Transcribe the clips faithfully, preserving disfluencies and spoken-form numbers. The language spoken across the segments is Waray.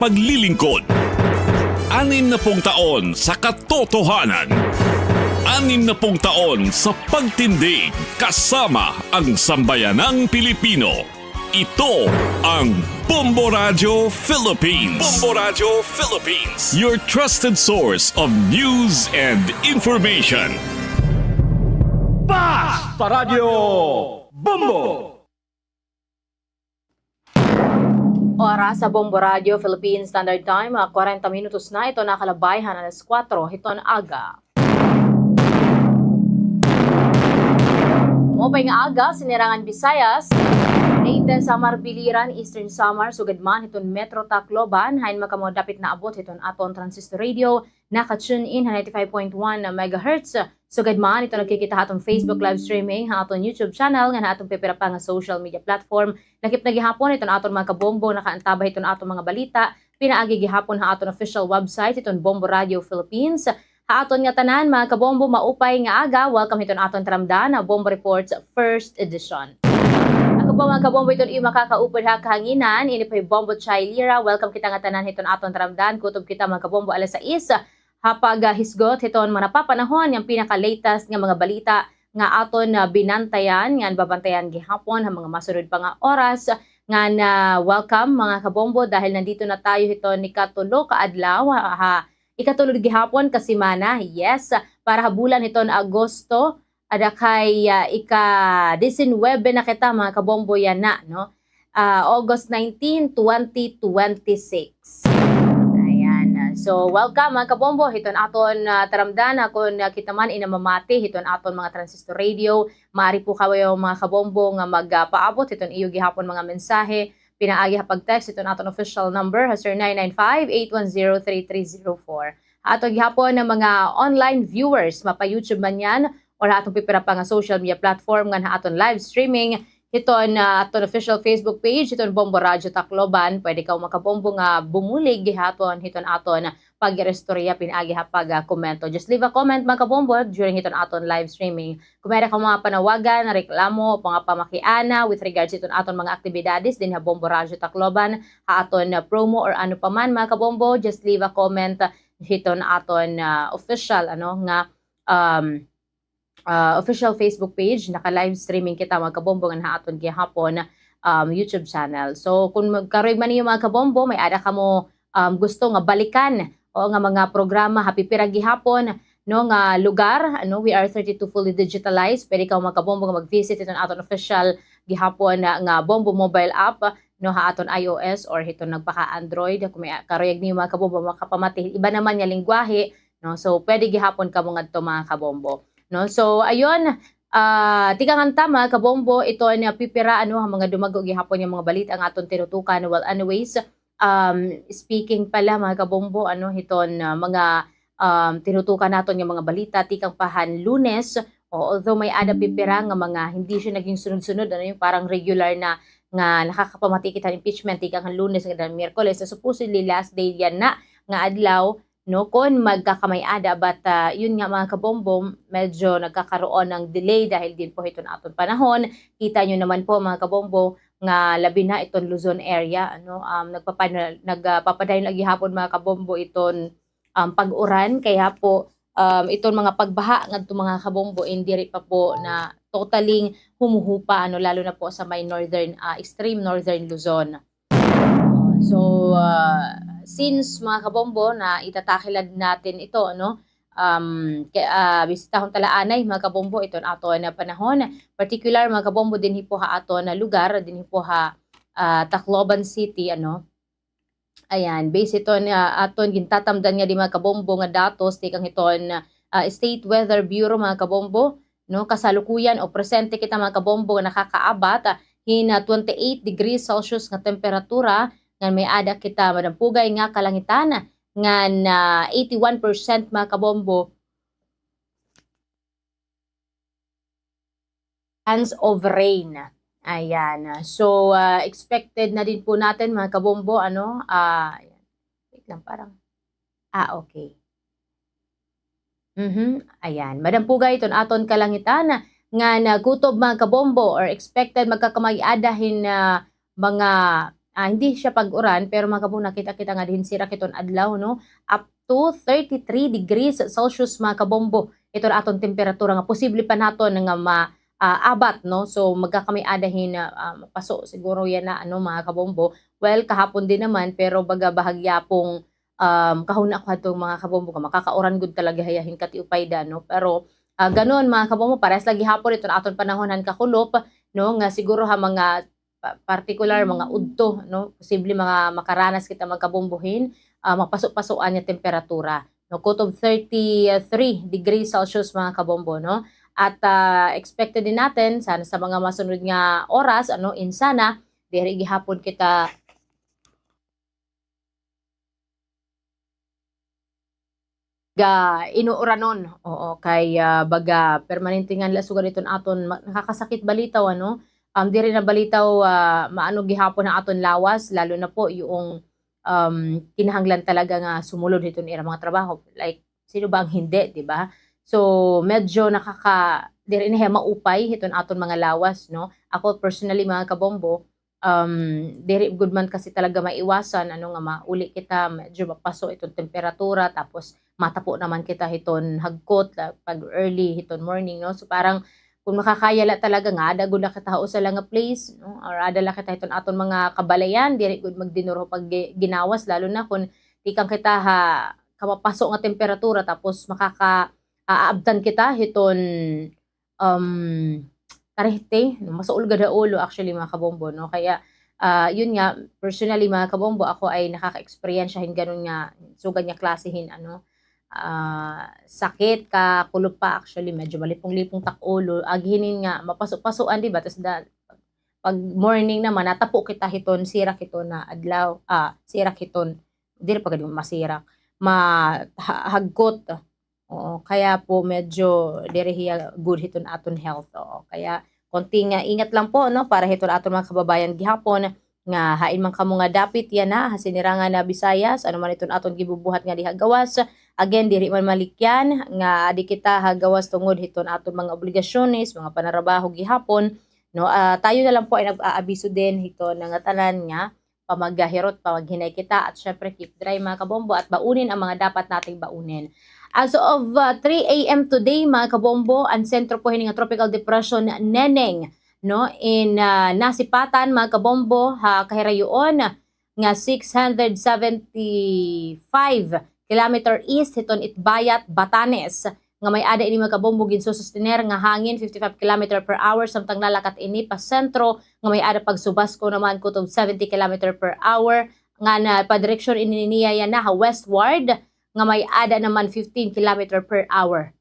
paglilingkod. Anim na pung taon sa katotohanan. Anim na pung taon sa pagtindig kasama ang sambayanang Pilipino. Ito ang Bombo Radyo Philippines. Bombo Radyo Philippines. Your trusted source of news and information. Basta Radyo Bombo! Oras sa Bombo Radyo Philippine Standard Time, ah, kwarenta minutos na ito nakalabay han alas kuwatro hiton aga. Maupay nga aga, Sinirangan Visayas, Leyte, Samar, Biliran, Eastern Samar, sugad man hiton Metro Tacloban, hain man kamo dapit naabot hiton aton transistor radio, naka-tune in ha ninety-five point one megahertz. Sugad man ito nagkikita ha aton Facebook live streaming, ha aton YouTube channel, ngan ha aton pipira pa nga social media platform. Lakip na gihapon iton aton mga kabombo nakaantabay hiton aton mga balita, pinaagi gihapon ha aton official website, hiton Bombo Radio Philippines. Ha aton ngatanan, mga kabombo, maupay nga aga. Welcome hiton aton taramdan, ha Bombo Reports First Edition. Ako po, mga kabombo, iton iyo makakaupod ha kahanginan, ini po hi Bombo Chai Lira. Welcome kita ngatanan hiton aton taramdan. Kutob kita, mga kabombo, alas sais ha paghisgot hiton mga napapanahon ngan pinaka-latest nga mga balita nga aton, ah, binantayan, ngan babantayan gihapon ha mga masunod pa nga oras. Ngan, ah, welcome, mga kabombo, dahil nandito na tayo hiton ikatulo ka adlaw, ha, ha, ikatulo gihapon ka semana, yes, para ha bulan hiton Agosto, ada kay, ah, ika-disinwebe na kita, mga kabombo, yana, no? Ah, August nineteen, twenty twenty-six. Ayan. So, welcome, mga kabombo, hiton aton, ah, taramdan, ha kon, ah, kita man inamamati hiton aton mga transistor radio, maari po kayo, mga kabombo, nga mag, ah, paabot hiton iyo gihapon mga mensahe, pinaagi ha pag-text hiton aton official number, ha zero nine nine five, eight one zero, three three zero four. Ha aton gihapon nga mga online viewers, mapa-YouTube man yana, or ha aton pipira pa nga social media platform ngan ha aton live streaming hiton, ah, aton official Facebook page, hiton Bombo Radyo Tacloban. Pwede kaw, mga kabombo, nga bumulig gihapon hiton aton pag-iristorya pinaagi ha pag, ah, komento. Just leave a comment, mga kabombo, during hiton aton live streaming. Kon may-ada kaw mga panawagan, reklamo, o mga pamakiana with regards hiton aton mga aktibidades dinhi ha Bombo Radyo Tacloban, ha aton, ah, promo or ano pa man, mga kabombo, just leave a comment hiton aton, ah, official, ano, nga, um, ah, official Facebook page. Naka-live streaming kita, mga kabombo, ngan ha aton gihapon, um, YouTube channel. So, kon magkaruyag man niyo, mga kabombo, may-ada kamo, um, gusto nga balikan, o nga mga programa ha pipira gihapon, no, nga lugar, ano, we are thirty-two fully digitalized. Pwede kaw, mga kabombo, nga mag-visit hiton aton official gihapon nga, nga Bombo mobile app, no, ha aton iOS or hiton nagpaka-Android. Kon may karuyag niyo, mga kabombo, makapamati iba naman nga lengguwahe, no? So, pwede gihapon kamo ngadto, mga kabombo, no? So, ayun, ah, tikang hanta, mga kabombo, iton pipira, ano, ha mga dumago gihapon nga mga balita nga aton tinutukan. Well, anyways, um, speaking pala, mga kabombo, ano, hiton, ah, mga, um, tinutukan naton nga mga balita tikang pa han Lunes, o, although may-ada pipira nga mga hindi siya naging sunod-sunod, ano, yung parang regular na nga nakakapamati kita han impeachment tikang han Lunes ngan han Miyerkules, na supposedly last day yana nga adlaw, no, kon magkakamay-ada, but, ah, yun nga, mga kabombo, medyo nagkakaroon ng delay dahil din po hiton aton panahon. Kita niyo naman po, mga kabombo, nga labi na iton Luzon area, ano, um, nagpapa-, nag-, ah, papadayon la gihapon, mga kabombo, iton, um, pag-uran, kaya po, um, iton mga pagbaha ngadto, mga kabombo, in diri pa po na totaling humuhupa, ano, lalo na po sa may northern, ah, extreme northern Luzon. So, ah, since, mga kabombo, na itatakilad natin ito, ano, um, kay, ah, bisitahon ta la anay, mga kabombo, iton aton panahon. Particular, mga kabombo, dinhi po ha aton lugar, dinhi po ha, ah, Tacloban City, ano. Ayan, base hiton, ah, aton gintatamdan nga di, mga kabombo, nga datos tikang hiton, ah, State Weather Bureau, mga kabombo, no, kasalukuyan o presente kita, mga kabombo, nga nakakaabat, ah, hin, ah, twenty-eight degrees Celsius nga temperatura, ngan may-ada kita madampugay nga kalangitan, ngan, ah, eighty-one percent, mga kabombo, chance of rain. Ayan. So, ah, expected na din po natin, mga kabombo, ano, ah, ayan. Wait lang, parang, ah, okay. Mhm, ayan. Madampugay iton aton kalangitan nga nagkutob, mga kabombo, or expected magkakamay-ada hin, ah, mga ah, hindi siya pag-uran, pero mga kabombo, nakita kita nga dinhi sirak hiton adlaw, no? Up to thirty-three degrees Celsius, mga kabombo. Ito ra aton temperatura nga posible pa naton nga ma-, ah, abat, no? So, magkakamay-ada hin, ah, ah, paso siguro yana, ano, mga kabombo. Well, kahapon din naman, pero baga bahagya pong, um, kahuna ko hadto, mga kabombo, nga makakauran gud talaga hiya hin katiupay da, no? Pero, ah, ganon, mga kabombo, parehas la gihapon iton aton panahon han kakulop, no? Nga siguro ha mga pa-, partikular, mga udto, no? Posible mga makaranas kita, mga kabombo, hin, ah, mapaso-pasoan nga temperatura, no? Kutob thirty-three degrees Celsius, mga kabombo, no? At, ah, expected din natin, sana sa mga masunod nga oras, ano, in sana, diri gihapon kita ga-inuuranon. Oo, kay, ah, baga permanente nga la sugad iton aton ma-, nakakasakit balitaw, ano? Um, diri na balitaw, ah, maano gihapon ang aton lawas, lalo na po yung, um, kinahanglan talaga nga sumulod hiton ira mga trabaho. Like, sino ba ang hindi, di ba? So, medyo nakaka-, diri na hiya maupay hiton aton mga lawas, no? Ako personally, mga kabombo, um, diri gud man kasi talaga maiwasan, ano, nga mauli kita, medyo mapaso iton temperatura, tapos matapo naman kita hiton hagkot, la-, pag early hiton morning, no? So, parang, kung makakaya la talaga nga, ada gud la kita ha usa la nga place, no? Or ada la kita hiton aton mga kabalayan, diri gud magdinurho pag gi-, ginawas, lalo na kung tikang kita ha kamapaso nga temperatura, tapos makaka-, aabtan kita hiton um, tarihte, no, masuol gad ha ulo, actually, mga kabombo, no? Kaya, ah, yun nga, personally, mga kabombo, ako ay nakaka-eksperyensya hin ganun nga, sugad nga klase hin, ano, ah, sakit, kakulop pa, actually, medyo malipong-lipong tak ulo. Agi hinin nga, mapaso-pasoan, di ba? Tas da-, pag morning naman, natapo kita hiton, sirak hiton na adlaw, ah, sirak hiton, diri pa gad masirak, ma-, ha-, hagkot. Oo, kaya po medyo diri hiya good hiton aton health. Oo, kaya konting, ah, ingat lang po, no, para hiton aton mga kababayan gihapon nga hain man kamo nga dapit yana ha sinirangan na Visayas, ano man iton aton gibubuhat nga diha gawas. Again, diri man malikyan nga adi kita ha gawas tungod hiton aton mga obligasyones, mga panarabaho gihapon, no? Ah, tayo na lang po ay nag-aabiso din hiton nga tanan nga pamaghirot, pamaghinay kita, at syempre keep dry, mga kabombo, at baunin ang mga dapat nating baunin. As of, uh, three A M today, mga kabombo, ang sentro po hini nga Tropical Depression Neneng, no, in, uh, nasipatan, mga kabombo, ha kahirayoon nga six hundred seventy-five kilometer east hiton Itbayat, Batanes, nga may-ada ini, mga kabombo, ginsusustener nga hangin fifty-five kilometer per hour, samtang lalakat ini pa sentro nga may-ada pagsubasko naman kutob seventy kilometer per hour, ngan padireksyon ini niya yana ha westward nga may-ada naman fifteen kilometer per hour.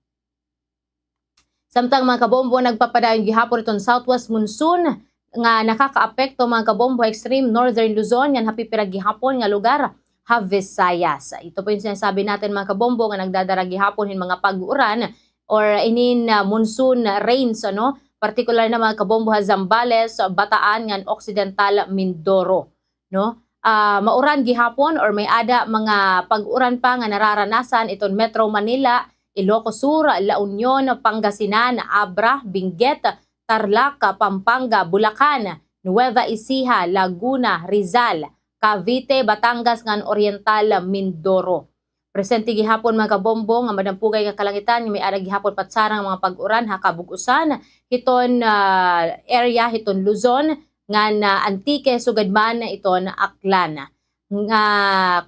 Samtang, mga kabombo, nagpapadayon gihapon iton southwest monsoon nga nakakaapekto, mga kabombo, extreme northern Luzon ngan ha pipira gihapon nga lugar ha Visayas. Ito po yung sinasabi natin, mga kabombo, nga nagdadara gihapon hin mga pag-uran or inin, ah, monsoon rains, ano, partikular na, mga kabombo, ha Zambales, Bataan, ngan Occidental Mindoro, no? Ah, mauran gihapon or may-ada mga pag-uran pa nga nararanasan iton Metro Manila, Ilocos Sur, La Union, Pangasinan, Abra, Benguet, Tarlac, Pampanga, Bulacan, Nueva Ecija, Laguna, Rizal, Cavite, Batangas, ngan Oriental Mindoro. Presente gihapon, mga kabombo, nga madampugay nga kalangitan nga may-ada gihapon patsarang mga pag-uran ha kabug-osan hiton, ah, area hiton Luzon, ngan, ah, Antique, sugad man iton Aklan. Nga,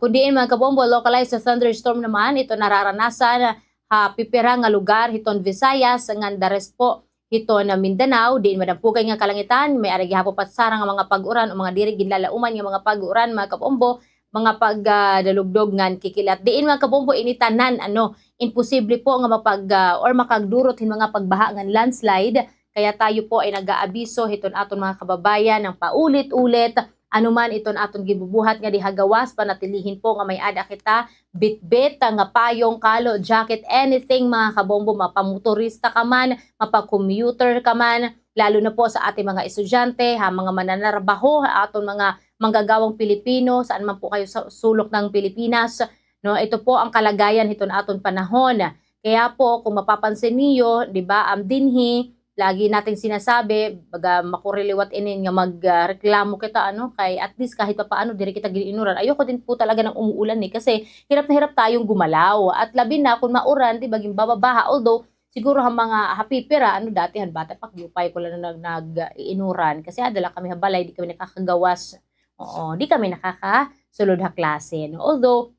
kun diin, mga kabombo, localized thunderstorm naman ito nararanasan ha pipira nga lugar hiton Visayas, ngan the rest po hiton Mindanao, diin madampugay nga kalangitan, may-ada gihapon patsarang nga mga pag-uran o mga diri ginlalauman nga mga pag-uran, mga kabombo, mga pag, ah, dalugdog ngan kikilat. Diin, mga kabombo, ini tanan, ano, imposible po nga mapag, ah, or makagdurot hin mga pagbaha ngan landslide. Kaya tayo po ay nag-aabiso hiton aton mga kababayan nga paulit-ulit, ano man iton aton gibubuhat nga diha gawas, panatilihin po nga may-ada kita bitbit nga payong, kalo, jacket, anything, mga kabombo, mapamotorista ka man, mapa-commuter ka man, lalo na po sa ating mga estudyante, ha, mga mananarbaho, ha aton mga manggagawang Pilipino, saan man po kayo sa sulok ng Pilipinas, no? Ito po ang kalagayan hiton aton panahon. Kaya po, kung mapapansin niyo, di ba, um, dinhi, lagi nating sinasabi, baga makuri liwat inin nga mag, ah, reklamo kita, ano, kay at least kahit papaano diri kita gin-inuran. Ayoko din po talaga ng umuulan, eh, kasi hirap na hirap tayong gumalaw. At labi na kung mauran, di ba, ginbababaha. Although, siguro ha mga, ha pipira, ano, dati han bata pa, giupay ko la nga nag-, nag-iinuran. Kasi ada la kami ha balay, di kami nakakagawas. Oo, di kami nakakasulod ha klase, no? Although,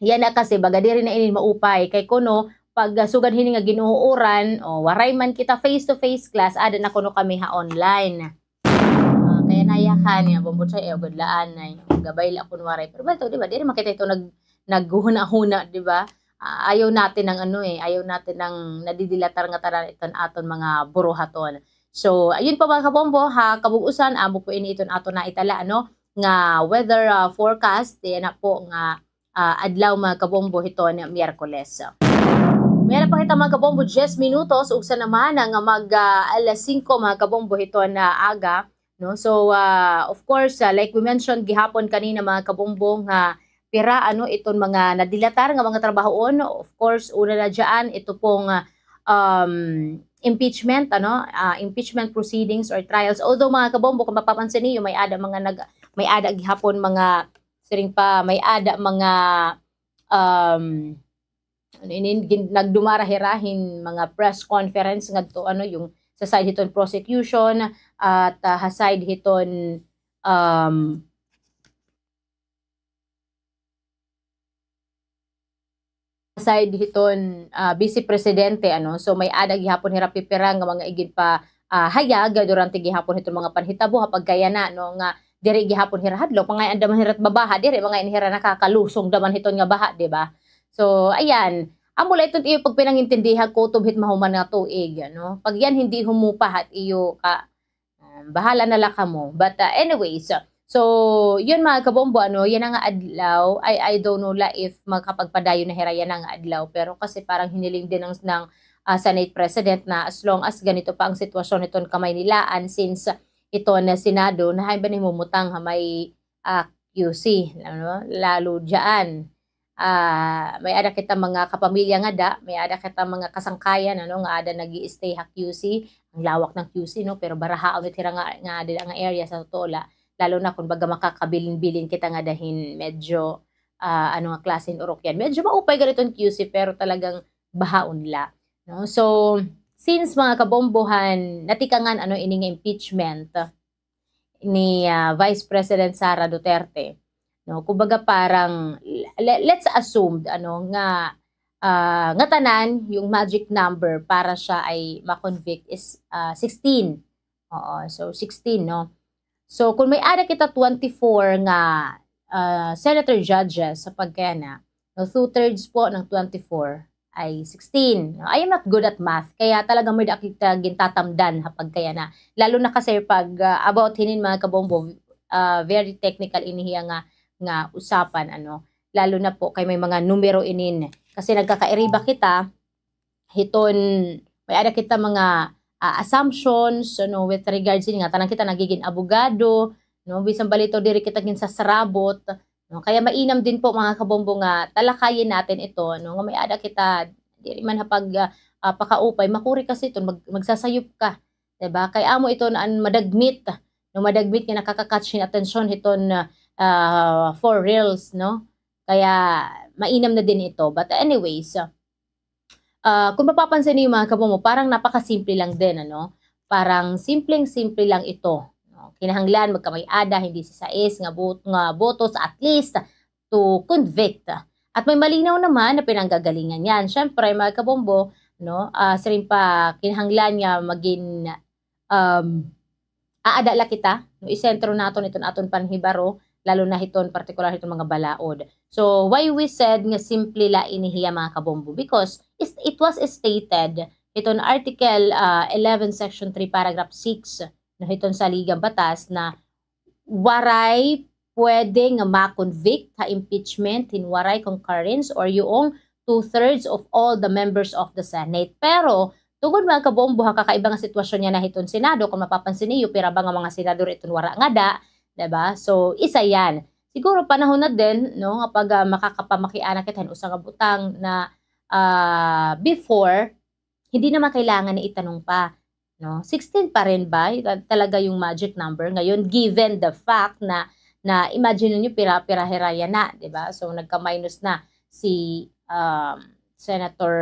yana kasi, baga diri na ini maupay. Kay kuno, pag, ah, sugad hini nga gin-uuran, o, waray man kita face-to-face class, ada na kuno kami ha online. Ah, kay yana, yakan, ya, Bombo Choy, eh, ugod la anay. Gabay la kun waray. Pero balto, di ba? Diri man kita ito nag-, naghunahuna, di ba? Ah, ayaw natin ng ano, eh, ayaw natin ng nadidilatar nga tanan iton aton mga buruhaton. So, ayun po, mga kabombo, ha kabug-usan, amo po ini iton aton naitala, ano, nga weather, ah, forecast, yana po nga, ah, adlaw, mga kabombo, hiton Miyerkules. May-ada pa kita, mga kabombo, diyes minutos, ugsa naman nga mag, ah, alas singko, mga kabombo, hiton aga, no? So, ah, of course, ah, like we mentioned gihapon kanina, mga kabombo, nga pira, ano, iton mga nadilatar nga mga trabahoon. Of course, una na diyan, ito pong, ah, um, impeachment, ano, ah, impeachment proceedings or trials. Although, mga kabombo, kung mapapansin niyo, may-ada mga nag-, may-ada gihapon mga, siring pa, may-ada mga, um, ano inin, gin-, nagdumara hira hin mga press conference ngadto, ano, yung sa side hiton prosecution at, ah, ha side hiton, um, side hiton, ah, Vice Presidente, ano. So, may-ada gihapon hira pipira nga mga iginpa-, ah, hayag durante gihapon hiton mga panhitabo ha pagkayana, no, nga diri gihapon hira hadlok, mga anda man hira't babaha, diri mga ini hira nakakalusong daman hiton nga baha, di ba? So, ayan, amo la iton iyo pagpinangintindihan kutob hit mahuman nga tuig, ano. Pag yan hindi humupa hat iyo ka-, Um, bahala na la kamo. But, uh, anyways, so, yun, mga kabombo, ano, yana nga adlaw, I, I don't know la if makapagpadayon na hira yana nga adlaw, pero kasi parang hiniling din ng, ng, ah, Senate President na as long as ganito pa ang sitwasyon hiton Kamaynilaan, since ito na Senado, na hain ba na himumutang ha may, ah, Q C, ano, lalo diyan. Ah, may-ada kita mga kapamilya ngada, may-ada kita mga kasangkayan, ano, nga ada nag-i-stay ha Q C, ang lawak ng Q C, no, pero barahaon it hira nga, nga ada nga area sa totoo la, lalo na kung baga makakabilin-bilin kita ngada hin medyo, ah, ano nga klase hin urok yan. Medyo maupay gad iton Q C, pero talagang bahaon la, no? So, since mga kabombohan, natikangan, ano, ini nga impeachment, ni, ah, Vice President Sara Duterte, no? Kumbaga parang, le-, let's assume, ano, nga, ah, ngatanan, yung magic number para siya ay ma-convict is, ah, sixteen. Oo, so sixteen, no? So, kung may-ada kita twenty-four nga, ah, senator judges sa pagkayana, no, two-thirds po ng twenty-four ay sixteen. No, I am not good at math, kaya talagang may-ada kita gintatamdan ha pagkayana. Lalo na kasi pag, ah, about hinin, mga kabombo, ah, very technical ini hiya nga, nga usapan, ano. Lalo na po kay may mga numero inin. Kasi nagkakairiba kita, hiton, may-ada kita mga, ah, assumptions, ano, with regards ini nga, tanan kita nagigin abogado, no, bisan balitaw diri kita ginsasarabot, no? Kaya mainam din po, mga kabombo, nga talakayin natin ito, no, nga may-ada kita, diri man ha pag, ah, ah, pakaupay, makuri kasi ito, mag-, magsasayop ka, di ba? Kay amo ito na an madagmit, no, madagmit nga nakaka-catch hin atensyon hiton, ah, for reals, no? Kaya mainam na din ito. But anyways, ah, kung mapapansin niyo, mga kabombo, parang napakasimple lang din, ano? Parang simpleng-simple lang ito, no? Kinahanglan magkamay-ada hin disisais nga bot-, nga botos at least to convict. At may malinaw naman na pinanggagalingan yan. Siyempre, mga kabombo, no? Ah, siring pa, kinahanglan nga magin, um, aada la kita, no, isentro naton iton aton panhibaro, lalo na hiton partikular hiton mga balaod. So, why we said nga simple la ini hiya, mga kabombo? Because is-, it was stated hiton Article, ah, eleven, Section three, Paragraph six, no, hiton saligang batas na waray pwede nga ma-convict ha impeachment hin waray concurrence or yung two-thirds of all the members of the Senate. Pero, tungod, mga kabombo, ha kakaiba nga sitwasyon yana hiton Senado, kung mapapansin niyo, pira ba nga mga senador iton wara ngada, di ba? So, isa yan. Siguro panahon na din, no, nga pag, ah, makakapamakiana kita hin usa nga butang na, ah, before, hindi naman kailangan na itanong pa. no? Sixteen pa rin ba? Ta-, talaga yung magic number. Ngayon, given the fact na, na imagine niyo pira, pira hira yana, di ba? So, nagka-minus na si, um, Senator,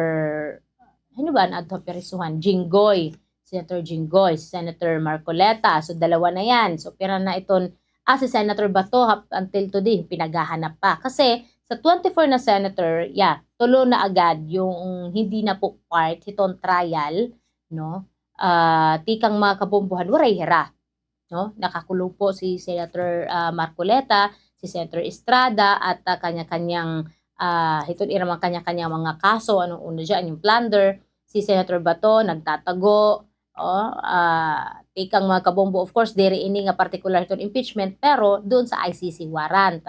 ano ba, na adto pirisuhan? Jinggoy. Senator Jinggoy, si Senator Marcoleta. So, dalawa na yan. So, pira na iton, ah, si Senator Bato, up until today, pinaghahanap pa. Kasi, sa twenty-four na senator, yeah, tulo na agad yung hindi na po part hiton trial, no? Ah, tikang mga kabombohan, waray hira, no? Nakakulong po si Senator, ah, Marcoleta, si Senator Estrada, at, ah, kanya-kanyang, ah, hiton ira man kanya-kanyang mga kaso, ano una diyan, yung plunder, si Senator Bato, nagtatago, oh, ah, tikang mga kabombo, of course, diri ini nga partikular hiton impeachment, pero doon sa I C C warrant,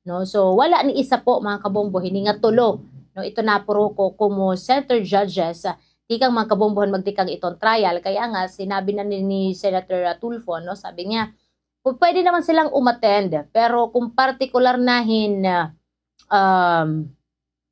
no? So, wala ni isa po, mga kabombo, hini nga tulo, no? Ito na puro ko, kumo center judges, ah, tikang mga kabombohan magtikang iton trial. Kaya nga, sinabi na ni, ni Senator Tulfo, no? Sabi niya, "Pu-, pwede naman silang umattend, pero kung partikular na hin, ah, um,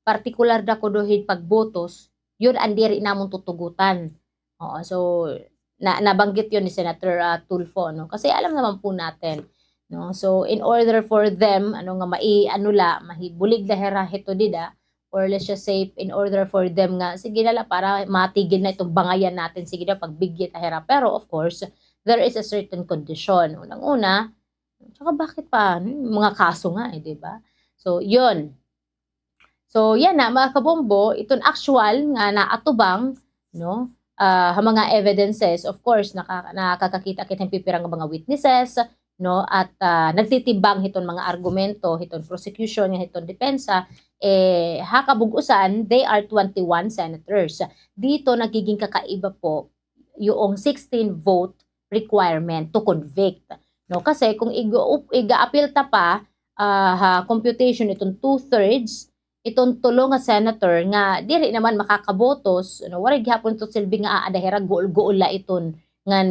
partikular da kuno hin pagbotos, yun ang diri namon tutugutan." Oo, so, na-, nabanggit yun ni Senator, ah, Tulfo, no? Kasi alam naman po natin, no? So, in order for them, ano nga, mai-, ano la, mahibulig la hira hito dida, or let's just say, in order for them nga, sige na la, para matigil na itong bangayan natin, sige na, pagbigyan ta hira. Pero, of course, there is a certain condition. Unang-una, tsaka bakit pa, ano, yung mga kaso nga, eh, di ba? So, yun. So, yan na, mga kabombo, iton actual nga naatubang, no, ah, ha mga evidences, of course, naka-, nakakakita kita hin pipira nga mga witnesses, no, at, ah, nagtitibang hiton mga argumento, hiton prosecution, nga hiton depensa, eh, ha kabug-usan, they are twenty-one senators. Dito nagiging kakaiba po yung sixteen vote requirement to convict, no? Kasi kung iga-, iga-appeal ta pa, ah, ha computation iton two-thirds, iton tulo nga senator nga diri naman makakabotos, no? Waray gihapon ito silbi nga aada hira, guol-guol la iton ngan,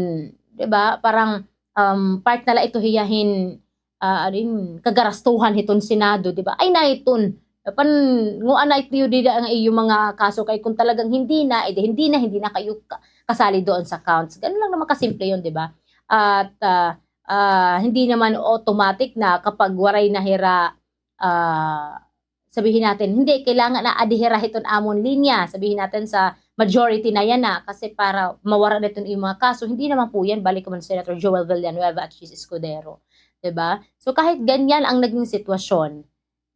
di ba? Parang, um, part na la ito hiya hin ah, ano yun, kagarastuhan hiton Senado, di ba? Ay, na iton. Pan-, ngua na ito dida nga iyo mga kaso kay kung talagang hindi na, eh, di hindi na, hindi na kayo ka-, kasali doon sa counts. Ganun lang naman kasimple yun, di ba? At, ah, ah, hindi naman automatic na kapag waray na hira, ah, sabihin natin, hindi, kailangan na aada hira hiton amon linya. Sabihin natin sa majority na yana, kasi para mawara na iton iyong mga kaso. Hindi naman po yan, balik ko man Senator Joel Villanueva at Chiz Escudero. Di ba? So, kahit ganyan ang naging sitwasyon,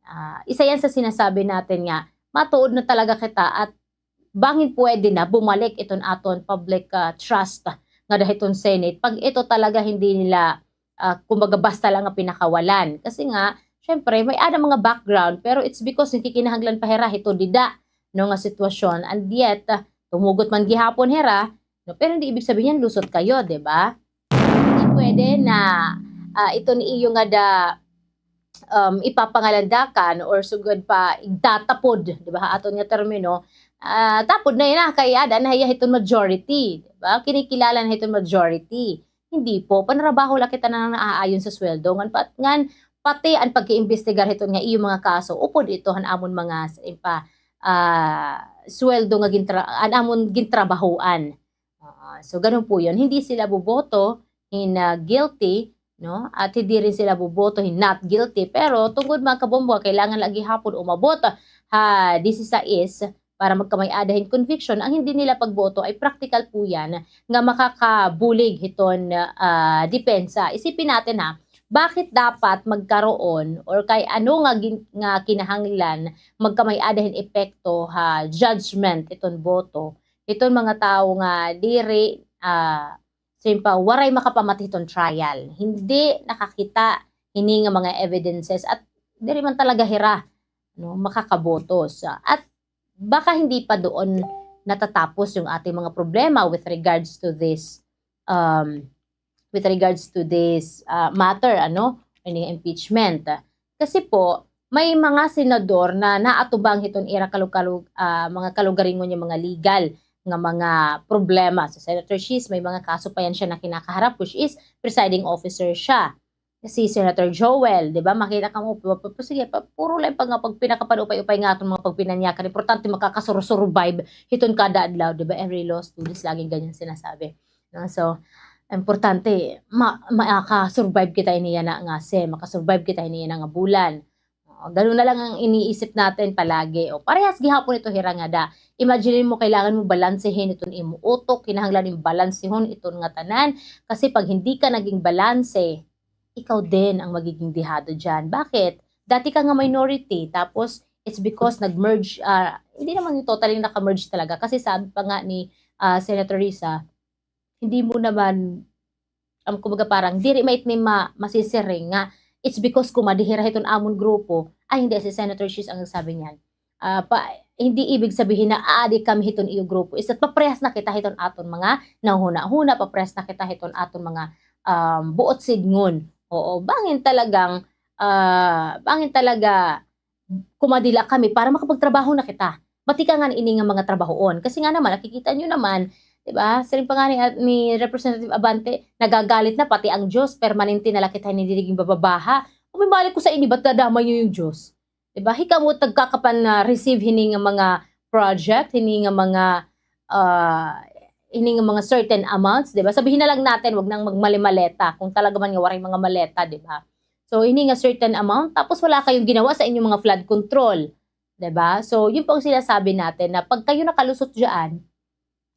ah, isa yan sa sinasabi natin nga, matuod na talaga kita at bangin pwede na bumalik iton aton public, ah, trust nga da hiton Senate. Pag ito talaga hindi nila, ah, kumbaga, basta lang nga pinakawalan. Kasi nga, syempre, may-ada mga background, pero it's because nagkikinahanglan pa hira hito dida, no, nga sitwasyon. And yet, ah, tumugot man gihapon hira, no, pero hindi ibig sabihin yan, lusot kayo, di ba? Hindi pwede na, ah, iton iyo nga da, um, ipapangalandakan or sugad pa igtatapod, di ba, ha aton nga termino, ah, tapod na yana, kay aada na hiya hiton majority, di ba? Kinikilala na hiton majority. Hindi po, panrabaho la kita na naaayon sa sweldo, ngan pat-, ngan pati an pag-iimbestigar hiton nga iyo mga kaso, upod ito han amon mga sa impa-, ah, sweldo nga gintra-, an amon gintrabahoan. Oo, so ganun po yun. Hindi sila boboto hin, ah, guilty, no? At hindi rin sila boboto hin not guilty. Pero tungod, mga kabombo, kailangan la gihapon umabot ha disisais para magkamay-ada hin conviction. Ang hindi nila pagboto ay praktikal po yan nga makakabulig hiton, ah, depensa. Isipin natin, ha, bakit dapat magkaroon or kay ano nga gin-, nga kinahanglan magkamay-ada hin epekto ha judgment iton boto hiton mga tawo nga diri, ah, simpa, waray makapamati hiton trial. Hindi nakakita hini nga mga evidences at diri man talaga hira, no, makakabotos. At baka hindi pa doon natatapos yung ating mga problema with regards to this, um, with regards to this, ah, matter, ano, ini impeachment. Kasi po, may mga senador na naatubang hiton ira kalug-, kalug-, ah, mga kalugaringon nga mga legal nga mga problema. So, Senator Chiz, may mga kaso pa yan siya na kinakaharap, which is presiding officer siya. Si Senator Joel, di ba? Makita ka mo, pu-, pu-, pu-, sige, pa-, puro lang pag, pag pinakapanupay-upay nga itong mga pagpinanyakan. Importante makakasur-survive hiton kada adlaw, di ba? Every law students, laging ganyan sinasabi. No? So, importante, ma-, makaka-survive kita ini yana nga sem, maka-survive kita ini yana nga bulan. O, ganun na lang ang iniisip natin palagi. O, parehas gihapon ito hira ngada. Imagine mo, kailangan mo balansehin iton imo utok, kinahanglan imo balansehon iton nga tanan. Kasi pag hindi ka naging balanse, ikaw din ang magiging dehado diyan. Bakit? Dati ka nga minority, tapos it's because nag-merge, ah, hindi naman yung totally naka-merge talaga. Kasi sabi pa nga ni, ah, Senator Risa, hindi mo naman, um, kumbaga parang, diri maitni ma-, masisiring nga, it's because kumadi hira hiton amon grupo. Ay, hindi, si Senator Chiz ang nagsabi niyan. Ah, pa, hindi ibig sabihin na aadi kami hiton iyo grupo. Is that paprehas na kita hiton aton mga nahuna-huna, paprehas na kita hiton aton mga, um, buot sidngon. Oo, bangin talagang, ah, bangin talaga kumadi la kami para makapagtrabaho na kita. Matikang nga ini nga mga trabahoon. Kasi nga naman, nakikita niyo naman, di ba? Siring pa nga ni, ni Representative Abante, nagagalit na pati ang Diyos, permanente na la kita hini dinhi nga bababaha. Kung may balik ko sa inyo, ba't dadamay niyo yung Diyos? Di ba? Hikamo tagkakapan na receive hini nga mga project, hini nga mga, ah, hini nga mga certain amounts, di ba? Sabihin na lang natin, wag nang magmalimaleta kung talaga man nga waray mga maleta, di ba? So, hini nga certain amount, tapos wala kayong ginawa sa inyong mga flood control, di ba? So, yun po ang sinasabi natin na pag kayo nakalusot diyan,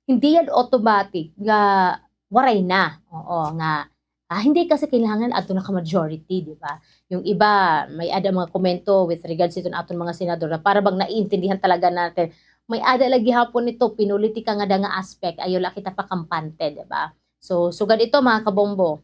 hindi yan automatic nga waray na. Oo, nga, ah, hindi kasi kailangan adto na ka majority, di ba? Yung iba, may-ada mga komento with regards iton aton mga senador na para bang naiintindihan talaga natin. May-ada la gihapon ito, pinulitika ngada nga aspect, ayaw la kita pakampante, di ba? So, sugad ito, mga kabombo.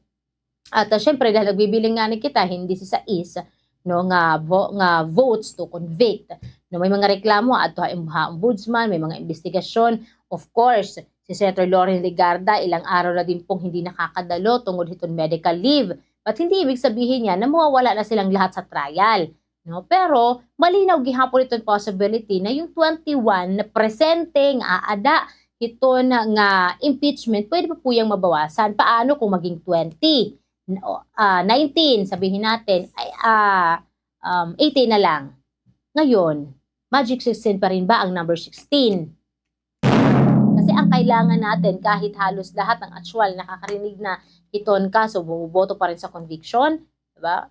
At, ah, syempre, dahil nagbibiling ngani kita, hindi si sais, no, nga vo-, nga votes to convict. No, may mga reklamo adto ha, ha ombudsman, may mga imbestigasyon. Of course, si Senator Loren Legarda, ilang araw na din pong hindi nakakadalo tungod hiton medical leave. But hindi ibig sabihin niya na mawawala na silang lahat sa trial. No? Pero malinaw gihapon iton possibility na yung twenty-one na presente nga aada hiton nga impeachment, pwede pa po yang mabawasan. Paano kung maging twenty? No, ah, nineteen, sabihin natin, ay, ah, um, eighteen na lang. Ngayon, magic sixteen pa rin ba ang number sixteen? Kasi ang kailangan natin, kahit halos lahat ng aktuwal nakakarinig na hiton kaso, bumoboto pa rin sa conviction, di ba?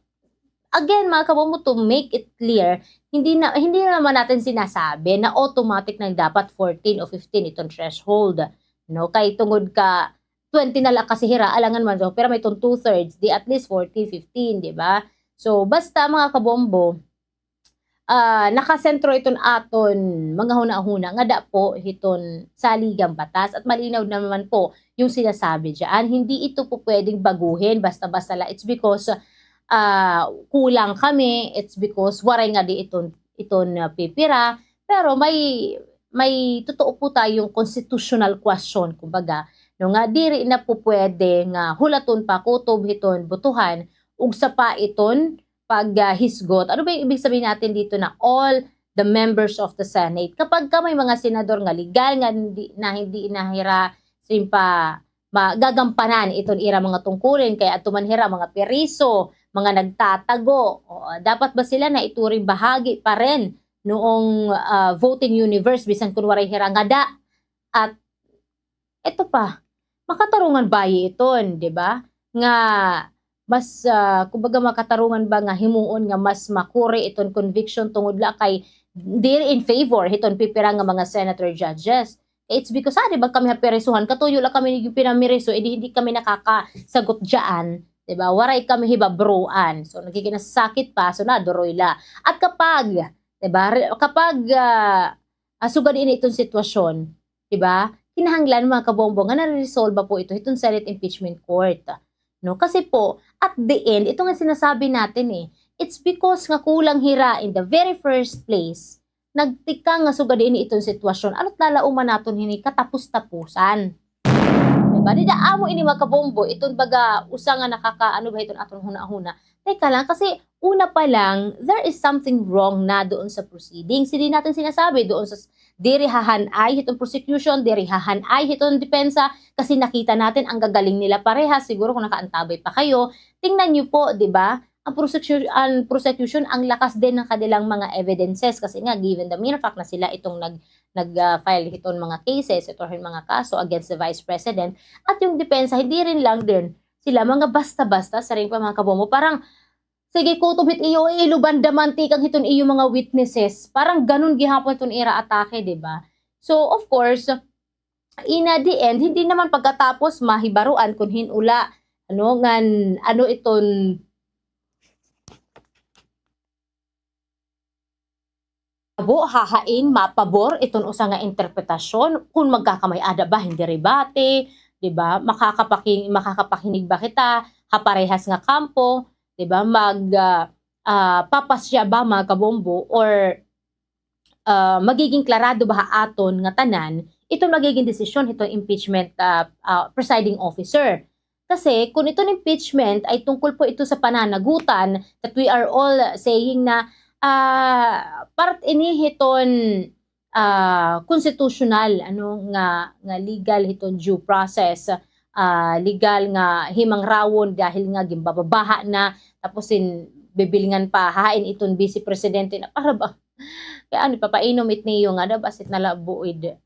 Again, mga kabombo, to make it clear, hindi na, hindi naman natin sinasabi na automatic na dapat fourteen o fifteen itong threshold, no? Kay tungod ka twenty na la kasi hira, alangan man, so, pero may itong two-thirds, di at least fourteen, fifteen, di ba? So, basta, mga kabombo, ah, nakasentro iton aton mga hunahuna ngada po hiton saligang batas at malinaw naman po yung sinasabi diyan. Hindi ito po pwedeng baguhin basta-basta la. It's because, ah, kulang kami, it's because waray ngadi iton, iton, ah, pipira, pero may, may totoo po tayong constitutional question, kumbaga, no, nga diri na po pwede nga hulaton pa kutob hiton botohan ug sa pa iton pag, ah, hisgot. Ano ba yung ibig sabihin natin dito na all the members of the Senate? Kapag ka may mga senador nga legal nga hindi, na hindi na hira simpa magagampanan iton ira mga tungkulin, kay adto man hira mga periso, mga nagtatago, o, dapat ba sila na ituring bahagi pa rin noong, ah, voting universe bisan kun waray hira ngada? At ito pa, makatarungan bayi iton, di ba? Nga mas, ah, kumbaga, makatarungan ba nga himuon nga mas makuri iton conviction tungod la kay diri in favor hiton pipira nga mga senator judges. It's because, ah, di ba kami ha perisuhan, katuyo la kami yung pinamiriso, edi hindi kami nakakasagot diyan, di ba? Waray kami hibabruan. So, nagkikinasakit pa, so naduroy la. At kapag, di ba, re-, kapag, ah, ah, sugad ini iton sitwasyon, di ba? Kinahanglan, mga kabombo, nga nare-resolve po ito hiton Senate Impeachment Court. No? Kasi po, at the end, ito nga sinasabi natin eh, it's because nga kulang hira in the very first place, nagtikang nga sugad ini iton sitwasyon, ano't lalauman naton hini katapos-tapusan. Diba? Dida amo ini, mga kabombo, iton baga usa nga nakaka-, ano ba iton aton hunahuna. Teka lang, kasi una pa lang, there is something wrong na doon sa proceedings. Hindi natin sinasabi doon sa s-, diri hahanay hiton prosecution, diri hahanay hiton depensa, kasi nakita natin ang gagaling nila parehas. Siguro kung nakaantabay pa kayo, tingnan niyo po, di ba? ang prosecu-, ang prosecution, ang lakas din ng kanilang mga evidences. Kasi nga, given the mere fact na sila itong nag-, nag, ah, file hiton mga cases, ito rin mga kaso against the Vice President, at yung depensa, hindi rin lang din sila mga basta-basta, siring pa, mga kabombo. Parang, sige, kutob hit iyo, iluban da man tikang hiton iyo mga witnesses. Parang ganun gihapon iton ira atake, di ba? So, of course, in the end, hindi naman pagkatapos mahibaroan kun hin-o la, ano, ngan, ano iton abo, hahain mapabor iton usa nga interpretasyon, kun magkakamay-ada ba hin debate, di ba? Makakapaki-, makakapakinig ba kita ha parehas nga kampo, di ba? Mag, ah, ah, papasya ba, mga kabombo, or ah, magiging klarado ba ha aton nga tanan iton magiging desisyon hiton impeachment, ah, ah, presiding officer. Kasi kun iton impeachment ay tungkol po ito sa pananagutan that we are all saying na, ah, part ini hiton, ah, constitutional, ano, nga, nga legal hiton due process, ah, legal nga himangrawon dahil nga ginbababaha na, tapos hin bibilingan pa hain iton Vice Presidente na para ba Kay ano, ipapainom it niyo nga daw, basit na la buid.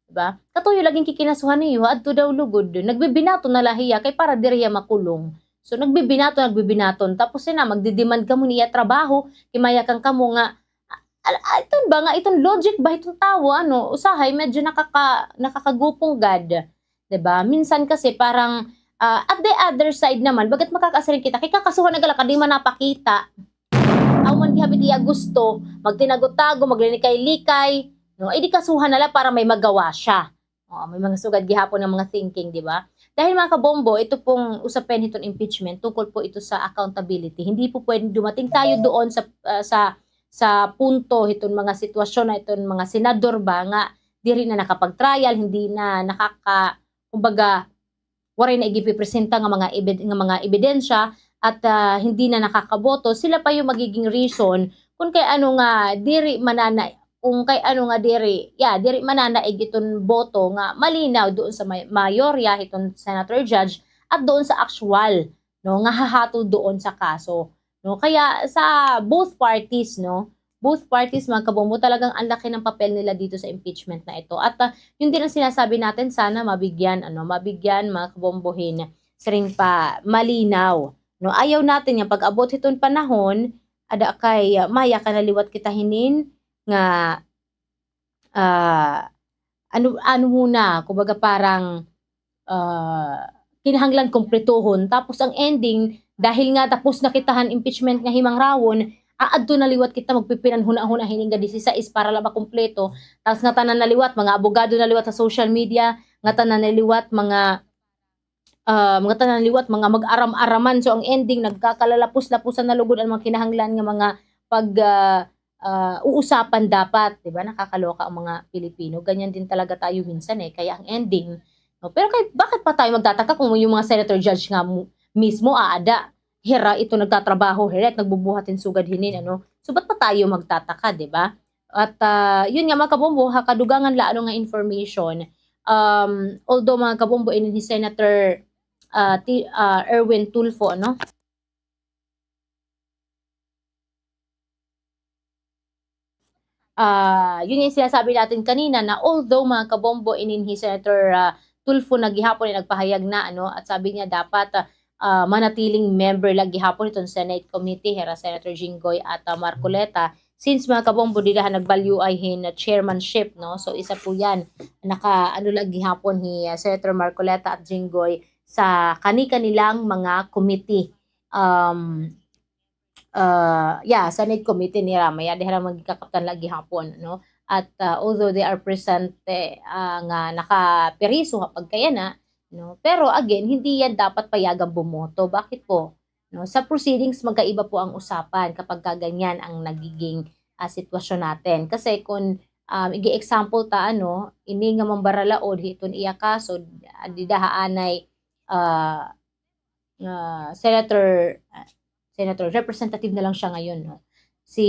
Di ba? Katuyo lagi an kikinasuhan niyo, adto daw lugod. Nagbibinaton na la hiya, kay para diri hiya makulong. So, nagbibinaton, nagbibinaton. Tapos yun na, magdidemand kamo niya trabaho, kimayakan kamo nga, al-, al-, iton ba nga, iton logic ba, iton tawo, ano, usahay, medyo nakaka-, nakakagupong gad. Di ba? Minsan kasi parang, ah, at the other side naman, bagat makakasiring kita, kay kakasuhan na gala, kadi man napakita. Aw man gihap it iya gusto, magtinago-tago, maglikay-likay, no? Eh, di kasuhan na la para may magawa siya. Oo, may mga sugad gihapon nga mga thinking, di ba? Dahil, mga kabombo, ito pong usapin hiton impeachment, tungkol po ito sa accountability. Hindi po pwedeng dumating tayo doon sa, ah, sa, sa punto hiton mga sitwasyon na iton mga senador ba nga diri na nakapag-trial, hindi na nakaka-, kumbaga, waray na igipipresenta nga mga ebid-, nga mga ebidensya at, ah, hindi na nakakaboto, sila pa yung magiging reason kung kay ano nga diri manana-, kung kay ano nga diri, yeah, diri mananaig iton boto nga malinaw doon sa may-, mayorya hiton senator judge at doon sa aktuwal, no, nga hahatod doon sa kaso, no? Kaya sa both parties, no, both parties, mga kabombo, talagang ang laki ng papel nila dito sa impeachment na ito. At, ah, yun din ang sinasabi natin, sana mabigyan, ano, mabigyan, mga kabombo, hin siring pa malinaw, no? Ayaw natin nga pag-abot hiton panahon, ada kay, ah, mayakan na liwat kita hinin nga, ah, ano, ano muna, kumbaga parang, ah, kinahanglan kumpletohon. Tapos ang ending, dahil nga tapos na kita han impeachment nga himangrawon, aadto na liwat kita magpipinanhuna-huna hini nga disisais para la makumpleto. Tapos ngatanan na liwat, mga abogado na liwat sa social media, ngatanan na liwat, mga, ah, ngatanan na liwat, mga mag-aram-araman. So ang ending, nagkakalalapos-lapusan na lugod ang mga kinahanglan nga mga pag, ah, ah, uusapan dapat, di ba? Nakakaloka ang mga Pilipino. Ganyan din talaga tayo minsan, eh. Kaya ang ending, no? Pero kay, bakit pa tayo magtataka kung yung mga senator judge nga mu-, mismo aada? Hira ito nagtatrabaho, hira it nagbubuhat hin sugad hinin, ano? So, ba't pa tayo magtataka, di ba? At, ah, yun nga, mga kabombo, ha kadugangan la, ano, nga information, um, although, mga kabombo, inin hi Senator, ah, Ti-, ah, Erwin Tulfo, ano? Ah, yun yung sinasabi natin kanina na although, mga kabombo, inin hi Senator, ah, Tulfo na gihapon ay nagpahayag na, ano, at sabi niya dapat, ah, manatiling member la gihapon iton Senate Committee, hira Senator Jinggoy at, ah, Marcoleta. Since, mga kabombo, dida ha nagbalyo ay hin chairmanship, no? So, isa po yan. Naka, ano la gihapon hi, ah, Senator Marcoleta at Jinggoy sa kani-kanilang mga committee. Um, ah, yeah, Senate committee nira, may-ada hira magkakaptan la gihapon, no? At, ah, although they are present, eh, ah, nga nakapiriso ha pagkayana, no? Pero again, hindi yan dapat payagang bumoto. Bakit po? No? Sa proceedings, magkaiba po ang usapan kapag ka ganyan ang nagiging, ah, sitwasyon natin. Kasi kung, um, igi-example ta, ano, ini nga mambaralaod hiton iya kaso, ah, dida ha anay, ah, ah, senator, ah, senator, representative na lang siya ngayon, no? Si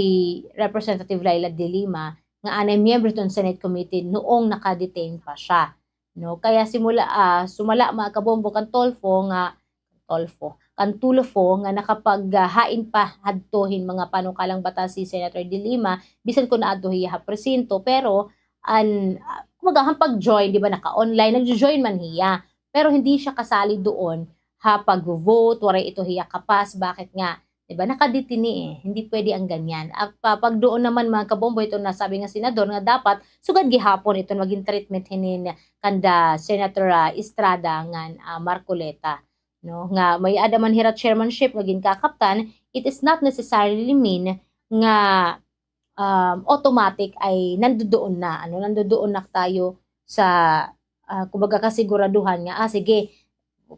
Representative Leila de Lima, nga anay miyembro hiton Senate Committee noong naka-detain pa siya, no? Kaya simula, ah, sumala, mga kabombo, kan Tulfo nga, Tulfo, kan Tulfo nga nakapaghain pa hadto hin mga panukalang batas si Senator De Lima, bisan kon naadto hiya ha presinto, pero an, ah, kumbaga, han pag-join, di ba, naka-online, nagjo-join man hiya. Pero hindi siya kasali doon ha pag-vote, waray ito hiya kapas. Bakit nga? Di ba? Nakadetine eh. Hindi pwede ang ganyan. At pa, pag doon naman, mga kabombo, ito nasabi nga senador nga dapat sugad gihapon ito maging treatment hinin kanda Senator, ah, Estrada ngan, ah, Marcoleta, no? Nga may-ada man hira chairmanship nga ginkakaptan, it is not necessarily mean nga, um, automatic ay nandodoon na, ano, nandodoon na tayo sa, ah, kumbaga, kasiguraduhan nga, ah, sige,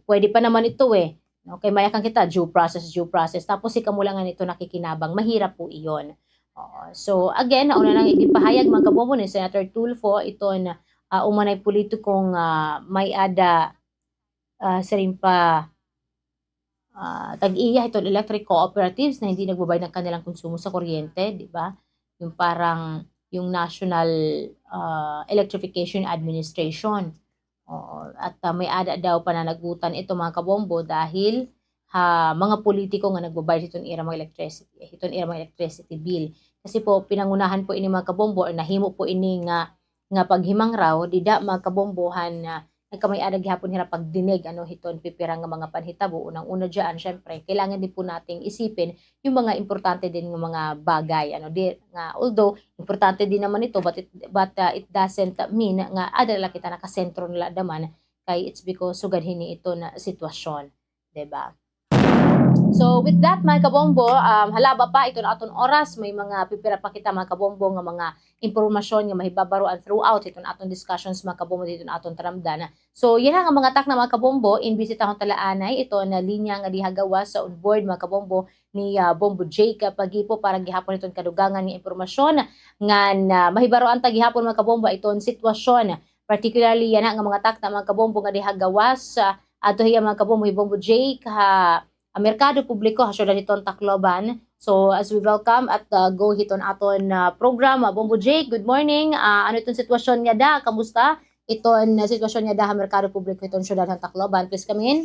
pwede pa naman ito eh. No? Kay mayakan kita, due process, due process. Tapos si kamo lang nga nito nakikinabang. Mahirap po iyon. Oo. So, again, nauna nang ipahayag, mga kabombo, ni Senator Tulfo, iton, ah, umanay politikong, ah, may-ada, ah, siring pa, ah, tag-iya hiton electric cooperatives na hindi nagbabayad ng kanilang konsumo sa kuryente, di ba? Yung parang, yung National, ah, Electrification Administration. Oo, at, ah, may-ada daw pananagutan ito, mga kabombo, dahil ha mga politiko nga nagbabayad hiton ira mga electricity, hiton ira mga electricity bill. Kasi po, pinangunahan po ini, mga kabombo, or nahimo po ini nga, nga paghimangraw, dida, mga kabombo, han, ah, nagkamay-ada gihapon hira pagdinig, ano, hiton pipira nga mga panhitabo. Unang-una diyan, syempre, kailangan din po nating isipin yung mga importante din nga mga bagay, ano, di, nga, although importante din naman ito, but it, but, ah, it doesn't mean nga ada la kita nakasentro na la daman, kay it's because sugad hini iton sitwasyon, di ba? So, with that, mga kabombo, um, halaba pa iton aton oras, may mga pipira pa kita, mga kabombo, nga mga impormasyon nga mahibabaroan throughout iton aton discussions, mga kabombo, diton aton taramdan. So, yana nga mga takna, mga kabombo, imbisitahon ta la anay iton linya nga diha gawas sa on board, mga kabombo, ni, ah, Bombo Jake Pagipo para gihapon iton kadugangan nga impormasyon ngan, ah, mahibaroan ta gihapon, mga kabombo, iton sitwasyon, particularly yana nga mga takna, mga kabombo, nga diha gawas, ah, adto hiya, mga kabombo, hi Bombo Jake ha, ah, merkado publiko ha syudad hiton Tacloban. So, as we welcome at, ah, go hiton aton, ah, program, ah, Bombo Jake, good morning. Ah, ano iton sitwasyon ngada? Kamusta iton, ah, sitwasyon ngada ha merkado publiko hiton syudad han Tacloban? Please come in.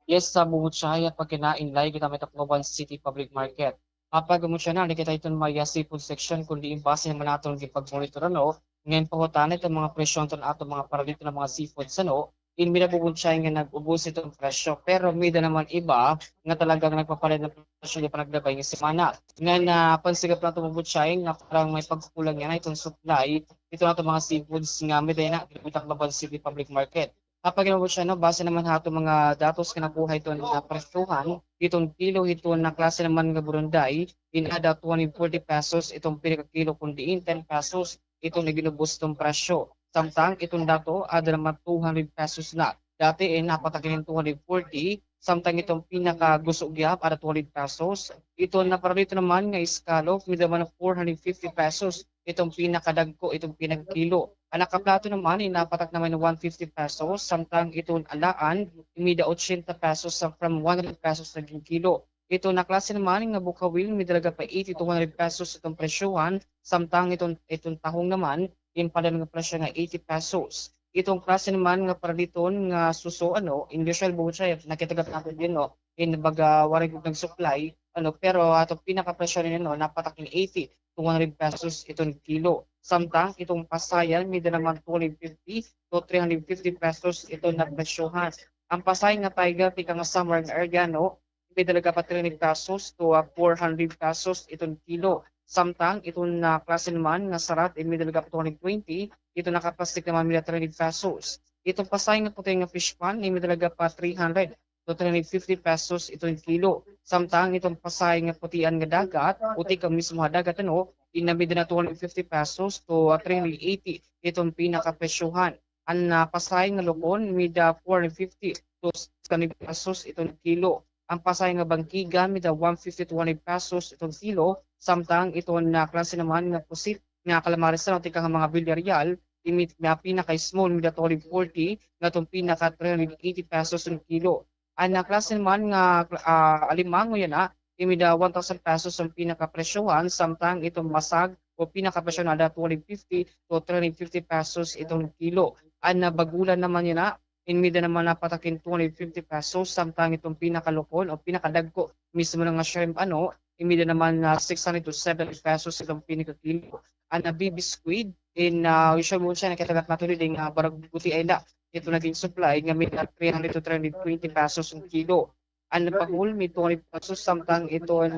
Yes, sa bubutsahay at pagkinain, layo kita may Tacloban City Public Market. Kapag bubutsahay na, kita iton may, ah, seafood section, kundi in base naman naton gipagmonitor, ano, ngayon pahutana iton mga presyo, iton aton mga paradito nga mga seafoods, ano, in may-ada bubutsahay nga nag-ubos iton presyo, pero may-ada naman iba nga talagang nagpapalit hin presyo, di pa naglabay nga semana. Nga napansigap naton bubutsahay nga parang may pagkukulang yana iton supply, iton aton mga seafoods nga may-ada yana, Tacloban City Public Market. Kapag bubutsahay, no, base naman ha aton mga datos nga nakuha hiton, ah, presyohan, iton kilo hiton, ah, klase naman nga burunday, in-ada two hundred forty pesos iton pinakakilo, kun diin ten pesos iton iginubos hiton presyo. Samtang iton dato, ada naman two hundred pesos na. Dati, eh, napatak ini hin two hundred forty, samtang iton pinakaguso gihap, ada two hundred pesos. Iton naparadito naman nga scallop, may-ada man four hundred fifty pesos iton pinakadagko, iton pinakakilo. An nakaplato naman, in napatak naman one fifty pesos, samtang iton alaan, may-ada ochenta pesos, sa from one hundred pesos naging kilo. Iton klase naman nga bukawil, may-ada la pa eighty to one hundred pesos iton presyohan, samtang iton, iton tahong naman, in padan nga presyo nga eighty pesos. Iton klase naman nga paraditon nga suso, ano, in usual bubutsahay, nakita gihap naton dinhi, no, in baga waray gud nag-supply, ano, pero aton pinakapresyo nini, no, napatak in eighty to one hundred pesos iton kilo. Samtang iton pasayan, may-ada naman two hundred fifty to three hundred fifty pesos iton napresyohan. An pasayan nga tiger, tikang ha Samar nga area, no, may-ada la pa three hundred pesos to, ah, four hundred pesos iton kilo. Samtang iton, ah, klase naman nga sarat, eh, may-ada la pa two hundred twenty, iton nakaplastik naman may-ada three hundred pesos. Iton pasayan nga puti nga fish pond, eh, may-ada la pa three hundred to three hundred fifty pesos iton kilo. Samtang iton pasayan nga putian nga dagat, o tikang mismo ha dagat, ano, in may-ada na two hundred fifty pesos to, ah, three hundred eighty iton pinakapresyohan. An, ah, pasayan nga lukon, may-ada four hundred fifty to six hundred pesos iton kilo. An pasayan nga bangkigan, may-ada one fifty to one hundred pesos iton kilo. Samtang iton, ah, klase naman nga pusit nga calamares, ano, tikang ha mga Villarreal, in may-, nga pinaka-small, may-ada two hundred forty, ngadto ha pinaka-three hundred eighty pesos iton kilo. An, ah, klase naman nga, ah, alimango yana, in may-ada one thousand pesos an pinakapresyohan, samtang iton masag o pinakapresyo na ada two hundred fifty to three hundred fifty pesos iton kilo. An, ah, bagulan naman yana, in media naman napatak in two hundred fifty pesos, samtang iton pinakalukon o pinakadagko mismo na nga shrimp, ano, in media naman na six hundred to seventy pesos iton pinakakilo. An, ah, baby squid, in, ah, usually mo siya nakita naton didi nga barag gutiay la iton nagin supply nga media three hundred to three hundred twenty pesos an kilo. An pag-uol, may two hundred pesos, samtang iton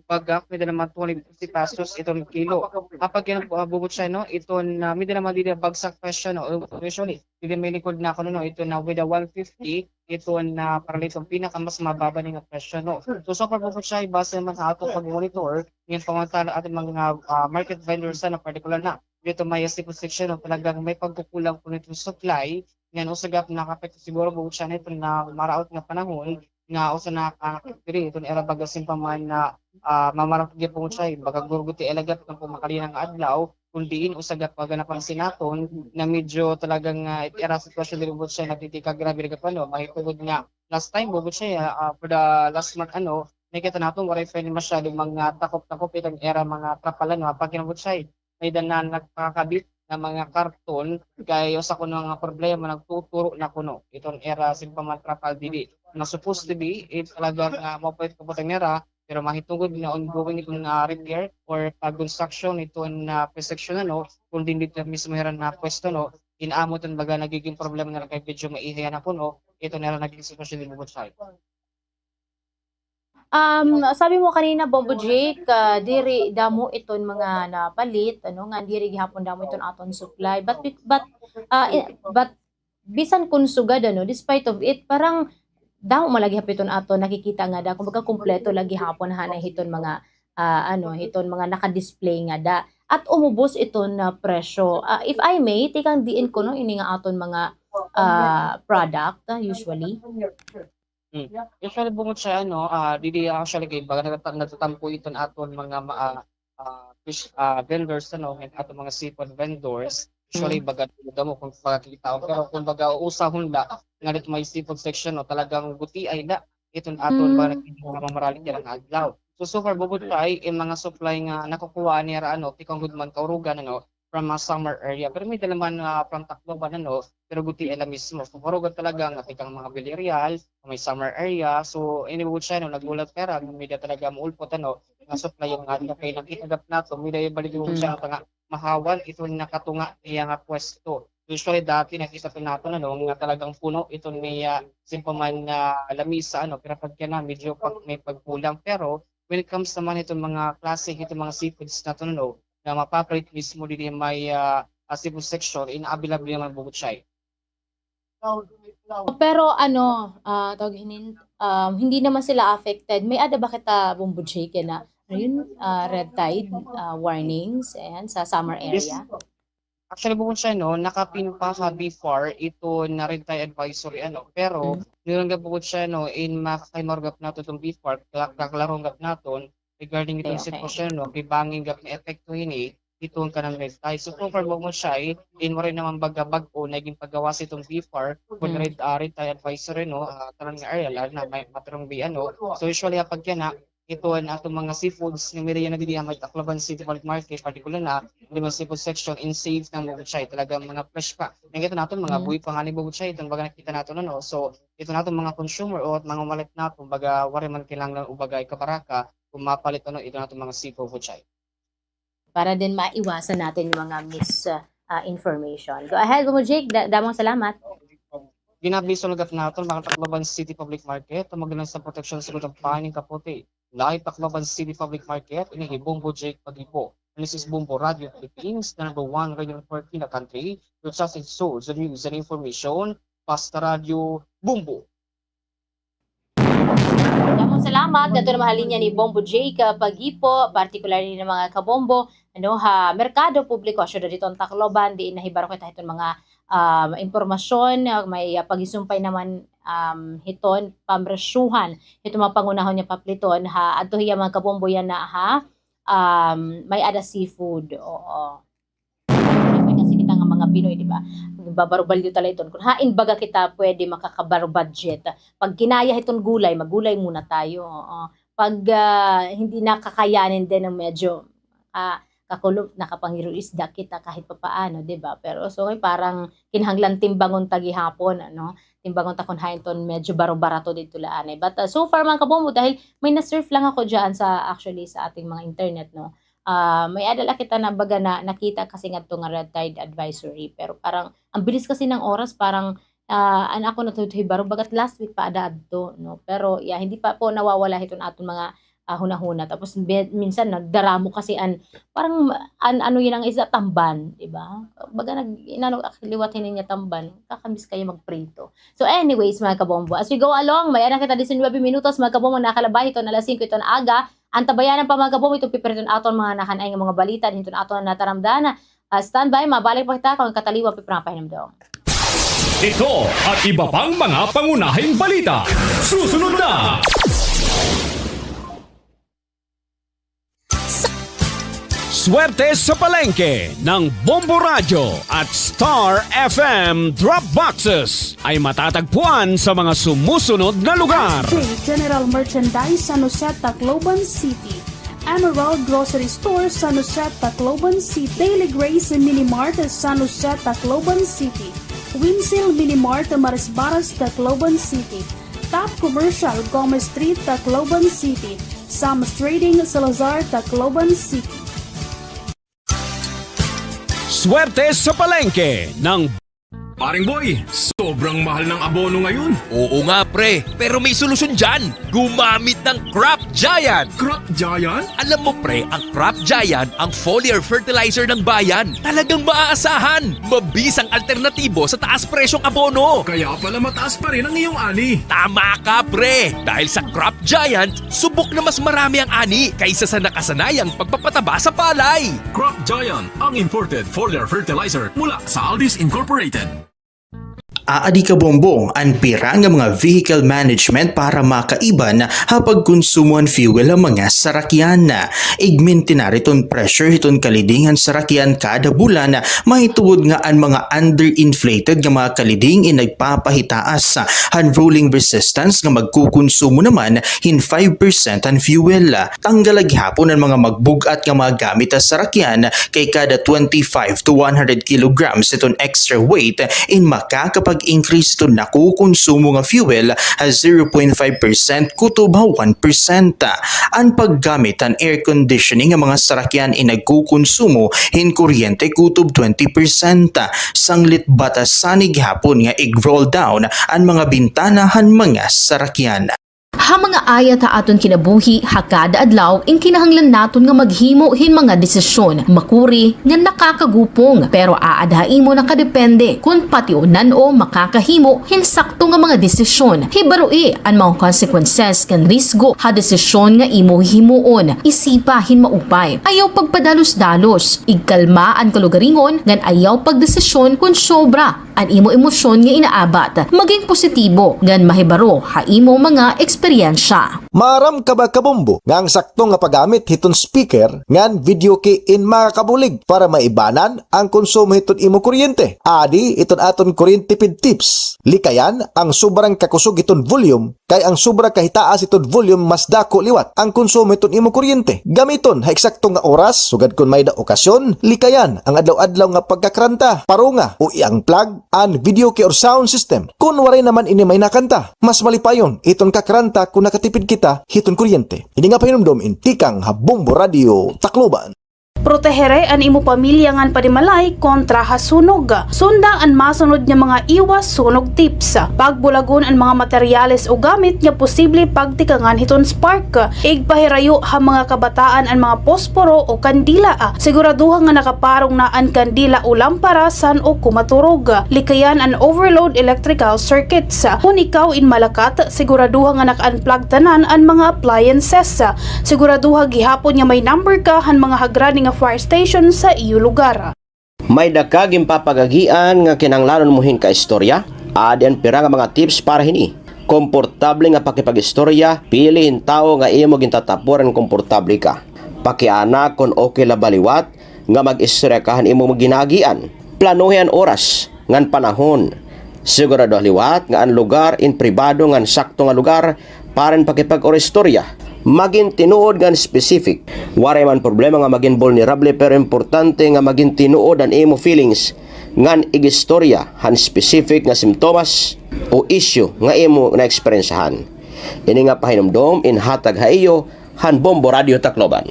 bagak, may-ada naman two hundred fifty pesos iton kilo. Kapag yan, ah, Bubutchay, no, iton, ah, may-ada naman didi bagsak presyo, no, usually, didi may likod nakon, no, iton, ah, with a one fifty, iton, ah, para iton pinakamas mababa nga presyo, no. So, so far, Bubutchay, base naman ha aton pag-monitor, ngan pangutana aton mga, ah, market vendors, ano, partikular na didi may seafood section, no, talagang may pagkukulang kuno iton supply, ngan usa gihap nakaapekto siguro, Bubutchay, na iton nga maraot nga panahon, nga usa na, ah, diri, iton ira baga simple man na, ah, mamarat gihap, Bubutchay, baga gurguti ira gihap nga pumakalinang nga adlaw, kun diin usa gihap baga napansin naton na medyo talagang, ah, ira sitwasyon diri, Bubutchay, nagtitikas grabe ira gihap, ano, mahitungod nga last time, Bubutchay, ah, ah, for the last month, ano, nakita naton waray pa ini masyado mga takop-takop iton ira mga trapal, ano, ha, pag-inabot siya, may-ada na nagpakakabit nga mga karton, kay usa kuno nga problema, nagtuturo na kuno iton ira simple man trapal didi. Na supposed to be, it talagang, ah, mao pa it kabutang nira, pero mahitungod nga ongoing iton, ah, repair or pag-construction iton, ah, pre-section, ano, kun diin didi mismo hira napwesto, no, in-amo iton baga nagiging problema nira kay medyo maihay na kuno iton ira naging sitwasyon didi, Bubutchay. Um, sabi mo kanina, Bombo Jake, ah, diri damo iton mga napalit, ano, nga diri gihapon damo iton aton supply. But, but, ah, i-, but bisan kun sugad, ano, despite of it, parang damo man la gihapon iton aton nakikita nga da, kumbaga, kumpleto la gihapon ha na hiton mga, ah, ano, hiton mga naka-display nga da. At umubos iton, ah, presyo. Ah, if I may, tikang diin kuno ini nga aton mga, ah, product, ah, usually? Hmm. Usually, bungod sa ano, ah, didi actually kay baga nagtata-, nagtatampo iton aton mga ma-, ah, ah, fish, ah, vendors, ano, and aton mga seafood vendors. Usually, baga damo kun pakakita, pero kun baga uusahon la nga didi may seafood section, no, talagang gutiay la iton aton baga nakikita nga mamaralit nga adlaw. So, so far, Bubutchay, in mga supply nga nakukuha nira, ano, tikang gud man Kaurugan, ano, from, ah, Samar area. Pero may-ada naman, ah, from Tacloban, ano, pero gutiay la mismo. So, Kaurugan talaga nga tikang mga Villarreal, may Samar area. So, ini, Bubutchay, no, nagulat ka ra, may-ada talaga maulpot, ano, nga supply nga adlaw kay nakita gihap naton, may-ada balik, Bubutchay, nga mahawan iton nakatunga niya nga pwesto. Usually, dati nakita pa naton, ano, nga talagang puno iton niya, simple man nga lamisa, ano, pero pagka na, medyo pag-, may pagkulang. Pero when it comes naman iton mga klase, iton mga seafoods naton, ano, nga mapapalit mismo didi may, ah, ah, seafood section, in available naman, Bubutchay. Pero ano, ah, tawag hinin, um, hindi naman sila affected. May-ada ba kita, Bombo Jake, na, ano yun, ah, red tide, ah, warnings, ayan, sa Samar area? Actually, bukod siya, no, nakapin pa ha BFAR iton red tide advisory, ano, pero, nurang gihap bukod siya, no, in makakaimarugap nato iton BFAR, kla-, kaklaruhon gihap naton, regarding iton sitwasyon, no, kay bangin gihap nga epekto hini iton kanan red tide. So, so far, bukod siya, eh, in waray naman baga bag-o na ginpagawas iton BFAR, kun red, ah, red tide advisory, no, ah, tanan nga area, lalo na may Matarong Bay, ano. So, usually, ha pagkana, iton aton mga seafoods nga may-ada na didi ha may Tacloban City Public Market, partikular na, didi mga seafood section, in safe na, bukod siya, talagang mga fresh pa. Nakita naton, mga buhi pa ngani, bukod siya, iton baga nakita naton, ano. So, iton aton mga consumer o mga mamalit naton, baga waray man kinahanglan o baga ikabaraka, kun mapalit, ano, iton aton mga seafood, bukod siya. Para din maiwasan natin yung mga mis-, ah, information. Go ahead, Bombo Jake. Da-, damong salamat. Ginabiso la gihap naton, mga Tacloban City Public Market, tumagdan sa proteksyon sa gudang paning kaputi. Live Tacloban City Public Market, ini hi Bombo Jake Pagipo. This is Bombo Radio Philippines, the number one radio network in the country, your trusted source of news and information, Basta Radyo Bombo. Damong salamat. Ngadto naman ha linya ni Bombo Jake, ah, Pagipo, partikular ni mga kabombo, ano, ha merkado publiko ha syudad hiton Tacloban, diin nahibaro kita hiton mga, um, impormasyon, ah, may, ah, pagisumpay naman, um, hiton pamresyuhan hiton mga pangunahon nga papliton ha, adto hiya mga kabombo yana ha, um, may-ada seafood. Oo. Siyempre kasi kita nga mga Pinoy, di ba? Babarubalyo talaga iton. Kun hain baga kita pwede makakabaru budget. Pag kinaya hiton gulay, maggulay muna tayo. Oo. Pag, ah, hindi na kakayanin din ng medyo, ah, kakulo, nakapangiro isda kita kahit papaano, di ba? Pero so, ngayon, parang kinahanglan timbangon ta gihapon, ano? Timbangon ta kon hain ton medyo baro-barato didto la anay. But, ah, so far, mga kabombo, dahil may na-surf lang ako diyan sa, actually, sa ating mga internet, no? Ah, may-ada la kita na baga na nakita kasi ngadto nga Red Tide Advisory, pero parang ang bilis kasi ng oras, parang, ah, an ako natutuybaron, bagat last week pa ada adto, no? Pero, yeah, hindi pa po nawawala hiton aton mga, ah, hunahuna. Tapos, be-, minsan nagdaramo kasi an, parang, an, ano yun ang isda, tamban, di ba? Baga nag-, inano, ak-, liwat hini nga tamban, kakamiss kay magprito. So, anyways, mga kabombo, as we go along, may-ada kita disinuybe minutos, mga kabombo, nakalabay hiton alas singko hiton aga. Antabayanan pa, mga kabombo, iton pipiriton aton mga nakanay nga mga balita, hiton aton nataramdan. Ah, standby, mabalik pa kita kon kataliwan pa it mga pahinumdom. Ito at iba pang mga pangunahing balita. Susunod na! Swerte sa palengke ng Bombo Radyo at Star F M Drop Boxes ay matatagpuan sa mga sumusunod na lugar. General Merchandise, San Jose, Tacloban City. Emerald Grocery Store, San Jose, Tacloban City. Daily Grace Mini Mart, San Jose, Tacloban City. Winsel Mini Mart, Marisbaras, Tacloban City. Top Commercial, Gomez Street, Tacloban City. Sam's Trading, Salazar, Tacloban City. Swerte sa palengke ng Paring Boy, sobrang mahal ng abono ngayon. Oo nga, pre. Pero may solusyon dyan. Gumamit ng Crop Giant. Crop Giant? Alam mo, pre, ang Crop Giant ang foliar fertilizer ng bayan. Talagang maaasahan. Mabisang alternatibo sa taas presyong abono. Kaya pala mataas pa rin ang iyong ani. Tama ka, pre. Dahil sa Crop Giant, subok na mas marami ang ani kaysa sa nakasanayang pagpapataba sa palay. Crop Giant, ang imported foliar fertilizer mula sa Aldis Incorporated. Aadi kabombo, an pira nga mga vehicle management para makaiban ha pagkonsumo han fuel han mga sarakyan. Igmintinar iton pressure hiton kaliding han sarakyan kada bulan, mahitungod nga an mga underinflated nga mga kaliding in nagpapahitaas han rolling resistance nga magkukonsumo naman hin five percent han fuel. Tanggal la gihapon an mga magbug-at nga mga gamit ha sarakyan, kay kada twenty-five to one hundred kilograms iton extra weight in makakapag-increase iton nakukonsumo nga fuel ha zero point five percent kutob ha one percent. An paggamit han air conditioning nga mga sarakyan in nagkukonsumo hin kuryente kutob twenty percent. Sanglit batasan gihapon nga ig-roll down an mga bintana han mga sarakyan. Ha mga ayat ha aton kinabuhi ha kada adlaw, in kinahanglan naton nga maghimo hin mga desisyon, makuri nga nakakagupong, pero aada ha imo nakadepende kon pationan o makakahimo hin sakto nga mga desisyon. Hibaroi an mga consequences ngan risgo ha desisyon nga imo hihimuon. Isipa hin maupay. Ayaw pagpadalos-dalos. Igkalma an kalugaringon ngan ayaw pagdesisyon kon sobra an imo emosyon nga inaabat. Maging positibo ngan mahibaro ha imo mga eksperyensya. Maaram ka ba, kabombo, nga an sakto nga paggamit hiton speaker ngan video key in makakabulig para maibanan an konsumo hiton imo kuryente? Adi iton aton kuryente tipid tips. Likayan an sobrang kakusog hiton volume, kay an sobra kahitaas hiton volume mas dako liwat an konsumo hiton imo kuryente. Gamiton ha eksakto nga oras, sugad kon may-ada okasyon. Likayan an adlaw-adlaw nga pagkakranta, parunga o i-unplug an video key or sound system. Kon waray naman ini may nakanta, mas malipayon iton kakranta kon nakatipid kita hiton kuryente. Ini nga pahinumdom in tikang ha Bombo Radio Tacloban. Protehere an imo pamilya ngan panimalay kontra ha sunog. Sunda an masunod nga mga iwas sunog tips. Pagbulagon an mga materyales o gamit nga posible pagtikangan hiton spark. Igpahirayo ha mga kabataan an mga posporo o kandila. Siguraduha nga nakaparong na an kandila o lampara san-o ko maturog. Likayan an overload electrical circuits. Kon ikaw in malakat, siguraduha nga naka-unplug tanan an mga appliances. Siguraduha gihapon nga may number ka han mga hagrani nga fire station sa iyo lugar. May-ada ka ginpapagagian nga kinahanglanon mo hin kaistorya? Adi an pira nga mga tips para hini. Komportable nga pakipag-istorya, pili hin tawo nga imo gintatapuran nga komportable ka. Pakiana kon okay la ba liwat nga mag-istorya ka han imo ginagian. Planohi an oras ngan panahon. Siguraduha liwat nga an lugar in pribado ngan sakto nga lugar para hin pakipag-istorya. Magin tinuod ngan specific. Waray man problema nga magin vulnerable, pero importante nga magin tinuod an imo feelings ngan igistorya han specific nga simptomas o issue nga imo naeksperyensyahan. Ini nga pahinumdom in hatag ha iyo han Bombo Radyo Tacloban.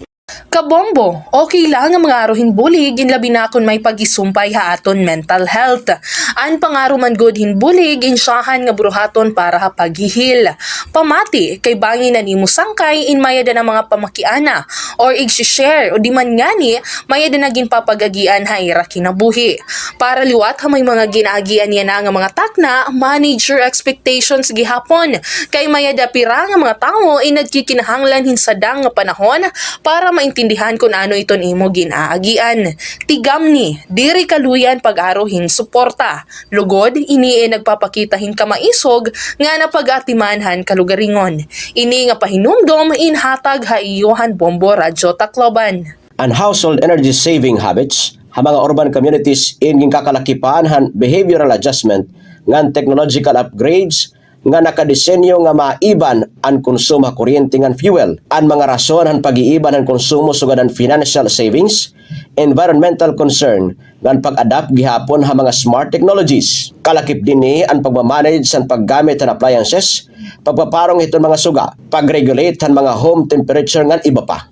Kabombo, okay la nga mangaro hin bulig in labi na kon may pagisumpay ha aton mental health. An pangaro man gud hin bulig in syahan nga buruhaton para ha paghihil. Pamati, kay bangin an imo sangkay in may-ada na mga pamakiana or igsi-share o di man ngani may-ada na ginpapag-agian ha ira kinabuhi. Para liwat ha may mga gin-aagian yana nga mga takna, manage your expectations gihapon. Kay may-ada pira nga mga tawo in nagkikinahanglan hin sadang nga panahon para maintindihan kon ano iton imo gin-aagian. Tigamni, diri kaluyan pag-aro hin suporta. Lugod, ini in nagpapakita hin kamaisog nga napag-atiman han kalugaringon. Ini nga pahinumdom in hatag ha iyo han Bombo Radyo Tacloban. An household energy saving habits ha mga urban communities in ginkakalakipan han behavioral adjustment ngan technological upgrades nga nakadesenyo nga maiban an konsumo ha kuryente ngan fuel. An mga rason han pag-iiban han konsumo sugad an financial savings, environmental concern, ngan pag-adapt gihapon ha mga smart technologies. Kalakip dinhi an pagmamanage han paggamit han appliances, pagpaparong hiton mga suga, pag-regulate han mga home temperature ngan iba pa.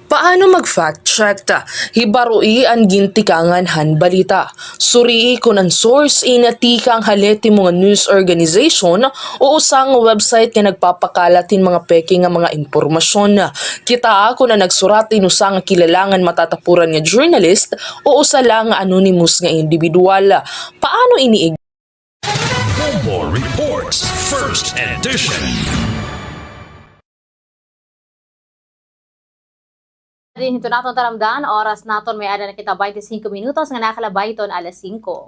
Paano mag-fact check? Hibaroi an gintikangan han balita. Surii kon an source in tikang ha letimo nga news organization o usa nga website nga nagpapakalat hin mga peke nga mga impormasyon. Kitaa kon an nagsurat in usa nga kilala ngan matatapuran nga journalist o usa la nga anonymous nga indibidwal. Paano ini ig- Bombo Reports, First Edition. Dinhi hiton aton taramdan, oras naton may-ada na kita baynte singko minutos nga nakalabay hiton alas singko.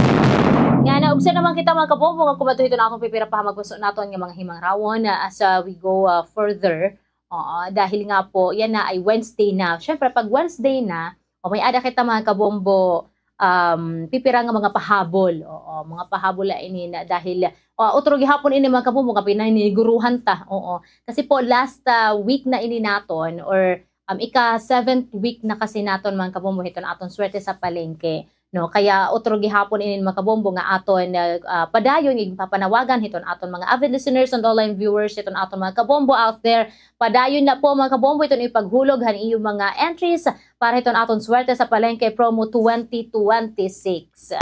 Ngan naubsan naman kita, mga kabombo, nga kumadto hiton aton pipira pa ha magpuso naton nga mga himangrawon, ah, as, ah, we go, ah, further. Oo, dahil nga po, yana ay Wednesday na. Siyempre, pag Wednesday na, o may-ada kita, mga kabombo, um, pipira nga mga pahabol. Oo, mga pahabol la ini na dahil, o, utro gihapon ini, mga kabombo, nga pinaniguruhan ta. Oo. Kasi po, last, ah, week na ini naton, or, um, ika-seventh week na kasi naton, mga kabombo, hiton aton Swerte sa Palengke. No, kaya utro gihapon inin, mga kabombo, nga aton, ah, ah, padayon, igpapanawagan hiton aton mga avid listeners and online viewers, hiton aton mga kabombo out there. Padayon na po, mga kabombo, iton ipaghulog han iyo mga entries para hiton aton Swerte sa Palengke Promo twenty twenty-six.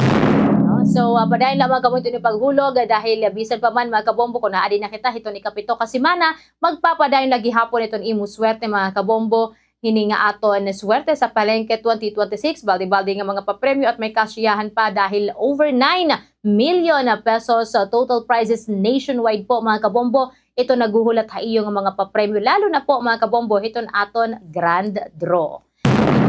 No? So, ah, padayon la, mga kabombo, iton ipaghulog, ah, dahil, ah, bisan pa man, mga kabombo, kon naadi na kita hiton ikapito ka semana, magpapadayon la gihapon iton imo swerte, mga kabombo. Hini nga aton Swerte sa Palengke twenty twenty-six, balde-balde nga mga papremyo at may kasiyahan pa dahil over nine million pesos, ah, total prizes nationwide po, mga kabombo. Ito naghuhulat ha iyo nga mga papremyo, lalo na po, mga kabombo, hiton aton grand draw.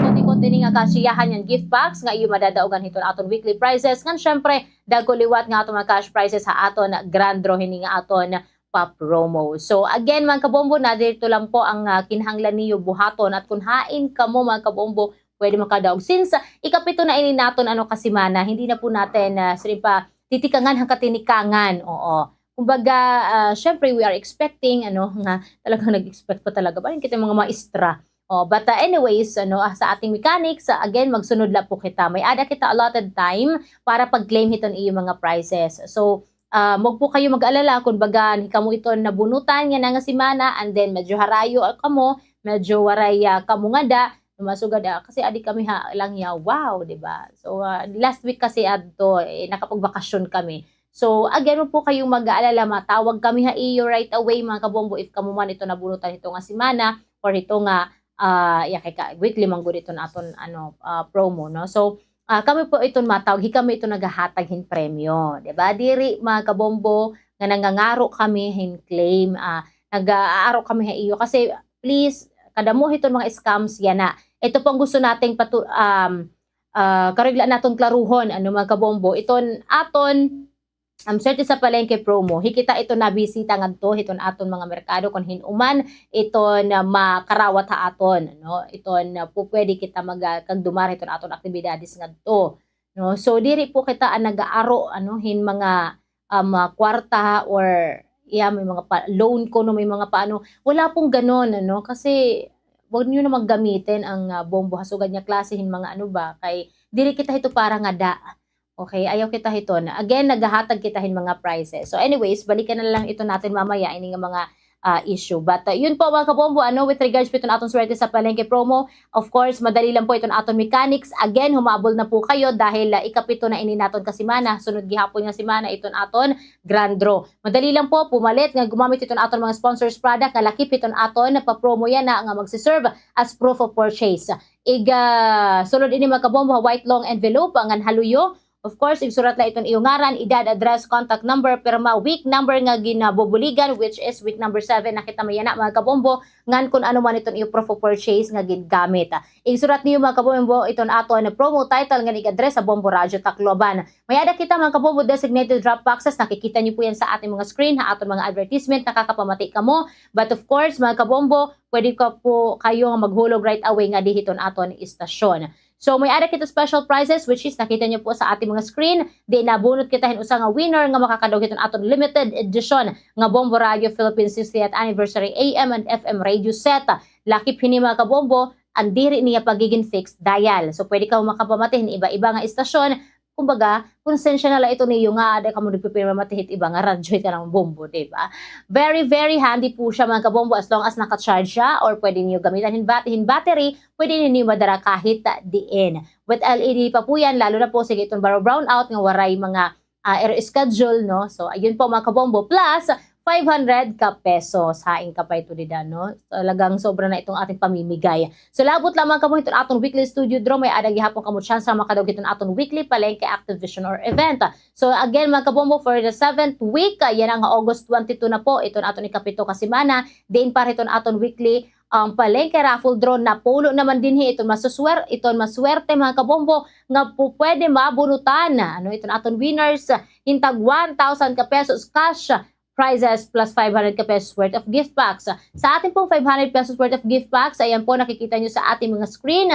Konti-konti ini nga kasiyahan ngan gift packs nga iyo madadaogan hiton aton weekly prizes. Ngan syempre, dagko liwat nga aton mga cash prizes ha aton grand draw hini nga aton pa-promo. So again, mga kabombo, nadirito lang po ang, ah, kinahanglan niyo buhaton. At kung hain kamo, mga kabombo, pwede makadaog. Since, ah, ikapito na ini naton, ano, kasimana, hindi na po natin, ah, siyempre pa titikangan han katinikangan. Oo. Kumbaga, ah, syempre, we are expecting, ano, nga talagang nag-expect pa talaga. Parang kita mga maestra. Oh, but, ah, anyways, ano, ah, sa ating mechanics, ah, again, magsunod la po kita. May-ada kita allotted time para pag-claim hiton iyo mga prizes. So, ah, wag po kayo mag-alala kon baga hikamo iton nabunutan yana nga semana, and then medyo harayo, ah, kamo, medyo waray, ah, kamo ngada, masugad, ah, kasi adi kami ha Langyaw, wow, di ba? So, ah, last week kasi adto, eh, nakapagbakasyon kami. So, again, wag po kayong mag-aalala, matawag kami ha iyo right away, mga kabombo, if kamo man ito nabunutan hito nga semana or hito nga, ah, ya kay ka, weekly man gud iton aton, ano, ah, promo, no? So, ah, kami po iton matawag, hi kami iton nagahatag hin premyo, di ba? Diri, mga kabombo, nga nangangaro kami hin claim, ah, nag-aaro kami ha iyo kasi, please, kadamo hiton mga scams yana. Ito pong gusto nating patu-, um, ah, karuyag la naton klaruhon, ano, mga kabombo, iton aton, um, Swerte sa Palengke promo, hi kita iton nabisita ngadto hiton aton mga merkado kon hin-o man iton, ah, makarawat ha aton, no? Iton, ah, pupwede kita mag-, ah, kagdumara hiton aton aktibidades ngadto, no? So, diri po kita an nag-aaro, ano, hin mga, um, ah, kwarta or iya, may mga pa-, loan ko, no, may mga paano. Wala pong ganon, ano, kasi wag niyo na maggamitin ang, ah, bombo ha sugad nga klase hin mga ano ba, kay diri kita hito para ngada. Okay, ayaw kita hiton. Again, naghahatag kita hin mga prizes. So anyways, balikan na lang ito natin mamaya, ini nga mga, ah, issue. But, ah, yun po, mga kabombo, ano, with regards po iton aton Swerte sa Palengke promo, of course, madali lang po iton aton mechanics. Again, humabol na po kayo dahil, ah, ikapito na ini naton kasimana. Sunod gihapon nga simana, iton aton grand draw. Madali lang po, pumalit nga gumamit iton aton mga sponsors product nga lakip iton aton pa-promo yana nga magsiserve as proof of purchase. Ig, ah, sulod ini, mga kabombo, ha white long envelope ngan ha luyo. Of course, igsurat la iton iyo ngaran, edad, address, contact number, pirma, week number nga ginabubuligan, which is week number seven na kita mayana, mga kabombo, ngan kun ano man iton iyo proof of purchase nga gingamit. Igsurat niyo, mga kabombo, iton aton promo title ngan ig-address ha Bombo Radyo Tacloban. May-ada kita, mga kabombo, designated drop boxes. Nakikita niyo po yan sa ating mga screen, ha aton mga advertisement, nakakapamati kamo. But of course, mga kabombo, pwede ka po kayo nga maghulog right away ngadi hiton aton istasyon. So, may-ada kita special prizes, which is nakita niyo po sa ating mga screen. Di nabunot kita hin usa nga winner nga makakadaog hiton aton limited edition nga Bombo Radio Philippines sixtieth Anniversary A M and F M radio set. Lakip hini, mga kabombo, an diri niya pagigin fixed dial. So, pwede ka makapamati hin iba-iba nga istasyon. Kumbaga, konsensya na la ito niyo nga ada kamo nagpipirma mati hit iba nga radyo, hit kanang bombo, di ba? Very, very handy po siya, mga kabombo, as long as naka-charge siya, or pwede niyo gamitan hin bat-, hin battery, pwede niyo madara kahit diin. With L E D pa po yan, lalo na po, sige, itong baro-, brownout nga waray mga, ah, air schedule, no? So, ayun po, mga kabombo. Plus, five hundred ka pesos. Hain ka pa ito dida, no? Talagang sobra na itong ating pamimigay. So, labot lamang kamo hiton aton weekly studio draw, may-ada gihapon kamo tsansa makadaog hiton aton weekly palengke activation or event. So, again, mga kabombo, for the seventh week, ah, yana nga August twenty-two na po, iton aton ikapito ka semana, diin para hiton aton weekly, um, palengke raffle draw, napulo naman dinhi iton masuswer-, iton maswerte, mga kabombo, nga po pwede mabunutan, ano, iton aton winners, hin tag one thousand ka pesos cash prizes plus five hundred ka pesos worth of gift packs. Sa atin pong five hundred pesos worth of gift packs, ayan po, nakikita niyo sa ating mga screen.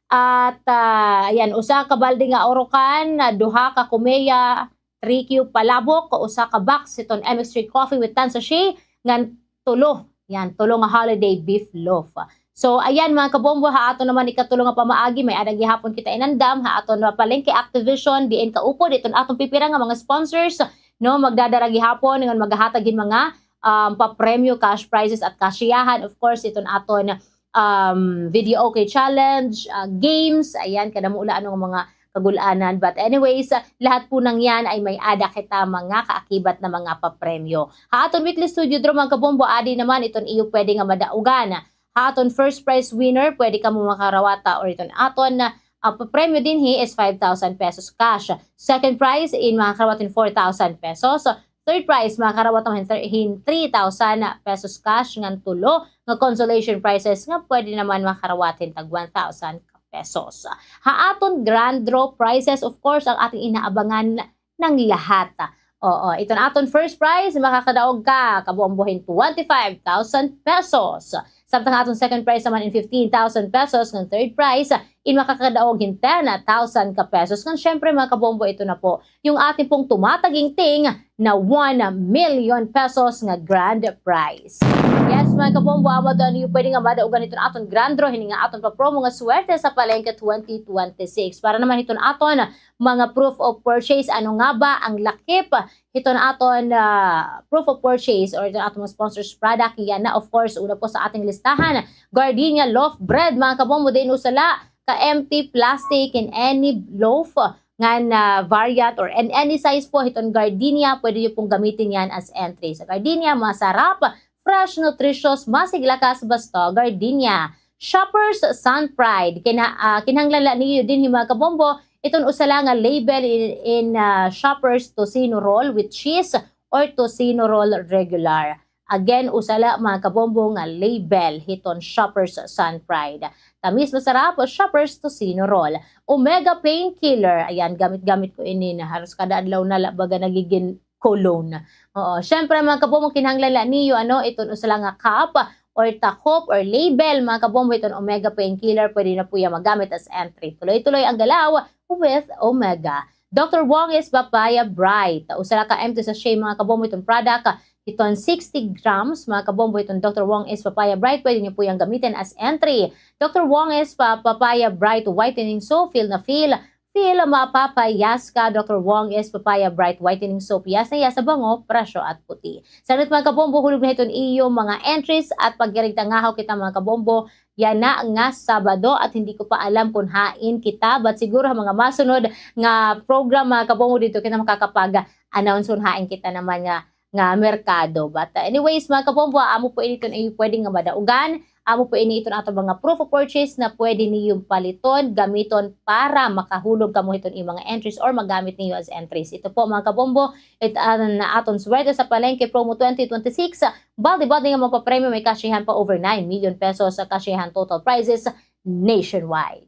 At, ah, ayan, usa ka balde nga Orocan, ah, duha ka kumeya, three cube palabok, usa ka box hiton M X three coffee with ten sachet, ngan tulo. Yan, tulo nga holiday beef loaf. So, ayan, mga kabombo, ha aton naman ikatulo nga pamaagi, may-ada gihapon kita inandam ha aton nga palengke activation, diin kaupod iton aton pipira nga mga sponsors, no, magdadara gihapon ngan maghahatag hin mga, um, papremyo, cash prizes at kasiyahan. Of course, iton aton, um, video okay challenge, ah, games, ayan, kadamo la ano nga mga kagul-anan. But anyways, ah, lahat po ng yan ay may-ada kita mga kaakibat na mga papremyo. Ha aton weekly studio draw, mga kabombo, adi naman iton iyo pwede nga madaugan. Ha aton first prize winner, pwede kamo makarawata or iton aton, ah, papremyo dinhi is five thousand pesos cash. Second prize, in, makakarawat hin four thousand pesos. Third prize, makakarawat naman hin thir-, hin three thousand pesos cash ngan tulo nga consolation prizes nga pwede naman makarawat hin tag one thousand pesos. Ha aton grand draw prizes, of course, ang ating inaabangan ng lahat. Oo, iton aton first prize, makakadaog ka, kabombo, hin twenty-five thousand pesos. Samtang aton second prize naman in fifteen thousand pesos, ngan third prize, in makakadaog hin ten thousand ka pesos. Ngan syempre, mga kabombo, ito na po yung atin pong tumataginting na one million pesos nga grand prize. Yes, mga kabombo, amo to an iyo pwede nga madaugan hiton aton grand draw, hini nga aton pa-promo nga Swerte sa Palengke twenty twenty-six. Para naman hiton aton mga proof of purchase, ano nga ba ang lakip hiton aton, ah, proof of purchase or hiton aton mga sponsors product? Yana, of course, una po sa ating listahan, Gardenia Loaf Bread, mga kabombo, diin usa la ka empty plastic in any loaf ngan, ah, variant or in any size po hiton Gardenia, pwede niyo pong gamitin yan as entry. Sa Gardenia, masarap, fresh, nutritious, masig lakas, basta Gardenia. Shoppers Sun Pride. Kinha-, ah, kinahanglan la niyo dinhi, mga kabombo, iton usa la nga label in, in, ah, Shoppers tocino roll with cheese or tocino roll regular. Again, usa la, mga kabombo, nga label hiton Shoppers Sun Pride. Tamis, masarap, Shoppers tocino roll. Omega Painkiller. Ayan, gamit-gamit ko ini na halos kada adlaw na la baga nagigin cologne. Oo. Syempre, mga kabombo, kinahanglan la niyo, ano, iton usa la nga cup or takop or label, mga kabombo, iton Omega Painkiller, pwede na po yan magamit as entry. Tuloy-tuloy ang galaw with Omega. Doctor Wong is Papaya Bright. Usa la ka empty sachet, mga kabombo, iton product. Iton sixty grams, mga kabombo, iton Doctor Wong is Papaya Bright, pwede niyo po yang gamitin as entry. Doctor Wong is pa Papaya Bright Whitening Soap, feel na feel, feel mapapayas ka. Doctor Wong is Papaya Bright Whitening Soap, yas na yas sa bango, presyo at puti. Sanglit, mga kabombo, hulog na hiton iyo mga entries at pagkirig, tangahaw kita, mga kabombo, yana nga Sabado, at hindi ko pa alam kon hain kita, but siguro ha mga masunod nga program, mga kabombo, didto kita makakapag-announce kon hain kita naman nga, nga merkado. But, uh, anyways, mga kabombo, amo po ini iton iyo pwede nga madaugan, amo po ini iton aton mga proof of purchase na pwede niyo paliton, gamiton para makahulog kamo hiton iyo mga entries or magamit niyo as entries. Ito po, mga kabombo, it-, an aton Swerte sa Palengke Promo twenty twenty-six, balde-balde nga mapapremyo, may kasyahan pa over nine million pesos sa kasyahan total prizes nationwide.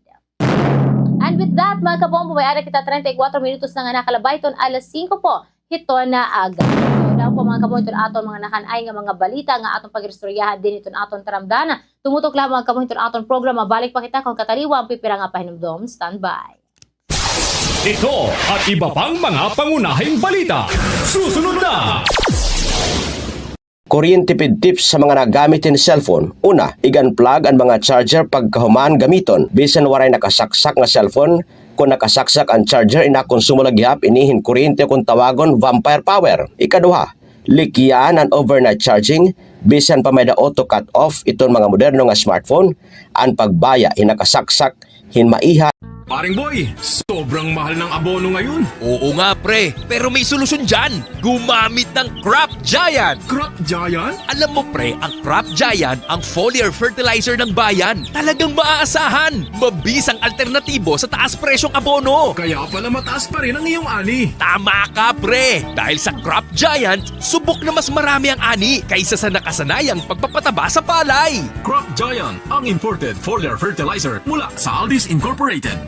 And with that, mga kabombo, may-ada kita treinta y cuatro minutos na nga nakalabay hiton alas singko po hiton aga. So, daw po, mga kabombo, hiton aton mga nakan-ay nga mga balita nga aton pag-iristoryahan dinhi hiton aton taramdan. Tumutok la, mga kabombo, hiton aton programa. Balik pa kita kon kataliwan an pipira nga pahinumdom. Standby. Ito at iba pang mga pangunahing balita. Susunod na! Kuryente pid tips sa mga nagamit hin cellphone. Una, ig-unplug an mga charger pagkahuman gamiton. Bisan waray nakasaksak nga cellphone, kon nakasaksak an charger, inakonsumo la gihap ini hin kuryente, kon tawagon vampire power. Ikaduha, likyan an overnight charging. Bisan pa may-ada auto cut off iton mga moderno nga smartphone, an pagbaya hin nakasaksak hin maiha. Paring Boy, sobrang mahal ng abono ngayon. Oo nga, pre. Pero may solusyon diyan. Gumamit ng Crop Giant. Crop Giant? Alam mo, pre, ang Crop Giant ang foliar fertilizer ng bayan. Talagang maaasahan. Mabisang alternatibo sa taas presyong abono. Kaya pala mataas pa rin ang iyong ani. Tama ka, pre. Dahil sa Crop Giant, subok na mas marami ang ani kaysa sa nakasanayang pagpapataba sa palay. Crop Giant, ang imported foliar fertilizer mula sa Aldi's Incorporated.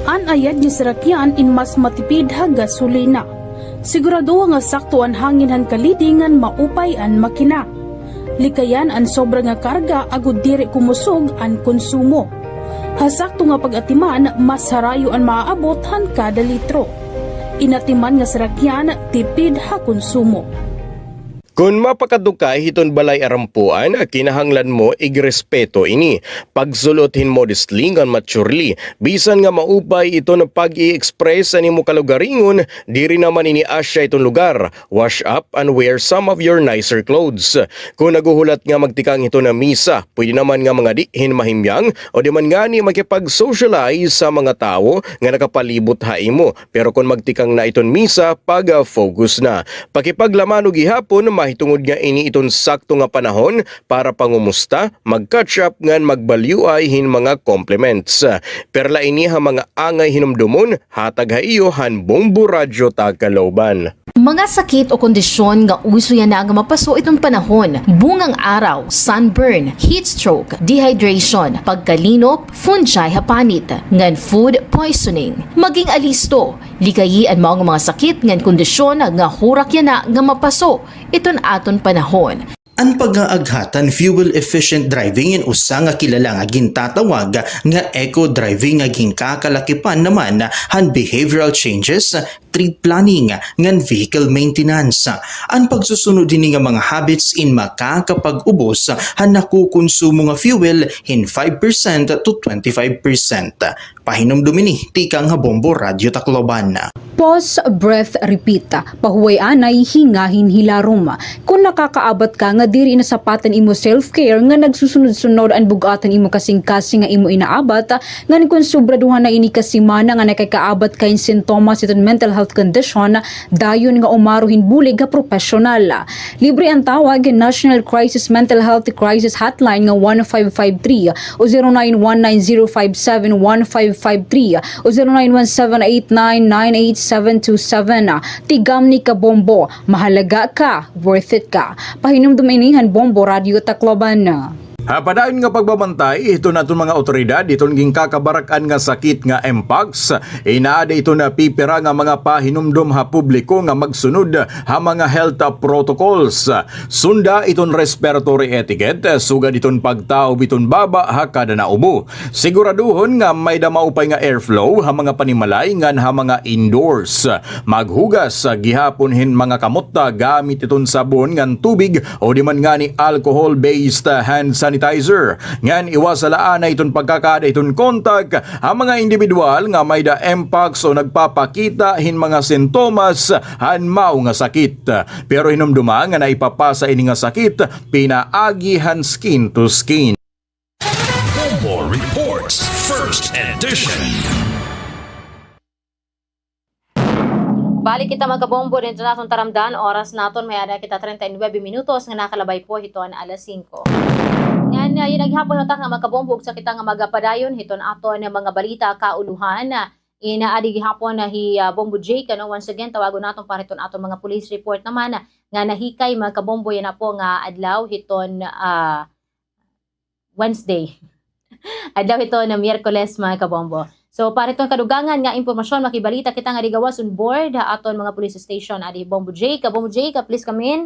An ayad nga sarakyan in mas matipid ha gasolina. Siguradoha nga sakto an hangin han kaliding ngan maupay an makina. Likayan an sobra nga karga agod diri kumusog an konsumo. Ha sakto nga pag-atiman, mas harayo an maaabot han kada litro. In atiman nga sarakyan, tipid ha konsumo. Kon mapakadto ka hiton balay arampuan, kinahanglan mo igrespeto ini. Pagsul-ot hin modestly ngan maturely. Bisan nga maupay iton pag-i-express an imo kalugaringon, diri naman ini asya iton lugar. Wash up and wear some of your nicer clothes. Kon naghuhulat nga magtikang hiton misa, pwede naman nga mangadi hin mahimyang o di man ngani makipag-socialize sa mga tawo nga nakapalibot ha imo. Pero kon magtikang na iton misa, pag-focus na. Pakipaglamano gihapon, mahitungod nga ini iton sakto nga panahon para pangumusta, mag-catch up ngan magbalyuay hin mga compliments. Perla ini ha mga angay hinumdomon, hatag ha iyo han Bombo Radyo Tacloban. Mga sakit o kondisyon nga uso yana nga mapaso iton panahon: bungang araw, sunburn, heat stroke, dehydration, pagkalinop, fungi ha panit, ngan food poisoning. Maging alisto, likayi an mao nga mga sakit ngan kondisyon nga hurak yana nga mapaso iton aton panahon. An pag-aaghat han fuel-efficient driving in usa nga kilala nga gintatawag nga eco-driving nga ginkakalakipan naman han behavioral changes, trip planning, ngan vehicle maintenance. An pagsusunod hini nga mga habits in makakapag-ubos han nakukonsumo nga fuel hin five percent to twenty-five percent. Pahinumdom ini tikang ha Bombo Radyo Tacloban. Pause, breath, repeat. Pahuway anay, hingahin, hilarom. Kon nakakaabat ka nga diri nasapat an imo self-care, nga nagsusunod-sunod an bug-at han imo kasingkasing nga imo inaabat, ngan kon sobraduhan na ini ka semana nga nakakaabat ka hin sintomas hiton mental health condition, dayon nga umaro hin bulig ha propesyonal. Libre an tawag hin National Crisis Mental Health Crisis Hotline nga one five five three o zero nine one nine zero five seven one five five three o zero nine one seven eight nine nine eight seven two seven. Tigamni ka Bombo, mahalaga ka, worth it ka. Pahinumdom ini han Bombo Radyo Tacloban. Ha padayon nga pagbabantay hiton aton mga awtoridad hiton ginkakabarak-an nga sakit nga mpox, inaada hiton pipira nga mga pahinumdom ha publiko nga magsunod ha mga health protocols. Sunda hiton respiratory etiquette, sugad hiton pagtaob hiton baba ha kada naubo. Siguraduhon nga may-ada maupay nga airflow ha mga panimalay ngan ha mga indoors. Maghugas gihapon hin mga kamot gamit hiton sabon ngan tubig o di man ngani alcohol-based hand sanitizer. Ngan iwasalaanay hiton pagkakaada hiton kontak ha mga indibidwal nga may-ada mpox o nagpapakita hin mga sintomas han mao nga sakit. Pero hinumdoma nga naipapasa ini nga sakit pinaagi han skin to skin. Bombo Reports, First Edition. Balik kita, mga kabombo, dinhi ha aton taramdan. Oras naton, may-ada kita treinta y nueve minutos nga nakalabay po hiton alas singko. Ngan, ah, yana gihapon, mga kabombo, ugsa kita nga magapadayon hiton aton mga balita kaulohan. Inaadi gihapon na hi, ah, Bombo Jake, ano, once again, tawagon naton para hiton aton mga police report naman nga nahikay, mga kabombo, yana po nga adlaw hiton, ah, Wednesday. Adlaw hiton Miyerkules, mga kabombo. So, para hiton kadugangan nga impormasyon, makibalita kita ngadi gawas on board ha aton mga police station. Adi Bombo Jake. Bombo Jake, please come in.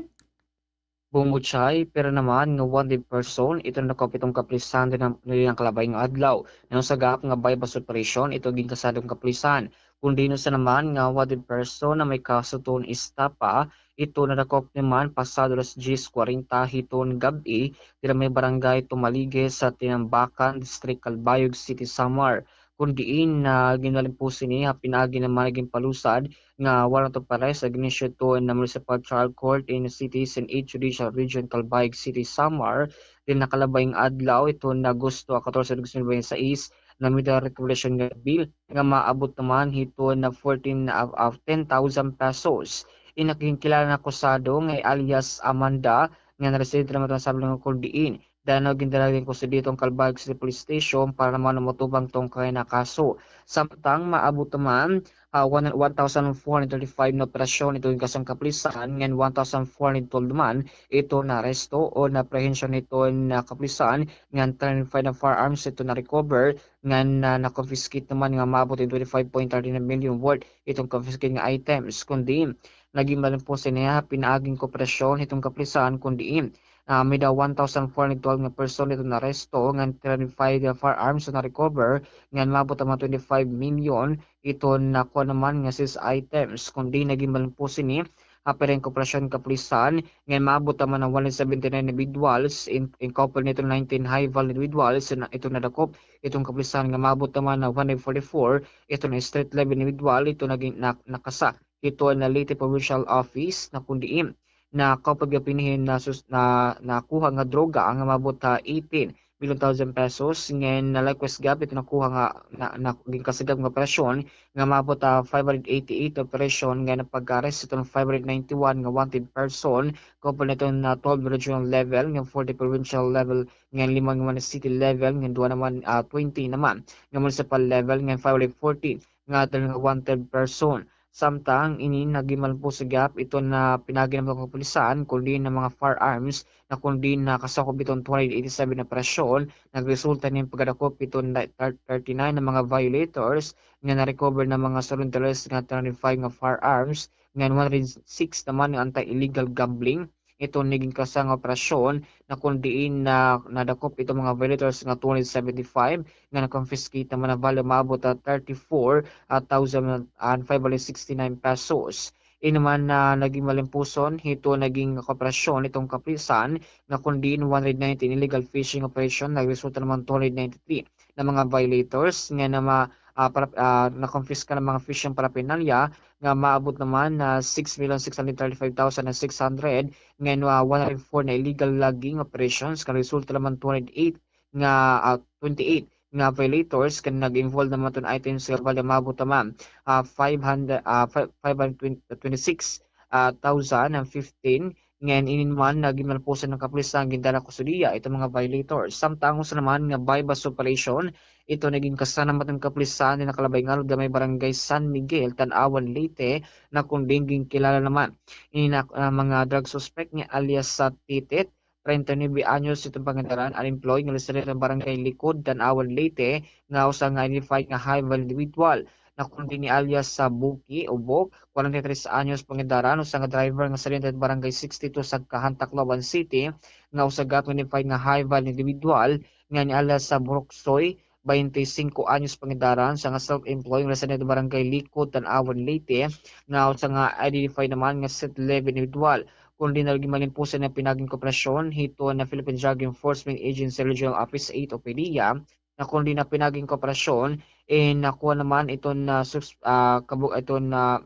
Bombo Chay, pira naman nga wanted person hiton nadakop hiton kapulisan dinhi ha nakalabay nga adlaw. Ngan usa gihap nga buy-bust operation hiton ginkasada hiton kapulisan. Kon diin usa naman nga wanted person nga may kaso hiton estafa, ito nadakop naman pasado alas diyes kwarenta hiton gab-i, dida ha may barangay Tumalige sa Tinambakan, District Calbayog City, Samar. Kon diin nga ginmalimos ini ha pinaagi naman nga ginpalusad nga warrant of arrest against hiton Municipal Trial Court in City San Age Judicial Region, Calbayog City, Samar, dinhi ha nakalabay nga adlaw hiton Agosto katorse, dos mil binte y seis, nga may-ada recommendation nga bail nga maabot naman hiton fourteen of, of ten thousand pesos. Ini nagkakilala nga akusado nga alias Amanda, nga naresidente naman hiton nasabing lugar, kon diin dida gindala hin kustodiya hiton Calbayog City Police Station para naman matubang hiton kay na kaso. Samtang maabot naman, ah, one, one thousand four hundred thirty-five na operasyon hiton ginkasada hiton kapulisan, ngan one thousand four hundred twelve naman ito na aresto o na apprehension hiton kapulisan, ngan three hundred five na firearms ito na recover, ngan, ah, na confiscate naman nga maabot hin twenty-five point thirty-nine million worth hiton confiscate nga items. Kon diin nagmalimos ini ha pinaagi nga operasyon hiton kapulisan, kon diin, ah, may-ada one thousand four hundred twelve nga person hiton naaresto, ngan three hundred five nga firearms na recover, ngan maabot naman twenty-five million hiton nakuha naman nga seized items. Kon diin nagmalimos ini ha pinaagi nga operasyon hiton kapulisan, ngan maabot naman an one hundred seventy-nine individuals, in, in couple nito nineteen high value individuals, na, ito nadakop hiton kapulisan, ngan maabot naman an one hundred forty-four ito na street level individual ito nagin, na, nakasa hiton Leyte Provincial Office, na kon diin nakaupat gihap ini hin na sus-, na, nakuha nga droga nga maabot ha eighteen million thousand pesos, ngan na likewise gihap ito nakuha nga, na, na, ginkasagap nga operasyon nga maabot ha five hundred eighty-eight operasyon, ngan napag-arrest hiton five hundred ninety-one nga wanted person, couple niton na twelve regional level, ngan forty provincial level, ngan lima naman city level, ngan duha naman, ah, twenty naman nga municipal level, ngan five hundred fourteen nga talaga wanted person. Samtang ini nagmalimos gihap ito na pinaagi naman hiton kapulisan, kon diin na mga firearms, na kon diin nakasakob hiton two hundred eighty-seven na operasyon, nagresulta ini hin pagkadakop hiton thirty-nine na mga violators, ngan na-recover na mga stolen dollars nga three hundred five nga firearms, ngan one hundred six naman nga anti-illegal gambling, ito nga ginkasada nga operasyon, na kon diin na nadakop ito mga violators nga two hundred seventy-five, nga na-confiscate naman na value maabot ha thirty-four thousand five hundred sixty-nine pesos. Ini naman na nagmalimos hiton nagin nga operasyon hiton kapulisan, na kon diin one hundred nineteen illegal fishing operation, nagresulta naman two hundred ninety-three na mga violators nga na ma-, ah, para-, ah, nakumpiska na mga fishing paraphernalia nga maabot naman na six million six hundred thirty-five thousand six hundred, ngan, ah, one hundred four na illegal logging operations, nga resulta naman two hundred eight nga, ah, twenty-eight nga violators, ngan nag-involve naman iton items nga value maabot naman, ah, five hundred, ah, five, five hundred twenty-six, ah, thousand and fifteen, ngan ini naman nga ginmalimos hiton kapulisan nga gindara ha kustodiya iton mga violators. Samtang usa naman nga buy-bust operation, ito nga ginkasada naman hiton kapulisan dinhi ha nakalabay nga aldaw ha may barangay San Miguel, Tanauan, Leyte, na kon diin ginkilala naman ini na, ah, mga drug suspect nga alias sa Titit, treinta y nueve anyos iton pangedaran, unemployed, nga residente sa barangay Likod, Tanauan, Leyte, nga usa nga identified nga high-value individual. Nakundi ni alias sa Buki o Bok, kwarenta y tres anyos pangedaran, usa nga driver nga residente sa barangay sixty-two, Sagkahan, Tacloban City, nga usa gihap nga identified nga high-value individual, nga ni alias sa Bruksoy, baynte singko anyos pangedaran, usa nga self-employed nga residente barangay Likod, Tanauan, Leyte, nga usa nga identified naman nga set level individual. Kundi na lagi malimpusan nga pinaging kooperasyon hiton Philippine Drug Enforcement Agency Regional Office eight o PDEA, na kundi na pinaging kooperasyon, eh, nakuha naman iton, ah, sus-, ah, kabu-, iton, ah,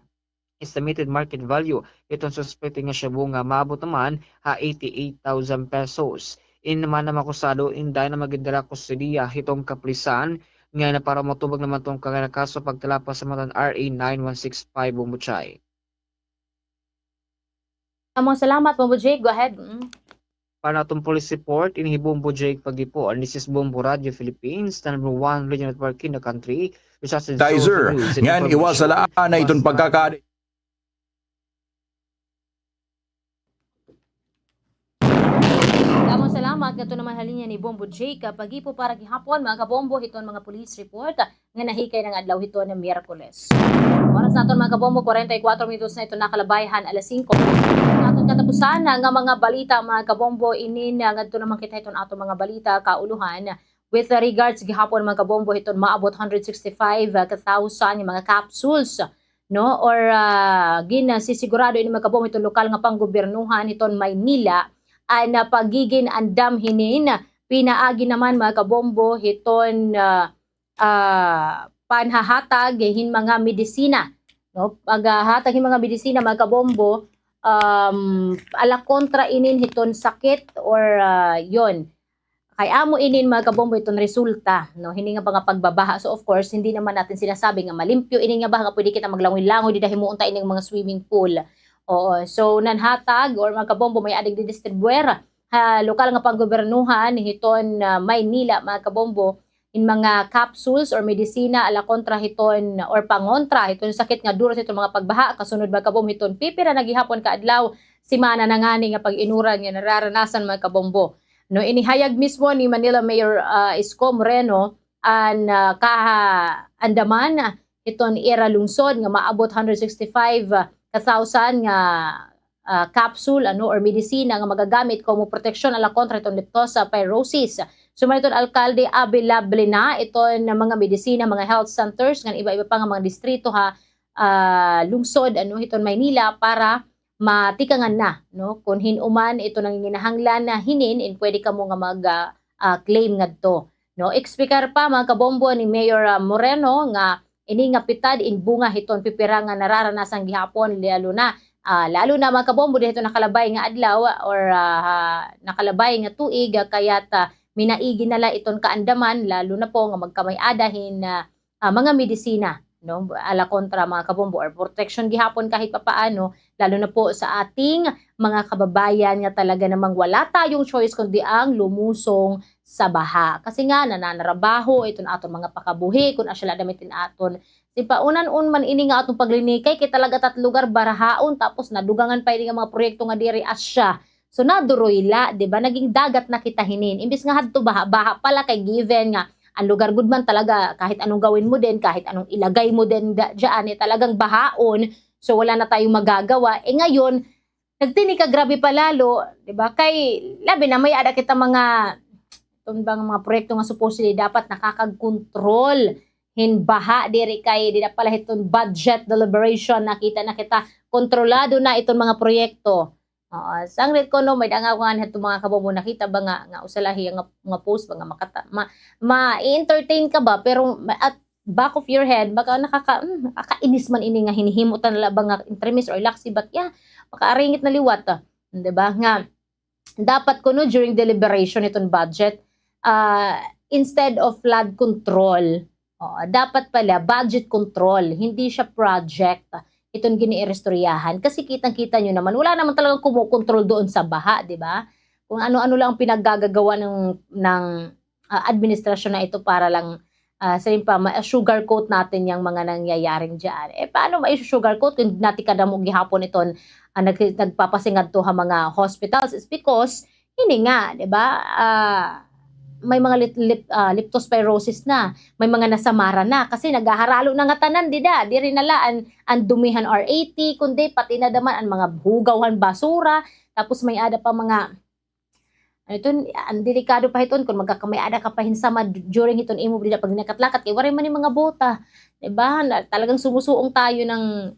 estimated market value iton suspect nga shabu nga maabot naman ha eighty-eight thousand pesos. Ini naman nga mga akusado, inday na magindara kustodiya hiton kapulisan, nga na para matubag naman iton kangana kaso pagtalapas sa matan R A nine one six five, Bombo Jay. Amo, salamat, Bombo Jay. Go ahead. Mm. Para iton police report, ini hi Bombo Jake Pagipo, and this is Bombo Radio Philippines, the number one radio network in the country. Tizer, ngan iwasala na iton pagkakadi. Damo salamat. Ngadto naman ha linya ni Bombo Jake Pagipo para gihapon, mga kabombo, hiton mga police report nga nahikay nga adlaw hiton Miyerkules. Oras naton, mga kabombo, kwarenta y kuwatro minutos na iton nakalabay han alas singko. Aton katapusan nga mga balita, mga kabombo, inin, ah, ngadto naman kita hiton aton mga balita kaulohan with regards gihapon, mga kabombo, hiton maabot hundred sixty-five ka thousand nga mga capsules, no, or, ah, ginasisigurado ini, mga kabombo, hiton lokal nga panggobyernohan hiton Maynila an, ah, pagigin andam hinin pinaagi naman, mga kabombo, hiton, ah, ah, panhahatag hin mga medisina, no? Paghahatag hin mga medisina, mga kabombo, um, ala kontra inin hiton sakit or, ah, yon. Kay amo inin, mga kabombo, iton resulta, no? Hini nga mga pagbabaha. So, of course, hindi naman natin sinasabi nga malimpyo inin nga baha nga pwede kita maglangoy-langoy, dida himuon ta ining mga swimming pool. Oo. So, nanhatag or, mga kabombo, may-ada digdistribuer ha lokal nga panggobyernohan hiton, ah, Maynila, mga kabombo, in mga capsules or medisina ala kontra hiton or pangontra hiton sakit nga duro hiton mga pagbaha, kasunod, mga kabombo, hiton pipira na gihapon ka adlaw, semana na ngani nga pag-inuran nga nararanasan, mga kabombo. No, inihayag mismo ni Manila Mayor, ah, Isko Moreno an, ah, kaandaman hiton ira lungsod nga maabot hundred sixty-five ka thousand nga, ah, capsule, ano, or medisina nga magagamit komo proteksyon ala kontra hiton leptospirosis. Sumala hiton Alkalde Abe Lablena, iton mga medisina, mga health centers, ngan iba-iba pa nga mga distrito ha, ah, lungsod, ano, hiton Maynila para matikangan na, no, kon hin-o man iton nanginginahanglan na hinin in pwede kamo nga mag, ah, ah, claim ngadto, no. Explicar pa, mga kabombo, ni Mayor, ah, Moreno nga ini nga pitad in bunga hiton pipira nga nararanasan gihapon, lalo na, ah, lalo na, mga kabombo, dida hiton nakalabay nga adlaw or, ah, nakalabay nga tuig, ah, kayat, ah, minaigi na la iton kaandaman, lalo na po nga magkamay-ada hin, ah, ah, mga medisina, no? Ala kontra, mga kabombo, or protection gihapon kahit papaano, lalo na po sa ating mga kababayan nga talaga namang wala tayong choice kundi ang lumusong sa baha. Kasi nga, nananarabaho iton aton mga pakabuhi, kun asya la damo iton aton. Sipa, unan-un man ini nga aton paglinikay, kay talaga tat lugar barahaon, tapos nadugangan pa ini nga mga proyekto nga diri asya. So, naduroy la, di ba? Naging dagat na kita hinin. Imbis nga hadto baha-baha pala kay given nga ang lugar gud man talaga, kahit anong gawin mo din, kahit anong ilagay mo din da-, dyan, eh, talagang bahaon. So, wala na tayong magagawa. Eh, ngayon, nagtini ka grabe pa lalo, di ba? Kay, labi na may-ada kita mga, iton bang mga proyekto nga supposedly dapat nakakagkontrol hin baha diri kay dida pala hiton budget deliberation, nakita na kita, kontrolado na iton mga proyekto. Oo, sanglit kuno may-ada nga ako nga hiton mga kabombo nakita ba nga, nga usa la hiya nga, nga post ba nga makata-, ma-, ma-entertain ka ba, pero ma-, at back of your head, baka nakaka-, hmm, nakakainis man ini nga hinihimo ta na la ba nga entremis or laksi, but yeah, makaaringit na liwat, ah. Di ba? Nga, dapat kuno during deliberation iton budget, ah, instead of flood control, oo, dapat pala budget control, hindi siya project. Iton giniiristoryahan. Kasi kitang-kita niyo naman, wala naman talagang kumokontrol doon sa baha, di ba? Kung ano-ano lang ang pinaggagawa ng, ng, ah, administrasyon na ito para lang, ah, sabihin pa, ma-sugarcoat natin yang mga nangyayaring diyan. Eh, paano ma-sugarcoat kung natikadamo gihapon iton, ah, nag-, nagpapasingadto ha mga hospitals? It's because Hini nga, di ba? Ah, may mga lit-, lip-, ah, leptospirosis na, may mga nasamaran na, kasi naghaharalo na nga tanan, dida, diri na la an, an dumi han R eighty, kundi pati na daman an mga hugaw han basura, tapos may-ada pa mga, ano iton, an delikado pa hiton, kon magkakamay-ada ka pa hin sama d-, during hiton imo dida paglakat-lakat, kay waray man ni mga bota, di ba? Na, talagang sumusuong tayo ng,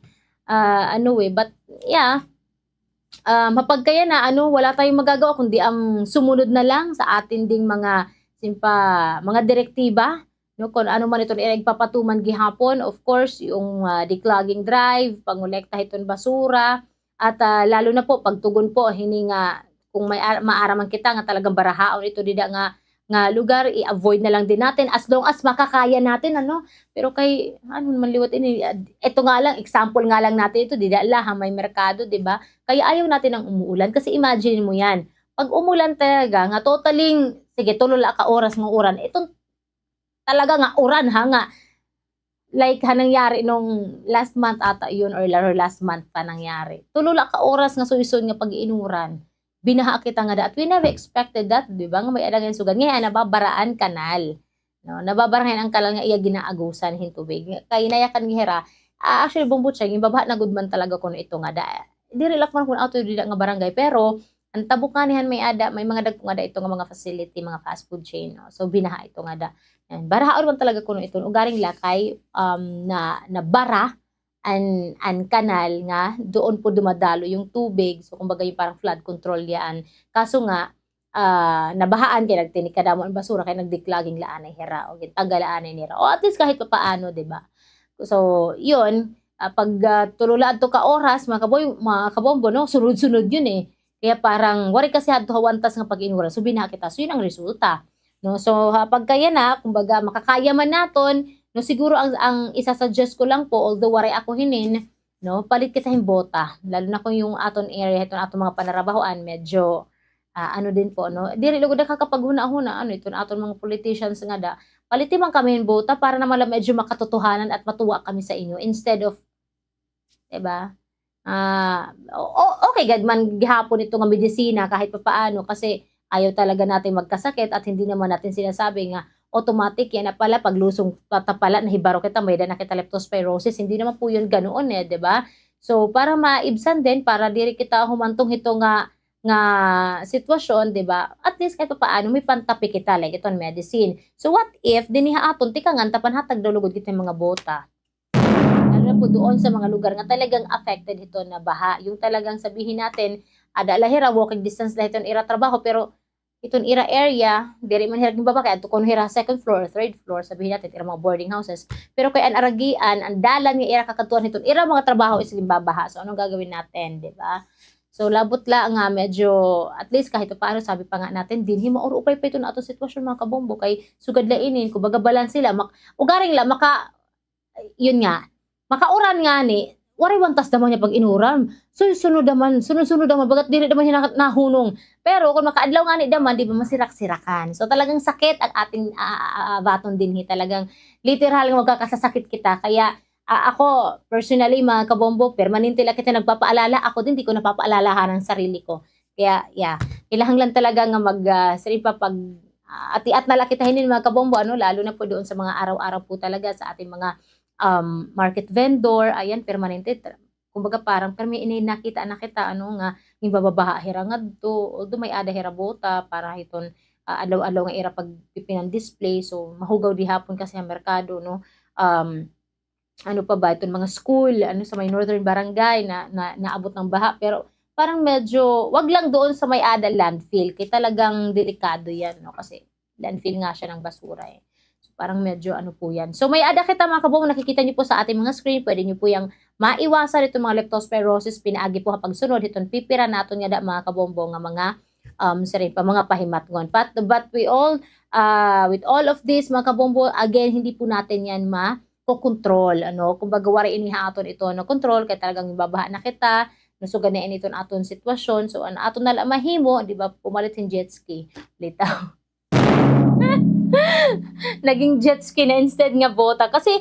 ah, ano eh, but, yeah, ah, mapagkaya na, ano, wala tayong magagawa kundi ang sumunod na lang sa atin ding mga, simpa, mga direktiba, no? Kung ano man iton ira igpapatuman gihapon, of course, yung, ah, declogging drive, pangolekta hiton basura, at, ah, lalo na po, pagtugon po, hini nga, kung may ar-, maaraman kita nga talagang barahaon ito dida nga nga lugar, i-avoid na lang din natin as long as makakaya natin, ano? Pero kay, ano naman liwat ini, ah, ito nga lang, example nga lang natin ito, dida la ha may merkado, di ba? Kaya ayaw natin ng umuulan kasi imagine mo yan. Pag umulan talaga, nga totaling, sige, tulo la ka oras nga uran, itong talaga nga uran ha, nga like, ha nangyari nung last month ata yun or la-, or last month pa nangyari. Tulo la ka oras nga suyson nga pag-iinuran, binaha kita ngada. At we never expected that, di ba? Nga may-ada ngay-an sugad. Ngay-an, nababara an kanal. No? Nababara ngay-an an kanal nga iya ginaagusan hin tubig. Kay nayakan nga hira, ah, actually, Bombo Chay, ginbabaha na gud man talaga kuno ito ngada. Diri la man kuno ato dida nga barangay, pero an tabok ngani han may-ada, may mga dagko ngada ito nga mga facility, mga fast food chain, no? So, binaha ito ngada. Yan, barahaon man talaga kuno iton ugaring lakay, um, na, nabara an, an kanal nga doon po dumadalo yung tubig. So, kumbaga yung parang flood control yan. Kaso nga, ah, nabahaan kay nagtinik kadamo an basura kay nagdeclogging la anay hira o gintanggal la anay nira. O at least kahit papaano, di ba? So, yun, ah, pag, ah, tulo la adto ka oras, mga kaboy-, mga kabombo, no? Sunod-sunod yun eh. Kaya parang, waray kasi hadto ha wantas nga pag-inuran. So, binaha kita. So, yun ang resulta. No? So, ha, pagkaya na, kumbaga, makakaya man naton, no, siguro ang, ang isa-suggest ko lang po, although waray ako hinin, no, palit kita hin bota. Lalo na kung yung aton area, iton aton mga panarabahoan, medyo, ah, ano din po, no? Diri lugod nakakapaghuna-huna, ano, iton aton mga politicians ngada. Paliti man kami hin bota para naman lang medyo makatotohanan at matuwa kami sa inyo instead of, di ba? Ah, o-, o-, okay gad man gihapon ito nga medisina kahit papaano kasi ayaw talaga natin magkasakit at hindi naman natin sinasabi nga automatic yan na pala pag lusong pata pala nahibaro kita, may-ada na kita leptospirosis. Hindi naman po yun ganoon eh, di ba? So, para maibsan din, para diri kita humantong hito nga, nga sitwasyon, di ba? At least kahit papaano may pantapi kita, like iton medicine. So, what if dinhi ha aton, tikangan ta panhatag daw lugod kita hin mga bota. Lalo na po doon sa mga lugar nga talagang affected hiton nga baha. Yung talagang sabihin natin, ada la hira, walking distance la hiton ira trabaho, pero iton ira area, diri man hira ginbaba kay adto kuno hira second floor or third floor, sabihin natin, ira mga boarding houses. Pero kay an aragian, an dalan nga ira kakadtuan hiton ira mga trabaho is ginbabaha. So, anong gagawin natin, di ba? So, labot la nga medyo, at least kahit paano, sabi pa nga natin, dinhi mauro-upay pa iton aton sitwasyon, mga kabombo, kay sugad la inin, kumbaga, balanse la, mak-, ugaring la, maka-, yun nga, makauran ngani, waray wantas daman niya pag-inuran. So, sunod naman, sunod-sunod naman, bagat diri naman hiya na-, nahunong. Pero kung makaadlaw ngani daman, di ba, masirak-sirakan. So, talagang sakit ang ating, ah, ah, ah, baton dinhi. Talagang literal nga magkakasasakit kita. Kaya, ah, ako, personally, mga kabombo, permanente la kita nagpapaalala. Ako din, di ko napapaalalahan ang sarili ko. Kaya, yeah, kailangan lang talaga nga mag, ah, siring pa pag, ah, atiat na la kita hinin, mga kabombo, ano, lalo na po doon sa mga araw-araw po talaga sa ating mga, um, market vendor, ayan, permanente, tra-, kumbaga parang permi ini nakita na kita, ano, nga ginbababaha hira ngadto, although may-ada hira bota para hiton, ah, adlaw-adlaw nga ira pagpipinan-display, so mahugaw gihapon kasi an merkado, no, um, ano pa ba, iton mga school, ano, sa may Northern Barangay na, na naabot ng baha. Pero parang medyo, wag lang doon sa may-ada landfill, kay talagang delikado yan, no? Kasi landfill nga siya ng basura, eh. So, parang medyo ano po yan. So, may-ada kita, mga kabombo, nakikita niyo po sa ating mga screen, pwede niyo po yang maiwasan itong mga leptospirosis, pinaagi po ha pagsunod hiton pipira naton ngada, mga kabombo, nga mga, um, siring pa, mga pahimatngon. But, but we all, uh, with all of this, mga kabombo, again, hindi po natin yan ma- ko-control, ano, kumbaga, waray ini ha aton ito, no, control, kay talagang ginbabaha na kita, nasugad na ini iton aton sitwasyon, so, an aton na la mahimo, di ba, pumalit hin jet ski, litaw. Naging jet ski na instead nga bota, kasi,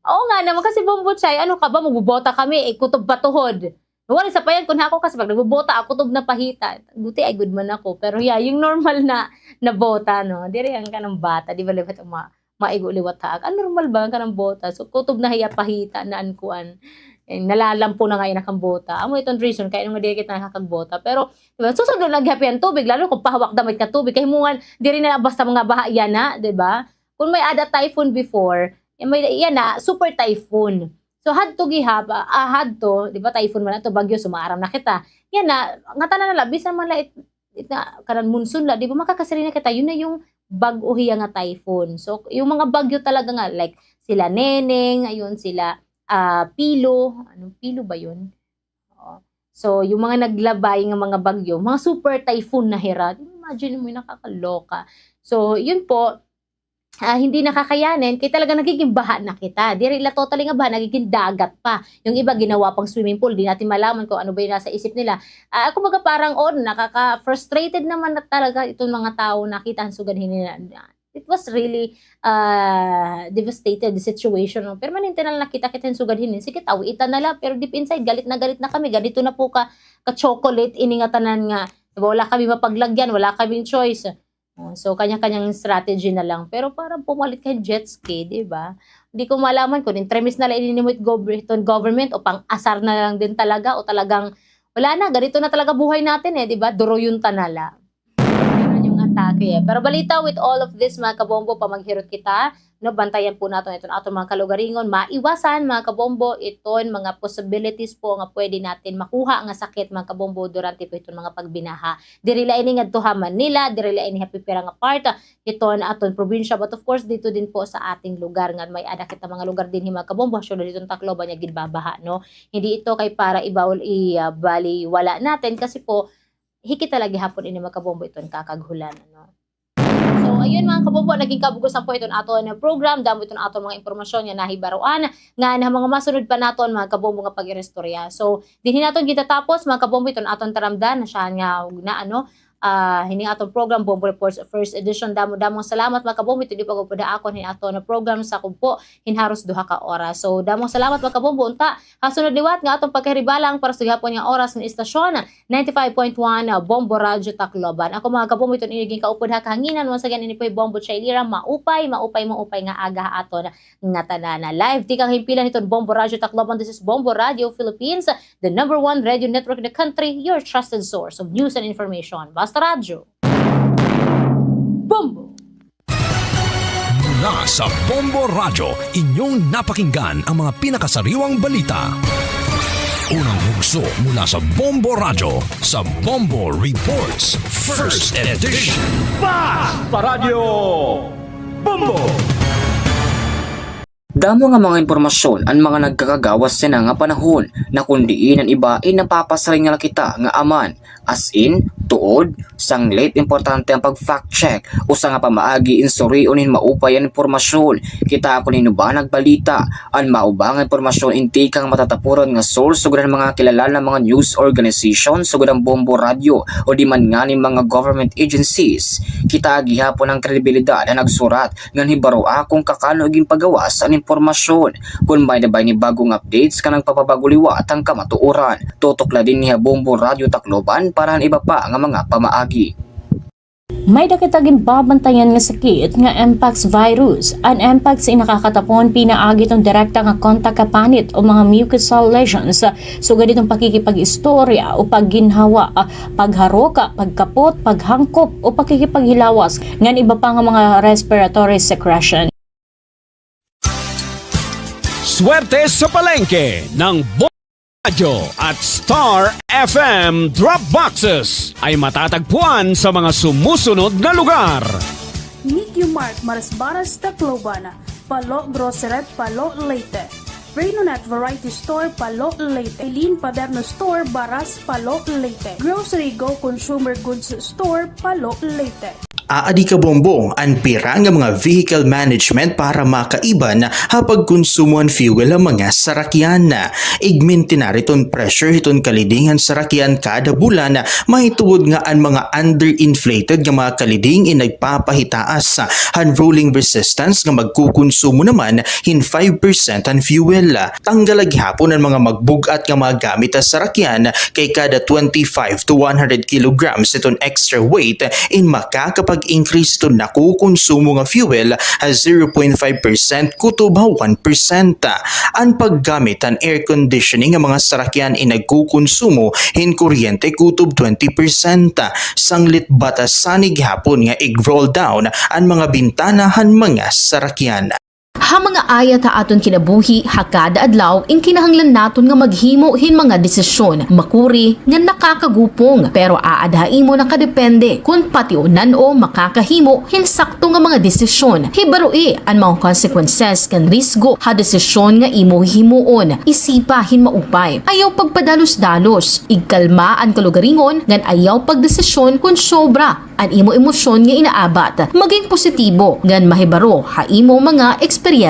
oo nga naman, kasi Bombo Chay, ano ka ba, magbobota kami, eh, kutob pa tuhod. Wala sa payan kun ako kasi pag nagbobota ako, kutob na pahita. Guti ay good man ako. Pero yeah, yung normal na, na bota, no? Diri ang kanang bata, di ba, liwat ma-, maigo liwat ha ak. Ang normal ba ang kanang bota? So, kutob na hiya pahita na an kuan. Eh, nalalampo na nga ina kang bota. Amo iton reason kaya nga diri kita nakakagbota. Pero, di ba, susunod lagi happy ang tubig, lalo kung pahawak damit ka tubig, kay mungan, diri na basta mga baha yana, di ba? Kung may-ada typhoon before, eh, may, yana, super typhoon. So, hadto gihap, ah, hadto, di ba, typhoon man ato, bagyo, sumaaram na kita. Yana, ngatanan na la, bisan man la it-, it-, na, kanan monsoon la, di ba, makakasiri na kita, yun na yung bag-o hiya nga typhoon. So, yung mga bagyo talaga nga, like, sila Neneng, ayun, sila, ah, Pilo, anong Pilo ba yun? Oo. So, yung mga naglabay nga mga bagyo, mga super typhoon na hira. Imagine mo, nakakaloka. So, yun po, ah, hindi na kakayanin, kaya talaga nagiging baha na kita. Diri la totally nga baha, nagiging dagat pa. Yung iba, ginawa pang swimming pool, di natin malaman kung ano ba yung nasa isip nila. Ah, kumbaga, parang, oh, nakaka-frustrated naman na talaga itong mga tao na kita han sugad hini na, it was really, ah, devastated the situation, no? Permanente na la nakita kita hin sugad hini. Sige, tawitan na la, pero deep inside, galit na galit na kami. Ganito na po ka, ka-chocolate, ini nga tanan nga, wala kami mapaglagyan, wala kaming choice. Oh, so, kanya-kanyang strategy na lang. Pero parang pumalit kay jet ski, di ba? Hindi ko malaman kung entremis na lang ininimit gov-, iton government o pang-asar na lang din talaga o talagang wala na, ganito na talaga buhay natin eh, di ba? Duruyon ta na la. Ganun yung atake eh. Pero balita, with all of this, mga kabombo, pamaghirot kita, no, bantayan po natin iton aton mga kalugaringon, maiwasan, mga kabombo, iton mga possibilities po nga pwede natin makuha nga sakit, mga kabombo, durante po iton mga pagbinaha. Diri la ini ngadto ha Manila, diri la ini ha pipira nga part hiton aton probinsya, but of course, dito din po sa ating lugar, nga may-ada kita mga lugar dinhi, mga kabombo, ha syudad hiton Tacloban nga ginbabaha, no? Hindi ito kay para ibawl, i-, ah, baliwala natin kasi po, hikit la gihapon ini, mga kabombo, iton kakaghulan, ano? So, ayun, mga kabombo, naging kabug-osan po iton aton program, damo iton aton mga impormasyon nga nahibaroan, nga na mga masunod pa naton, mga kabombo, nga pag-iristorya. So, dinhi naton gitatapos, mga kabombo, iton aton taramdan, na siya nga, na ano, ah, hini aton program, Bombo Reports First Edition. Damo-damong salamat, mga kabombo, ito di pag-upod ha akon, hini aton program sa kumpo, hin haros duha ka oras. So, damong salamat, mga kabombo, unta, ha sunod liwat nga aton pagkahiribalang para sa gihapon nga oras nga istasyon, ninety-five point one, ah, Bombo Radyo Tacloban. Ako, mga kabombo, iton iniging kaupod ha kahanginan. Once again, ini po hi Bombo Chailira. Maupay, maupay, maupay nga aga ha aton nga tanan. Live tikang himpilan hiton Bombo Radyo Tacloban. This is Bombo Radyo Philippines, the number one radio network in the country, your trusted source of news and information. Basta Radyo. Bombo! Mula sa Bombo Radyo, inyong napakinggan ang mga pinakasariwang balita. Unang bugso mula sa Bombo Radyo, sa Bombo Reports First Edition. Basta Radyo Bombo! Damo nga mga impormasyon an mga nagkakagawas yana nga panahon, na kon diin an iba, eh, napapasiring na la kita nga aman. As in, tuod, sanglit importante an pag-fact check. Usa nga pamaagi in surion hin maupay an impormasyon. Kita kon hin-o ba nagbalita. An mao ba nga impormasyon in tikang matatapuran nga source sugad han mga kilala nga mga news organization sugad han Bombo Radyo o di man ngani mga government agencies. Kita gihapon an kredibilidad han nagsurat ngan hibaroa kon kakano ginpagawas an impormasyon. Kon may-ada ba ini bag-o nga updates, ngan nagpapabago liwat han kamatuoran, tutok la dinhi ha Bombo Radyo Tacloban para han iba pa nga mga pamaagi. May-ada kita ginbabantayan nga sakit nga mpox virus. An mpox in nakakatapon pinaagi iton direkta nga kontak ha panit o mga mucosal lesions, sugad iton pakikipag-istorya o pagginhawa, pagharok, pagkapot, paghangkop o pakikipaghilawas, ngan iba pa nga mga respiratory secretion. Swerte sa palengke ng Bombo Radyo at Star F M Drop Boxes ay matatagpuan sa mga sumusunod na lugar. Nikyo Mart, Marasbaras, Tacloban. Palo Grocery, Palo, Leyte. Renonet Variety Store, Palo, Leyte. Eileen Paderno Store, Baras, Palo, Leyte. Grocery Go Consumer Goods Store, Palo, Leyte. Aadi kabombo, an pira nga mga vehicle management para makaiban ha pagkonsumo han fuel ha mga sarakyan. Igmintinar iton pressure hiton kaliding han sarakyan kada bulan, mahitungod nga an mga underinflated nga mga kaliding in nagpapahitaas han rolling resistance nga magkukonsumo naman hin five percent han fuel. Tanggal la gihapon an mga magbug-at nga mga gamit ha sarakyan kay kada twenty-five to one hundred kilograms iton extra weight in makakapag-increase iton nakukonsumo nga fuel ha zero point five percent kutob ha one percent. An paggamit han air conditioning nga mga sarakyan in nagkukonsumo hin kuryente kutob twenty percent. Sanglit batasan ini gihapon nga ig-roll down an mga bintana han mga sarakyan. Ha mga ayat ha aton kinabuhi ha kada adlaw, in kinahanglan naton nga maghimo hin mga desisyon, makuri nga nakakagupong, pero aada ha imo nakadepende kon pation o makakahimo hin sakto nga mga desisyon. Hibaroi an mga consequences kan risgo ha desisyon nga imo himuon. Isipa hin maupay. Ayaw pagpadalos-dalos. Igkalma an kalugaringon ngan ayaw pagdesisyon kon sobra an imo emosyon nga inaabat. Maging positibo ngan mahibaro ha imo mga eksperyensya.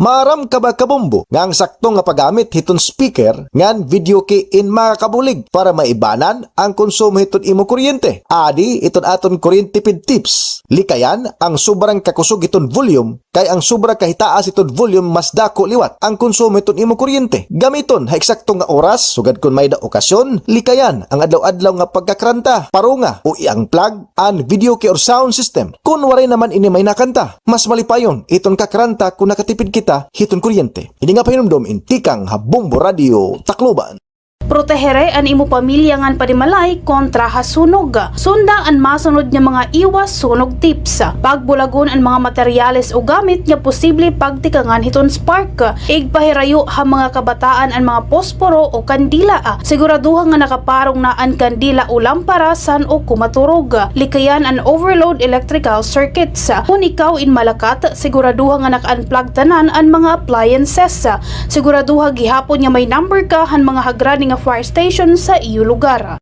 Maaram ka ba, kabombo, nga an sakto nga paggamit hiton speaker ngan video key in makakabulig para maibanan an konsumo hiton imo kuryente? Adi iton aton kuryente tipid tips. Likayan an sobra nga kakusog hiton volume, kay an sobra kahitaas hiton volume mas dako liwat an konsumo hiton imo kuryente. Gamiton ha eksakto nga oras, sugad kon may-ada okasyon. Likayan an adlaw-adlaw nga pagkakranta, parunga o i-unplug an video key or sound system kon waray naman ini may nakanta. Mas malipayon iton kakranta kon nakatipid kita hiton kuryente. Ini nga pahinumdom in tikang ha Bombo Radyo Tacloban. Protehere an imo pamilya ngan panimalay kontra ha sunog. Sunda an masunod nga mga iwas sunog tips. Pagbulagon an mga materyales o gamit nga posible pagtikangan hiton spark. Igpahirayo ha mga kabataan an mga posporo o kandila. Siguraduha nga nakaparong na an kandila o lampara san-o ko maturog. Likayan an overload electrical circuits. Kon ikaw in malakat, siguraduha nga naka-unplug tanan an mga appliances. Siguraduha gihapon nga may number ka han mga hagrani nga fire station sa iyo lugar.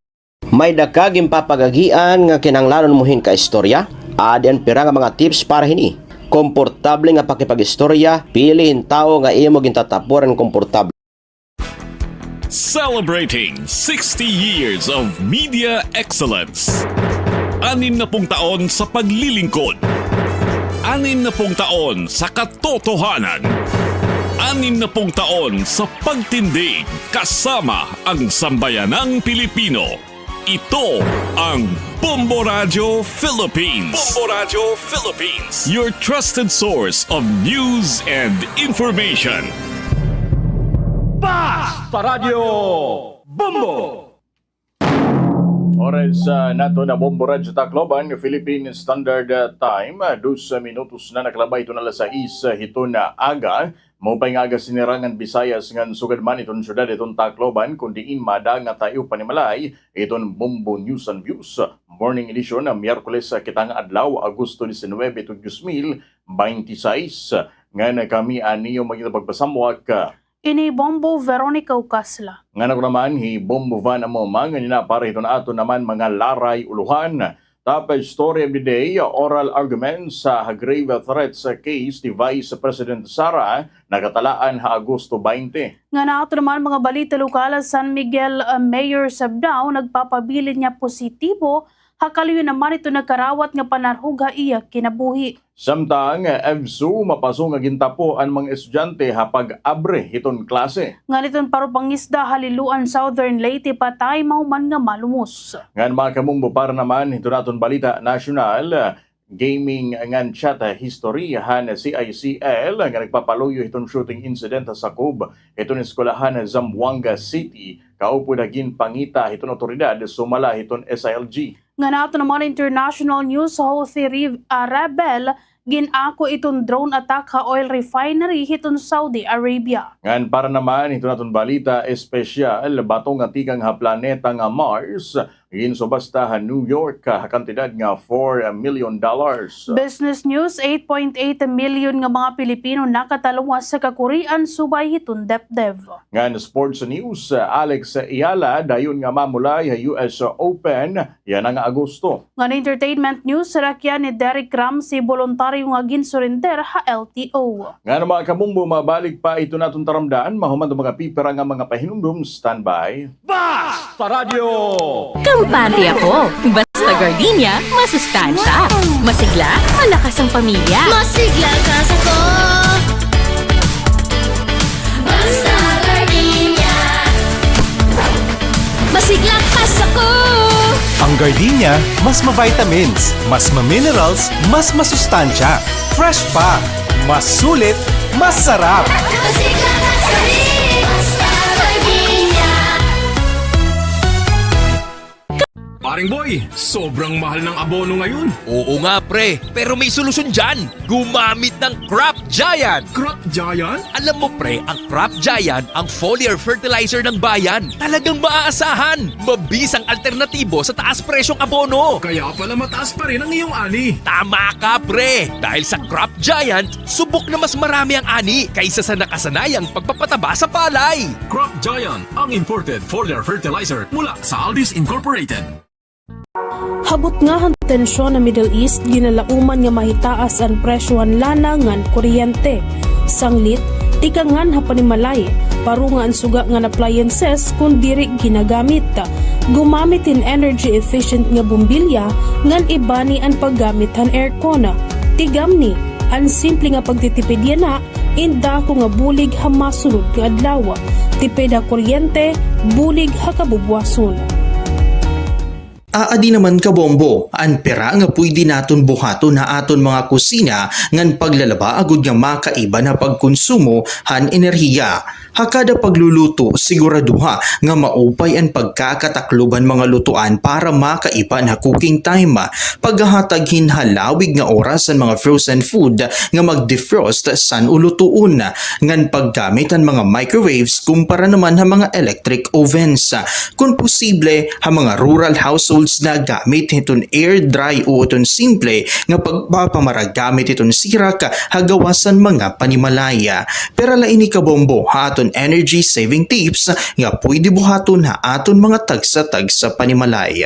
May-ada ka ginpapagagian nga kinahanglanon mo hin kaistorya? Adi an pira nga mga tips para hini. Komportable nga pakipag-istorya, pili hin tawo nga imo gintatapuran komportable. Celebrating sixty years of media excellence. Anim na pung taon sa paglilingkod. Anim na pung taon sa katotohanan. Anim na pung taon sa pagtindig kasama ang sambayanang Pilipino. Ito ang Bombo Radyo Philippines. Bombo Radyo Philippines, your trusted source of news and information. Basta Radyo Bombo! Oras, ah, naton ha Bombo Radyo Tacloban, Philippine Standard, ah, Time, ah, dos minutos na nakalabay hiton alas sais, ah, hiton aga. Maupay nga aga, Sinirangan Visayas ngan sugad man hiton syudad hiton Tacloban, kon diin maada nga ta iyo panimalay hiton Bombo News and Views Morning Edition, Miyerkules, ah, kita nga adlaw, Agosto diecinuebe, hiton dos mil binte y seis. Ngan kami an iyo magintawon pagpasamwak, ah, ini Bombo Veronica Ucasla. Ngan ako naman hi Bombo Van Amoma, ngan yana para hiton aton naman mga laray-ulohan. Top story of the day, oral arguments sa grave threats case ni Vice President Sara, nakatalaan ha Agosto baynte. Ngan aton naman mga balita lokal, San Miguel, ah, Mayor Sabdao nagpapabilin nga positibo ha kaluyo naman hiton nakarawat nga panarhog ha iya kinabuhi. Samtang EVSU, mapaso nga gintapo an mga estudyante ha pag-abre hiton klase. Ngan hiton paro pangisda ha Liloan, Southern Leyte, patay mahuman nga malumos. Ngan mga kabombo, para naman hiton aton balita nasyonal, gaming ngan chat history han C I C L nga nagpapaluyo hiton shooting incident ha sakob hiton eskwelahan ha Zamboanga City, kaupod ha ginpangita hiton awtoridad sumala hiton S I L G. Ngan aton naman international news, Houthi re-, ah, rebel gin-ako iton drone attack ha oil refinery hiton Saudi Arabia. Ngan para naman hiton aton balita espesyal, bato nga tikang ha planeta nga Mars, ginsubasta ha New York ha kantidad nga four million dollars. Business News, eight point eight million nga mga Pilipino nakatalwas ha kakurian subay hiton DepDev. Ngan sports news, Alex Eala dayon nga mamulay ha U S Open yana nga Agosto. Ngan entertainment news, sarakyan ni Derek Ramsey boluntaryo nga ginsurrender ha L T O. Ngan mga kabombo, mabalik pa iton aton taramdan mahuman han mga pipira nga mga pahinumdom. Standby. Basta Radyo! Kampante ako. Basta gardenia, masustansya. Masigla, malakas ang pamilya. Masigla ka sa ko. Basta gardenia. Masigla ka sa ko. Ang gardenia, mas ma-vitamins, mas ma-minerals, mas masustansya. Fresh pa, mas sulit, mas sarap. Masigla ka sa ko. Basta gardenia. Paring Boy, sobrang mahal ng abono ngayon. Oo nga, pre. Pero may solusyon dyan. Gumamit ng Crop Giant. Crop Giant? Alam mo, pre, ang Crop Giant ang foliar fertilizer ng bayan. Talagang maaasahan. Mabisang alternatibo sa taas presyong abono. Kaya pala mataas pa rin ang iyong ani. Tama ka, pre. Dahil sa Crop Giant, subok na mas marami ang ani kaysa sa nakasanayang pagpapataba sa palay. Crop Giant, ang imported foliar fertilizer mula sa Aldis Incorporated. Ha butnga han tensyon ha Middle East, ginalauman nga mahitaas an presyo han lana ngan kuryente, sanglit, tikang ngan ha panimalay, paro nga an suga ngan appliances kon diri ginagamit. Gumamit hin energy efficient nga bombilya ngan ibani an paggamit han aircon. Tigamni, an simple nga pagtitipid yana in dako nga bulig ha masunod nga adlaw. Tipid ha kuryente, bulig ha kabubuwason. Aadi naman, kabombo, an pira nga pwede naton buhaton ha aton mga kusina ngan paglalaba agod nga makaiban ha pagkonsumo han enerhiya. Ha kada pagluluto, siguraduha nga maupay an pagkakataklob han mga lutuan para makaiban ha cooking time. Paghahatag hin halawig nga oras han mga frozen food nga mag-defrost san-o lutuon, ngan paggamit han mga microwaves kumpara naman ha mga electric ovens. Kon posible, ha mga rural households na, gamit hiton air dry o iton simple nga pagpapamaragamit hiton sirak ha gawas han mga panimalay. Pero la ini, kabombo, ha aton energy saving tips nga pwede buhaton ha aton mga tagsa-tagsa panimalay.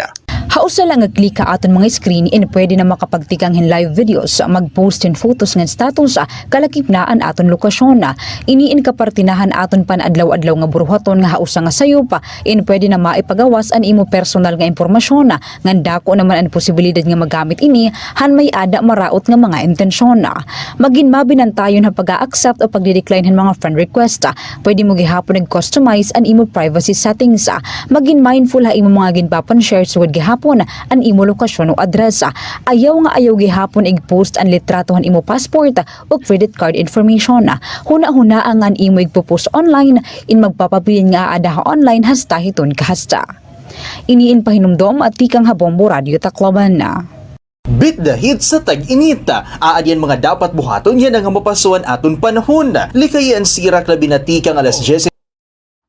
Ha usa la nga click ha aton mga screen, in pwede na makapagtikang hin live videos, mag-post hin photos ngan status, kalakip na an aton lokasyon. Ini in kaparte na han aton pan-adlaw-adlaw nga buruhaton nga ha usa nga sayop, in pwede na maipagawas an imo personal nga impormasyon, ngan dako naman an posibilidad nga magamit ini han may-ada maraot nga mga intensyon. Magin mabinantayon ha pag-a-accept o pagdi-decline han mga friend request. Pwede mo gihapon ig-customize an imo privacy settings. Magin mindful ha imo mga ginpapan-share sugad gihapon an imo lokasyon o address. Ayaw nga ayaw gihapon ig-post an litrato han imo passport o credit card information. Hunahunaa nga an imo igpo-post online in magpapabilin nga aada ha online hasta hiton kahasta. Ini in pahinumdom tikang ha Bombo Radyo Tacloban. Beat the heat sa tag-init. Aadi an mga dapat buhaton yana nga mapaso an aton panahon. Likayi an sirak labi na tikang alas diyes.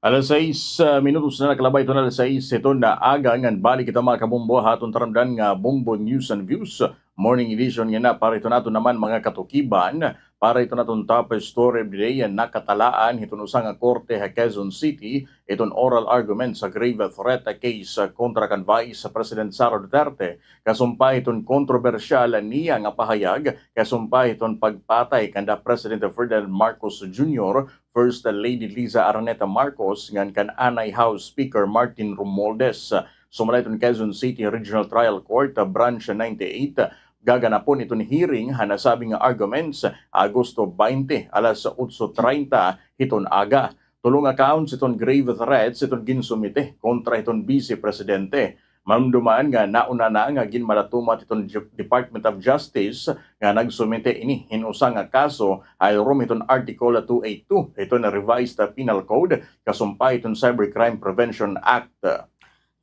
Alas sais, ah, minutos na nakalabay hiton alas sais hiton aga, ngan balik kita, mga kabombo, ha aton taramdan nga Bombo News and Views Morning Edition yana para hiton aton naman mga katukiban. Para hiton aton top story of the day, nakatalaan hiton usa nga korte ha Quezon City iton oral argument sa grave threat case kontra kan Vice President Sara Duterte, kasumpay hiton kontrobersyal niya nga pahayag kasumpay hiton pagpatay kanda President Ferdinand Marcos Junior, First Lady Liza Araneta Marcos, ngan kan anay House Speaker Martin Romualdez. Sumala hiton Quezon City Regional Trial Court, Branch ninety-eight, gaganapon iton hearing ha nasabi nga arguments Agosto baynte, alas otso treinta hiton aga. Tulo nga counts iton grave threats iton ginsumite kontra hiton Vice Presidente. Mahinumduman nga nauna na nga ginmalatumat hiton Ju-, Department of Justice nga nagsumite ini hin usa nga kaso ha irom hiton Article two eight two hiton Revised Penal Code, kasumpay hiton Cybercrime Prevention Act.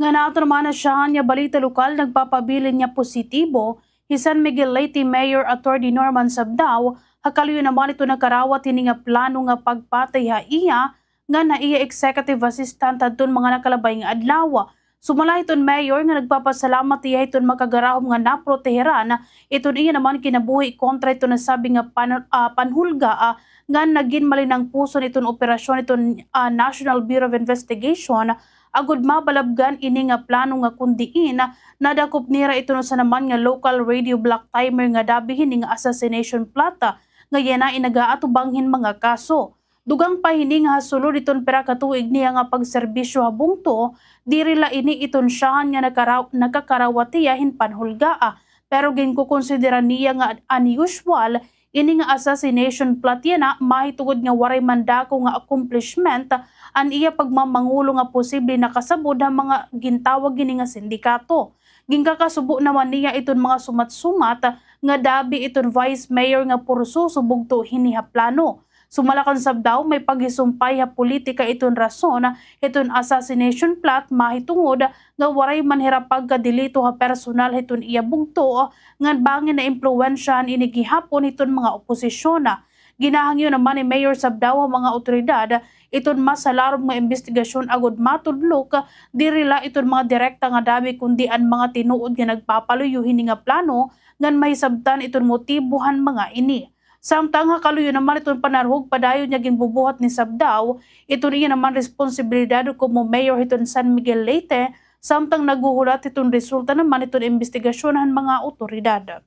Ngan ha aton naman nasyahan nga balita lokal, nagpapabilin nga positibo hi San Miguel Leyte Mayor Attorney Norman Sabdao ha kaluyo naman hiton nakarawat hini nga plano nga pagpatay ha iya ngan ha iya executive assistant hadton mga nakalabay nga adlaw. Sumala hiton mayor nga nagpapasalamat hiya hiton makagarahom nga naproteheran iton iya naman kinabuhi kontra hiton nasabi nga pan-, ah, panhulga, ah, nga nagin malinangpuson iton operasyon iton, ah, National Bureau of Investigation agod mabalabgan ini nga plano nga kon diin nadakop nira iton usa naman nga local radio black timer nga dabi hini nga assassination plot, ah, nga yana in nagaatubang hin mga kaso. Dugang pa hini nga ha sulod hiton pira ka tuig niya nga pagserbisyo ha bungto, diri la ini iton syahan nga nakaraw-, nakakarawat hiya hin panhulgaa. Pero ginkukonsidera niya nga unusual ini nga assassination plot yana mahitungod nga waray man dako nga accomplishment an iya pagmamangulo nga posible nakasabod ha mga gintawag hini nga sindikato. Ginkakasubo naman niya iton mga sumat-sumat nga dabi iton vice mayor nga pursoso bugto hini ha plano. Sumala kan Sabdao, may paghisumpay ha politika iton rason hiton assassination plot mahitungod nga waray man hira pagkadelito ha personal hiton iya bugto ngan bangin naimpluwensyahan ini gihapon hiton mga oposisyon. Ginahangyo naman ni Mayor Sabdao ha mga awtoridad iton mas halarom nga imbestigasyon agod matudlok diri la iton mga direkta nga dabi kundi an mga tinuod nga nagpapaluyo hini nga plano ngan mahisabtan iton motibo han mga ini. Samtang ha kaluyo naman iton panarhog padayon nga ginbubuhat ni Sabdao, iton iya naman responsibilidad komo mayor hiton San Miguel Leyte, samtang naghuhulat hiton resulta naman iton imbestigasyon han mga awtoridad.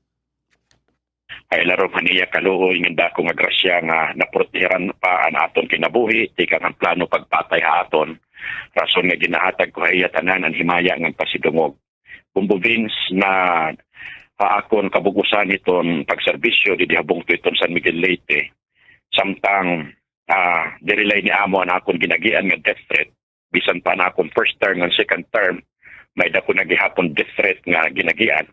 Ay larom han iya kaluoy ngan dako nga grasya nga naproteheran pa an aton kinabuhi tikang an plano pagpatay ha aton. Rason nga ginahatag ko ha iya tanan an himaya ngan pasidungog. Bumbo Vince, na ha akon kabug-osan hiton pagserbisyo didi ha bungto hiton San Miguel Leyte, samtang, ah, diri la ini amo an akon ginagian nga death threat, bisan pa an akon first term ngan second term, may-ada ko na gihapon death threat nga ginagian.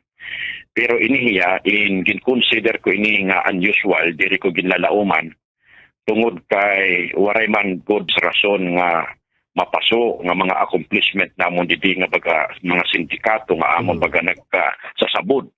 Pero ini hiya, in gin-consider ko ini nga unusual, diri ko ginlalauman, tungod kay waray man gud rason nga mapaso nga mga accomplishment namon didi nga baga mga sindikato nga amon baga nagkasasabod.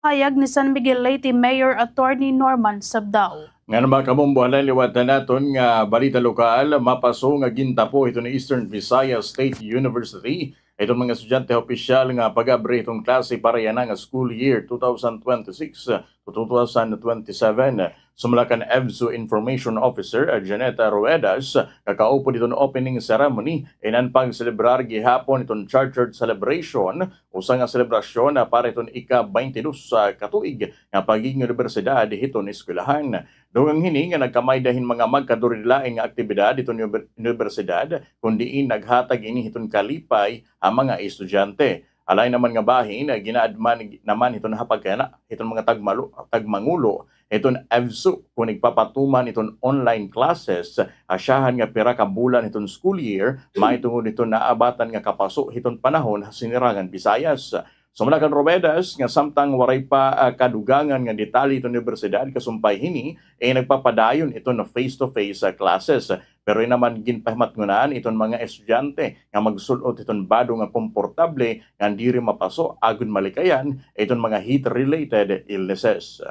Pahayag ni San Miguel Leyte Mayor Attorney Norman Sabdao. Ngan mga kabombo, halin liwat naton nga balita lokal, mapaso nga gintapo hiton Eastern Visayas State University iton mga estudyante ha opisyal nga pag-abri hiton klase para yana nga school year two thousand twenty-six to two thousand twenty-seven. Sumala kan EVSU Information Officer, ah, Janeta Ruedas, nga kaupod hiton opening ceremony, in an pagselebrar gihapon hiton Chartered Celebration, usa nga selebrasyon, ah, para hiton ika-baynte dos, ah, ka tuig nga pagigin unibersidad hiton eskwelahan. Dugang hini nga nagkamay-ada hin mga magkadurilain nga aktibidad hiton uniber-, unibersidad, kon diin naghatag ini hiton kalipay ha mga estudyante. Halin naman nga bahin, ah, ginaadman naman hiton hapag kana hiton mga tagmalo-, tagmangulo hiton EVSU kon igpapatuman hiton online classes ha syahan nga pira ka bulan hiton school year, mahitungod hiton naabatan nga kapaso hiton panahon ha Sinirangan Visayas. Sumala kan Ruedas nga samtang waray pa, ah, kadugangan nga detalye hiton unibersidad kasumpay hini, eh, nagpapadayon iton face-to-face, ah, classes. Pero in naman ginpahimatngonan iton mga estudyante nga magsul-ot hiton bado nga komportable nga diri mapaso agod malikayan iton mga heat-related illnesses.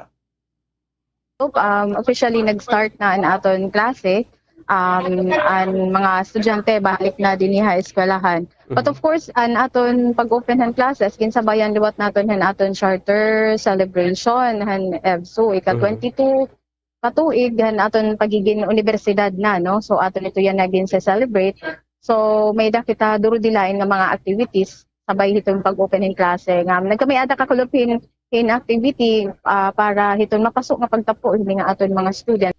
Um, officially nag-start na an aton klase. Um, an mga estudyante balik na dinhi ha eskwelahan. But of course, an aton pag-open han classes, ginsabayan liwat naton han aton charter celebration han EVSU, ika twenty-two ka tuig han aton pagigin unibersidad na, no? So, aton ito yana ginse-celebrate. So, may-ada kita durudilain nga mga activities sabay hiton pag-open hin klase nga nagkamay-ada kakulop hin, hin activity, ah, para hiton mapaso nga pagtapo hini nga aton mga student.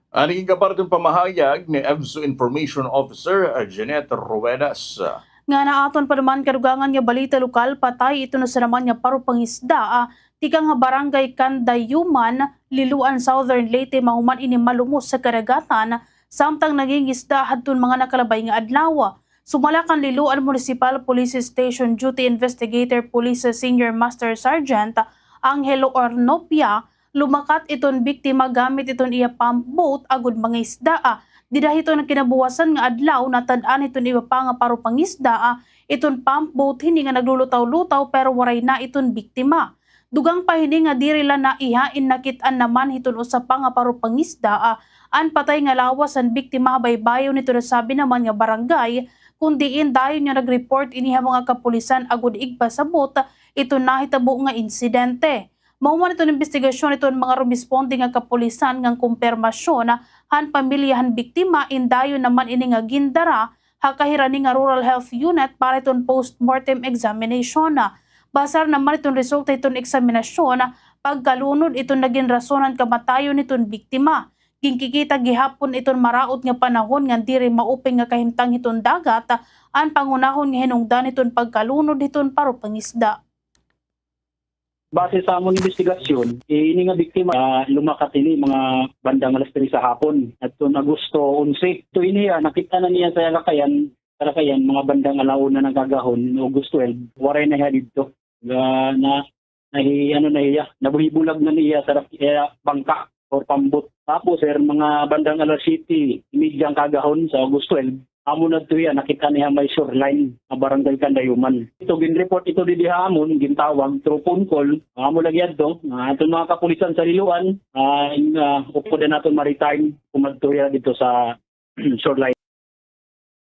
An ikaparting pamahayag ni EVSU Information Officer, ah, Jeanette Ruedas. Ngan ha aton pa naman kadugangan nga balita lokal, patay iton usa naman nga paro pangisda, ah, tikang ha Barangay Candayuman, Liloan, Southern Leyte, mahuman ini malumos sa kadagatan, samtang nangingisda hadton mga nakalabay nga adlaw. Sumala kan Liloan Municipal Police Station Duty Investigator Police Senior Master Sergeant Angelo Ornopia, lumakat iton biktima gamit iton iya pump boat agod mangisdaa. Dida hiton kinabuwasan nga adlaw, natad-an hiton iba pa nga paro pangisdaa iton pump boat hini nga naglulutaw-lutaw pero waray na iton biktima. Dugang pa hini nga diri la naiha in nakit-an naman hiton usa pa nga paropangisda, ah, an patay nga lawas han biktima ha baybayon hiton nasabi naman nga barangay, kun diin dayon nga nag-report ini ha mga kapulisan agod igpasabot iton nahitabo nga insidente. Mahuman iton imbestigasyon iton mga rumisponde nga kapulisan ngan kompermasyon han pamilya han biktima, in dayon naman ini nga gindara ha Kahirani nga Rural Health Unit para iton postmortem examination. Basar naman iton resulta hiton eksaminasyon, pagkalunod iton nagin rason han kamatayon hiton biktima. Ginkikita gihapon iton maraot nga panahon ngan diri maupay nga kahimtang hiton dagat an panghunahon nga hinungdan hiton pagkalunod hiton paropangisda. Base sa amon imbestigasyon, eh, ini nga biktima, ah, lumakat ini mga bandang alas tres sa hapon, adton Agosto onse. Ito ini, ah, nakita na niya sa iya lakayan, sa lakayan, mga bandang ala una ng kagahon, August twelve, waray na hiya didto. Ga-, na, nahi-, ano na hiya, nabuhibulag na niya sa rak-, iya bangka or pambot. Tapos, sir, mga bandang alas siyete, imedya ang kagahon sa August twelve, amo na to hiya, nakita niya may shoreline, ah, Barangay Candayuman. Ito, gin-report ito didi ha amon, gintawag through phone call. Amo lagi adto, ah, aton mga kapulisan sa Liloan, ah, in, ah, upod na naton maritime, kumadto hiya dito sa shoreline.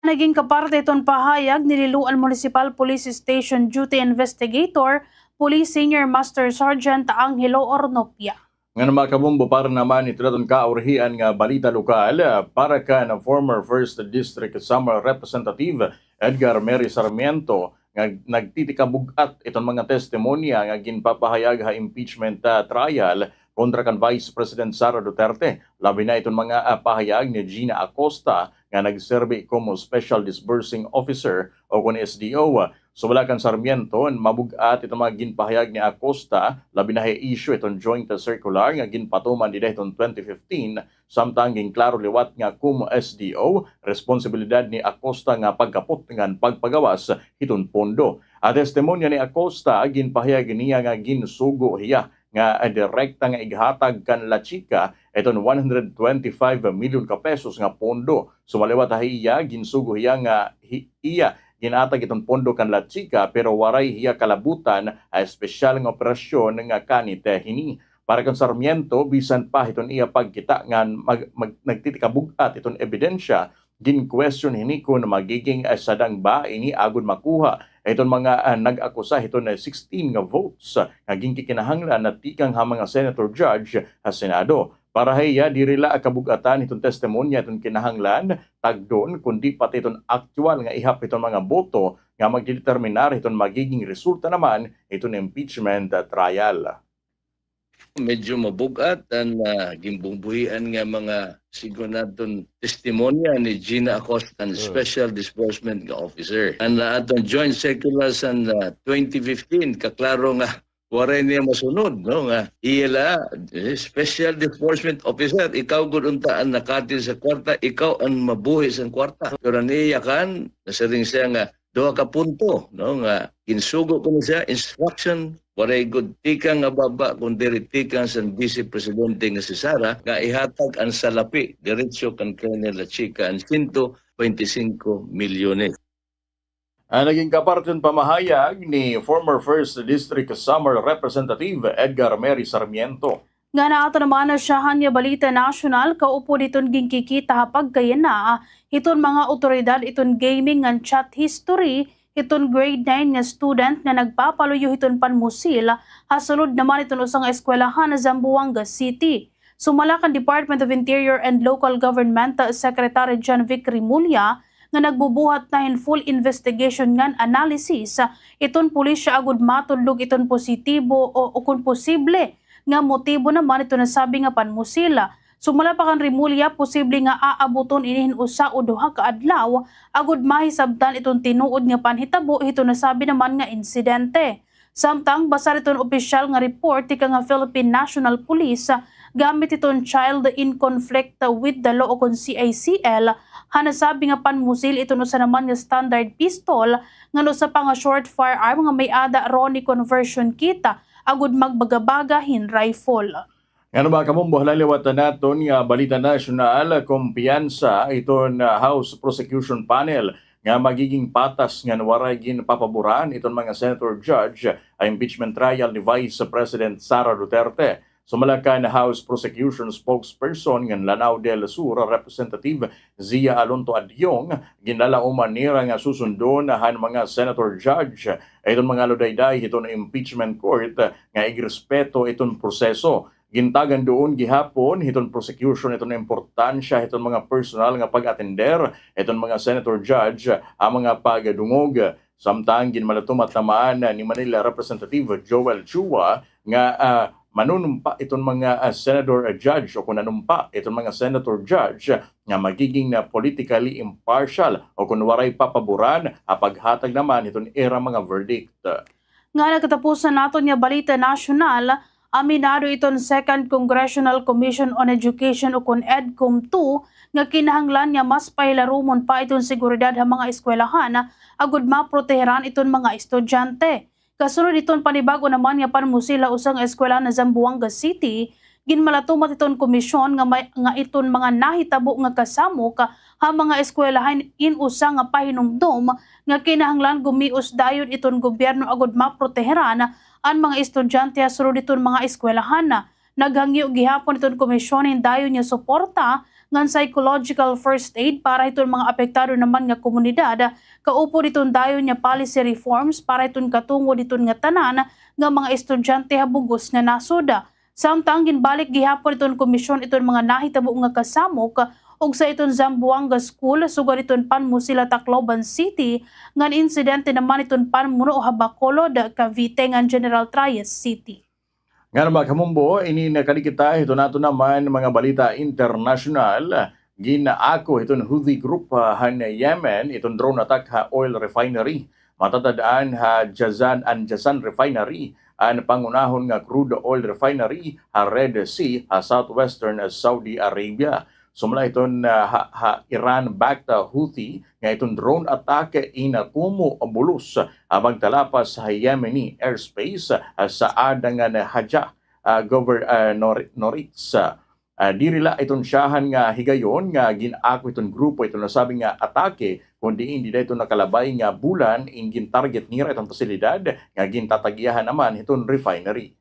Naging kaparte iton pahayag ni Liloan Municipal Police Station Duty Investigator, Police Senior Master Sergeant Angelo Ornopia. Ngan mga kabombo, para naman ito naton kaurihian nga balita lokal, ah, para kan former First District Samar Representative Edgar Mary Sarmiento nga nagtitikabug-at iton mga testimonya nga ginpapahayag ha impeachment, ah, trial kontra kan Vice President Sara Duterte, labi na iton mga, ah, pahayag ni Gina Acosta nga nagserbi komo Special Disbursing Officer o kon S D O. Sumala kan Sarmiento, mabug-at iton mga ginpahayag ni Acosta, labi na ha issue iton joint circular nga ginpatuman dida hiton twenty fifteen, samtang ginklaro liwat nga komo S D O, responsibilidad ni Acosta nga pagkapot ngan pagpagawas hiton pondo. Ha testimonya ni Acosta, ginpahayag niya nga ginsugo hiya nga direkta nga ighatag kan La Chica iton one hundred twenty-five million ka pesos nga pondo. Sumaliwat ha iya, ginsugo hiya nga hi-, iya ginatag iton pondo kan La Chica, pero waray hiya kalabutan ha espesyal nga operasyon nga kanit hini. Para kan Sarmiento, bisan pa hiton iya pagkita nga mag-, mag-, nagtitikabug-at iton ebidensya, gin-question hini kon magiging, eh, sadang ba ini agod makuha iton mga, ah, nag-akusa hiton, eh, sixteen nga votes, ah, nga ginkikinahanglan na tikang ha mga senator judge ha Senado. Para ha iya, diri la kabug-atan hiton testimonya iton kinahanglan tagdon, kundi pati iton aktuwal nga ihap hiton mga boto nga magdedeterminar hiton magiging resulta naman hiton impeachment, ah, trial. Medyo mabug-at an, ah, ginbungbuhian nga mga sigon naton testimonya ni Gina Acosta, an special disbursement nga officer. An, ah, aton joint circular san, ah, twenty fifteen, kaklaro nga waray niya masunod, no, nga iya la, eh, special disbursement officer, ikaw gud unta an nakatid sa kwarta, ikaw an mabuhi sa kwarta. Pero an iya kan, nasiring siya nga, duha ka punto, no, nga ginsugo kuno siya, instruction, waray gud tikang nga baba, kun diri tikang san Vice Presidente nga si Sara, nga ihatag an salapi diretso kan Colonel La Chica an siyento bente singko milyones. An naging kaparte hin pamahayag ni former First District Samar Representative Edgar Mary Sarmiento. Ngan ha aton naman nasyahan nga balita nasyonal, kaupod hiton ginkikita ha pagkayana hiton mga awtoridad iton gaming ngan chat history hiton grade nine nga student nga nagpapaluyo hiton panmusil ha sulod naman hiton usa nga eskwelahan ha Zamboanga City. Sumala kan Department of Interior and Local Government Secretary John Vic Remulla, nga nagbubuhat na hin full investigation ngan analysis iton pulisya agod matudlog iton positibo o, o kon posible nga motibo naman iton nasabi nga panmusil. Sumala pa kan Remulla, posible nga aabuton ini hin usa o duha ka adlaw agod mahisabtan iton tinuod nga panhitabo hiton nasabi naman nga insidente. Samtang, basar hiton opisyal nga report tikang ha Philippine National Police, gamit hiton Child in Conflict with the Law o kon C I C L, ha nasabi nga panmusil iton usa naman nga standard pistol ngan usa pa nga short firearm nga may-ada roni conversion kit agod magbaga-baga hin rifle. Ngan mga kabombo, ha liwat naton nga balita nasyonal, kumpiyansa iton, ah, House Prosecution Panel nga magiging patas ngan waray ginpapaboran iton mga senator judge ha impeachment trial ni Vice President Sara Duterte. Sumala kan House Prosecution Spokesperson ngan Lanao del Sur Representative Zia Alonto Adiong, ginlalauman nira nga susundon han mga senator judge iton mga ludayday hiton impeachment court nga igrespeto iton proseso. Gintagan duon gihapon hiton prosecution iton importansya hiton mga personal nga pag-atender hiton mga senator judge ha mga pagdungog. Samtang ginmalatumat naman ni Manila Representative Joel Chua nga, ah, manunumpa iton mga, ah, senator, ah, judge o kon nanumpa iton mga senator judge nga magiging na politically impartial o kon waray papaboran ha paghatag naman hiton ira mga verdict. Nga nakatapusan naton nga balita nasyonal, aminado iton Second Congressional Commission on Education o kon EDCOM two nga kinahanglan nga mas pahilarumon pa iton seguridad ha mga eskwelahan agod maproteheran iton mga estudyante. Kasunod hiton panibag-o naman nga panmusil ha usa nga eskwelahan ha Zamboanga City, ginmalatumat hiton komisyon nga may, nga iton mga nahitabo nga kasamok ha mga eskwelahan in usa nga pahinumdom nga kinahanglan gumios dayon iton gobyerno agod maproteheran an mga estudyante ha sulod hiton mga eskwelahan. Naghangyo gihapon iton komisyon hin dayon nga suporta ngan psychological first aid para hiton mga apektado naman nga komunidad, kaupod hiton dayon nga policy reforms para hiton katungod hiton ngatanan nga mga estudyante ha bug-os nga nasod. Samtang ginbalik gihapon hiton komisyon iton mga nahitabo nga kasamok ugsa hiton Zamboanga School sugad hiton panmusil ha Tacloban City ngan insidente naman hiton panmuno ha Bacolod, Cavite ngan General Trias City. Ngan mga kamumbo, ini na kadi kita hiton aton naman mga balita internasyonal. Gin-ako hiton Houthi group, ah, han Yemen iton drone attack ha oil refinery. Matatad-an ha Jazan, an Jazan refinery, an pangunahon nga crude oil refinery ha Red Sea ha southwestern Saudi Arabia. Sumala hiton, ah, ha, ha Iran-backed, ah, Houthi nga iton drone attack in kumo bulos ha pagtalapas ha Yemeni airspace, ah, sa Adan ngan Hajah, ah, Gover-, ah, Nor-, Noritz. Ah, diri la iton siyahan nga higayon nga gin-ako hiton grupo iton nasabi nga atake, kundi indi dayton nakalabay nga bulan in gin-target nira iton pasilidad nga gintatag-iyahan naman hiton refinery.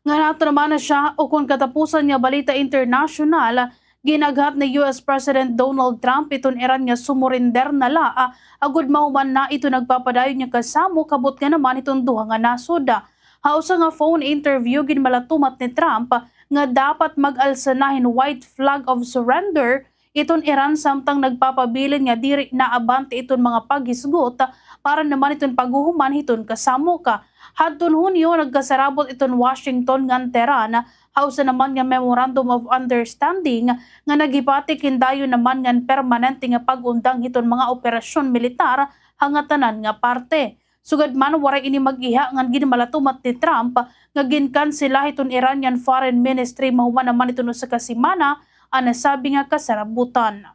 Ngan ato naman na siya ukon katapusan nga balita internasyonal, ginaghat ni U S President Donald Trump iton Iran nga sumurender na la, ah, agod mahuman na iton nagpapadayon nga kasamok kabutngan naman hiton duha nga nasod. Ha usa nga phone interview, ginmalatumat ni Trump nga dapat mag-alsa na hin white flag of surrender iton Iran samtang nagpapabilin nga diri naabante iton mga paghisgot para naman iton paghuhuman hiton kasamok. Hadton Hunyo, nagkasarabot iton Washington ngan Tehran ha usa naman nga Memorandum of Understanding nga naghibatik hin dayon naman ngan permanente nga pag-undang hiton mga operasyon militar ha ngatanan nga parte. Sugad man, waray ini mag-iha ngan ginmalatumat ni Trump nga ginkansela hiton Iranian Foreign Ministry mahuman naman iton usa ka semana an nasabi nga kasarabutan.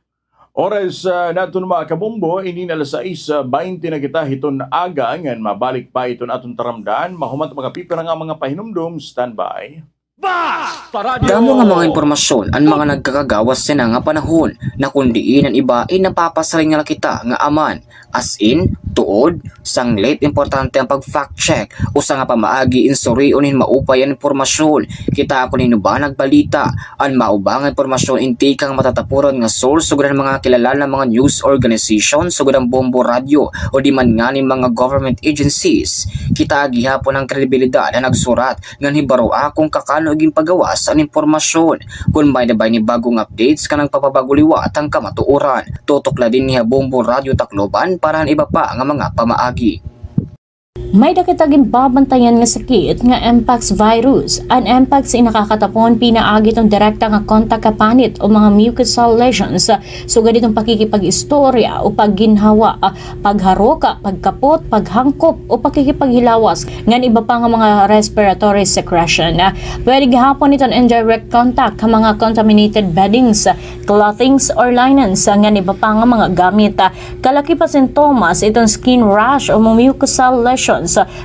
Oras, ah, naton mga kabombo, inin alas sais, ah, baynte na kita hiton aga, ngan mabalik pa iton aton taramdan mahuman ta makapipira nga mga pahinumdom. Standby. Basta Radyo! Damo nga mga impormasyon an mga nagkakagawas yana nga panahon, na kon diin an iba, eh, napapasiring na la kita nga aman. As in, tuod, sanglit, importante an pag-fact check. Usa nga pamaagi in surion hin maupay an impormasyon. Kita kon hin-o ba nagbalita. An mao ba nga impormasyon in tikang matatapuran nga source sugad han mga kilala nga mga news organization sugad han Bombo Radyo o di man ngani mga government agencies. Kita gihapon an kredibilidad han nagsurat ngan hibaroa kon kakano ginpagawas an impormasyon. Kon may-ada ba ini bag-ong updates, ngan nagpapabag-o liwat an kamatuoran. Tutok la dinhi ha Bombo Radyo Tacloban para han iba pa nga mga pamaagi. May-ada kita ginbabantayan nga sakit nga mpox virus. An mpox in nakakatapon pinaagi hiton direkta nga kontak ha panit o mga mucosal lesions, sugad hiton pakikipag-istorya o pagginhawa, pagharok, pagkapot, paghangkop, o pakikipaghilawas, ngan iba pa nga mga respiratory secretion. Pwede gihapon iton indirect contact ha mga contaminated beddings, clothings or linens, ngan iba pa nga mga gamit. Kalaki pa sintomas iton skin rash o mucosal lesions,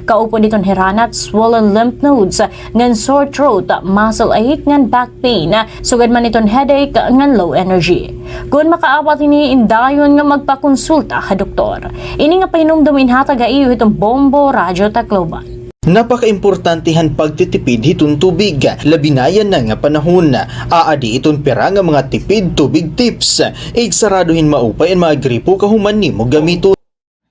kaupod iton hiranat, swollen lymph nodes, ngan sore throat, muscle ache, ngan back pain, sugad man iton headache, ngan low energy. Kon makaabat hini, indayon nga magpakonsulta ha doktor. Ini nga pahinumdom inhatag ha iyo hiton Bombo Radyo Tacloban. Napakaimportante han pagtitipid hiton tubig, labi na yana nga panahon. Aadi iton pira nga mga tipid tubig tips. Igsarado hin maupay an mga gripo kahuman nimo gamiton.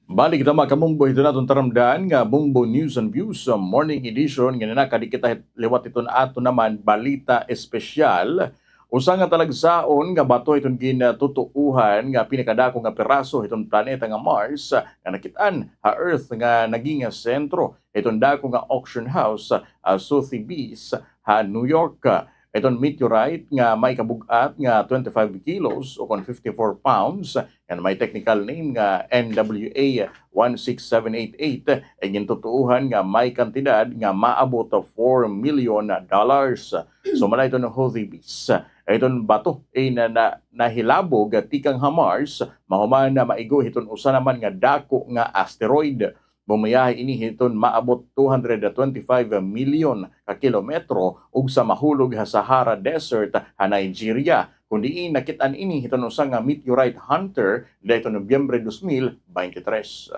Balik kita, mga kabombo, hiton aton taramdan nga Bombo News and Views, uh, Morning Edition, nga nakadikit kita hit-, liwat hiton aton naman balita espesyal. Usa nga talagsaon nga bato hiton gintutuohan nga pinakadako nga piraso hiton planeta nga Mars, ah, nga nakit-an ha Earth nga naging sentro hiton dako nga auction house, ah, Sotheby's ha New York. Iton meteorite nga may kabug-at nga twenty-five kilos o kon fifty-four pounds, ngan may technical name nga N W A one six seven eight eight, ay gintutuohan nga may kantidad nga maabot four million dollars. Sumala hiton Sotheby's, iton bato ay na, na, nahilabog tikang ha Mars, mahuman na maigo hiton usa naman nga dako nga asteroid. Bumiyahe ini hiton maabot two hundred twenty-five million ka kilometro ug sa mahulog ha Sahara Desert ha Nigeria. Kon diin nakit-an ini hiton usa nga meteorite hunter dida hiton Nobyembre dos mil baynte tres.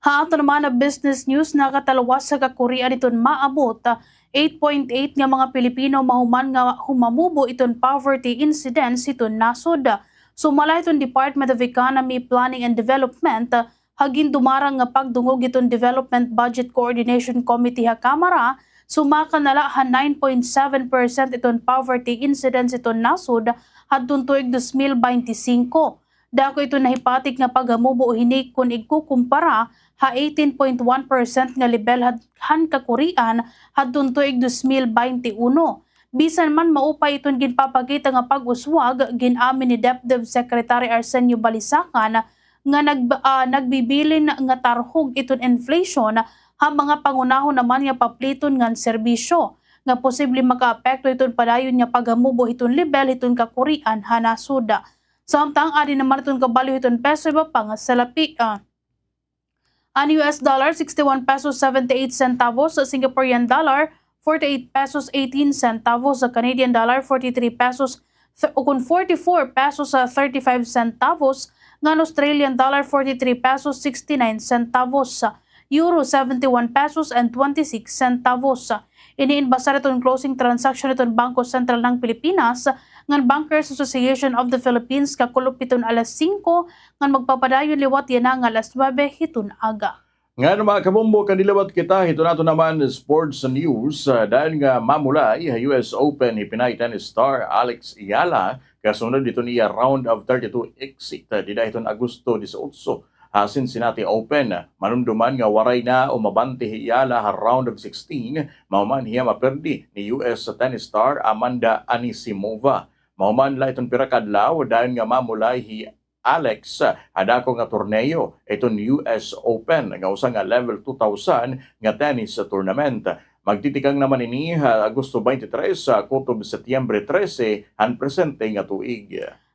Ha aton naman nga business news, nakatalwas ha kakurian hiton maabot eight point eight nga mga Pilipino mahuman nga humamubo iton poverty incidence hiton nasod. Sumala hiton Department of Economy, Planning and Development, ha gindumarang nga pagdungog hiton Development Budget Coordination Committee ha Kamara, sumaka na la ha nine point seven percent iton poverty incidence hiton nasod hadton tuig dos mil baynte singko. Dako iton nahipatik nga paghamubo hini kon igkukumpara ha eighteen point one percent nga lebel had-, han kakurian hadton tuig dos mil baynte uno. Bisan man maupay iton ginpapakita nga pag-uswag, gin-amin ni DepDev Secretary Arsenio Balisacan nga nag-, ah, nagbibilin nga tarhog iton inflation ha mga pangunahon naman nga papliton ngan serbisyo, nga posible makaapekto hiton padayon nga paghamubo hiton lebel hiton kakurian ha nasod. Samtang adi naman iton kabalyo hiton peso iba pa nga salapi, ah. An U S dollar, sixty-one pesos seventy-eight centavos, Singaporean dollar, forty-eight pesos eighteen centavos, Canadian dollar, forty-three pesos, th-, ukon forty-four pesos, ah, thirty-five centavos, ngan Australian dollar, forty-three pesos sixty-nine centavos, Euro, seventy-one pesos and twenty-six centavos. Ini in basar hiton closing transaction hiton Bangko Sentral ng Pilipinas ngan Bankers Association of the Philippines kakulop hiton alas singko ngan magpapadayon liwat yana nga alas nuwebe hiton aga. Ngan mga kabombo, kandiliwat kita hiton aton naman sports news, ah, dayon nga mamulay ha U S Open hi Pinay tennis star Alex Eala kasunod hiton iya round of thirty-two exit, ah, dida hiton Agosto dieciocho ha Cincinnati Open. Manumduman nga waray na umabante hi Eala ha round of sixteen, mahuman hiya maperdi ni U S tennis star Amanda Anisimova. Mahuman la iton pira ka adlaw dayon nga mamulay hi Alex ha dako nga torneo, iton U S Open, nga usa nga level two thousand nga tennis tournament. Magtitikang naman ini ha Agosto twenty-three kutob Setyembre trese han presente nga tuig.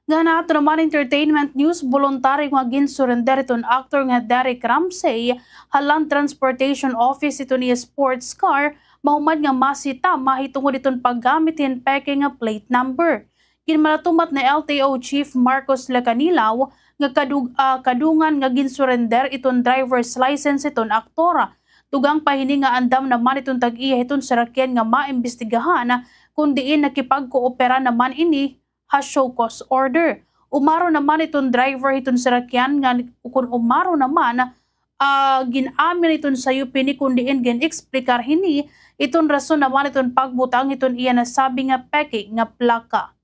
Ngan ha aton naman entertainment news, boluntaryo nga gin-surrender iton aktor nga Derek Ramsey ha Land Transportation Office iton iya sports car, mahuman nga masita mahitungod iton paggamit hin peke nga plate number. Ginmalatumat ni L T O Chief Marcos Lacanilaw nga kadug-, ah, kadungan nga gin-surrender iton driver's license iton aktor. Dugang pa hini nga andam naman iton tag-iya hiton sarakyan nga maimbestigahan, kon diin nakipagkoopera naman ini ha show cause order. Umaro naman iton driver hiton sarakyan nga, kon umaro naman, ah, gin-amin iton sayop hini kon diin gin-eksplikar hini iton rason naman iton pagbutang hiton iya nasabi nga peke nga plaka.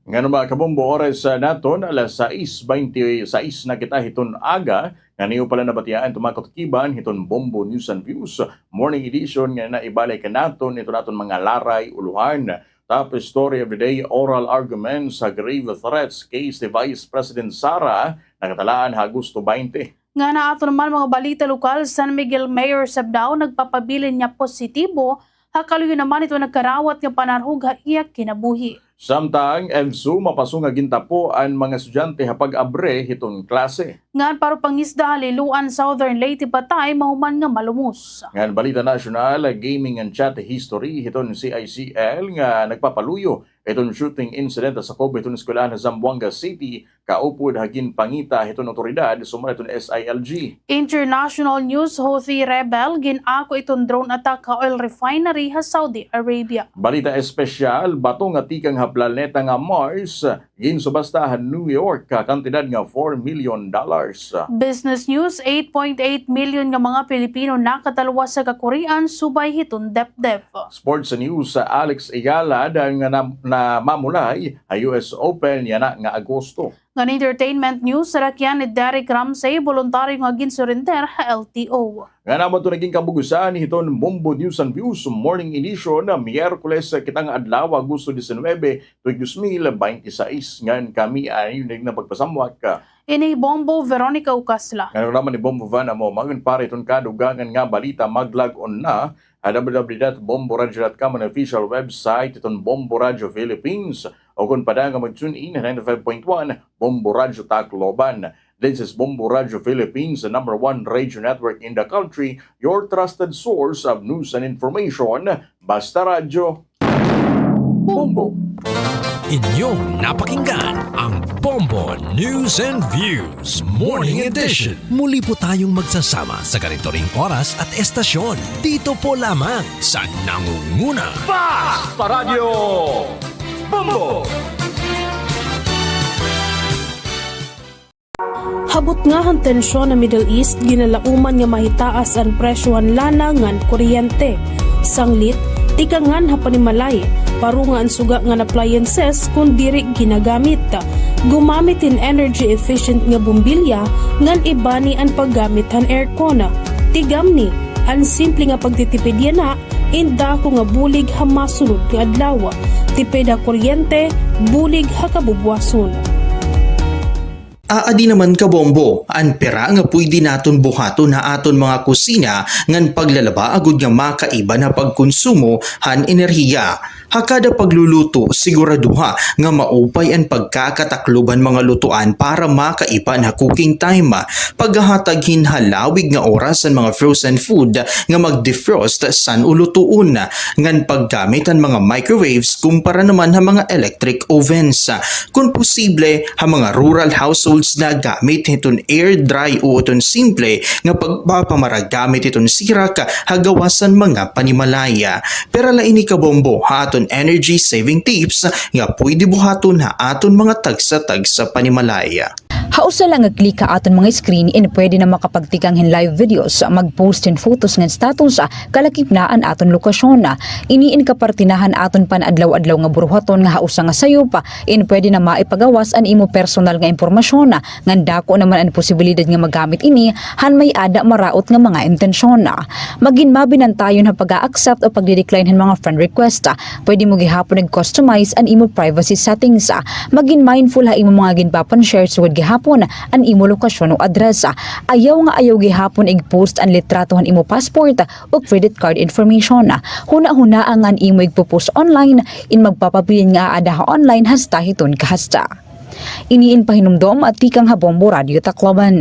Ngan mga kabombo, oras, ah, naton alas sais baynte sais na kita hiton aga. Ngan iyo pa la nabatian iton mga katukiban hiton Bombo News and Views Morning Edition nga naibalik naton iton aton mga laray ulohan. Top story of the day, oral arguments ha grave threats case ni Vice President Sara, nakatalaan ha Agosto baynte. Ngan ha aton naman mga balita lokal, San Miguel Mayor Sebdao nagpapabilin nga positibo ha kaluyo naman iton nakarawat nga panarhog ha iya kinabuhi. Samtang EDSU, mapaso nga gintapo an mga estudyante ha pag-abre hiton klase. Ngan Paro Pangisda ha Liloan, Southern Leyte patay mahuman nga malumos. Ngan balita nasyonal, gaming and chat history hiton C I C L nga nagpapaluyo iton shooting incident ha sakob hiton eskwelahan ha Zamboanga City, kaupod ha ginpangita hiton awtoridad, sumala hiton S I L G. International news, Houthi rebel gin-ako iton drone attack ha oil refinery ha Saudi Arabia. Balita espesyal, bato nga tikang ha planeta nga Mars, ginsubasta ha New York ha kantidad nga four million dollars. Business news, eight point eight million nga mga Pilipino nakatalwas ha kakurian subay hiton depdep. Sports news, Alex Egalad nga nam-, namamulay ha U S Open yana nga Agosto. Ngan entertainment news, sarakyan ni Derek Ramsey, boluntaryo nga ginsurrender ha L T O. Ngan amo to nagin kabug-osan hiton Bombo News and Views Morning Edition, Miyerkules kita nga adlaw, Agosto diecinuebe, tuig dos mil beintiseis. Ngan kami an iyo nagpapasamwak. Ini Bombo Veronica Ucasla. Ngan ako naman ni Bombo Van Amo. Mangan para hiton kadugangan nga balita, mag-log on na ha W W W dot bombo radio dot com, an official website hiton Bombo Radio Philippines. O kon pwede nga mag-tune in ha ninety-five point one Bombo Radio Tacloban. This is Bombo Radio Philippines, the number one radio network in the country, your trusted source of news and information. Basta Radyo, Bombo. Inyong napakinggan ang Bombo News and Views Morning Edition. Muli po tayong magsasama sa ganito ring oras at estasyon. Dito po lamang sa nangunguna. Basta Radyo, Bombo! Ha butnga han tensyon ha Middle East, ginalauman nga mahitaas an presyo han lana ngan kuryente. Sanglit, tikangan ha panimalay, paro nga an suga ngan appliances kon diri ginagamit. Gumamit hin energy efficient nga bombilya ngan ibani an paggamit han aircon. Tigamni, an simple nga pagtitipid yana in dako nga bulig ha masunod nga adlaw. Tipid ha kuryente, bulig ha kabubuwason. Aadi naman, kabombo, an pira nga pwede naton buhaton ha aton mga kusina ngan paglalaba agod nga makaiban ha pagkonsumo han enerhiya. Ha kada pagluluto, siguraduha nga maupay an pagkakataklob han mga lutoan para makaiban ha cooking time. Paghahatag hin halawig nga oras han mga frozen food nga mag-defrost san-o lutoon, ngan paggamit han mga microwaves kumpara naman ha mga electric ovens. Kon posible, ha mga rural households na, gamit hiton air dry o iton simple nga pagpapamara gamit hiton sirak ha gawas han mga panimalay. Pira la ini, kabombo, ha aton energy saving tips nga pwede buhaton ha aton mga tagsa-tagsa panimalay. Ha usa la nga click ha aton mga screen, in pwede na makapagtikang hin live videos, mag-post hin photos ngan status, kalakip na an aton lokasyon. Ini in kaparte na han aton pan-adlaw-adlaw nga buruhaton nga ha usa nga sayop, in pwede na maipagawas an imo personal nga impormasyon, ngan dako naman an posibilidad nga magamit ini han may-ada maraot nga mga intensyon. Magin mabinantayon ha pag-a-accept o pagdi-decline han mga friend request. Pwede mo gihapon ig-customize an imo privacy settings. Magin mindful ha imo mga ginpapan-share sugad gihapon an imo lokasyon o address. Ayaw nga ayaw gihapon ig-post an litrato han imo passport o credit card information. Hunahunaa nga an imo igpo-post online in magpapabilin nga aada ha online hasta hiton kahasta. Ini in pahinumdom tikang ha Bombo Radyo Tacloban.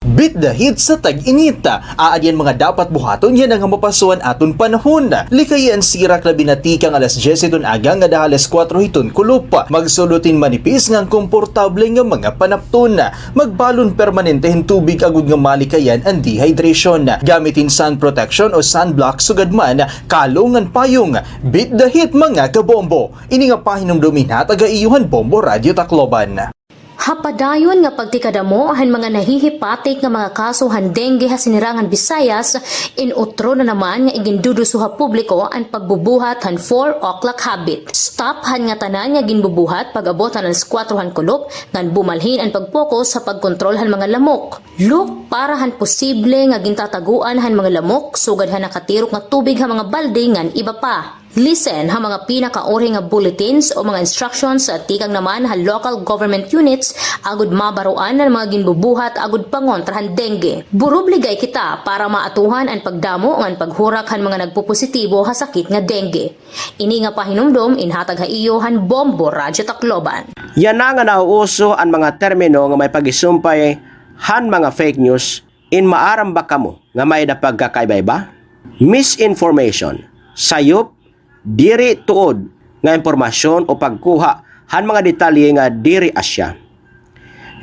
Beat the heat sa tag-init. Aadi an mga dapat buhaton yana nga mapaso an aton panahon. Likayi an sirak labi na tikang alas dyes hiton aga ngada ha alas kuwatro hiton kulop. Magsulot hin manipis ngan komportable nga mga panapton. Magbalon permanente hin tubig agod nga malikayan an dehydration. Gamit hin sun protection o sunblock sugad man kalo ngan payong. Beat the heat, mga kabombo. Ini nga pahinumdom in hatag ha iyo han Bombo Radyo Tacloban. Ha padayon nga pagtikadamo han mga nahihipatik nga mga kaso han dengue ha sinirangan Visayas, in utro na naman nga iginduduso ha publiko an pagbubuhat han four o'clock habit. Stop han ngatanan nga ginbubuhat pag-abot han alas kuwatro han kulop, ngan bumalhin an pag-focus ha pagkontrol han mga lamok. Look para han posible nga gintataguan han mga lamok sugad han nakatirok nga tubig ha mga balde ngan iba pa. Listen ha mga pinakaurhi nga bulletins o mga instructions tikang naman ha local government units agod mabaroan an mga ginbubuhat agod pangontra han dengue. Burubligay kita para maatuhan an pagdamo ngan paghurak han mga nagpopositibo ha sakit nga dengue. Ini nga pahinumdom inhatag ha iyo han Bombo Radyo Tacloban. Yana nga nauuso an mga termino nga may pagisumpay han mga fake news, in maaram ba kamo nga may-ada pagkakaiba-iba? Misinformation, sayop, diri tuod, nga impormasyon o pagkuha han mga detalye nga diri asya.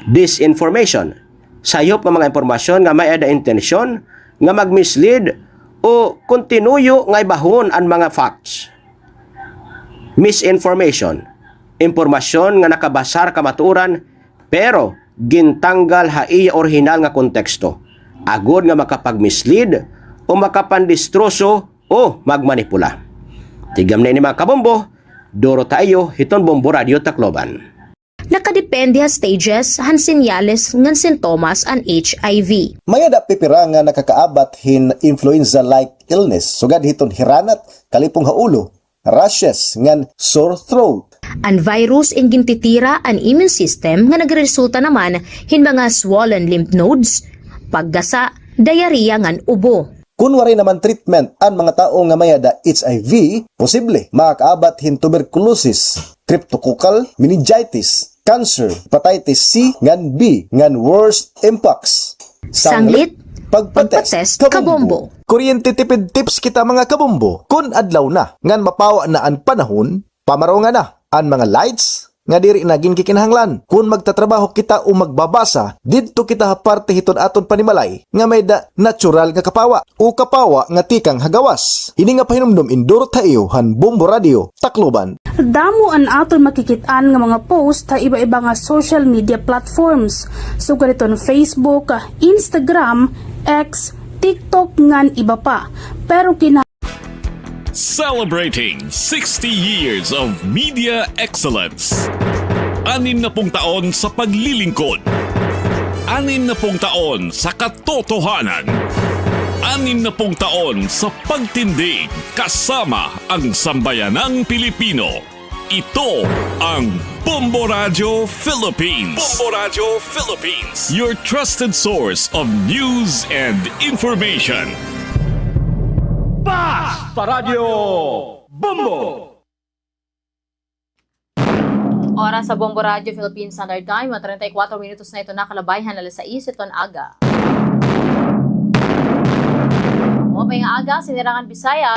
Disinformation, sayop nga mga impormasyon nga may-ada intensyon nga mag-mislead o kon tinuyo nga ibahon an mga facts. Misinformation, impormasyon nga nakabasar kamatuoran pero gintanggal ha iya orihinal nga konteksto, agod nga makapag-mislead o makapandistroso o magmanipula. Tigamni ini, mga kabombo, duro ta iyo hiton Bombo Radyo Tacloban. Nakadepende ha stages han senyales ngan sintomas an H I V. May-ada pipira nga nakakaabat hin influenza-like illness, sugad hiton hiranat, kalipong ha ulo, rashes, ngan sore throat. An virus in gintitira an immune system nga nagresulta naman hin mga swollen lymph nodes, paggasa, diarrhea ngan ubo. Kon waray naman treatment an mga tawo nga may-ada H I V, posible makakaabat hin tuberculosis, cryptococcal meningitis, cancer, hepatitis C ngan B, ngan worse, mpox. Sanglit, pagpa-test, kabombo. Kuryente tipid tips kita, mga kabombo. Kon adlaw na ngan mapawa na an panahon, pamaronga na an mga lights nga diri na ginkikinahanglan. Kon magtatrabaho kita o magbabasa, didto kita ha parte hiton aton panimalay nga may-ada natural nga kapawa o kapawa nga tikang ha gawas. Ini nga pahinumdom in duro ta iyo han Bombo Radyo Tacloban. Damo an aton makikit-an nga mga post ha iba-iba nga social media platforms, sugad hiton Facebook, Instagram, X, TikTok, ngan iba pa. Pero kina- Celebrating sixty years of media excellence. Anim na pung taon sa paglilingkod. Anim na pung taon sa katotohanan. Anim na pung taon sa pagtindig kasama ang sambayanang Pilipino. Ito ang Bombo Radyo Philippines. Bombo Radyo Philippines, your trusted source of news and information. Basta Radyo Bombo! Oras sa Bombo Radyo Philippines Standard Time, mga treinta y cuatro minutos na iton nakalabay han alas sais hiton aga. Maupay nga aga, Sinirangan Bisaya,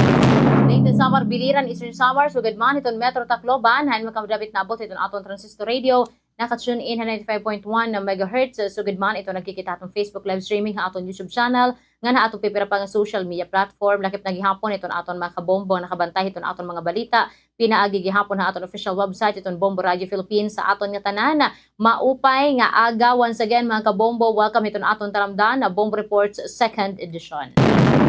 Leyte, Samar, Biliran, Eastern Samar, sugad man hiton Metro Tacloban, han makadapit naabot hiton aton transistor radio, naka-tune in ha ninety-five point one megahertz, sugad man iton nagkikita ha aton Facebook live streaming, ha aton YouTube channel, ngan ha aton pipira pa nga social media platform, lakip na gihapon iton aton mga kabombo nga nakabantay hiton aton mga balita, pinaagi gihapon ha aton official website, iton Bombo Radyo Philippines. Sa aton ngatanan, maupay nga aga once again, mga kabombo. Welcome hiton aton taramdan na Bombo Reports Second Edition.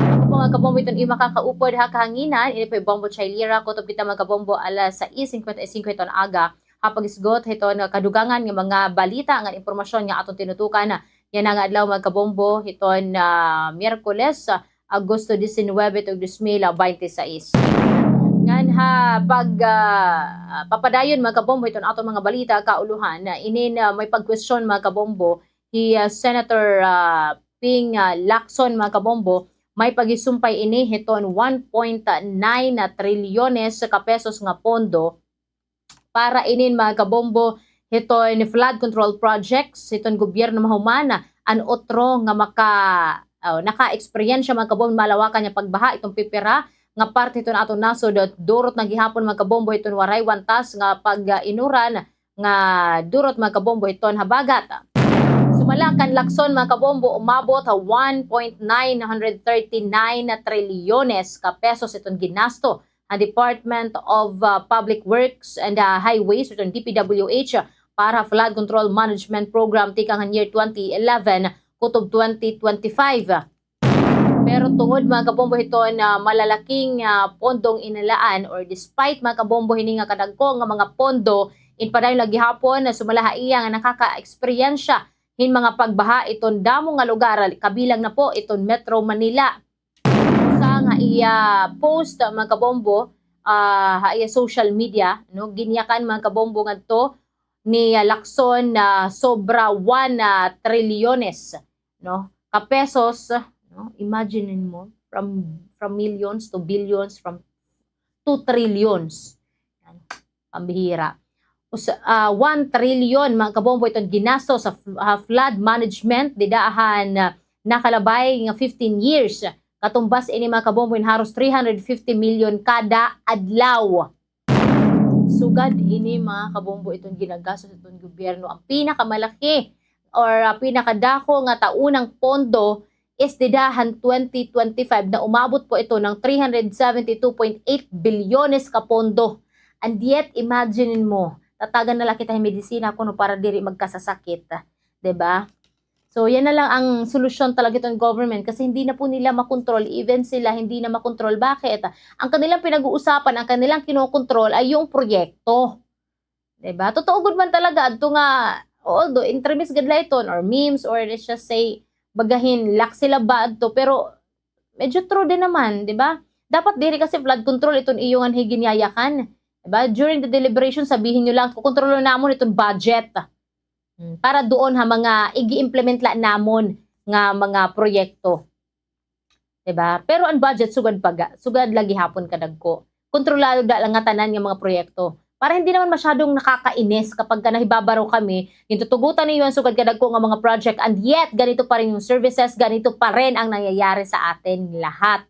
Ako po, mga kabombo, iton iyo makakaupod ha kahanginan, ini po hi Bombo Chailira, kutob kita, mga kabombo, alas sais cincuenta y cinco hiton aga, ha pag-isgot hiton kadugangan nga mga balita ngan impormasyon nga aton tinutukan yana nga adlaw, mga kabombo, hiton, ah, Miyerkules, ah, Agosto diecinueve, tuig dos mil binte y seis. Ngan ha pag, ah, papadayon, mga kabombo, hiton aton mga balita, kaulohan, ah, inin, ah, may pagkwestiyon, mga kabombo, hi, ah, Senator, ah, Ping, ah, Lacson, mga kabombo, may paghisumpay ini hiton one point nine trilyones ka pesos nga pondo para inin, mga kabombo, hiton flood control projects hiton gobyerno mahuman an utro nga maka-, oh, naka-eksperyensya, mga kabombo, malawakan nga pagbaha iton pipira nga parte hiton aton nasod, durot na gihapon, mga kabombo, hiton waray wantas nga pag-inuran nga durot, mga kabombo, hiton habagat. Sumala kan Lacson, mga kabombo, umabot ha one point nine hundred thirty-nine trilyones ka pesos iton ginasto han Department of, uh, Public Works and, uh, Highways, or D P W H, para flood control management program tikang han year twenty eleven kutob twenty twenty-five. Pero tungod, mga kabombo, hiton, ah, malalaking, ah, pondong inalaan, or despite, mga kabombo, hini nga kadagko nga mga pondo, in padayon la gihapon na sumala ha iya nga nakaka-eksperyensya hin mga pagbaha iton damo nga lugar, kabilang na po iton Metro Manila. Sa nga iya post, mga kabombo, ah, ha iya social media, no, ginyakan, mga kabombo, ngadto ni, ah, Lacson na sobra one, ah, trilyones, no, ka pesos, no? Imagine mo, from, from millions to billions, from two trillions. Yan. Pambihira. Usa, ah, one trillion, mga kabombo, iton ginasto sa f-, ah, flood management dida han, ah, nakalabay nga fifteen years. Katumbas ini, mga kabombo, in haros three hundred fifty million kada adlaw. Sugad ini, mga kabombo, iton ginagastos iton gobyerno. Ang pinakamalaki or, ah, pinakadako nga taunang pondo is dida han twenty twenty-five na umabot po ito ng three hundred seventy-two point eight bilyones ka pondo. And yet, imagine mo, tatagan na la kita hin medisina kuno para diri magkasasakit. 'Di ba? So, yan na lang ang solusyon talaga itong government kasi hindi na po nila makontrol, even sila hindi na makontrol. Bakit? Ang kanilang pinag-uusapan, ang kanilang kinokontrol ay yung proyekto. 'Di ba? Totoo gud man talaga adto nga, although intermis gad la iton or memes or let's just say, bagahin, lak sila ba adto, pero medyo true din naman, 'di ba? Dapat diri kasi flood control iton iyo nganhi ginyayakan. 'Di ba? During the deliberation, sabihin nyo lang, "Kukontrolon namon iton budget." Hmm, para doon ha mga igi-implement la namon nga mga proyekto. 'Di ba? Pero an budget sugad pa ga-, sugad la gihapon kadagko. Kontrolado da la nga tanan nga mga proyekto. Para hindi naman masyadong nakakainis kapag ka nahibabaro kami, gintutugutan niyo an sugad kadagko nga mga project, and yet ganito pa rin yung services, ganito pa rin ang nangyayari sa atin lahat.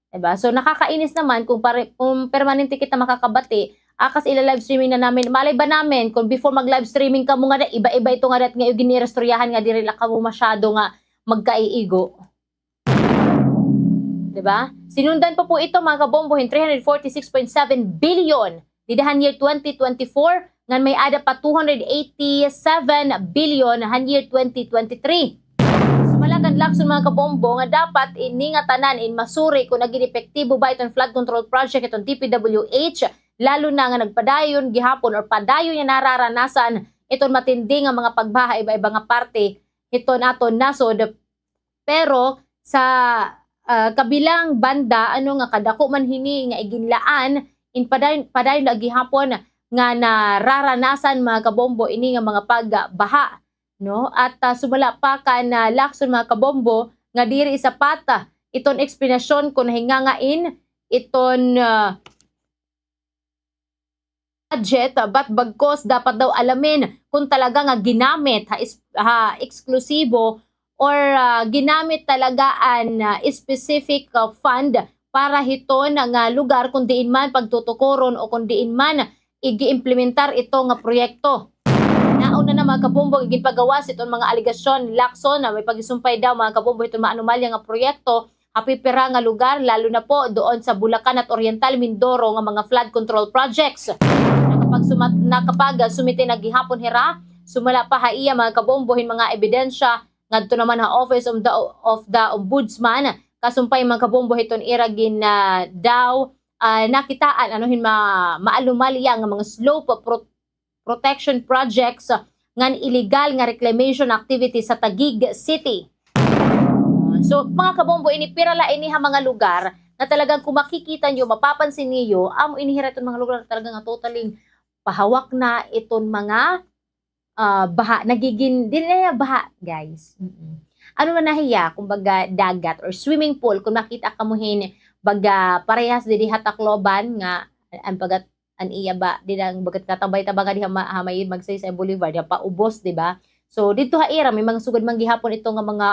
'Di ba? So, nakakainis naman kung pare-, kung permanente kita makakabati, akas ila-live streaming na namin. Malay ba namin kung before mag-live streaming kamo ngada, iba-iba ito ngada nga iyo giniristoryahan nga diri la kamo masyado nga magkaiigo. 'Di ba? Sinundan pa po ito, mga kabombo, hin three hundred forty-six point seven billion dida han year twenty twenty-four, ngan may-ada pa two hundred eighty-seven billion han year twenty twenty-three. Sumala kan Lacson, mga kabombo, nga dapat ini nga tanan in masuri kon nagin epektibo ba iton flood control project iton D P W H, lalo na nga nagpadayon gihapon or padayon nga nararanasan iton matindi nga mga pagbaha iba-iba nga parte hiton aton nasod. Pero sa, ah, kabilang banda, ano, nga kadako man hini nga iginlaan, in padayon, padayon la gihapon nga nararanasan, mga kabombo, ini nga mga pagbaha, no? At, ah, sumala pa kan, ah, Lacson, mga kabombo, nga diri sapat, ah, iton eksplanasyon kon nahingangain iton, ah, budget, ah, but bagkos dapat daw alamin kon talaga nga ginamit ha is-, ha eksklusibo or, ah, ginamit talaga an, ah, specific, ah, fund para hiton nga lugar kon diin man pagtutukuron o kon diin man igi-implementar ito nga proyekto. Nauna na, mga kabombo, ginpagawas iton mga alegasyon, Lacson, na may pagisumpay daw, mga kabombo, hiton maanomalya nga proyekto ha pipira nga lugar, lalo na po doon sa Bulacan at Oriental Mindoro nga mga flood control projects. Nakapagsumat-, nakapagsumite na gihapon hira, sumala pa ha iya, mga kabombo, hin mga ebidensya ngadto naman ha Office of the, of the Ombudsman, kasumpay, mga kabombo, hiton ira gin, ah, daw, ah, nakitaan, ano, hin ma-, maanomalya nga mga slope pro-, protection projects, ah, ngan illegal nga reclamation activities sa Taguig City. So, mga kabombo, ini pira la ini ha mga lugar na talagang kung makikita niyo, mapapansin niyo, amo ini hira iton mga lugar na talaga nga totally pahawak na iton mga, ah, baha. Nagigin-, diri na hiya baha, guys. Mm-mm. Ano man na hiya, kumbaga, dagat or swimming pool. Kung makita kamo hin, baga, parehas didi ha Tacloban nga, an baga, an iya ba, dida nga bagat katabay-tabay nga diha ma-, ha may Magsaysay Boulevard, diha paubos, di ba? So, didto ha ira, may mga sugad man gihapon ito nga mga,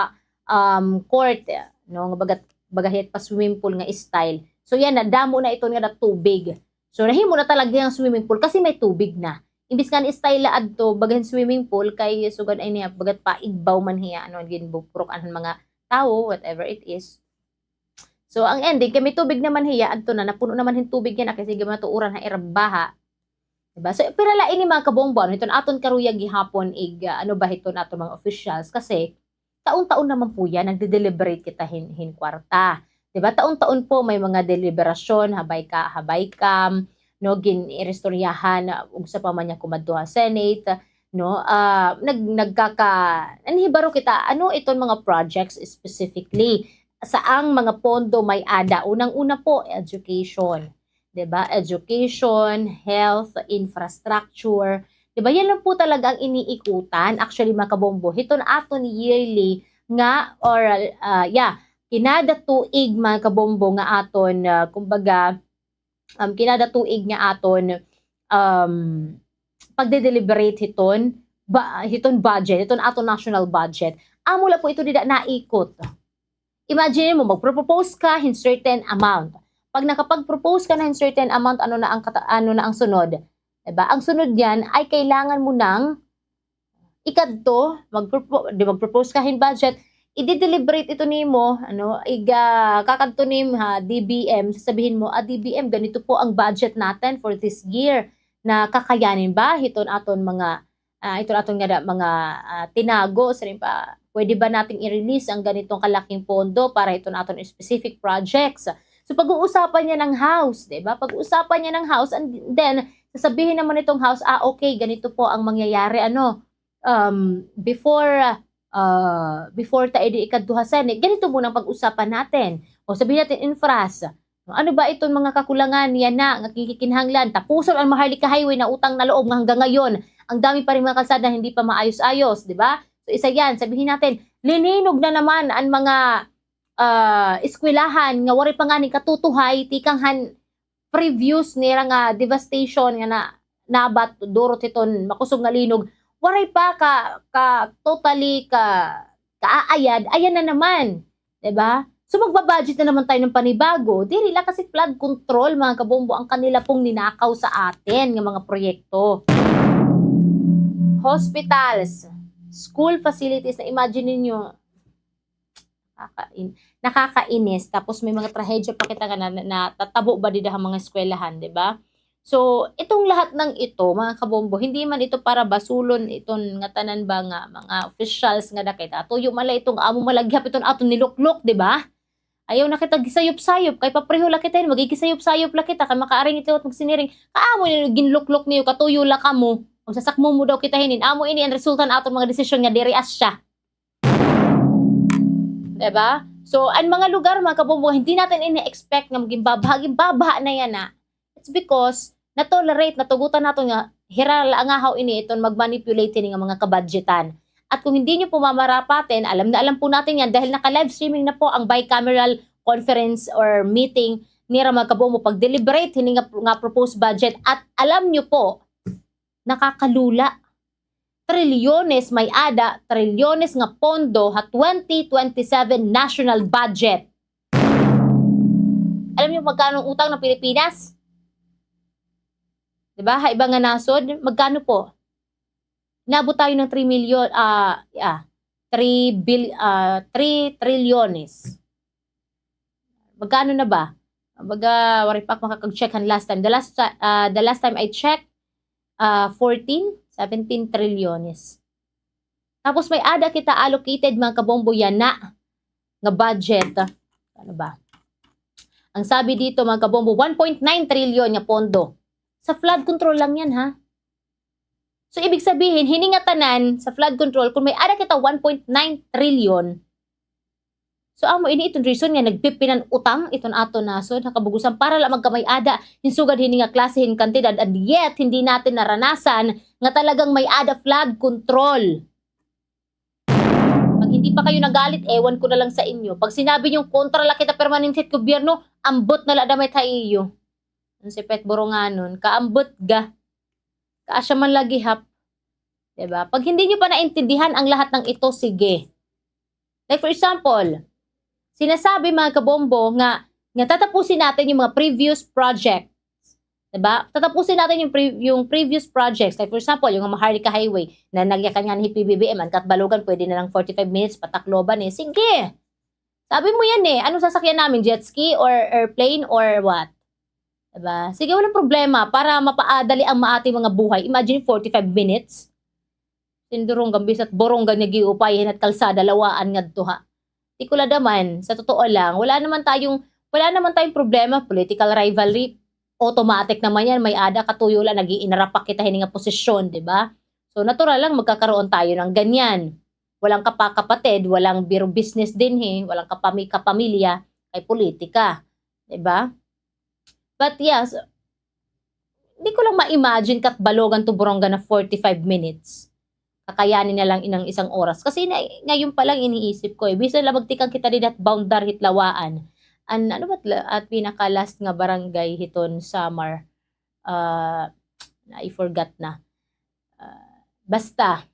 um, court, eh, no, nga bagat, baga hit pa swimming pool nga style. So, yana, damo na ito nga na tubig. So, nahimo na talaga yang swimming pool kasi may tubig na. Imbis nga ni style la adto, baga hin swimming pool, kay sugad ay niya, bagat paigbaw man hiya, ano, ginbuprok an mga tawo, whatever it is. So, ang ending, kay may tubig naman hiya, adto na, napuno naman hin tubig yana, kay sige man tuuran ha ira baha. Diba? So, pira la ini mga kabombo, ano, hiton aton karuya gihapon, ig, ah, ano ba hiton aton mga officials? Kasi, taon-taon naman po yan, nagde-deliberate kita hin, hin kwarta. Diba? Taon-taon po may mga deliberasyon, ha BICAM, ha BICAM, no, gin-iristoryahan, ah, ugsa pa man niya kumadto ha Senate, no, ah, nag-, nagkaka-, nanhibaro kita, ano iton mga projects specifically? Saang mga pondo may-ada? Unang-una po, education. 'Di ba? Education, health, infrastructure. 'Di ba? Yan lang po talaga ang iniikutan. Actually, mga kabombo, hiton aton yearly nga, or, ah, yeah, kinada tuig, mga kabombo, nga aton, ah, kumbaga, um, kinada tuig nga aton, um, pagde-deliberate hiton, ba-, hiton budget, hiton aton national budget. Amo la po ito dida naikot. Imagine mo, magpro-propose ka hin certain amount. pag nakapag-propose ka na hin certain amount, ano na ang kata-, ano na ang sunod? Diba? Ang sunod niyan ay kailangan mo ng ikadto, magpropo-, di magpropose ka hin budget, i-deliberate ito nimo, ano, iga-, kakadto nim ha D B M, sasabihin mo, "Ah, D B M, ganito po ang budget natin for this year. Na kakayanin ba hiton aton mga, ah, hiton aton ngada mga, ah, tinago?" Siring pa, "Pwede ba nating i-release ang ganitong kalaking pondo para hiton aton specific projects?" So, pag-uusapan niya ng House, di ba? Pag-uusapan niya ng House, and then, sasabihin naman nitong House, "Ah, okay, ganito po ang mangyayari, ano, um, before, ah, before ta idi ikadto ha Senate, ganito muna ang pag-usapan natin." O sabihin natin, Infras, ano ba iton mga kakulangan niya na nga kikinahanglan? Tapuson an Maharlika Highway na utang na loob nga hanggang ngayon, ang dami pa rin mga kalsada na hindi pa maayos-ayos, di ba? So, isa yan. Sabihin natin, lininog na naman ang mga, ah, eskwelahan nga waray pa ngani katutuhay, tikang han previous nira nga devastation nga na, nabat durot hiton makusog nga linog, waray pa ka, ka totally ka, kaayad, ayan na naman, di ba? So, magbabudget na naman tayo ng panibago. Diri la kasi flood control, mga kabombo, ang kanila pong ninakaw sa atin nga mga proyekto. Hospitals, school facilities, na imagine ninyo, Nakakain-, nakakainis. Tapos may mga trahedya pa kita nga na, na, natatabo ba dida ha mga eskwelahan, di ba? So, itong lahat ng ito, mga kabombo, hindi man ito para basulon iton ngatanan ba nga mga officials nga da kita. Tuyo man la iton amo malaghihap iton aton niluklok, di ba? Ayaw na kita gisayop-sayop, kay papreho la kita hin, maghigisayop-sayop la kita, kay makaaringit liwat magsiniring. Kaamo ini ginluklok niyo, katuyo la kamo. Magsasakmumo daw kita hinin. Amo ini an resulta han aton mga desisyon nga diri asya. Diba? So, an mga lugar, mga kabombo, hindi natin ini-expect nga maging babaha, maging babaha na yana. It's because na-tolerate, natugutan naton nga hira la angahaw ini iton mag-manipulate hini nga mga kabadgetan. At kung hindi niyo po mamarapatin, alam na alam po natin yan dahil naka-live streaming na po ang bicameral conference or meeting nira, mga kabombo, pag-deliberate hini nga, nga proposed budget. At alam niyo po, nakakalula. Trilyones may-ada, trilyones nga pondo ha twenty twenty-seven national budget. Alam niyo magkano ang utang ng Pilipinas? Diba? Ha iba nga nasod, magkano po? Inabot tayo ng three million, ah, ah, three bil-, ah, three trilyones. Magkano na ba? Baga, waray pa ako makakag-check han last time. The last ti-, ah, the last time I checked, ah, fourteen, seventeen trilyones. Tapos may-ada kita allocated, mga kabombo, yana nga budget. Ano ba? Ang sabi dito, mga kabombo, one point nine trilyon nga pondo. Sa flood control lang yan, ha? So, ibig sabihin, hini nga tanan sa flood control, kung may-ada kita one point nine trilyon, so, amo ini iton reason nga nagpipinan-utang iton aton nasod ha kabug-osan para la magkamay-ada hin sugad hini nga klase hin kantidad, and yet, hindi natin naranasan nga talagang may-ada flood control. Pag hindi pa kayo nagalit, ewan ko na lang sa inyo. Pag sinabi niyong kontra la kita permanente hit gobyerno, ambot na la damay ha iyo. Unsay pet Boronganon, kaambot ga. Kaasya man la gihap. Diba? Pag hindi niyo pa naintindihan ang lahat ng ito, sige. Like, for example, sinasabi, mga kabombo, nga, nga tatapusin natin yung mga previous projects. Diba? Tatapusin natin yung pre-, yung previous projects. Like, for example, yung Maharlika Highway, na nagyakan nga ni P B B M, an Catbalogan, pwede na lang forty-five minutes, pa Tacloban eh. Sige! Sabi mo yan eh, anong sasakyan namin? Jet ski or airplane or what? Diba? Sige, walang problema. Para mapaadali ang ma-, ating mga buhay. Imagine, forty-five minutes. Sindurong gambis at Borongan nga giupay hin at kalsada lawaan ngadto ha. Di ko ladaman, sa totoo lang, wala naman tayong, wala naman tayong problema, political rivalry. Automatic naman yan, may-ada katuyo la, nag-iinarapak kita hini nga posisyon, di ba? So, natural lang magkakaroon tayo ng ganyan. Walang kapakapatid, walang biro business dinhi, walang kapami-, kapamilya, kay politika. Di ba? But yes, di ko lang ma-imagine Catbalogan to Borongan na forty-five minutes. Kakayanin na lang ng isang oras. Kasi na, ngayon pa lang iniisip ko eh. Bisan la magtikang kita dida ha boundary hit Lawaan. An, ano ba la, at pinaka-last nga barangay hiton Samar? Ah, I forgot na. Ah, basta,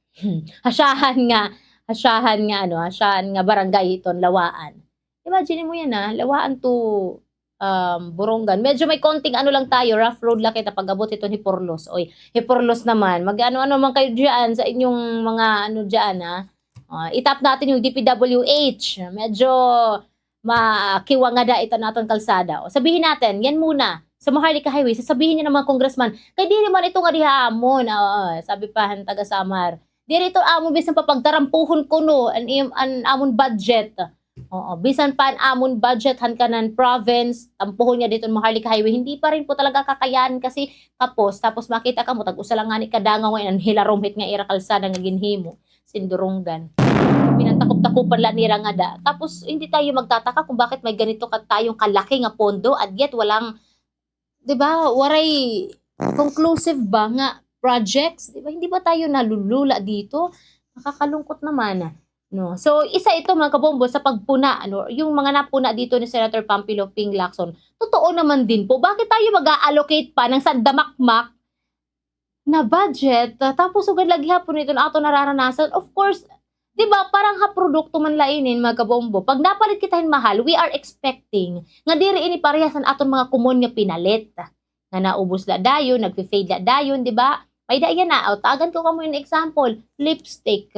asyahan nga, asyahan nga, ano, asyahan nga barangay hiton Lawaan. Imagine mo yan, ah, Lawaan to um, Borongan. Medyo may konting ano lang tayo, rough road lang kita pag-abot hiton Giporlos. Oy, Giporlos naman. Mag-ano-ano man kayo diyan sa inyong mga ano diyan, ha? Ah, i-tap natin yung D P W H. Medyo makiwa ngada iton aton kalsada. O, sabihin natin, yan muna. Sa Maharlika Highway, sasabihin niya ng mga congressman, "Kay diri man ito nga diha amon." Oo, sabi pa han taga Samar, "Diri ito amon, bisan pa pagtarampuhon kuno an im-, an amon budget." Oo, bisan pa an amon budget han kanan province, tampuhon niya didto Maharlika Highway, hindi pa rin po talaga kakayanin kasi kapos, tapos makita kamo, tag-usa lang ngani kadangaw nga an hilarom hit nga ira kalsada nga ginhimo, sin Durongan. Pinantakop-takupan la nira ngada. Tapos, hindi tayo magtataka kung bakit may ganito ka-, tayong kalaki nga pondo, and yet walang, 'di ba, waray conclusive ba nga projects, 'di ba? Hindi ba tayo nalulula dito? Nakakalungkot naman, no? So, isa ito, mga kabombo, sa pagpuna, ano, yung mga napuna dito ni Senator Panfilo Ping Lacson. Totoo naman din po, bakit tayo mag-a-allocate pa ng sandamakmak na budget, ah, tapos sugad la gihapon iton aton nararanasan? Of course, 'di ba, parang ha produkto man la inin, mga kabombo. Pag napalit kita hin mahal, we are expecting nga diri ini parehas han aton mga common nga pinalit. Nga naubos la dayon, nagfe-fade la dayon, 'di ba? May-ada yana, o, tagan ko kamo hin example, lipstick.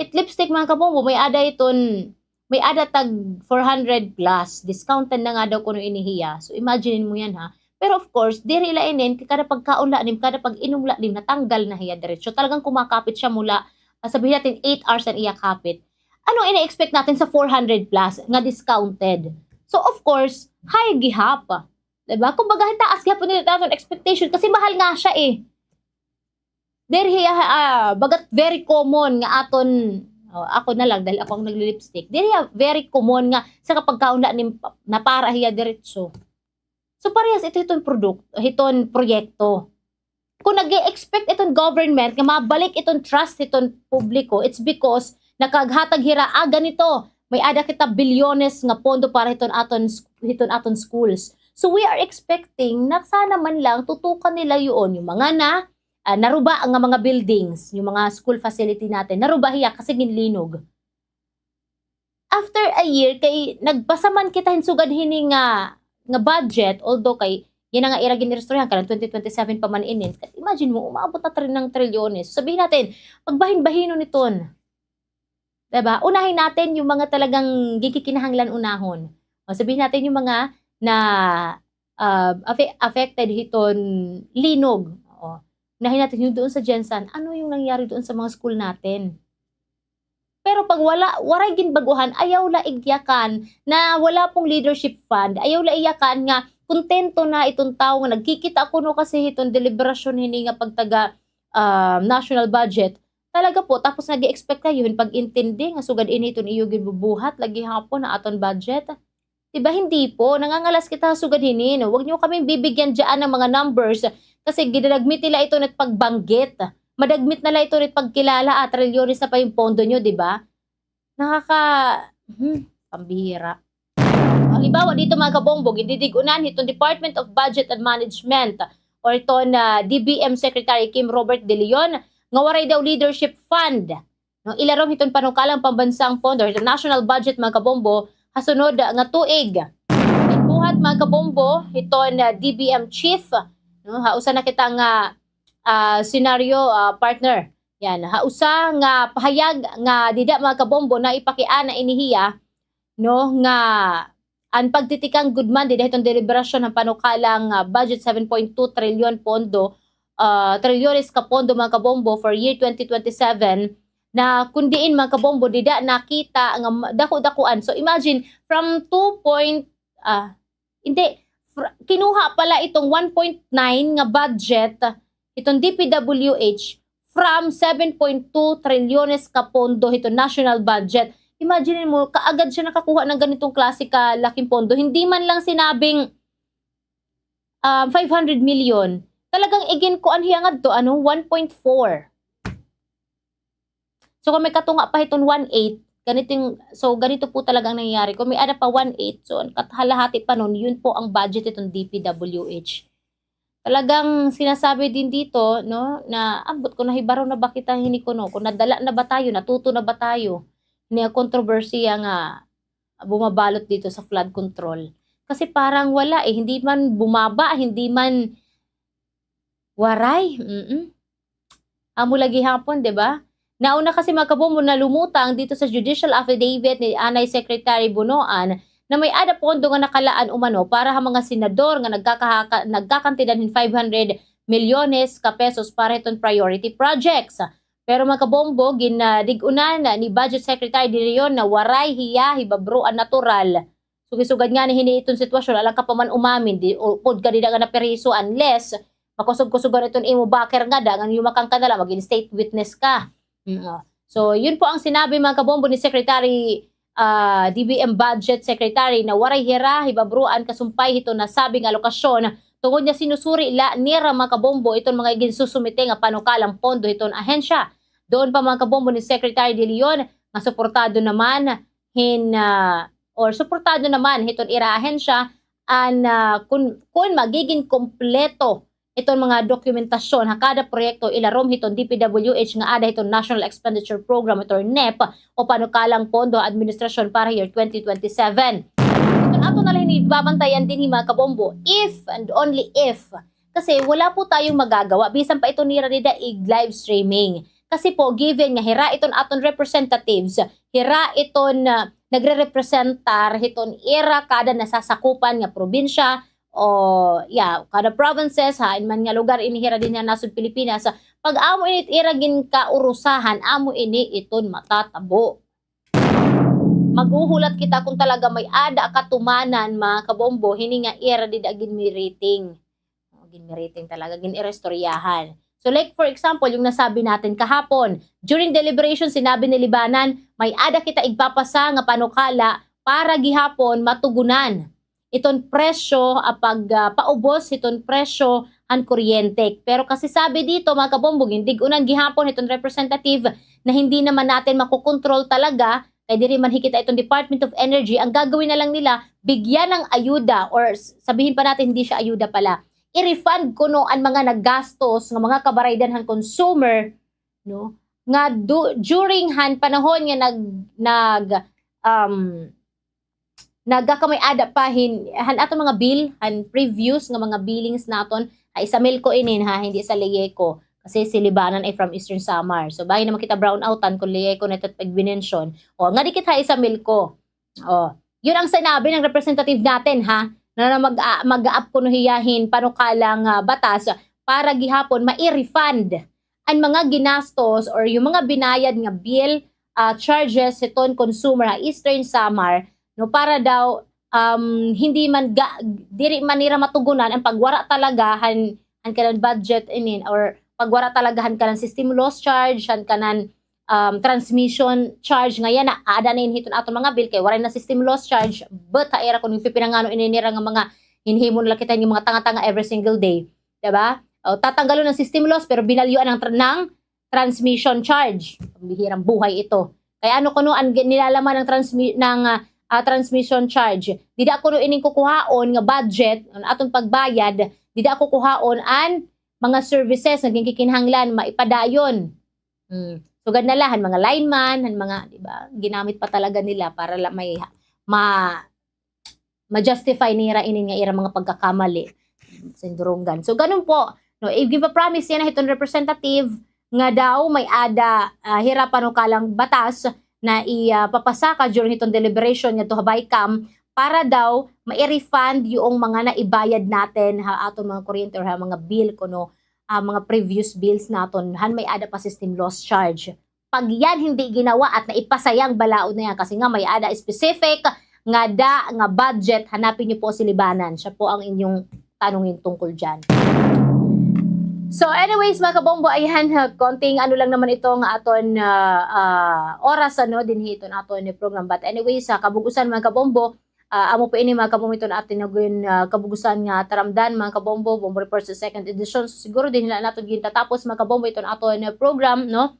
It lipstick, mga kabombo, may-ada iton, may-ada tag four hundred plus, discounted na nga daw kuno ini hiya. So, imagine mo yan, ha. Pero of course, diri la inin, kay kada pagkaon la nim, kada pag-inom la nim, natanggal na hiya diretso. Talagang kumakapit siya mula, ah, sabihin natin, eight hours an iya kapit. Ano ini-expect natin sa four hundred plus nga discounted? So, of course, high gihap. Diba? Kumbaga, taas gihapon nila aton expectation kasi mahal nga siya, eh. Diri hiya, ah, bagat very common nga aton, o, ako na lang, dahil ako ang nagli-lipstick. Diri hiya very common nga sa kapagkaon la nim, napara hiya diretso. So, parehas ito hiton produk-, hiton proyekto. Kung nag-e-expect iton government nga mabalik iton trust hiton publiko, it's because nakaghatag hira, ah, ganito, may-ada kita bilyones nga pondo para hiton aton s-, hiton aton schools. So, we are expecting na sana man lang tutukan nila yun, yung mga na, ah, naruba nga mga buildings, yung mga school facility natin, naruba hiya kasi ginlinog. After a year, kay nagpasa man kita hin sugad hini nga, nga budget, although kay yana nga ira gin-iristoryahan, kanan twenty twenty-seven pa man inin. Imagine mo, umaabot na tri-, ng trilyones. So, sabihin natin, pagbahin-bahinon iton. Diba? Unahin natin yung mga talagang gikikinahanglan unahon. O, sabihin natin yung mga na, ah, affe-, affected hiton linog. O, unahin natin yung doon sa GenSan. Ano yung nangyari doon sa mga school natin? Pero pag wala, waray ginbaguhan, ayaw la igyakan na wala pong leadership fund, ayaw la iyakan nga kontento na iton tawo nga nagkikita kuno kasi hiton deliberasyon hini nga pagtaga, ah, national budget. Talaga po, tapos nag-e-expect kayo hin pag-intindi nga sugad ini iton iyo ginbubuhat, la gihapon ha aton budget. Di ba, hindi po. Nangangalas kita sugad hini, no? Huwag niyo kaming bibigyan dyan ng mga numbers kasi gidadagmit nila ito na pagbanggit. Madagmit na la ito na pagkilala, ah, trilyones na pa yung pondo niyo, di ba? Nakaka-, hmm, pambihira. Halimbawa dito, mga kabombo, gindidig-unan hiton Department of Budget and Management or iton D B M Secretary Kim Robert De Leon nga waray daw leadership fund. No, ilarom hiton panukalang pambansang pondo, hiton national budget, mga kabombo, ha sunod nga tuig. Ginbuhat, mga kabombo, hiton, ah, D B M chief, no, ha usa na kita nga, ah, senaryo, ah, partner. Yan, ha usa nga pahayag nga dida, mga kabombo, na ipakiana ini hiya, no, nga an pagtitikang gud man dida hiton deliberasyon han panukalang, ah, budget, seven point two trilyon pondo, ah, trilyones ka pondo, mga kabombo, for year twenty twenty-seven, na kun diin, mga kabombo, dida nakita nga ma-, dako-dakuan. So, imagine, from two point, ah, hindi, fr-, kinuha pala itong one point nine nga budget, itong D P W H, from seven point two trilyones ka pondo hito national budget. Imagine mo, kaagad siya nakakuha ng ganitong klase ka laking pondo. Hindi man lang sinabing, um, five hundred million. Talagang igin-, kuan hiya ngadto, ano, one point four. So, kung may katunga pa hiton one eight, ganito yung, so, ganito po talaga ang nangyayari. Kung may-ada pa one eight, so, ang kahalahati pa nun, yun po ang budget itong D P W H. Talagang sinasabi din dito, no, na, ambot ko, nahibaro na ba kita hini kuno? Kung nadala na ba tayo, natuto na ba tayo? Niya kontrobersiya nga bumabalot dito sa flood control. Kasi parang wala, eh, hindi man bumaba, hindi man waray, mm. Amo la gihapon, di ba? Nauna kasi, mga kabombo, nalumutang dito sa judicial affidavit ni anay Secretary Bonoan na may-ada pondo nga nakalaan umano para ha mga senador nga nagkakahaka-, nagkakantidad hin five hundred milyones ka pesos para hiton priority projects. Pero, mga kabombo, gin-, ah, dig-unan ni Budget Secretary De Leon na waray hiya hibabruan natural. Sugad-sugad ngani hini iton sitwasyon, alangan ka pa man umamin, di, o, upod ka dida nga napriso unless makusog-kusogan iton imo backer ngada, ngan yumakan ka na la, magin state witness ka. Mm, o. So, yun po ang sinabi, mga kabombo, ni Secretary, ah, D B M Budget Secretary na waray hira hibabruan kasumpay hiton nasabi nga alokasyon, tungod nga sinusuri la nira, mga kabombo, iton mga ginsusumite nga panukalang pondo hiton ahensya. Doon pa, mga kabombo, ni Secretary De Leon nga suportado naman hin, ah, or suportado naman hiton ira ahensya an, ah, kun, kun magigin kompleto iton mga dokumentasyon ha kada proyekto ilarom hiton D P W H nga ada hiton National Expenditure Program, hiton NEP, o panukalang pondo administrasyon para year twenty twenty-seven. Iton aton na la hini babantayan dinhi, mga kabombo, if and only if. Kasi wala po tayong magagawa, bisan pa ito nira dida ig live streaming. Kasi po, given nga hira iton aton representatives, hira iton, ah, nagrerepresentar hiton ira kada nasasakupan nga probinsya, o, yeah, kada provinces, hain man nga lugar ini hira dinhi ha nasod Pilipinas. Pag amo ini it ira ginkaurusahan, amo ini iton matatabo. Maghuhulat kita kung talaga may-ada katumanan, mga kabombo, hini nga ira dida ginmiriting. O, ginmiriting talaga, gin-iristoryahan. So, like, for example, yung nasabi natin kahapon, during deliberation, sinabi ni Libanan, may-ada kita igpapasa nga panukala para gihapon matugunan iton presyo, ah, pag, ah, paubos hiton presyo han kuryente. Pero kasi sabi dito, mga kabombo, gindig-unan gihapon hiton representative na hindi naman natin makokontrol talaga, kay diri man hikita iton Department of Energy, ang gagawin na lang nila, bigyan ng ayuda, or s-, sabihin pa natin, hindi siya ayuda pala. I-refund kuno an mga naggastos nga mga kabaraydan han consumer, no? Nga du-, during han panahon nga nag-, nag-, um, nagkakamay-ada pa hin-, han aton mga bill, han previous nga mga billings naton, ha, Isamilco inin, ha, hindi sa Leyeco. Kasi si Libanan ay from Eastern Samar. So, bahin naman kita brownout-an kung Leyeco na ito pag-mention. O, nga dikit ha Isamilco. O, yun ang sinabi ng representative natin, ha, na, na mag-, ah, mag-aap kuno hiya hin panukalang, ah, batas para gihapon mai-refund an mga ginastos or yung mga binayad nga bill, ah, charges hiton consumer ha Eastern Samar, no, para daw, um, hindi man ga-, diri man nira matugunan an pagwara talaga han, han kanan budget inin, or pagwara talaga han kanan system loss charge, han kanan, um, transmission charge nga yana, aada na ini hiton aton mga bill kay waray na system loss charge, but ha ira kun pipinangano ini nira nga mga hinhimo na la kita nga mga tanga-tanga every single day, di ba? O, tatanggalon ang system loss, pero binalyuan ng tra-, ng transmission charge. Pambihirang buhay ito. Kaya ano kuno an gi-, nilalaman ng transmi-, ng, ah, ah, transmission charge? Dida kuno ining kukuhaon nga budget, an aton pagbayad, dida kukuhaon an mga services nga ginkikinahanglan maipadayon. Hmm. Sugad na la han mga lineman, han mga, di ba, ginamit pa talaga nila para la may ha-, ma-, ma-justify nira inin nga ira mga pagkakamali. Sindurungan. So, ganun po. No, ginpa-promise yana hiton representative nga daw may-ada, ah, hira panukalang batas na i-, ah, papasaka during hiton deliberation ngadto ha BICAM para daw mai-refund yung mga naibayad natin ha aton mga kuryente or ha mga bill kuno, ah, mga previous bills naton han may-ada pa system loss charge. Pag yan hindi ginawa at naipasa yang balaod na yan, kasi nga may-ada specific ngada nga budget, hanapin niyo po si Libanan. Siya po ang inyong tanungin tungkol dyan. So anyways, mga kabombo, ayan, ha, konting ano lang naman ito nga aton, ah, ah, oras, ano, dinhi iton aton program. But anyways, sa kabug-usan, mga kabombo, ah, amo po ini, mga kabombo, iton aton nga gin-, ah, kabug-usan nga taramdan, mga kabombo, Bombo Reports second edition. So siguro dinhi la naton gintatapos, mga kabombo, iton aton program, no?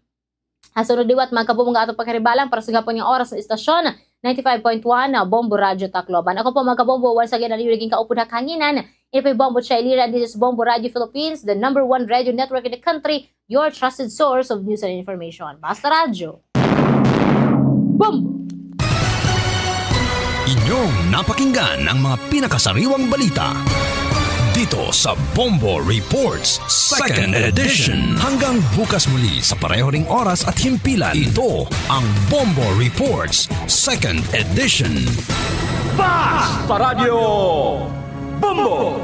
Ha sunod liwat, mga kabombo, nga aton pakaribalan para sa gihapon nga oras nga istasyon, ninety-five point one, ah, Bombo Radyo Tacloban. Ako po, mga kabombo, once again, an iyo naging kaupod ha kahanginan, ini po hi Bombo Chai Lira, and this is Bombo Radyo Philippines, the number one radio network in the country, your trusted source of news and information. Basta Radyo. Bombo! Inyo Napakinggan ang mga pinakasariwang balita dito sa Bombo Reports Second Edition. Hanggang bukas muli sa pareho ring oras at himpilan, ito ang Bombo Reports Second Edition. Basta Radyo Bombo!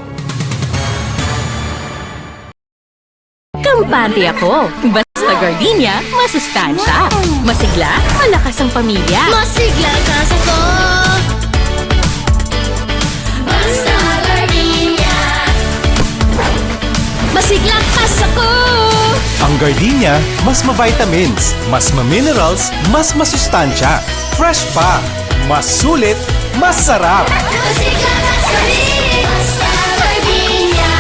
Kampante ako. Basta gardenia, masustansya. Masigla, malakas ang pamilya. Masigla ka sa ko. Basta gardenia. Masigla ka sa ko. Ang gardenia, mas ma-vitamins, mas ma-minerals, mas masustansya. Fresh pa, mas sulit, mas sarap. Masigla ka sa ko. Basta gardenia.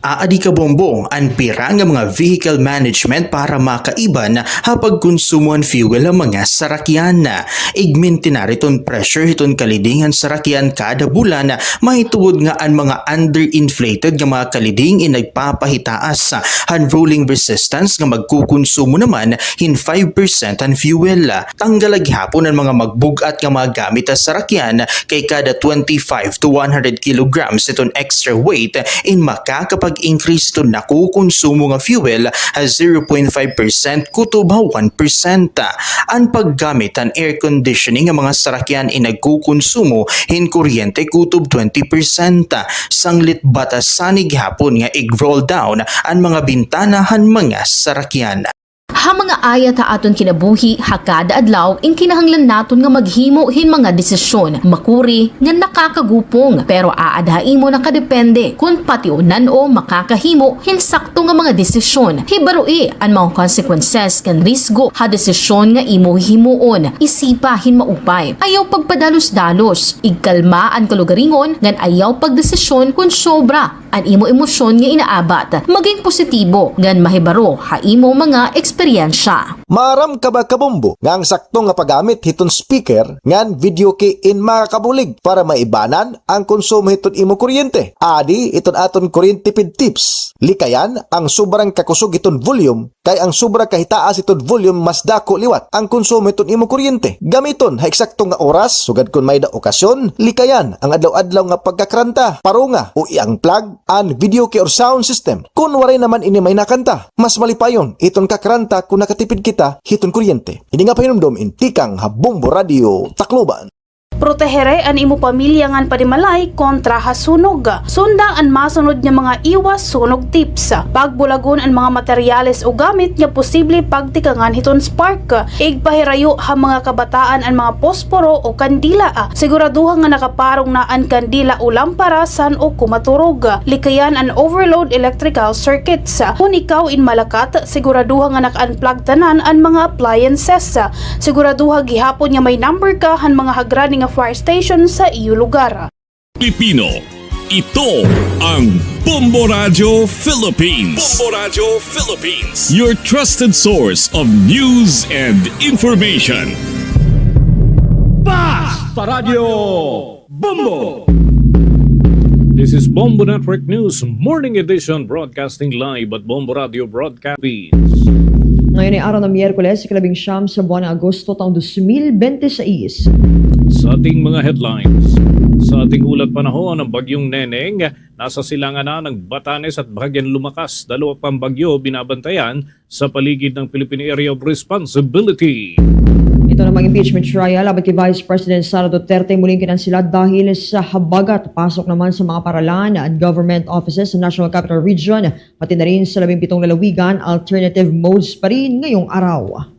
Aadi kabombo, an pira nga mga vehicle management para makaiban ha pagkonsumo han fuel ha mga sarakyan. Igmintinar iton pressure hiton kaliding han sarakyan kada bulan, mahitungod nga an mga underinflated nga mga kaliding in nagpapahitaas han rolling resistance nga magkukonsumo naman hin five percent han fuel. Tanggal la gihapon an mga magbug-at nga mga gamit ha sarakyan, kay kada twenty-five to one hundred kilograms iton extra weight in makakapag-increase iton nakukonsumo nga fuel ha zero point five percent kutob ha one percent. An paggamit han air conditioning nga mga sarakyan in nagkukonsumo hin kuryente kutob twenty percent. Sanglit batasan ini gihapon nga ig-roll down an mga bintana han mga sarakyan. Ha mga ayat ha aton kinabuhi ha kada adlaw, in kinahanglan naton nga maghimo hin mga desisyon, makuri nga nakakagupong, pero aada ha imo nakadepende kon pationan o makakahimo hin sakto nga mga desisyon. Hibaroi an mga consequences kan risgo ha desisyon nga imo hihimuon. Isipa hin maupay. Ayaw pagpadalos-dalos. Igkalma an kalugaringon ngan ayaw pagdesisyon kon sobra an imo emosyon nga inaabat. Maging positibo ngan mahibaro ha imo mga eksperyensya. Maaram ka ba, kabombo, nga ang sakto nga paggamit hiton speaker ngan video key in makakabulig para maibanan ang konsumo hiton imo kuryente? Adi iton aton kuryente tipid tips. Likayan ang sobrang kakusog hiton volume, kay ang sobra kahitaas hiton volume mas dako liwat ang konsumo hiton imo kuryente. Gamiton ha eksakto nga oras, sugad kon may-ada okasyon. Likayan ang adlaw-adlaw nga pagkakranta, parunga o i-unplug an video key or sound system. Kon waray naman ini may nakanta, mas malipayon iton kakranta kon nakatipid kita hiton kuryente. Ini nga pahinumdom in tikang ha Bombo Radio Tacloban. Protehere an imo pamilya ngan panimalay kontra ha sunog. Sunda an masunod nga mga iwas sunog tips. Pagbulagon an mga materyales o gamit nga posible pagtikangan hiton spark. Igpahirayo ha mga kabataan an mga posporo o kandila. Siguraduha nga nakaparong na an kandila o lampara san-o ko maturog. Likayan an overload electrical circuits. Kon ikaw in malakat, siguraduha nga naka-unplug tanan an mga appliances. Siguraduha gihapon nga may number ka han mga hagrani nga fire station sa iyo lugar. Pipino, ito ang Bombo Radyo Philippines. Bombo Radyo Philippines, your trusted source of news and information. Basta Radyo Bombo! This is Bombo Network News Morning Edition, broadcasting live at Bombo Radio Broadcast Philippines. Ngayon ay araw ng Miyerkules, ikalabing siyam sa buwan ng Agosto, taong dos mil bente seis. Sa ating mga headlines, sa ating ulat panahon, ang Bagyong Neneng nasa silangan na ng Batanes at bahagyang lumakas. Dalawa pang bagyo binabantayan sa paligid ng Philippine Area of Responsibility. Ito namang impeachment trial laban kay Vice President Sara Duterte muling kinansela dahil sa habagat. Pasok naman sa mga paralan at government offices sa National Capital Region, pati na rin sa labing pitong lalawigan, alternative modes pa rin ngayong araw.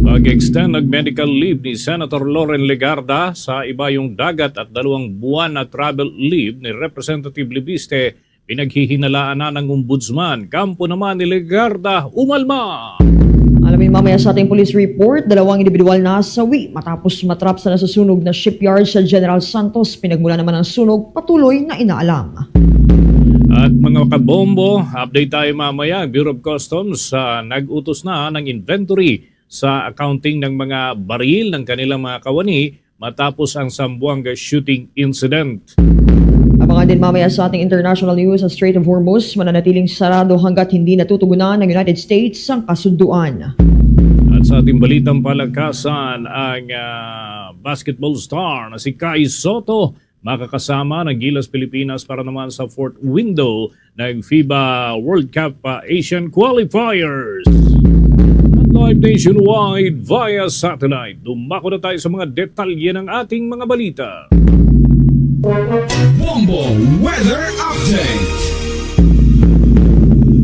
Pag-extend ng medical leave ni Senator Loren Legarda sa Ibayong Dagat at dalawang buwan na travel leave ni Representative Libiste, pinaghihinalaan na ng Ombudsman. Kampo naman ni Legarda, umalma. Alamin mamaya sa ating police report, dalawang indibidwal nasawi matapos matrap sa nasusunog na shipyard sa General Santos. Pinagmulan naman ng sunog, patuloy na inaalam. At mga kabombo, update tayo mamaya. Bureau of Customs, ah, nag-utos na ng inventory sa accounting ng mga baril ng kanilang mga kawani matapos ang Zamboanga shooting incident. Abangan din mamaya sa ating international news, ang Strait of Hormuz mananatiling sarado hanggat hindi natutugunan ng United States ang kasunduan. Sa ating balitang palakasan, ang, ah, basketball star na si Kai Sotto makakasama ng Gilas Pilipinas para naman sa fourth window ng FIBA World Cup, ah, Asian Qualifiers. At live nationwide via satellite, dumako na tayo sa mga detalye ng ating mga balita. Bombo Weather Update.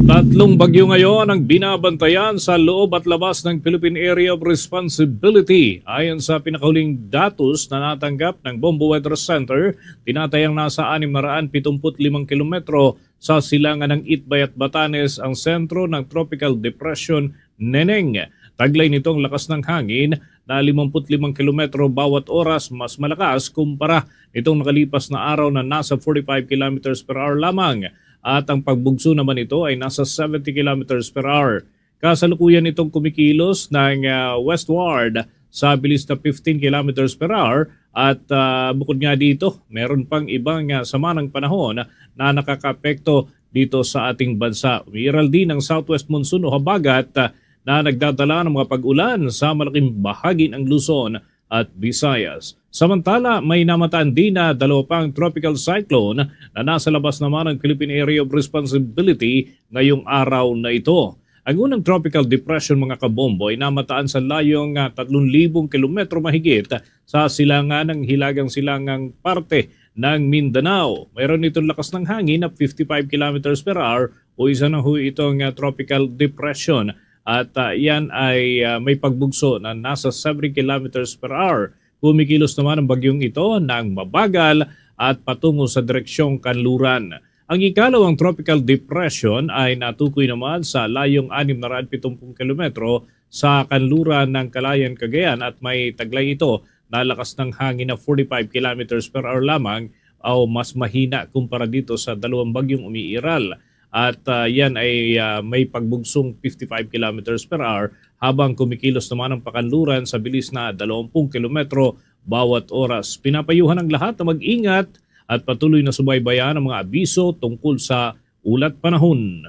Tatlong bagyo ngayon ang binabantayan sa loob at labas ng Philippine Area of Responsibility. Ayon sa pinakahuling datos na natanggap ng Bombo Weather Center, tinatayang nasa anim na raan pitong put limang kilometro sa silangan ng Itbay at Batanes ang sentro ng Tropical Depression Neneng. Taglay nito ang lakas ng hangin na limampu't limang kilometro bawat oras, mas malakas kumpara nitong nakalipas na araw na nasa forty-five kilometers per hour lamang, at ang pagbugso naman nito ay nasa seventy kilometers per hour. Kasalukuyan itong kumikilos ng, ah, westward sa bilis na fifteen kilometers per hour at, ah, bukod nga dito, meron pang ibang, ah, sama ng panahon na nakakaapekto dito sa ating bansa. Umiiral din ang southwest monsoon o habagat, ah, na nagdadala ng mga pag-ulan sa malaking bahagi ng Luzon at Visayas. Samantala, may namataan din na dalawa pang tropical cyclone na nasa labas naman ng Philippine Area of Responsibility ngayong araw na ito. Ang unang tropical depression, mga kabombo, ay namataan sa layong, ah, tatlong libong kilometro mahigit sa silangan ng hilagang silangang parte ng Mindanao. Mayroon itong lakas ng hangin na fifty-five kilometers per hour o isa na ho itong, ah, tropical depression. At, ah, yan ay, ah, may pagbugso na nasa seventy kilometers per hour. Kumikilos naman ang bagyong ito ng mabagal at patungo sa direksyong kanluran. Ang ikalawang tropical depression ay natukoy naman sa layong anim na raan pitong pung kilometro sa kanluran ng Calayan, Cagayan, at may taglay ito na lakas ng hangin na forty-five kilometers per hour lamang o mas mahina kumpara dito sa dalawang bagyong umiiral. At, ah, yan ay, ah, may pagbugsong fifty-five kilometers per hour, habang kumikilos naman ang pakanluran sa bilis na dalawampung kilometro bawat oras. Pinapayuhan ang lahat na mag-ingat at patuloy na subaybayan ang mga abiso tungkol sa ulat panahon.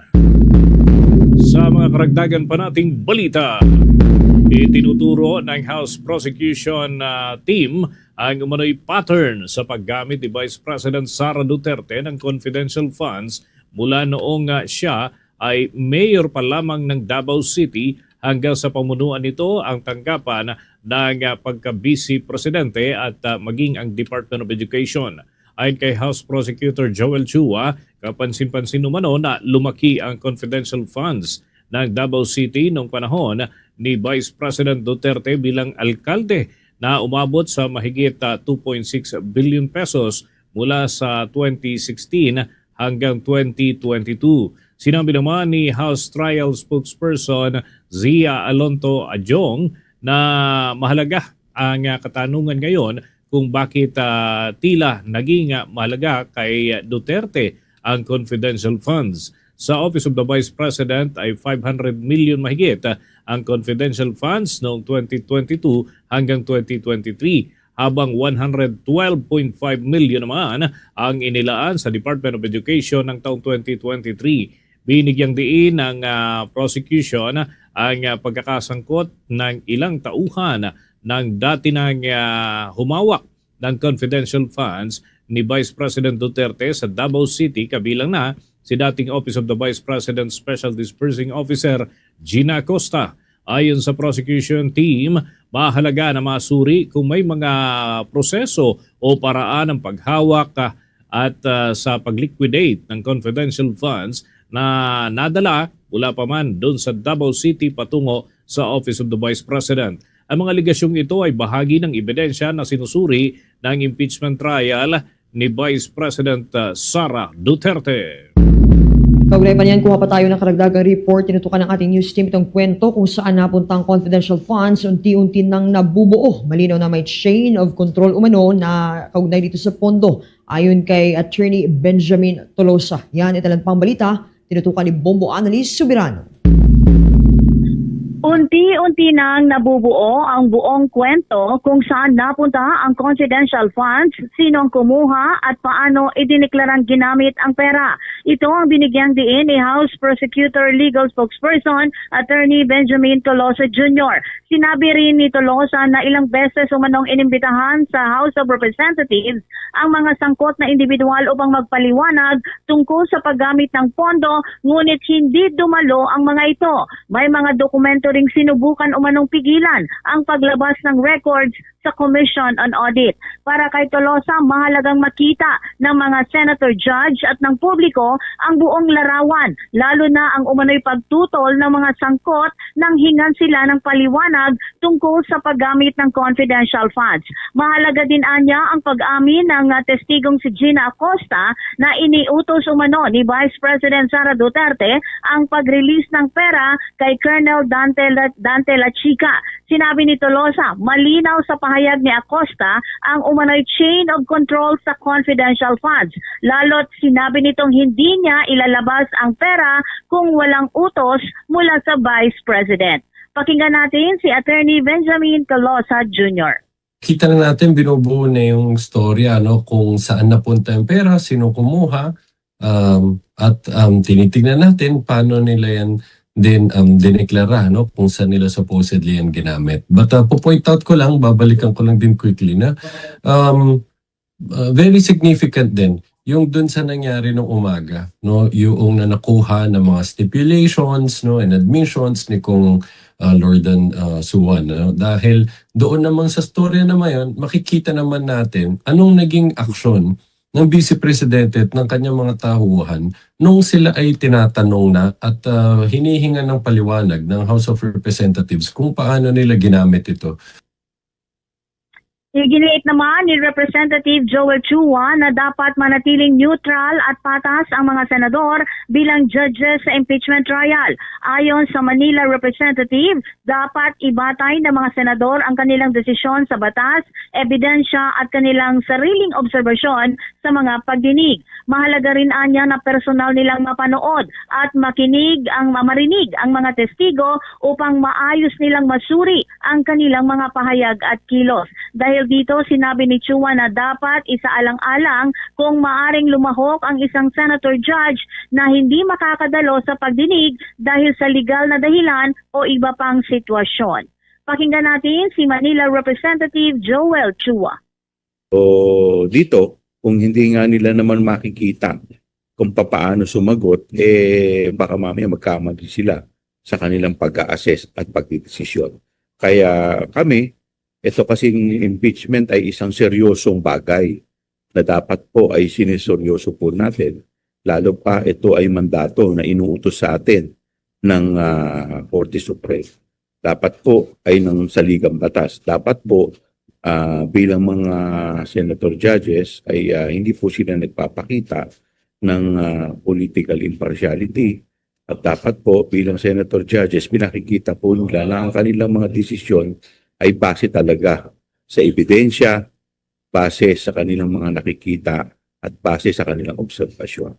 Sa mga karagdagan pa nating balita, itinuturo ng House Prosecution, ah, Team ang umano'y pattern sa paggamit ni Vice President Sara Duterte ng confidential funds mula noong, ah, siya ay mayor pa lamang ng Davao City hanggang sa pamunuan nito ang tanggapan ng, ah, pagka-Vice Presidente at, ah, maging ang Department of Education. Ayon kay House Prosecutor Joel Chua, kapansin-pansin umano na lumaki ang confidential funds ng Davao City noong panahon ni Vice President Duterte bilang alkalde na umabot sa mahigit, ah, two point six billion pesos mula sa twenty sixteen hanggang twenty twenty-two. Sinabi naman ni House Trial Spokesperson Zia Alonto Adjong na mahalaga ang, ah, katanungan ngayon kung bakit, ah, tila naging, ah, mahalaga kay Duterte ang confidential funds. Sa Office of the Vice President ay five hundred million mahigit, ah, ang confidential funds noong twenty twenty-two hanggang twenty twenty-three, habang one hundred twelve point five million naman ang inilaan sa Department of Education ng taong twenty twenty-three. Binigyang diin ng, ah, prosecution ang, ah, pagkakasangkot ng ilang tauhan ng dati nang, ah, humawak ng confidential funds ni Vice President Duterte sa Davao City, kabilang na si dating Office of the Vice President Special Disbursing Officer Gina Acosta. Ayon sa prosecution team, mahalaga na masuri kung may mga proseso o paraan ng paghawak, ah, at, ah, sa pag-liquidate ng confidential funds na nadala mula pa man doon sa Davao City patungo sa Office of the Vice President. Ang mga alegasyong ito ay bahagi ng ebidensya na sinusuri ng impeachment trial ni Vice President, ah, Sara Duterte. Kaugnay pa niyan, kuha pa tayo ng karagdagang report. Tinutukan ng ating news team itong kwento kung saan napunta ang confidential funds. Unti-unti nang nabubuo. Malinaw na may chain of control umano na kaugnay dito sa pondo. Ayon kay Attorney Benjamin Tolosa. Yan, ito lang pang balita. Tinutukan ni Bombo Annalise Soberano. Unti-unti nang nabubuo ang buong kwento kung saan napunta ang confidential funds, sino ang kumuha at paano idineklarang ginamit ang pera. Ito ang binigyang diin ni House Prosecutor Legal Spokesperson Attorney Benjamin Tolosa Junior. Sinabi rin ni Tolosa na ilang beses umanong inimbitahan sa House of Representatives ang mga sangkot na individual upang magpaliwanag tungkol sa paggamit ng pondo, ngunit hindi dumalo ang mga ito. May mga dokumento ring sinubukan umanong pigilan ang paglabas ng records sa Commission on Audit. Para kay Tolosa, mahalagang makita ng mga senator judge at ng publiko ang buong larawan, lalo na ang umano'y pagtutol ng mga sangkot nang hingan sila ng paliwanag tungkol sa paggamit ng confidential funds. Mahalaga din anya ang pag-amin ng, ah, testigong si Gina Acosta na iniutos umano ni Vice President Sara Duterte ang pag-release ng pera kay Colonel Dante La-, Dante Lachica. Sinabi ni Tolosa, malinaw sa pahayag ni Acosta ang umano'y chain of control sa confidential funds, lalo't sinabi nitong hindi niya ilalabas ang pera kung walang utos mula sa Vice President. Pakinggan natin si Attorney Benjamin Tolosa Junior. Kita na natin, binubuo na yung storya, no, kung saan napunta yung pera, sino kumuha, um, at, um, tinitingnan natin paano nila yan din, um, dineklara, no, kung saan nila supposedly yan ginamit. But, uh, po-point out ko lang, babalikan ko lang din quickly na, um, uh, very significant din yung dun sa nangyari nung umaga, no, yung na nakuha ng mga stipulations, no, and admissions ni Kong, uh, Lordan, uh, Suan, no? Dahil doon naman sa storya naman yun, makikita naman natin anong naging aksyon ng Vice Presidente at ng kanyang mga tauhan nung sila ay tinatanong na at, ah, hinihingan ng paliwanag ng House of Representatives kung paano nila ginamit ito. Iginiit naman ni Representative Joel Chua na dapat manatiling neutral at patas ang mga senador bilang judges sa impeachment trial. Ayon sa Manila Representative, dapat ibatay ng mga senador ang kanilang desisyon sa batas, ebidensya at kanilang sariling obserbasyon sa mga pagdinig. Mahalaga rin anya na personal nilang mapanood at makinig ang, marinig ang mga testigo upang maayos nilang masuri ang kanilang mga pahayag at kilos. Dahil dito, sinabi ni Chua na dapat isaalang-alang kung maaring lumahok ang isang senator judge na hindi makakadalo sa pagdinig dahil sa legal na dahilan o iba pang sitwasyon. Pakinggan natin si Manila Representative Joel Chua. So, dito, kung hindi nga nila naman makikita kung papaano sumagot, eh, baka mamaya magkamali sila sa kanilang pag-a-assess at pagdedesisyon. Kaya kami, ito kasing impeachment ay isang seryosong bagay na dapat po ay sineseryoso po natin. Lalo pa ito ay mandato na inuutos sa atin ng, ah, Korte Suprema. Dapat po ay ng saligang batas. Dapat po, ah, bilang mga senator judges ay, ah, hindi po sila nagpapakita ng, ah, political impartiality. At dapat po bilang senator judges, pinakikita po nila na ang kanilang mga desisyon ay base talaga sa ebidensya, base sa kanilang mga nakikita, at base sa kanilang obserbasyon.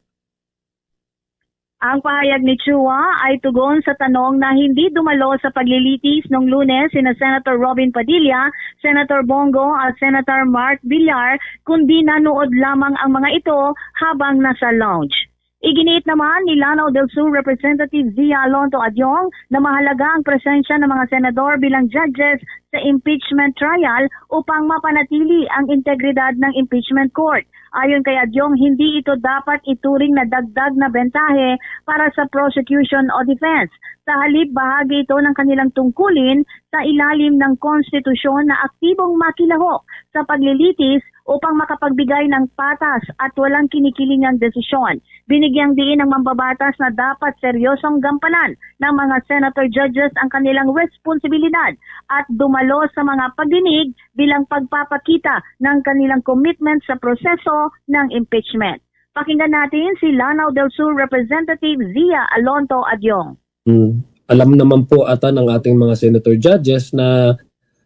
Ang pahayag ni Chua ay tugon sa tanong na hindi dumalo sa paglilitis nung Lunes sina Senator Robin Padilla, Senator Bong Go at Senator Mark Villar, kundi nanood lamang ang mga ito habang nasa lounge. Iginiit naman ni Lanao del Sur Representative Zia Alonto Adiong na mahalaga ang presensya ng mga senador bilang judges sa impeachment trial upang mapanatili ang integridad ng impeachment court. Ayon kay Adiong, hindi ito dapat ituring na dagdag na bentahe para sa prosecution o defense. Sa halip, bahagi ito ng kanilang tungkulin sa ilalim ng konstitusyon na aktibong makilahok sa paglilitis upang makapagbigay ng patas at walang kinikilingang desisyon. Binigyang diin ng mambabatas na dapat seryosong gampanan ng mga senator judges ang kanilang responsibilidad at dumalo sa mga pagdinig bilang pagpapakita ng kanilang commitment sa proseso ng impeachment. Pakinggan natin si Lanao del Sur Representative Zia Alonto Adiong. Hmm. Alam naman po ata ng ating mga senator judges na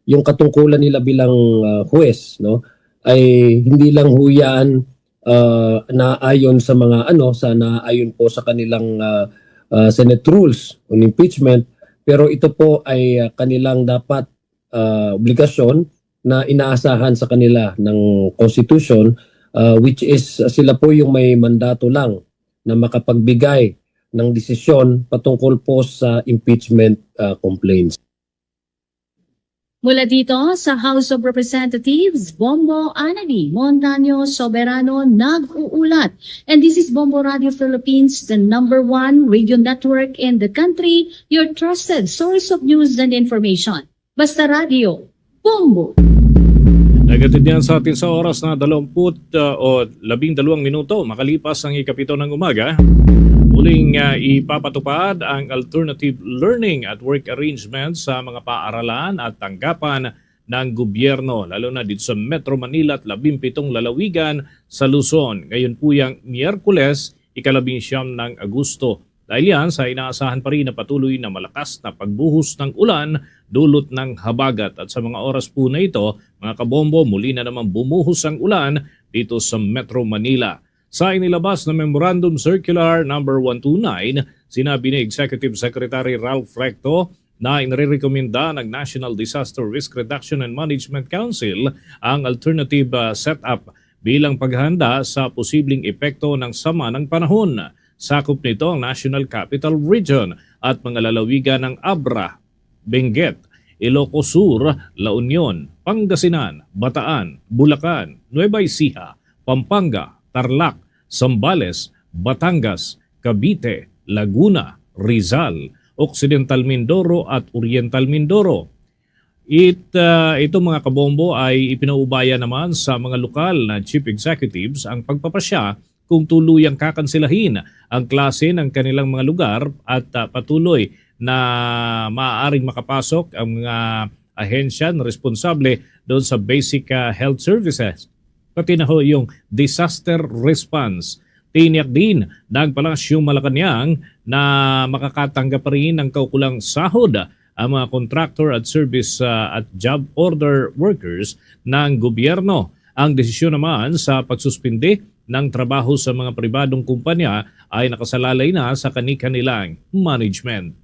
yung katungkulan nila bilang, ah, huwes, no, ay hindi lang ho yan, ah, naayon sa mga, ano, sa naayon po sa kanilang, ah, ah, Senate rules on impeachment, Pero ito po ay, ah, kanilang dapat, ah, obligasyon na inaasahan sa kanila ng Constitution, ah, which is, ah, sila po yung may mandato lang na makapagbigay ng desisyon patungkol po sa impeachment, ah, complaints. Mula dito sa House of Representatives, Bombo Anali Montaño Soberano nag-uulat. And this is Bombo Radio Philippines, the number one radio network in the country, your trusted source of news and information. Basta Radio, Bombo. Naghatid niyan sa atin sa oras na dalawamput, ah, o labing dalawang minuto makalipas ang ikapito ng umaga. Muling, ah, ipapatupad ang alternative learning at work arrangement sa mga paaralan at tanggapan ng gobyerno, lalo na dito sa Metro Manila at labimpitong lalawigan sa Luzon. Ngayon po yang Miyerkules, ikalabing siyam ng Agosto. Dahil yan sa inaasahan pa rin na patuloy na malakas na pagbuhos ng ulan dulot ng habagat. At sa mga oras po na ito, mga kabombo, muli na naman bumuhos ang ulan dito sa Metro Manila. Sa inilabas na Memorandum Circular number one two nine, sinabi ni Executive Secretary Ralph Recto na inirekomenda ng National Disaster Risk Reduction and Management Council ang alternative, ah, setup bilang paghahanda sa posibleng epekto ng sama ng panahon. Sakop nito ang National Capital Region at mga lalawigan ng Abra, Benguet, Ilocos Sur, La Union, Pangasinan, Bataan, Bulacan, Nueva Ecija, Pampanga, Tarlac, Zambales, Batangas, Cavite, Laguna, Rizal, Occidental Mindoro at Oriental Mindoro. It, ah, ito, mga kabombo, ay ipinaubaya naman sa mga lokal na chief executives ang pagpapasya kung tuluyang kakansilahin ang klase ng kanilang mga lugar at, ah, patuloy na maaaring makapasok ang mga ahensya na responsable doon sa basic, ah, health services, pati na ho yung disaster response. Tiniyak din ng Palasyong Malacañang na makakatanggap pa rin ng kaukulang sahod ang mga contractor at service, ah, at job order workers ng gobyerno. Ang desisyon naman sa pagsuspindi ng trabaho sa mga pribadong kumpanya ay nakasalalay na sa kani-kanilang management.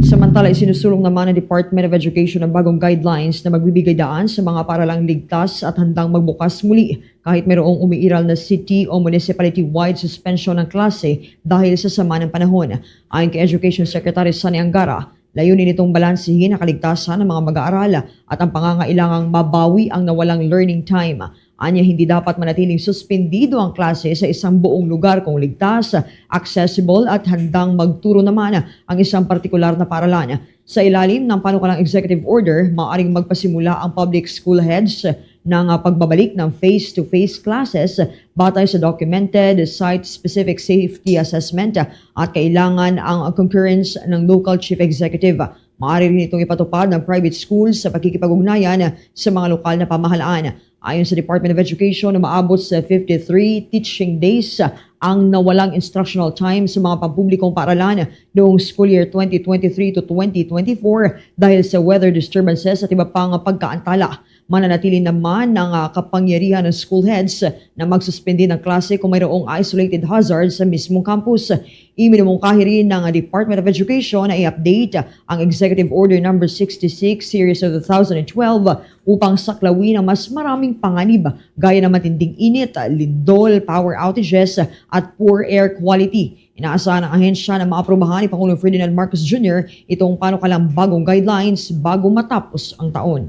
Samantala, isinusulong naman ng Department of Education ang bagong guidelines na magbibigay daan sa mga paaralang ligtas at handang magbukas muli kahit mayroong umiiral na city o municipality-wide suspension ng klase dahil sa sama ng panahon. Ayon kay Education Secretary Sonny Angara, layunin nitong balansehin ang kaligtasan ng mga mag-aaral at ang pangangailangang mabawi ang nawalang learning time. Anya, hindi dapat manatiling suspendido ang klase sa isang buong lugar kung ligtas, accessible at handang magturo naman ang isang partikular na paaralan. Sa ilalim ng panukalang executive order, maaaring magpasimula ang public school heads ng, ah, pagbabalik ng face-to-face classes batay sa documented site-specific safety assessment at kailangan ang concurrence ng local chief executive. Maaari rin itong ipatupad ng private schools sa pakikipag-ugnayan sa mga lokal na pamahalaan. Ayon sa Department of Education, umaabot sa fifty-three teaching days ang nawalang instructional time sa mga pampublikong paaralan noong school year twenty twenty-three to twenty twenty-four dahil sa weather disturbances at iba pang pagkaantala. Mananatili naman ang, ah, kapangyarihan ng school heads na magsuspindi ng klase kung mayroong isolated hazard sa mismong campus. Iminumungkahi rin ng Department of Education na i-update ang Executive Order Number sixty-six, Series of two thousand twelve, upang saklawin ang mas maraming panganib gaya ng matinding init, lindol, power outages, at poor air quality. Inaasahan ng ahensya na maaprubahan ni Pangulong Ferdinand Marcos Junior itong panukalang bagong guidelines bago matapos ang taon.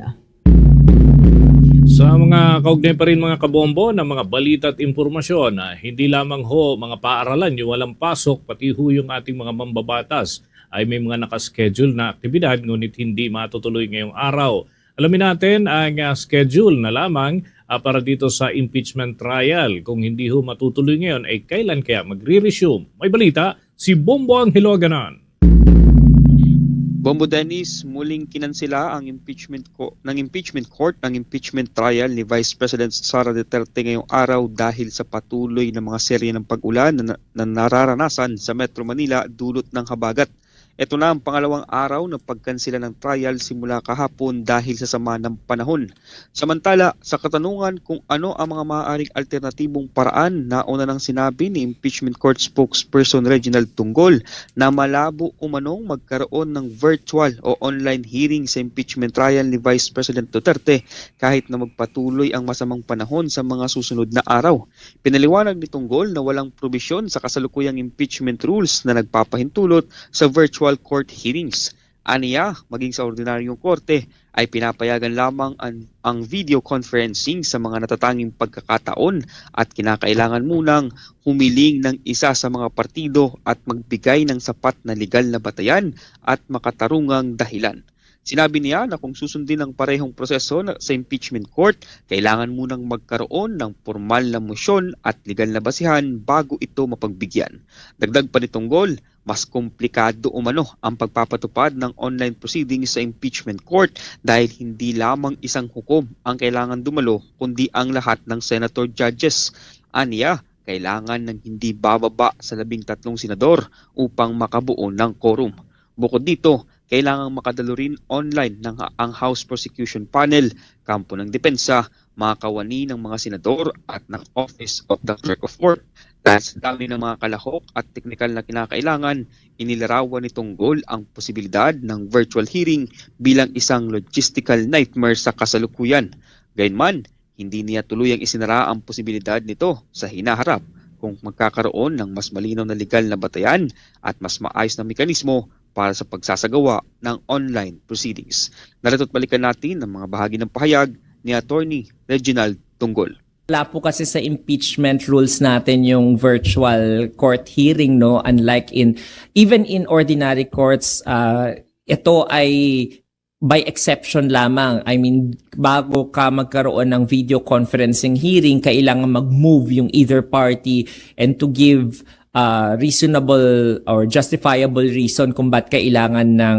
Sa mga kaugnay pa rin, mga kabombo, ng mga balita at impormasyon, ah, hindi lamang ho mga paaralan yung walang pasok, pati ho yung ating mga mambabatas ay may mga nakaschedule na aktibidad, ngunit hindi matutuloy ngayong araw. Alamin natin ang, ah, schedule na lamang, ah, para dito sa impeachment trial. Kung hindi ho matutuloy ngayon, ay kailan kaya magre-resume? May balita si Bombo Angelo Aganan. Bombo Dennis, muling kinansela ang impeachment co-, ng impeachment court ng impeachment trial ni Vice President Sara Duterte ngayong araw dahil sa patuloy na mga serye ng pag-ulan na, na nararanasan sa Metro Manila dulot ng habagat. Ito na ang pangalawang araw ng pagkansela ng trial simula kahapon dahil sa sama ng panahon. Samantala, sa katanungan kung ano ang mga maaaring alternatibong paraan, nauna nang sinabi ni Impeachment Court Spokesperson Reginald Tungol na malabo umanong magkaroon ng virtual o online hearing sa impeachment trial ni Vice President Duterte kahit na magpatuloy ang masamang panahon sa mga susunod na araw. Pinaliwanag ni Tungol na walang probisyon sa kasalukuyang impeachment rules na nagpapahintulot sa virtual court hearings. Aniya, maging sa ordinaryong korte ay pinapayagan lamang ang, ang video conferencing sa mga natatanging pagkakataon at kinakailangan munang humiling ng isa sa mga partido at magbigay ng sapat na legal na batayan at makatarungang dahilan. Sinabi niya na kung susundin ang parehong proseso na, sa impeachment court, kailangan munang magkaroon ng pormal na motion at legal na basihan bago ito mapagbigyan. Dagdag pa ni Tungol, mas komplikado umano ang pagpapatupad ng online proceedings sa impeachment court dahil hindi lamang isang hukom ang kailangan dumalo kundi ang lahat ng senator judges. Aniya, kailangan ng hindi bababa sa labing tatlong senador upang makabuo ng quorum. Bukod dito, kailangang makadalo rin online ng ha-, ang House Prosecution Panel, kampo ng depensa, mga kawani ng mga senador at ng Office of the Clerk of Court. Dahil sa dami ng mga kalahok at teknikal na kinakailangan, inilarawan ni Tungol ang posibilidad ng virtual hearing bilang isang logistical nightmare sa kasalukuyan. Gayunman, hindi niya tuluyang isinara ang posibilidad nito sa hinaharap kung magkakaroon ng mas malinaw na legal na batayan at mas maayos na mekanismo para sa pagsasagawa ng online proceedings. Narito't balikan natin ang mga bahagi ng pahayag ni Attorney Reginald Tungol. Wala po kasi sa impeachment rules natin yung virtual court hearing, no? Unlike in, even in ordinary courts, ah, ito ay by exception lamang. I mean, bago ka magkaroon ng video conferencing hearing, kailangan mag-move yung either party and to give, ah, reasonable or justifiable reason kung ba't kailangan ng,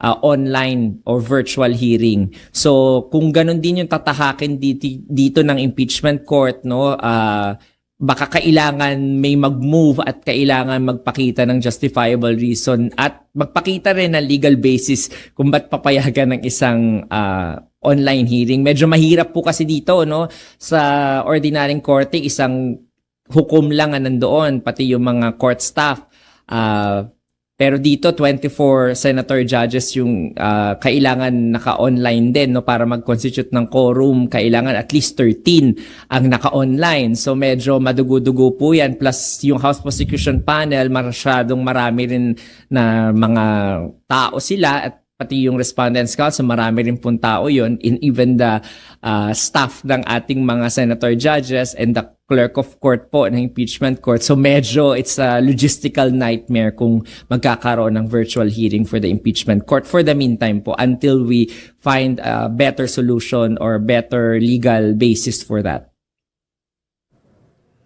ah, online or virtual hearing. So, kung ganun din yung tatahakin dito, dito ng impeachment court, no, ah, baka kailangan may mag-move at kailangan magpakita ng justifiable reason at magpakita rin ng legal basis kung ba't papayagan ng isang, ah, online hearing. Medyo mahirap po kasi dito, no? Sa ordinaryong korte, isang hukom lang ang nandoon, pati yung mga court staff. Ah, pero dito, twenty-four senator judges yung, ah, kailangan naka-online din, no, para mag-constitute ng quorum. Kailangan at least thirteen ang naka-online. So, medyo madugo-dugo po yan. Plus, yung House Prosecution Panel, masyadong marami rin na mga tao sila at pati yung respondents counsel, marami rin pong tao yun, in even the, ah, staff ng ating mga senator judges and the clerk of court po ng impeachment court. So medyo it's a logistical nightmare kung magkakaroon ng virtual hearing for the impeachment court for the meantime po until we find a better solution or better legal basis for that.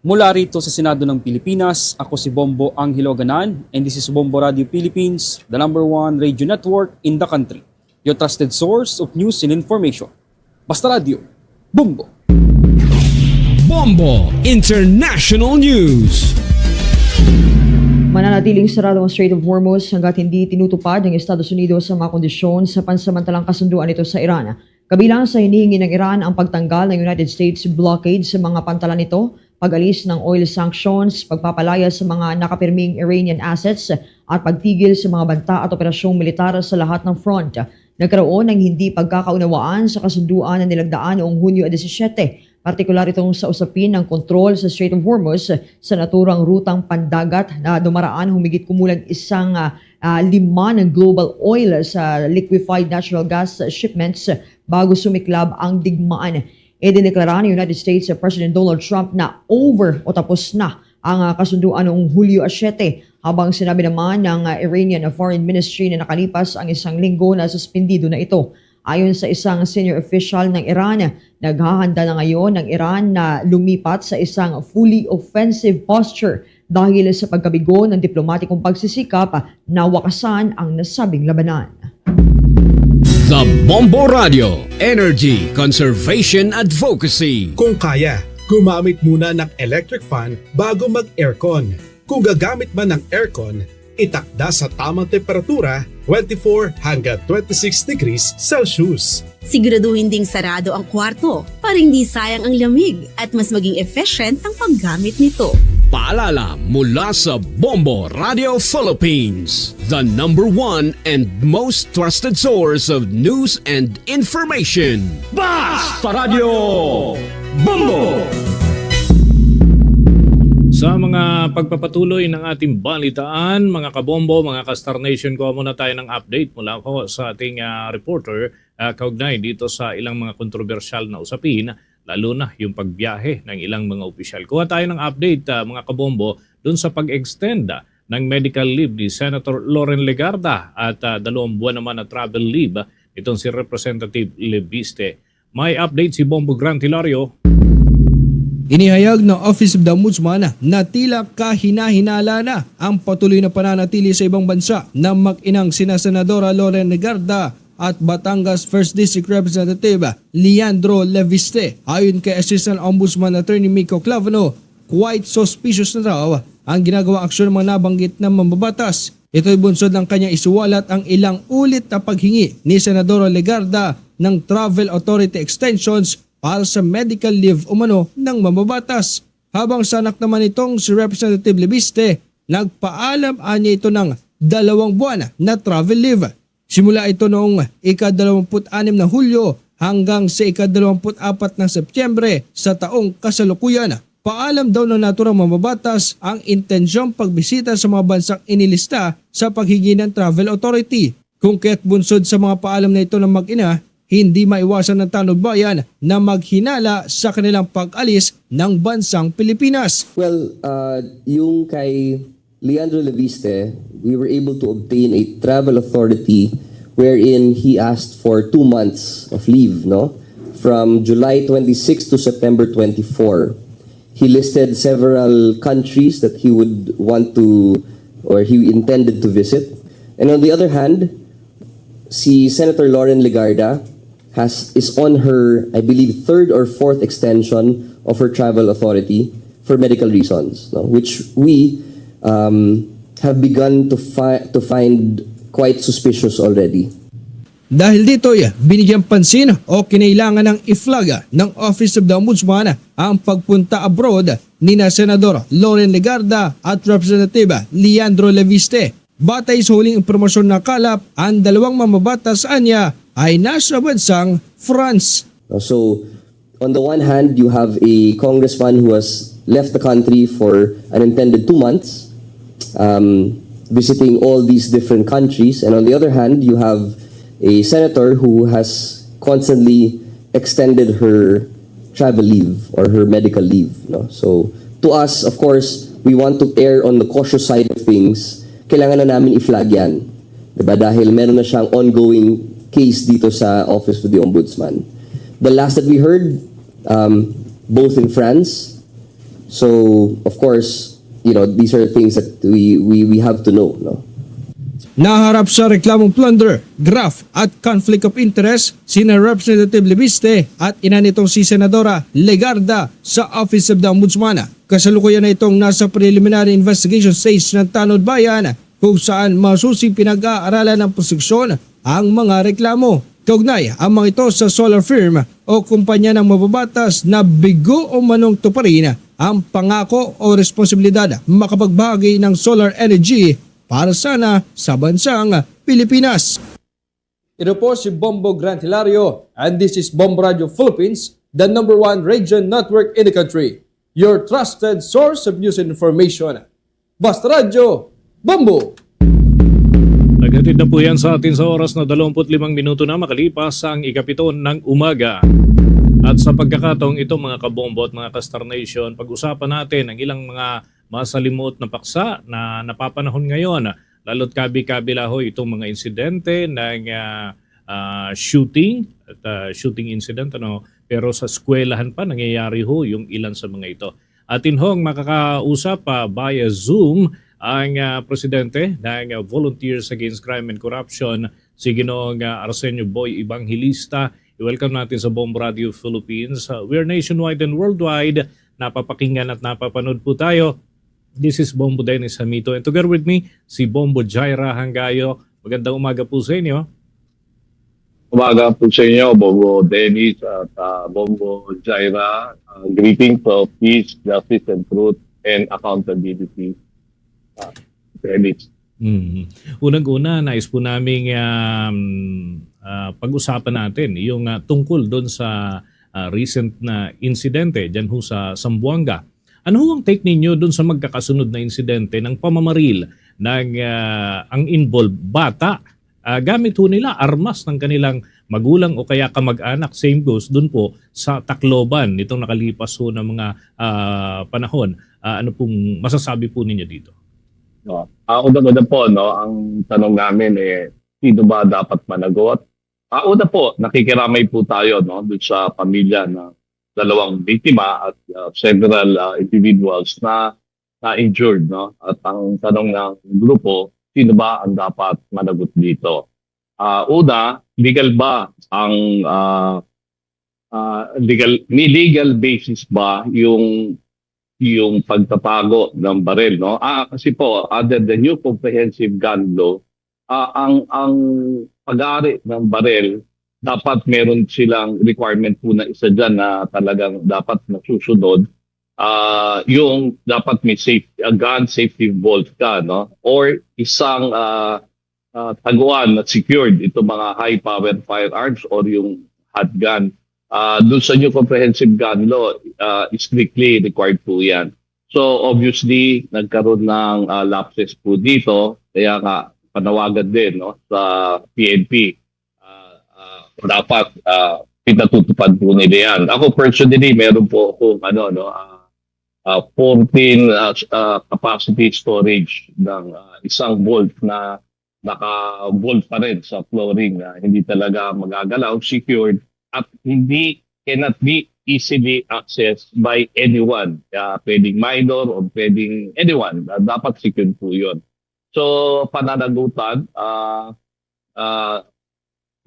Mula rito sa Senado ng Pilipinas, ako si Bombo Angelo Ganan, and this is Bombo Radio Philippines, the number one radio network in the country. Your trusted source of news and information. Basta Radio, Bombo! Bombo International News. Mananatiling sarado ang Strait of Hormuz hangga't hindi tinutupad ng Estados Unidos ang mga kondisyon sa pansamantalang kasunduan nito sa Iran. Kabilang sa hinihingi ng Iran ang pagtanggal ng United States blockade sa mga pantalan nito, pag-alis ng oil sanctions, pagpapalaya sa mga nakapirming Iranian assets, at pagtigil sa mga banta at operasyong militar sa lahat ng front. Nagkaroon ng hindi pagkakaunawaan sa kasunduan na nilagdaan noong Hunyo disisyete, partikular itong sa usapin ng kontrol sa Strait of Hormuz sa naturang rutang pandagat na dumaraan humigit kumulang isang, ah, ah, lima ng global oil sa liquefied natural gas shipments bago sumiklab ang digmaan. Idineklara ni United States President Donald Trump na over o tapos na ang, ah, kasunduan noong Hulyo siyete, habang sinabi naman ng, ah, Iranian Foreign Ministry na nakalipas ang isang linggo na suspendido na ito. Ayon sa isang senior official ng Iran, naghahanda na ngayon ang Iran na lumipat sa isang fully offensive posture dahil sa pagkabigo ng diplomatikong pagsisikap na wakasan ang nasabing labanan. The Bombo Radio, Energy Conservation Advocacy. Kung kaya, gumamit muna ng electric fan bago mag-aircon. Kung gagamit man ng aircon, Itakda sa tamang temperatura, twenty-four hanggang twenty-six degrees Celsius. Siguraduhin ding sarado ang kwarto para hindi sayang ang lamig at mas maging efficient ang paggamit nito. Paalala mula sa Bombo Radio Philippines, the number one and most trusted source of news and information. Basta Radyo Bombo! Sa mga pagpapatuloy ng ating balitaan, mga kabombo, mga ka-Star Nation, kuha muna tayo ng update mula po sa ating, ah, reporter, ah, kaugnay dito sa ilang mga kontrobersyal na usapin, lalo na yung pagbiyahe ng ilang mga opisyal. Kuha tayo ng update, ah, mga kabombo, dun sa pag-extend, ah, ng medical leave ni Senator Loren Legarda at, ah, dalawang buwan naman na travel leave nitong si Representative Leviste. May update si Bombo Grant Hilario. Inihayag ng Office of the Ombudsman na tila kahinahinala na ang patuloy na pananatili sa ibang bansa ng mag-inang sina Senadora Loren Legarda at Batangas First District Representative Leandro Leviste. Ayon kay Assistant Ombudsman Attorney Miko Clavano, quite suspicious na raw ang ginagawang aksyon ng mga nabanggit na mambabatas. Ito'y bunsod ng kanyang isiwalat ang ilang ulit na paghingi ni Senadora Legarda ng travel authority extensions para sa medical leave umano ng mambabatas. Habang sa anak naman nitong si Representative Leviste, nagpaalam anya ito ng dalawang buwan na travel leave. Simula ito noong ika-dalawampu't-anim ng Hulyo hanggang sa ika-dalawampu't-apat ng Setyembre sa taong kasalukuyan. Paalam daw ng naturang mambabatas ang intensyong pagbisita sa mga bansang inilista sa paghingi ng travel authority. Kung kaya't bunsod sa mga paalam na ito ng mag-ina, hindi maiwasan ng tanod bayan na maghinala sa kanilang pag-alis ng bansang Pilipinas. Well, uh, yung kay Leandro Leviste, we were able to obtain a travel authority wherein he asked for two months of leave, no? From July twenty-six to September twenty-four. He listed several countries that he would want to, or he intended to visit. And on the other hand, si Senator Loren Legarda has, is on her, I believe, third or fourth extension of her travel authority for medical reasons, no? Which we, um, have begun to fi-, to find quite suspicious already. Dahil dito'y binigyang pansin o kinailangan ng i-flag ng Office of the Ombudsman ang pagpunta abroad nina Senador Loren Legarda at Representative Leandro Leviste. Batay sa huling impormasyong nakalap, ang dalawang mambabatas anya ay nasa bansang France. So, on the one hand, you have a congressman who has left the country for an intended two months, um, visiting all these different countries. And on the other hand, you have a senator who has constantly extended her travel leave or her medical leave, no? So, to us, of course, we want to err on the cautious side of things. Kailangan na namin i-flag yan. Diba? Dahil meron na siyang ongoing case dito sa Office of the Ombudsman. The last that we heard, um, both in France. So, of course, you know, these are things that we, we, we have to know, no? Naharap sa reklamong plunder, graft at conflict of interest sina Representative Leviste at ina nitong si Senadora Legarda sa Office of the Ombudsman. Kasalukuyan na itong nasa preliminary investigation stage ng Tanod Bayan, kung saan masusing pinag-aaralan ng prosekusyon ang mga reklamo. Kaugnay ang mga ito sa solar firm o kumpanya ng mababatas na bigo umanong tuparin ang pangako o responsibilidad makapagbahagi ng solar energy para sana sa bansang Pilipinas. Ito po si Bombo Grant Hilario, and this is Bombo Radio Philippines, the number one radio network in the country. Your trusted source of news and information. Basta Radyo, Bombo! Naghatid na po yan sa atin sa oras na dalawampu't limang minuto na makalipas ang ikapito ng umaga. At sa pagkakataong ito, mga kabombo at mga ka-Star Nation, pag-usapan natin ang ilang mga masalimuot na paksa na napapanahon ngayon. Lalo't kabi-kabi la ho itong mga insidente ng, ah, ah, shooting at, ah, shooting incident, ano, pero sa eskwelahan pa nangyayari ho yung ilan sa mga ito. Atin hong makakausap, ah, via Zoom ang, ah, presidente ng, ah, Volunteers Against Crime and Corruption, si Ginoong, ah, Arsenio Boy Evangelista. I-welcome natin sa Bombo Radio Philippines. Ah, we're nationwide and worldwide. Napapakinggan at napapanood po tayo. This is Bombo Dennis Hamito, and together with me, si Bombo Jaira Hangayo. Magandang umaga po sa inyo. Umaga po sa inyo, Bombo Dennis at, ah, Bombo Jaira. Ah, greetings of peace, justice, and truth, and accountability. Ah, Dennis. Mm. Unang-una, nais po naming, um, ah, pag-usapan natin yung, ah, tungkol doon sa, ah, recent na insidente dyan ho sa Zamboanga. Ano ho ang take ninyo doon sa magkakasunod na insidente ng pamamaril ng, ah, ang involved bata? Ah, gamit ho nila armas ng kanilang magulang o kaya kamag-anak, same goes doon po sa Tacloban nitong nakalipas ho na mga, ah, panahon. Ah, ano pong masasabi po ninyo dito? No. Ah, una-una po, no, ang tanong namin, eh, sino ba dapat managot? Ah, una po, nakikiramay po tayo, no, doon sa pamilya ng dalawang biktima at, ah, several, ah, individuals na na-injured, no? At ang tanong ng grupo, sino ba ang dapat managot dito? Ah, una, legal ba ang, ah, ah, legal, may legal basis ba yung, yung pagtatago ng baril, no? Ah, kasi po, under the new comprehensive gun law, ah, ang, ang pag-aari ng baril, dapat meron silang requirement po na isa dyan na talagang dapat nasusunod. Ah, yung dapat may safe, ah, gun safety vault ka, no? Or isang, ah, ah, taguan na secured, ito mga high power firearms or yung handgun. Ah, doon sa new comprehensive gun law, ah, strictly required po yan. So, obviously, nagkaroon ng, ah, lapses po dito, kaya nga panawagan din, no, sa P N P. Ah, ah, dapat, ah, pinatutupad po nila yan. Ako personally, meron po akong, ano, no, ah, ah, fourteen, ah, s-, ah, capacity storage ng, ah, isang vault na naka-vault pa rin sa flooring, ah, hindi talaga magagalaw, secured, at hindi, cannot be easily accessed by anyone. Ah, pwedeng minor o pwedeng anyone. Ah, dapat secured po yun. So, pananagutan, ah, ah,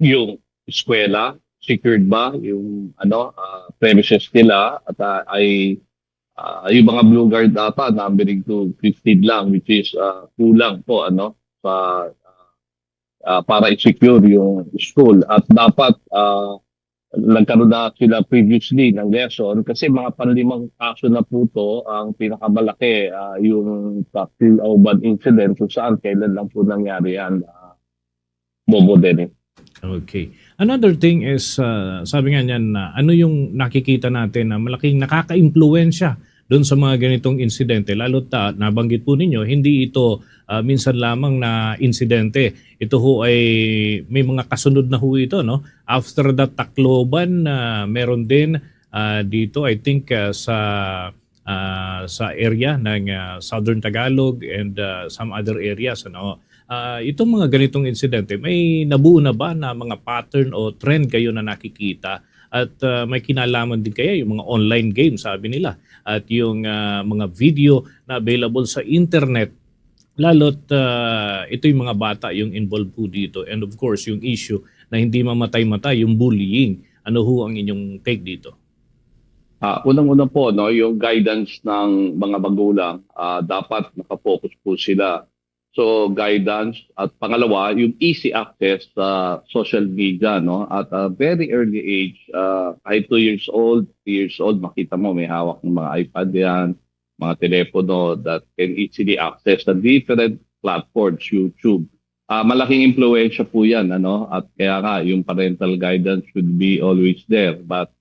yung eskwela, secured ba yung, ano, ah, premises nila, at, ah, ay, ah, yung mga Blue Guard ata, numbering to fifteen lang, which is, ah, kulang po, ano, sa, ah, para i-secure yung school. At dapat, ah, nagkaroon na sila previously ng lesson kasi mga panlimang kaso na po to, ang pinakamalaki, ah, yung Tacloban incident kung saan kailan lang po nangyari yan, ah, Bombo Dennis. Okay. Another thing is, ah, sabi nga niyan na ano yung nakikita natin na malaking nakakaimpluwensya doon sa mga ganitong insidente, lalo't, ah, nabanggit po ninyo, hindi ito, ah, minsan lamang na insidente. Ito ho ay may mga kasunod na ho ito, no? After the Tacloban, ah, meron din, ah, dito, I think, ah, sa, ah, sa area ng, ah, Southern Tagalog and, ah, some other areas, ano? Ah, itong mga ganitong insidente, may nabuo na ba na mga pattern o trend kayo na nakikita? At, ah, may kinalaman din kaya yung mga online games, sabi nila, at yung, ah, mga video na available sa internet, lalo't, ah, ito'y mga bata yung involved po dito. And of course, yung issue na hindi mamatay-matay, yung bullying. Ano ho ang inyong take dito? Ah, unang-una po, no, yung guidance ng mga magulang, ah, dapat nakafocus po sila. So, guidance at pangalawa, yung easy access sa social media, no? At a very early age, ah, kahit two years old, three years old, makita mo may hawak ng mga iPad yan, mga telepono that can easily access sa different platforms, YouTube. Ah, malaking impluwensya po yan, ano? At kaya nga, yung parental guidance should be always there. But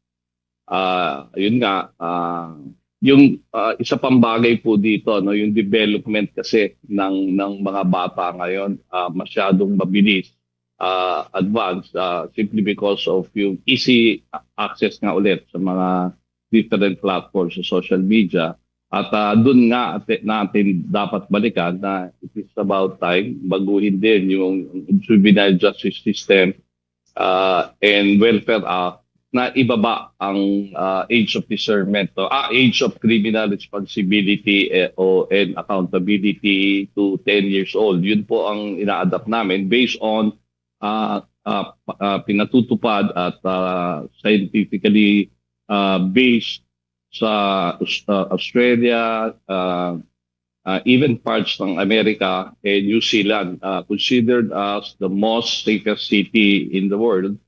ah, yun nga, ah, yung, ah, isa pang bagay po dito, no, yung development kasi ng, ng mga bata ngayon, ah, masyadong mabilis, ah, advance, ah, simply because of yung easy a-, access nga ulit sa mga different platforms sa social media. At, ah, dun nga ati-, natin dapat balikan na it is about time, baguhin din yung juvenile justice system, ah, and Welfare Act na ibaba ang, ah, age of discernment, no? Ah, age of criminal responsibility, eh, o, and accountability to ten years old. Yun po ang ina-adapt namin based on, ah, ah, pa-, ah, pinatutupad at, ah, scientifically, ah, based sa Aus-, ah, Australia, ah, ah, even parts ng Amerika, eh, New Zealand, ah, considered as the most safest city in the world.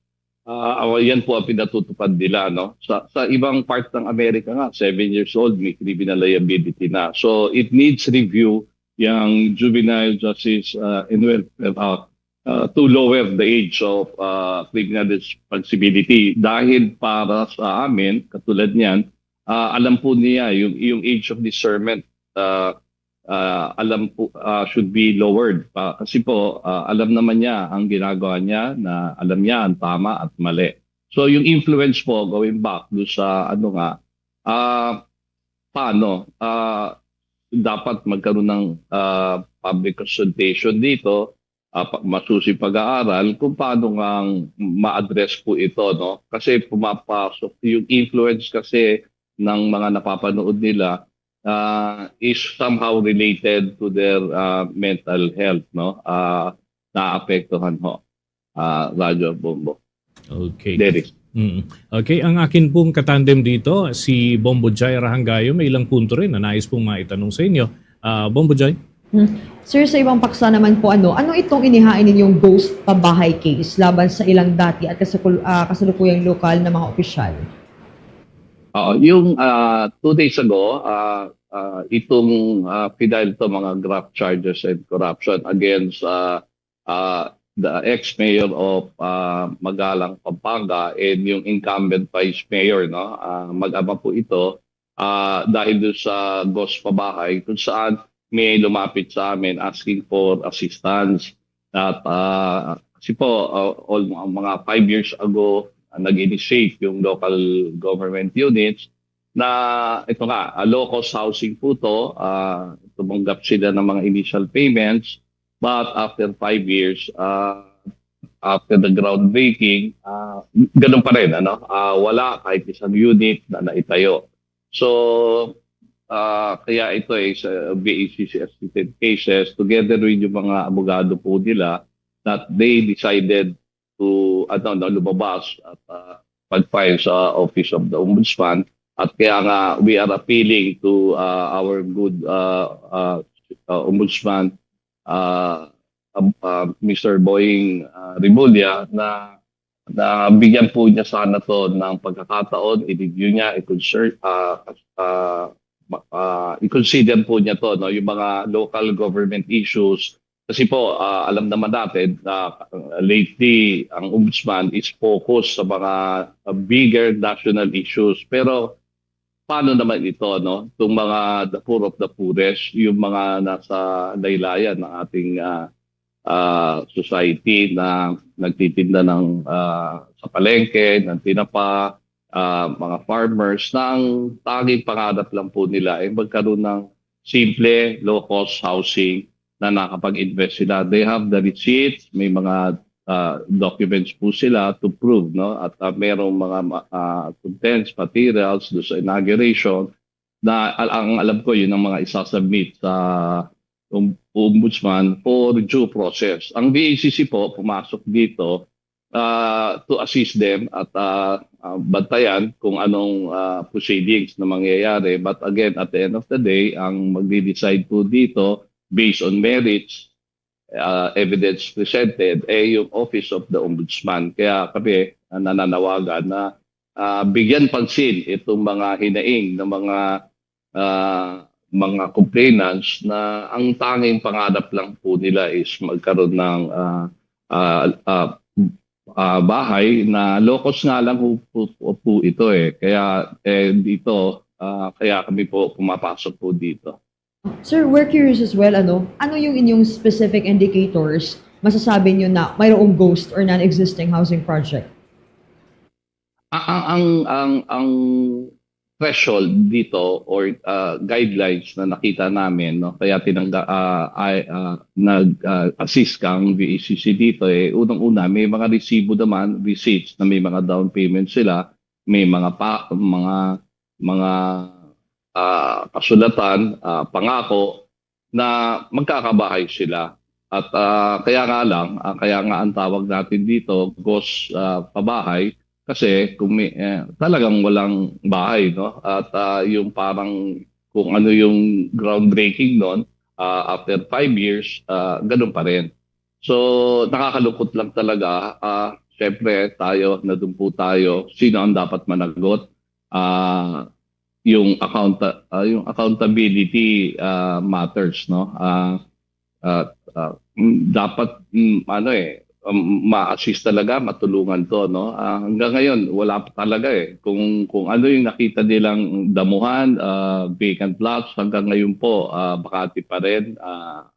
Ah, awa-, yan po ang pinatutupad nila, no? Sa, sa ibang part ng Amerika nga, seven years old, may criminal liability na. So, it needs review yang juvenile justice, ah, and welfare, ah, ah, to lower the age of, ah, criminal responsibility. Dahil para sa amin, katulad niyan, ah, alam po niya yung, yung age of discernment, ah, ah, alam po, ah, should be lowered. Ah, kasi po, ah, alam naman niya ang ginagawa niya, na alam niya ang tama at mali. So, yung influence po, going back do sa ano nga, ah, paano, ah, dapat magkaroon ng, ah, public consultation dito, ah, pa-, masusi pag-aaral kung paano ngang ma-address po ito, no? Kasi pumapasok yung influence kasi ng mga napapanood nila, ah, is somehow related to their, ah, mental health, no? Ah, naapektuhan ho, ah, Radyo Bombo. Okay. Derek. Mm. Okay, ang akin pong katandem dito, si Bombo Jai Rahangayo, may ilang punto rin na nais pong maitanong sa inyo. Ah, Bombo Jai? Hmm. Sir, sa ibang paksa naman po, ano, ano itong inihain ninyong ghost pabahay case laban sa ilang dati at kasakul-, ah, kasalukuyang lokal na mga opisyal? Oo, yung, ah, two days ago, ah, ah, itong, ah, pinile to mga graft charges and corruption against, ah, ah, the ex-mayor of, ah, Magalang, Pampanga, and yung incumbent vice mayor, no? Ah, mag-ama po ito, ah, dahil doon sa ghost pabahay kung saan may lumapit sa amin asking for assistance. At, ah, kasi po, ah, all, mga five years ago, ah, nag-initiate yung local government units na ito nga, ah, low-cost housing po to, ah, tumanggap sila ng mga initial payments, but after five years, ah, after the groundbreaking, ah, ganun pa rin, ano? Ah, wala kahit isang unit na naitayo. So, ah, kaya ito ay sa V A C C assisted cases, together with yung mga abogado po nila, that they decided to, ano, no, lumabas at, ah, mag-file sa Office of the Ombudsman. At kaya nga, we are appealing to, ah, our good, ah, ah, ah, Ombudsman, ah, um, ah, Mister Boying, ah, Remulla, na, na bigyan po niya sana to ng pagkakataon, i-review niya, i-consider, ah, ah, ma-, ah, i-consider po niya to, no, yung mga local government issues. Kasi po, ah, alam naman natin na, ah, lately, ang Ombudsman is focused sa mga, ah, bigger national issues. Pero paano naman ito, no? Itong mga the poor of the poorest, yung mga nasa laylayan ng ating, ah, ah, society na nagtitinda ng, ah, sa palengke, ng tinapa, ah, mga farmers, na ang tanging pangarap lang po nila ay magkaroon ng simple, low-cost housing na nakapag-invest sila. They have the receipts, may mga, ah, documents po sila to prove, no? At, ah, merong mga ma-, ah, contents, materials do sa inauguration na al-, ang alam ko, yun ang mga isasubmit sa om-, Ombudsman for due process. Ang V A C C po, pumasok dito, ah, to assist them at, ah, ah, bantayan kung anong, ah, proceedings na mangyayari. But again, at the end of the day, ang magde-decide po dito, based on merits, ah, evidence presented, eh, yung Office of the Ombudsman. Kaya kami, ah, nananawagan na, ah, bigyan pansin itong mga hinaing ng mga, ah, mga complainants na ang tanging pangarap lang po nila is magkaroon ng, ah, ah, ah, ah, bahay na low-cost nga lang po, po, po ito, eh. Kaya, eh, dito, ah, kaya kami po pumapasok po dito. Sir, we're curious as well, ano, ano yung inyong specific indicators masasabi niyo na mayroong ghost or non-existing housing project? A-, ang, ang, ang, ang threshold dito or, ah, guidelines na nakita namin, no, kaya tinangga-, ah, ay, ah, nag, ah, assist kang V A C C dito, eh, unang-una, may mga resibo naman, receipts na may mga down payment sila, may mga pa-, mga, mga, ah, kasulatan, ah, pangako na magkakabahay sila. At, ah, kaya nga lang, ah, kaya nga ang tawag natin dito, ghost, ah, pabahay, kasi kung may, eh, talagang walang bahay, no? At, ah, yung parang kung ano yung groundbreaking nun, ah, after five years, ah, ganun pa rin. So, nakakalungkot lang talaga. Ah, syempre, tayo, nandun po tayo. Sino ang dapat managot? Ah, yung account-, ah, yung accountability, ah, matters, no? Ah, ah, ah, mm, dapat, mm, ano eh, um, ma-assist talaga, matulungan 'to, no? Ah, hanggang ngayon, wala pa talaga eh. Kung, kung ano yung nakita nilang damuhan, ah, vacant lots, hanggang ngayon po, ah, bakante pa rin. Ah,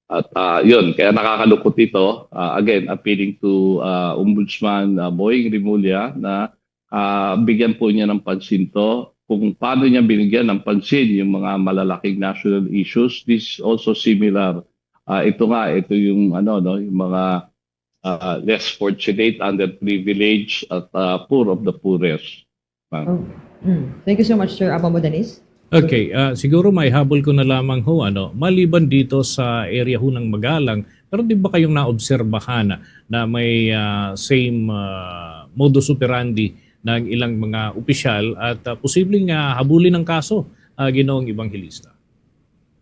at, ah, yun, kaya nakakalungkot ito. Ah, again, appealing to, ah, Ombudsman, ah, Boying Remulla na, ah, bigyan po niya ng pansin 'to. Kung paano niya binigyan ng pansin yung mga malalaking national issues, this is also similar. Ah, ito nga, ito yung ano, no, yung mga, ah, less fortunate, underprivileged, at, ah, poor of the poorest. Ma'am. Oh, mm. Thank you so much, Sir Abamo Danis. Okay, ah, siguro maihabol ko na lamang ho, ano, maliban dito sa area ho ng Magalang, meron din ba kayong naobserbahan na may, ah, same, ah, modus operandi ng ilang mga opisyal at, ah, posibleng, ah, habulin ng kaso, ah, Ginoong Evangelista?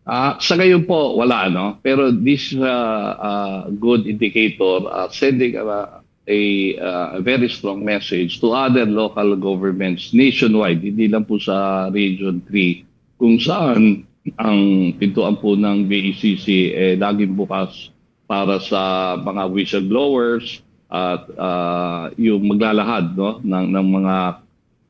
Ah, sa ngayon po, wala, no? Pero this is a, a good indicator, ah, sending a, a, a very strong message to other local governments nationwide, hindi lang po sa Region three, kung saan ang pintuan po ng V A C C, eh, laging bukas para sa mga whistleblowers at, ah, yung maglalahad, no, ng, ng mga,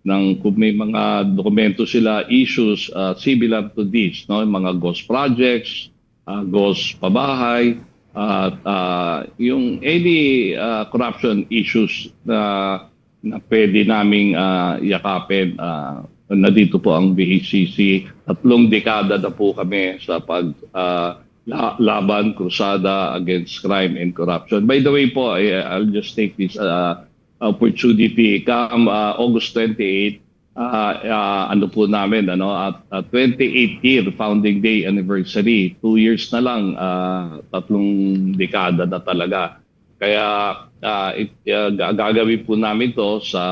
ng kung may mga dokumento sila, issues, ah, similar to this, no, yung mga ghost projects, ah, ghost pabahay, at, ah, yung any, ah, corruption issues na, na pwede naming, ah, yakapin. Ah, nandito po ang V A C C. Tatlong dekada na po kami sa pag, ah, la-, laban, krusada against crime and corruption. By the way po, I, I'll just take this, ah, opportunity. Come, ah, August twenty-eight, ah, ah, ano po namin, ano, at, at twenty-eighth year founding day anniversary. Two years na lang, ah, tatlong dekada na talaga. Kaya, ah, it-, ah, ga-, gagawin po namin 'to sa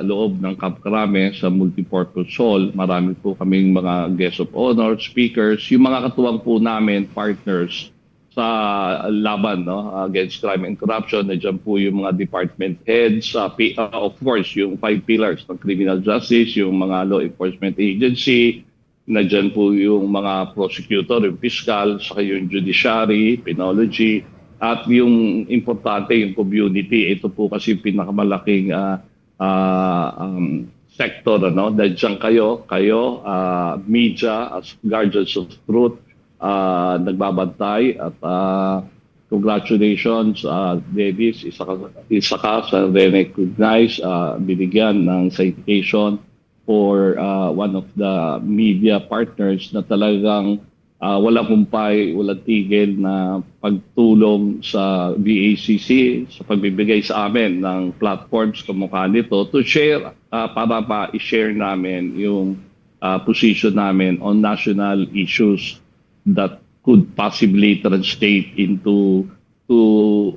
loob ng Camp Crame, sa multipurpose hall. Marami po kaming mga guest of honor, speakers, yung mga katuwang po namin, partners sa laban, no, against crime and corruption. Nandiyan po yung mga department heads, ah, pi-, ah, of course, yung five pillars ng criminal justice, yung mga law enforcement agency, nandiyan po yung mga prosecutor, yung piskal, saka yung judiciary, penology, at yung importante, yung community. Ito po kasi pinakamalaking, ah, ah, um, sector, ano, nandiyan kayo, kayo, ah, media, as guardians of truth, ah, nagbabantay at, ah, congratulations, ah, Dennis, isa ka, isa ka sa re-recognize, ah, binigyan ng citation for, ah, one of the media partners na talagang, ah, walang humpay, walang tigil na pagtulong sa V A C C, sa pagbibigay sa amin ng platforms kamukha nito to share, ah, para ma-share namin yung, ah, position namin on national issues that could possibly translate into to,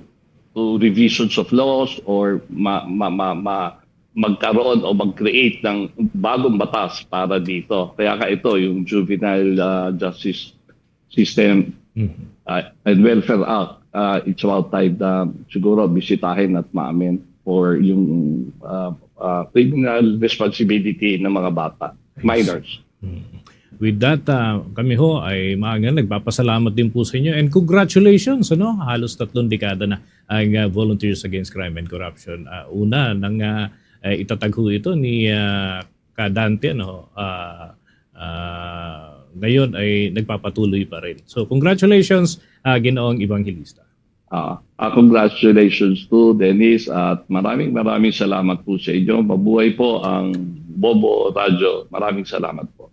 to revisions of laws or ma-, ma-, ma-, ma-, magkaroon o mag-create ng bagong batas para dito. Kaya nga ito, yung Juvenile, ah, Justice System, ah, and Welfare Act, ah, it's about time na siguro bisitahin at ma-amend for yung, ah, ah, criminal responsibility ng mga bata, minors. Mm. With that, ah, kami ho ay maaga nagpapasalamat din po sa inyo and congratulations, ano, halos tatlong dekada na ang, ah, Volunteers Against Crime and Corruption. Ah, una nang, ah, eh, itatag ho ito ni, ah, Ka Dante, ano, ah, ah, ngayon ay nagpapatuloy pa rin. So, congratulations, ah, Ginoong Evangelista. Ah, ah, congratulations to Dennis at maraming, maraming salamat po sa inyo. Mabuhay po ang Bobo Radyo. Maraming salamat po.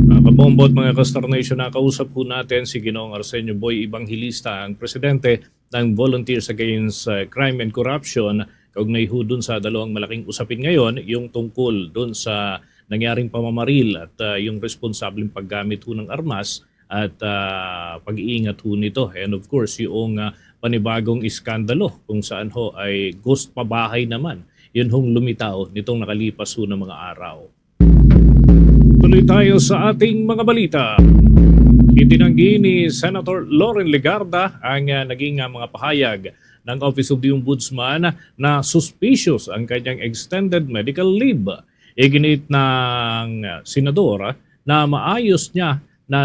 Mga kabombo at mga ka-Star Nation, nakausap po natin si Ginoong Arsenio Boy Evangelista, ang presidente ng Volunteers Against, uh, Crime and Corruption, kaugnay ho dun sa dalawang malaking usapin ngayon, yung tungkol dun sa nangyaring pamamaril at, uh, yung responsableng paggamit ho ng armas at, ah, pag-iingat ho nito. And of course, yung, ah, panibagong iskandalo kung saan ho ay ghost pabahay naman. Yun hong lumitaw nitong nakalipas ho na mga araw. Tuloy tayo sa ating mga balita. Itinanggi ni Senator Loren Legarda ang, ah, naging, ah, mga pahayag ng Office of the Ombudsman na suspicious ang kanyang extended medical leave. Iginit ng senador na maayos niya na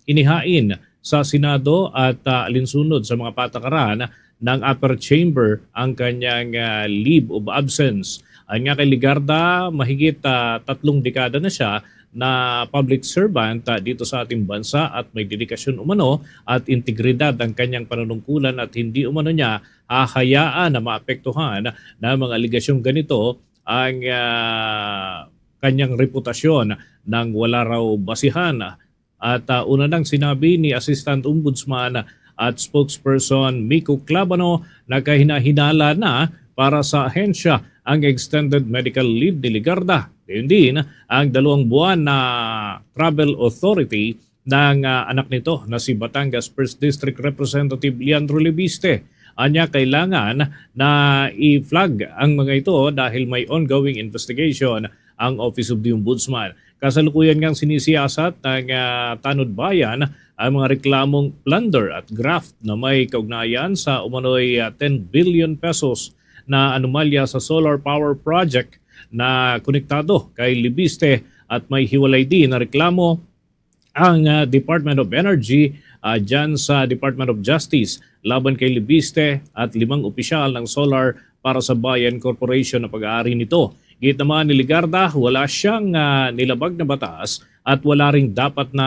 inihain sa Senado at, ah, alinsunod sa mga patakaran ng upper chamber ang kanyang, ah, leave of absence. Ayon nga kay Legarda, mahigit, ah, tatlong dekada na siya na public servant, ah, dito sa ating bansa at may dedikasyon umano at integridad ang kanyang panunungkulan at hindi umano niya hahayaan na maapektuhan ng mga alegasyong ganito ang, ah, kanyang reputasyon nang wala raw basihan. At, ah, una nang sinabi ni Assistant Ombudsman at Spokesperson Miko Clabano na kahinahinala na para sa ahensya ang extended medical leave ni Legarda. Gayon din, ang dalawang buwan na travel authority ng, ah, anak nito na si Batangas First District Representative Leandro Leviste. Anya, kailangan na i-flag ang mga ito dahil may ongoing investigation ang Office of the Ombudsman. Kasalukuyan ngang sinisiyasat ng, ah, Tanod Bayan ang mga reklamong plunder at graft na may kaugnayan sa umano'y, ah, ten billion pesos na anomalya sa solar power project na konektado kay Leviste at may hiwalay din na reklamo ang, ah, Department of Energy, ah, dyan sa Department of Justice laban kay Leviste at limang opisyal ng Solar para sa Bayan Corporation na pag-aari nito. Giit naman ni Legarda, wala siyang, ah, nilabag na batas at wala ring dapat na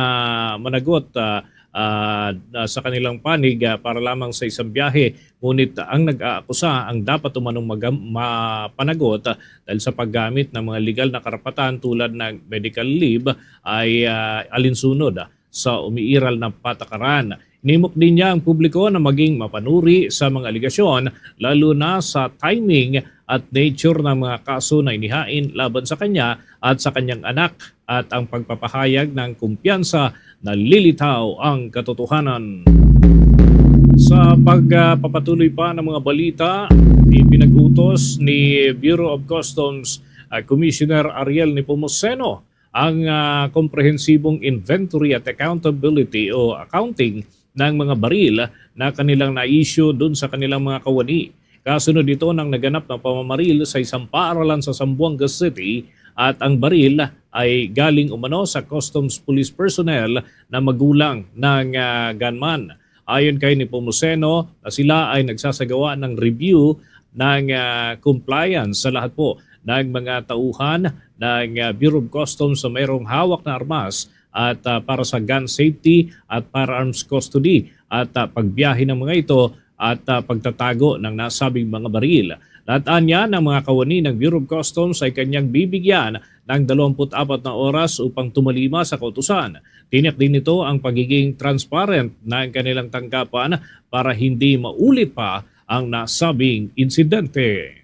managot, ah, ah, sa kanilang panig, ah, para lamang sa isang biyahe. Ngunit ang nag-aakusa ang dapat umanong magam-, mapanagot, ah, dahil sa paggamit ng mga legal na karapatan tulad ng medical leave ay, ah, alinsunod, ah, sa umiiral na patakaran. Hinimok din niya ang publiko na maging mapanuri sa mga alegasyon, lalo na sa timing at nature ng mga kaso na inihain laban sa kanya at sa kanyang anak, at ang pagpapahayag ng kumpiyansa na lilitaw ang katotohanan. Sa pagpapatuloy pa ng mga balita, ipinag-utos ni Bureau of Customs, ah, Commissioner Ariel Nepomuceno ang, ah, komprehensibong inventory at accountability o accounting ng mga baril na kanilang na-issue dun sa kanilang mga kawani. Kasunod ito ng naganap na pamamaril sa isang paaralan sa Zamboanga City at ang baril ay galing umano sa Customs Police personnel na magulang ng, ah, gunman. Ayon kay Nepomuceno na sila ay nagsasagawa ng review ng, ah, compliance sa lahat po ng mga tauhan ng, ah, Bureau of Customs na mayroong hawak na armas at, ah, para sa gun safety at firearms custody at, ah, pagbiyahe ng mga ito at, ah, pagtatago ng nasabing mga baril. Lahat anya ng mga kawani ng Bureau of Customs ay kanyang bibigyan ng dalawampu't apat na oras upang tumalima sa kautusan. Tiyak din nito ang pagiging transparent ng kanilang tanggapan para hindi maulit pa ang nasabing insidente.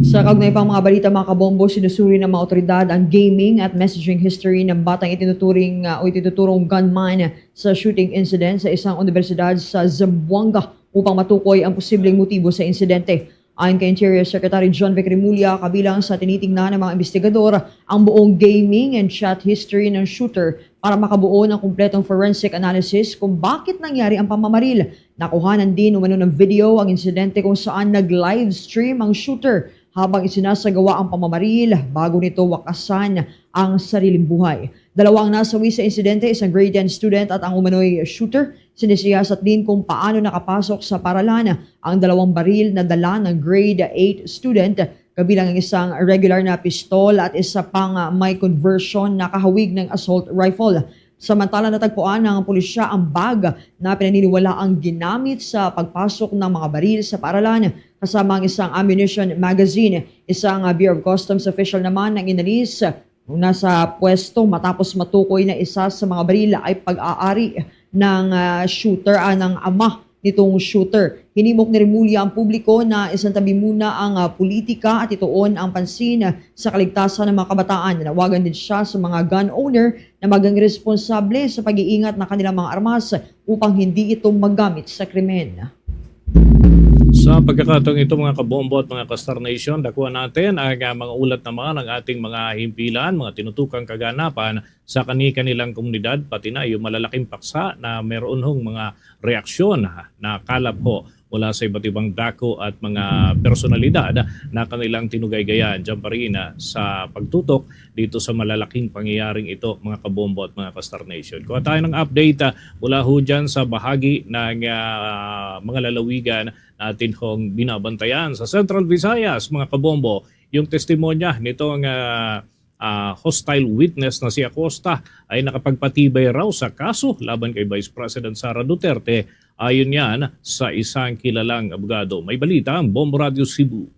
Sa kaugnay pang mga balita, mga kabombo, sinusuri ng mga awtoridad ang gaming at messaging history ng batang itinuturing, ah, o itinuturong gunman sa shooting incident sa isang unibersidad sa Zamboanga upang matukoy ang posibleng motibo sa insidente. Ayon kay Interior Secretary John Vic Remulla, kabilang sa tinitingnan ng mga imbestigador ang buong gaming and chat history ng shooter para makabuo ng kumpletong forensic analysis kung bakit nangyari ang pamamaril. Nakuhanan din umano ng video ang insidente kung saan nag-livestream ang shooter habang isinasagawa ang pamamaril bago nito wakasan ang sariling buhay. Dalawa ang nasawi sa insidente, isang grade ten student at ang umano'y shooter. Sinisiyasat din kung paano nakapasok sa paralan ang dalawang baril na dala ng grade eight student, kabilang ang isang regular na pistol at isa pang, ah, may conversion na kahawig ng assault rifle. Samantala, natagpuan ng pulisya ang bag na pinaniniwalaang ginamit sa pagpasok ng mga baril sa paaralan, kasama ang isang ammunition magazine. Isang, ah, Bureau of Customs official naman ang inalis nung nasa pwesto matapos matukoy na isa sa mga baril ay pag-aari ng, ah, shooter, ah, ng ama nitong shooter. Hinimok ni Remulla ang publiko na isantabi muna ang, ah, politika at ituon ang pansin sa kaligtasan ng mga kabataan. Nanawagan din siya sa mga gun owner na maging responsable sa pag-iingat ng kanilang mga armas upang hindi ito magamit sa krimen. Sa pagkakataong ito, mga kabombo at mga ka-Star Nation, dakuan natin ang, ah, mga ulat naman ng ating mga himpilan, mga tinutukang kaganapan sa kani-kanilang komunidad, pati na yung malalaking paksa na meron hong mga reaksyon, ah, na kalap ho mula sa iba't ibang dako at mga personalidad na kanilang tinugaygayan diyan pa rin, ah, sa pagtutok dito sa malalaking pangyayaring ito, mga kabombo at mga ka-Star Nation. Kuha tayo ng update, ah, mula ho dyan sa bahagi ng, ah, mga lalawigan natin hong binabantayan. Sa Central Visayas, mga kabombo, yung testimonya nitong, ah, ah, hostile witness na si Acosta ay nakapagpatibay raw sa kaso laban kay Vice President Sara Duterte, ayon yan sa isang kilalang abogado. May balita ang Bombo Radio Cebu.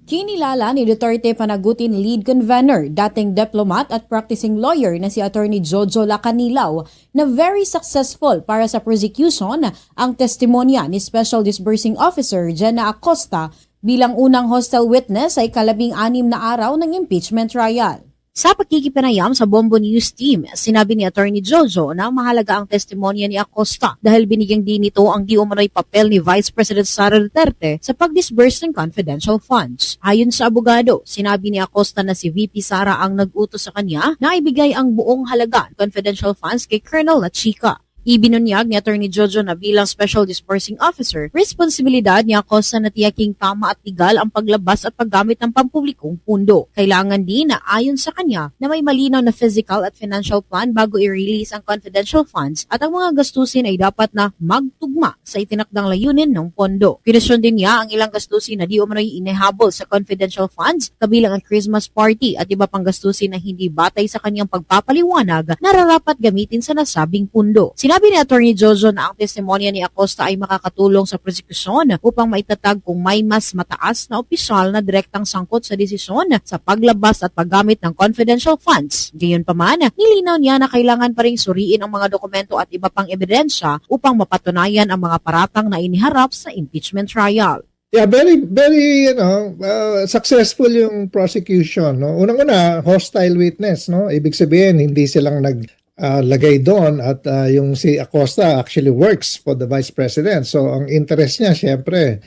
Kinilala ni Duterte Panagutin lead convener, dating diplomat at practicing lawyer na si Attorney Jojo Lacanilao, na very successful para sa prosecution ang testimonya ni Special Disbursing Officer Jenna Acosta bilang unang hostile witness sa ikalabing-anim na araw ng impeachment trial. Sa pakikipanayam sa Bombo News Team, sinabi ni Attorney Jojo na mahalaga ang testimonya ni Acosta dahil binigyang diin nito ang di umano'y papel ni Vice President Sara Duterte sa pag-disburse ng confidential funds. Ayon sa abogado, sinabi ni Acosta na si V P Sara ang nag-utos sa kanya na ibigay ang buong halaga ng confidential funds kay Colonel Lachica. Ibinunyag ni Attorney Jojo na bilang Special Disbursing Officer, responsibilidad ni Acosta na tiyaking tama at legal ang paglabas at paggamit ng pampublikong pundo. Kailangan din na ayon sa kanya na may malinaw na physical at financial plan bago i-release ang confidential funds at ang mga gastusin ay dapat na magtugma sa itinakdang layunin ng pondo. Kinisyon din niya ang ilang gastusin na di umano'y inihabol sa confidential funds, kabilang ang Christmas party at iba pang gastusin na hindi batay sa kanyang pagpapaliwanag nararapat gamitin sa nasabing pundo. Sinabi ni Attorney Jojo na ang testimonya ni Acosta ay makakatulong sa prosekusyon upang maitatag kung may mas mataas na opisyal na direktang sangkot sa desisyon sa paglabas at paggamit ng confidential funds. Gayunpaman, nilinaw niya na kailangan pa ring suriin ang mga dokumento at iba pang ebidensya upang mapatunayan ang mga paratang na iniharap sa impeachment trial. Yeah, very, very, you know, uh, successful yung prosecution, no? Unang-una, hostile witness, no? Ibig sabihin, hindi silang nag, ah, lagay doon at, ah, yung si Acosta actually works for the Vice President. So, ang interest niya, syempre,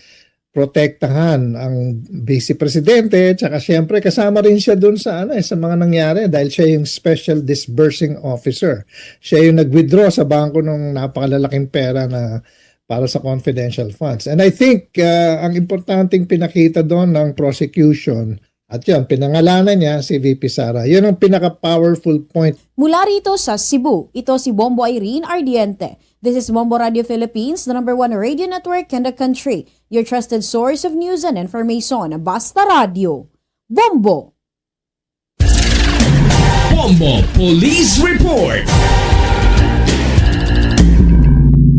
protektahan ang Vice Presidente, tsaka syempre, kasama rin siya doon sa, ano, eh, sa mga nangyari dahil siya yung special disbursing officer. Siya yung nag-withdraw sa bangko ng napakalalaking pera na para sa confidential funds. And I think, ah, ang importanteng pinakita doon ng prosecution, at yun, pinangalanan niya si V P Sara. Yun ang pinaka-powerful point. Mula rito sa Cebu, ito si Bombo Irene Ardiente. This is Bombo Radio Philippines, the number one radio network in the country. Your trusted source of news and information. Basta Radio. Bombo! Bombo Police Report.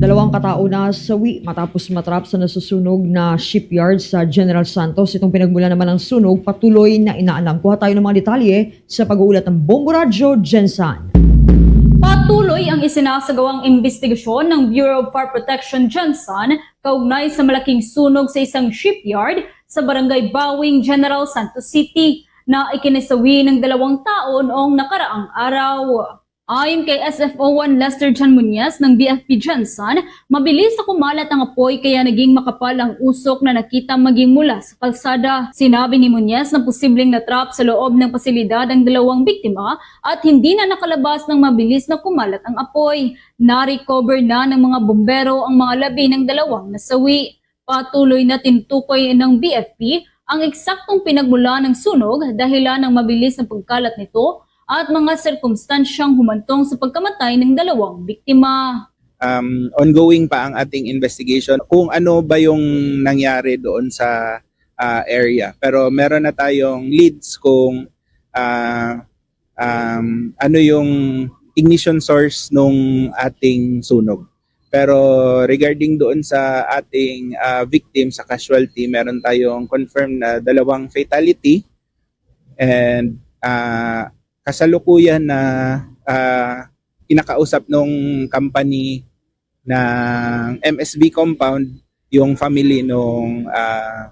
Dalawang katao nasawi matapos matrap sa nasusunog na shipyard sa General Santos. Itong pinagmula naman ng sunog, patuloy na inaalam. Kuha tayo ng mga detalye sa pag-uulat ng Bombo Radyo, Jensan. Patuloy ang isinasagawang imbestigasyon ng Bureau of Fire Protection, Jensan, kaugnay sa malaking sunog sa isang shipyard sa Barangay Bawing, General Santos City, na ikinasawi ng dalawang tao noong nakaraang araw. Ayon kay S F O one Lester John Muñez ng B F P Jensan, mabilis na kumalat ang apoy kaya naging makapal ang usok na nakita maging mula sa kalsada. Sinabi ni Muñez na posibleng natrap sa loob ng pasilidad ang dalawang biktima at hindi na nakalabas nang mabilis na kumalat ang apoy. Na-recover na ng mga bumbero ang mga labi ng dalawang nasawi. Patuloy na tinutukoy ng B F P ang eksaktong pinagmula ng sunog, dahilan ng mabilis na pagkalat nito at mga sirkumstansyang humantong sa pagkamatay ng dalawang biktima. Um, ongoing pa ang ating investigation kung ano ba yung nangyari doon sa, ah, area. Pero meron na tayong leads kung, ah, um, ano yung ignition source nung ating sunog. Pero regarding doon sa ating, ah, victim, sa casualty, meron tayong confirmed na dalawang fatality. And, ah, kasalukuyan na, ah, kinakausap nung company ng M S B compound yung family nung, ah,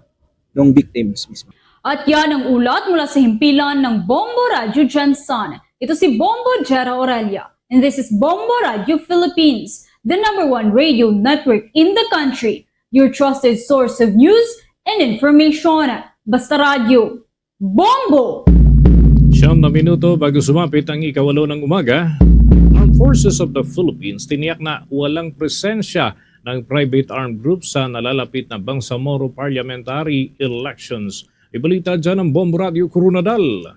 nung victims mismo. At yan ang ulat mula sa himpilan ng Bombo Radyo Jensan. Ito si Bombo Jera Aurelia, and this is Bombo Radyo Philippines, the number one radio network in the country. your trusted source of news and information. Basta Radyo, Bombo! Siyam na minuto bago sumapit ang ikawalo ng umaga. Armed Forces of the Philippines tiniyak na walang presensya ng private armed group sa nalalapit na Bangsamoro parliamentary elections. May balita dyan ang Bombo Radyo Koronadal.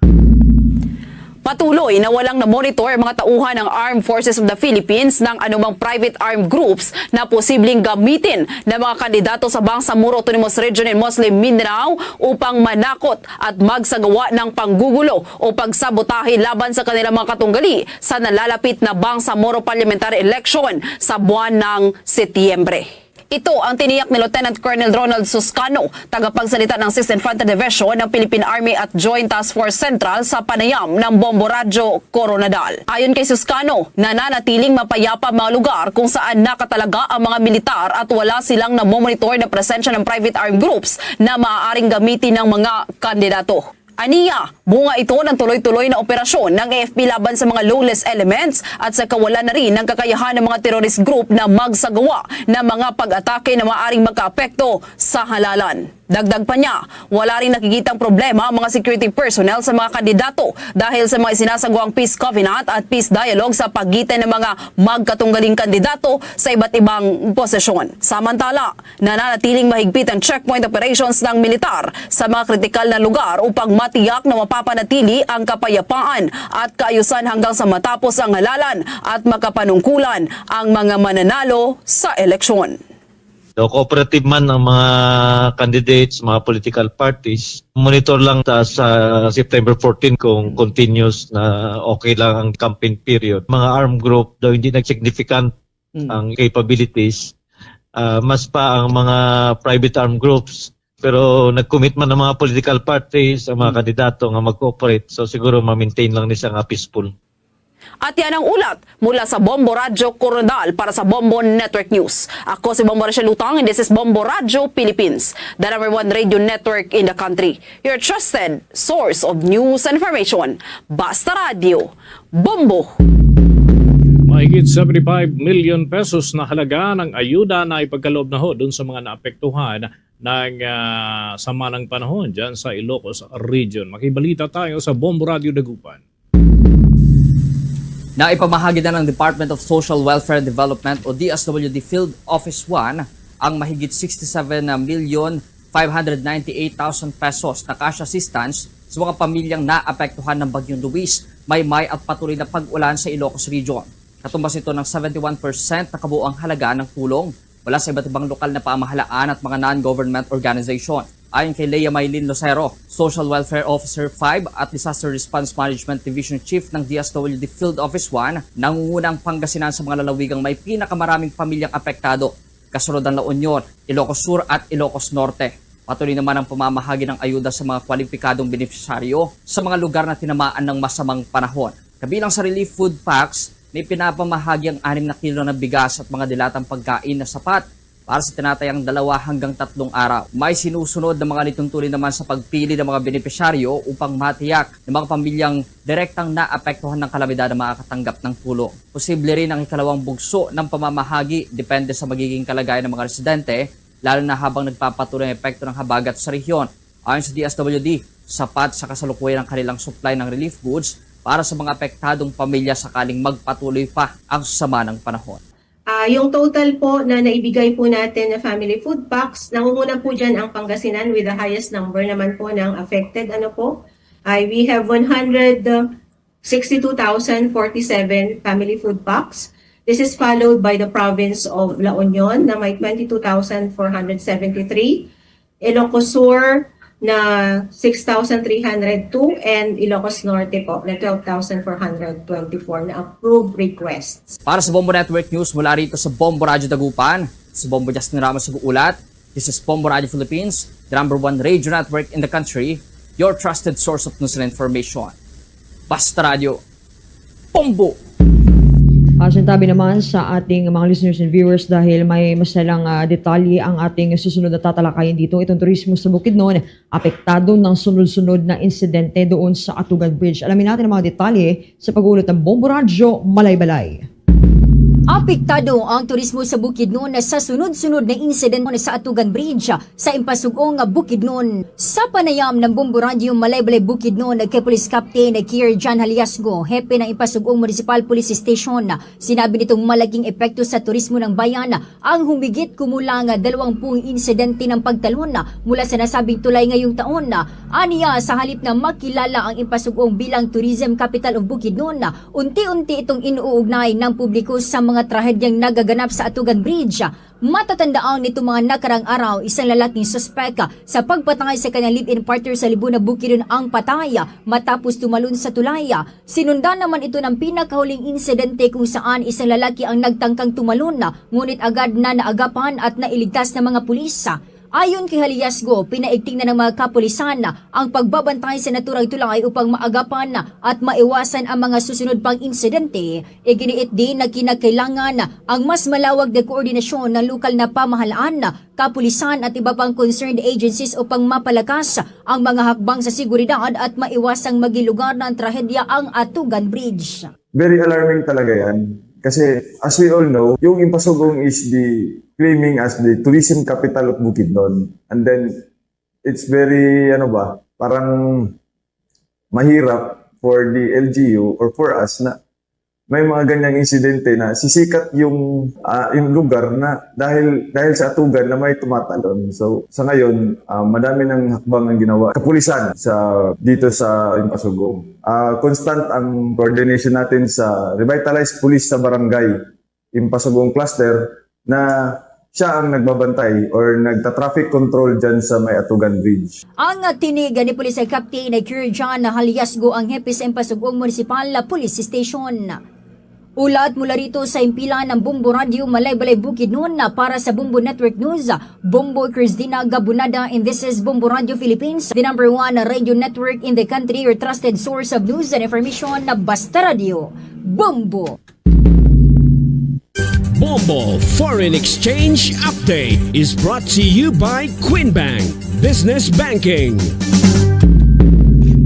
Patuloy na walang na-monitor ang mga tauhan ng Armed Forces of the Philippines ng anumang private armed groups na posibleng gamitin ng mga kandidato sa Bangsamoro Autonomous Region in Muslim Mindanao upang manakot at magsagawa ng panggugulo o pagsabotahe laban sa kanilang mga katunggali sa nalalapit na Bangsamoro Parliamentary Election sa buwan ng Setyembre. Ito ang tiniyak ni Lieutenant Colonel Ronald Suscano, tagapagsalita ng Sixth Infantry Division ng Philippine Army at Joint Task Force Central sa panayam ng Bombo Radyo Koronadal. Ayon kay Suscano, nananatiling mapayapa ang mga lugar kung saan nakatalaga ang mga militar at wala silang namomonitor na presensya ng private armed groups na maaaring gamitin ng mga kandidato. Aniya, bunga ito ng tuloy-tuloy na operasyon ng A F P laban sa mga lawless elements at sa kawalan na rin ng kakayahan ng mga terrorist group na magsagawa ng mga pag-atake na maaaring makaapekto sa halalan. Dagdag pa niya, wala ring nakikitang problema ang mga security personnel sa mga kandidato dahil sa mga isinasagawang peace covenant at peace dialogue sa pagitan ng mga magkatunggaling kandidato sa iba't ibang posisyon. Samantala, nananatiling mahigpit ang checkpoint operations ng militar sa mga kritikal na lugar upang matiyak na mapapanatili ang kapayapaan at kaayusan hanggang sa matapos ang halalan at makapanungkulan ang mga mananalo sa eleksyon. So, cooperative man ang mga candidates, mga political parties. Monitor lang ta sa September fourteen kung continuous na okay lang ang campaign period. Mga armed group, daw hindi na significant ang capabilities, ah, mas pa ang mga private armed groups. Pero nag-commit man ang mga political parties, ang mga kandidato nga mag-cooperate. So siguro ma-maintain lang ni siya nga peaceful. At yan ang ulat mula sa Bombo Radyo Koronadal para sa Bombo Network News. Ako si Bombo Rachel Lutang, and this is Bombo Radyo Philippines, the number one radio network in the country. Your trusted source of news and information. Basta Radyo, Bombo! Mahigit seventy-five million pesos na halaga ng ayuda na ipagkaloob na ho dun sa mga naapektuhan ng, ah, sama ng panahon dyan sa Ilocos Region. Makibalita tayo sa Bombo Radyo Dagupan. Naipamahagi na ng Department of Social Welfare and Development o D S W D Field Office one ang mahigit sixty-seven million five hundred ninety-eight thousand pesos na cash assistance sa mga pamilyang naapektuhan ng Bagyong Luis, Maymay at patuloy na pag-ulan sa Ilocos Region. Katumbas ito ng seventy-one percent na kabuuang halaga ng tulong mula sa iba't ibang lokal na pamahalaan at mga non-government organization. Ayon kay Lea Maylin Lucero, Social Welfare Officer five at Disaster Response Management Division Chief ng D S W D Field Office one, nangunguna ang Pangasinan sa mga lalawigang may pinakamaraming pamilyang apektado, kasunod ang La Union, Ilocos Sur at Ilocos Norte. Patuloy naman ang pamamahagi ng ayuda sa mga kwalipikadong benepisyaryo sa mga lugar na tinamaan ng masamang panahon. Kabilang sa relief food packs, may pinapamahagi ang anim na kilo na bigas at mga dilatang pagkain na sapat para sa tinatayang dalawa hanggang tatlong araw. May sinusunod na mga lituntunin naman sa pagpili ng mga benepisyaryo upang matiyak na mga pamilyang direktang naapektuhan ng kalamidad na makakatanggap ng tulong. Posible rin ang ikalawang bugso ng pamamahagi, depende sa magiging kalagayan ng mga residente, lalo na habang nagpapatuloy ang epekto ng habagat sa rehiyon. Ayon sa D S W D, sapat sa kasalukuyan ang kanilang supply ng relief goods para sa mga apektadong pamilya sakaling magpatuloy pa ang sama ng panahon. Ah, yung total po na naibigay po natin na family food packs, nangunguna po dyan ang Pangasinan with the highest number naman po ng affected, ano po, ay we have one hundred sixty-two thousand forty-seven family food packs. This is followed by the province of La Union na may twenty-two thousand four hundred seventy-three, Ilocos Sur na six thousand three hundred two, and Ilocos Norte po na twelve thousand four hundred twenty-four na approved requests. Para sa Bombo Network News, mula rito sa Bombo Radyo Dagupan, si Bombo Justin Ramos nag-uulat. This is Bombo Radyo Philippines, the number one radio network in the country, your trusted source of news and information. Basta Radyo, Bombo! Pasintabi naman sa ating mga listeners and viewers dahil may maselang, ah, detalye ang ating susunod na tatalakayin dito. Itong turismo sa Bukidnon, apektado ng sunod-sunod na insidente doon sa Atugan Bridge. Alamin natin ang mga detalye sa pag-ulat ng Bombo Radyo Malaybalay. Apektado ang turismo sa Bukidnon sa sunod-sunod na insidente sa Atugan Bridge sa Impasugong, Bukidnon. Sa panayam ng Bombo Radyo Malaybalay Bukidnon kay Police Captain Kier John Haliasgo, hepe ng Impasugong Municipal Police Station, sinabi nitong malaking epekto sa turismo ng bayan ang humigit kumulang dalawang pung insidente ng pagtalon mula sa nasabing tulay ngayong taon. Aniya, sa halip na makilala ang Impasugong bilang Tourism Capital of Bukidnon, unti-unti itong inuugnay ng publiko sa mga trahedyang nagaganap sa Atugan Bridge. Matatandaan nitong mga nakarang araw, isang lalaking suspek sa pagpatay sa kanyang live-in partner sa Libuna, Bukidnon ang patay matapos tumalon sa tulay. Sinundan naman ito ng pinakahuling insidente kung saan isang lalaki ang nagtangkang tumalon, ngunit agad na naagapan at nailigtas ng mga pulis. Ayon kay Haliasgo, pinaigting na ng mga kapulisan ang pagbabantay sa naturang tulay upang maagapan at maiwasan ang mga susunod pang insidente. Iginiit din na kinakailangan ang mas malawak na koordinasyon ng lokal na pamahalaan, kapulisan at iba pang concerned agencies upang mapalakas ang mga hakbang sa seguridad at maiwasang maging lugar ng trahedya ang Atugan Bridge. Very alarming talaga yan. Kasi, as we all know, yung Impasugong is the claiming as the tourism capital of Bukidnon. And then, it's very, ano ba, parang mahirap for the L G U or for us na may mga ganyang insidente na sisikat yung, ah, yung lugar na dahil, dahil sa Atugan na may tumatalon. So, sa ngayon, ah, madami ng hakbang ang ginawa kapulisan sa, dito sa Impasugong. Ah, constant ang coordination natin sa revitalized police sa barangay, Impasugong cluster, na siya ang nagbabantay or nagta-traffic control dyan sa may Atugan Bridge. Ang tinig ni Police Captain Kirjan Haliasgo, ang hepe sa Impasugong Municipal Police Station. Ulat mula rito sa himpilan ng Bombo Radyo Malaybalay Bukidnon. Para sa Bombo Network News, Bombo Christina Gabunada, and this is Bombo Radyo Philippines, the number one radio network in the country, your trusted source of news and information. Basta Radyo, Bombo! Bombo Foreign Exchange Update is brought to you by Queen Bank Business Banking.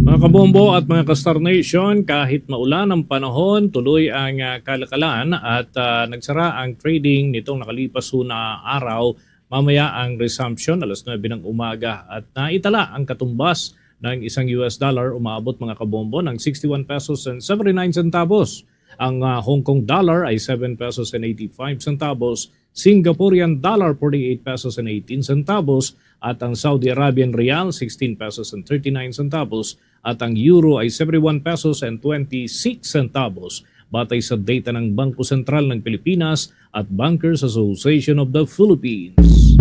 Mga kabombo at mga ka-Star Nation, kahit maulan ang panahon, tuloy ang, ah, kalakalan at, ah, nagsara ang trading nitong nakalipas ho na araw. Mamaya ang resumption, alas nuebe ng umaga, at naitala ang katumbas ng isang U S dollar, umaabot, mga kabombo, ng sixty-one pesos and seventy-nine centavos. Ang, ah, Hong Kong dollar ay seven pesos and eighty-five centavos, Singaporean dollar, forty-eight pesos and eighteen centavos, at ang Saudi Arabian riyal, sixteen pesos and thirty-nine centavos, at ang euro ay seventy-one pesos and twenty-six centavos, batay sa data ng Bangko Sentral ng Pilipinas at Bankers Association of the Philippines.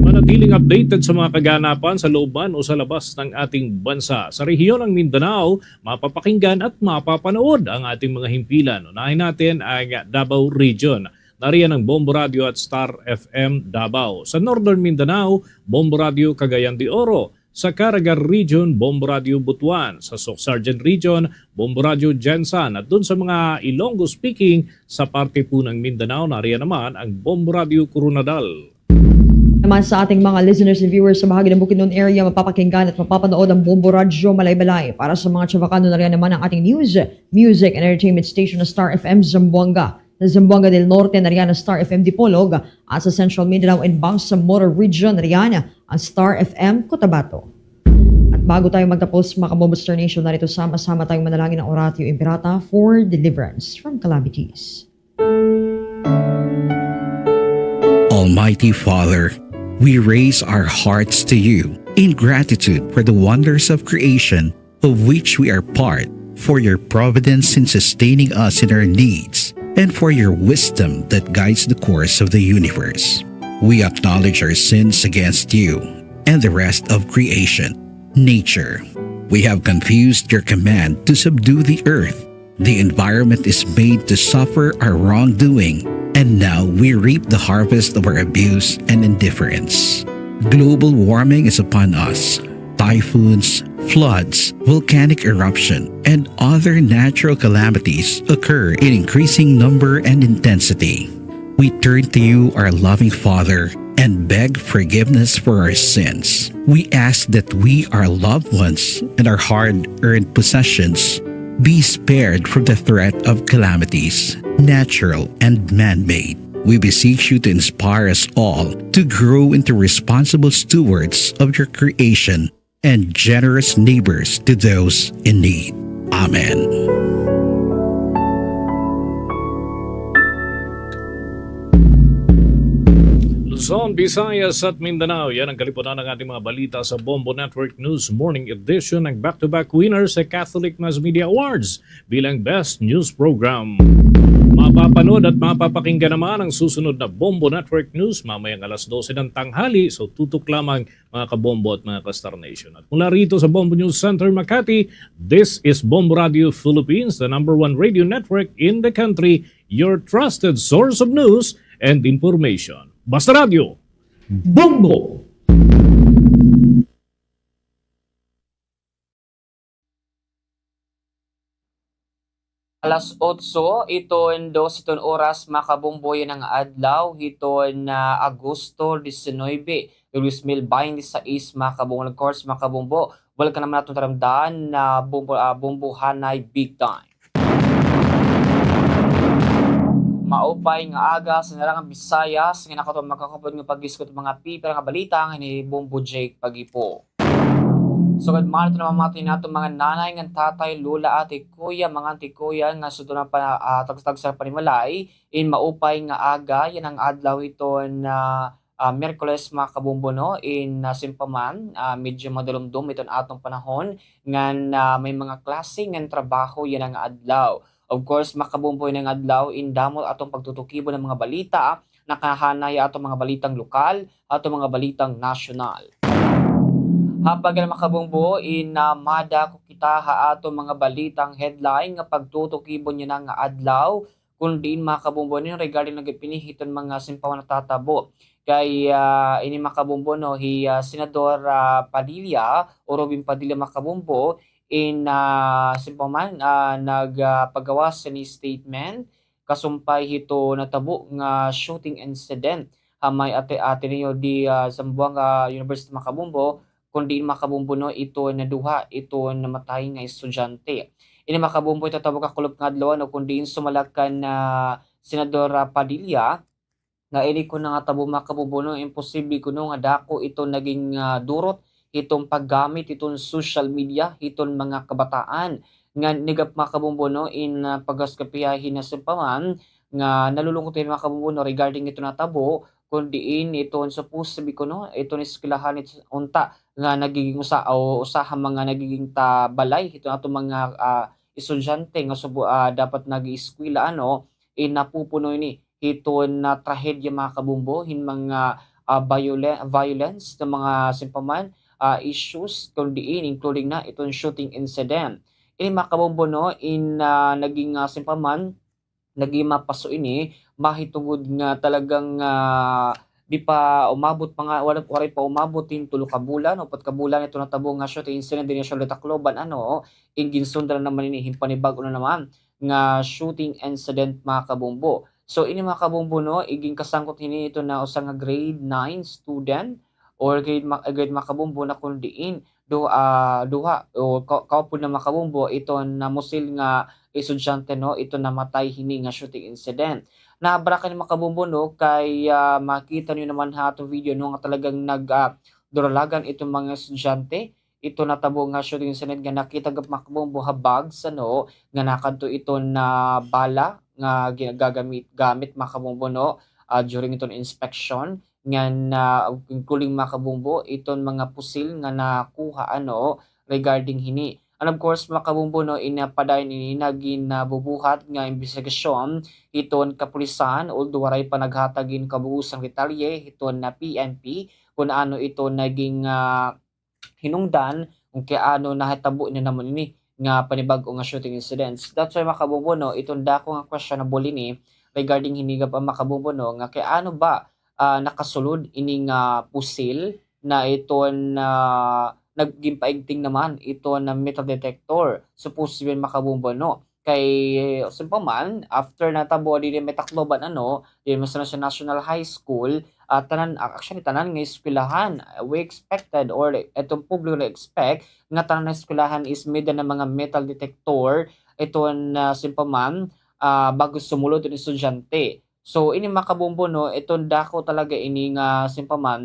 Manatiling updated sa mga kaganapan sa loob man o sa labas ng ating bansa. Sa rehiyon ng Mindanao, mapapakinggan at mapapanood ang ating mga himpilan. Unahin natin ang Davao Region. Nariyan ang Bombo Radyo at Star F M Davao. Sa Northern Mindanao, Bombo Radyo Cagayan de Oro. Sa Caraga Region, Bombo Radyo Butuan. Sa Soccsksargen Region, Bombo Radyo Gensan. At dun sa mga Ilonggo speaking, sa parte po ng Mindanao, nariyan naman ang Bombo Radyo Koronadal. Naman sa ating mga listeners and viewers sa bahagi ng Bukidnon area, mapapakinggan at mapapanood ang Bombo Radyo Malaybalay. Para sa mga Chavacano, nariyan naman ang ating news, music, and entertainment station na Star F M Zamboanga. Sa Zamboanga del Norte, nariyan ang Star F M Dipolog, at sa Central Mindanao and Bangsamoro Region, nariyan ang Star F M Cotabato. At bago tayo magtapos, mga kabombo, Star Nation, narito, sama-sama tayong manalangin ng Oratio Imperata for deliverance from calamities. Almighty Father, we raise our hearts to you in gratitude for the wonders of creation of which we are part, for your providence in sustaining us in our needs, and for your wisdom that guides the course of the universe. We acknowledge our sins against you and the rest of creation, nature. We have confused your command to subdue the earth. The environment is made to suffer our wrongdoing, and now we reap the harvest of our abuse and indifference. Global warming is upon us. Typhoons, floods, volcanic eruption, and other natural calamities occur in increasing number and intensity. We turn to you, our loving Father, and beg forgiveness for our sins. We ask that we, our loved ones, and our hard-earned possessions Be spared from the threat of calamities, natural and man-made. We beseech you to inspire us all to grow into responsible stewards of your creation and generous neighbors to those in need. Amen. Luzon, Visayas at Mindanao, yan ang kalipunan ng ating mga balita sa Bombo Network News Morning Edition, ang back-to-back winner sa Catholic Mass Media Awards bilang Best News Program. Mapapanood at mapapakinggan naman ang susunod na Bombo Network News mamayang alas dose ng tanghali, so tutok lamang mga kabombo at mga ka-Star Nation. At mula rito sa Bombo News Center Makati, this is Bombo Radio Philippines, the number one radio network in the country, your trusted source of news and information. Basta Radio, Bombo! Alas otso, iton dos iton oras, mga kabombo, yana nga adlaw hiton, ah, Agosto diecinuebe, dos mil veintiséis, mga kabombo. Of course, mga kabombo, welcome naman aton taramdan na bombo, ah, Bombohanay Big Time. Maupay nga aga sa larangan Visayas, nga nakatuon makakapod nga pag-iskot mga pipira nga balita nga ni Bombo Jake Pagipo. Sugad man ito, namamati naton mga nanay ngan tatay, lola, ate, kuya, mga auntie, kuya, nga sugad na pa, ah, tagsa-tagsa panimalay, in maupay nga aga, yana nga adlaw hiton, ah, ah, Miyerkules, mga kabombo, no, in, ah, siring pa man, ah, medyo madalumdom iton aton panahon, ngan, ah, may mga klase ngan trabaho yana nga adlaw. Of course, mga kabombo, yana nga adlaw, in damo aton pagtutukibon nga mga balita, nakahanay ha aton mga balitang lokal, aton mga balitang nasyonal. Ha pagkadto, mga kabombo, in, ah, madako kita ha aton mga balitang headline nga pagtutukibon yana nga adlaw, kon diin, mga kabombo, no, regarding na gihap ini hiton mga siring pa man natatabo. Kay, ah, ini, mga kabombo, no, hi, ah, Senador, ah, Padilla o Robin Padilla, mga kabombo, in, ah, siring pa man, ah, nag, ah, pagawas hini statement kasumpay hito natabo nga shooting incident ha may Ate-, Ateneo de, ah, Zamboanga University, mga kabombo, kon diin, mga kabombo, no, iton duha iton namatay nga estudyante. Ini, mga kabombo, iton natabo kakulop nga adlaw, no, kon diin sumala kan, ah, Senador, ah, Padilla, nga ini kuno nga natabo, mga kabombo, no, imposible kuno nga dako iton naging, ah, durot hiton paggamit hiton social media hiton mga kabataan. Ngan ini gihap, mga kabombo, no, in, ah, pagkasagaran pa man nga nalulungkot kami, mga kabombo, no, regarding hiton natabo, kon diin iton supposed to be kuno iton eskwelahan it-, unta nga nagiging usa o usa ha mga nagiging ta-, balay hiton aton mga, ah, estudyante nga subo-, ah, dapat nag-ieskwela, ano, in napupuno ini hiton, ah, trahedya, mga kabombo, hin mga, ah, viole-, violence nga mga siring pa man, ah, issues, kon diin including na iton shooting incident. Ini, mga kabombo, no, in, ah, naging, ah, siring pa man, naging mapaso ini, mahitungod nga talagang, ah, di pa umabot pa nga, wala, waray pa umabot hin tulo ka bulan, upat ka bulan iton natabo nga shooting incident dinhi ha Tacloban, ano, in ginsundan naman ini hin panibag-o na naman nga shooting incident, mga kabombo. So, ini, mga kabombo, no, iginkasangkot hini iton usa nga grade nine student or grade ma-, grade, mga kabombo, na kon diin du-, ah, duha o ka-, kaupod na, mga kabombo, iton namusil nga estudyante, no, iton namatay hini nga shooting incident. Naabra kami, mga kabombo, no, kay, ah, makita niyo naman ha aton video, no, nga talagang nag, ah, duralagan iton mga estudyante iton natabo nga shooting incident nga nakita gihap, mga kabombo, ha bags, ano, nga nakadto iton, ah, bala nga ginagamit, gamit, mga kabombo, no, ah, during iton inspection. Ngan, ah, including, mga kabombo, iton mga pusil nga nakuha, ano, regarding hini. And of course, mga kabombo, no, in, ah, padayon ini nagin, ah, bubuhat nga imbestigasyon hiton kapulisan, although waray pa naghatag hin kabug-osang detalye hiton, ah, P N P kon ano ito naging, ah, hinungdan kon kay ano nahitabo na naman ini nga panibag-o nga shooting incidents. That's why, mga kabombo, no, iton dako nga questionable ini regarding hini gihap, mga kabombo, no, nga kay ano ba, ah, nakasulod ini nga pusil na iton, ah, nagginpaigting naman iton metal detector. Supposed to be, mga kabombo, no. Kay, siring pa man, after natabo dinhi ha may Tacloban, ano, dinhi ha National High School, ah, tanan, ah, actually, tanan nga eskwelahan, we expected, or iton publiko nag-expect nga tanan nga eskwelahan is may-ada na mga metal detector, iton, ah, simpama, ah, bag-o sumulod iton estudyante. So, ini mga kabombo, no, iton dako talaga ini nga simpama,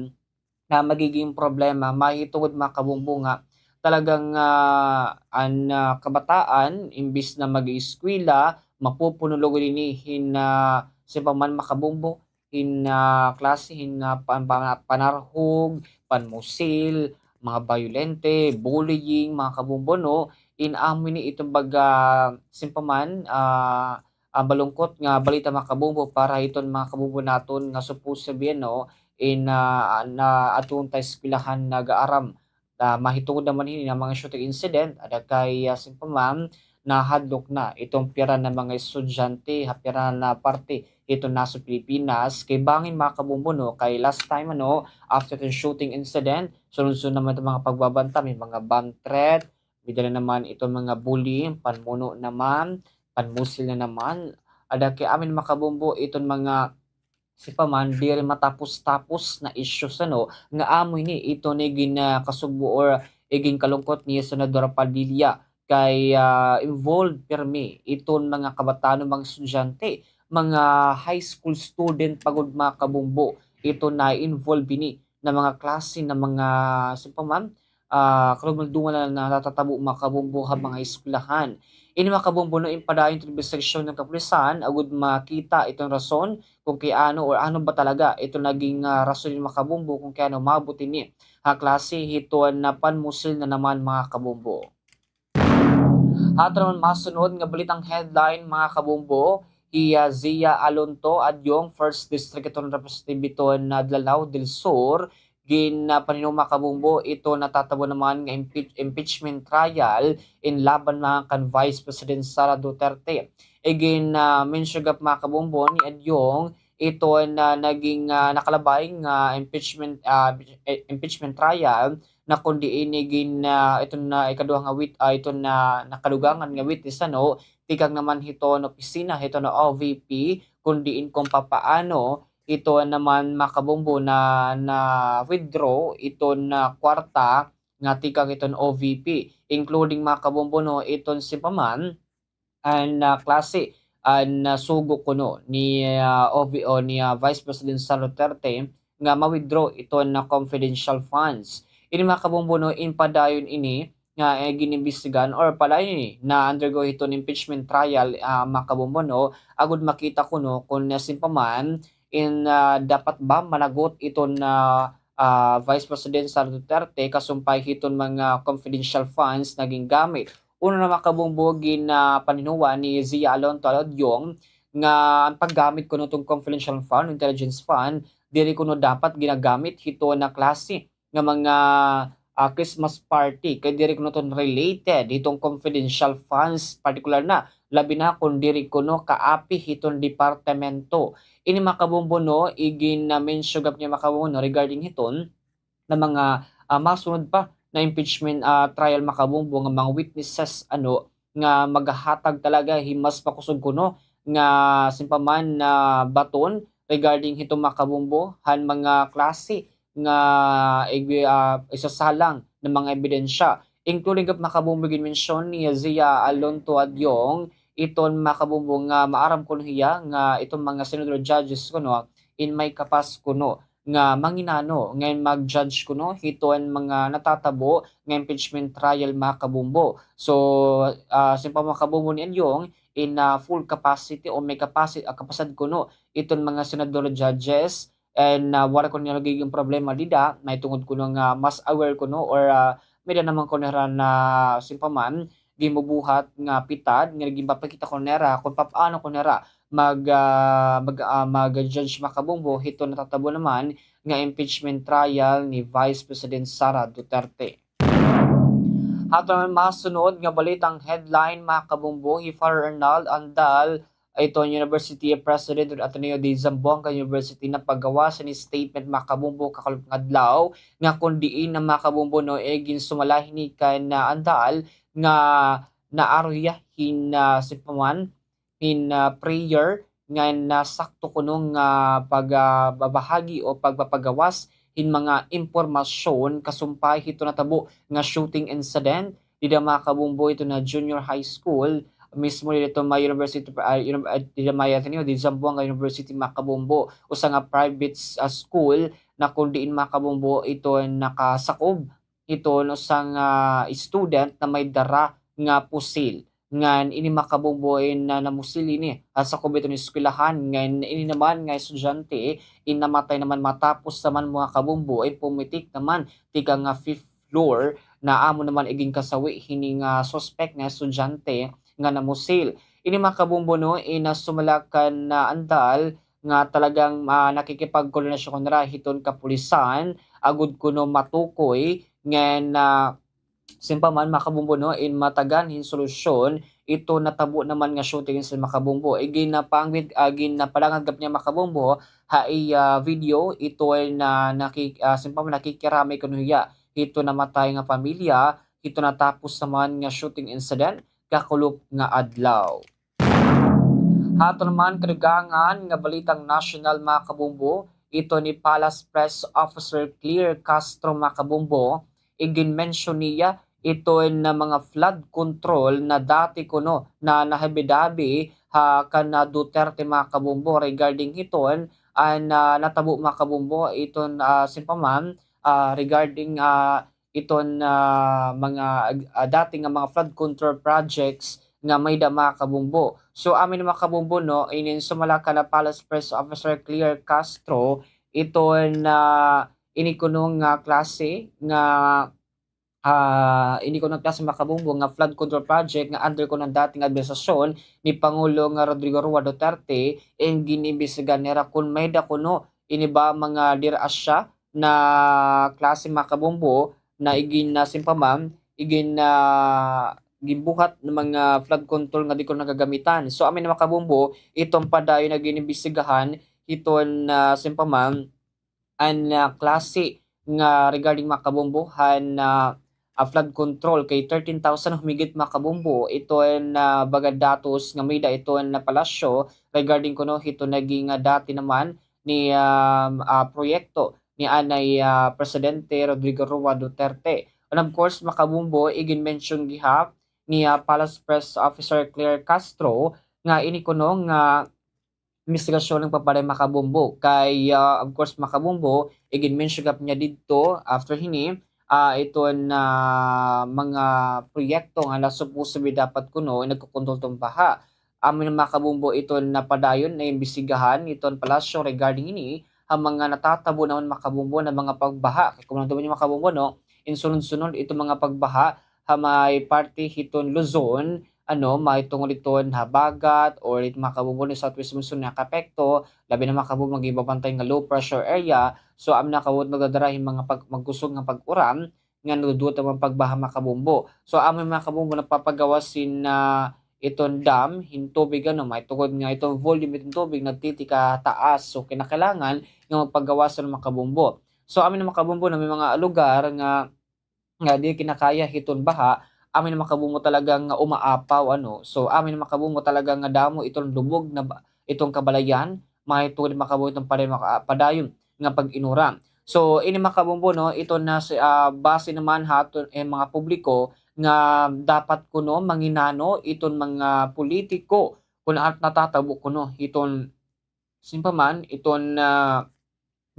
na magiging problema, mahitungod mga kabombo nga talagang, ah, an, ah, kabataan imbis na mag-eskwela, mapupuno lugod ini hin, ah, simpama mga kabombo, hin, ah, klase hin, ah, pan-, pan-, panarhog, panmusil, mga bayolente, bullying, mga kabombo, no? In amo ini iton baga, simpama, ah, ah, malungkot nga balita, mga kabombo, para hiton mga kabombo naton nga supposed to be, ano, in, ah, na adto unta eskwelahan nag-aaram. Ah, mahitungod naman hini nga mga shooting incident, ada kay, ah, simpama, nahadlok na iton pira na mga estudyante ha pira na parte hiton nasod Pilipinas. Kay bangin, mga kabombo, no, kay last time, ano, after iton shooting incident, sunod-sunod naman iton mga pagbabanta, may mga bomb threat, may-ada na naman iton mga bullying, panmuno naman, panmusil na naman. Ada kay amin, mga kabombo, iton mga simpama, diri matapos-tapos na issues, ano, nga amo ini iton igin, ah, kasugbo or igin kalungkot ni Senador Padilla kay, ah, involved pirmi iton mga kabataan, mga estudyante, mga high school student pa gud, mga kabombo, iton na-involve ini na mga klase na mga, simpama, ah, karumdumduman na natatabo, mga kabombo, ha mga eskwelahan. Ini, mga kabombo, no, in padayon iton imbestigasyon han kapulisan agod makita iton rason kon kay ano or ano ba talaga iton naging, ah, rason ini, mga kabombo, kon kay ano umabot ini ha klase hiton panmusil na naman, mga kabombo. Aton naman masunod nga balitang headline, mga kabombo, hi, ah, Zia Alonto Adyong, First District iton Representative iton, ah, Lanao del Sur, gin, ah, paninuma, mga kabombo, iton natatabo naman nga impeach-, impeachment trial in laban man kan Vice President Sara Duterte. Igin, ah, mention gad, mga kabombo, ni Adyong iton, ah, naging, ah, nakalabay nga impeachment, ah, i-, impeachment trial na kon diin igin, ah, iton, ah, ikaduha nga wit-, ah, iton, ah, nakadugangan nga witness, ano, tikang naman hiton opisina hiton O V P, kon diin kon papaano iton naman, mga kabombo, na, na-withdraw iton, ah, kwarta nga tikang hiton O V P, including, mga kabombo, no, iton simpama, an, ah, klase, an, ah, sugo kuno ni, ah, O V O ni, ah, Vice President Sara Duterte nga ma-withdraw iton, ah, confidential funds. Ini, mga kabombo, no, in padayon ini nga, eh, gin-imbestigahan or padayon ini na-undergo hiton impeachment trial, ah, mga kabombo, no, agod makita kuno kon, ah, simpama, in, ah, dapat ba managot iton, ah, ah, Vice President Sara Duterte kasumpay hiton mga confidential funds nga gingamit. Una na, mga kabombo, gin, ah, paninuma ni Zia Alonto Adyong nga an paggamit kuno hiton confidential fund, intelligence fund, diri kuno dapat ginagamit hiton na klase nga mga, ah, Christmas party, kay diri kuno iton related hiton confidential funds, partikular na, labi na kon diri kuno kaapi hiton departamento. Ini, mga kabombo, no, igin, ah, mention gad niya, mga kabombo, no, regarding hiton na mga, ah, masunod pa na impeachment, ah, trial, mga kabombo, nga mga witnesses, ano, nga maghahatag talaga hin mas makusog kuno nga simpama na baton regarding hiton, mga kabombo, han mga klase nga igwi-, ah, isasalang na mga ebidensya. Including gad, mga kabombo, ginmensyon ni Zia Alonto Adyong iton, mga kabombo, nga maaram kuno hiya nga iton mga senador judges kuno in may kapas kuno nga manginano ngan mag-judge kuno hiton mga natatabo nga impeachment trial, mga kabombo. So, ah, simpama, mga kabombo, ni Adyong in, ah, full capacity o may kapasi-, ah, kapasidad kuno iton mga senador judges, and, ah, waray kuno nagigin problema dida, mahitungod kuno nga mas aware kuno or, ah, may-ada naman kuno hira na simpama ginbubuhat nga pitad nga ginpapakita kuno nira kon papaano kuno hira mag, ah, mag, ah, mag-judge, mga kabombo, hiton natatabo naman nga impeachment trial ni Vice President Sara Duterte. Aton naman masunod nga balitang headline, mga kabombo, hi Father Arnald Andal, iton University President han Ateneo de Zamboanga University, nagpagawas hin statement, mga kabombo, kakulop nga adlaw nga kon diin na, mga kabombo, no, eh, ginsumala hini kan, ah, Andal nga naaro hiya hin, ah, simpama hin, ah, prayer ngan, ah, sakto kuno nga pag, ah, babahagi o pagpapagawas hin mga impormasyon kasumpay hiton natabo nga shooting incident dida, mga kabombo, hiton, ah, junior high school mismo didto may university, ah, uni-, ah, dida may Ateneo de Zamboanga University, mga kabombo, usa nga private s-, ah, school na kon diin, mga kabombo, iton nakasakob iton usa nga student na may dara nga pusil. Ngan ini, mga kabombo, in, ah, namusil ini, ah, sakob iton eskwelahan, ngan ini naman nga estudyante in namatay naman matapos naman, mga kabombo, in pumitik naman tikang, ah, fifth floor, na amo naman iginkasawi hini nga suspect nga estudyante nga namusil. Ini, mga kabombo, no, in, ah, sumala kan, ah, andal nga talagang, ah, nakikipagkoordinasyon kuno hira hiton kapulisan agod kuno matukoy ngan, ah, simpama man, mga kabombo, no, in matagan hin solusyon iton natabo naman nga shooting incident, mga kabombo. Igin, ah, pangwit-, ah, ginapalangad gihap niya, mga kabombo, ha iya video iton, ah, naki-, ah, simpama man nakikiramay kuno hiya hiton namatay nga pamilya hiton natapos naman nga shooting incident kakulop nga adlaw. Ha aton naman kadugangan nga balitang nasyonal, mga kabombo, iton ni Palace Press Officer Claire Castro, mga kabombo, iginmention niya iton na mga flood control na dati kuno na nahabi-dabi ha kan, ah, Duterte, mga kabombo, regarding hiton an, ah, natabo, mga kabombo, iton, ah, simpama man, ah, regarding, ah, iton, ah, mga, ah, dati nga mga flood control projects nga may-ada, mga kabombo. So, amo ini, mga kabombo, no, inin sumala kan, ah, Palace Press Officer Claire Castro, iton, ah, ini kuno nga klase nga, ah, ini kuno nga klase, mga kabombo, nga flood control project nga under kuno han dati nga administrasyon ni Pangulo nga Rodrigo Roa Duterte, in gin-imbestigahan nira kon may-ada kuno ini ba mga diri asya na klase, mga kabombo, na igin-, na simpama man, igin-, ah, ginbuhat nga mga flood control nga diri kuno nagagamitan. So, amo ini, mga kabombo, iton padayon nga gin-imbestigahan hiton, ah, simpama man, an, ah, klase nga regarding, mga kabombo, han, ah, ah, flood control kay thirteen thousand humigit, mga kabombo, iton, ah, baga datos nga may-ada iton, ah, palasyo regarding kuno hiton naging, ah, dati naman ni, um, ah, proyekto ni anay, ah, Presidente Rodrigo Roa Duterte. And of course, mga kabombo, iginmention gihap ni, ah, Palace Press Officer Claire Castro nga ini kuno nga imbestigasyon nagpapadayon, mga kabombo. Kay, ah, of course, mga kabombo, iginmention gihap niya didto, after hini, ah, iton, ah, mga proyekto nga na supposed to be dapat kuno nagkokontrol hiton baha. Amo ini, mga kabombo, iton napadayon nga imbestigahan hiton palasyo regarding hini ha mga natatabo naman, mga kabombo, na mga pagbaha. Kay kon madungog niyo, mga kabombo, no, in sunod-sunod iton mga pagbaha ha may parte hiton Luzon, ano, may tungod iton habagat or iton, mga kabombo, ni Southwest Monsoon nga nakaapekto, labi na, mga kabombo, nga ginbabantay nga low pressure area. So, amo ini, mga kabombo, nagdadara hin mga pag-, magkusog nga pag-uran, nga nagduduot han mga pagbaha, mga kabombo. So, amo ini, mga kabombo, nagpapagawas hin, ah, iton dam hin tubig, ano, may tungod nga iton volume iton tubig nagtitikataas. So, kinakailangan nga magpagawas, mga kabombo. So, amo ini, mga kabombo, na may mga lugar nga, nga diri kinakaya hiton baha, amo ini, mga kabombo, talagang nga umaapaw, ano. So, amo ini, mga kabombo, talagang nga damo iton lubog na ba-, iton kabalayan, may tungod, mga kabombo, iton padayon, maka-, padayon nga pag-inuran. So, ini, mga kabombo, no, iton na si, ah, base naman ha aton, eh, mga publiko nga dapat kuno manginano iton mga politiko kon ano natatabo kuno hiton, simpama man, iton, ah,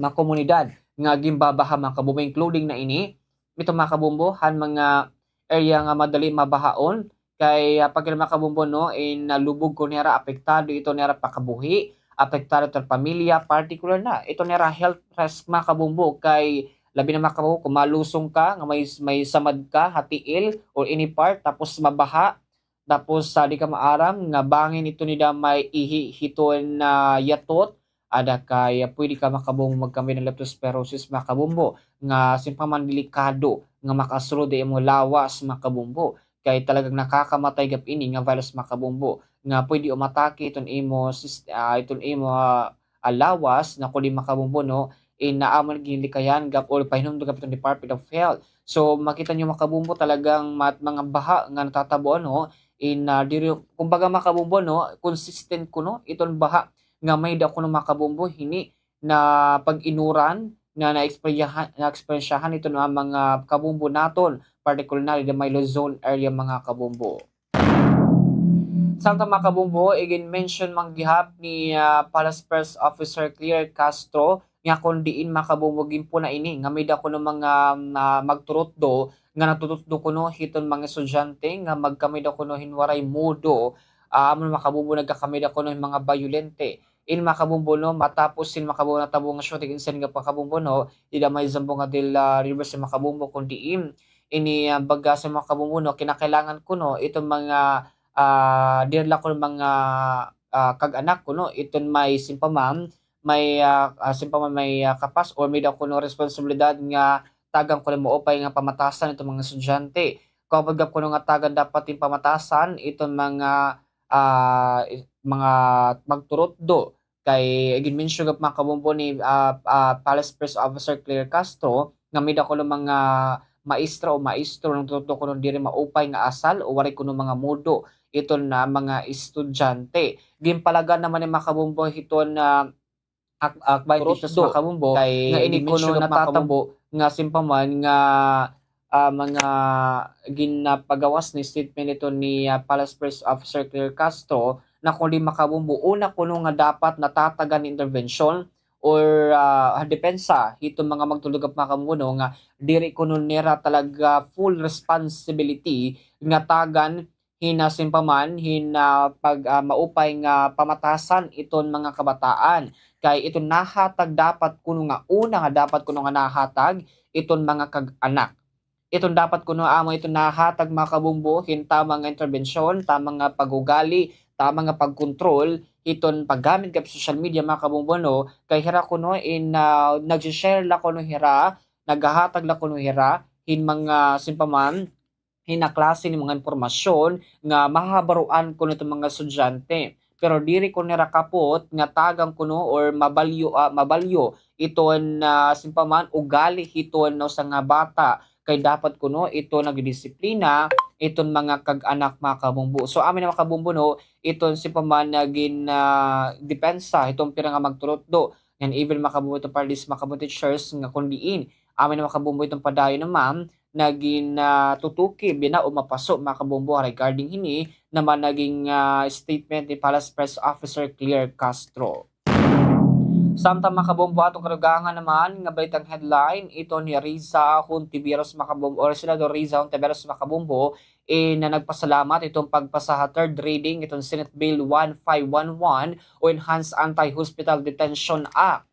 mga komunidad nga ginbabaha, mga kabombo, including na ini, iton, mga kabombo, han mga area nga madali mabahaon, kay, ah, pagkita, mga kabombo, no, in, ah, lubog kuno hira, apektado iton hira pakabuhi, apektado iton pamilya, particular na iton hira health risk, mga kabombo, kay labi na, mga kabombo, kon malusong ka nga may, may samad ka ha tiil or any part, tapos mabaha, tapos, ah, di ka maaram nga bangin iton nida may ihi hiton, ah, yatot, ada kay, ah, pwede ka, mga kabombo, magkamay hin leptospirosis, mga kabombo, nga simpama man delikado nga makasulod ha imo lawas, mga kabombo. Kay talagang nakakamatay gihap ini nga virus, mga kabombo, nga pwede umatake iton imo sis-, ah, iton imo, ah, ah, lawas, na kon di, mga kabombo, no, in amo na ginlikayan gihap or pahinumdom gihap iton Department of Health. So, makita niyo, mga kabombo, talagang mat-, mga baha nga natatabo, ano, in, ah, diri, kumbaga, mga kabombo, no, consistent kuno iton baha nga may-ada kuno, mga kabombo, hini na pag-inuran nga naeksperyahan, naeksperyensyahan iton mga, mga kabombo naton, particular na dida may Luzon area, mga kabombo. Samtang, mga kabombo, igin-mention man gihap ni, ah, Palace Press Officer Claire Castro nga kon diin, mga kabombo, ginpuna ini nga may-ada kuno mga, ah, magturutdo nga nagtututdo kuno hiton mga estudyante nga magkamay-ada kuno hin waray mudo, ah, amo na, mga kabombo, nagkakamay-ada kuno hin mga bayolente. In, mga kabombo, no, matapos hin, mga kabombo, natabo nga shooting incident nga, mga kabombo, no, dida may Zamboanga del, ah, River, mga kabombo, kon diin ini, ah, baga, mga kabombo, no, kinakailangan kuno iton mga, ah, diri la kuno mga, ah, kag-anak kuno iton may, simpama, may, ah, ah, simpama, may, ah, kapas or may-ada kuno responsibilidad nga tagan kuno maupay nga pamatasan iton mga estudyante. Kaupod gihap kuno nga tagan dapat hin pamatasan iton mga, ah, i-, mga magturutdo. Kay igin-mention gihap, mga kabombo, ni, ah, ah, Palace Press Officer Claire Castro nga may-ada kuno mga maestra o maestro nga nagtututdo kuno diri maupay nga asal o waray kuno mga mudo iton mga estudyante. Ginpalagan naman ini, mga kabombo, hiton, ah, ak-, akbay teachers, mga kabombo, kay nga ini kuno natatabo nga, simpama, nga, ah, mga ginapagawas ni statement ito ni, ah, Palace Press Officer Claire Castro, na kundi, mga kabombo, una kuno nga dapat natatagan hin intervention or, ah, depensa hiton mga magtututdo, mga kabombo, no, nga diri kuno nira talaga full responsibility nga tagan hin, ah, simpama, hin, ah, pag, ah, maupay nga pamatasan iton mga kabataan. Kay iton nahatag dapat kuno nga una nga dapat kuno nga nahatag iton mga kag-anak. Iton dapat kuno amo iton nahatag, mga kabombo, hin tama nga interbensyon, tama nga pag-ugali, tama nga pagkontrol hiton paggamit gihap social media, mga kabombo, no, kay hira kuno in, ah, nagsi-share la kuno hira, naghahatag la kuno hira hin mga, simpama, hin mga klase ni mga impormasyon nga mahabaroan kuno iton mga estudyante. Pero diri kuno nira kapot nga tagan kuno or mabalyo, ah, mabalyo iton, ah, simpama, ugali hiton usa nga bata, kay dapat kuno iton nagdidisiplina iton mga kag-anak, mga kabombo. So, amo ini, mga kabombo, no, iton, simpama, nga gin, ah, depensa hiton pira nga magturutdo. Ngan even, mga kabombo, iton para dida, mga kabombo, teachers nga kon diin, amo ini, mga kabombo, iton padayon naman nga gin, ah, tutuki bina o mapaso, mga kabombo, regarding hini naman naging, ah, statement ni Palace Press Officer Claire Castro. Samtang, mga kabombo, aton kadugangan naman nga balitang headline, iton hi Riza Hontiveros, mga kabombo, or Senador Riza Hontiveros, mga kabombo, in, ah, nagpasalamat iton pagpasa ha third reading iton Senate Bill one five one one o Enhanced Anti-Hospital Detention Act.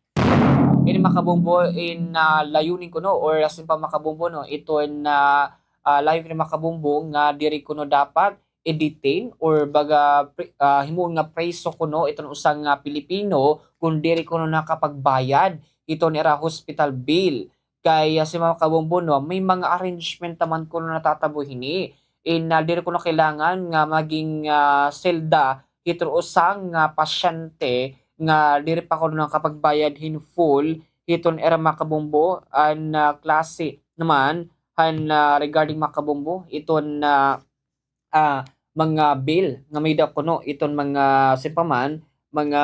Ini, mga kabombo, in, ah, layunin kuno or asin pa, mga kabombo, no, iton, ah, ah, layunin, mga kabombo, nga diri kuno dapat i-detain or baga pri-, ah, himuon nga preso kuno iton usa nga Pilipino kon diri kuno nakapagbayad iton ira hospital bill. Kay, ah, asin pa, mga kabombo, no, may mga arrangement naman kuno natatabo hini. In, ah, diri kuno kailangan nga maging, ah, selda hiton usa nga pasyente nga diri pa kuno nakapagbayad hin full hiton ira, mga kabombo, an, ah, klase naman han, ah, regarding, mga kabombo, iton, ah, ah, mga bill nga may-ada kuno iton mga, asin pa man, mga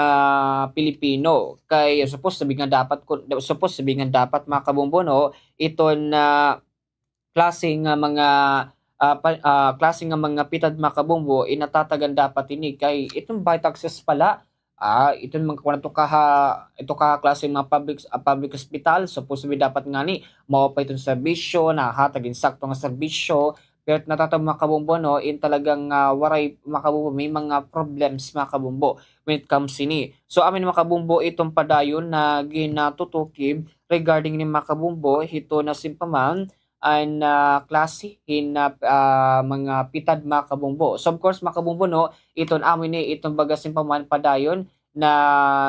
Pilipino. Kay supposed to be nga dapat kun-, supposed to be nga dapat, mga kabombo, no, iton, ah, klase nga mga, ah, pa-, ah, klase nga mga pitad, mga kabombo, in natatagan dapat ini kay iton bayad taxes pa la, ah, iton mga kuan, ito kaha, ito kaha klase mga public, ah, public hospital, supposed to be dapat ngani maupay iton serbisyo, nahahatag hin sakto nga serbisyo, pero natatabo, mga kabombo, no, in talagang, ah, waray, mga kabombo, may mga problems, mga kabombo, when it comes ini. So, amo ini, mga kabombo, iton padayon nga ginatutuki regarding ini, mga kabombo, hiton asin pa man an, ah, klase hin, ah, ah, mga pitad, mga kabombo. So, of course, mga kabombo, no, iton amo ini, iton baga asin pa man padayon nga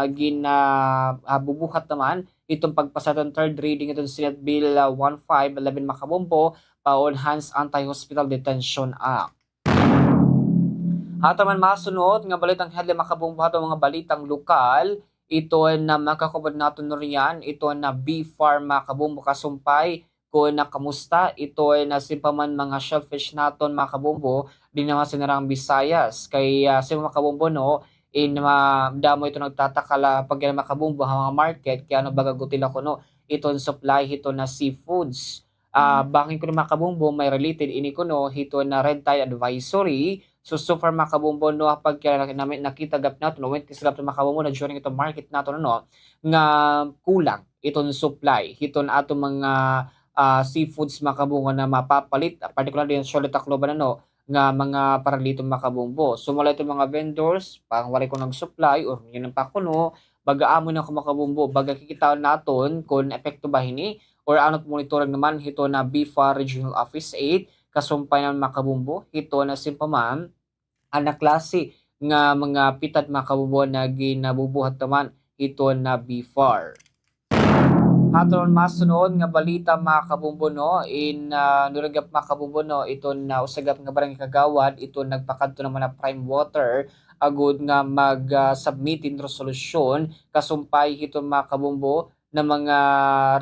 gin-, ah, ah, bubuhat naman iton pagpasa hiton third reading iton Senate Bill, ah, one five eleven, mga kabombo, pa o Enhanced Anti-Hospital Detention Act. Aton man masunod nga balitang headline, mga kabombo, ha aton mga balitang lokal, iton, ah, makakupod naton riyan, iton, ah, bee farm, mga kabombo, kasumpay kon, ah, kamusta iton, ah, asin pa man mga shellfish naton, mga kabombo, dinhi naman ha General Visayas. Kay, ah, asin pa, mga kabombo, no, in, ah, damo iton nagtataka la pag-ira, mga kabombo, ha mga market, kay ano, baga gutila kuno iton supply hiton nga seafoods. Ah, bangin kuno, mga kabombo, may related ini kuno hiton nga red tide advisory. So, so far, mga kabombo, no, pagka nami-, nakita gihap naton, witness gihap naton, mga kabombo, na during iton market naton, ano, nga kulang iton supply hiton aton mga, ah, seafoods, mga kabombo, na mapapalit, ah, particularly an Siudad Tacloban, ano, nga mga paralito, mga kabombo. So, mula iton mga vendors, parang waray kuno nag-supply or yun ang pa kuno, baga amo na ako, mga kabombo, baga kikitaon naton kon epekto ba hini or ano it monitoring naman hiton BFAR Regional Office eight, kasumpay naman, mga kabombo, hiton Simpa-Man, an klase nga mga pitad, mga kabombo, na ginabubuhat naman hiton BFAR. Aton masunod nga balita, mga kabombo, no, in, ah, Nuragap, mga kabombo, no, iton, ah, usa gihap nga barangay kagawad, iton nagpakadto naman ha Prime Water, agod nga mag, ah, submit hin resolusyon, kasumpay hiton, mga kabombo, na mga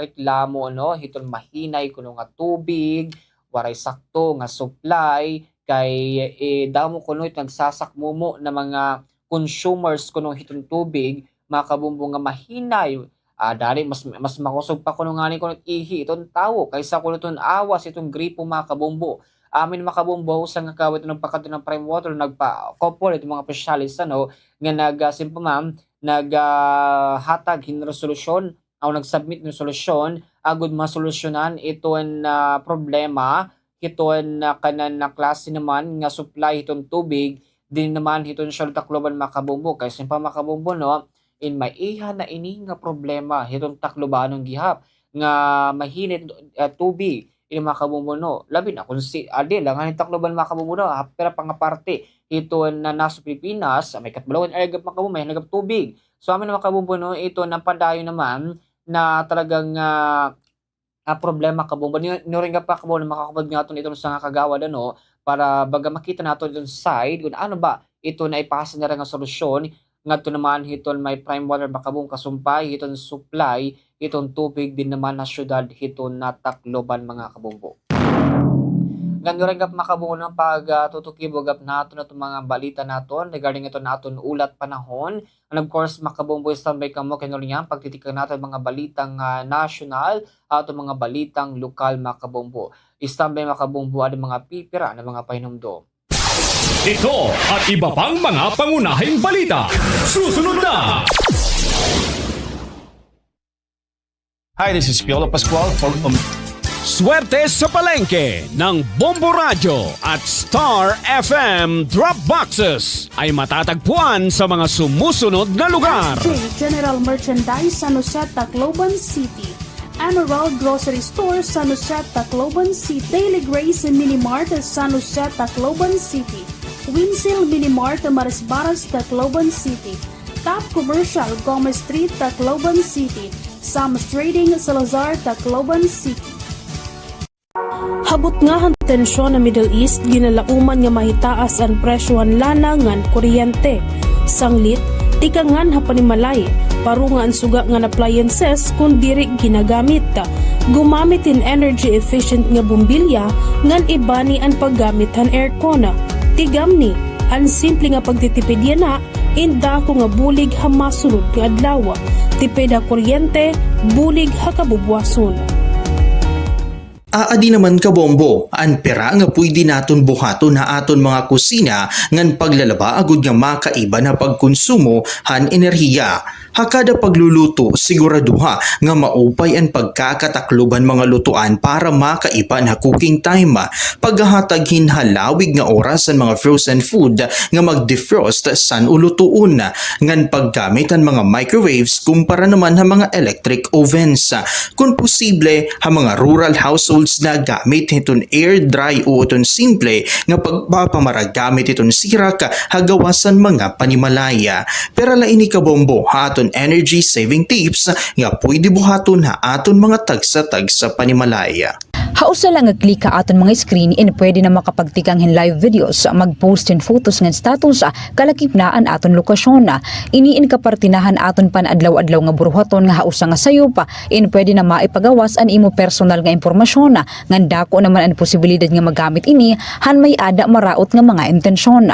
reklamo, no, hiton mahinay kuno nga tubig, waray sakto nga supply, kay, eh, damo kuno it nagsasakmumo na mga consumers kuno hiton tubig, mga kabombo, nga mahinay. Ah, dari mas, mas makusog pa kuno ngani kuno ihi iton tawo kaysa kuno iton awas iton gripo, mga kabombo. Amin, mga kabombo, usa nga kagawad nagpakadto han Prime Water, nagpa-copper iton mga opisyales, ano, nga nag, ah, Simpa-Man, nag, ah, hatag hin resolusyon o nag-submit hin resolusyon agod masolusyonan iton, ah, problema hiton, ah, kanan nga klase naman nga supply hiton tubig dinhi naman hiton Siudad Tacloban, mga kabombo. Kay Simpa-Man, mga kabombo, no, in maiha na ini nga problema hiton Taclobanon gihap nga mahinay, ah, tubig ini, mga kabombo, no. Labi na kon si, adi la ngani Tacloban, mga kabombo, no, ha pira pa nga parte hiton nasod Pilipinas, may Catbalogan area gihap, mga kabombo, mahinay gihap tubig. So, amin, mga kabombo, no, iton padayon naman na talagang, ah, ah, problema, kabombo. Ni-, niuring gihap, mga kabombo, makakupad nga aton iton usa nga kagawad, ano, para baga makita naton iton side kon ano ba iton naipahasa nira nga solusyon ngadto naman hiton may Prime Water, mga kabombo, kasumpay hiton supply hiton tubig dinhi naman ha syudad hiton Tacloban, mga kabombo. Ngan niuring gihap, mga kabombo, no, pag, ah, tutukibo gihap naton iton mga balita naton regarding iton aton ulat panahon. And of course, mga kabombo, standby kamo kay niyan pagtitikang naton mga balitang, ah, nasyonal, aton mga balitang lokal, mga kabombo. Standby, mga kabombo, adi mga pipira nga mga pahinumdom. Ito at iba pang mga pangunahing balita. Susunod na! Hi, this is Piolo Pascual for, um, Swerte sa Palengke ng Bombo Radyo at Star F M Drop Boxes ay matatagpuan sa mga sumusunod na lugar. J General Merchandise, San Jose, Tacloban City. Emerald Grocery Store, San Jose, Tacloban City. Daily Grace Mini Mart, San Jose, Tacloban City. Winsil Mini Mart, Marisbaras, Tacloban City. Top Commercial, Gomez Street, Tacloban City. Sam's Trading, Salazar, Tacloban City. Ha butnga han tensyon ha Middle East, ginalauman nga mahitaas an presyo han lana ngan kuryente. Sanglit, tikangan ha panimalay, parunga an suga ngan appliances kon diri ginagamit. Gumamit hin energy efficient nga bombilya ngan ibani an paggamit han aircon. Tigamni, an simple nga pagtitipid yana in dako nga bulig ha masunod nga adlaw. Tipid ha kuryente, bulig ha kabubuwason. Aadi naman, kabombo, an pira nga pwede naton buhaton ha aton mga kusina ngan paglalaba agod nga makaiba na pagkonsumo han enerhiya. Ha kada pagluluto, siguraduha nga maupay an pagkakataklob han mga lutuan para makaiba na cooking time. Paghahatag hin halawig nga oras han mga frozen food nga mag-defrost san-o lutuon, ngan paggamit han mga microwaves kumpara naman ha mga electric ovens. Kon posible, ha mga rural households na gamit hiton air dry o iton simple nga pagpapamara gamit hiton sirak ha gawas han mga panimalay. Pira la ini kabombo ha aton energy saving tips nga pwede buhaton ha aton mga tagsa-tagsa panimalay. Ha usa la nga click ha aton mga screen in pwede na makapagtikang hin live videos, mag-post hin photos ngan status, kalakip na an aton lokasyon. Ini in kaparte na han aton pan-adlaw-adlaw nga buruhaton nga ha usa nga sayop, in pwede na maipagawas an imo personal nga impormasyon, ngan dako naman an posibilidad nga magamit ini han may-ada maraot nga mga intensyon.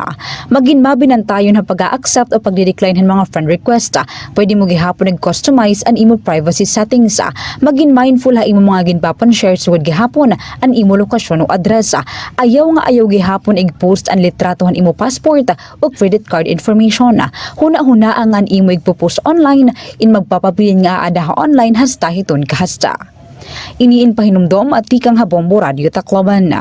Magin mabinantayon ha pag-a-accept o pagdi-decline han mga friend request. Pwede mo gihapon ig-customize an imo privacy settings. Magin mindful ha imo mga ginpapan-share sugad gihapon gihapon an imo lokasyon o address. Ayaw nga ayaw gihapon igpost an litrato han imo passport o credit card information. Hunahunaa nga an imo igpopost online in magpapabilin nga aada ha online hasta hiton kahasta. Ini in pahinumdom tikang ha Bombo Radio Tacloban.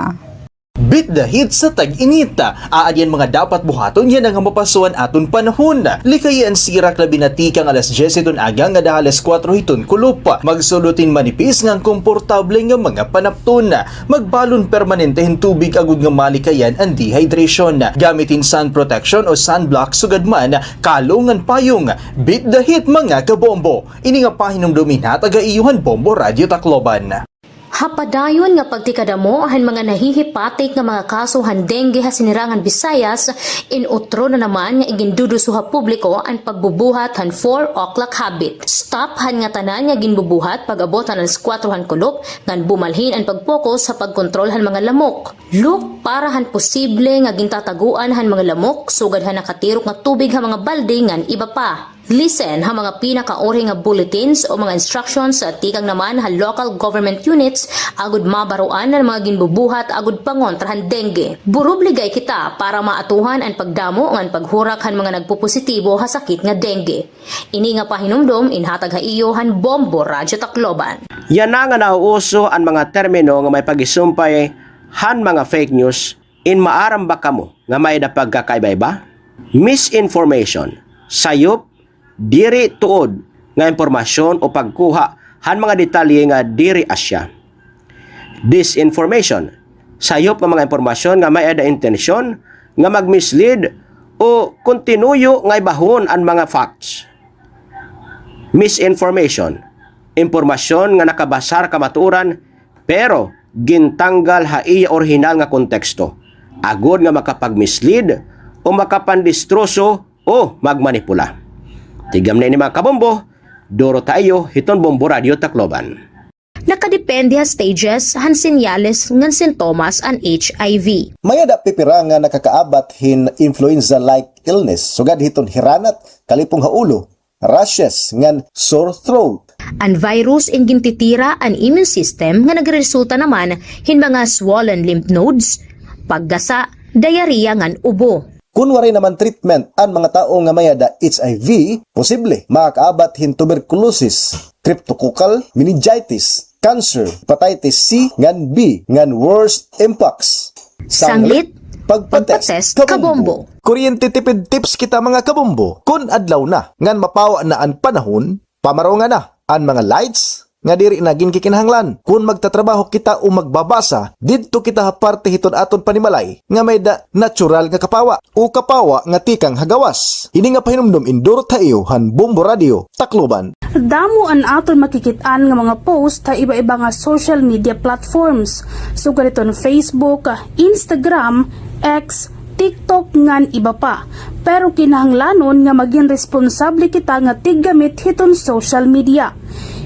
Beat the heat sa tag-init. Aada hin mga dapat buhaton yana nga mapaso an aton panahon. Likayi an sirak labi na tikang alas dyes hiton aga ngada ha alas kuwatro hiton kulop. Magsulod hin manipis ngan komportable nga mga panapton. Magbalon permanente hin tubig agod nga malikayan an dehydration. Gamit hin sun protection o sunblock sugad man kalong ngan payong. Beat the heat, mga kabombo. Ini nga pahinumdom inhatag ha iyo han Bombo Radio Tacloban. Ha padayon nga pagtikadamo han mga nahihipatik nga mga kaso han dengue ha Sinirangan Visayas, in-utro na naman nga iginduduso ha publiko an pagbubuhat han four o'clock habit. Stop han ngatanan nga ginbubuhat pag-abot han alas kuwatro han kulop ngan bumalhin an pag-focus ha pagkontrol han mga lamok. Look para han posible nga gintataguan han mga lamok sugad han nakatirok nga tubig ha mga balde ngan iba pa. Listen ha mga pinakaurhi nga bulletins o mga instructions tikang naman ha local government units agod mabaroan an mga ginbubuhat agod pangontra han dengue. Burubligay kita para maatuhan an pagdamo ngan paghurak han mga nagpopositibo ha sakit nga dengue. Ini nga pahinumdom inhatag ha iyo han Bombo Radyo Tacloban. Yana nga nauuso an mga termino nga may pagisumpay han mga fake news, in maaram ba kamo nga may-ada pagkakaiba-iba? Misinformation, sayop, diri tuod nga impormasyon o pagkuha han mga detalye nga diri asya. Disinformation, sayop nga mga impormasyon nga may-ada intensyon nga mag-mislead o kon tinuyo nga ibahon an mga facts. Misinformation, impormasyon nga nakabasar ha kamatuoran pero gintanggal ha iya orihinal nga konteksto, agod nga makapag-mislead o makapandistroso o magmanipula. Tigam na ini, mga kabombo, duro ta iyo hiton Bombo Radyo Tacloban. Nakadepende ha stages han senyales ngan sintomas an H I V. May-ada pipira nga nakakaabat hin influenza-like illness, sugad hiton hiranat, kalipong ha ulo, rashes, ngan sore throat. An virus in gintitira an immune system nga nagreresulta naman hin mga swollen lymph nodes, paggasa, diarrhea ngan ubo. Kon waray naman treatment an mga tawo nga may-ada H I V, posible makakaabat hin tuberculosis, cryptococcal meningitis, cancer, hepatitis C ngan B, ngan worse, mpox. Sanglit, pagpa-test, kabombo. Kuryente tipid tips kita, mga kabombo. Kon adlaw na ngan mapawa na an panahon, pamaronga na an mga lights nga diri na ginkikinahanglan. Kon magtatrabaho kita o magbabasa, didto kita ha parte hiton aton panimalay nga may-ada natural nga kapawa o kapawa nga tikang ha gawas. Ini nga pahinumdom indurot ha iyo han Bombo Radyo Tacloban. Damo an aton makikit-an nga mga post ha iba-iba nga social media platforms, sugad hiton Facebook, Instagram, X, TikTok ngan iba pa. Pero kinahanglanon nga magin responsable kita nga tiggamit hiton social media.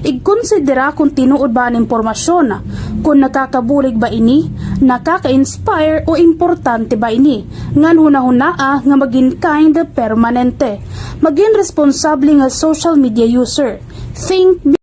Igkonsidera kon tinuod ba an impormasyon, kon nakakabulig ba ini, nakaka-inspire o importante ba ini, ngan hunahunaa nga magin kind permanente. Magin responsable nga social media user. Think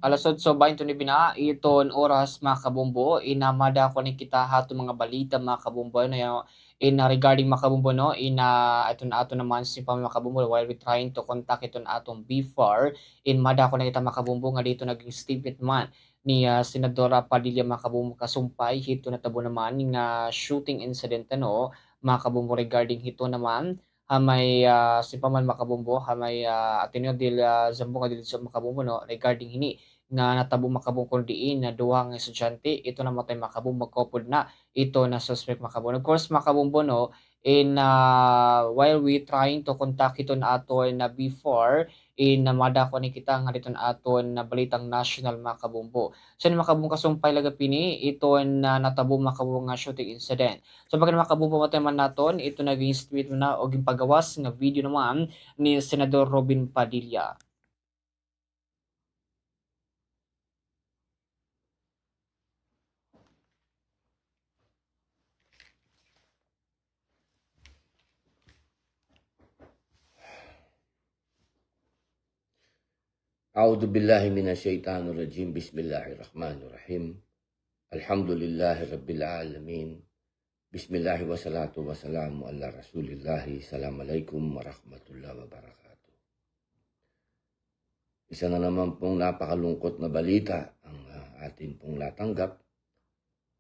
Alas otso baynte nuebe na iton oras, mga kabombo. In, ah, madako ni kita ha aton mga balita, mga kabombo, ano, in, ah, regarding, mga kabombo, no, in, ah, aton, aton naman si pa, mga kabombo, while we trying to contact iton aton B far, in madako na kita, mga kabombo, nga didto naging statement man ni, ah, Senadora Padilla, mga kabombo, kasumpay hito natabo naman nga shooting incident, ano, mga kabombo, regarding hito naman ha may, ah, sipaman, mga kabombo, ha may, ah, Ateneo del, ah, Zamboanga del Sur, mga kabombo, no, regarding hini nga natabo, mga kabombo, kon diin nga duha nga estudyante ito namatay, mga kabombo, magkaupod na ito na suspect, mga kabombo. Of course, mga kabombo, no, in, ah, while we trying to contact ito na aton na B far, in, ah, madako ni kita nga didto na aton na balitang national, mga kabombo. So, ni mga kabombo, kasumpay la gihap ini ito na natabo, mga kabombo, nga shooting incident. So, baga na, mga kabombo, pamatian man naton ito naging statement na o ginpagawas nga video naman ni Senador Robin Padilla. أعوذ بالله من الشيطان الرجيم. بسم الله الرحمن الرحيم. الحمد لله رب العالمين. بسم الله والصلاة والسلام على رسول الله. السلام عليكم ورحمة الله وبركاته. Isa na naman pong napakalungkot na balita ang, ah, atin pong natanggap.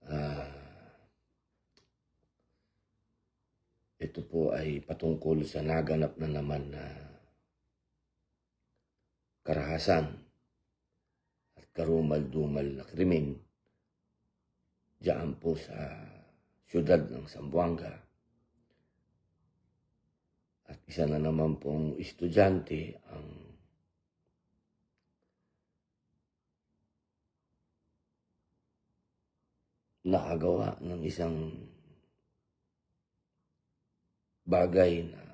Ah, ito po ay patungkol sa naganap na naman na karahasan at karumal-dumal na krimen diyan po sa siyudad ng Zamboanga. At isa na naman pong estudyante ang nakagawa ng isang bagay na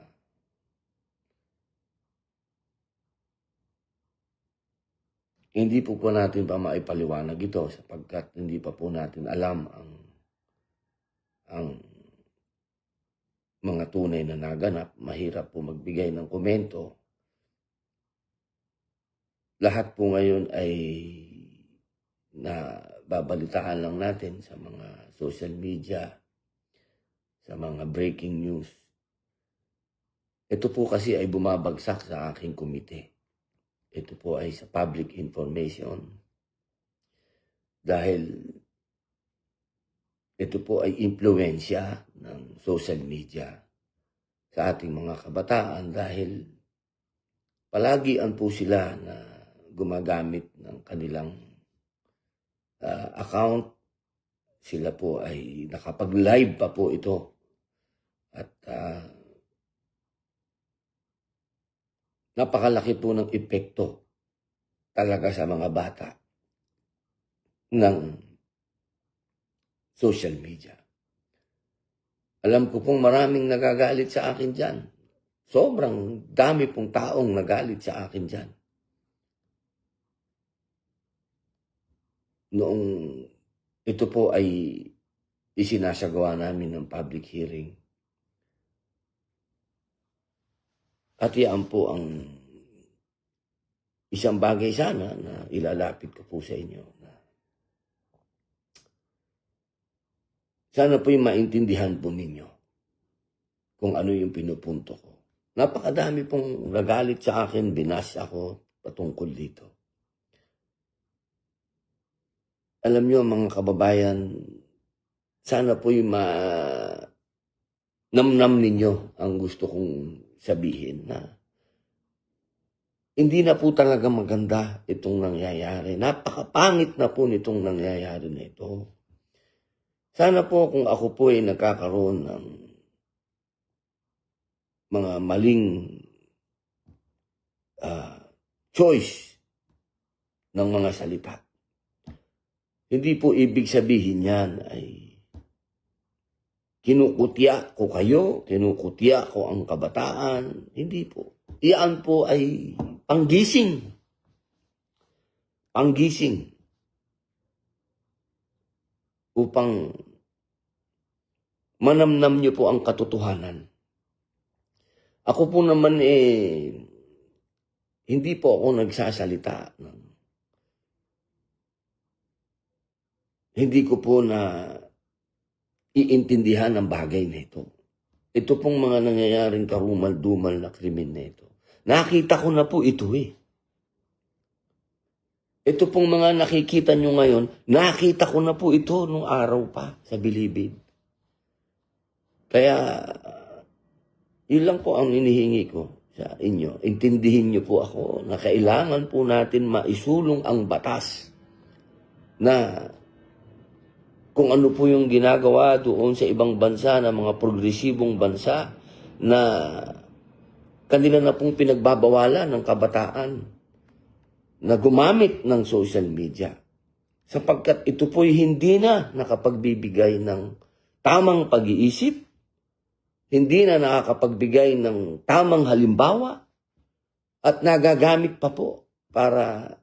hindi po po natin pa maipaliwanag ito sapagkat hindi pa po natin alam ang, ang mga tunay na naganap. Mahirap po magbigay ng komento. Lahat po ngayon ay nababalitaan lang natin sa mga social media, sa mga breaking news. Ito po kasi ay bumabagsak sa aking komite. Ito po ay sa public information. Dahil ito po ay impluwensya ng social media sa ating mga kabataan dahil palagian po sila na gumagamit ng kanilang, ah, account. Sila po ay nakapag-live pa po ito. At, ah, napakalaki po ng epekto talaga sa mga bata ng social media. Alam ko pong maraming nagagalit sa akin diyan. Sobrang dami pong taong nagalit sa akin diyan. Noong ito po ay isinasagawa namin ng public hearing. At iyan po ang isang bagay sana na ilalapit ko po sa inyo na sana po'y maintindihan po ninyo kung ano yung pinupunto ko. Napakadami pong nagalit sa akin, binas ako patungkol dito. Alam niyo, mga kababayan, sana po'y ma-, namnam ninyo ang gusto kong sabihin na hindi na po talaga maganda itong nangyayari. Napakapangit na po nitong nangyayari na ito. Sana po kung ako po ay nagkakaroon ng mga maling, ah, choice ng mga salita, hindi po ibig sabihin niyan ay kinukutya ko kayo, kinukutya ko ang kabataan. Hindi po. Iyan po ay panggising. Panggising. Upang manamnam niyo po ang katotohanan. Ako po naman, eh, hindi po ako nagsasalita ng hindi ko po naiintindihan ang bagay na ito. Ito pong mga nangyayaring karumal-dumal na krimen na ito. Nakita ko na po ito eh. Ito pong mga nakikita nyo ngayon, nakita ko na po ito nung araw pa sa Bilibid. Kaya, yun lang po ang hinihingi ko sa inyo. Intindihin niyo po ako na kailangan po natin maisulong ang batas na kung ano po yung ginagawa doon sa ibang bansa, na mga progresibong bansa, na kanila na pong pinagbabawalan ng kabataan na gumamit ng social media. Sapagkat ito po'y hindi na nakapagbibigay ng tamang pag-iisip, hindi na nakakapagbigay ng tamang halimbawa, at nagagamit pa po para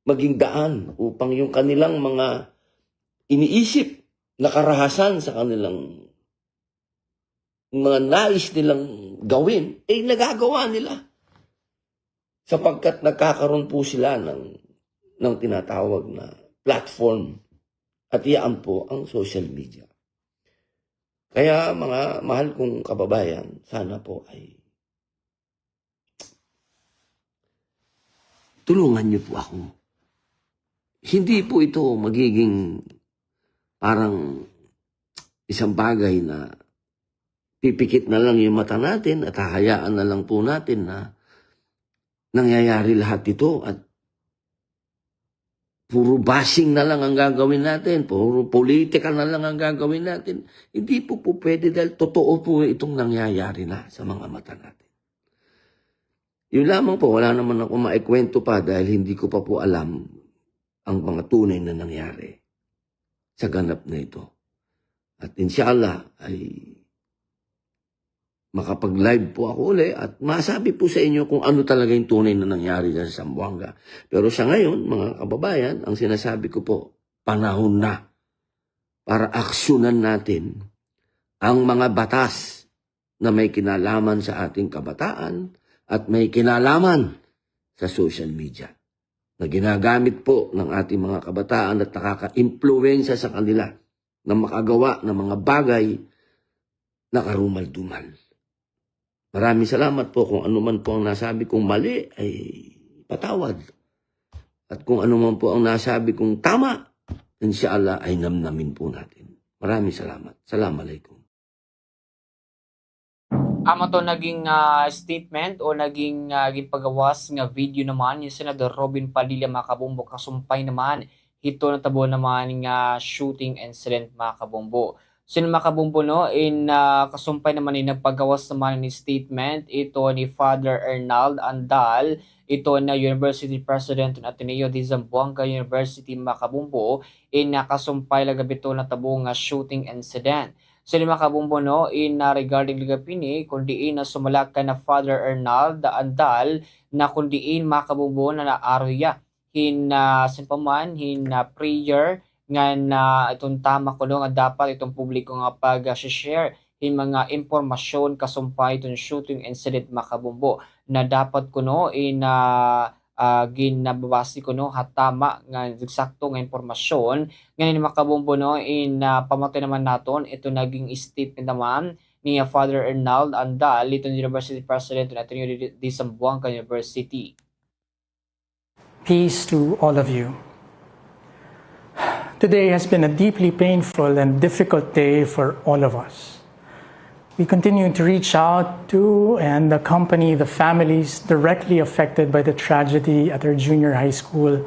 maging daan upang yung kanilang mga iniisip na karahasan sa kanilang mga nais nilang gawin, eh, nagagawa nila. sapagkat nagkakaroon po sila ng, ng tinatawag na platform. At iyan po ang social media. Kaya, mga mahal kong kababayan, sana po ay tulungan niyo po ako. Hindi po ito magiging parang isang bagay na pipikit na lang yung mata natin at hahayaan na lang po natin na nangyayari lahat ito at puro bashing na lang ang gagawin natin, puro politika na lang ang gagawin natin. Hindi po po pwede dahil totoo po itong nangyayari na sa mga mata natin. Yun lamang po, wala naman ako maikwento pa dahil hindi ko pa po alam ang mga tunay na nangyari sa ganap na ito. At inshallah ay makapag-live po ako uli at masabi po sa inyo kung ano talaga yung tunay na nangyari dyan sa Zamboanga. Pero sa ngayon, mga kababayan, ang sinasabi ko po, panahon na para aksyonan natin ang mga batas na may kinalaman sa ating kabataan at may kinalaman sa social media na ginagamit po ng ating mga kabataan at nakaka-impluwensya sa kanila na makagawa ng mga bagay na karumal-dumal. Maraming salamat po. Kung ano man po ang nasabi kong mali, ay patawad. At kung ano man po ang nasabi kong tama, inshallah, ay namnamin po natin. Maraming salamat. Assalamualaikum. Amo to naging, ah, statement o naging, ah, ginpagawas nga video naman ni Senador Robin Padilla, mga kabombo, kasumpay naman hito natabo naman nga shooting incident, mga kabombo. So, mga kabombo, no, in, ah, kasumpay naman in nagpagawas naman in statement ito ni Father Arnald Andal, ito na University President ng Ateneo de Zamboanga University, mga kabombo, in, ah, kasumpay la gab ito natabo nga shooting incident. So, mga kabombo, no, in, ah, regarding la gab ini, kun diin na sumala kan Father Arnald Andal, na kun diin, mga kabombo, na naaro hiya hin, ah, sin pa man, hin, ah, prayer ngan, ah, iton tama kuno nga dapat iton publiko nga pag, ah, share hin mga impormasyon kasumpay iton shooting incident, mga kabombo, na dapat kuno in, ah, ah, ginababase kuno ha tama nga eksakto nga impormasyon. Ngan ini, mga kabombo, no, in, ah, pamatay naman naton ito naging statement naman ni, ah, Father Arnald Andal, iton University President ng Ateneo de, de Zamboanga University. Peace to all of you. Today has been a deeply painful and difficult day for all of us. We continue to reach out to and accompany the families directly affected by the tragedy at our junior high school,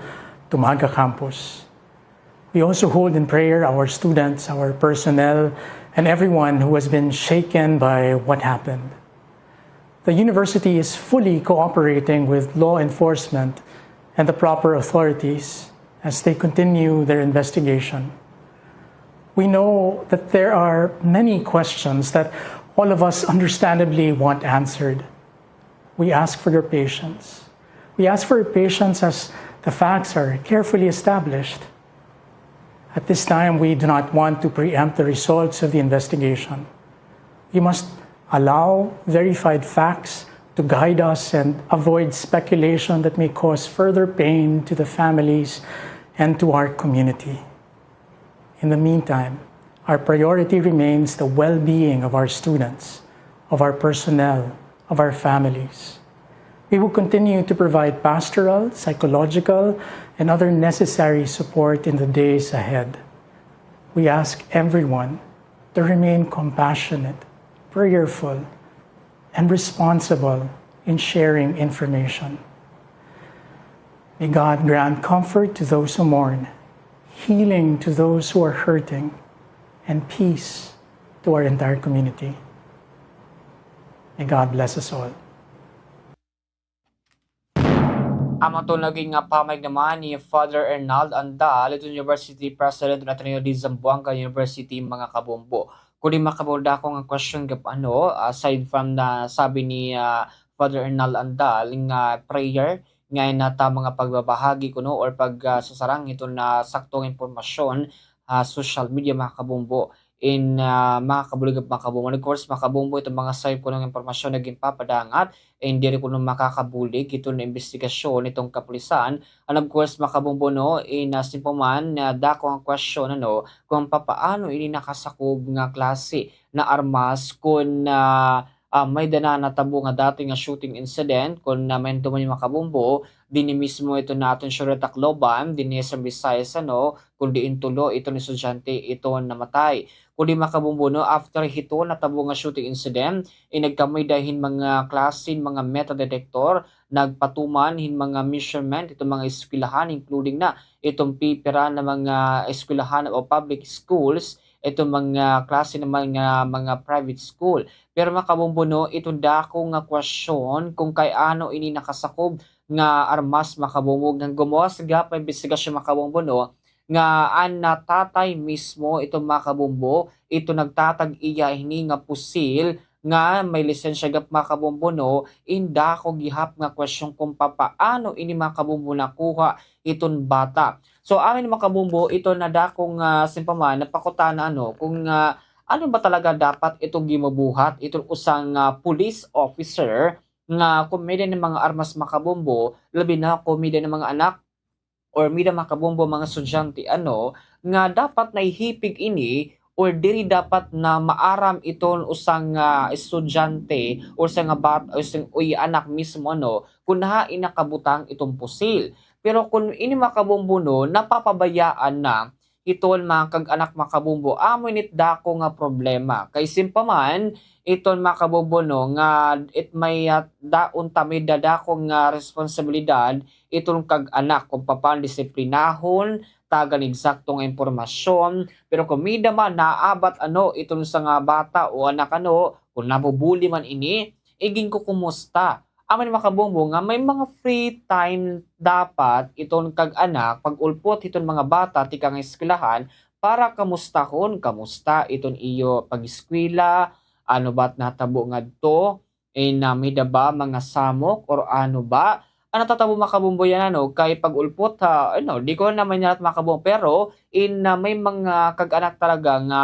Tumaga campus. We also hold in prayer our students, our personnel, and everyone who has been shaken by what happened. The university is fully cooperating with law enforcement and the proper authorities as they continue their investigation. We know that there are many questions that all of us understandably want answered. We ask for your patience. We ask for your patience as the facts are carefully established. At this time, we do not want to preempt the results of the investigation. We must allow verified facts to guide us and avoid speculation that may cause further pain to the families and to our community. In the meantime, our priority remains the well-being of our students, of our personnel, of our families. We will continue to provide pastoral, psychological, and other necessary support in the days ahead. We ask everyone to remain compassionate, prayerful, and responsible in sharing information. May God grant comfort to those who mourn, healing to those who are hurting, and peace to our entire community. May God bless us all. Amo to naging nga pamahayag naman ni Father Arnald Andal, iton University President ng Ateneo de Zamboanga University, mga kabombo. Kundi makabudako nga question gab ano, aside from na sabi ni, ah, Father Arnald Andal nga prayer, nga inata mga pagbabahagi kuno or pag, ah, sasarang iton na sakto nga impormasyon, ah, social media, mga kabombo. in, ah, makakabulig, mga kabombo. And of course, mga kabombo, iton mga sayop kuno nga impormasyon nga ginpapadangat, and diri kuno makakabulig iton imbestigasyon iton kapulisan. And of course, mga kabombo, no, in, ah, simple man, ah, dako nga question, ano, kung papaano ini nakasakob nga klase nga armas kun, ah, ah, may-ada na natabo nga dati nga shooting incident, kun, ah, mahinumduman niyo, mga kabombo, dinhi mismo iton aton Syudad Tacloban, dinhi sa Visayas, ano, kun diin tulo iton estudyante iton namatay. Kundi, mga kabombo, no, after hiton natabo nga shooting incident, in nagkamay-ada hin mga klase hin mga metal detector, nagpatuman hin mga measurement iton mga eskwelahan, including na iton pipira nga mga eskwelahan o public schools, iton mga klase naman nga mga private school. Pero, mga kabombo, no, iton dako nga question kung kay ano ini nakasakob nga armas, mga kabombo, nga gumawas gihap nga imbestigasyon, mga kabombo, no, nga an natatay mismo iton, mga kabombo, iton nagtatag-iya hini nga pusil nga may lisensya gihap, mga kabombo, no, in dako gihap nga question kung papaano ini, mga kabombo, nakuha iton bata. So, amin, mga kabombo, iton dako nga, ah, simple man, napakutana, ano, kung, ah, ano ba talaga dapat iton ginbubuhat iton usa nga, ah, police officer nga kun may-ada hin mga armas, mga kabombo, labi na kun may-ada hin mga anak, or may-ada, mga kabombo, mga estudyante, ano, nga dapat nahihipig ini, or diri dapat nga maaram iton usa nga, ah, estudyante, or usa nga bat-, or usa nga, uy, anak mismo, ano, kun hain nakabutang iton pusil. Pero kun ini, mga kabombo, no, napapabayaan na iton mga kag-anak, mga kabombo, amo ini it dako nga problema. Kay simple man, iton, mga kabombo, no, nga it may, ah, daon ta may-ada dako nga responsibilidad iton kag-anak, kun papaano disiplinahon, tagan eksakto nga impormasyon. Pero kun may-ada man naabat, ano, iton usa nga bata o anak, ano, kun nabubuli man ini, iginkukumusta. Amo ini, mga kabombo, nga may mga free time dapat iton kag-anak pag-ulpot hiton mga bata tikang eskwelahan para kamustahon, kamusta iton iyo pag-eskwela, ano ba it natabo ngadto, in, ah, may-ada ba mga samok or ano ba. An natatabo, mga kabombo, yana, no, kay pag-ulpot ha, ano, di ko naman yana, mga kabombo, pero in, ah, may mga kag-anak talaga nga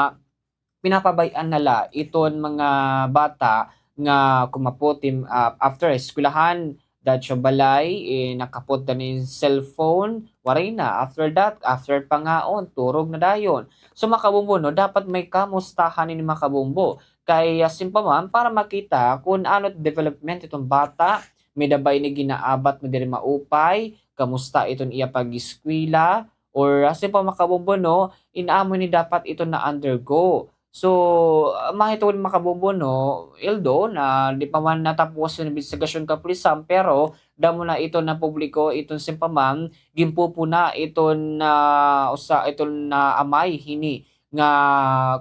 pinapabay-an na la iton mga bata nga kumapot hin, ah, after eskwelahan, datso balay, eh, nakapot na hin cellphone, waray na. After that, after pangaon, turog na dayon. So, mga kabombo, no, dapat may kamustahan ini, mga kabombo. Kay, ah, simple man, para makita kun ano it development iton bata, may-ada ba ini ginaabat nga diri maupay, kamusta iton iya pag-eskwela, or, ah, simple, mga kabombo, no, in amo ini dapat iton na-undergo. So, ah, mahitungod, mga kabombo, no, although na di pa man natapos an imbestigasyon kapulisan, pero damo na iton napubliko, iton simple man, ginpupuna iton, ah, usa, iton, ah, amay hini nga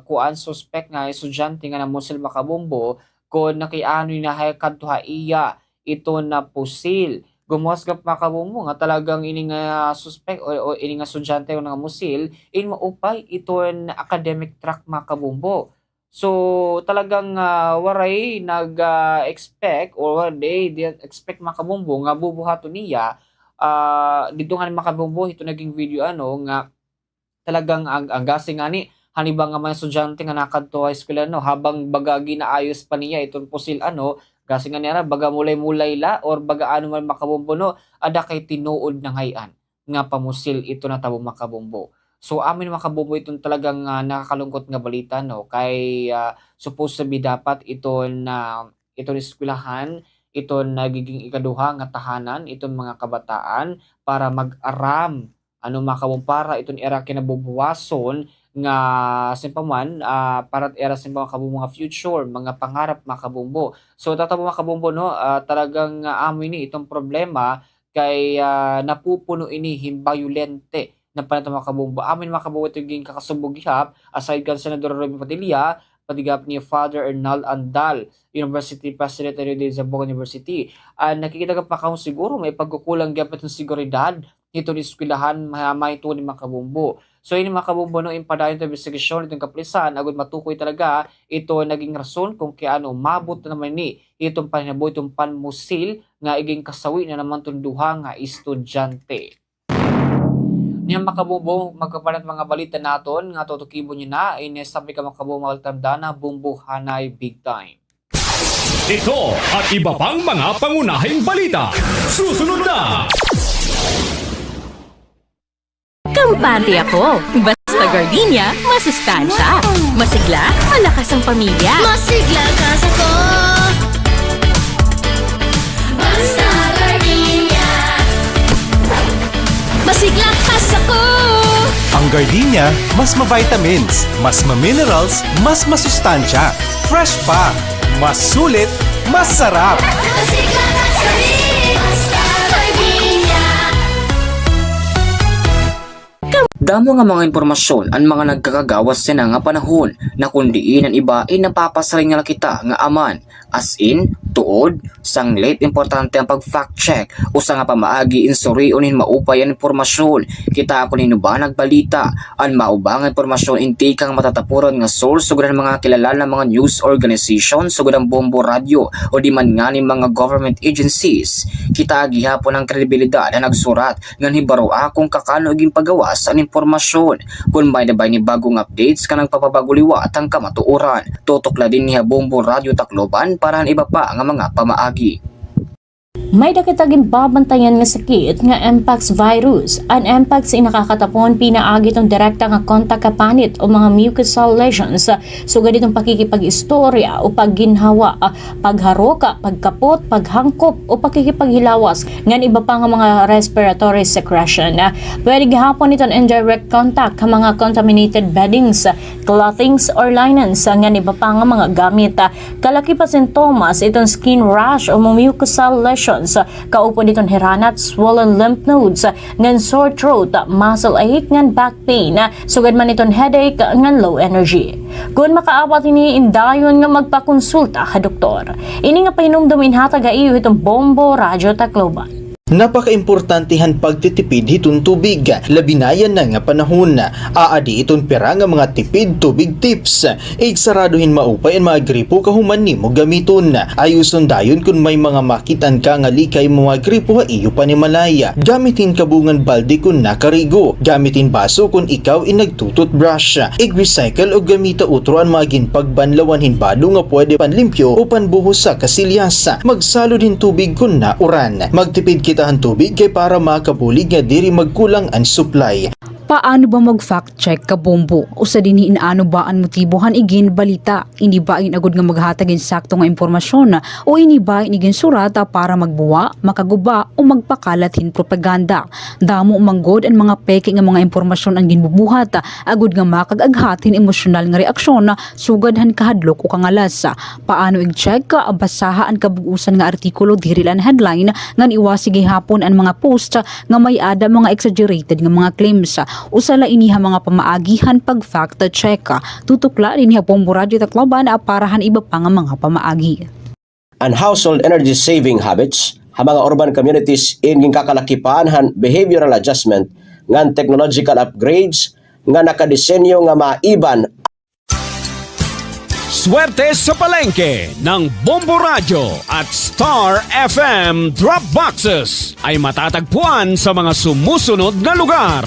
kuan, suspek nga estudyante nga namusil, mga kabombo, kun kay ano ini nakadto ha iya iton nga pusil. Gumwas gihap, mga kabombo, nga talagang ini nga suspek o, o ini nga estudyante nga namusil, in maupay iton academic track, mga kabombo. So, talagang, ah, waray nag, ah, expect or they didn't expect, mga kabombo, nga bubuhaton niya, ah, didto ngani, mga kabombo, hito naging video, ano, nga talagang ag-, agasi ngani, han iba nga mga estudyante nga nakadto ha eskwela, no, habang baga ginaayos pa niya iton pusil, ano, agasi ngani, ara, baga mulay-mulay la, or baga ano man, mga kabombo, no, ada kay tinuod na ngay-an nga pamusil iton natabo, mga kabombo. So, amo ini, mga kabombo, iton talagang, ah, nakakalungkot nga balita, no, kay, ah, supposed to be dapat iton, ah, iton eskwelahan, iton nagiging ikaduha nga tahanan iton mga kabataan para mag-aram, ano, mga kabombo, para iton ira kinabubuwason nga, simple man, ah, para ira, simple, mga kabombo, mga future, mga pangarap, mga kabombo. So, tatabo, mga kabombo, no, ah, talagang, ah, amo ini iton problema kay, ah, napupuno ini hin bayolente nga pananamit, mga kabombo. Amo ini, mga kabombo, iton ginkakasubo gihap, aside kan Senador Robin Padilla, pati gihap ni Father Arnal Andal, University President, ano, dinhi sa Zamboanga University. Ah, nakikita gihap, mga kabombo, siguro may pagkukulang gihap iton seguridad hiton eskwelahan, ma-, mahitungod hini, mga kabombo. So, ini, mga kabombo, no, in padayon iton imbestigasyon hiton kapulisan, agod matukoy talaga iton naging rason kung kay ano umabot na naman ini iton panhinabo, iton panmusil nga iginkasawi na naman iton duha nga estudyante. Niyan, mga kabombo, magkapalit mga balita naton nga tutukibon niyo na, ini sabi ka, mga kabombo, mga tanda na, bombo hanay big time. Ito at iba pang mga pangunahing balita, susunod na. Kampante ako. Basta gardenia, masustansya. Masigla, malakas ang pamilya. Masigla, kasa ko. Basta gardenia. Masigla, kasa ko. Ang gardenia, mas ma-vitamins, mas ma-minerals, mas masustansya. Fresh pa, mas sulit, mas sarap. Masigla, kasa ko. Basta gardenia. Damo nga mga impormasyon an mga nagkakagawas yana nga panahon, na kon diin an iba, eh, napapasiring na la kita nga aman. As in, tuod, sanglit importante an pag-fact check, usa nga pamaagi in surion hin maupay an impormasyon. Kita kon hin-o ba nagbalita. An mauba nga impormasyon in tikang matatapuran nga source, sugad han mga kilala nga mga news organization, sugad han Bombo Radyo, o di man ngani mga government agencies. Kita gihapon an kredibilidad han nagsurat, ngan hibaroa kon kakano ginpagawas an impormasyon. Kon may-ada ba ini bag-ong updates nga nagpapabag-o liwat han kamatuoran. Tutok la dinhi ha Bombo Radyo Tacloban para han iba pa nga mga pamaagi. May-ada kita ginbabantayan nga sakit nga mpox virus. An mpox in nakakatapon pinaagi hiton direkta nga kontak ha panit o mga mucosal lesions, sugad hiton pakikipag-istorya o pagginhawa, pagharok, pagkapot, paghangkop, o pakikipaghilawas, ngan iba pa nga mga respiratory secretion. Pwede gihapon iton indirect contact ha mga contaminated beddings, clothings, or linens, ngan iba pa nga mga gamit. Kalakip ha sintomas iton skin rash o mucosal lesions, kaupod iton hiranat, swollen lymph nodes, ngan sore throat, muscle ache, ngan back pain, sugad man iton headache ngan low energy. Kon makaawat hini, indayon nga magpakonsulta ha doktor. Ini nga pahinumdom inhatag ha iyo hiton Bombo Radyo Tacloban. Napakaimportante han pagtitipid hiton tubig, labi na yana nga panahon. Aadi iton pira nga mga tipid tubig tips. Igsarado hin maupay an mga gripo kahuman nimo gamiton. Ayuson dayon kon may mga makit-an ka nga likay mga gripo ha iyo panimalay. Gamit hin kabungan balde kon nakarigo. Gamit hin baso kon ikaw in nagtu-toothbrush. Ig-recycle o gamita utro an mga ginpagbanlawan hin bado nga pwede panlimpyo o panbuhos ha kasilyas. Magsalod hin tubig kon nauran. Magtipid kita han tubig kay para makabulig nga diri magkulang an supply. Paano ba mag-fact check, kabombo? Usa dinhi in ano ba an motibo han iginbalita. Ini ba in agod nga maghatag hin sakto nga impormasyon, o ini ba in iginsurat para magbuwa, makaguba, o magpakalat hin propaganda? Damo man gud an mga peke nga mga impormasyon an ginbubuhat, agod nga makag-aghat hin emosyonal nga reaksyon, sugad han kahadlok o kangalas. Paano ig-check? Basaha an kabug-osan nga artikulo diri la an headline, ngan iwasi gihapon an mga post nga may-ada mga exaggerated nga mga claims. Usa la ini ha mga pamaagi han pag-fact check. Tutok la dinhi ha Bombo Radyo Tacloban, ah, para han iba pa nga mga pamaagi. An household energy saving habits ha mga urban communities in ginkakalakipan han behavioral adjustment ngan technological upgrades nga nakadesenyo nga maiban. Swerte sa palengke ng Bombo Radyo at Star F M Drop Boxes ay matatagpuan sa mga sumusunod na lugar.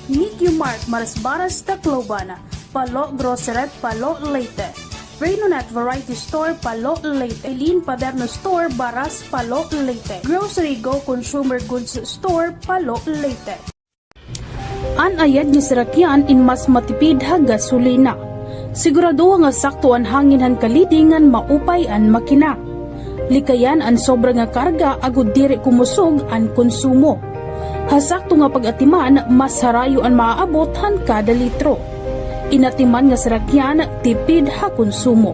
Nikki Mart, Marasbaras, Tacloban. Palo Grocery, Palo, Leyte. Renonet Variety Store, Palo, Leyte. Eileen Paderno Store, Baras, Palo, Leyte. Grocery Go Consumer Goods Store, Palo, Leyte. An ayad nga sarakyan in mas matipid ha gasolina. Siguradoha nga sakto an hangin han kalidi ngan maupay an makina. Likayan an sobra nga karga agod diri kumusog an konsumo. Ha sakto nga pag-atiman, mas harayo an maaabot han kada litro. In atiman nga sarakyan, tipid ha konsumo.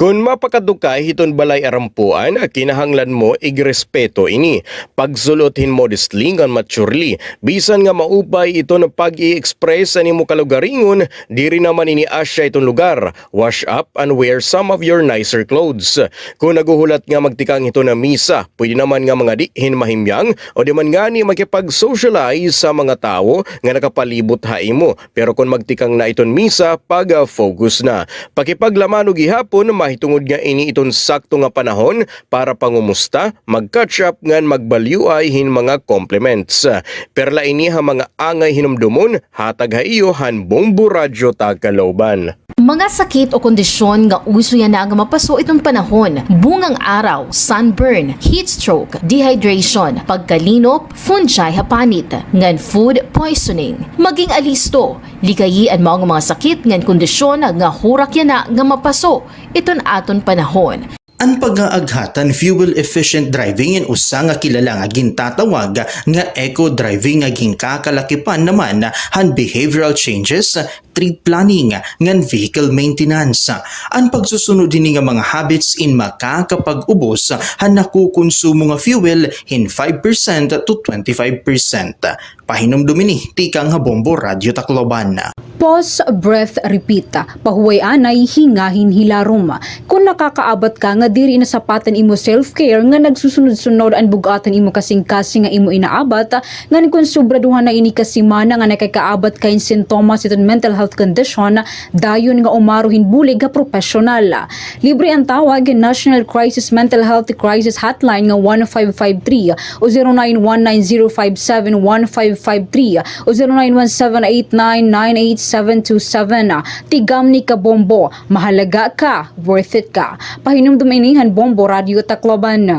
Kon mapakadto ka hiton balay arampuan, kinahanglan mo igrespeto ini. Pagsul-ot hin modestly ngan maturely, bisan nga maupay iton pag-i-express an imo kalugaringon, diri naman ini asya iton lugar. Wash up and wear some of your nicer clothes. Kon naghuhulat nga magtikang hiton misa, pwede naman nga mangadi hin mahimyang o di man ngani makipag-socialize sa mga tawo nga nakapalibot ha imo. Pero kon magtikang na iton misa, pag-focus na. Pakipaglamano gihapon, Mahitungod nga ini iton sakto nga panahon para pangumusta, mag-catch up ngan magbalyuay hin mga compliments. Perla ini ha mga angay hinumdomon, hatag ha iyo han Bombo Radyo Tagkaloban. Mga sakit o kondisyon nga uso yana nga mapaso iton panahon, bungang araw, sunburn, heat stroke, dehydration, pagkalinop, fungi ha panit, ngan food poisoning. Maging alisto, likayi an mao nga mga sakit ngan kondisyon nga hurak yana nga mapaso iton aton panahon. An pag-aaghatan fuel-efficient driving in usa nga kilala nga gintatawag nga eco-driving nga ginkakalakipan naman han behavioral changes, trip planning, ngan vehicle maintenance. An pagsusunod hini nga mga habits in makakapag-ubos han nakukonsumo nga fuel hin five percent to twenty-five percent. Pahinumdom ini tikang ha Bombo Radyo Tacloban. Pause, breath, repeat. Pahuway anay, hingahin hilarom. Kon nakakaabat ka nga diri nasapatan imo self-care nga nagsusunod-sunod an bug-at han imo kasingkasing nga imo inaabat, ngan kon sobraduhan na ini ka semana nga nakakaabat ka hin sintomas hiton mental health condition, dayon nga umaro hin bulig ha propesyonal. Libre an tawag hin National Crisis Mental Health Crisis Hotline nga one five five three o zero nine one nine zero five seven one five five three o zero nine one seven eight nine nine eight seven two seven. Tigamni ka Bombo, mahalaga ka, worth it ka. Pahinumdom ini han Bombo Radyo Tacloban.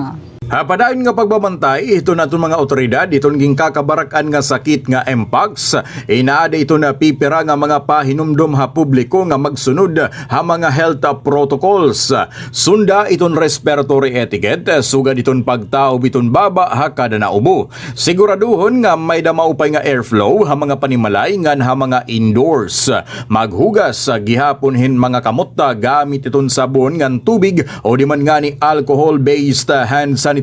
Ha padayon nga pagbabantay hiton aton mga awtoridad hiton ginkakabarak-an nga sakit nga mpox, inaada iton pipira nga mga pahinumdom ha publiko nga magsunod ha mga health protocols. Sunda iton respiratory etiquette, sugad iton pagtaob iton baba ha kada naubo. Siguraduhon nga may-ada maupay nga airflow ha mga panimalay ngan ha mga indoors. Maghugas gihapon hin mga kamot gamit iton sabon ngan tubig o di man ngani alcohol-based hand sanitizer.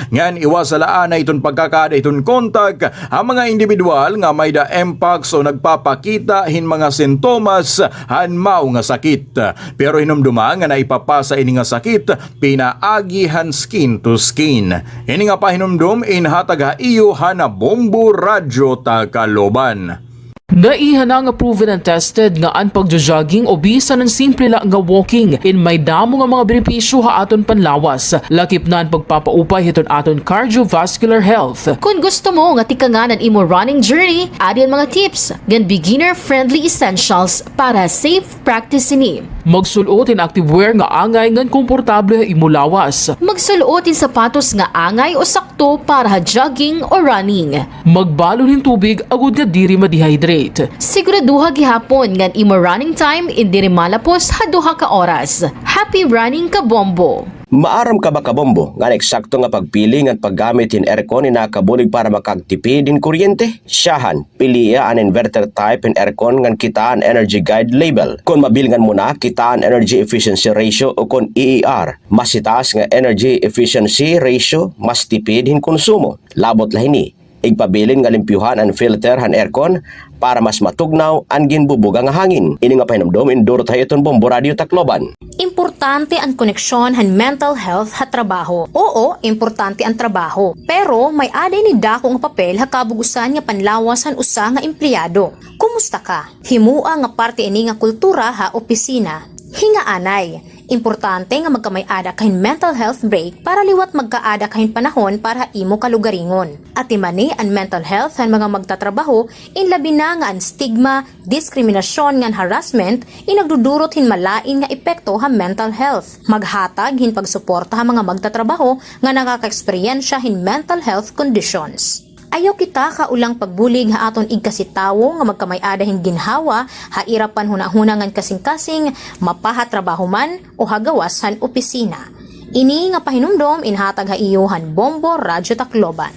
Ngan iwasa la anay iton pagkakaada hiton kontak ha mga indibidwal nga may-ada mpox o nagpapakita hin mga sintomas han mao nga sakit. Pero hinumdoma nga naipapasa ini nga sakit pinaagi han skin to skin. Ini nga pahinumdom inhatag ha iyo han Bombo Radyo Tacloban. Naiha na nga proven and tested nga an pagjo-jogging o bisan an simple la nga walking in may damo nga mga benepisyo ha aton panlawas. Lakip na an pagpapaupay hiton aton cardiovascular health. Kon gusto mo nga tikangan an imo running journey, adi an mga tips ngan beginner-friendly essentials para safe practice ini. Magsul-ot hin activewear nga angay ngan komportable ha imo lawas. Magsul-ot hin sapatos nga angay o sakto para ha jogging o running. Magbalon hin tubig agod nga diri ma-dehydrate. Siguraduha gihapon nga an imo running time in diri malapos ha duha ka oras. Happy running, Kabombo! Maaram ka ba, Kabombo, nga an eksakto nga pagpili ngan paggamit hin aircon in nakakabulig para makagtipid hin kuryente? Syahan, pilia an inverter type hin aircon ngan kitaa an Energy Guide label. Kon mabilngan mo na, kitaa an Energy Efficiency Ratio o kon E E R. Mas hitaas nga Energy Efficiency Ratio, mas tipid hin konsumo. Labot la hini, igpabilin nga limpyuhan an filter han aircon para mas matugnaw an ginbubuga nga hangin. Ini nga pahinumdom indurot ha iyo hiton Bombo Radyo Tacloban. Importante an koneksyon han mental health ha trabaho. Oo, importante an trabaho. Pero may-ada ini dako nga papel ha kabug-osan nga panlawas han usa nga empleyado. Kumusta ka? Himoa nga parte ini nga kultura ha opisina. Hingaanay, importante nga magkamay-ada ka hin mental health break para liwat magkaada ka hin panahon para ha imo kalugaringon. Atimani an mental health han mga magtatrabaho, in labi na nga an stigma, diskriminasyon ngan harassment in nagdudurot hin malain nga epekto ha mental health. Maghatag hin pagsuporta ha mga magtatrabaho nga nakakaeksperyensya hin mental health conditions. Ayaw kita kaulang pagbulig ha aton igkasi tawo nga magkamay-ada hin ginhawa ha ira panhunahuna ngan kasingkasing, mapa ha trabaho man o ha gawas han opisina. Ini nga pahinumdom inhatag ha iyo han Bombo Radyo Tacloban.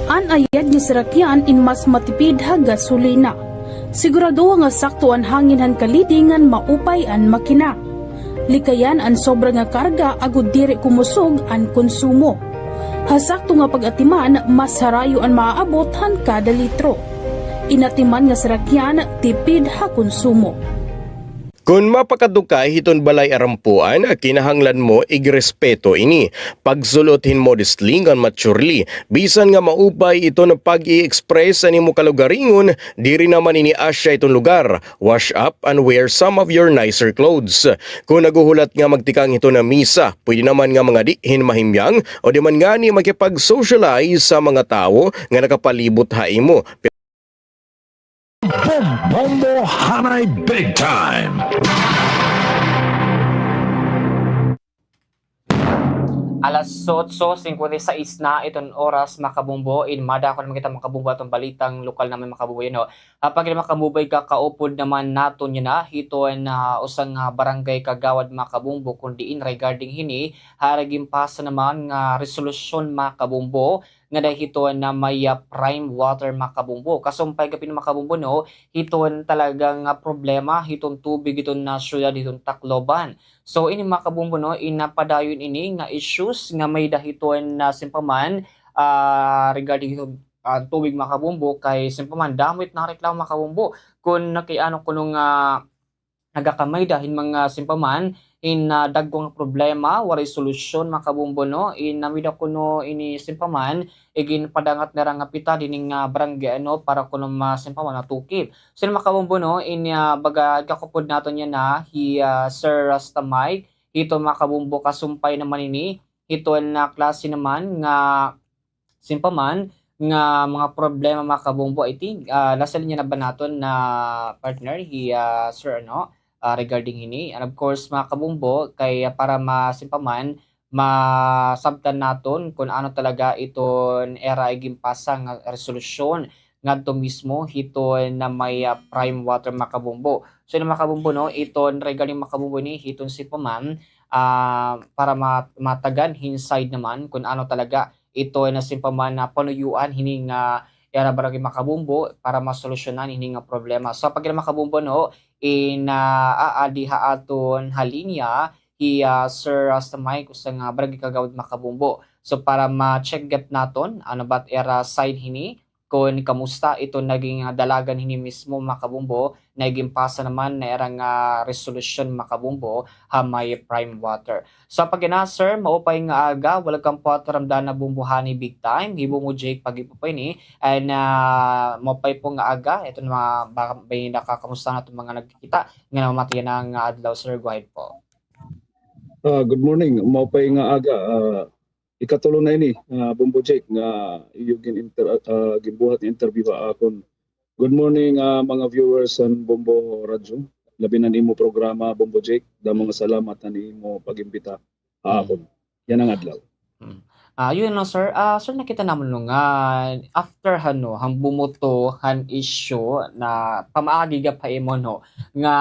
An ayad nga sarakyan in mas matipid ha gasolina. Siguradoha nga sakto an hangin han kalidi ngan maupay an makina. Likayan an sobra nga karga agod diri kumusog an konsumo. Ha sakto nga pag-atiman, mas harayo an maaabot han kada litro. In atiman nga sarakyan, tipid ha konsumo. Kon mapakadto ka hiton balay arampuan, kinahanglan mo igrespeto ini. Pagsul-ot hin modestly ngan maturely, bisan nga maupay iton pag-i-express han imo kalugaringon, diri naman ini asya iton lugar. Wash up and wear some of your nicer clothes. Kon naghuhulat nga magtikang hiton misa, pwede naman nga mangadi hin mahimyang o di man ngani makipag-socialize ha mga tawo nga nakapalibot ha imo. Bombombo hanay big time. Alas otso singkwenta y sais na iton oras, mga kabombo. In madako naman kita, mga kabombo, aton balitang lokal naman, mga kabombo, yan, no? Apag, mga kabombo, ikakaupod naman naton yana hiton, ah, usa nga barangay kagawad, mga kabombo, kon diin regarding hini, ha ginpasa naman nga resolusyon, mga kabombo, nga dahil hiton na may, ah, prime water, mga kabombo. Kasumpay gihapon, mga kabombo, no, hiton talagang, ah, problema hiton tubig hiton, ah, syudad hiton Tacloban. So, ini, mga kabombo, no, in napadayon ini nga issues nga may-ada hiton na simpalman, ah, regarding hiton, ah, tubig, mga kabombo, kay simpalman damo it nareklamo, mga kabombo, kon naki-ano kuno nga nagakamay-ada hin mga simpalman hin, ah, dagko nga problema, waray solusyon, mga kabombo, no? In, ah, may-ada kuno ini simpalman iginpadangat nira nga pitad hini nga barangay, ano, para kuno ma-, simpalman matukib. So, mga kabombo, no, in, ah, baga ikakaupod naton yana hi, ah, Sir Rasta Mike, hiton, mga kabombo, kasumpay naman ini hiton na klase naman nga simpalman nga mga problema, mga kabombo, I think, ah, nasa linya na ba naton na partner hi, ah, Sir, ano, ah, regarding hini. And of course, mga kabombo, kay, ah, para ma-, simpalman, masabtan naton kon ano talaga iton ira iginpasa nga resolusyon ngadto mismo hiton na may, ah, prime water, mga kabombo. So, ini, mga kabombo, no, iton regarding, mga kabombo, ini hiton simpalman, ah, para ma-, matagan hin side naman kon ano talaga iton na simpalman na panuyuan hini nga ira barangay, mga kabombo, para masolusyonan hini nga problema. So, apag, mga kabombo, no, in, ah, aadi ha aton ha linya hi, ah, Sir Rasta Mike, usa nga barangay kagawad, mga kabombo. So, para ma-check gihap naton ano ba it ira side hini, kon kamusta iton naging, ah, dalagan hini mismo, mga kabombo, na iginpasa naman na ira nga resolusyon, mga kabombo, ha may prime water. So, apag yana, sir, maupay nga aga, welcome po ha aton ramdam na Bombo Honey Big Time. Hi Bombo Jake pa gihap ini. And, ah, maupay po nga aga. Iton mga, baka may nakakamusta naton mga nagkikita nga namamati yana nga adlaw, sir. Go ahead po. Ah, good morning. Maupay nga aga. Ah, ikatulo na ini, ah, Bombo Jake, nga iyo gin-inter-, ah, ginbuhat nga interview ha akon. Good morning, ah, mga viewers han Bombo Radyo. Labi na han imo programa, Bombo Jake. Damo nga salamat han imo pag-imbita ha akon yana nga adlaw. Mm. Ah, yun, no, sir. Ah, sir, nakita namon, no, nga after, ano, han bumuto han issue na pamaagi gihap ha imo, no, nga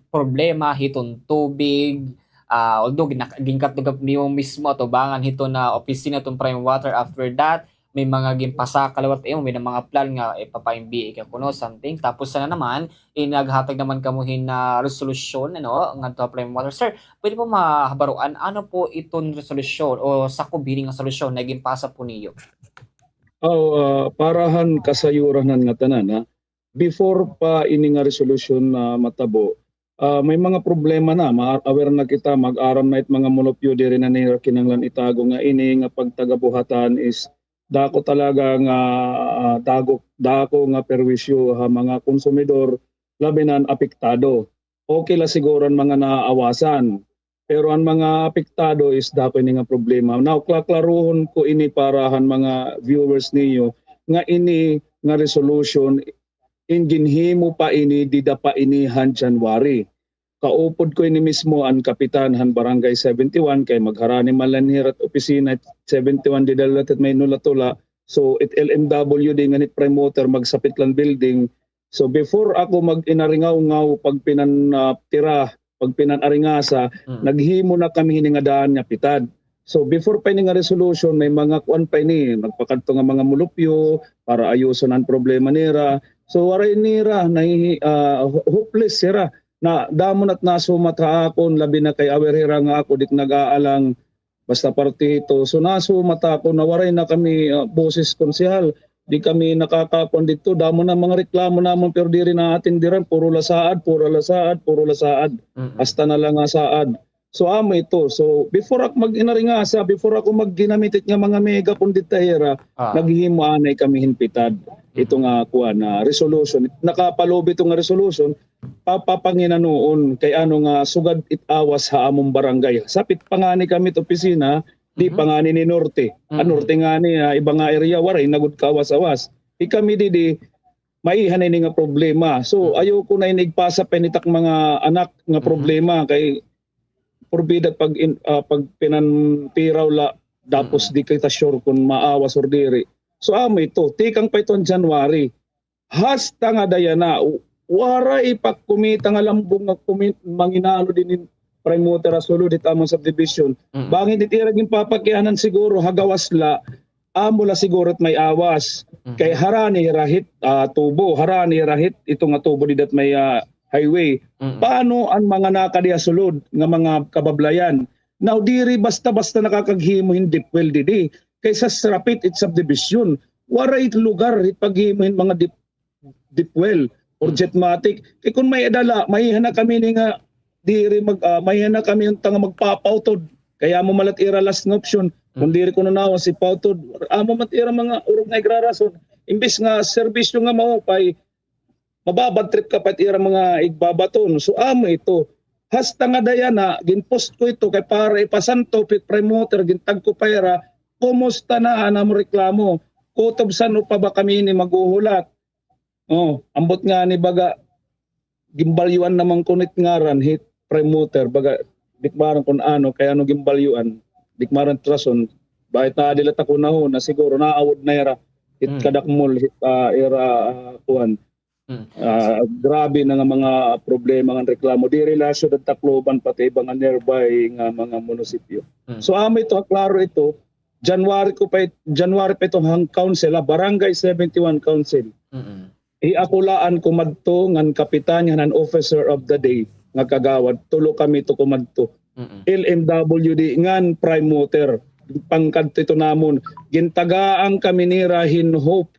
problema hiton tubig, ah, although gina-, ginkatugap niyo mismo atubangan hiton na opisina hiton Prime Water. After that, may mga ginpasaka liwat imo, may na mga plan nga ipapa-M B A ka kuno, something. Tapos sana naman, in naghatag naman kamo hin, ah, resolusyon, ano, ngadto ha Prime Water. Sir, pwede po mahabaruan, ano po iton resolusyon o sakob hini nga solusyon na ginpasa po niyo? Oh, ah, para han kasayuran han ngatanan, ha. Before pa ini nga resolusyon na matabo, ah, may mga problema na, ma-, aware na kita, mag-aram na it mga mulupyo, diri na nira kinahanglan itago nga ini nga pagtagabuhatan is dako talaga nga, ah, dako, dako nga perwisyo ha mga konsumidor, labi na an apektado. Okay la siguro an mga naaawasan, pero an mga apektado is dako ini nga problema. Now, klaklaruhon ko ini para han mga viewers niyo nga ini nga resolution, in ginhimo pa ini, dida pa ini han January. Kaupod ko ini mismo an kapitan han Barangay seventy-one, kay magharani man la hira it opisina seventy-one dida la hit may Nula-Tula. So, it L M W D ngan it Prime Water, magsapit la an building. So, before ako mag-inaringawngaw pagpinan, ah, tira, pagpinan-aringasa, mm, naghimo na kami hini nga daan nga pitad. So, before pa ini nga resolution, may mga kuan pa ini, nagpakadto nga mga mulupyo para ayuson an problema nira. So, waray nira, nahihi-, ah, ho-, hopeless sira. Na, damo na it nasumat ha akon, labi na kay aware hira nga ako, di ko nag-aalang, basta parte hito. So, nasumat ako na waray na kami, ah, boses, konsehal. Di kami nakakakuan didto. Damo na mga reklamo namon, pero diri naatendiran. Puro la saad, puro la saad, puro la saad. Mm-mm. Hasta na la nga saad. So, amo ito. So, before ako mag-inaringasa, before ako magginamit it nga mga megaphone didto ha ira, ah, naghihimo anay kami hin pitad. Ito nga, kuan, na resolution. Nakapalubi ito nga resolution, papapanginanuon kay ano nga sugad it awas ha amon barangay. Sapit pa ngani kami it opisina, di pa ngani ni Norte. Ah, Norte ngani, ah, iba nga area, waray na gud kaawas-awas. Ikami didi, maiha na ini nga problema. So, ayoko na ini igpasa pa ini it ak mga anak nga problema kay purbida pag in-, ah, pag pinanpiraw la, tapos di kita sure kon maawas or diri. So, amo ito, tikang pa ito han January. Hasta ngada yana, waray pa kumita nga lambong nga kumi-, manginano dinhi hin Prime Water ha sulod hit amon subdivision. Mm. Bangin it ira ginpapakianan siguro ha gawas la, amo la siguro it may awas. Mm. Kay harani hira hit, ah, tubo, harani hira hit, ito nga tubo dida hit may, ah, highway. Mm. Paano an mga nakadi ha sulod nga mga kabablayan? Now, diri basta-basta nakakaghimo hin deep well didi. Kay sa Srapit it subdivision, waray lugar hit paghimo hin mga deep, deep well or jetmatic. Kay kon may-ada la, maiha na kami ini nga diri mag-, ah, maiha na kami unta nga magpapautod. Kay amo man la it ira last nga option. Kon diri kuno nawas, ipautod. Amo man it ira mga urog nga igrarason. Imbis nga serbisyo nga maupay, mababad trip ka pa it ira mga igbabaton. So, amo ito. Hasta ngada yana, ginpost ko ito kay para ipasanto, pit Prime Water, gintag ko pa ira, kumusta na an amon reklamo? Kutob san-o pa ba kami ini maghuhulat? Oh, ambot ngani baga, ginbalyuan na man kuno it ngaran hit Prime Water, baga, di ko maaram kon ano, kay ano ginbalyuan, di ko maaram it rason, bakit na dila ta kunahon na siguro, naawod na ira, hit kadakmol, hit, ah, ira, ah, kuan. Ah, grabe na nga mga problema nga reklamo. Diri la syudad Tacloban, pati iba nga nearby nga mga munisipyo. So, amo ito, klaro ito, January ko pa it-, January pa ito han council, ha, Barangay seventy-one Council. Hiakulaan ko madto ngan kapitan niya han officer of the day nga kagawad. Tulo kami to kumadto. L M W D ngan Prime Water. Pangkadto ito namon. Gintagaan kami nira hin hope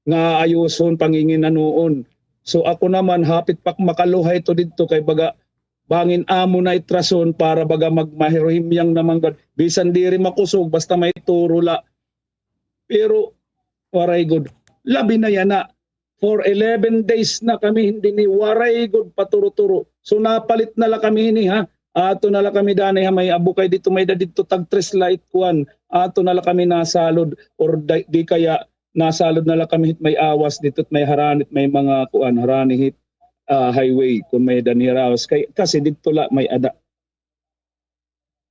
nga ayuson, panginginanoon. So, ako naman, hapit pa ak makaluhay to didto kay baga bangin amo na it rason para baga magmahiruhimyang naman gad. Bisan diri makusog, basta may turo la. Pero waray gud. Labi na yana. For eleven days na kami hindi ni waray gud paturo-turo. So napalit na la kami hini, ha. Ato na la kami danay ha may abukay didto, may-ada didto tag tres la it kuan. Ato na la kami nasalod or di, di kaya nasalod na la kami hit may awas didto, may harani hit may mga kuan, harani hit, ah, highway kon may-ada nira awas kay kasi didto la may-ada.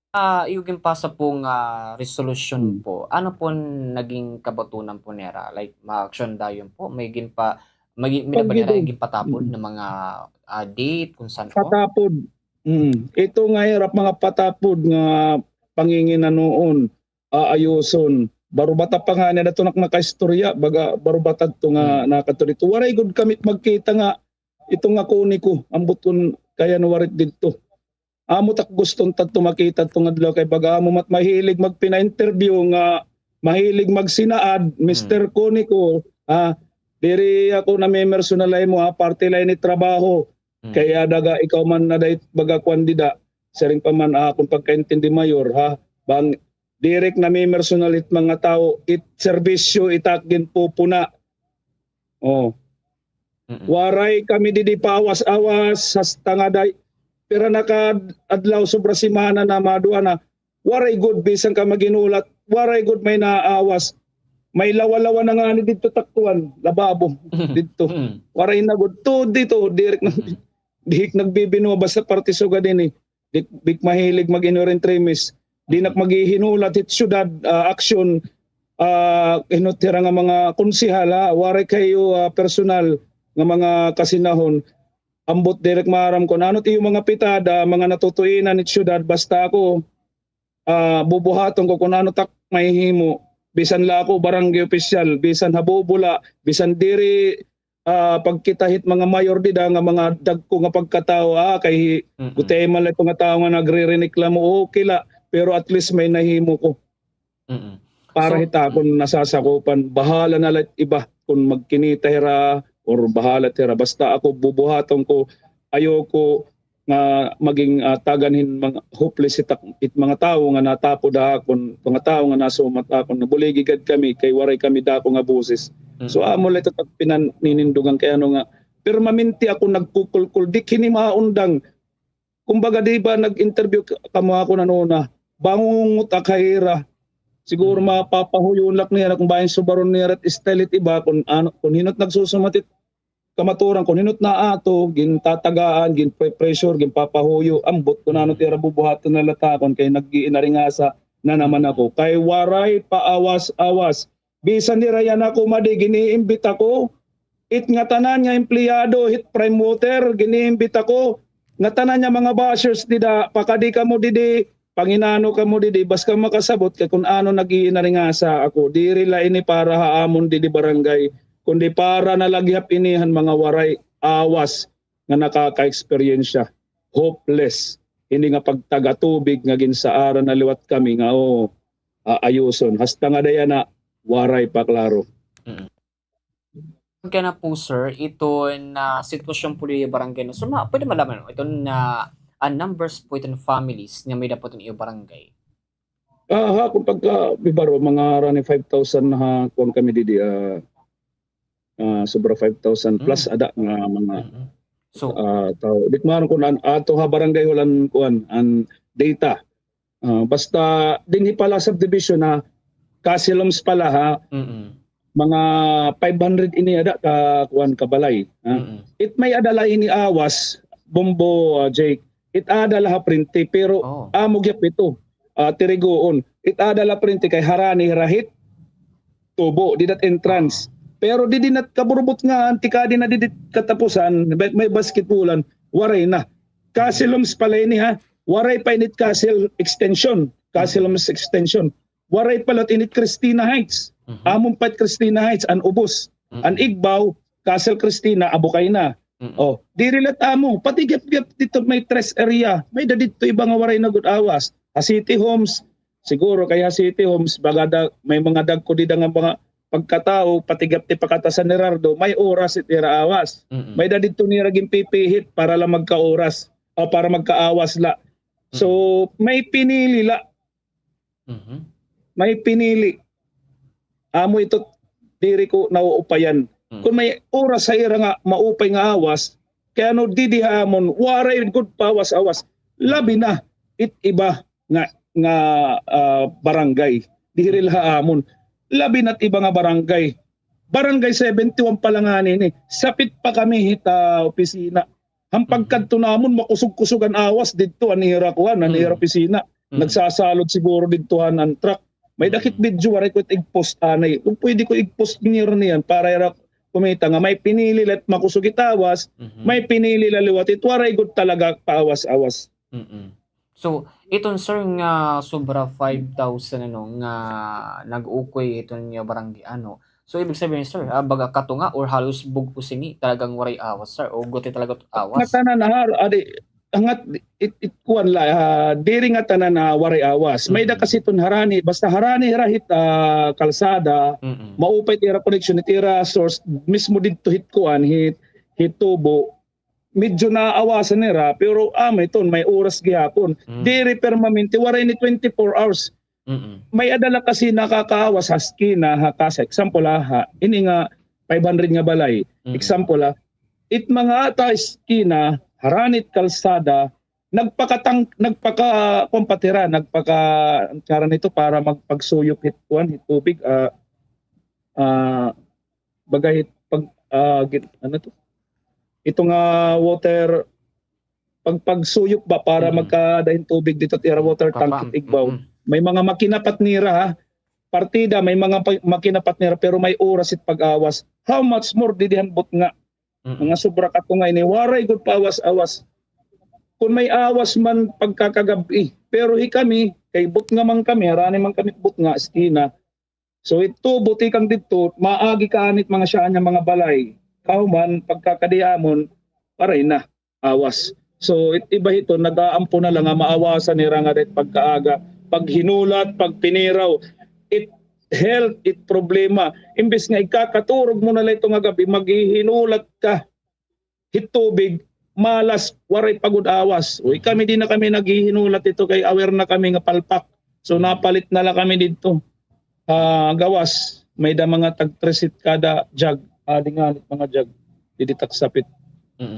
Ah, iyo ginpasa po nga resolution po. Ano po an naging kabatunan po nira? Like, maaksyon dayon po? May ginpa-, may, may ba nira ginpatapod na mga, ah, date kung san po? Patapod. Mm. Ito nga hirap mga patapod nga panginginanoon, aayuson. Barubata pa ngani, adto na ak nakaistorya, baga barubata adto nga nakadto didto. Waray gud kami magkita nga ito nga kuni ko, ambot kon kay ano waray didto. Amo tak gusto unta adto makita adto nga adlaw kay baga amo man it mahilig magpina-interview nga mahilig magsinaad, Mister Kuni ko, ah, diri ako namimersonal ha imo, ha, parte la ini trabaho. Kay ada ga ikaw man na dahit baga kuan dida, siring pa man, ah, akon pagkaintindi, Mayor, ha, bang diri ak namimersonal it mga tawo, it serbisyo it ak ginpupuna. Oh. Waray kami didi paawas-awas, hasta ngada pira na ka adlaw, sobra semana na, mga duha na. Waray gud bisan ka maghinulat, waray gud may naawas. May lawa-lawa na ngani didto tak kuan, lababo didto. Waray na gud. Tuod didto, diri ak na, di ak nagbibinuha basta parte sugad ini. Di, di ak mahilig mag-inuritramis. Di na ak maghihinulat hit syudad, ah, aksyon, ah, hinot hira nga mga konsehal, ha, waray kay iyo, ah, personal nga mga kasinahon. Ambot diri ak maaram kon ano it iyo mga pitad, ah, mga natutuinan hit syudad, basta ako, ah, bubuhaton ko kon ano it ak mahihimo. Bisan la ako barangay opisyal, bisan habubo la, bisan diri, ah, pagkita hit mga mayor dida nga mga dagko nga pagkatawo, ah, kay gutiay man la ito nga tawo nga nagrereklamo, okay la, pero at least may nahimo ko. Para hit akon nasasakupan, bahala na la it iba kon magkinita hira or bahala hira. Basta ako bubuhaton ko, ayoko nga maging, ah, tagan hin mga hopeless it, it mga tawo nga natapod ha akon, mga tawo nga nasumat ha akon, nabuligi gad kami kay waray kami dako nga boses. So, amo la ito it ak pinaninindugan kay ano nga, permanente ako nagkukulkol, di kini maundang. Kumbaga, di ba, nag-interview ka, kamo ako nanuna, bangungot ak ha ira. Siguro mapapahuyon la ak nira kon bangin subaron nira it style it iba, kon ano, kon hin-o it nagsusumat it kamaturan, kon hin-o it naato, gintatagaan, ginpe-pressure, ginpapahuyo, ambot kon ano it ira bubuhaton na la ha akon, kay nag-iinaringasa na naman ako. Kay waray paawas-awas. Bisan hira yana kumadi, giniimbita ko. It ngatanan nga empleyado hit Prime Water, giniimbita ko. Ngatanan nga mga bashers dida, pakadi kamo didi, panginano kamo didi, bas kamo makasabot kay kon ano nag-iinaringasa ako. Diri la ini para ha amon didi barangay, kundi para na la gihap ini han mga waray awas nga nakakaeksperyensya. Hopeless. Ini nga pagtaga tubig nga ginsaaran na liwat kami nga, oo, aayuson. Hasta ngada yana, waray pa klaro. Kaya na po, sir, ito na sitwasyon po didi barangay, no? So, ma-, pwede malaman, no? Ito na, ah, numbers po ito na families nga may-ada po ito iyo barangay. Ah, ha, kung pagka, bibaro, mga harani five thousand na ha, kuwan kami didi, ah, ah, sobra five thousand plus ada nga mga, ah, tawo. Di ko maaram kung an-, ato ha barangay hall an kuwan, an data. Ah, basta dinhi pa la subdivision ha, Castle Homes pa la ha, mga five hundred ini ada ka kuwan, ka balay, ha. It may-ada la ini awas, Bombo, ah, Jake. It aada la ha Prente, pero amo gihap ito, ah, Tirigoon. It aada la Prente kay harani hira hit tubo, dida it entrance. Pero didi na it kaburbot nga, tikadi na didi it katapusan, may, may basketballan, waray na. Castle Homes pa la ini, ha. Waray pa ini it Castle Extension. Castle Homes Extension. Waray pa la ini it Christina Heights. Amon pa it Christina Heights, an ubos. An igbaw, Castle Christina, abukay na. Oh, diri la it amo, pati gihap-gihap didto may tres area, may-ada didto iba nga waray na gud awas. Ha City Homes, siguro kay ha City Homes, baga da-, may mga dagko dida nga mga pagkatawo, pati gihap it pakatasan ni Rardo, may oras it ira awas. May-ada didto nira ginpipihit para la magkaoras, o para magkaawas la. So, may pinili la. May pinili. Amo ito, diri ko nauupayan. Kon may oras ha ira nga maupay nga awas, kay ano didi ha amon, waray gud paawas-awas. Labi na it iba nga, nga, ah, barangay. Diri la ha amon. Labi na it iba nga barangay. Barangay seventy-one pa la ngani ini. Sapit pa kami hit, ah, opisina. Han pagkadto namon, makusog-kusog an awas didto, an ira kuan, an ira opisina. Nagsasalod siguro didto han, an truck. May-ada kit video, waray ko it ig-post anay. Kon pwede ko ig-post nira niyan para ira kumita nga may pinili la it makusog it awas, may pinili la liwat it waray gud talaga paawas-awas. So, iton, sir, nga sobra five thousand, ano, nga nag-ukoy iton nga barangay, ano. So, ibig sabihin, sir, ah, baga katunga or halos bug-os ini talagang waray awas, sir, o guti talaga it awas? Ngatanan na, adi, hangat, it, it, kuan la, ah, diri ngatanan na waray awas. May-ada kasi iton harani, basta harani hira hit, ah, kalsada, maupay it ira connection, it ira source, mismo didto hit kuan, hit, hit tubo, medyo naaawasan nira, pero amo iton, may oras gihapon. Diri permanente, waray ini twenty-four hours. May-ada la kasi nakakaawas ha eskina, ha kasa. Example, ha, ha, ini nga five hundred nga balay. Example, ha, it mga ata eskina, harani it kalsada, nagpakatang-, nagpaka-, kuan pa it ira, nagpaka-, an ngaran nito para magpagsuyop hit, kuan, hit tubig, ah, ah, baga hit pag, ah, gin-, ano to? Ito nga water, pag-, pagsuyop ba para magkada hin tubig didto it ira water tank hit igbaw. May mga makina pa it nira, ha. Partida, may mga pa-, makina pa it nira, pero may oras it pag-awas. How much more didi han butnga? Mga sobra katunga ini, waray gud paawas-awas. Kon may awas man pagkakagab-i, pero hi kami, kay butnga man kami, harani man kami butnga, eskina. So, it tubo tikang didto, maagi kaanhi it mga syahan nga mga balay. Kahuman, pagkakadi amon, waray na, awas. So, it iba hito, nag-aampo na la nga maawasan nira ngada it pagkaaga, paghinulat, pagpiniraw. It, health it problema. Imbes nga ikakaturog mo na la ito nga gab-i, maghihinulat ka hit tubig, malas, waray pa gud awas. Uy, kami, di na kami naghihinulat ito kay aware na kami nga palpak. So, napalit na la kami didto. Ah, gawas, may-ada mga tag tres hit kada jug. Adi nga, mga jug. Didi tak sapit.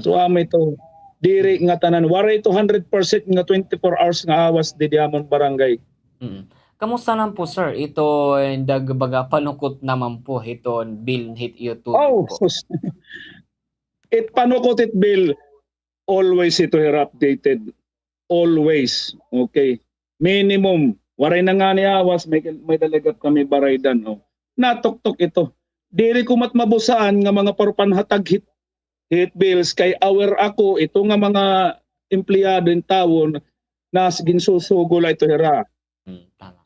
So, amo ito. Diri nga tanan. Waray ito hundred percent nga twenty-four hours nga awas didi amon barangay. Kamusta naman po, sir, ito, nagbaga panukot naman po hiton bill hit iyo tubig po? Sus. It panukot it bill, always ito hira updated. Always. Okay. Minimum. Waray na ngani awas, may, may-ada la gihap kami baraydan, no? Natuktok ito. Diri ko mat mabusaan nga mga parpanhatag hit, hit bills kay aware ako, ito nga mga empleyado in tawon, nas ginsusugo la ito hira.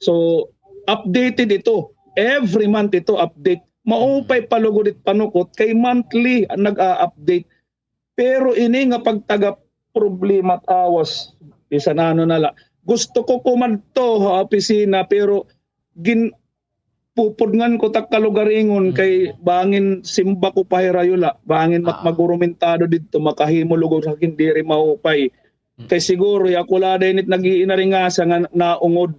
So, updated ito. Every month ito update. Maupay pa lugod it panukot kay monthly an nag-a-update. Pero ini nga pagtaga problema at awas, bisan ano na la. Gusto ko kumadto ha opisina, pero gin-, pupudngan ko tak kalugaringon kay bangin simba ko pa hira, yula. Bangin mat magurumentado didto, makahimo lugod ha akon diri maupay. Kay siguro, ya, ako la dayon it nag-iinaringasa nga naungod.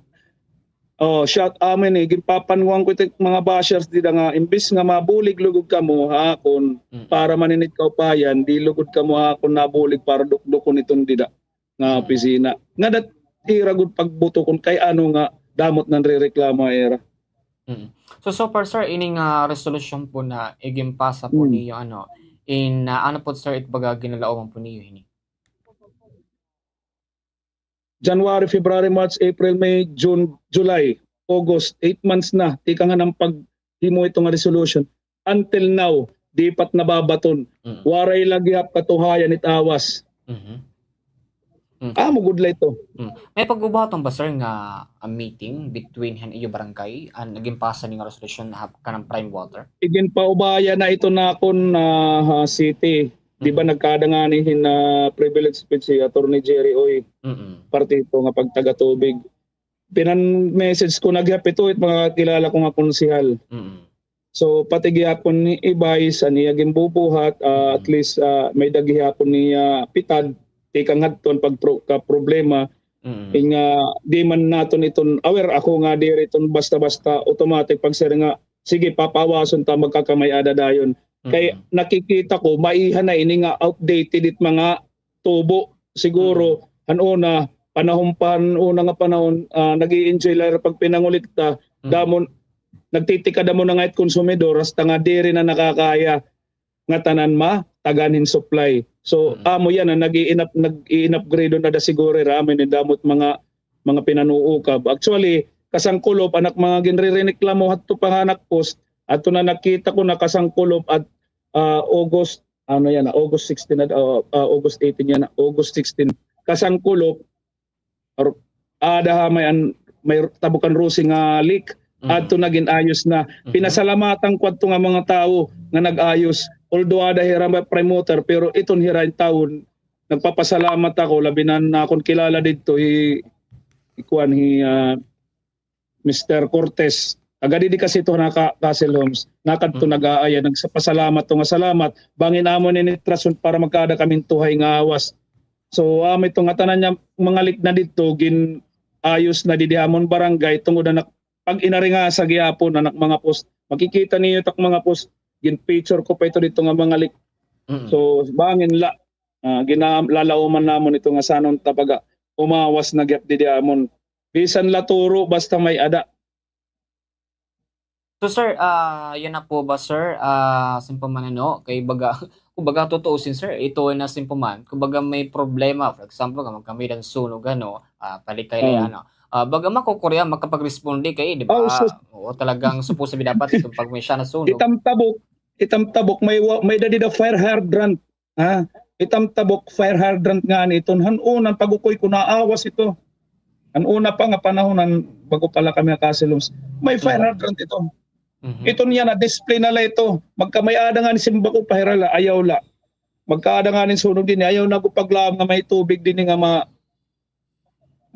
Oh, shout amin, eh. Ginpapanguhan ko it mga bashers dida nga, imbis nga mabulig lugod kamo ha akon para man ini it kaupayan, di lugod kamo ha akon nabulig para dukdukon iton dida nga opisina. Nga dat ira gud pagbutokon kay ano nga damo it nanrereklamo ha ira. So, so far, sir, ini nga resolusyon po na iginpasa po niyo, ano, in, ah, ano po, sir, it baga ginalauman po niyo hini? January, February, March, April, May, June, July, August, eight months na, tikang han paghimo ito nga resolution. Until now, di pa it nababaton. Waray la gihap katuhayan it awas. Amo gud la ito. May pag-ubaton ba, sir, nga, ah, meeting between han iyo barangay, an nagin pasa ni nga resolution ha kanan Prime Water? Iginpaubaya na ito nakon, ah, ha city. Di ba nagkada ngani hin, ah, privilege speech si Attorney Jerry Uy, parte ito nga pagtaga tubig. Pinan-message ko na gihap ito, it mga kilala ko nga konsehal. So, pati gihapon ni Ibay, sa niya ginbubuhat, ah, at least, ah, may-ada gihapon niya pitad, tikang hadton pag pro-, ka problema, in nga, di man naton iton aware, ako nga diri iton basta-basta automatic pag sir nga, sige, papaawason ta, magkakamay-ada dayon. Kay nakikita ko, maiha na ini nga outdated it mga tubo. Siguro, han una, panahon pa, han una nga panahon, ah, nag-i-enjoy la hira pagpinangulikta. Damo, nagtitikada mo na nga it konsumidor, hasta nga diri na nakakaya nga tanan matagan hin supply. So, amo yana, nag-i-inap-, nag-i-inupgrade na da siguro hira, amo ini damo it mga, mga pinanuukab. Actually, kasangkulop, an ak mga ginririneklamo hadto pa nga an ak post, adto na nakita ko na kasangkulop at, ah, August, ano yana, August sixteen na, ah, ah, August eighteen yana, August sixteen. Kasangkulop, or, ada ha may an-, may Tabukan Rose nga leak, adto na gin-ayos na. Pinasalamatan ko adto nga mga tawo nga nag-ayos. Although ada hira may Prime Water, pero iton hira in tawon, nagpapasalamat ako, labi na an akon kilala didto, hi, hi kuan, hi, ah, Mister Cortez, taga didi kasi ito na ka-, Castle Homes, nakadto nag-aaya, nagpasalamat to nga salamat, bangin amo ini it rason para magkaada kami hin tuhay nga awas. So, amo ito nga tanan niya mga leak na didto, gin-ayos na didi amon barangay, tungod na pag-inaringasa gihapon an ak mga post. Makikita niyo it ak mga post, gin-picture ko pa ito didto nga mga leak. So, bangin la, ah, gina-, lalauman namon ito nga sanon ta pag-umawas na gihap didi amon. Bisan la turo, basta may-ada. So, sir, ah, yana po ba, sir, ah, simple man, ano, kay baga, kumbaga, tutuusin, sir, ito na simple man, kumbaga, may problema, for example, kung magkamay-ada hin sunog, ano, ah, palikay la, ano, ah, baga makukurya, makapagresponde kay, di ba? Oo, talagang supposed to be dapat ito pag may siya nasunog. Itam tabok, itam tabok, may wa-, may-ada dida fire hydrant. Ha? Itam tabok, fire hydrant ngani iton. Han una, pag-ukoy ko, naawas ito. Han una pa nga panahon, han bag-o pa la kami ha Castle Homes, may fire hydrant ito. Iton yana, display na la ito. Magkamay-ada ngani, simba ko pa hira la, ayaw la. Magkaada ngani hin sunog dinhi, ayaw na ko paglaom nga may tubig dinhi nga ma-,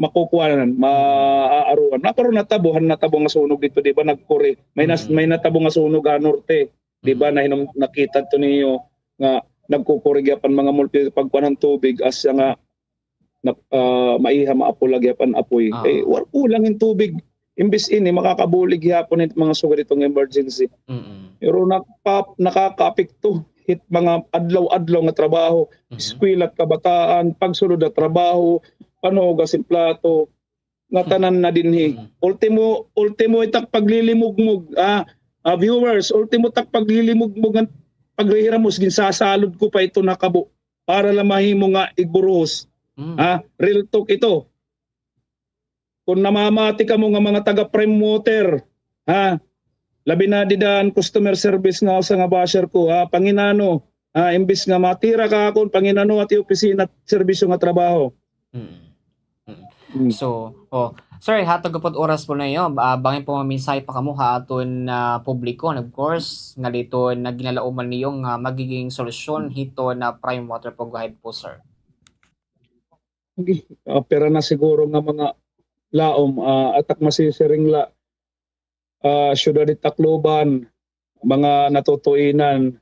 makukuanan, maaaruan. Nakaroon natabo, han natabo nga sunog dito, di ba, nagkuri. May nas-, Mm. may natabo nga sunog ha norte, di ba, Mm. na hinum-, nakita to niyo nga nagkukuri gihapon mga multi pagkuan han tubig, asya nga na-, ah, maiha, maapula gihapon apoy. Ah. Eh, wa-, kulang in tubig. Imbis ini, makakabulig gihapon it mga sugad dito nga emergency. Mm. Pero nakapa-, nakakaapekto hit mga adlaw-adlaw nga trabaho, Mhm. eskwela, kabataan, pagsulod ha trabaho, panhugas hin plato, nga tanan na dinhi. Mhm. Ultimo, ultimo it ak paglilimugmog, ah, ah, viewers, ultimo it ak paglilimugmog nga paghihiramos, ginsasalod ko pa ito nakabo para la mahimo nga igburuhos. Mm. Ah, real talk ito. Kon namamati kamo nga mga taga Prime Water, ha, labi na dida an customer service nga usa nga basher ko, ha, panginano, ha, imbis nga matira ka akon, panginano it iyo opisina, serbisyo nga trabaho. Mm. Mm. Mm. So, oh, sir, hatag ko pod oras po na iyo. Ah, bangin po maminsay pa kamo ha aton, ah, publiko, and of course, nga dito na ginalauman niyo nga magiging solusyon hito na Prime Water po, go ahead po, sir. Agi, ah, pira na siguro nga mga laom, ah, it ak masisiring la, ah, syudad it Tacloban, mga natutuinan,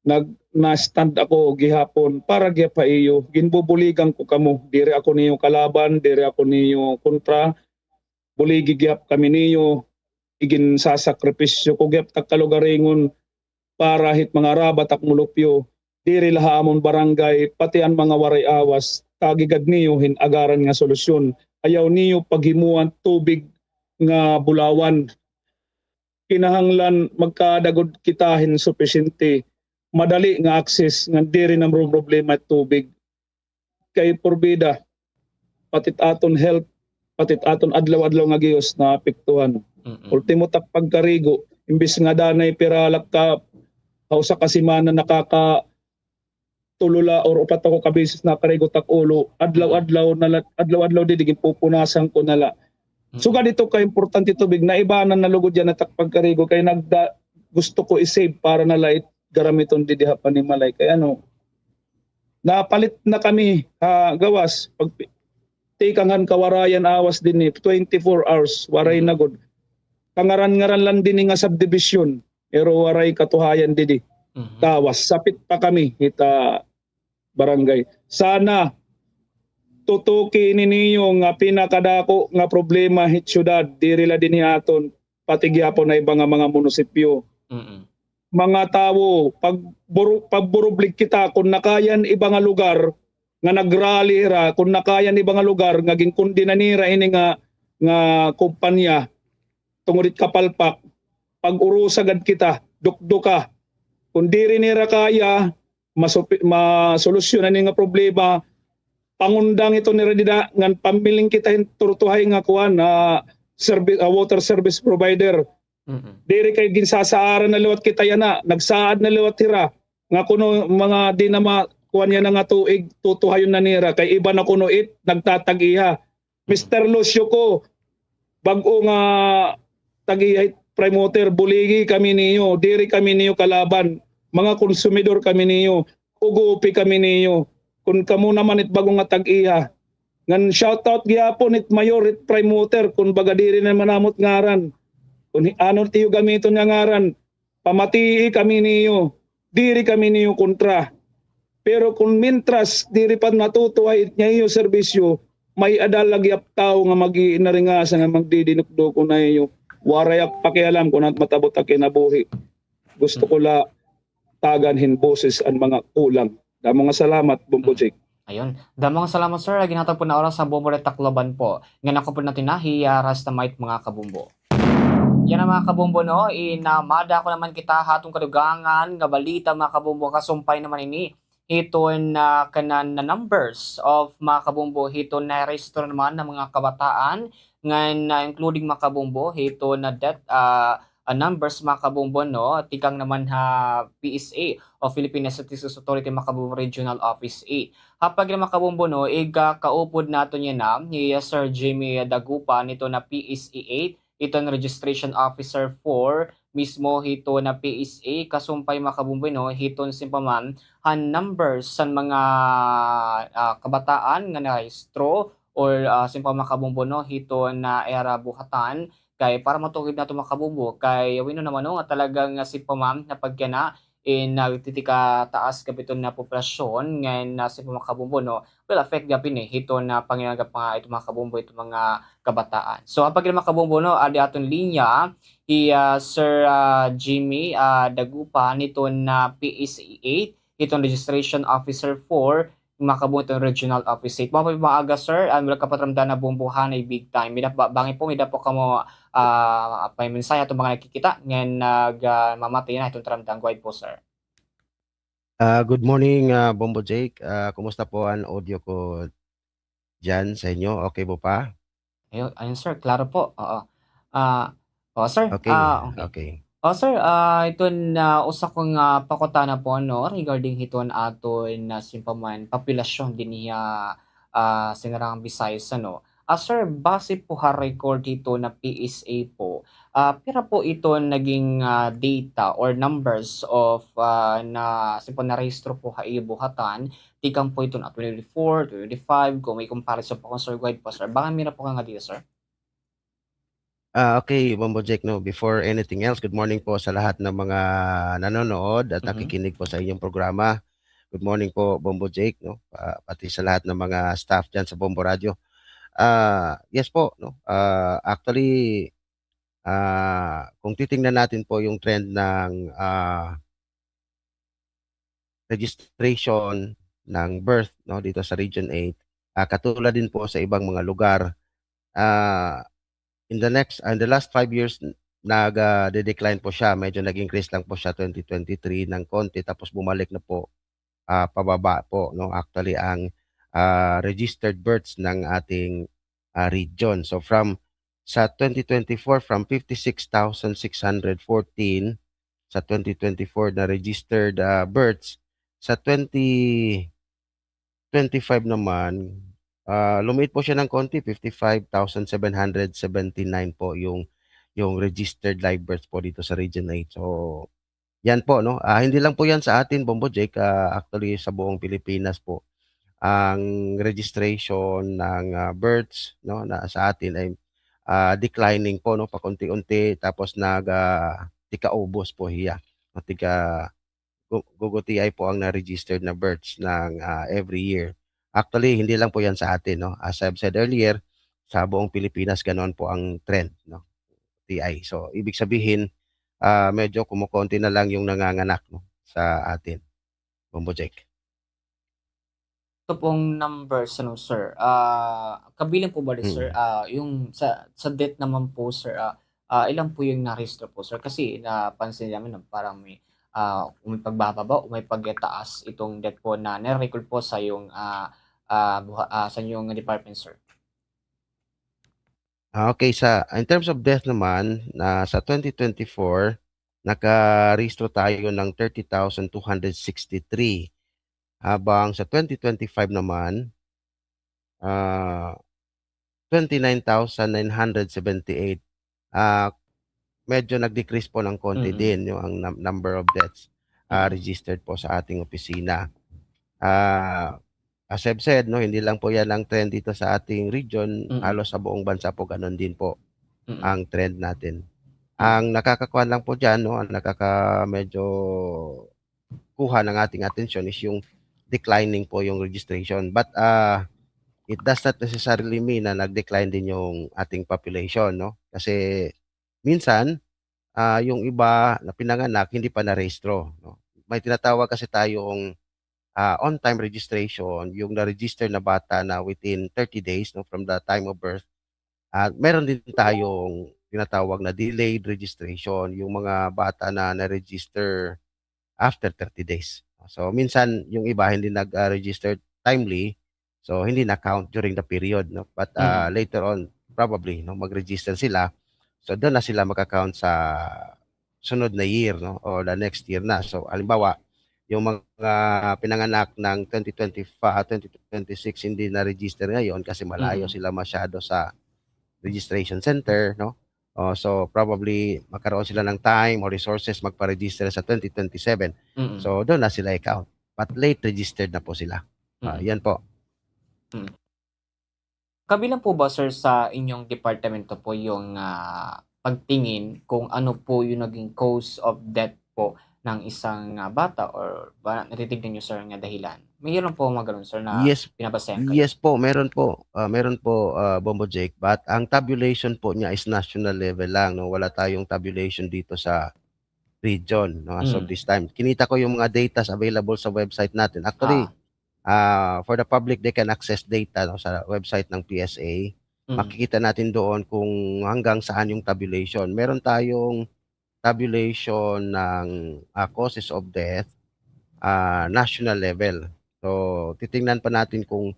nag-, na-stand ako gihapon para gihap ha iyo. Ginbubuligan ko kamo, diri ako niyo kalaban, diri ako niyo kontra. Buligi gihap kami niyo, iginsasakripisyo ko gihap it ak kalugaringon para hit mga rabat ak mulupyo, diri la ha amon barangay, pati an mga waray awas, tagigad niyo hin agaran nga solusyon. Ayaw niyo paghimuan tubig nga bulawan. Kinahanglan magkaada gud kita hin supisyente, madali nga access nga diri na problema it tubig. Kay porbida, pati it aton health, pati it aton adlaw-adlaw nga gihos naapektuhan. Mm-mm. Ultimo it ak pagkarigo, imbis nga danay pira la ka, ha usa ka semana nakaka tulo la or upat ako ka beses nakarigo it ak ulo, adlaw-adlaw na la, adlaw-adlaw didi ginpupunasan ko na la. Mm. Sugad ito ka importante tubig, naibanan na lugod yana it ak pagkarigo kay nagda-, gusto ko i-save para na la it garamiton didi ha panimalay. Kay ano, napalit na kami ha gawas, pag tikang han Kawarayan awas dinhi, twenty-four hours, waray na gud. Pangaran-ngaran lang dinhi nga subdivision, pero waray katuhayan didi. Mhm. Tawas, sapit pa kami hit ha barangay. Sana tutuki ini niyo nga pinakadako nga problema hit syudad, diri la dinhi aton, pati gihapon ha iba nga mga munisipyo. Mm-mm. Mga tawo, pagburu-, pagburublig kita, kon nakaya han iba nga lugar nga nagrally hira, kon nakaya han iba nga lugar nga ginkondena nira ini nga, nga kumpanya, tungod hit kapalpak, pag-urusa gad kita, dukdoka. Kon diri nira kaya, masupi-, masolusyonan ini nga problema, pangundang ito nira dida ngan pamiling kita hin turutuhay nga kuan, ah, servi-, ah, water service provider. Mm-mm. Diri kay ginsasaaran na liwat kita yana, nagsaad na liwat hira nga kuno mga di na ma-, kuan yana nga tuig, tutuhayon na nira kay iba na kuno it nagtatag-iya. Mister Lucio ko, bag-o nga tag-iya hit Prime Water, buligi kami niyo, diri kami niyo kalaban, mga konsumidor kami niyo, ugupi kami niyo. Kon kamo naman it bag-o nga tag-iya. Ngan shoutout gihapon it mayor hit Prime Water, kon baga diri na man namot ngaran. Kon hi-, ano it iyo gamiton nga ngaran, pamatii kami niyo, diri kami niyo kontra. Pero kon mintras diri pa natutuhay it nga iyo serbisyo, may-ada la gihap tawo nga mag-iinaringasa nga magdidinukdukon ha iyo. Waray ak pakialam kon ano it matabot ha kinabuhi. Gusto ko la tagan hin boses an mga kulang. Damo nga salamat, Bombo Chick. Ayun. Damo nga salamat, sir, ha ginhatag po na oras ha Bombo Detect Tacloban po. Ngan ako po natinahi, ah, Rasta Mike, mga kabombo. Yana, mga kabombo, no, in, ah, madako naman kita ha aton kadugangan nga balita, mga kabombo, kasumpay naman ini hiton, ah, kanan na numbers of, mga kabombo, hiton narehistro naman nga mga kabataan, ngan, ah, including, mga kabombo, hiton na death, ah, ah, numbers, mga kabombo, no, tikang naman ha P S A o Philippine Statistics Authority, mga kabombo, Regional Office eight. Ha pagkita, mga kabombo, no, igakaupod naton yana hi, ah, Sir Jimmy Dagupan, hiton na P S A eight, hiton registration officer four, mismo hiton na P S A, kasumpay, mga kabombo, no, hiton siring pa man han numbers han mga, ah, kabataan nga narehistro or, ah, siring pa mga kabombo, no, hiton, ah, ira buhatan, kay para matukod naton mga kabombo, kay we know naman, no, nga talagang, ah, siring pa man nga pagkana, in nagtitikataas gab iton nga populasyon, ngan, ah, siring pa mga kabombo, no, will affect gab ini hiton nga panginagap nga iton mga kabombo, iton mga kabataan. So, an pagkana mga kabombo, no, adi aton linya, hi, ah, Sir, ah, Jimmy, ah, Dagupan, hiton, ah, P S A eight, hiton Registration Officer four, mga kabombo, hiton Regional Office eight. Maupay nga aga, sir, an wala ka pa taramdam nga bombohanay big time. May da-, ba-, bangin po, may-ada po kamo, ah, pay mensahe aton mga nagkikita, ngan nag-, ah, mamati na hiton taramdam. Go ahead po, sir. Ah, good morning, ah, Bombo Jake. Ah, kumusta po an audio ko diyan sa inyo? Okay po ba? Ayun, ayun, sir, klaro po, oo. Ah, oo, sir, okay, ah, okay. Okay. Oo, sir, ah, iton, ah, usa ko nga pakutana po, ano, regarding hiton aton, ah, siring pa man, populasyon dinhi ha, ah, Sinirangan Visayas, ano. Ah, sir, base po ha record hiton nga P S A po, ah, pira po iton naging, ah, data or numbers of, ah, na, siring po, narehistro po ha iyo buhatan, tikang po iton, ah, twenty twenty-four, twenty twenty-five, kung may comparison pa kon, sir, go ahead po, sir. Baka meron po ka nga data, sir. Ah, okay, Bombo Jake, no, before anything else, good morning po sa lahat ng mga nanonood at Mhm. nakikinig po sa inyong programa. Good morning po, Bombo Jake, no, pa-, pati sa lahat ng mga staff diyan sa Bombo Radio. Ah, yes po, no, ah, actually, ah, kung titingnan natin po yung trend ng, ah, registration ng birth, no, dito sa Region eight, ah, katulad din po sa ibang mga lugar, ah, in the next, ah, in the last five years, n-, nag, ah, de-decline po siya. Medyo nag-increase lang po siya twenty twenty-three ng konti, tapos bumalik na po, ah, pababa po, no, actually, ang, ah, registered births ng ating, ah, region. So, from, sa twenty twenty-four, from fifty-six thousand six hundred fourteen sa twenty twenty-four na registered, ah, births, sa twenty twenty-five naman, ah, lumiit po siya ng konti, fifty-five thousand seven hundred seventy-nine po yung, yung registered live births po dito sa Region eight. So, yan po, no? Ah, hindi lang po yan sa atin, Bombo Jake, ah, actually sa buong Pilipinas po, ang registration ng, ah, births, no, na sa atin ay, ah, declining po, no, pakunti-unti, tapos nag, ah, tigkaubos po hiya, no, tigka-, gu-, gugutiay po ang na-registered na births ng, ah, every year. Actually, hindi lang po yan sa atin, no? As I've said earlier, sa buong Pilipinas, ganoon po ang trend, no? T I. So, ibig sabihin, ah, medyo kumukonti na lang yung nanganganak, no, sa atin. Bombo Jake. Ito pong numbers, ano, sir, ah, kabilang po ba, sir, Mm. ah, yung sa, sa death naman po, sir, ah, ah, ilan po yung narehistro po, sir? Kasi napansin namin na parang may, ah, may pagbababa o may pagtaas itong death po na nare-record po sa yung, ah, ah, buha-, ah, sa inyong department, sir. Ah, okay, sa, in terms of death naman, na sa twenty twenty-four, nakarehistro tayo ng thirty thousand two hundred sixty-three. Habang sa twenty twenty-five naman, ah, twenty-nine thousand nine hundred seventy-eight. Ah, medyo nag-decrease po ng konti Mm. din yung ang num-, number of deaths, ah, Mm. registered po sa ating opisina. Ah, as I've said, no, hindi lang po yan ang trend dito sa ating region, Mm. halos sa buong bansa po ganun din po Mm. ang trend natin. Mm. Ang nakakakuan lang po diyan, no, ang nakaka-, medyo kuha ng ating atensyon is yung declining po yung registration. But, ah, it does not necessarily mean na nag-decline din yung ating population, no? Kasi minsan, ah, yung iba na pinanganak hindi pa narehistro, no? May tinatawag kasi tayong, ah, on-time registration, yung na-register na bata na within thirty days, no, from the time of birth. At meron din tayong tinatawag na delayed registration, yung mga bata na na-register after thirty days. So, minsan yung iba hindi nag, ah, register timely, so hindi na-count during the period, no? But, ah, Mm. later on, probably, no, mag-register sila. So, doon na sila maka-count sa sunod na year, no, or the next year na. So, halimbawa, yung mga pinanganak ng twenty twenty-five, twenty twenty-six, hindi na-register ngayon kasi malayo Mm. sila masyado sa registration center, no? Oh, so, probably, magkaroon sila ng time or resources magpa-register sa twenty twenty-seven. Mm. So, doon na sila i-count. But late registered na po sila. Ah, Mm. yan po. Mm. Kabilang po ba, sir, sa inyong departamento po yung, ah, pagtingin kung ano po yung naging cause of death po ng isang, ah, bata or ba natitignan niyo, sir, nga dahilan? Mayroon po mga ganun, sir, na Yes. binabasehan kayo? Yes po, meron po. Ah, meron po, ah, Bombo Jake, but ang tabulation po niya is national level lang, no? Wala tayong tabulation dito sa region, no, as of Mm. this time. Kinita ko yung mga datas available sa website natin. Actually, Ah. ah, for the public, they can access data, no, sa website ng P S A. Mm. Makikita natin doon kung hanggang saan yung tabulation. Meron tayong tabulation ng, ah, causes of death, ah, national level. So, titingnan pa natin kung,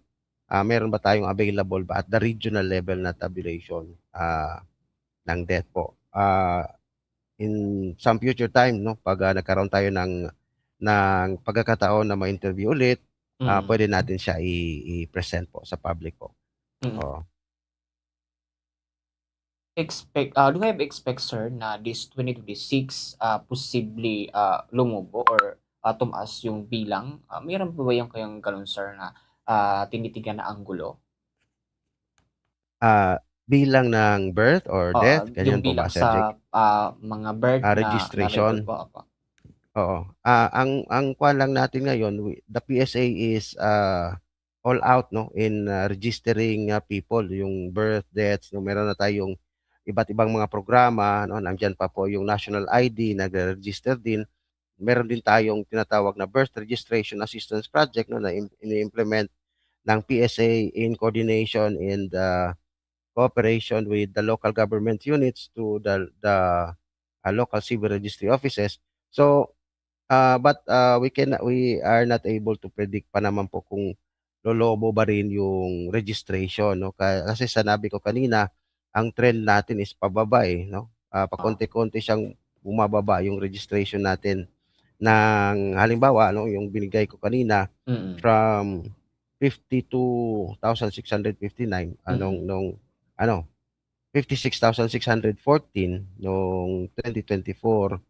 ah, meron ba tayong available ba at the regional level na tabulation, ah, ng death po. Ah, in some future time, no, pag, ah, nagkaroon tayo ng, ng pagkakataon na ma-interview ulit, ah, Mm. pwede natin siya i-, i-present po sa public po. Mm. Oo. Expect, ah, do you have expect, sir, na this twenty twenty-six, ah, posible, ah, lumubo or, ah, tumaas yung bilang? Ah, meron po ba yung kayong ganun, sir, na, ah, tinitignan na anggulo? Ah, bilang ng birth or Oo, death, yung ganyan po ba, bilang Sir sa, Jake? ah, mga birth Ah, na, na registration. record po, opo. Oo. Ah, ang, ang kuwan lang natin ngayon, we, the P S A is, ah, all out, no, in, ah, registering, ah, people, yung birth, deaths, no, meron na tayong iba't ibang mga programa, no, nandiyan pa po yung national I D, nagre-register din. Meron din tayong tinatawag na birth registration assistance project, no, na im-, ini-implement ng P S A in coordination and, ah, cooperation with the local government units to the, the, ah, local civil registry offices. So, ah, but, ah, we can, we are not able to predict pa naman po kung lolobo ba rin yung registration, no? Ka-, kasi sinabi ko kanina, ang trend natin is pababa, eh, no? Ah, Ah. pakonti-konti siyang bumababa yung registration natin ng, halimbawa, no, yung binigay ko kanina, Mm. from fifty-two thousand six hundred fifty-nine, ah, nung, Mm. nung, ano, fifty-six thousand six hundred fourteen nung twenty twenty-four,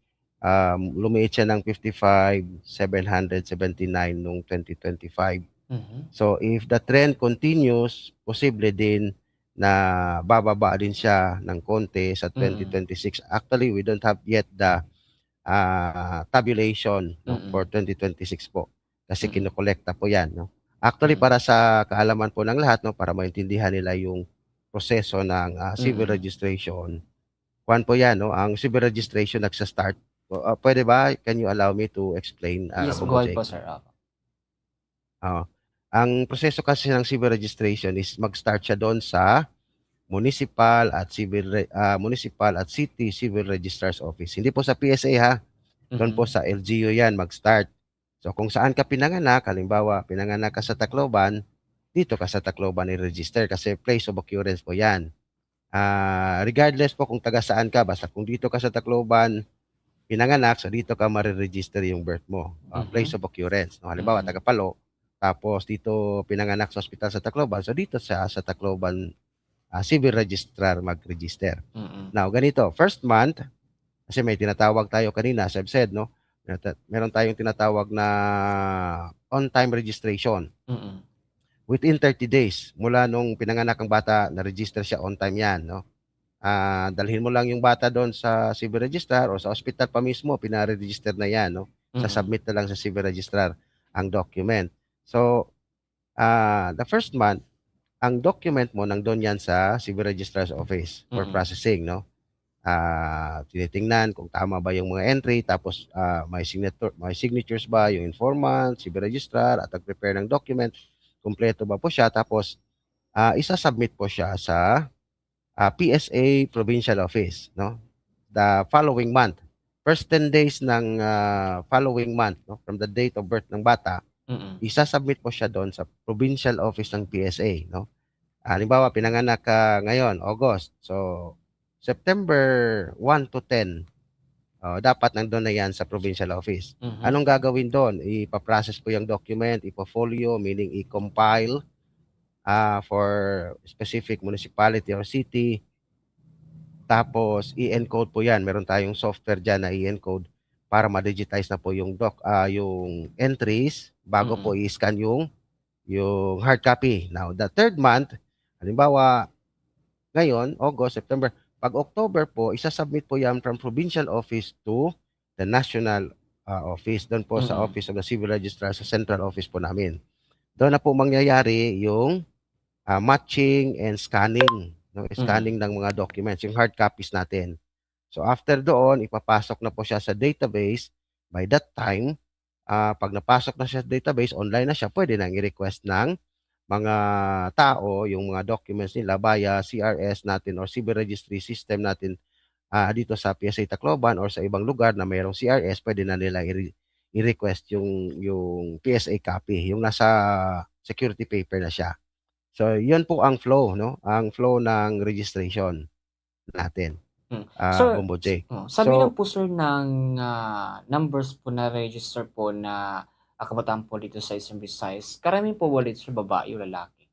um, lumiit siya ng fifty-five seven hundred seventy-nine nung twenty twenty-five. Mhm. So, if the trend continues, posible din na bababa din siya ng konti sa Mm. twenty twenty-six. Actually, we don't have yet the, ah, tabulation, no, Mm. for twenty twenty-six po. Kasi Mm. kinokolekta po yan, no? Actually, Mm. para sa kaalaman po ng lahat, no, para maintindihan nila yung proseso ng, ah, civil Mm. registration, kuwan po yan, no? Ang civil registration nagsa-start. O, ah, pwede ba? Can you allow me to explain, ah, Yes, Bombo go ahead Jake? po, sir. Opo. Oo. Ang proseso kasi ng civil registration is mag-start siya doon sa municipal at civil re-, ah, municipal at city civil registrar's office. Hindi po sa P S A, ha? Doon po Mhm. sa L G U yan mag-start. So, kung saan ka pinanganak, halimbawa, pinanganak ka sa Tacloban, dito ka sa Tacloban i-register kasi place of occurrence po yan. Ah, regardless po kung taga saan ka, basta kung dito ka sa Tacloban pinanganak, so dito ka mare-register yung birth mo, ah, Mhm. place of occurrence, no? Halimbawa, Mhm. taga Palo, tapos dito pinanganak sa ospital sa Tacloban, so dito sa, sa Tacloban, ah, civil registrar mag-register. Mm. Now, ganito, first month, kasi may tinatawag tayo kanina, as I've said, no? Meron ta-, meron tayong tinatawag na on-time registration. Mm. Within thirty days, mula nung pinanganak ang bata, na-register siya on time yan, no? Ah, dalhin mo lang yung bata doon sa civil registrar o sa ospital pa mismo, pinare-register na yan, no? Mhm. Sa-submit na lang sa civil registrar ang document. So, ah, the first month, ang document mo nandun yan sa civil registrar's office for Mm. processing, no? Ah, tinitingnan kung tama ba yung mga entry, tapos, ah, may signature, may signatures ba yung informant, civil registrar, at nag-prepare ng document, kumpleto ba po siya, tapos, ah, isa-submit po siya sa, ah, P S A provincial office, no? The following month, first ten days ng, ah, following month, no, from the date of birth ng bata, Mm. isa-submit po siya doon sa provincial office ng P S A, no? Halimbawa, pinanganak ka ngayon, August. So, September one to ten, oh, dapat nandun na yan sa provincial office. Mhm. Anong gagawin doon? Ipa-process po yung document, ipo-folio, meaning i-compile, ah, for specific municipality or city. Tapos, i-encode po yan. Meron tayong software dyan na i-encode para ma-digitize na po yung doc-, ah, yung entries bago po Mm. i-scan yung, yung hard copy. Now, the third month, Halimbawa, ngayon, August, September, pag October po, isa-submit po yan from provincial office to the national, ah, office. Doon po sa Office of the Civil Registrar, sa central office po namin. Doon na po mangyayari yung, ah, matching and scanning, no? Scanning ng mga documents, yung hard copies natin. So, after doon, ipapasok na po siya sa database. By that time, ah, pag napasok na siya sa database, online na siya, pwede nang i-request ng mga tao yung mga documents nila via C R S natin or civil registry system natin, ah, dito sa P S A Tacloban or sa ibang lugar na mayroong C R S, pwede na nila i-re-, i-request yung, yung P S A copy, yung nasa security paper na siya. So, yun po ang flow, no? Ang flow ng registration natin, Hmm. ah, Sir, Bombo Jake. Oh, sabi So lang po, sir, ng, ah, numbers po na register po na, ah, kabataan po dito sa Eastern Visayas, karamihan po ba dito, sir, babae o lalaki?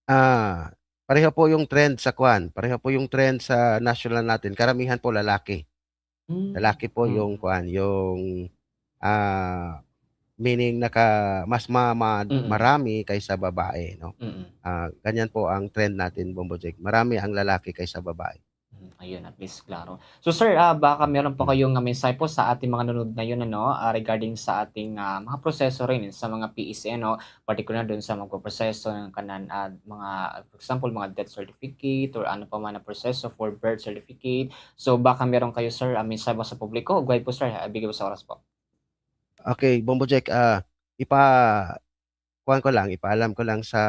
Ah, pareho po yung trend sa kwan, pareho po yung trend sa national natin, karamihan po lalaki. Hmm. Lalaki po Hmm. yung kwan, yung, ah, meaning naka-, mas ma-, ma-, Mm. marami kaysa babae, no? Mm. Ah, ganyan po ang trend natin, Bombo Jake. Marami ang lalaki kaysa babae. Hmm, ayun, at least klaro. So, sir, ah, baka meron po kayong, ah, mensahe po sa ating mga nanonood ngayon, ano, ah, regarding sa ating, ah, mga proseso rin sa mga P S A, no? Partikular dun sa magpoproseso ng kanan, ah, mga, for example, mga death certificate or ano pa man na proseso for birth certificate. So, baka meron kayo, sir, ah, mensahe po sa publiko. Go ahead po, sir. Ah, bigay po sa oras po. Okay, Bombo Jack, ah, ipa-, kuwan ko lang, ipaalam ko lang sa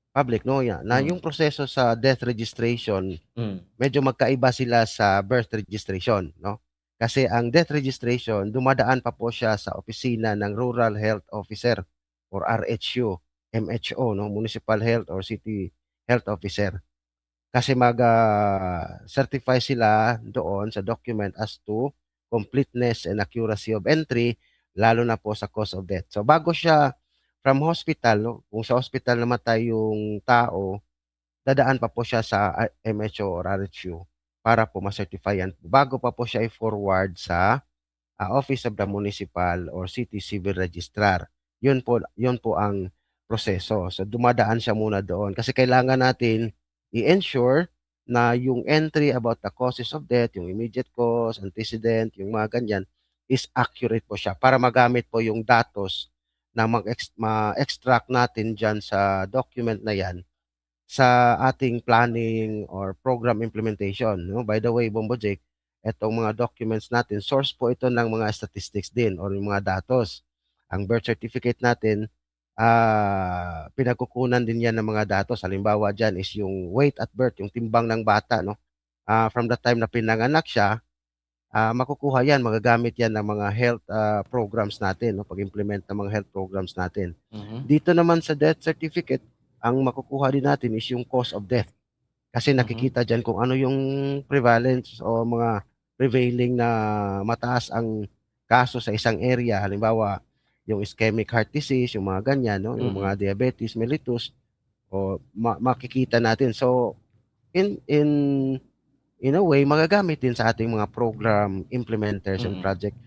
public, no, ya-, na Mm. yung proseso sa death registration, Mm. medyo magkaiba sila sa birth registration, no? Kasi ang death registration, dumadaan pa po siya sa opisina ng Rural Health Officer or R H U, M H O, no? Municipal Health or City Health Officer. Kasi mag, ah, certify sila doon sa document as to completeness and accuracy of entry, lalo na po sa cause of death. So, bago siya from hospital, no? Kung sa hospital namatay yung tao, dadaan pa po siya sa, ah, M H O or R H U para po ma-certify yan. Bago pa po siya i-forward sa, ah, Office of the Municipal or City Civil Registrar. Yun po, yun po ang proseso. So, dumadaan siya muna doon. Kasi kailangan natin i-ensure na yung entry about the causes of death, yung immediate cause, antecedent, yung mga ganyan, is accurate po siya para magamit po yung datos na mag-ex-, ma-extract natin dyan sa document na yan sa ating planning or program implementation, no? By the way, Bombo Jake, itong mga documents natin, source po ito ng mga statistics din or yung mga datos. Ang birth certificate natin, ah, pinagkukunan din yan ng mga datos. Halimbawa dyan is yung weight at birth, yung timbang ng bata, no? Ah, from the time na pinanganak siya, ah, makukuha yan, magagamit yan ng mga health, ah, programs natin, no? Pag-implement ng mga health programs natin. Mhm. Dito naman sa death certificate, ang makukuha din natin is yung cause of death. Kasi Mhm. nakikita dyan kung ano yung prevalence o mga prevailing na mataas ang kaso sa isang area. Halimbawa, yung ischemic heart disease, yung mga ganyan, no? Yung Mm. mga diabetes mellitus, o ma-, makikita natin. So, in, in, in a way, magagamit din sa ating mga program implementers and Mm. project,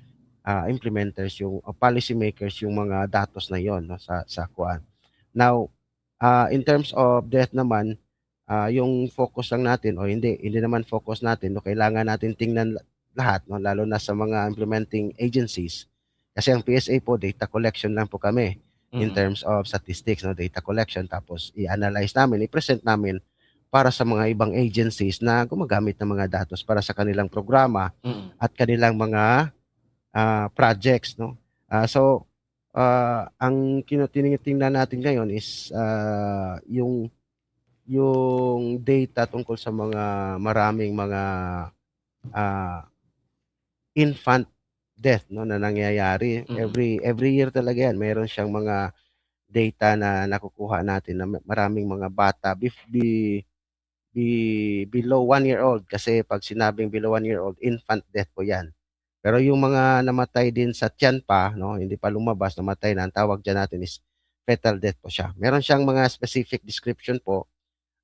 ah, implementers, yung, ah, policy makers, yung mga datos na yon, no, sa, sa kuan. Now, ah, in terms of death naman, ah, yung focus lang natin, o hindi, hindi naman focus natin, no, kailangan natin tingnan la-, lahat, no, lalo na sa mga implementing agencies. Kasi ang P S A po, data collection lang po kami in Mm. terms of statistics, no, data collection, tapos i-analyze namin, i-present namin para sa mga ibang agencies na gumagamit ng mga datos para sa kanilang programa Mm. at kanilang mga, ah, projects, no. Ah, so, ah, ang kinu-, tinitingnan natin ngayon is, ah, yung, yung data tungkol sa mga maraming mga, ah, infant death, no, na nangyayari. Mm. Every, every year talaga yan, meron siyang mga data na nakukuha natin na ma-, maraming mga bata bef-, be-, be-, below one year old. Kasi pag sinabing below one year old, infant death po yan. Pero yung mga namatay din sa tiyan pa, no, hindi pa lumabas, namatay na, ang tawag dyan natin is fetal death po siya. Meron siyang mga specific description po.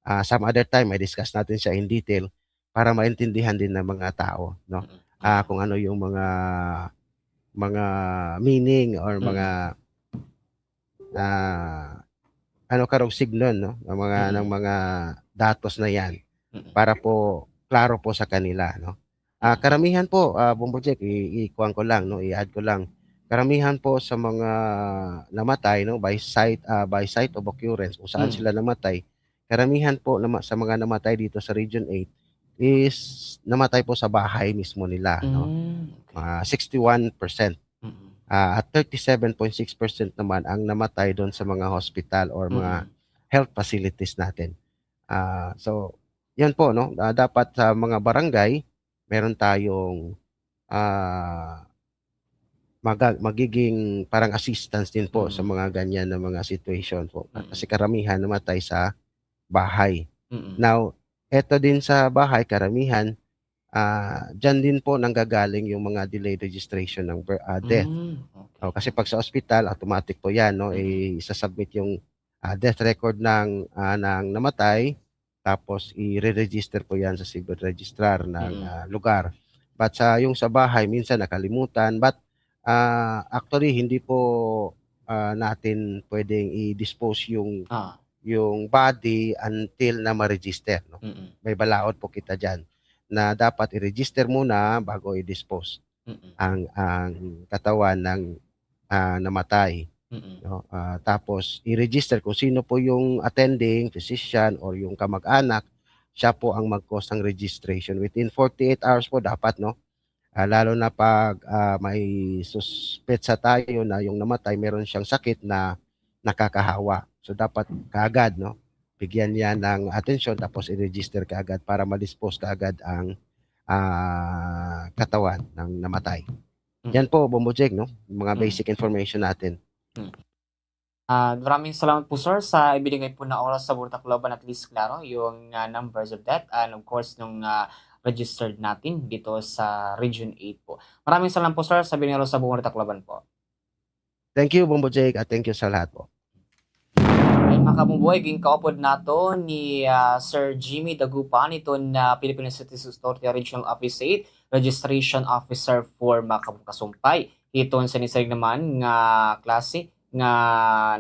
Ah, some other time, may discuss natin siya in detail para maintindihan din ng mga tao, no? Mm. Ah, kung ano yung mga, mga meaning or Mm. mga, ah, ano, karog signon, no, ng mga, ng mga datos na yan para po klaro po sa kanila, no. Ah, karamihan po, ah, Bombo Jack, i-, ikuan ko lang, no, i-add ko lang. Karamihan po sa mga namatay, no, by site, ah, by site of occurrence, kung saan sila namatay, karamihan po nama-, sa mga namatay dito sa Region eight is namatay po sa bahay mismo nila, no. Mga sixty-one percent. Ah, at thirty-seven point six percent naman ang namatay doon sa mga hospital or mga health facilities natin. Ah, so, yan po, no? Ah, dapat sa mga barangay, meron tayong, ah, maga-, magiging parang assistance din po sa mga ganyan na mga situation po. Kasi karamihan namatay sa bahay. Now, eto din sa bahay, karamihan, ah, diyan din po nanggagaling yung mga delayed registration ng bir-, ah, death. O, kasi pag sa ospital, automatic po yan, no? I-, isasubmit yung, ah, death record ng, ah, ng namatay, tapos i-re-register po yan sa civil registrar ng, ah, lugar. But sa, yung sa bahay, minsan nakalimutan. But, ah, actually, hindi po, ah, natin pwedeng i-dispose yung, yung body until na ma-register, no? May balaod po kita diyan na dapat i-register muna bago i-dispose ang, ang katawan ng, ah, namatay, no? Ah, tapos i-register kung sino po yung attending physician or yung kamag-anak, siya po ang mag-cause ng registration. Within forty-eight hours po dapat, no? Ah, lalo na pag, ah, may suspetsa tayo na yung namatay, meron siyang sakit na nakakahawa. So, dapat kaagad, no? Bigyan niya ng atensyon, tapos i-register kaagad para ma-dispose kaagad ang, ah, katawan ng namatay. Yan po, Bombo Jake, no? Yung mga basic information natin. Ah, maraming salamat po, sir, sa ibinigay po na oras sa Buro Tacloban, at least klaro yung, ah, numbers of death and, of course, nung, ah, registered natin dito sa Region eight po. Maraming salamat po, sir, sa ibinigay sa Buro Tacloban po. Thank you, Bombo Jake, at thank you sa lahat po. Ay, mga kabombo, ginkaupod nato ni, ah, Sir Jimmy Dagupan, iton, ah, Philippine Statistics Authority Regional Office eight, Registration Officer for, mga kabombo, kasumpay. Iton sa nisiring naman nga klase nga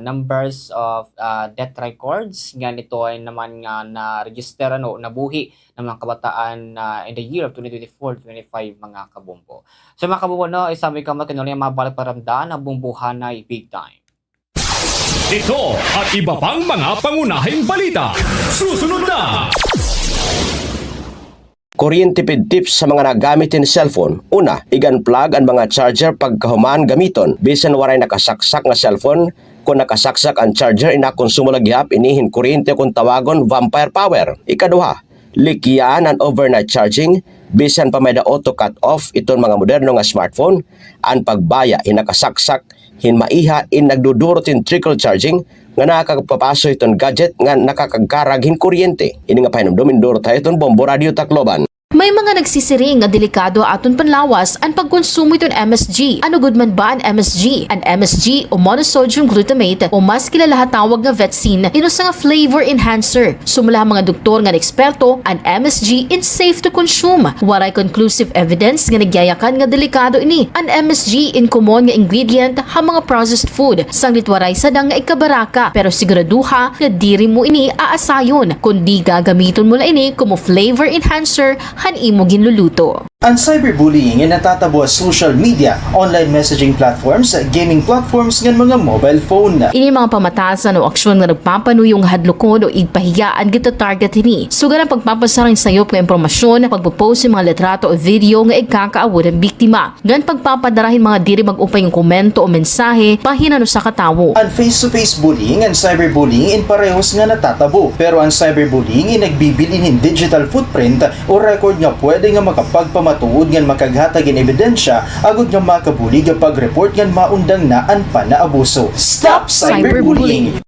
numbers of, ah, death records, nga nito ay naman nga na-register, ano, nabuhi ng mga kabataan, ah, in the year of twenty twenty-four twenty-five, mga kabombo. So, mga kabombo, no, isa mo ikaw makinuli ang mga balik paramdaan ng Bombohanay Big Time. Ito at iba pang mga pangunahing balita. Susunod na! Kuryente pid tips sa mga nagamit hin cellphone. Una, ig-unplug an mga charger pagkahuman gamiton. Bisan waray nakasaksak nga cellphone, kon nakasaksak an charger, inakonsumo la gihap ini hin kuryente, kon tawagon vampire power. Ikaduha, likyan an overnight charging. Bisan pa may-ada auto cut off iton mga moderno nga smartphone, an pagbaya hin nakasaksak hin maiha in nagdudurot hin trickle charging nga nakakapapaso hiton gadget nga nakakagkarag hin kuryente. Ini nga pahinumdom indurot ha iton Bombo Radyo Tacloban. May mga nagsisiring nga delikado ha aton panlawas an pagkonsumo hiton M S G. Ano gud man ba an M S G? An M S G o monosodium glutamate o mas kilala ha tawag nga vetsin, in usa nga flavor enhancer. Sumala ha mga doktor ngan eksperto, an M S G in safe to consume. Waray conclusive evidence nga nagyayakan nga delikado ini. An M S G in common nga ingredient ha mga processed food, sanglit waray sadang nga ikabaraka, pero siguraduha nga diri mo ini aasayon, kundi gagamiton mo la ini komo flavor enhancer han imo ginluluto. An cyberbullying in natatabo ha social media, online messaging platforms, gaming platforms, ngan mga mobile phone. Ini mga pamatasan o aksyon nga nagpapanuyong hadlokon o igpahiya an gita-target hini. Sugad han pagpapasara hin sayop nga impormasyon, pagpo-post hin mga litrato o video nga igkakaawod han biktima, ngan pagpapadara hin mga diri mag-upay nga komento o mensahe bahin han usa ka tawo. An face-to-face bullying ngan cyberbullying in parehos nga natatabo, pero an cyberbullying in nagbibilin hin digital footprint o record nga pwede nga makapagpamatuod ngan makaghatag hin ebidensya agod nga makabulig ha pag-report ngan maundang na an panaabuso. Stop cyberbullying!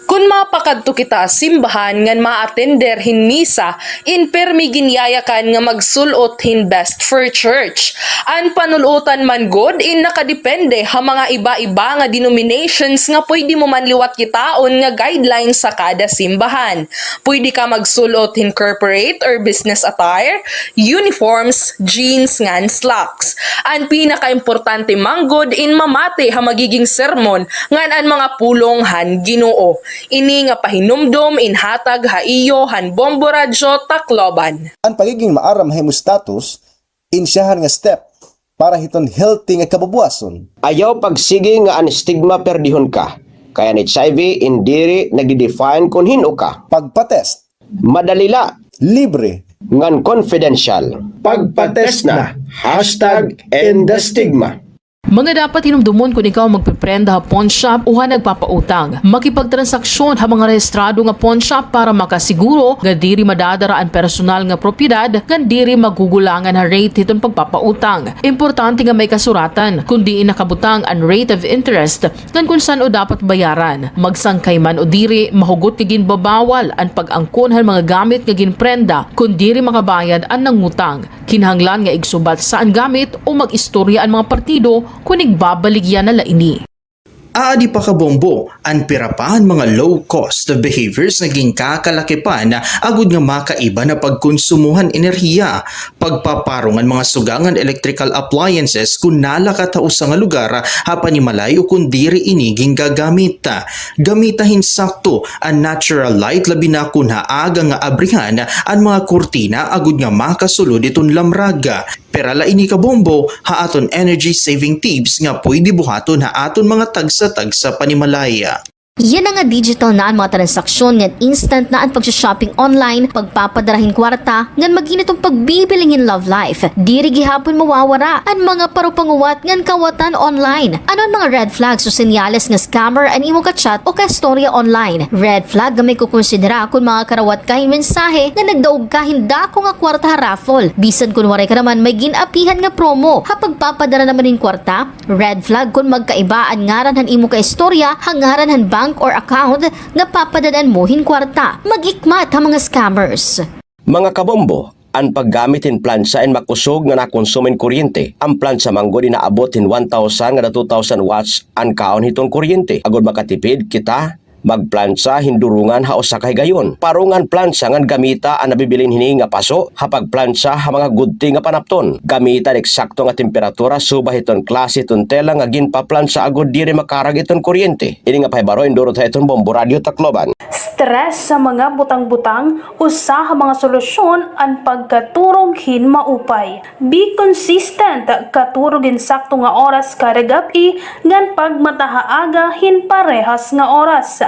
Kon mapakadto kita ha simbahan ngan maatender hin misa, in pirmi ginyayakan nga magsul-ot hin best for church. An panul-otan man gud in nakadepende ha mga iba-iba nga denominations nga pwede mo man liwat kitaon nga guidelines sa kada simbahan. Pwede ka magsul-ot hin corporate or business attire, uniforms, jeans, ngan slacks. An pinakaimportante man gud in mamati ha magiging sermon ngan an mga pulong han Ginoo. Ini nga pahinumdom inhatag ha iyo han Bombo Radyo Tacloban. An pagiging maaram ha imo status, in siyahan nga step para hiton healthy nga kabubuwason. Ayaw pagsigi nga an stigma perdihon ka. Kay an H I V in diri nagdi-define kon hin-o ka. Pagpa-test. Madali la. Libre. Ngan confidential. Pagpa-test na. Hashtag end the stigma. Mga dapat hinumdomon kon ikaw magpiprenda ha pawnshop o ha nagpapautang. Makipagtransaksyon ha mga rehistrado nga pawnshop para makasiguro nga diri madadara an personal nga propiedad ngan diri magugulangan ha rate hiton pagpapautang. Importante nga may kasuratan kon diin nakabutang an rate of interest ngan kon san-o dapat bayaran. Magsangkay man o diri, mahugot nga ginbabawal an pag-angkon han mga gamit nga ginprenda kon diri makabayad an nangutang. Kinahanglan nga igsubatsya an gamit o mag-istorya an mga partido kon igbabaligya na la ini. Aadi pa, kabombo, an pira pa han mga low-cost behaviors nga ginkakalakipan agod nga makaiba na pagkonsumo han enerhiya, pagpaparong han mga suga ngan electrical appliances kon nalakat ha usa nga lugar ha panimalay o kon diri ini gingagamit. Gamita hin sakto an natural light, labi na kon ha aga nga abrihan an mga kurtina agod nga makasulod iton lamrag. Pira la ini, kabombo, ha aton energy saving tips nga pwede buhaton ha aton mga tagsa-tagsa panimalay. Yana nga digital na an mga transaksyon ngan instant na an pagsa-shopping online, pagpapadara hin kwarta, ngan magin iton pagbibiling hin love life. Diri gihapon mawawara an mga parupanguwat ngan kawatan online. Ano an mga red flags o senyales nga scammer an imo ka-chat o ka-istorya online? Red flag nga may kukonsidera kon makakarawat ka hin mensahe nga nagdaog ka hin dako nga kwarta ha raffle, bisan kon waray ka naman may gin-apihan nga promo. Ha pagpapadara naman hin kwarta, red flag kon magkaiba an ngaran han imo ka-istorya ha ngaran han bank or account nga papadad-an mo hin kwarta. Mag-ikmat ha mga scammers. Mga kabombo, an paggamit hin plantsa in makusog nga nakonsumo hin kuryente. An plantsa man gud in aabot hin one thousand ngada two thousand watts an kaon hiton kuryente. Agod makatipid kita, magplantsa hin durungan ha usa ka higayon. Parunga an plantsa ngan gamita an nabibilin hini nga paso ha pagplantsa ha mga gudti nga panapton. Gamita an eksakto nga temperatura subay hiton klase hiton tela nga ginpaplantsa agod diri makarag iton kuryente. Ini nga pahibaro indurot ha iton Bombo Radyo Tacloban. Stress sa mga butang-butang, usa ha mga solusyon an pagkaturog hin maupay. Be consistent, katurog hin sakto nga oras kada gab-i, ngan pagmata ha aga hin parehas nga oras.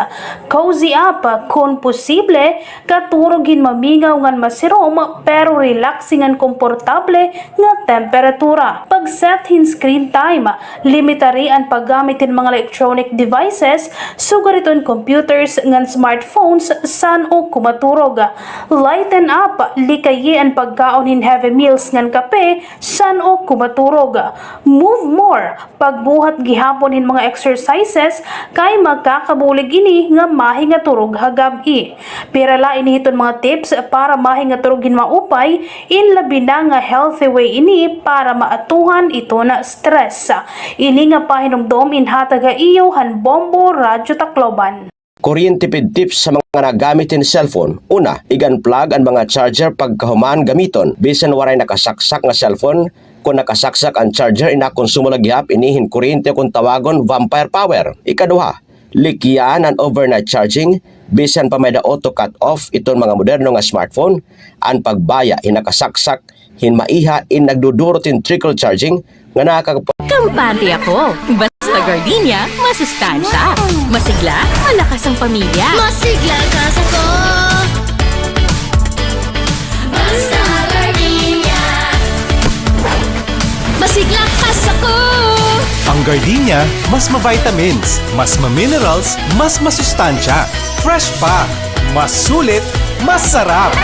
Cozy up, kon posible, katurog hin mamingaw ngan masirom, pero relaxing ngan komportable nga temperatura. Pag-set hin screen time, limitari an paggamit hin mga electronic devices, sugad hiton computers ngan smartphones, san-o kumaturog. Lighten up, likayi an pagkaon hin heavy meals ngan kape, san-o kumaturog. Move more, pagbuhat gihapon hin mga exercises, kay makakabulig ini nga mahingaturog ha gab-i. Pira la ini hiton mga tips para mahingaturog hin maupay, in labi na nga healthy way ini para maatuhan iton stress. Ini nga pahinumdom inhatag ha iyo han Bombo Radyo Tacloban. Kuryentipid tips sa mga nagamit hin cellphone. Una, ig-unplug an mga charger pagkahuman gamiton. Bisan waray nakasaksak nga cellphone, kon nakasaksak an charger, inakonsumo la gihap ini hin kuryente, kon tawagon, vampire power. Ikaduha, likyan an overnight charging. Bisan pa may-ada auto cut off iton mga moderno nga smartphone, an pagbaya hin nakasaksak hin maiha in nagdudurot hin trickle charging nga nakakap- Kampante ako. Basta gardenia, masustansya. Masigla, malakas ang pamilya. Masigla ka sa ko. Basta gardenia. Masigla ka sa ko. Ang gardenia, mas ma-vitamins, mas ma-minerals, mas masustansya. Fresh pa. Mas sulit, mas sarap.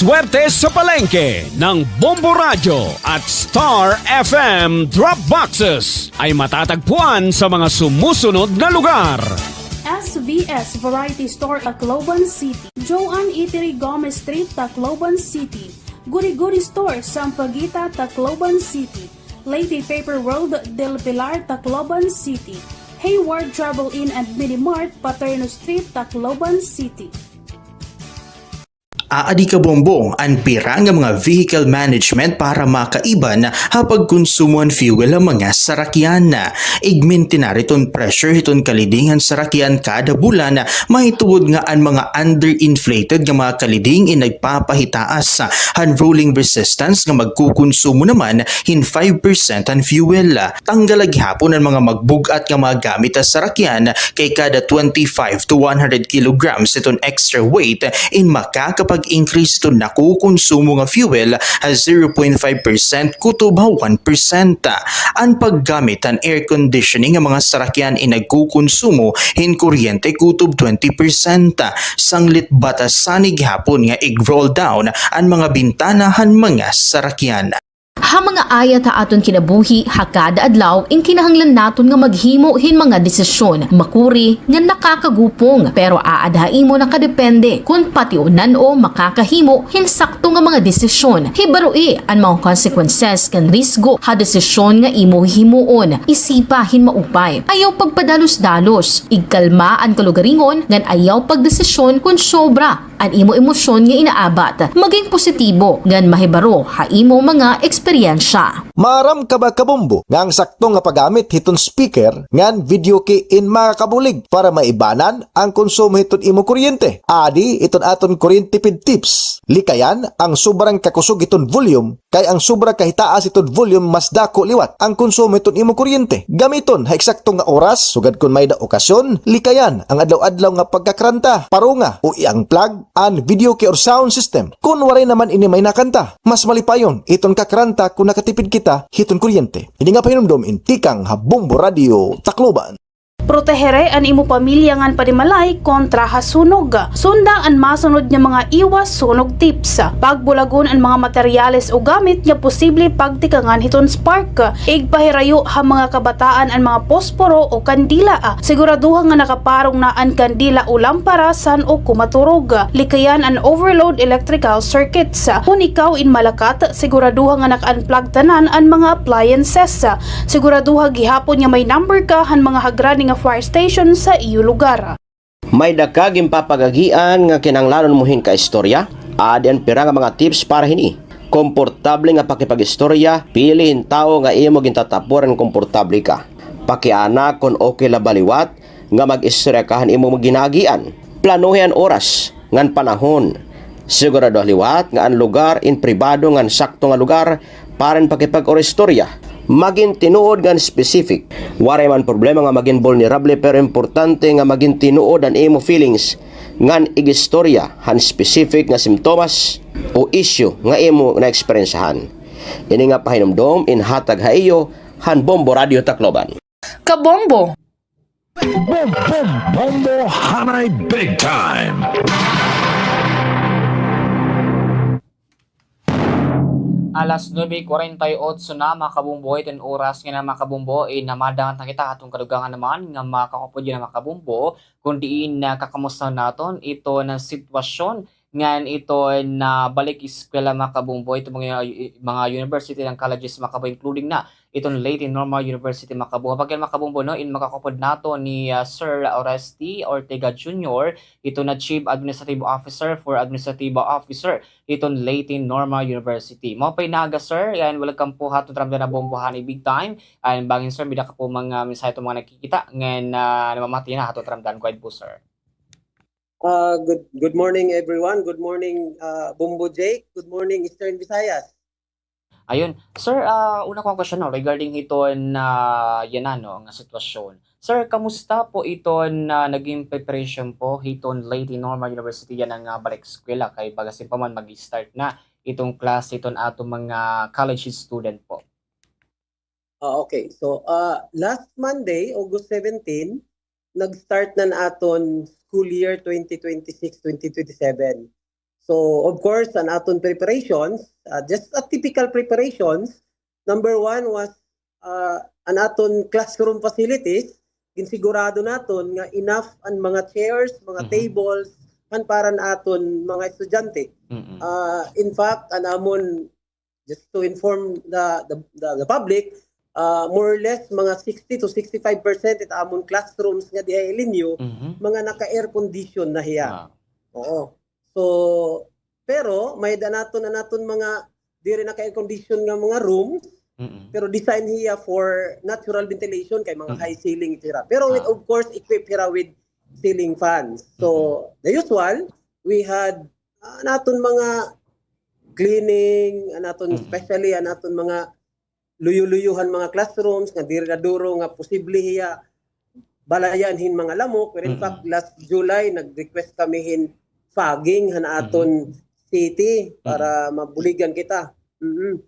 Swerte sa palengke ng Bombo Radyo at Star F M Drop Boxes ay matatagpuan sa mga sumusunod na lugar. S V S Variety Store, Tacloban City. Joanne Eatery, Gomez Street, Tacloban City. Goody Goody Store, Sampaguita, Tacloban City. Lady Paper World, Del Pilar, Tacloban City. Hayward Travel Inn and Mini Mart, Paterno Street, Tacloban City. Aadi kabombo an pira nga mga vehicle management para makaiban ha pagkonsumo han fuel ha mga sarakyan. Igmintinar iton pressure hiton kaliding han sarakyan kada bulan, mahitungod nga an mga underinflated nga mga kaliding in nagpapahitaas han rolling resistance nga magkukonsumo naman hin five percent han fuel. Tanggala gihapon an mga magbug-at nga mga gamit ha sarakyan, kay kada twenty-five to one hundred kilograms iton extra weight in makakapag-increase iton nakukonsumo nga fuel ha zero point five percent kutob ha one percent. An paggamit han air conditioning nga mga sarakyan in nagkukonsumo hin kuryente kutob twenty percent. Sanglit batasan gihapon nga ig-roll down an mga bintana han mga sarakyan. Ha mga ayat ha aton kinabuhi ha kada adlaw, in kinahanglan naton nga maghimo hin mga desisyon, makuri nga nakakagupong, pero aada ha imo nakadepende kon pationan-o makakahimo hin sakto nga mga desisyon. Hibaroi an mga consequences kan risgo ha desisyon nga imo himuon. Isipa hin maupay. Ayaw pagpadalos-dalos. Igkalma an kalugaringon ngan ayaw pagdesisyon kon sobra an imo emosyon nga inaabat. Maging positibo ngan mahibaro ha imo mga eksperyensya. Maaram ka ba, kabombo, nga an sakto nga paggamit hiton speaker ngan video key in makakabulig para maibanan an konsumo hiton imo kuryente? Adi iton aton kuryente tipid tips. Likayan an sobra nga kakusog hiton volume, kay an sobra kahitaas hiton volume mas dako liwat an konsumo hiton imo kuryente. Gamiton ha eksakto nga oras, sugad kon may-ada okasyon. Likayan an adlaw-adlaw nga pagkakranta, parunga o i-unplug an video key or sound system kon waray naman ini may nakanta. Mas malipayon iton kakranta kon nakatipid kita hiton kuryente. Ini nga pahinumdom in tikang ha Bombo Radio Tacloban. Protehere an imo pamilya ngan panimalay kontra ha sunog. Sunda an masunod nga mga iwas sunog tips. Pagbulagon an mga materyales o gamit nga posible pagtikangan hiton spark. Igpahirayo ha mga kabataan an mga posporo o kandila. Siguraduha nga nakaparong na an kandila o lampara san-o ko maturog. Likayan an overload electrical circuits. Kon ikaw in malakat, siguraduha nga naka-unplug tanan an mga appliances. Siguraduha gihapon nga may number ka han mga hagrani nga fire station sa iyo lugar. May-ada ka ginpapagagian nga kinahanglanon mo hin kaistorya? Adi an pira nga mga tips para hini. Komportable nga pakipag-istorya, pili hin tawo nga imo gintatapuran nga komportable ka. Pakiana kon okay la ba liwat nga mag-istorya ka han imo ginagian. Planuhi an oras ngan panahon. Siguraduha liwat nga an lugar in pribado ngan sakto nga lugar para hin pakipag-istorya. Magin tinuod ngan specific. Waray man problema nga magin vulnerable, pero importante nga magin tinuod an imo feelings ngan ig-istorya han specific nga simptomas o issue nga imo naeksperyensyahan. Ini nga pahinumdom in hatag ha iyo han Bombo Radio Tacloban. Kabombo! Bom, bom, bombo, hanay big time! Alas nuebe kuwarenta y otso na, mga kabombo, iton oras nga na, mga kabombo, eh, namadangat na kita ha aton kadugangan naman nga makakaupod yana, mga kabombo, kon diin, ah, kakamusta naton iton sitwasyon ngan iton, ah, balik eskwela, mga kabombo, iton mga, mga university ngan colleges, mga kabombo, including na iton Leyte Normal University, mga kabombo. Pagyan, mga kabombo, no, in makakaupod naton ni, ah, Sir Oreste Ortega Junior, iton na Chief Administrative Officer for Administrative Officer iton Leyte Normal University. Maupay nga aga, sir, ngan welcome po ha aton taramdan nga Bombo Hanay Big Time. Ngan bangin, sir, may-ada ka po mga mensahe ha aton mga nagkikita ngan, ah, namamati ha aton taramdan. Go ahead po, sir. Ah, good, good morning, everyone. Good morning, ah, Bombo Jake. Good morning, Eastern Visayas. Ayun. Sir, ah, una ko nga question, no, regarding hiton, ah, yana, no, nga sitwasyon. Sir, kamusta po iton, ah, nagin preparation po hiton Leyte Normal University yana nga balik eskwela, kay baga simpa man mag-start na iton klase hiton aton mga college student po? Ah, okay. So, ah, last Monday, August seventeen, nag-start na an aton school year twenty twenty-six, twenty twenty-seven. So, of course, an aton preparations, ah, just a typical preparations. Number one was, ah, an aton classroom facilities. Ginsigurado naton nga enough an mga chairs, mga tables, han para han aton mga estudyante. Ah, in fact, an amon just to inform the, the, the, the public, ah, more or less, mga sixty to sixty-five percent it amon classrooms nga diha ha Alinio, mga naka-air condition na hiya. Oo. So, Pero may-ada naton an aton mga diri na ka-air condition nga mga room, pero design hiya for natural ventilation kay mga high ceiling hira. Pero with, of course, equip hira with ceiling fans. So, the usual, we had, ah, an aton mga cleaning, an aton, especially an aton mga luyo-luyohan mga classrooms nga diri na duro nga posible hiya balayan hin mga lamok. Pero in fact, last July, nag-request kami hin fogging han aton city para mabuligan kita. Mm.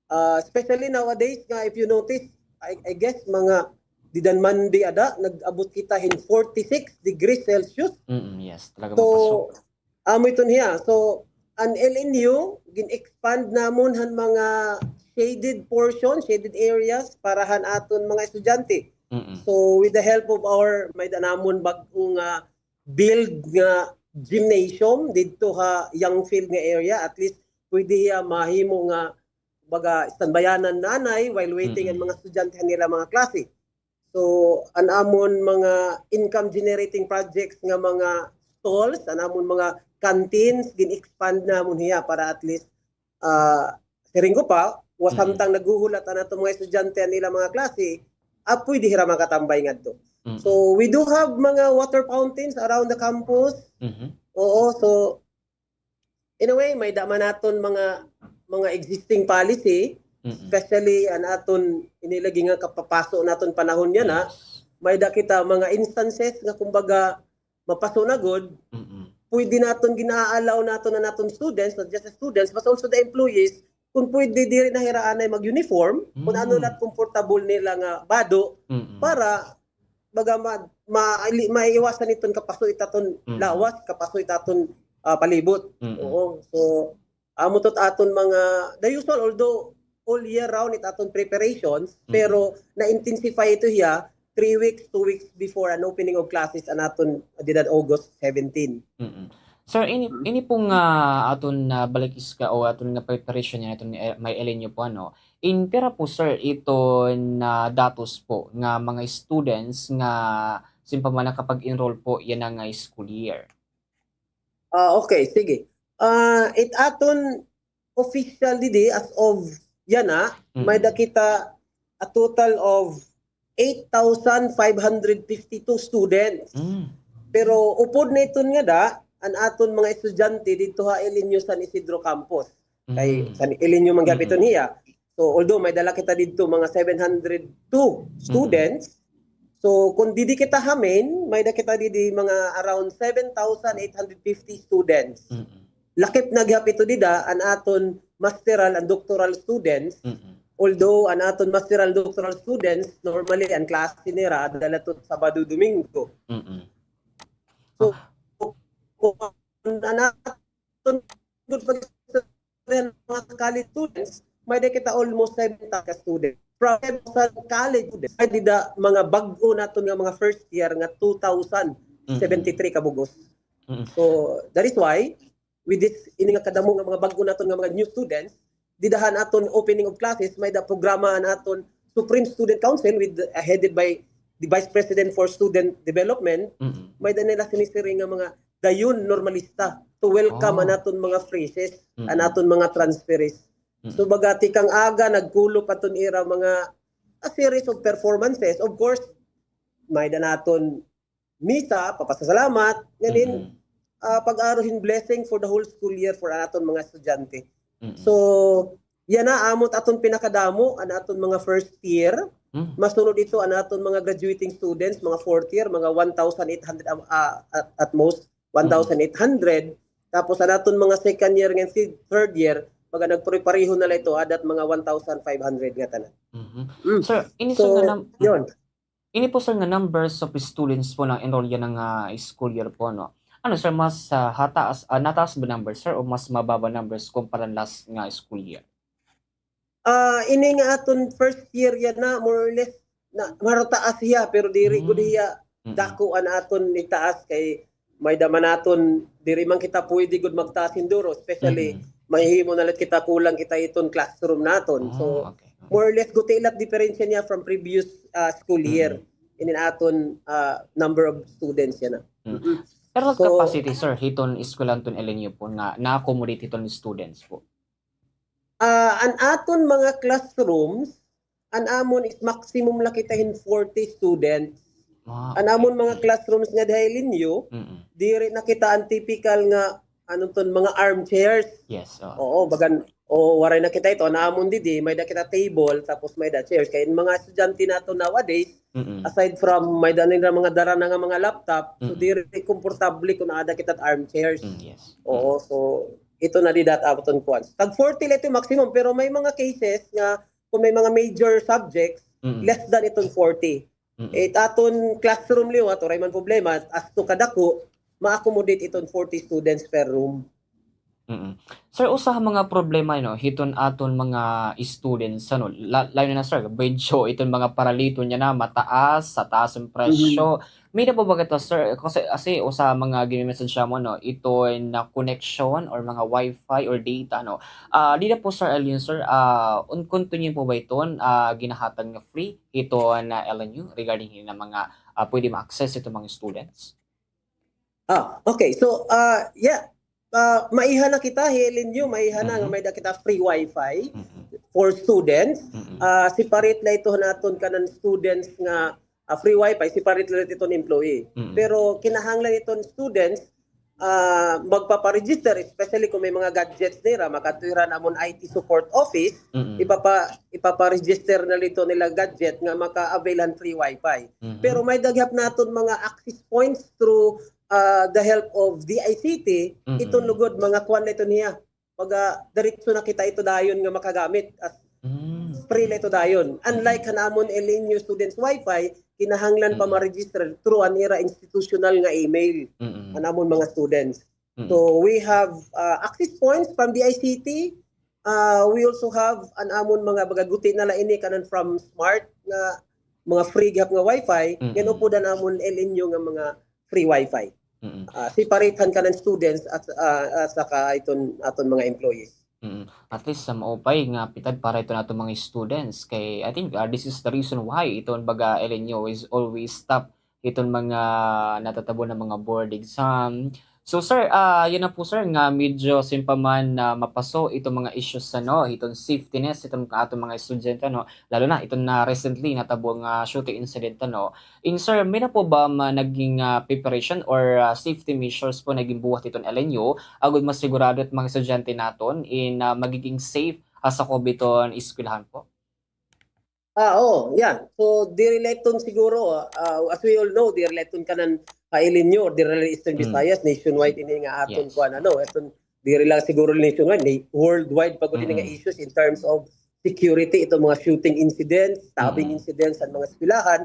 Ah, especially nowadays nga, if you notice, I, I guess mga dida han Monday ada, nag-abot kita hin forty-six degrees Celsius. Mm, yes, talaga mapasok. Amo iton hiya. So, an L N U, gin-expand namon han mga shaded portion, shaded areas para han aton mga estudyante. So, with the help of our, may-ada namon bag-o nga build nga gymnasium didto ha Young Field nga area, at least pwede hiya mahimo nga baga standbayanan nanay while waiting an mga estudyante han ila mga klase. So, an amon mga income generating projects nga mga stalls, an amon mga canteens, gin-expand namon hiya para at least, ah, siring ko pa, wa samtang naghuhulat an aton mga estudyante an ila mga klase, ah, pwede hira makatambay ngadto. So, we do have mga water fountains around the campus. Oo, so, in a way, may-ada man naton mga, mga existing policy, especially an aton ini lagi nga kapapaso naton panahon yana, may-ada kita mga instances nga kumbaga mapaso na gud, pwede naton gina-allow naton an aton students, not just the students, but also the employees, kung pwede diri na hira anay mag-uniform, kung ano la it comfortable nila nga bado, para baga ma, ma, maiwasan iton kapaso it aton lawas, kapaso it aton, ah, palibot. Oo. So, amo ito it aton mga, the usual, although all year round it aton preparations, pero na-intensify ito hiya three weeks, two weeks before an opening of classes an aton dida han August seventeen. Sir, ini, ini po nga aton, ah, balikiska o aton nga preparation yana iton, eh, may L N U po, ano, in pira po, sir, iton, ah, datos po nga mga students nga simpama nakapag-enroll po yana nga school year? Ah, okay, sige. Ah, it aton official didi as of yana, may-ada kita a total of eight thousand five hundred fifty-two students. Pero upod na iton ngada, an aton mga estudyante didto ha L N U San Isidro Campus. Kay San L N U man gihap iton hiya. So, although may-ada la kita didto mga seven hundred two students, so kung didi kita hamin, may-ada kita didi mga around seven thousand eight hundred fifty students. Lakip na gihap ito dida an aton masteral and doctoral students. Although an aton masteral, doctoral students, normally an klase nira adda la ito Sabado, Domingo. So, kung an aton gud pag-istoryahan mga college students, may-ada kita almost seven thousand ka students. From seven thousand college students, may dida mga bag-o naton nga mga first year nga two thousand seventy-three ka bug-os. So, that is why, with this, ini nga kadamo nga mga bag-o naton nga mga new students, dida han aton opening of classes, may-ada programa an aton Supreme Student Council with, uh, headed by the Vice President for Student Development. May-ada nila sinisiring nga mga dayon normalista to welcome an aton mga freshies, an aton mga transferees. So, baga tikang aga, nagkulop aton ira mga, a series of performances. Of course, may-ada naton misa, papasasalamat, nganin, ah, pag-aro hin blessing for the whole school year for an aton mga estudyante. So, yana, amo it aton pinakadamo, an aton mga first year. Masunod ito, an aton mga graduating students, mga fourth year, mga one thousand eight hundred, ah, at, at most, one thousand eight hundred. Tapos, an aton mga second year ngan si third year, baga nagpare-pareho na la ito, adat mga one thousand five hundred ngatanan. Sir, ini, sir, nga nam-, ini po, sir, nga numbers of students po na enroll yana nga school year po, no? Ano, sir, mas, ah, hataas, ah, nataas ba number, sir, o mas mababa numbers kumpara last nga school year? Ah, ini nga aton first year yana, more or less, na, marataas hiya, pero diri gud hiya dako an aton itaas kay may-ada man naton, diri man kita pwede gud magtaas hin duro, especially mahihimo na la kita kulang kita iton classroom naton. So, more or less, guti la it diperensya niya from previous, ah, school year. Inin aton, ah, number of students yana. Pero capacity, sir, hiton eskwelahan ton L N U po nga na-accommodate hiton students po? Ah, an aton mga classrooms, an amon is maximum la kita hin forty students. An amon mga classrooms nga diha L N U, diri na kita an typical nga, ano ton, mga armchairs. Yes, oo. Oo, bagan, o waray na kita ito, an amon didi, may-ada kita table, tapos may-ada chairs. Kay mga estudyante naton nowadays, aside from may-ada nira mga dara na nga mga laptop, so diri komportable kon aada kita armchairs. Oo, so ito na dida it aton kuan. Tag forty la ito maximum, pero may mga cases nga kung may mga major subjects, less than iton forty. It aton classroom liwat, waray man problema, as to kadako, ma-accommodate iton forty students per room. Sir, usa ha mga problema, no, hiton aton mga students, ano, la-, layo na, sir, medyo iton mga paraliton niya na mataas, sa taas an presyo. May-ada po ba kita, sir? Kasi, kasi usa ha mga gini-message mo, no, iton na connection or mga wifi or data, no. Ah, dida po, sir, Alin, sir, ah, un-, continue po ba iton, ah, ginahatag nga free hiton na L N U regarding hini na mga, ah, pwede ma-access hiton mga students? Ah, okay. So, ah, yeah. Ah, maiha na kita, hi L N U, maiha na nga may-ada kita free wifi for students. Ah, separate la ito han aton kanan students nga, ah, free wifi, separate la iton employee. Pero kinahanglan iton students, ah, magpapa-register, especially kung may mga gadgets nira, makadto hira han amon I T support office, ipapa-, ipapa-register na la ito nila gadget nga maka-avail han free wifi. Pero may-ada gihap naton mga access points through ah, the help of D I C T, iton lugod, mga kuan na iton hiya. Baga, diretso na kita ito dayon nga makagamit. As free na ito dayon. Unlike han amon L N U students wifi, kinahanglan pa ma-register through an ira institutional nga email. An amon mga students. So, we have, ah, access points from D I C T. Ah, we also have an amon mga baga guti na la ini kanan from Smart nga mga free gihap nga wifi, ngan upod an amon L N U nga mga free wifi. Ah, separate han kanan students at, ah, ah, saka iton aton mga employees. At least, ah, maupay nga pitad para iton aton mga students. Kay, I think, ah, this is the reason why iton baga L N U is always top iton mga natatabo nga mga board exam. So, sir, ah, yana po, sir, nga medyo simple man na mapaso iton mga issues, ano, iton safetiness iton aton mga estudyante, ano, lalo na iton na recently natabo nga shooting incident, ano. In, sir, may-ada po ba ma-, naging, ah, preparation or, ah, safety measures po na ginbuhat iton L N U agod masigurado it mga estudyante naton in, ah, magiging safe, ah, sa sakob hiton eskwelahan po? Ah, oo, yeah. So, diri la iton siguro, ah, as we all know, diri la iton kanan ha L N U or diri la Eastern Visayas, nationwide ini nga aton kuan, ano, iton diri la siguro nationwide, worldwide pa gud ini nga issues in terms of security, iton mga shooting incidents, stabbing incidents han mga eskwelahan.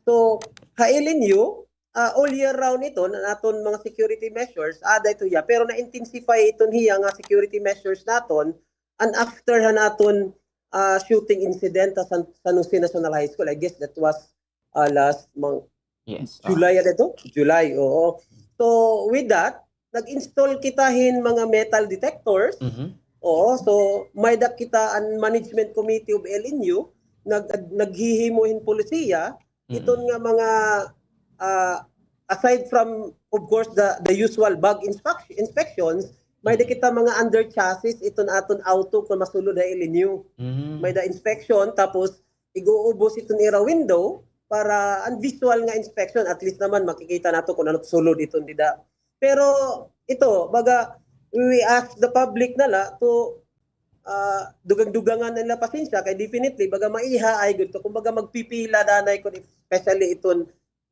So, ha L N U, ah, all year round iton, an aton mga security measures, aada ito hiya, pero na-intensify iton hiya nga security measures naton, and after han aton, ah, shooting incident ha San, San Jose National High School, I guess that was, ah, last month. Yes, ah. July, ano ito? July, oo. So, with that, nag-install kita hin mga metal detectors. Oo, so may-ada kita an management committee of L N U, nag-, naghihimo hin polisiya, iton nga mga, ah, aside from, of course, the, the usual bag inspec-, inspections, may-ada kita mga under chassis, iton aton auto kon masulod ha L N U. May-ada inspection, tapos ig-uubos iton ira window para an visual nga inspection, at least naman makikita naton kon ano sulod iton dida. Pero ito, baga, we ask the public na la to, ah, dugang-dugangan nila pasensya, kay definitely, baga maiha ay gud to, kumbaga magpipila danay kon especially iton,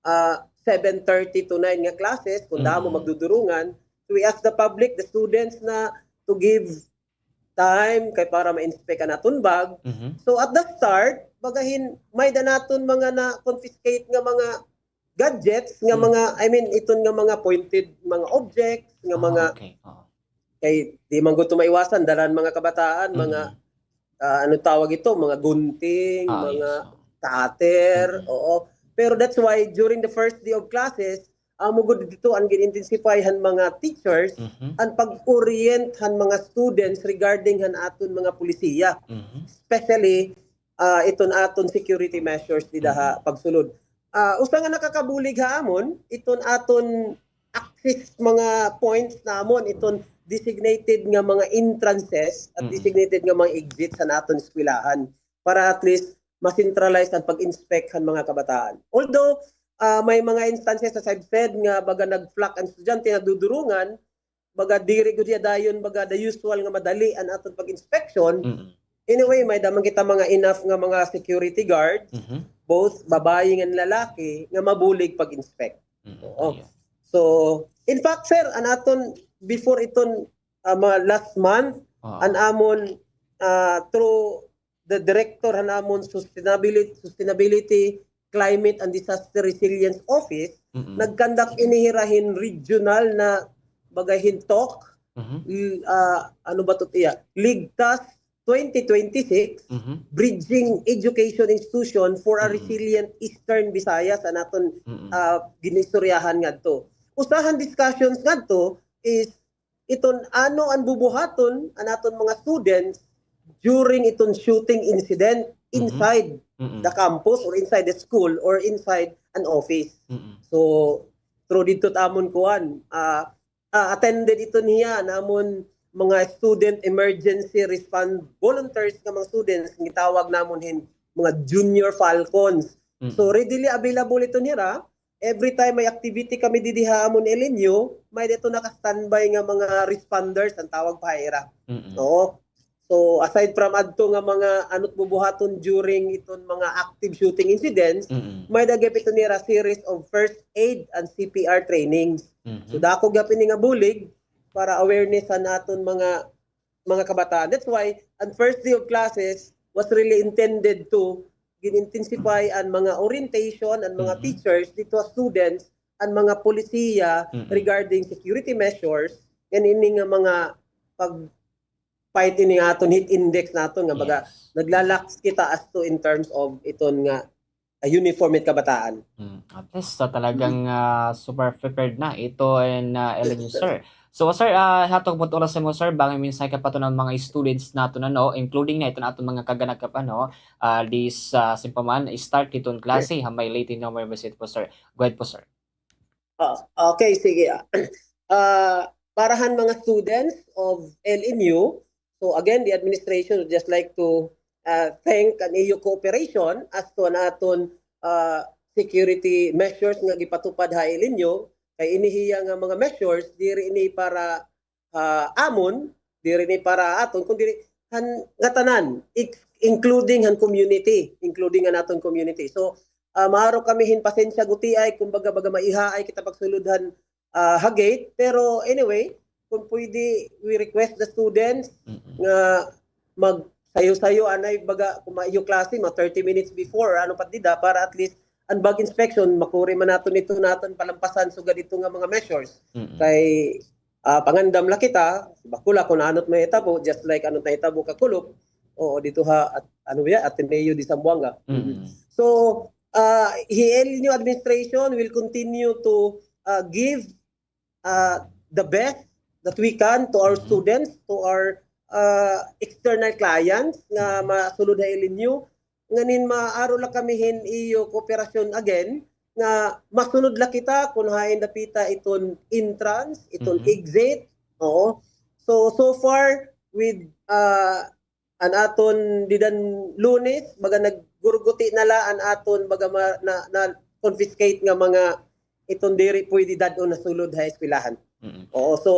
ah, seven thirty to nine nga classes, kon damo magdudurungan. So we ask the public, the students na to give time kay para ma-inspect an aton bag. So at the start, baga hin, may-ada naton mga na-confiscate nga mga gadgets, nga mga, I mean, iton nga mga pointed mga objects, nga mga, kay di man gud to maiwasan, dala han mga kabataan, mga, ah, ano tawag ito, mga gunting, mga cutter, oo. Pero that's why during the first day of classes, amo gud didto an gin-intensify han mga teachers an pag-orient han mga students regarding han aton mga polisiya. Especially, ah, iton aton security measures dida ha pagsulod. Ah, usa nga nakakabulig ha amon, iton aton ac-, access mga points namon, iton designated nga mga entrances at designated nga mga exits han aton eskwelahan para at least ma-centralize an pag-inspect han mga kabataan. Although, ah, may mga instances, as I've said, nga baga nag-flock an estudyante, nagdudurungan, baga diri gud hiya dayon, baga the usual nga madali an aton pag-inspection. Anyway, may-ada man kita mga enough nga mga security guards, both babayi ngan lalaki, nga mabulig pag-inspect. Oo. So, in fact, sir, an aton, before iton, ah, mga last month, an amon, ah, through the director han amon sustainability, sustainability, climate and disaster resilience office, nag-conduct ini hira hin regional na baga hin talk, l-, ah, ano ba to iya? Ligtas twenty twenty-six, Bridging Education Institution for a Resilient Eastern Visayas, an aton, ah, gin-istoryahan ngadto. Usa han discussions ngadto is iton ano an bubuhaton an aton mga students during iton shooting incident inside the campus or inside the school or inside an office. So, through didto it amon kuan, ah, ah, attended iton hiya an amon mga student emergency response volunteers nga mga students, gitawag namon hin mga junior falcons. So, readily available iton hira. Every time may activity kami didi ha amon L N U, may-ada iton naka-standby nga mga responders, an tawag pa ha ira. Oo. So, aside from adto nga mga ano it bubuhaton during iton mga active shooting incidents, may-ada gihap iton nira series of first aid and C P R trainings. So, dako gihap ini nga bulig para awareness han aton mga mga kabataan. That's why, an first day of classes was really intended to gin-intensify an mga orientation, an mga teachers, didto ha students, an mga polisiya regarding security measures, ngan ini nga mga pag-fight ini nga aton heat index naton, nga baga nagla-lax kita as to in terms of iton nga ah, uniform it kabataan. Mm, at least, so talagang, ah, super prepared na ito in, ah, L N U, sir. So, sir, ah, hatag mo oras mo, sir, bangin minsan ka pa to ng mga students naton, ano, including na ito na aton mga kaganak, ano, ah, this, ah, simple man, start iton klase, ha, may late in November po, sir. Go ahead po, sir. Ah, okay, sige. Ah, para han mga students of L N U, so again, the administration would just like to, ah, thank an iyo cooperation as to an aton, ah, security measures nga gipatupad ha L N U. Kay ini hiya nga mga measures, diri ini para ah, amon, diri ni para aton, kundi han ngatanan, ik-, including han community, including han aton community. So, ah, maaro kami hin pasensya gutiay, kumbaga, baga maihaay kita pagsulod han, ah, ha gate. Pero anyway, kung pwede, we request the students nga magsayo-sayo anay baga kung maiyo klase, mga thirty minutes before, ano pa dida, para at least an bag inspection, makuri man naton ito naton palampasan sugad ito nga mga measures. Kay, ah, pangandam la kita, bako la kung ano it mahitabo, just like ano it nahitabo kakulop, oo, dito ha, at, ano ba, Ateneo de Zamboanga. So, ah, hi L N U administration will continue to, ah, give ah, the best that we can to our students, to our, ah, external clients nga masulod ha L N U. Nganin maaro la kami hin iyo kooperasyon again, nga masunod la kita kun hain dapita iton entrance, iton exit. Oo. So, so far with, ah, an aton didan Lunes, baga naggurguti na la an aton baga ma-, na, na-confiscate nga mga iton diri pwede dad-on ha sulod ha eskwelahan. Oo, so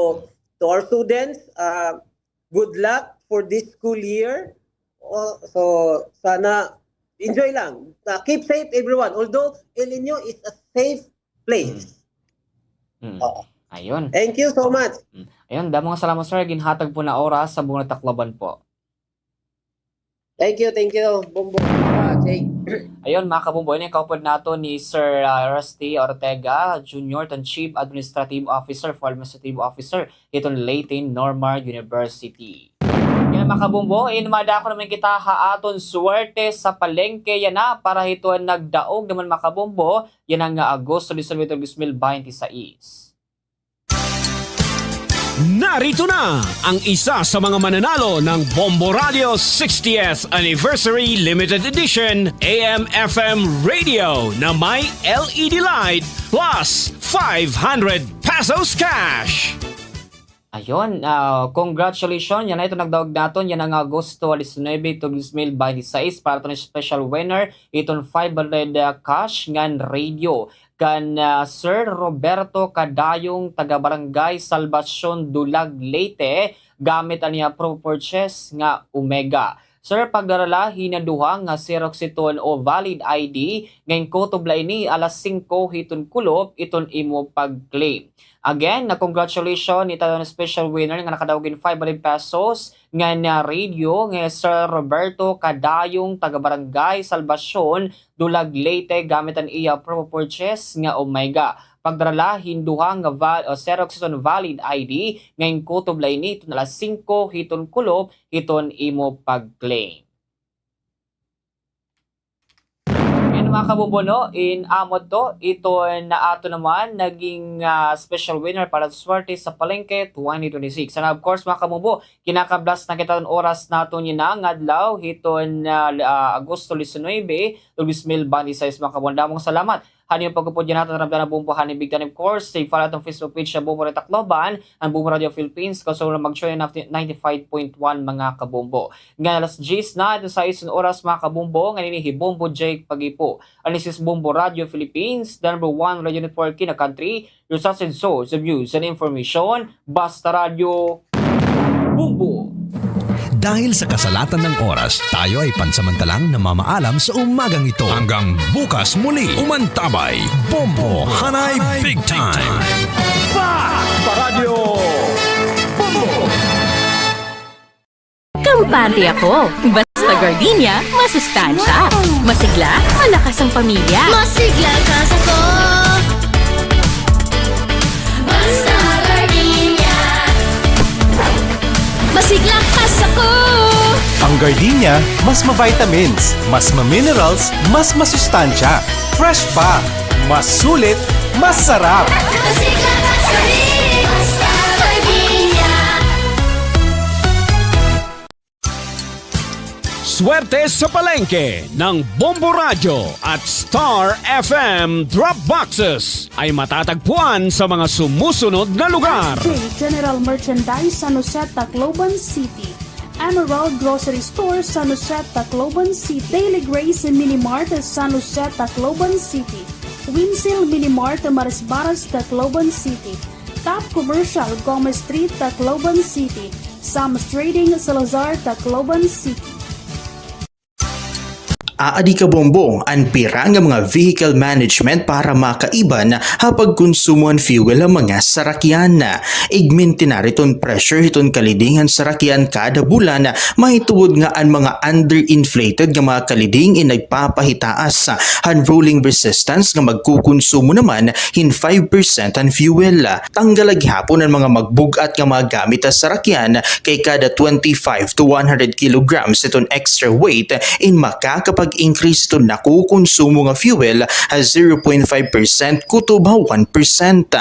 to our students, ah, good luck for this school year. Oh, so sana enjoy lang. Ah, keep safe everyone. Although L N U is a safe place. Oo. Ayun. Thank you so much. Ayun, damo nga salamat, sir, ginhatag po na oras sa buong Tacloban po. Thank you, thank you, Bombo, ah, Jake. Ayun, mga kabombo, ini kaupod nato ni Sir, ah, Rusty Ortega Junior, iton Chief Administrative Officer, for Administrative Officer, hiton Leyte Normal University. Yana, mga kabombo, in madako naman kita ha aton Swerte sa Palengke, yana, para hiton nagdaog naman, mga kabombo, yana nga Agosto diecinuebe, dos mil baynte sais. Narito na ang isa sa mga mananalo ng Bombo Radio sixtieth Anniversary Limited Edition A M F M Radio na may L E D light plus five hundred pesos cash. Ayon, ah, congratulations. Yana ito nagdaog naton. Yana nga Agosto diecinuebe, dos mil veintiseis, para iton special winner, iton five hundred, ah, cash ngan radio kan, ah, Sir Roberto Cadayong, taga Barangay Salvacion, Dulag, Leyte, gamit an iya pro purchase nga Omega. Sir, pagdara la hin duha nga Xerox iton o valid I D, nga in kutob la ini alas singko hiton kulop iton imo pag-claim. Again, na congratulations, ita an special winner nga nakadaog hin five hundred pesos ngan radio nga Sir Roberto Cadayong, taga Barangay Salvacion, Dulag, Leyte, gamit an iya pro purchase nga Omega. Pagdara la hin duha nga val-, o Xerox iton valid I D, nga in kutob la ini iton alas singko hiton kulop hiton imo pag-claim. Yan, mga kabombo, no? In amo to, iton aton naman naging, ah, special winner para sa Swerte sa Palengke twenty twenty-six. And of course, mga kabombo, kinakablas na kita an oras naton yana nga adlaw hiton, ah, ah, Agosto diecinuebe, dos mil veintiseis, mga kabombo. Damo nga salamat han iyo pag-upod yana ha aton ramdaman nga Bombo Hanay Bigtan. Of course, i-follow aton Facebook page nga Bombo Radio Tacloban, an Bombo Radio Philippines, kausa la mag-tune in ninety-five point one, mga kabombo. Ngan alas diyes na, iton sais an oras, mga kabombo, ngan ini hi Bombo Jake Pagipo. An Isis Bombo Radio Philippines, the number one radio network in the country, your trusted source of news and information, Basta Radyo Bombo. Dahil sa kasalatan ng oras, tayo ay pansamantalang namamaalam sa umagang ito. Hanggang bukas muli, umantabay, Bombo Hanay Big Time. Basta Radyo Bombo. Kampante ako. Basta gardenia, masustansya. Masigla, malakas ang pamilya. Masigla ka sa ko. Basta gardenia. Masigla ka sa ko. Ang gardenia, mas ma-vitamins, mas ma-minerals, mas masustansya. Fresh pa, mas sulit, mas sarap. Masigla ka sa ko. Basta gardenia. Swerte sa Palengke ng Bombo Radyo at Star F M Drop Boxes ay matatagpuan sa mga sumusunod na lugar. General Merchandise, San Jose, Tacloban City. Emerald Grocery Store, San Jose, Tacloban City. Daily Grace Mini Mart, San Jose, Tacloban City. Winsil Mini Mart, Marisbaras, Tacloban City. Top Commercial, Gomez Street, Tacloban City. Sam's Trading, Salazar, Tacloban City. Aadi kabombo an pira nga mga vehicle management para makaiban ha pagkonsumo han fuel han mga sarakyan. Igmintinar iton pressure hiton kaliding han sarakyan kada bulan, mahitungod nga an mga underinflated nga mga kaliding in nagpapahitaas han rolling resistance nga magkukonsumo naman hin five percent han fuel. Tanggal la gihapon an mga magbug-at nga mga gamit ha sarakyan, kay kada twenty-five to one hundred kilograms iton extra weight in makakapag-increase iton nakukonsumo nga fuel ha zero point five percent kutob ha one percent.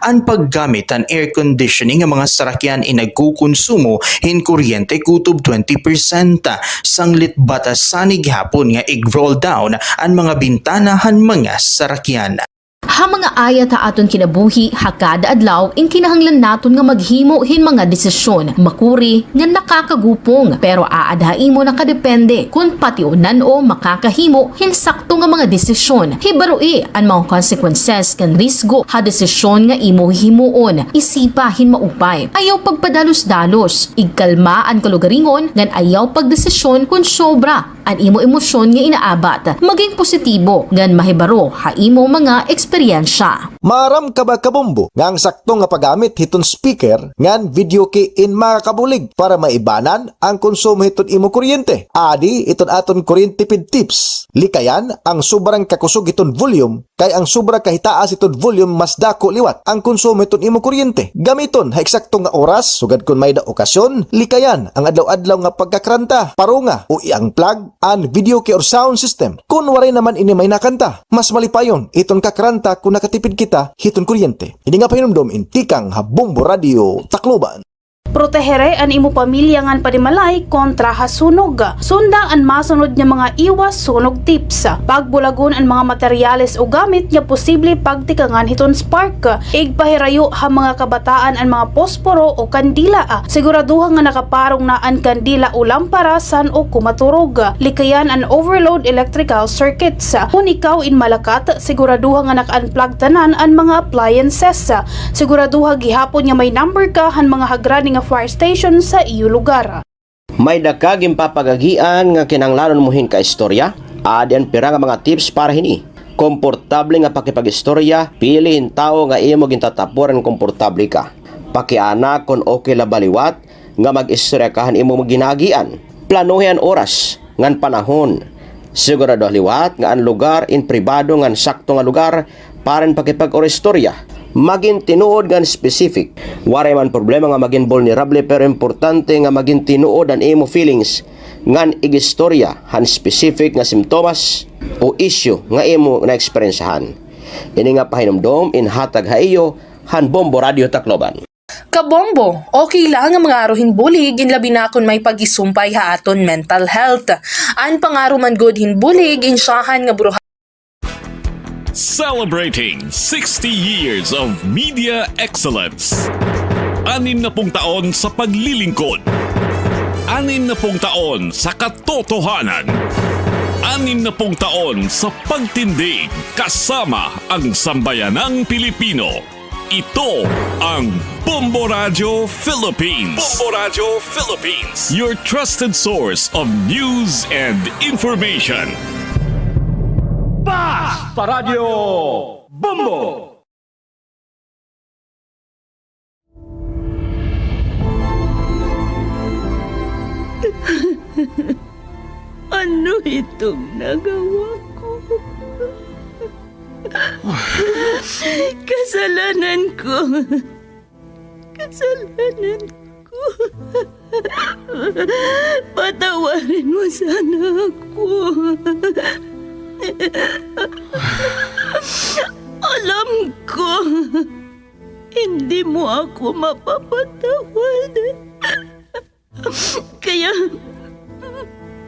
An paggamit han air conditioning nga mga sarakyan in nagkukonsumo hin kuryente kutob twenty percent. Sanglit batasan gihapon nga ig-roll down an mga bintana han mga sarakyan. Ha mga ayat ha aton kinabuhi ha kada adlaw, in kinahanglan naton nga maghimo hin mga desisyon, makuri ngan nakakagupong, pero aada ha imo nakadepende kon pationan o makakahimo hin sakto nga mga desisyon. Hibaroi an mga consequences ngan risgo ha desisyon nga imo hihimuon. Isipa hin maupay. Ayaw pagpadalos-dalos. Igkalma an kalugaringon ngan ayaw pagdesisyon kon sobra an imo emosyon nga inaabat. Maging positibo ngan mahibaro ha imo mga eksperyensya. Maaram ka ba, kabombo, nga ang sakto nga paggamit hiton speaker ngan video key in makakabulig para maibanan ang konsumo hiton imo kuryente? Adi iton aton kuryente tipid tips. Likayan ang sobrang kakusog hiton volume, kay ang sobra kahitaas hiton volume mas dako liwat ang konsumo hiton imo kuryente. Gamiton ha eksakto nga oras, sugad kon may-ada okasyon. Likayan ang adlaw-adlaw nga pagkakranta, parunga o i-unplug. an videoke or sound system. Kon waray naman ini may nakanta, mas malipayon iton kakaranta kon nakatipid kita hiton kuryente. Ini nga pahinumdom in tikang ha Bombo Radio Tacloban. Protehere an imo pamilya ngan panimalay kontra ha sunog. Sunda an masunod nga mga iwas sunog tips. Pagbulagon an mga materyales o gamit nga posible pagtikangan hiton spark. Igpahirayo ha mga kabataan an mga posporo o kandila. Siguraduha nga nakaparong na an kandila o lampara san-o ko maturog. Likayan an overload electrical circuits. Kon ikaw in malakat, siguraduha nga naka-unplug tanan an mga appliances. Siguraduha gihapon nga may number ka han mga hagrani nga fire station sa iyo lugar. May-ada ka ginpapagagian nga kinahanglanon mo hin kaistorya? Adi an pira nga mga tips para hini. Komportable nga pakipag-istorya, pili hin tawo nga imo gintatapuran nga komportable ka. Pakiana kon okay la ba liwat nga mag-istorya ka han imo ginaagian. Planuhi an oras ngan panahon. Siguraduha liwat nga an lugar in pribado ngan sakto nga lugar para hin pakipag-istorya. Magin tinuod ngan specific. Waray man problema nga magin vulnerable, pero importante nga magin tinuod an imo feelings ngan ig-istorya han specific nga simptomas o issue nga imo naeksperyensyahan. Ini nga pahinumdom in hatag ha iyo han Bombo Radio Tacloban. Kabombo, okay la nga mangaro hin bulig, in labi na kon may pag-isumpay ha aton mental health. An pangaro man gud hin bulig, in syahan nga buruha- Celebrating sixty years of media excellence. Anim na pung taon sa paglilingkod. Anim na pung taon sa katotohanan. Anim na pung taon sa pagtindig kasama ang sambayanang Pilipino. Ito ang Bombo Radyo Philippines. Bombo Radyo Philippines, your trusted source of news and information. Basta Radyo Bombo! Ano itong nagawa ko? Kasalanan ko. Kasalanan ko. Patawarin mo sana ako. Alam ko, hindi mo ako mapapatawad. Kaya,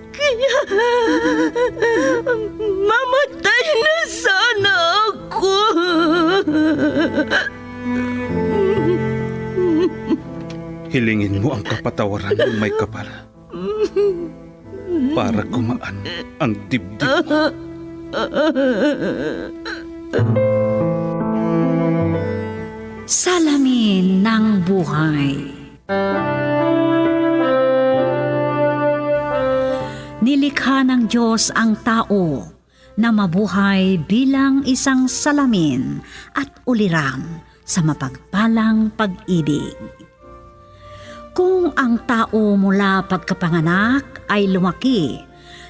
kaya, mamatay na sana ako. Hilingin mo ang kapatawaran ng may kapal para gumaan ang dibdib ko. Salamin ng buhay. Nilikha ng Diyos ang tao na mabuhay bilang isang salamin at ulirang sa mapagpalang pag-ibig. Kung ang tao mula pagkapanganak ay lumaki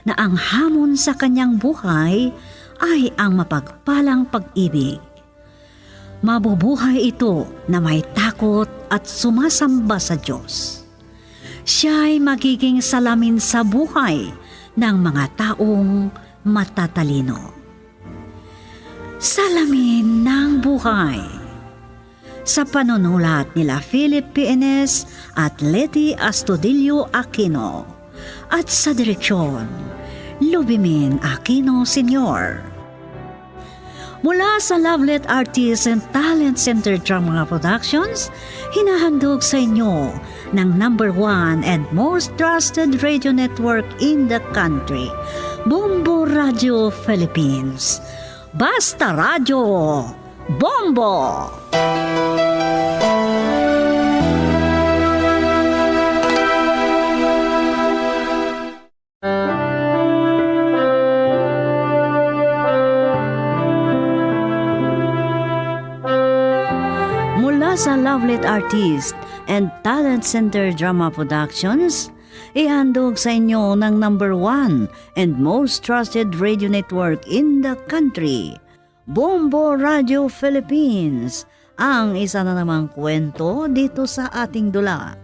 na ang hamon sa kanyang buhay ay ang mapagpalang pag-ibig, mabubuhay ito na may takot at sumasamba sa Diyos. Siya'y magiging salamin sa buhay ng mga taong matatalino. Salamin ng buhay. Sa panunulat nila Philip P. Enes at Leti Astudillo Aquino, at sa direksyon, Lubimin Aquino Senior. Mula sa Lovelet Artists and Talent Center Drama Productions, hinahandog sa inyo ng number one and most trusted radio network in the country, Bombo Radio Philippines. Basta Radyo, Bombo! Mula sa Lovelet Artist and Talent Center Drama Productions, ihandog sa inyo ng number one and most trusted radio network in the country, Bombo Radio Philippines, ang isa na namang kwento dito sa ating dula,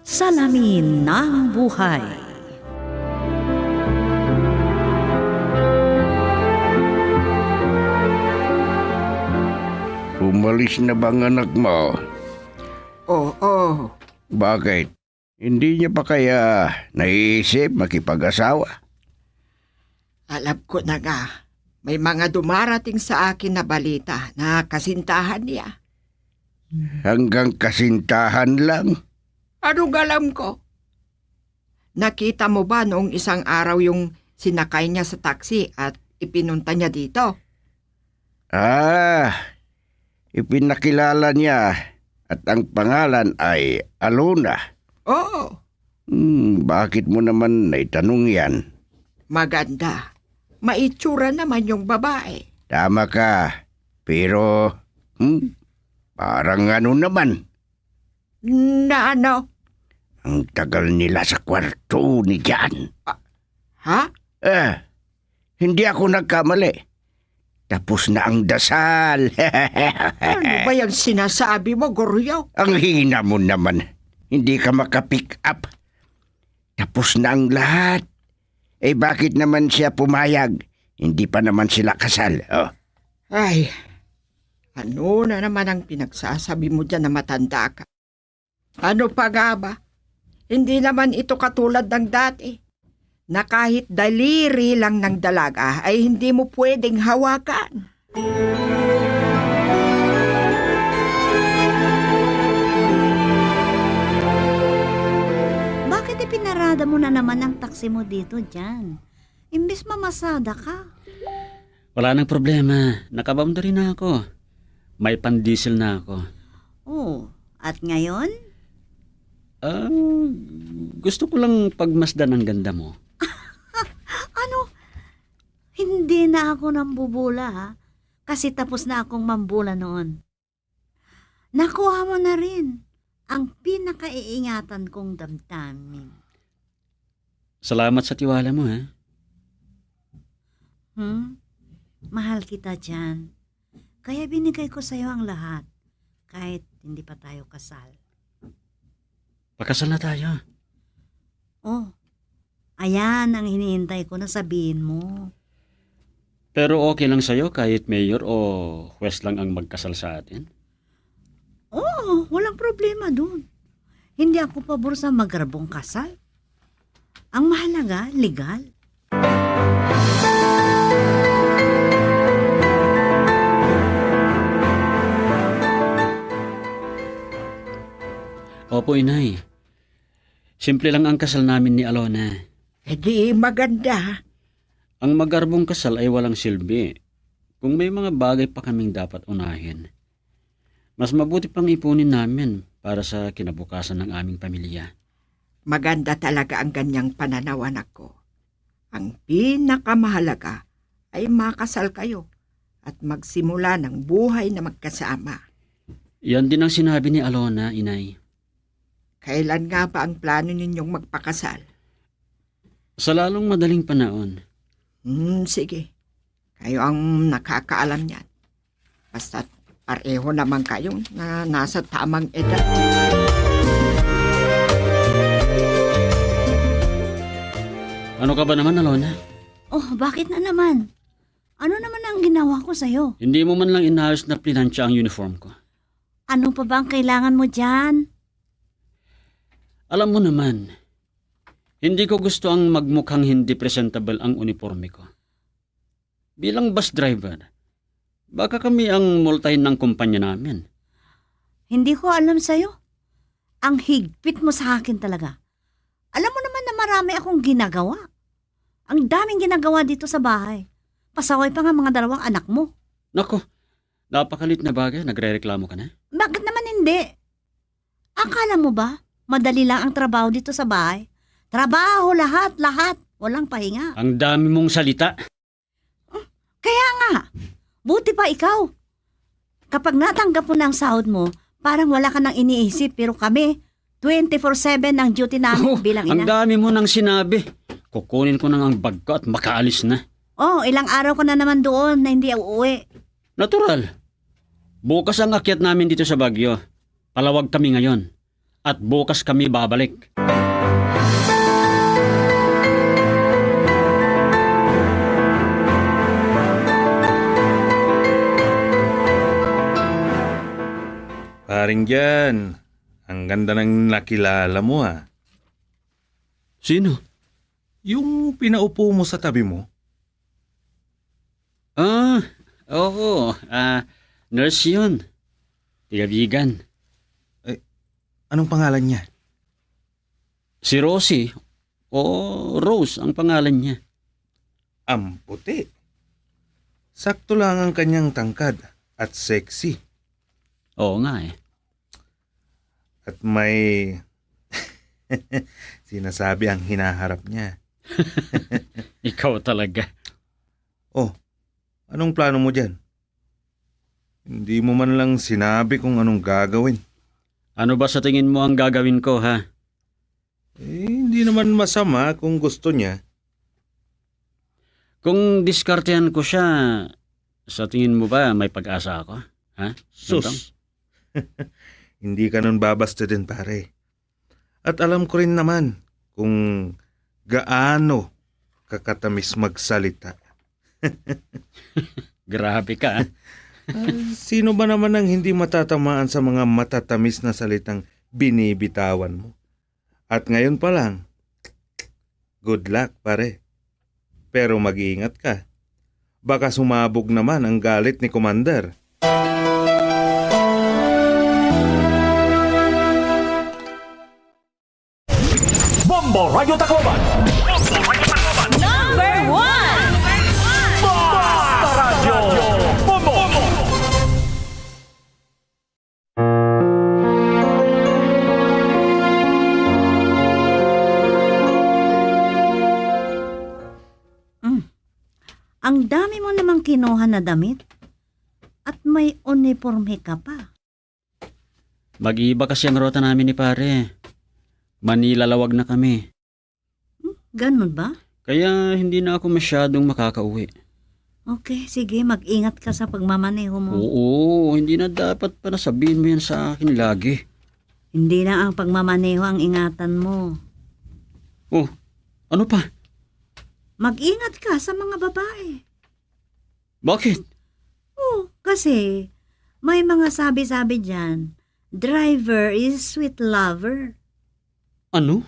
Salamin ng Buhay. Umalis na ba ang anak mo? Oo. Bakit? Hindi niya pa kaya naiisip makipag-asawa? Alam ko na nga, may mga dumarating sa akin na balita na kasintahan niya. Hanggang kasintahan lang? Anong alam ko? Nakita mo ba noong isang araw yung sinakay niya sa taxi at ipinunta niya dito? Ah, ipinakilala niya at ang pangalan ay Alona. Oo. Hmm, bakit mo naman naitanong yan? Maganda. Maitsura naman yung babae. Tama ka. Pero, hmm, parang ano naman? Na ano? Ang tagal nila sa kwarto ni Jan. Ah, ha? Eh, hindi ako nagkamali. Tapos na ang dasal. Ano ba yung sinasabi mo, Goryo? Ang hina mo naman. Hindi ka makapick up. Tapos na ang lahat. Eh, bakit naman siya pumayag? Hindi pa naman sila kasal, oh. Ay, ano na naman ang pinagsasabi mo diyan na matanda ka? Ano pa nga ba? Hindi naman ito katulad ng dati, na kahit daliri lang ng dalaga ay hindi mo pwedeng hawakan. Bakit ipinarada mo na naman ang taxi mo dito, Jan? Imbis mamasada ka. Wala nang problema. Naka-boundary na ako. May pandiesel na ako. Oh, at ngayon? Ah, gusto ko lang pagmasdan ang ganda mo. Ano? Hindi na ako nambobola, ha? Kasi tapos na akong mambola noon. Nakuha mo na rin ang pinakaiingatan kong damdamin. Salamat sa tiwala mo, ha? Hmm? Mahal kita, Jan. Kaya binigay ko sa'yo ang lahat, kahit hindi pa tayo kasal. Pakasal na tayo. Oh, ayan ang hinihintay ko na sabihin mo. Pero okay lang sa'yo kahit mayor o huwes lang ang magkasal sa atin? Oo, walang problema dun. Hindi ako pabor sa magarbong kasal. Ang mahalaga, legal. Opo, Inay. Simple lang ang kasal namin ni Alona. Eh di maganda. Ang magarbong kasal ay walang silbi kung may mga bagay pa kaming dapat unahin. Mas mabuti pang ipunin namin para sa kinabukasan ng aming pamilya. Maganda talaga ang ganyang pananaw, anak ko. Ang pinakamahalaga ay makasal kayo at magsimula ng buhay na magkasama. Yan din ang sinabi ni Alona, Inay. Kailan nga ba ang plano ninyong magpakasal? Sa lalong madaling panahon. Hmm, sige. Kayo ang nakakaalam niyan. Basta't pareho naman kayo na nasa tamang edad. Ano ka ba naman, Alona? Oh, bakit na naman? Ano naman ang ginawa ko sa'yo? Hindi mo man lang inayos na plinansya ang uniform ko. Ano pa ba ang kailangan mo diyan? Alam mo naman, hindi ko gusto ang magmukhang hindi presentable ang uniporme ko. Bilang bus driver, baka kami ang multahin ng kumpanya namin. Hindi ko alam sa'yo. Ang higpit mo sa akin talaga. Alam mo naman na marami akong ginagawa. Ang daming ginagawa dito sa bahay. Pasaway pa nga mga dalawang anak mo. Naku, napakalit na bagay, nagrereklamo ka na? Bakit naman hindi? Akala mo ba, madali lang ang trabaho dito sa bahay? Trabaho lahat, lahat. Walang pahinga. Ang dami mong salita. Hmm, kaya nga, buti pa ikaw. Kapag natanggap mo na ang sahod mo, parang wala ka nang iniisip, pero kami, twenty-four seven ang duty namin bilang ina. Ang dami mo nang sinabi. Kukunin ko na nga ang bag ko at makaalis na. Oh, ilang araw ka na naman doon na hindi uuwi. Natural. Bukas ang akyat namin dito sa Baguio. Palawag kami ngayon. At bukas kami babalik. Paring Jan, ang ganda ng nakilala mo, ah. Sino? Yung pinaupo mo sa tabi mo? Ah, oo. Ah, nurse yun. Tiga Vigan. Eh, anong pangalan niya? Si Rosie, o Rose ang pangalan niya. Ang puti. Sakto lang ang kanyang tangkad at sexy. Oo nga eh. At may sinasabi ang hinaharap niya. Ikaw talaga. Oh, anong plano mo diyan? Hindi mo man lang sinabi kung anong gagawin. Ano ba sa tingin mo ang gagawin ko, ha? Eh, hindi naman masama kung gusto niya. Kung diskartehan ko siya, sa tingin mo ba may pag-asa ako? Ha? Sus! Hindi ka nun babasted, pare. At alam ko rin naman kung gaano ka katamis magsalita. Grabe ka, ah. Ah, sino ba naman ang hindi matatamaan sa mga matatamis na salitang binibitawan mo? At ngayon pa lang, good luck, pare. Pero mag-iingat ka. Baka sumabog naman ang galit ni Commander. Bombo Radyo Tacloban. Number one. Basta Radyo. Bombo. Mm. Ang dami mo namang kinuha na damit. At may uniporme ka pa. Mag-iiba kasi ang ruta namin ni pare. Manila lawag na kami. Hmm, ganun ba? Kaya hindi na ako masyadong makakauwi. Okay, sige, mag-ingat ka sa pagmamaneho mo. Oo, hindi na dapat pala sabihin mo yan sa akin lagi. Hindi na ang pagmamaneho ang ingatan mo. Oh, ano pa? Mag-ingat ka sa mga babae. Bakit? Oh, kasi may mga sabi-sabi diyan, "Driver is sweet lover." Ano?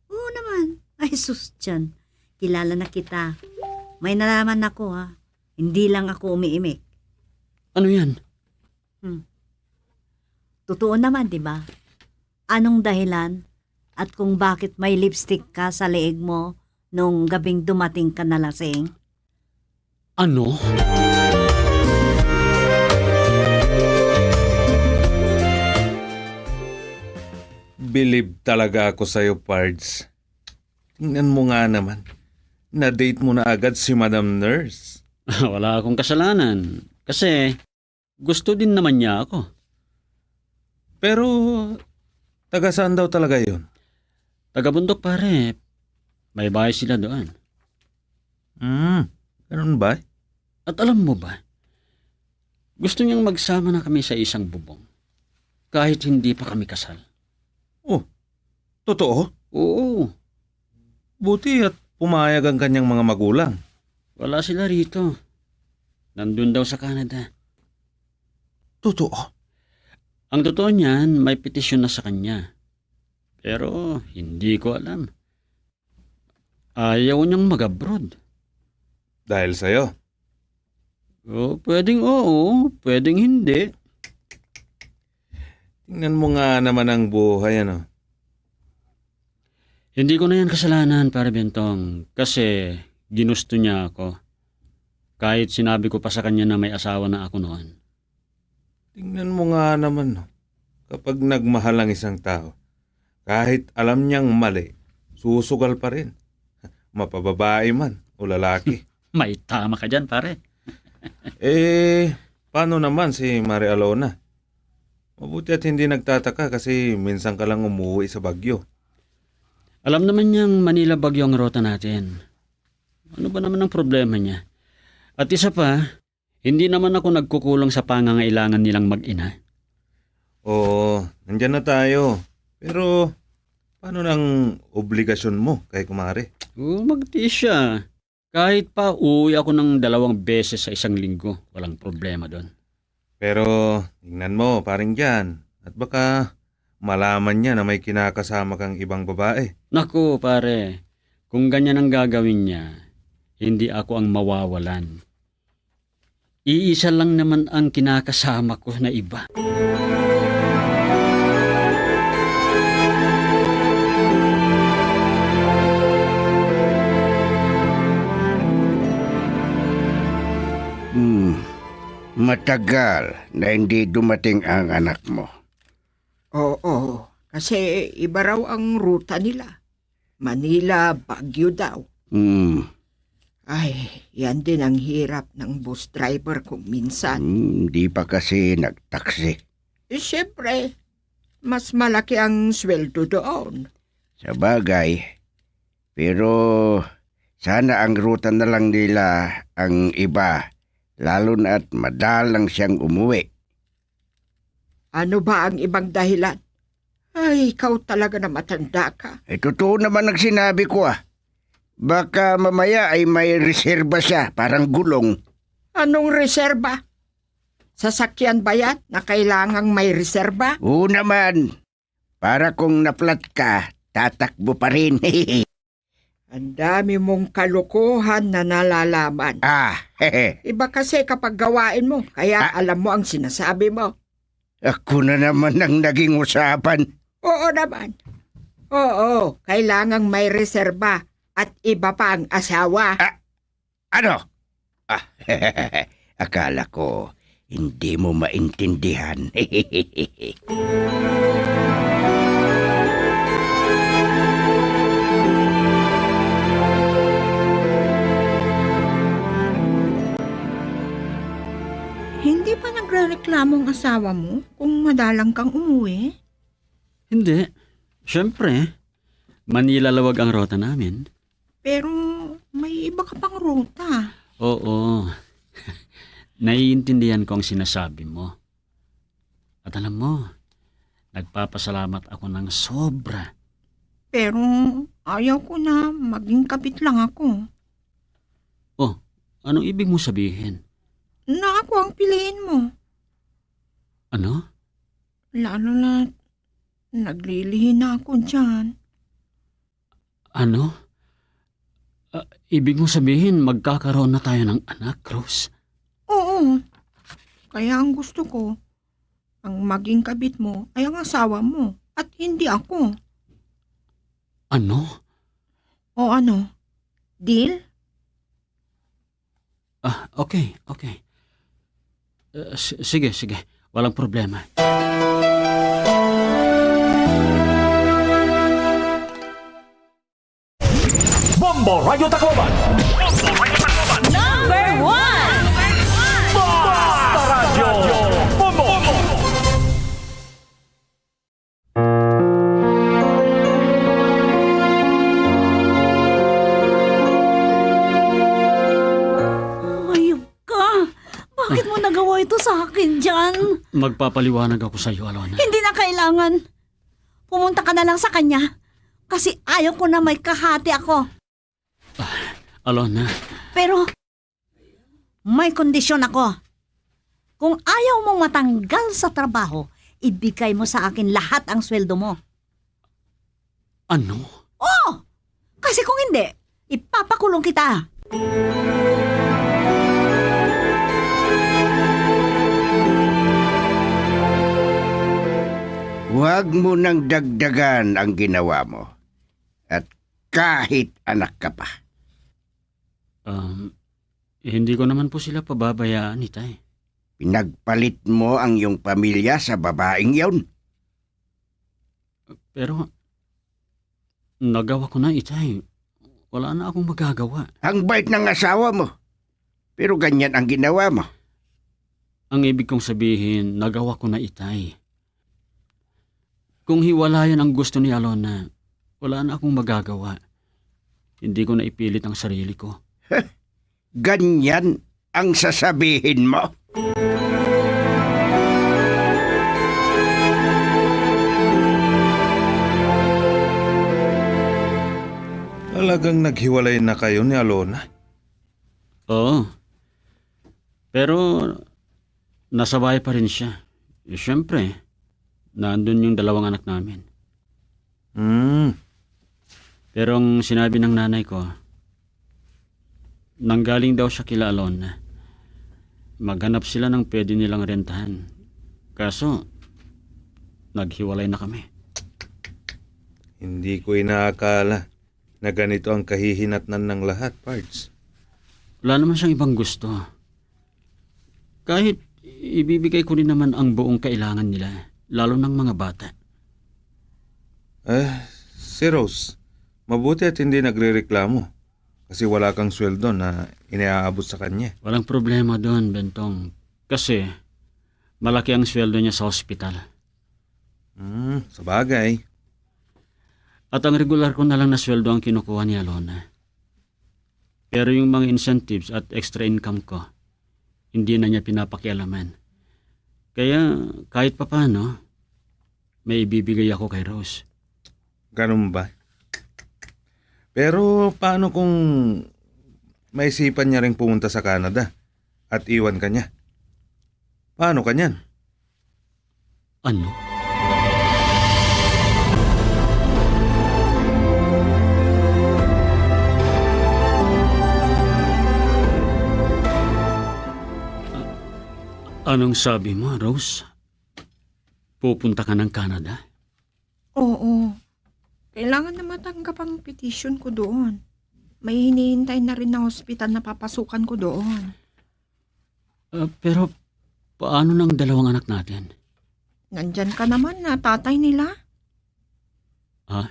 Oo naman. Ay, sus, tiyan. Kilala na kita. May nalaman ako, ha. Hindi lang ako umiimik. Ano yan? Hmm. Totoo naman, di ba? Anong dahilan at kung bakit may lipstick ka sa leeg mo nung gabing dumating ka na lasing? Ano? Bilib talaga ako sa'yo, Pards. Tingnan mo nga naman. Na-date mo na agad si Madam Nurse. Wala akong kasalanan. Kasi gusto din naman niya ako. Pero, taga saan daw talaga yun? Taga bundok, pare. May bahay sila doon. Hmm, ganun ba? At alam mo ba, gusto niyang magsama na kami sa isang bubong. Kahit hindi pa kami kasal. Oh, totoo? Oo. Buti at pumayag ang kanyang mga magulang. Wala sila rito. Nandun daw sa Canada. Totoo? Ang totoo niyan, may petisyon na sa kanya. Pero hindi ko alam. Ayaw niyang mag-abroad. Dahil sa'yo? Oh, pwedeng oo, pwedeng hindi. Tingnan mo nga naman ang buhay, ano? Hindi ko na yan kasalanan, Pare Bentong, kasi ginusto niya ako. Kahit sinabi ko pa sa kanya na may asawa na ako noon. Tingnan mo nga naman, no? Kapag nagmahal ang isang tao, kahit alam niyang mali, susugal pa rin. Mapababae man o lalaki. May tama ka diyan, pare. Eh, paano naman si Mare Alona? Mabuti at hindi nagtataka kasi minsan ka lang umuwi sa Baguio. Alam naman niyang Manila Baguio ang ruta natin. Ano ba naman ang problema niya? At isa pa, hindi naman ako nagkukulang sa pangangailangan nilang mag-ina. Oo, nandiyan na tayo. Pero, paano ng obligasyon mo kay kumare? Oo, magtiis siya. Kahit pa uuwi ako ng dalawang beses sa isang linggo, walang problema doon. Pero, tingnan mo, Paring Jan, At baka malaman niya na may kinakasama kang ibang babae. Naku, pare, kung ganyan ang gagawin niya, hindi ako ang mawawalan. Iisa lang naman ang kinakasama ko na iba. Hmm. Matagal na hindi dumating ang anak mo. Oo, kasi iba raw ang ruta nila. Manila, Baguio daw. Hmm. Ay, yan din ang hirap ng bus driver ko minsan. Hmm, di pa kasi nagtaksi. Eh, siyempre, mas malaki ang sweldo doon. Sabagay, pero sana ang ruta na lang nila ang iba, lalo na at madalang siyang umuwi. Ano ba ang ibang dahilan? Ay, ikaw talaga na matanda ka. Eh, totoo naman ang sinabi ko, ah. Baka mamaya ay may reserba siya, parang gulong. Anong reserba? Sasakyan ba yan na kailangang may reserba? Oo naman. Para kung na-flat ka, tatakbo pa rin. Ang dami mong kalokohan na nalalaman. Ah, hehe. Iba kasi kapag gawain mo, kaya alam mo ang sinasabi mo. Ako na naman ang naging usapan. Oo naman. Oo, kailangang may reserba at iba pa ang asawa. Ah, ano? Ah, akala ko hindi mo maintindihan. Hindi ba nagrereklamo ang asawa mo kung madalang kang umuwi? Hindi. Siyempre, Manila Laoag ang ruta namin. Pero may iba ka pang ruta. Oo. Naiintindihan ko ang sinasabi mo. At alam mo, nagpapasalamat ako ng sobra. Pero ayaw ko na maging kabit lang ako. Oh, anong ibig mo sabihin? Na ako ang piliin mo. Ano? Lalo na naglilihi na ako diyan. Ano? Ah, ibig mo sabihin, magkakaroon na tayo ng anak, Rose? Oo. Kaya ang gusto ko, ang maging kabit mo ay ang asawa mo at hindi ako. Ano? O ano? Deal? Ah, okay, okay. Eh, s-, sige, sige. Walang problema. Bombo Radyo Tacloban. Number one. Basta Radyo Bombo. Hayop ka! Bakit mo nagawa ito sa akin, Jan? Magpapaliwanag ako sa iyo, Alona. Hindi na kailangan. Pumunta ka na lang sa kanya. Kasi ayaw ko na may kahati ako. Ah, Alona. Pero, may kondisyon ako. Kung ayaw mong matanggal sa trabaho, ibigay mo sa akin lahat ang sweldo mo. Ano? Oo! Kasi kung hindi, ipapakulong kita. Huwag mo nang dagdagan ang ginawa mo. At kahit anak ka pa. Um, hindi ko naman po sila pababayaan, Itay. Pinagpalit mo ang iyong pamilya sa babaeng yon. Pero, nagawa ko na, Itay. Wala na akong magagawa. Ang bait ng asawa mo. Pero ganyan ang ginawa mo. Ang ibig kong sabihin, nagawa ko na, Itay. Kung hiwalayan ang gusto ni Alona, wala na akong magagawa. Hindi ko na ipilit ang sarili ko. Ganyan ang sasabihin mo? Talagang naghiwalay na kayo ni Alona? Oo. Pero nasa bahay pa rin siya. Eh, siyempre, Nandun yung dalawang anak namin. Hmm. Pero ang sinabi ng nanay ko, nanggaling daw siya kila Alon. Maghanap sila ng pwede nilang rentahan. Kaso, naghiwalay na kami. Hindi ko inaakala na ganito ang kahihinatnan ng lahat, Pards. Wala naman siyang ibang gusto. Kahit ibibigay ko rin naman ang buong kailangan nila, lalo ng mga bata. Eh, si Rose, mabuti at hindi nagrereklamo kasi wala kang sweldo na iniaabot sa kanya. Walang problema doon, Bentong. Kasi malaki ang sweldo niya sa hospital. Hmm, sabagay. At ang regular ko na lang na sweldo ang kinukuha ni Alona. Pero yung mga incentives at extra income ko, hindi na niya pinapakialaman. Kaya kahit papano, may ibibigay ako kay Rose. Ganun ba? Pero paano kung maisipan niya ring pumunta sa Canada at iwan ka niya? Paano ka niyan? Ano? A-, anong sabi mo, Rose? Pupunta ka ng Canada? Oo. Kailangan na matanggap ang petition ko doon. May hinihintay na rin na hospital na papasukan ko doon. Ah, pero paano ng dalawang anak natin? Nandyan ka naman na tatay nila. Ha?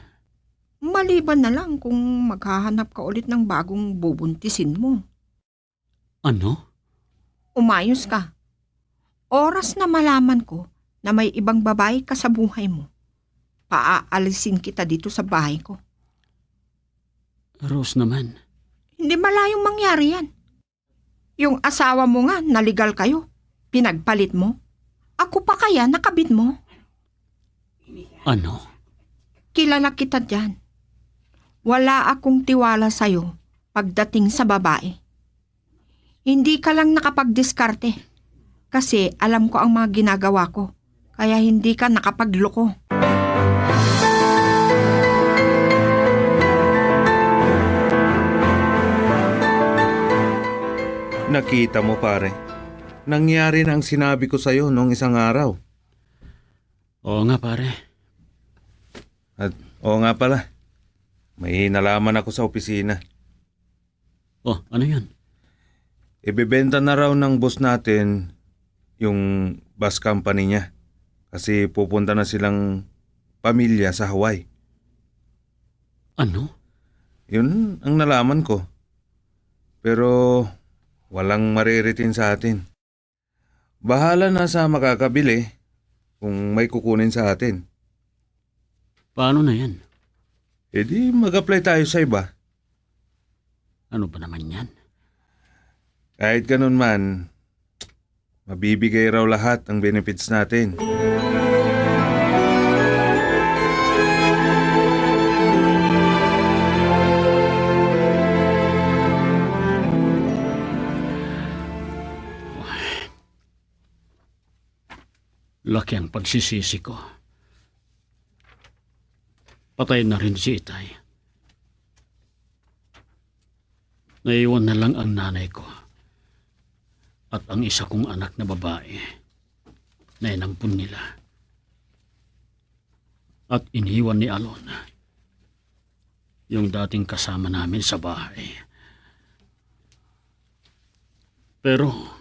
Maliban na lang kung maghahanap ka ulit ng bagong bubuntisin mo. Ano? Umayos ka. Oras na malaman ko na may ibang babae ka sa buhay mo, paaalisin kita dito sa bahay ko. Rose naman. Hindi malayong mangyari yan. Yung asawa mo nga, naligal kayo. Pinagpalit mo. Ako pa kaya nakabit mo? Ano? Kilala kita diyan. Wala akong tiwala sa'yo pagdating sa babae. Hindi ka lang nakapagdiskarte. Kasi alam ko ang mga ginagawa ko. Kaya hindi ka nakapagloko. Nakita mo, pare. Nangyari na ang sinabi ko sa'yo noong isang araw. Oo nga, pare. At, oo nga pala. May nalaman ako sa opisina. Oh, ano yun? Ibebenta na raw ng boss natin yung bus company niya. Kasi pupunta na silang pamilya sa Hawaii. Ano? Yun ang nalaman ko. Pero walang mariritin sa atin. Bahala na sa makakabili kung may kukunin sa atin. Paano na yan? E di, mag-apply tayo sa iba. Ano ba naman yan? Kahit ganun man, mabibigay raw lahat ang benefits natin. Laki ang pagsisisi ko. Patay na rin si Itay. Naiwan na lang ang nanay ko at ang isa kong anak na babae na inampon nila. At iniwan ni Alona, yung dating kasama namin sa bahay. Pero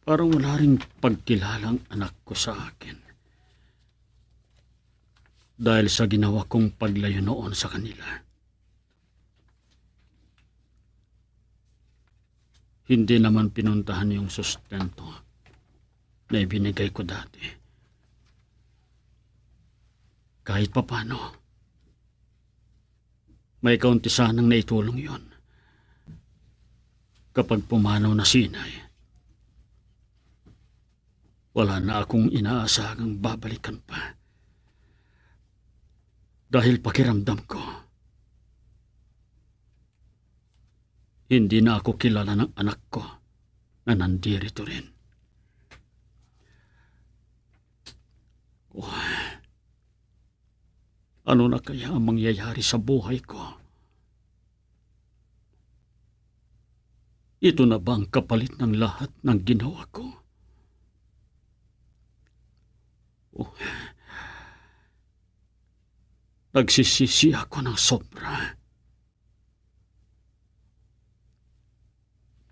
parang wala ring pagkilala ang anak ko sa akin dahil sa ginawa kong paglayo noon sa kanila. Hindi naman pinuntahan yung sustento na ibinigay ko dati. Kahit papano, may kaunti sanang naitulong yon. Kapag pumanaw na si Inay, wala na akong inaasahang babalikan pa. Dahil pakiramdam ko, hindi na ako kilala ng anak ko na nandirito rin. Oh, ano na kaya ang mangyayari sa buhay ko? Ito na ba ang kapalit ng lahat ng ginawa ko? Oh, nagsisisi ako ng sobra.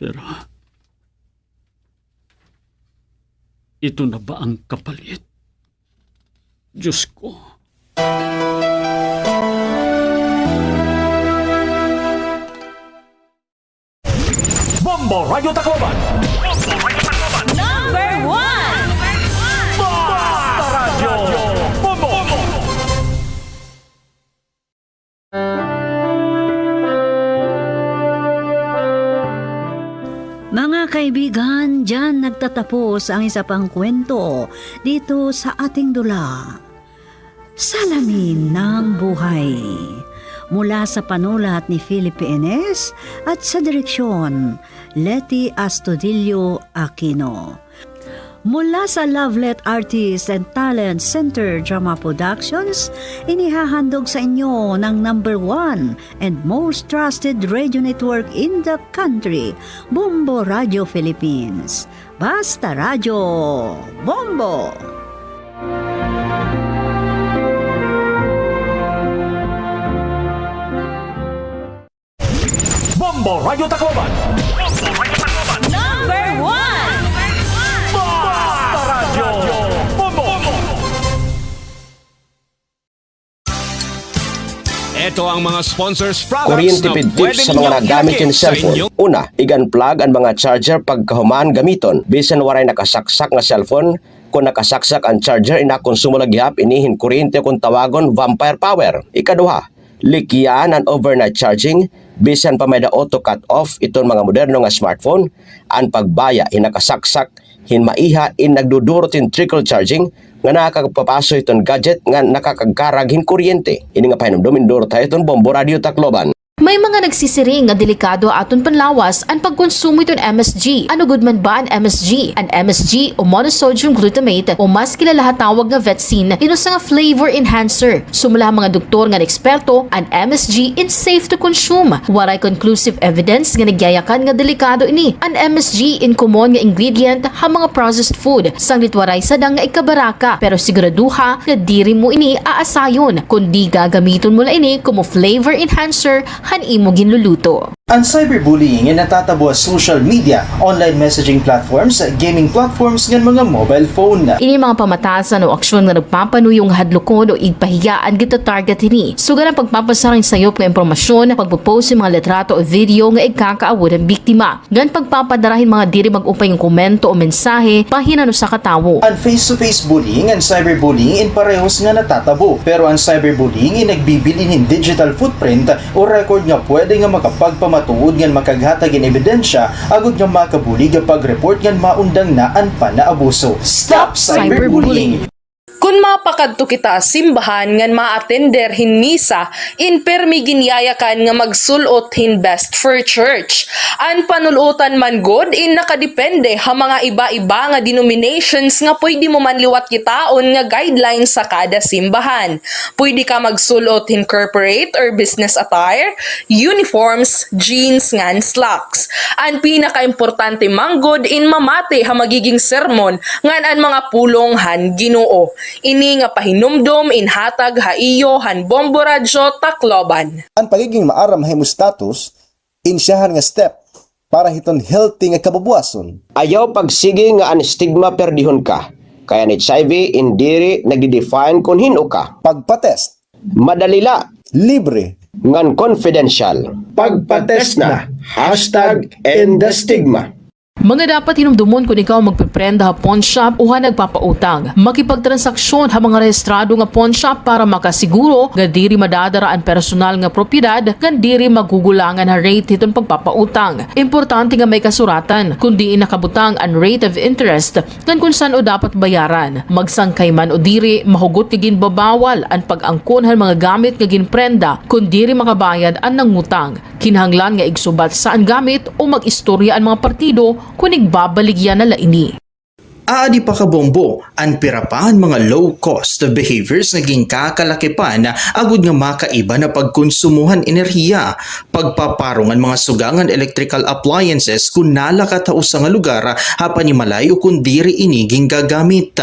Pero, ito na ba ang kapalit? Diyos ko. Bombo Radyo Tacloban. Number one. Basta Radyo Bombo. Mga kaibigan, diyan nagtatapos ang isa pang kwento dito sa ating dula. Salamin ng Buhay. Mula sa panulat ni Philip Enes at sa direksyon, Leti Astudillo Aquino. Mula sa Lovelet Artist and Talent Center Drama Productions, inihahandog sa inyo ng number one and most trusted radio network in the country, Bombo Radio Philippines. Basta Radyo Bombo! Bombo Radyo Tacloban. Number one. Basta Radyo Bombo. Ito ang mga sponsors products. Kuryente na pwede sa mga nagamit nga cellphone. Una, i-unplug an mga charger pagkahuman gamiton. Bisan waray nakasaksak nga cellphone, kon nakasaksak an charger, inakonsumo la gihap ini hin kuryente kon tawagon vampire power. Ikaduha, likyan an overnight charging, bisan pa may-ada auto cut off iton mga moderno nga smartphone, an pagbaya hin nakasaksak hin maiha in nagdudurot hin trickle charging nga nakakapapaso hiton gadget nga nakakagkarag hin kuryente. Ini nga pahinumdom indurot ha iton Bombo Radyo Tacloban. May mga nagsisiring nga delikado ha aton panlawas an pagkonsumo hiton M S G. Ano gud man ba an M S G? An M S G o monosodium glutamate o mas kilala ha tawag nga vetsin, in usa nga flavor enhancer. Sumala ha mga doktor ngan eksperto, an M S G in safe to consume. Waray conclusive evidence nga nagyayakan nga delikado ini. An M S G in common nga ingredient ha mga processed food, sanglit waray sadang nga ikabaraka, pero siguraduha nga diri mo ini aasayon, kundi gagamiton mo la ini komo flavor enhancer han imo ginluluto. An cyberbullying in natatabo ha social media, online messaging platforms, gaming platforms, ngan mga mobile phone. Ini mga pamatasan o aksyon nga nagpapanuyo nga hadlukon o igpahiya an gita-target hini. Sugad han pagpapasara hin sayop nga impormasyon, pagpo-post hin mga litrato o video nga igkakaawod han biktima, ngan pagpapadara hin mga diri mag-upay nga komento o mensahe bahin han usa ka tawo. An face-to-face bullying ngan cyberbullying in parehos nga natatabo, pero an cyberbullying in nagbibilin hin digital footprint o record nga pwede nga makapagpamatuod ngan makaghatag hin ebidensya agod nga makabulig ha pag-report ngan maundang na an panaabuso. Stop cyberbullying! Kon mapakadto kita ha simbahan ngan maatender hin misa, in pirmi ginyayakan nga magsul-ot hin best for church. An panul-otan man gud in nakadepende ha mga iba-iba nga denominations nga pwede mo man liwat kitaon nga guidelines sa kada simbahan. Pwede ka magsul-ot hin corporate or business attire, uniforms, jeans, ngan slacks. An pinakaimportante man gud in mamati ha magiging sermon ngan an mga pulong han Ginoo. Ini nga pahinumdom in hatag ha iyo han Bombo Radyo Tacloban. An pagiging maaram ha imo status, in siyahan nga step para hiton healthy nga kabubuwason. Ayaw pagsigi nga an stigma perdihon ka, kay an H I V in diri nagde-define kon hin-o ka. Pagpa-test. Madali la. Libre. Ngan confidential. Pagpa-test na. Hashtag end the stigma. Mga dapat hinumdomon kon ikaw magpeprenda ha pawnshop o ha nagpapautang. Makipagtransaksyon ha mga rehistrado nga pawnshop para makasiguro nga diri madadara an personal nga propiedad ngan diri magugulangan ha rate hiton pagpapautang. Importante nga may kasuratan kon diin nakabutang an rate of interest ngan kon san-o dapat bayaran. Magsangkay man o diri, mahugot nga ginbabawal an pag-angkon han mga gamit nga ginprenda kon diri makabayad an nangutang. Kinahanglan nga igsubat sa an gamit o mag-istorya an mga partido kon igbabaligya na la ini. Aadi pa, kabombo, an pira pa han mga low-cost behaviors nga ginkakalakipan agod nga makaiba na pagkonsumo han enerhiya, pagpaparong han mga suga ngan electrical appliances kon nalakat ha usa nga lugar ha panimalay o kon diri ini gingagamit.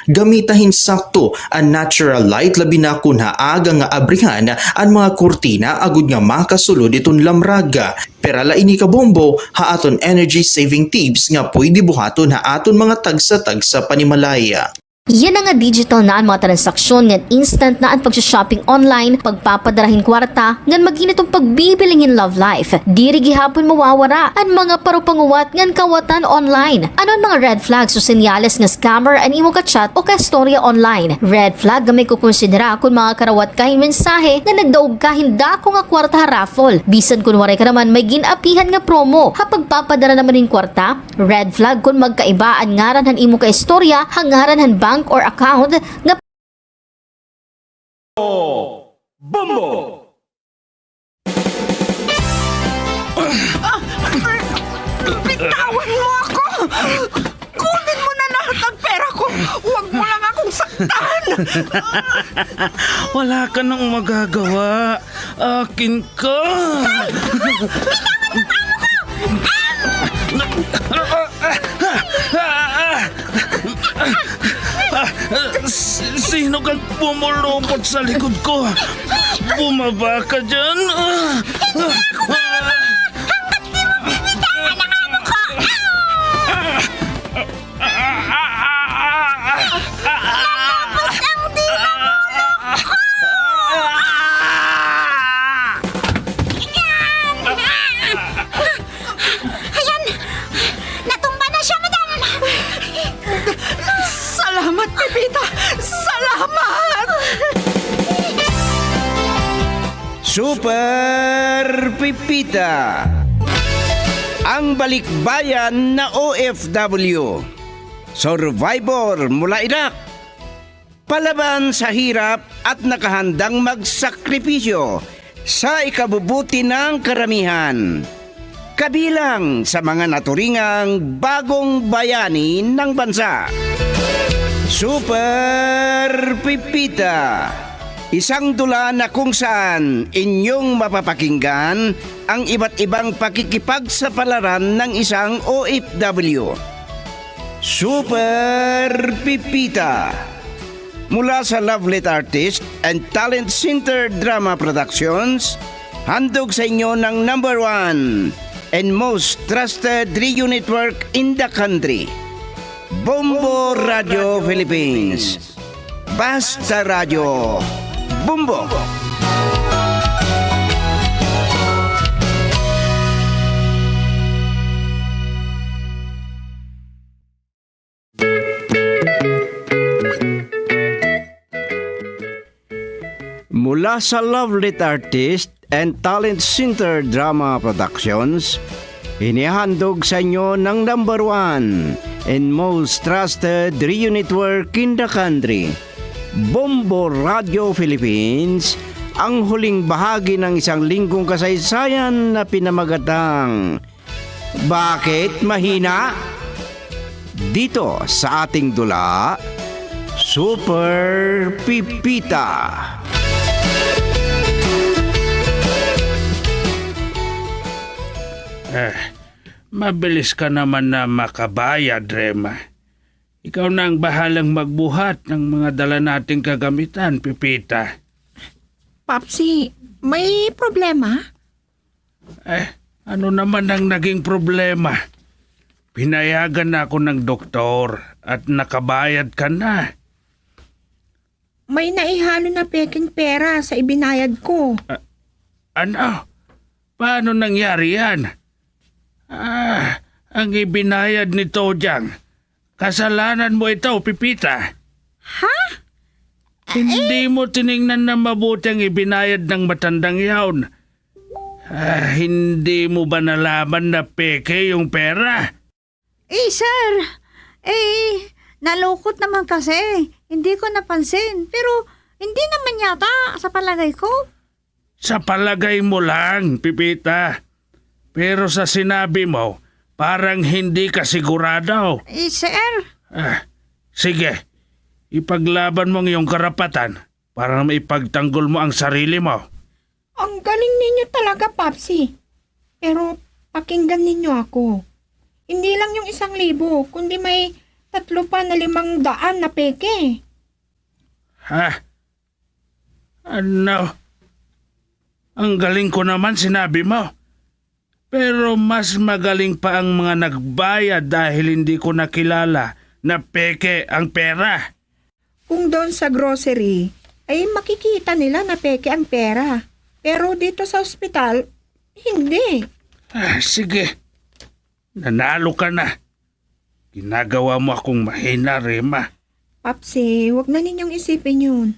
Gamita hin sakto an natural light, labi na kon ha aga nga abrihan an mga kurtina agod nga makasulod iton lamrag. Pira la ini, kabombo, ha aton energy saving tips nga pwede buhaton ha aton mga tagsa-tagsa panimalay. Yana nga digital na an mga transaksyon ngan instant na an pagsa-shopping online, pagpapadara hin kwarta, ngan magin iton pagbibiling hin love life. Diri gihapon mawawara an mga parupanguwat ngan kawatan online. Ano an mga red flags o senyales nga scammer an imo ka-chat o ka-istorya online? Red flag nga may kukonsidera kon makakarawat ka hin mensahe nga nagdaog ka hin dako nga kwarta ha raffle, bisan kon waray ka naman may gin-apihan nga promo. Ha pagpapadara naman hin kwarta, red flag kon magkaiba an ngaran han imo ka-istorya ha ngaran han bank or account nga Bombo! Ah, bitawan mo ako! Kunin mo na lahat ng pera ko! Huwag mo lang akong saktan! Wala ka nang magagawa. Akin ka! Bitawan mo ang amo ko! Ah! Ah! Ah! S-, sino kang pumulupot sa likod ko? Bumaba ka dyan! Ah! Ah! Hanggat di mo bibitawan ang amo ko! Ah! Natapos ang di mamulupot! Yan! Ayan! Natumba na siya, madam! Salamat, Pepita! Salamat! Super Pepita, ang balikbayan na O F W. Survivor mula Iraq. Palaban sa hirap at nakahandang magsakripisyo sa ikabubuti ng karamihan. Kabilang sa mga naturingang bagong bayani ng bansa. Super Pipita, isang dula na kung saan inyong mapapakinggan ang iba't ibang pakikipagsapalaran ng isang O F W. Super Pipita. Mula sa Lovelet Artist and Talent Center Drama Productions, handog sa inyo ng number one and most trusted radio network in the country, Bombo Radio Philippines. Basta Radyo, Bombo! Mula sa Lovelet Artist and Talent Center Drama Productions, inihahandog sa inyo ng number one and most trusted radio network in the country, Bombo Radio Philippines, ang huling bahagi ng isang linggong kasaysayan na pinamagatang Bakit Mahina? Dito sa ating dula, Super Pipita. Eh, mabilis ka naman na makabayad, Rema. Ikaw na ang bahalang magbuhat ng mga dala nating kagamitan, Pipita. Papsi, may problema? Eh, ano naman ang naging problema? Pinayagan na ako ng doktor at nakabayad ka na. May naihalo na pekeng pera sa ibinayad ko. Ah, ano? Paano nangyari yan? Ah, ang ibinayad ni Tojang, kasalanan mo ito, Pipita. Ha? Hindi mo tiningnan na mabuti ang ibinayad ng matandang yaon. Ah, hindi mo ba nalaman na peke yung pera? Eh, sir, eh, nalukot naman kasi. Hindi ko napansin. Pero hindi naman yata sa palagay ko. Sa palagay mo lang, Pipita. Pero sa sinabi mo, parang hindi ka sigurado. Eh, sir. Ah, sige. Ipaglaban mo ang iyong karapatan para maipagtanggol mo ang sarili mo. Ang galing ninyo talaga, Papsi. Pero pakinggan ninyo ako. Hindi lang yung isang libo, kundi may tatlo pa na limang daan na peke. Ha? Ano? Ang galing ko naman, sinabi mo. Pero mas magaling pa ang mga nagbayad dahil hindi ko nakilala na peke ang pera. Kung doon sa grocery, ay makikita nila na peke ang pera. Pero dito sa ospital, hindi. Ah, sige. Nanalo ka na. Ginagawa mo akong mahina, Rema. Papsi, huwag na ninyong isipin yun.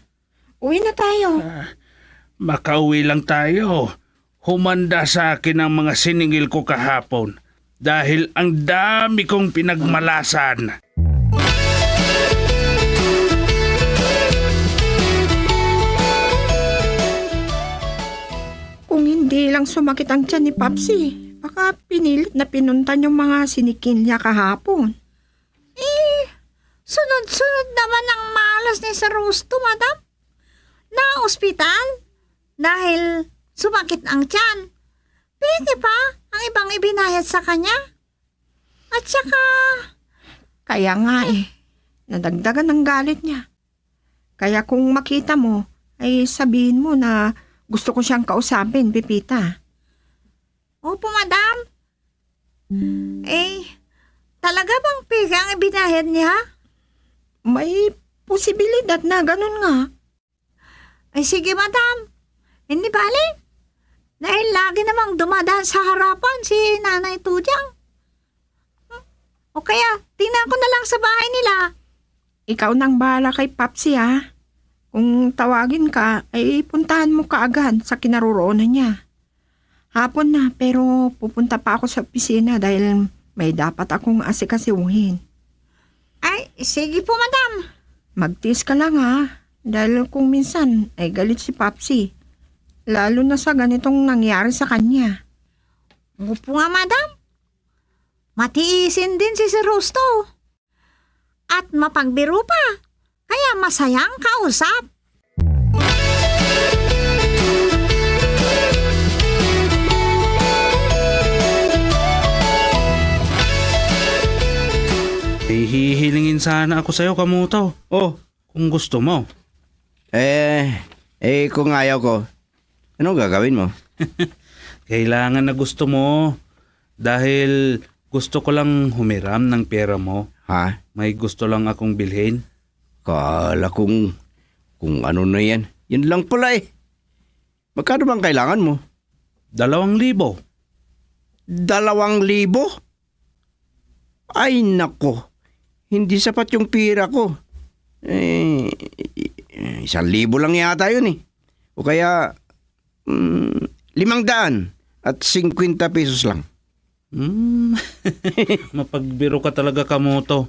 Uwi na tayo. Ah, makauwi lang tayo. Humanda sa akin ang mga siningil ko kahapon dahil ang dami kong pinagmalasan. Kung hindi lang sumakit ang tiyan ni Papsi, baka pinilit na pinunta yung mga siningil niya kahapon. Eh, sunod-sunod naman ang malas ni Sir Rusto, madam. Na-ospital dahil sumakit ang tiyan. Peke pa ang ibang ibinayad sa kanya. At saka, kaya nga eh, nadagdagan ang galit niya. Kaya kung makita mo, ay sabihin mo na gusto ko siyang kausapin, Pepita. Opo, madam. Eh, talaga bang peke ang ibinayad niya? May posibilidad na ganun nga. Ay, sige, madam. Hindi bale. Dahil lagi namang dumadaan sa harapan si Nanay Tudyang. O kaya, tingnan ko na lang sa bahay nila. Ikaw nang bahala kay Papsi, ha? Kung tawagin ka, ay puntahan mo kaagad sa kinaroroonan niya. Hapon na, pero pupunta pa ako sa opisina dahil may dapat akong asikasuhin. Ay, sige po, madam. Magtiis ka lang, ha? Dahil kung minsan ay galit si Papsi, lalo na sa ganitong nangyari sa kanya. Opo nga, madam. Matiisin din si Sir Rusto. At mapagbiro pa. Kaya masayang kausap. May hihilingin sana ako sa'yo, Kamuto. Oh. Kung gusto mo. Eh, eh, kung ayaw ko, anong gagawin mo? Kailangan na gusto mo. Dahil gusto ko lang humiram ng pera mo. Ha? May gusto lang akong bilhin. Kala kong kung ano na yan. Yan lang pala eh. Magkano bang kailangan mo? Dalawang libo. Dalawang libo? Ay, nako. Hindi sapat yung pira ko. Eh, isang libo lang yata yun eh. O kaya, mm, limang daan at singkwenta pesos lang. Hmm. Mapagbiro ka talaga, Kamuto.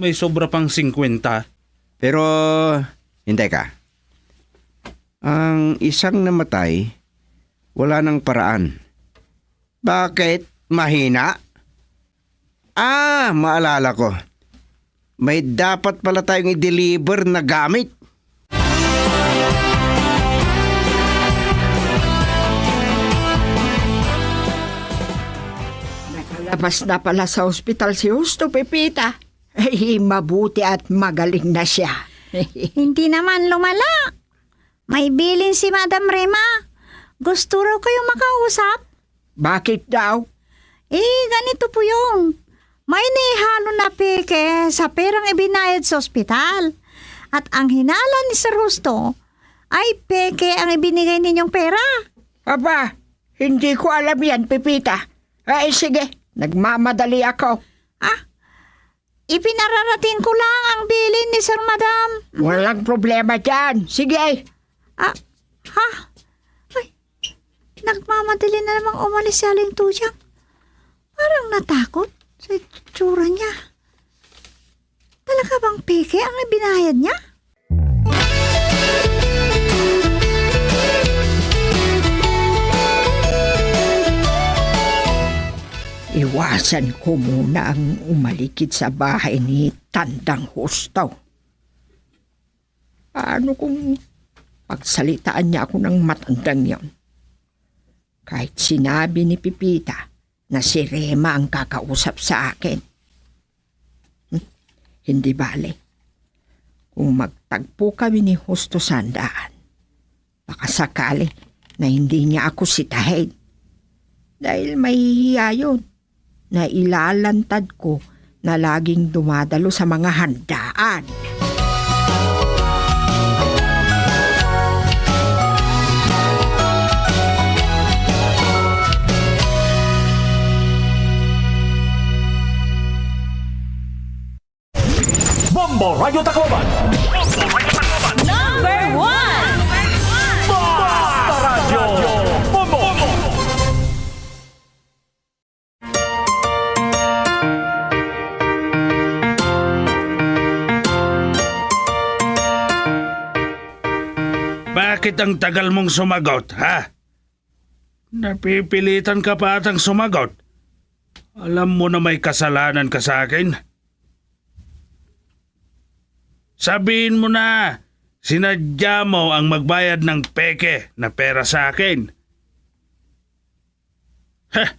May sobra pang singkwenta. Pero, hintay ka. Ang isang namatay, wala nang paraan. Bakit? Mahina? Ah, maalala ko. May dapat pala tayong i-deliver na gamit. Nakalabas na pala sa ospital si Justo, Pepita. Ay, mabuti at magaling na siya. Hindi naman lumala. May bilin si Madam Rema. Gusto raw kayo makausap. Bakit daw? Eh, ganito po yun. May naihalo na peke sa perang ibinayad sa ospital. At ang hinala ni Sir Justo ay peke ang ibinigay ninyong pera. Aba, hindi ko alam yan, Pepita. Ay, sige, nagmamadali ako. Ah, ipinararating ko lang ang bilin ni Sir Madam. Walang problema dyan. Sige. Ah, ha? Ay, nagmamadali na namang umalis si Aling Tudyang. Parang natakot sa itsura niya. Talaga bang peke ang ibinayad niya? Iwasan ko muna ang umalikid sa bahay ni Tandang Husto. Paano kung pagsalitaan niya ako ng matandang yon? Kahit sinabi ni Pipita na si Rema ang kakausap sa akin. Hmm, hindi bale. Kung magtagpo kami ni Husto sa handaan, baka sakali na hindi niya ako sitahin. Dahil mahihiya yun na ilalantad ko na laging dumadalo sa mga handaan. Bombo Radyo Tacloban. Number one. Basta Radyo Bombo. Bakit ang tagal mong sumagot, ha? Napipilitan ka pa atang sumagot. Alam mo na may kasalanan ka sa akin. Sabihin mo na, sinadya mo ang magbayad ng peke na pera sa akin. Heh,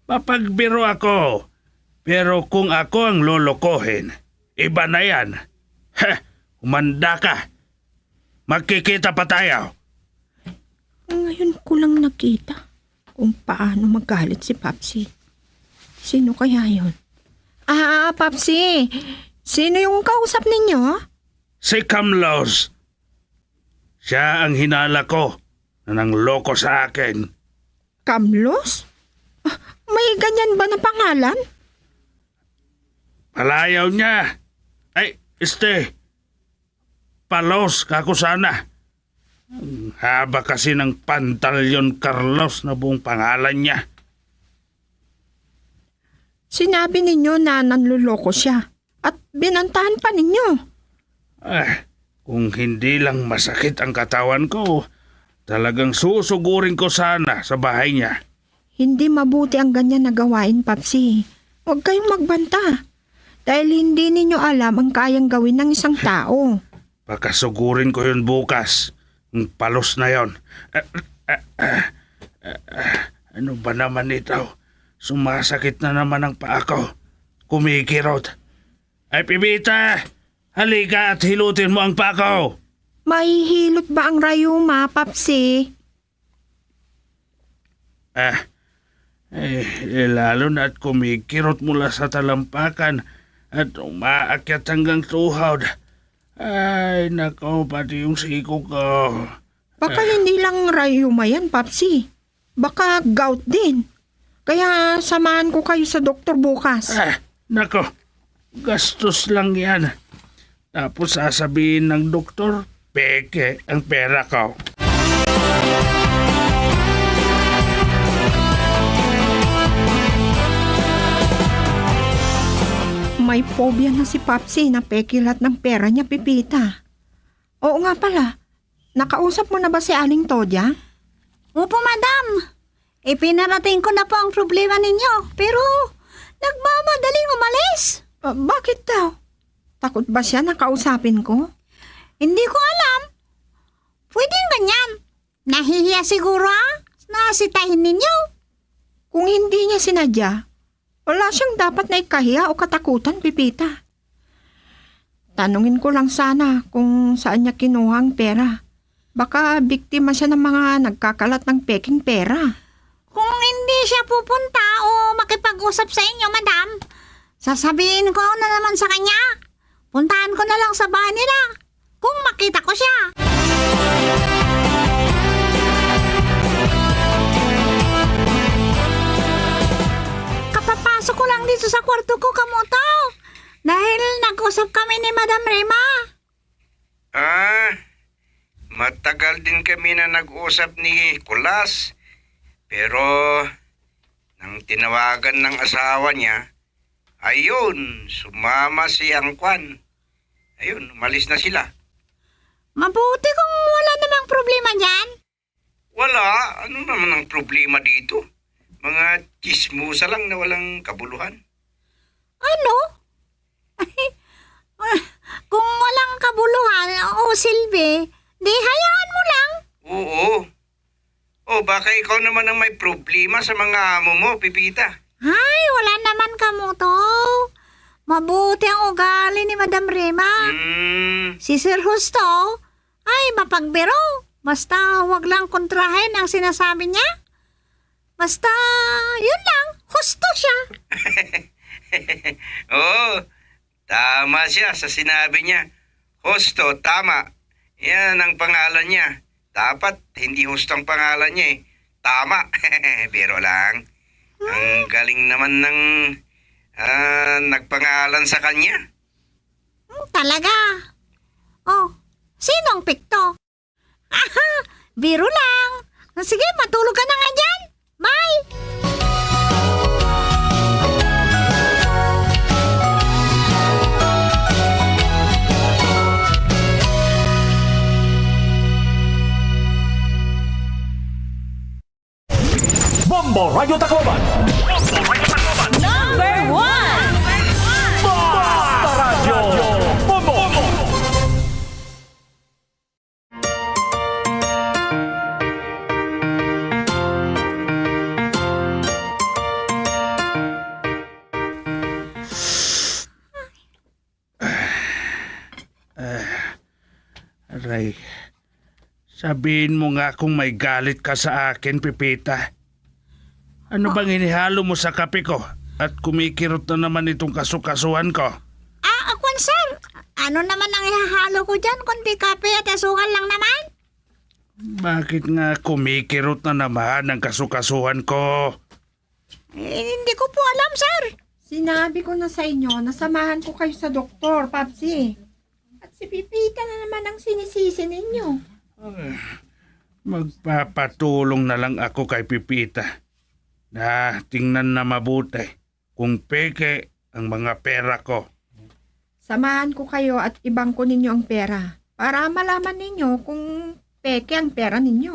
mapagbiro ako. Pero kung ako ang lolokohin, iba na yan. Heh, humanda ka. Magkikita pa tayo. Ngayon ko lang nakita kung paano magalit si Papsi. Sino kaya yun? Ah, Papsi, sino yung kausap ninyo? Si Kamlos. Siya ang hinala ko na nangloko sa akin. Kamlos? Ah, may ganyan ba na pangalan? Palayaw niya. Ay, este, Palos kako sana. Ang haba kasi ng Pantalyon Carlos na buong pangalan niya. Sinabi ninyo na nanloloko siya at binantahan pa ninyo. Ah, kung hindi lang masakit ang katawan ko, talagang susugurin ko sana sa bahay niya. Hindi mabuti ang ganyan na gawain, Papsi. Huwag kayong magbanta. Dahil hindi ninyo alam ang kayang gawin ng isang tao. Pakasugurin ko yun bukas. Ang Palos na yon. Ah, ah, ah, ah, ano ba naman ito? Sumasakit na naman ang paa ko. Kumikirot. Ay, Pipita! Halika at hilutin mo ang paa ko! Mahihilot ba ang rayuma, Papsi? Ah, eh, eh, lalo na at kumikirot mula sa talampakan at umaakyat hanggang tuhod. Ay, nako, pati yung siko ko. Baka hindi lang rayuma yan, Papsi. Baka gout din. Kaya samahan ko kayo sa doktor bukas. Ah, nako, gastos lang yan. Tapos sasabihin ng doktor, peke ang pera ko. May phobia na si Papsi na peke lahat ng pera niya, Pipita. Oo nga pala, nakausap mo na ba si Aling Todia? Opo, madam. Ipinarating ko na po ang problema ninyo, pero nagmamadaling umalis. Ah, bakit daw? Takot ba siya na kausapin ko? Hindi ko alam. Pwedeng ganyan. Nahihiya siguro, ah, na sitahin ninyo. Kung hindi niya sinadya, wala siyang dapat na ikahiya o katakutan, Pipita. Tanungin ko lang sana kung saan niya kinuha ang pera. Baka biktima siya ng mga nagkakalat ng pekeng pera. Kung hindi siya pupunta o makipag-usap sa inyo, madam, sasabihin ko na naman sa kanya. Puntahan ko na lang sa bahay nila kung makita ko siya. Kapapasok ko lang dito sa kwarto ko, kamo to. Dahil nag-usap kami ni Madam Rema. Ah, matagal din kami na nag-usap ni Kulas. Pero nang tinawagan ng asawa niya, ayun, sumama si Angkwan. Ayun, umalis na sila. Mabuti kung wala namang problema diyan. Wala. Ano naman ang problema dito? Mga tsismosa lang na walang kabuluhan. Ano? Kung walang kabuluhan o silbi, di hayaan mo lang. Oo. O, baka ikaw naman ang may problema sa mga amo mo, Pipita. Ay, wala naman kamo to. Mabuti ang ugali ni Madam Rima. Hmm. Si Sir Husto, ay, mapagbiro. Basta wag lang kontrahin ang sinasabi niya. Basta, yun lang, husto siya. Oo, tama siya sa sinabi niya. Husto, tama. Yan ang pangalan niya. Dapat hindi Husto ang pangalan niya eh. Tama. Biro lang. Ang galing naman ng, ah, nagpangalan sa kanya. Hmm, talaga? Oh, sino ang pikto? Aha, biro lang. Sige, matulog ka na nga dyan. Bye! Bombo Radyo Tacloban. Number one. Basta Radyo Bombo. Ah, aray. Sabihin mo nga kung may galit ka sa akin, Pipita. Ano bang inihalo mo sa kape ko? At kumikirot na naman itong kasukasuhan ko. Ah, ah, kwan, sir. Ano naman ang ihahalo ko dyan, kundi kape at asukal lang naman? Bakit nga kumikirot na naman ang kasukasuhan ko? Eh, hindi ko po alam, sir. Sinabi ko na sa inyo na samahan ko kayo sa doktor, Papsi. At si Pipita na naman ang sinisisi ninyo. Ah, magpapatulong na lang ako kay Pipita. Na tingnan na mabuti kung peke ang mga pera ko. Samahan ko kayo at ibangko ninyo ang pera para malaman ninyo kung peke ang pera ninyo.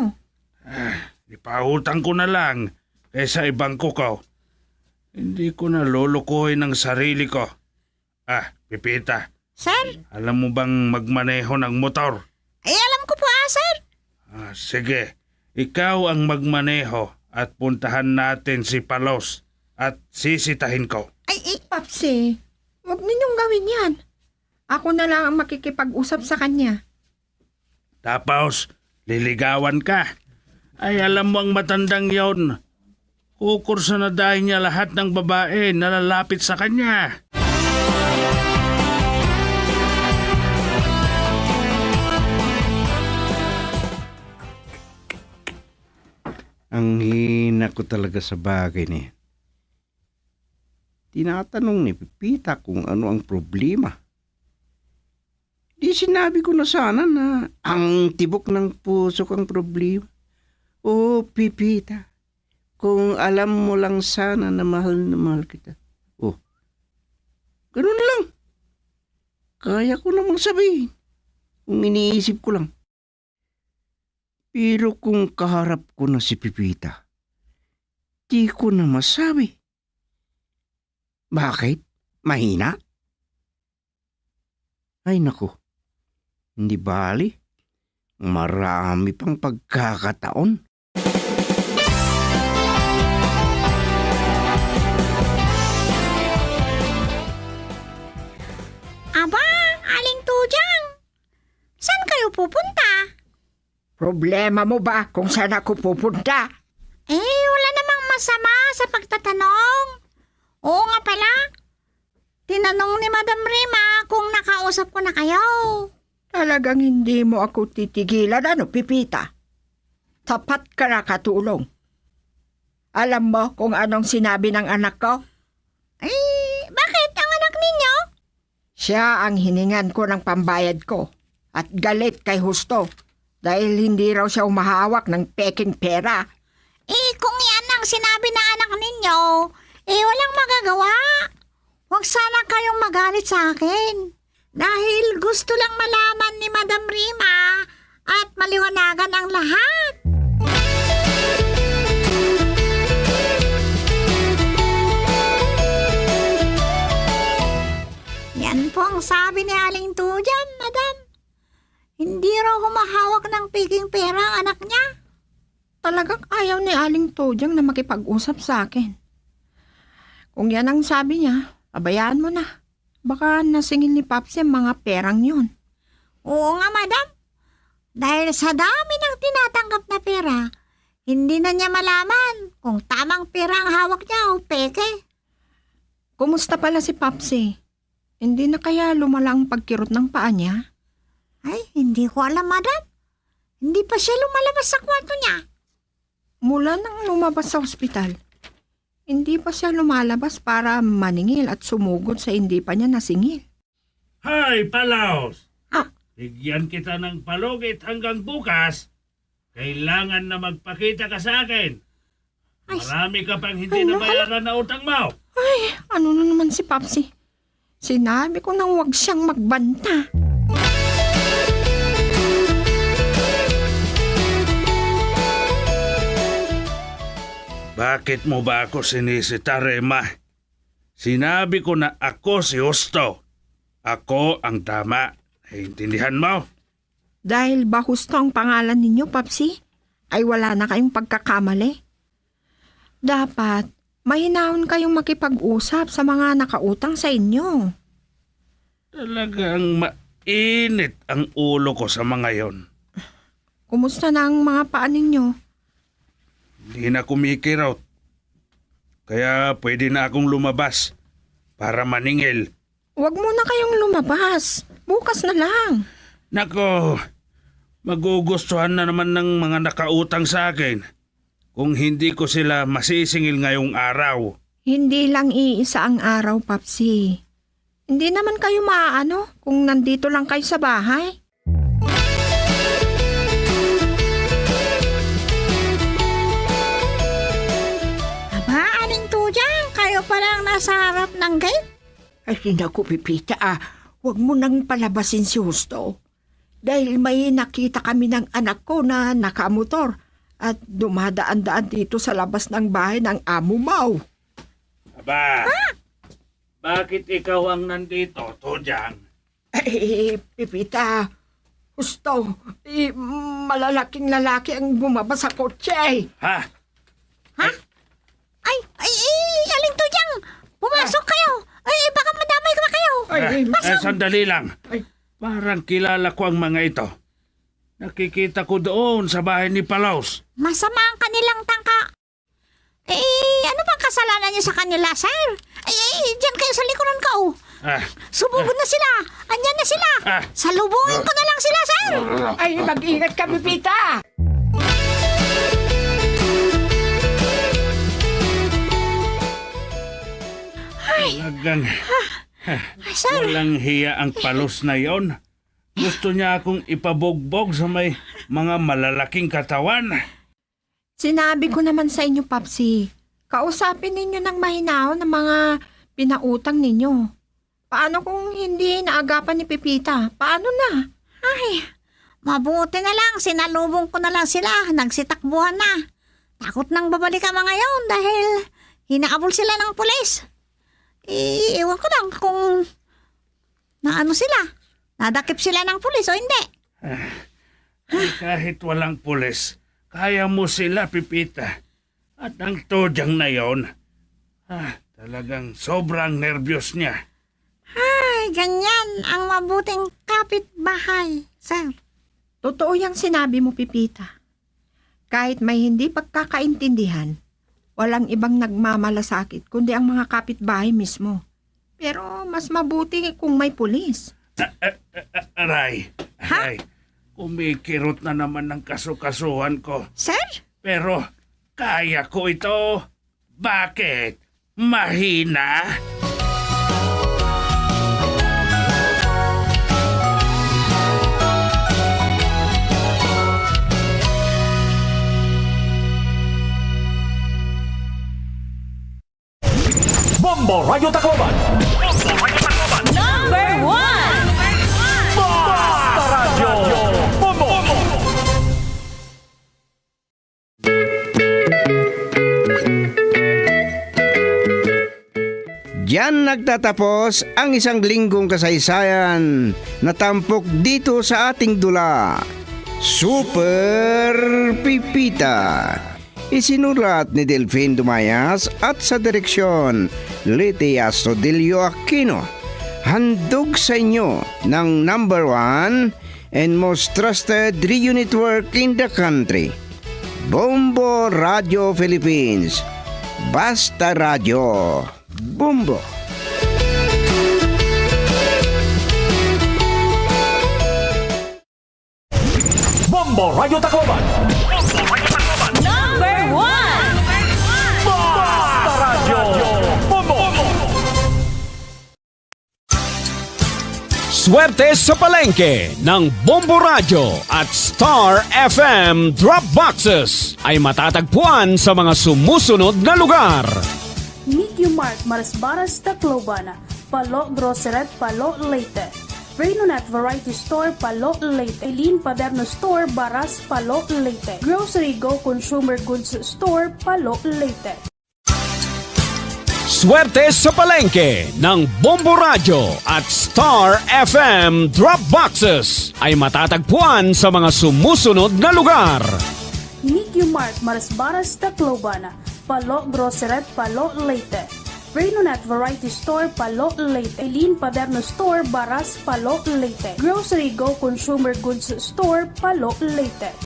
Ah, ipautang ko na lang kaysa ibangko ko. Hindi ko na lulukuhin ang sarili ko. Ah, Pipita. Sir? Alam mo bang magmaneho ng motor? Ay, alam ko po, ah, sir. Ah, sige. Ikaw ang magmaneho at puntahan natin si Palos at sisitahin ko. Ay, eh, Papsi, huwag ninyong gawin yan. Ako na lang ang makikipag-usap sa kanya. Tapos, liligawan ka. Ay, alam mo ang matandang yon. Kukursunadahin niya lahat ng babae na lalapit sa kanya. Ang hina ko talaga sa bagay na yan. Tinatanong ni Pipita kung ano ang problema. Di sinabi ko na sana na ang tibok ng puso ko ang problema. Oh, Pipita, kung alam mo lang sana na mahal na mahal kita. Oh, ganun lang. Kaya ko namang sabihin kung iniisip ko lang. Pero kung kaharap ko na si Pipita, di ko na masabi. Bakit? Mahina? Ay, naku. Hindi bali. Marami pang pagkakataon. Aba, Aling Tujang, saan kayo pupunta? Problema mo ba kung saan ako pupunta? Eh, wala namang masama sa pagtatanong. Oo nga pala, tinanong ni Madam Rima kung nakausap ko na kayo. Talagang hindi mo ako titigilan, ano, Pipita? Tapat ka na katulong. Alam mo kung anong sinabi ng anak ko? Eh, bakit? Ang anak ninyo? Siya ang hiningan ko ng pambayad ko at galit kay Husto dahil hindi raw siya humahawak ng pekeng pera. Eh, kung yan ang sinabi ng anak ninyo, eh, walang magagawa. Huwag sana kayong magalit sa akin. Dahil gusto lang malaman ni Madam Rima at maliwanagan ang lahat. po ang sabi ni Aling Tudyang, madam. Hindi raw humahawak ng peking pera ang anak niya. Talagang ayaw ni Aling Tudyang na makipag-usap sa akin. Kung yan ang sabi niya, pabayaan mo na. Baka nasingil ni Papsi ang mga perang yun. Oo nga, madam. Dahil sa dami ng tinatanggap na pera, hindi na niya malaman kung tamang pera ang hawak niya o peke. Kumusta pala si Papsi? Hindi na kaya lumala ang pagkirot ng paa niya? Ay, hindi ko alam, madam. Hindi pa siya lumalabas sa kwarto niya. Mula nang lumabas sa ospital, hindi pa siya lumalabas para maningil at sumugod sa hindi pa niya nasingil. Hay, Palaos! Ah. Bigyan kita ng palugit hanggang bukas. Kailangan na magpakita ka sa akin. Ay, marami ka pang hindi nabayaran na utang mo. Ay, ano na naman si Papsi? Sinabi ko nang huwag siyang magbanta. Bakit mo ba ako sinisita, Rema? Sinabi ko na ako si Husto. Ako ang tama. Naiintindihan mo? Dahil ba Husto ang pangalan ninyo, Papsi, ay wala na kayong pagkakamali. Dapat, mahinahon kayong makipag-usap sa mga nakautang sa inyo. Talagang mainit ang ulo ko sa mga yon. Kumusta na ang mga paa ninyo? Hindi na kumikirot. Kaya pwede na akong lumabas para maningil. Huwag muna kayong lumabas. Bukas na lang. Nako, magugustuhan na naman ng mga nakautang sa akin kung hindi ko sila masisingil ngayong araw. Hindi lang iisa ang araw, Papsi. Hindi naman kayo maaano kung nandito lang kayo sa bahay. Aba, Aling Tudyang, kayo pala ang nasa harap ng gate? Ay, naku, Pepita, ah, huwag mo nang palabasin si Husto. Dahil may nakita kami ng anak ko na nakamotor at dumadaan-daan dito sa labas ng bahay ng amo mo. Aba, bakit ikaw ang nandito, Tudyang? Ay, Pepita, Husto, eh, malalaking lalaki ang bumaba sa kotse. Ha? Ha? Ay, ay, ay, Aling Tudyang, pumasok kayo. Ay, baka madamay pa kayo. Ay, ay, eh, pasok. Sandali lang. Ay. Parang kilala ko ang mga ito. Nakikita ko doon sa bahay ni Palaos. Masama ang kanilang tangka. Eh, ano bang kasalanan niyo sa kanila, sir? Ay, ay, diyan kayo sa likuran ko, oh. Ah. Subugod na sila. Andiyan na sila. Ah. Salubungin ko na lang sila, sir. Ay, mag-ingat ka, Pepita. Ay. Talagang, ah, sir, walang hiya ang Palaos na yon. Gusto niya akong ipabugbog sa may mga malalaking katawan. Sinabi ko naman sa inyo, Papsi, kausapin ninyo ng mahinahon ang mga pinautang ninyo. Paano kung hindi naagapan ni Pepita? Paano na? Ay, mabuti na lang, sinalubong ko na lang sila, nagsitakbuhan na. Takot nang babalik ang mga yon dahil hinahabol sila ng pulis. Eh, ewan ko lang kung naano sila, nadakip sila ng pulis o hindi. Ah, ay, kahit walang pulis, kaya mo sila, Pepita. At ang Tudyang na yon, ah, talagang sobrang nerbiyos niya. Ay, ganyan ang mabuting kapitbahay, sir. Totoo yang sinabi mo, Pepita. Kahit may hindi pagkakaintindihan, walang ibang nagmamalasakit kundi ang mga kapitbahay mismo. Pero mas mabuti kung may pulis. Ah, ah, ah, ah, aray, ha? Aray. Kumikirot na naman ang kasukasuhan ko. Sir? Pero kaya ko ito. Bakit? Mahina? Bombo Radyo Tacloban. Number one. Basta Radyo Bombo. Diyan nagtatapos ang isang linggong kasaysayan na tampok dito sa ating dula, Super Pipita. Isinulat ni Delfin Dumayas at sa direksyon, Liti Astudillo Aquino. Handog sa inyo ng number one and most trusted radio network in the country, Bombo Radio Philippines. Basta Radyo. Bombo. Bombo Radyo Tacloban. Number one. Basta Radyo. Bombo. Swerte sa palengke ng Bombo Radyo at Star F M Drop Boxes ay matatagpuan sa mga sumusunod na lugar. Nikyo Mart, Marasbaras, Tacloban. Palo Grocery, Palo, Leyte. Renonet Variety Store, Palo, Leyte. Eileen Paderno Store, Baras, Palo, Leyte. Grocery Go Consumer Goods Store, Palo, Leyte. Swerte sa palengke ng Bombo Radyo at Star F M Drop Boxes ay matatagpuan sa mga sumusunod na lugar. Nikyo Mart, Marasbaras, Tacloban. Palo Grocery, Palo, Leyte. Renonet Variety Store, Palo, Leyte. Eileen Paderno Store, Baras, Palo, Leyte. Grocery Go Consumer Goods Store, Palo, Leyte.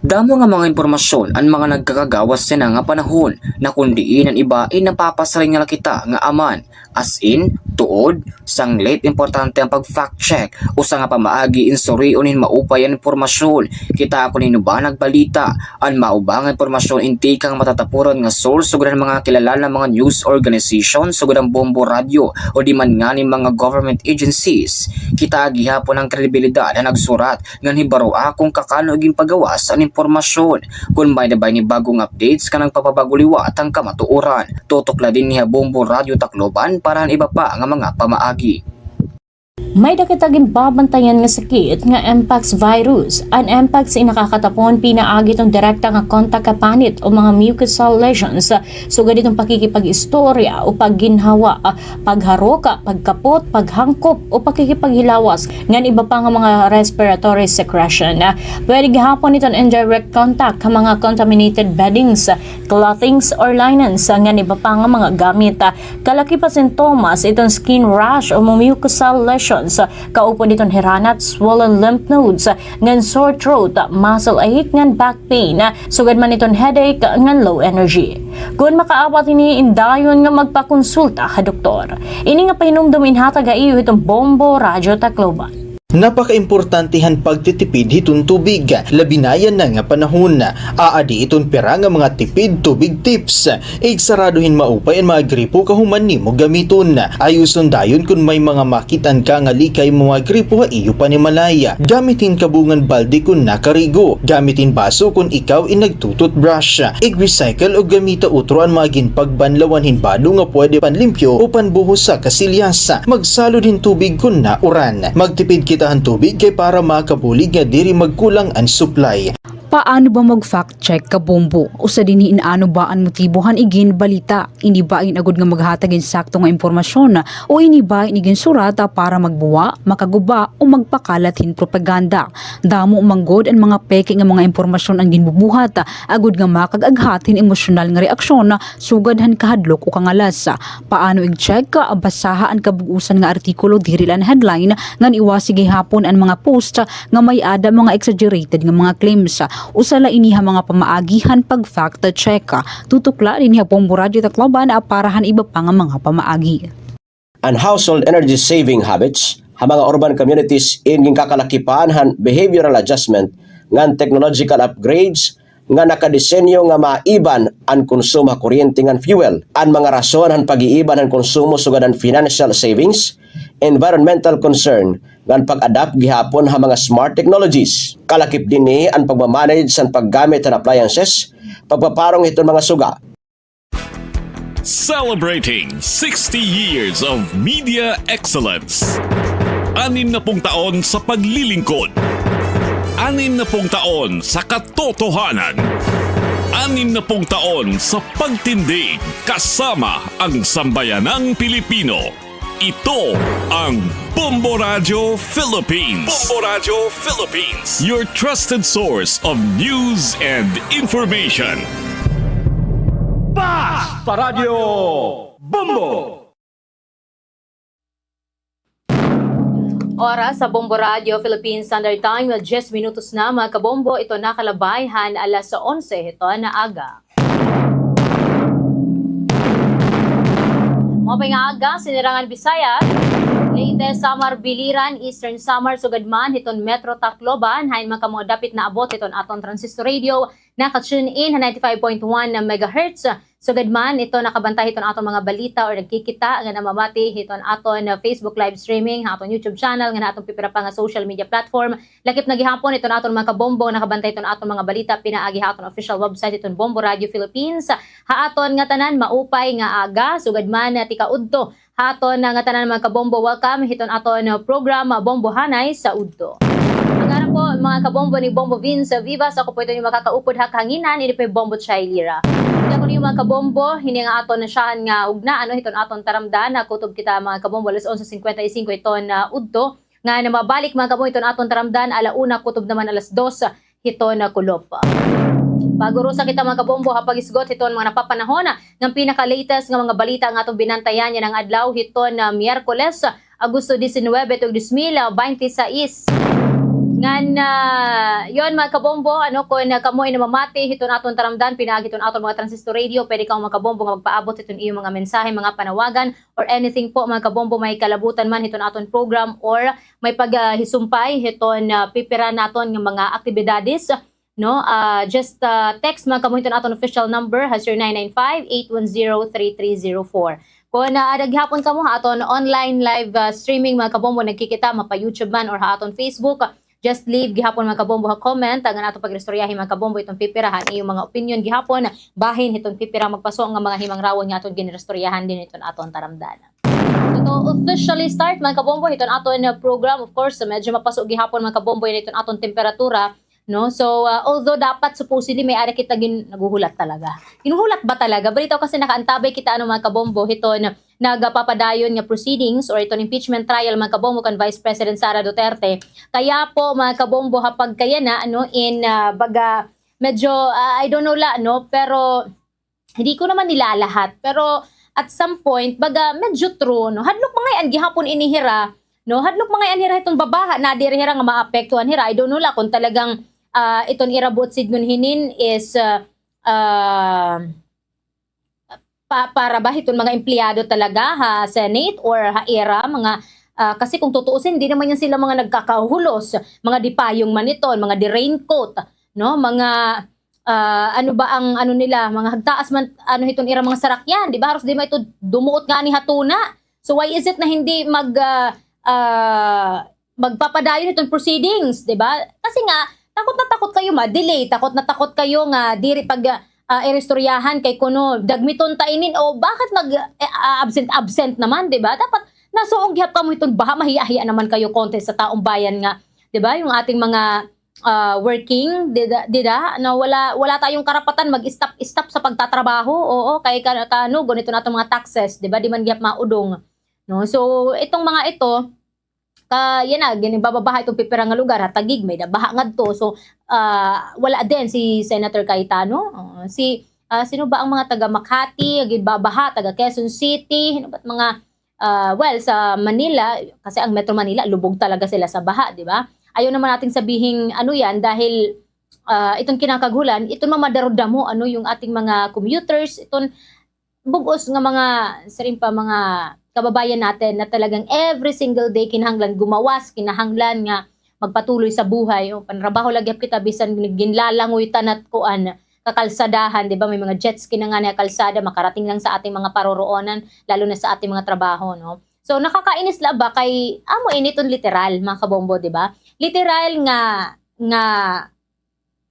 Damo nga mga impormasyon an mga nagkakagawas yana nga panahon, na kon diin an iba ay napapasiring na la kita nga aman. As in, tuod, sanglit importante an pag-fact check. Usa nga pamaagi in surion hin maupay an impormasyon. Kitaa kon hin-o ba nagbalita. An mao ba nga impormasyon in tikang matatapuran nga source sugad han mga kilala nga mga news organization sugad han Bombo Radyo o di man ngani mga government agencies. Kitaa gihapon an kredibilidad han nagsurat ngan hibaroa kon kakano ginpagawas an impormasyon. Kon may-ada ba ini bag-ong updates nga nagpapabag-o liwat han kamatuoran. Tutok la dinhi ha Bombo Radyo Tacloban para han iba pa nga mga pamaagi. May-ada kita ginbabantayan nga sakit nga mpox virus. An mpox in nakakatapon pinaagi hiton direkta nga kontak ha panit o mga mucosal lesions, sugad hiton pakikipag-istorya o pagginhawa, pagharok, pagkapot, paghangkop o pakikipaghilawas, ngan iba pa nga mga respiratory secretion. Pwede gihapon iton indirect contact ha mga contaminated beddings, clothings or linens, ngan iba pa nga mga gamit. Kalakip ha sintomas iton skin rash o mucosal lesions, kaupod iton hiranat, swollen lymph nodes, ngan sore throat, muscle ache, ngan back pain, sugad man iton headache ngan low energy. Kon makaabat hini, indayon nga magpakonsulta ha doktor. Ini nga pahinumdom inhatag ha iyo hiton Bombo Radyo Tacloban. Napakaimportante han pagtitipid hiton tubig, labi na yana nga panahon. Aadi iton pira nga mga tipid tubig tips. Igsarado hin maupay an mga gripo kahuman nimo gamiton. Ayuson dayon kon may mga makit-an ka nga likay mga gripo ha iyo panimalay. Gamit hin kabungan balde kon nakarigo. Gamit hin baso kon ikaw in nagtu-toothbrush. Ig-recycle o gamita utro an mga ginpagbanlawan hin bado nga pwede panlimpyo o panbuhos ha kasilyas. Magsalod hin tubig kon nauran. Magtipid kita han tubig kay para makabulig nga diri magkulang an supply. Paano ba mag-fact check, kabombo? Usa dinhi in ano ba an motibo han iginbalita. Ini ba in agod nga maghatag hin sakto nga impormasyon, o ini ba in iginsurat para magbuwa, makaguba, o magpakalat hin propaganda? Damo man gud an mga peke nga mga impormasyon an ginbubuhat, agod nga makag-aghat hin emosyonal nga reaksyon, sugad han kahadlok o kangalas. Paano ig-check? Basaha an kabug-osan nga artikulo, diri la an headline, ngan iwasi gihapon an mga post nga may-ada mga exaggerated nga mga claims. Usa la ini ha mga pamaagi han pag-fact check. Tutok la dinhi ha Bombo Radyo Tacloban para han iba pa nga mga pamaagi. An household energy saving habits ha mga urban communities in ginkakalakipan han behavioral adjustment ngan technological upgrades nga nakadesenyo nga maiban an konsumo ha kuryente ngan fuel. An mga rason han pag-iiban han konsumo sugad han financial savings, environmental concern, ngan pag-adapt gihapon ha mga smart technologies. Kalakip dinhi an pagmamanage han paggamit han appliances, pagpaparong hiton mga suga. Celebrating sixty years of media excellence. Anim na pung taon sa paglilingkod. Anim na pung taon sa katotohanan. Anim na pung taon sa pagtindig kasama ang sambayanang Pilipino. Ito ang Bombo Radyo Philippines. Bombo Radyo Philippines. Your trusted source of news and information. Basta Radyo Bombo! Oras sa Bombo Radyo Philippine Standard Time, diyes minutos na, mga kabombo, ito nakalabay han alas onse hiton aga. Maupay nga aga, Sinirangan Visayas, Leyte, Samar, Biliran, Eastern Samar, sugad man hiton Metro Tacloban, hain man kamo dapit naabot hiton aton transistor radio, naka-tune in ha ninety-five point one megahertz. Sugad man, ito nakabantay hiton aton mga balita or nagkikita nga namamati hiton aton, uh, Facebook live streaming, ha aton YouTube channel, ngan ha aton pipira pa nga social media platform. Lakip na gihapon hiton aton mga kabombo nakabantay hiton aton mga balita pinaagi ha aton official website hiton Bombo Radio Philippines. Ha aton ngatanan, maupay nga aga, sugad man, uh, tika-udto. Ha aton, ah, ngatanan, mga kabombo, welcome hiton aton, ah, program, ah, Bombohanay sa Udto. Ang ngaran po, mga kabombo, ni Bombo Vince Vivas, ako po ito yung makakaupod ha kahanginan, ini po yung Bombo Chai Lira. Ito po yung mga kabombo, hini nga aton na siya nga ugna, ano, hiton aton taramdan, na kutob kita, mga kabombo, alas onse cincuenta y cinco ito na udto, nga na mabalik, mga kabombo, hiton aton taramdan, ala una, kutob naman alas dos, hiton kulop. Pag-urusa kita, mga kabombo, ha pag-isgot hiton mga napapanahon nga pinaka-latest nga mga balita nga aton binantayan yana nga adlaw hiton, ah, Miyerkules, Agosto diecinuebe, tuig dos mil veintiséis. Ngan, ah, yon, mga kabombo, ano, kon, ah, kamo ay namamati hiton aton taramdan, pinaagi hiton aton mga transistor radio, pwede kamo, mga kabombo, nga magpaabot hiton iyong mga mensahe, mga panawagan, or anything po, mga kabombo, may kalabutan man hiton aton program or may pag, ah, hisumpay hiton, ah, pipira naton nga mga aktibidades, no? Ah, just, ah, text man kamo hiton aton official number ha zero nine nine five, eight one zero, three three zero four. Kon, ah, ada gihapon kamo ha aton online live, ah, streaming, mga kabombo, nagkikita, mapa-YouTube man or ha aton Facebook, just leave gihapon, mga kabombo, ha comment, ngan aton pag-iristoryahi, mga kabombo, iton pipira han iyong mga opinion gihapon bahin hiton pipira magpaso nga mga himangrawon nga aton giniristoryahan dinhi hiton aton taramdan. So, to officially start, mga kabombo, hiton aton, uh, program, of course, medyo mapaso gihapon, mga kabombo, yana hiton aton temperatura, no? So, uh, although dapat supposedly may-ada kita gin-, naghuhulat talaga. Ginhuhulat ba talaga? Balitaw kasi nakaantabay kita, ano, mga kabombo, hiton nagapapadayon nga proceedings or iton impeachment trial, mga kabombo, kan Vice President Sara Duterte. Kaya po, mga kabombo, ha pagkayana, ano, in, uh, baga, medyo, uh, I don't know la, no? Pero, hindi ko naman nilalahat, pero at some point, baga, medyo true, no? Hadlok man ngay-an gihapon ini hira, no? Hadlok man ngay-an hira hiton babaha, nadiri hira nga maapektuhan hira. I don't know la kon talagang, ah, iton ira buot sidngon hinin is, ah, ah, pa-, para ba hiton mga empleyado talaga ha Senate or ha ira mga, ah, kasi kung tutuusin, di naman yan sila mga nagkakahulos, mga dipayong man iton, mga di-raincoat, no? Mga ah, ano ba ang ano nila, mga hagtaas man, ano, hiton ira mga sarakyan, di ba? Haros di man ito dumuot ngani ha tuna. So, why is it na hindi mag, ah, ah, magpapadayon hiton proceedings, di ba? Kasi nga, takot na takot kayo ma-delay, takot na takot kayo nga diri pag, ah, iristoryahan kay kuno dagmiton ta inin, o bakit mag, eh, ah, absent, absent naman, di ba? Dapat nasuong gihap kamo hiton baha, mahiya-hiya naman kayo konti sa taong bayan nga, di ba? Yung ating mga ah, working, dida, dida, na wala, wala tayong karapatan mag-stop, stop sa pagtatrabaho. Oo, kay ka-, kanugon ito natong mga taxes, di ba? Di man gihap maudong. No? So, itong mga ito, ka, yan na, ginibabaha itong pipira nga lugar, ha Taguig, may da baha ngadto. So, ah, wala din si Senator Cayetano. Oo, si, ah, sino ba ang mga taga Makati, ginbabaha, taga Quezon City, ano ba't mga ah, well, sa Manila, kasi ang Metro Manila, lubog talaga sila sa baha, di ba? Ayaw naman nating sabihing ano yan dahil, ah, itong kinakaghulan, itong mamadaro-damo, ano, yung ating mga commuters, itong bug-os nga mga, siring pa, mga kababayan natin na talagang every single day kinahanglan gumawas, kinahanglan nga magpatuloy sa buhay. O, panrabaho lagi kita, bisan ginlalangoy ta na kuan, kakalsadahan, di ba? May mga jet ski na nga na kalsada, makarating lang sa ating mga paroroonan, lalo na sa ating mga trabaho, no? So, nakakainis la ba kay, amo ini iton literal, mga kabombo, di ba? Literal nga, nga,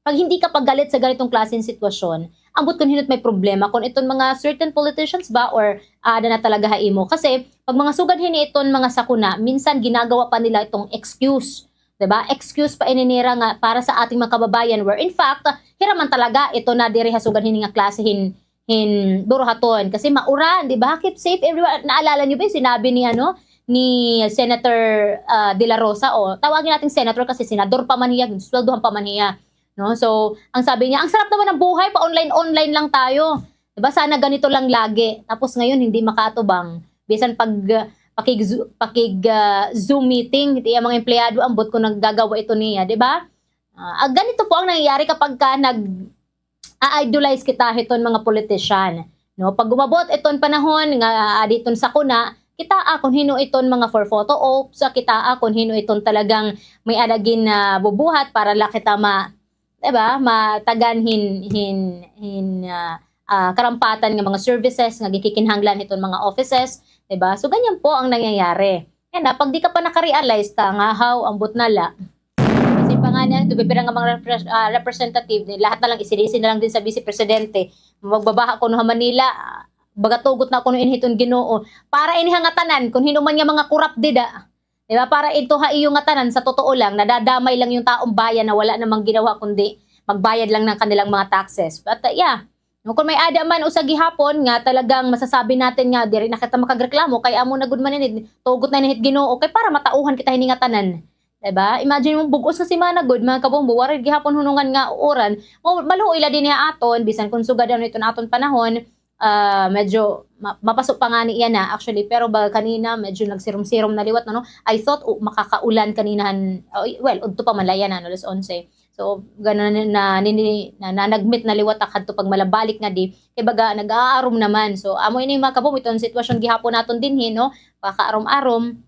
pag hindi ka pagalit sa ganitong klaseng sitwasyon, ambot kon hin-o it may problema, kon iton mga certain politicians ba or, ah, ada na talaga ha imo. Kasi, pag mga sugad hini iton mga sakuna, minsan ginagawa pa nila itong excuse. 'Di ba? Excuse pa ini nira nga para sa ating mga kababayan, where in fact, hira man talaga ito na diri ha sugad hini nga klase hin, hin buruhaton. Kasi mauran, 'di ba? Keep safe everyone. Naalala niyo ba 'yung sinabi ni, ano, ni Senator, ah, De La Rosa? O, tawagin nating senator kasi senador pa man hiya, sweldohan pa man hiya, no? So, ang sabi niya, "Ang sarap naman ng buhay, pa-online-online lang tayo." 'Di ba? Sana ganito lang lagi. Tapos ngayon, hindi makaatubang. Bisan pag, ah, pakig-, pakig-, ah, Zoom meeting, iti mga empleyado, ambot kon naggagawa ito niya, 'di ba? Ah, ah, ganito po ang nangyayari kapag ka nag-a-idolize kita hiton mga politician, no? Pag umabot iton panahon nga, ah, adi iton sakuna, kitaa kon hin-o iton mga for photo ops, ah, kitaa kon hin-o iton talagang may-ada gin, ah, bubuhat para la kita ma-, 'di ba? Matagan hin, hin, hin, ah, ah, karampatan nga mga services nga gikikinahanglan hiton mga offices, 'di ba? So, ganyan po ang nangyayari. Yana, pag di ka pa naka-realize ta nga, haw, ambot na la. Kasi pa nga niya, pipira nga mga repres-, ah, representative, lahat na lang isinisin na lang din sa Vice Presidente. Magbabaha kuno ha Manila, ah, baga tugot na kuno ini hiton Ginoo. Para ini ha ngatanan, kon hin-o man nga mga korap dida. 'Di ba? Para ito ha iyo ngatanan, sa totoo lang, nadadamay lang 'yung taong bayan na wala namang ginawa kundi magbayad lang ng kanilang mga taxes. But, uh, yeah. No, kon may-ada man usa gihapon nga talagang masasabi natin nga diri na kita makagreklamo, kay amo na gud man ini, tugot na ini hit Ginoo, kay para matauhan kita hini ngatanan. 'Di ba? Imagine mo, bug-os nga semana gud, mga kabombo, waray gihapon hunungan nga uuran. Ma-, maluoy la dinhi ha aton, bisan kon sugad ano iton aton panahon, ah, medyo ma-, mapaso pa ngani yana, actually, pero baga kanina, medyo nagsirom-sirom na liwat, no? I thought, oh, makakaulan kanina han, oh, well, udto pa man la yana, no, alas onse. So, gana na, na, nini-, na, nanagmit na liwat ak hadto pag malabalik nga di, kay baga nag-aarom naman. So, amo ini, mga kabombo, iton sitwasyon gihapon naton dinhi, no? Pakaarom-arom,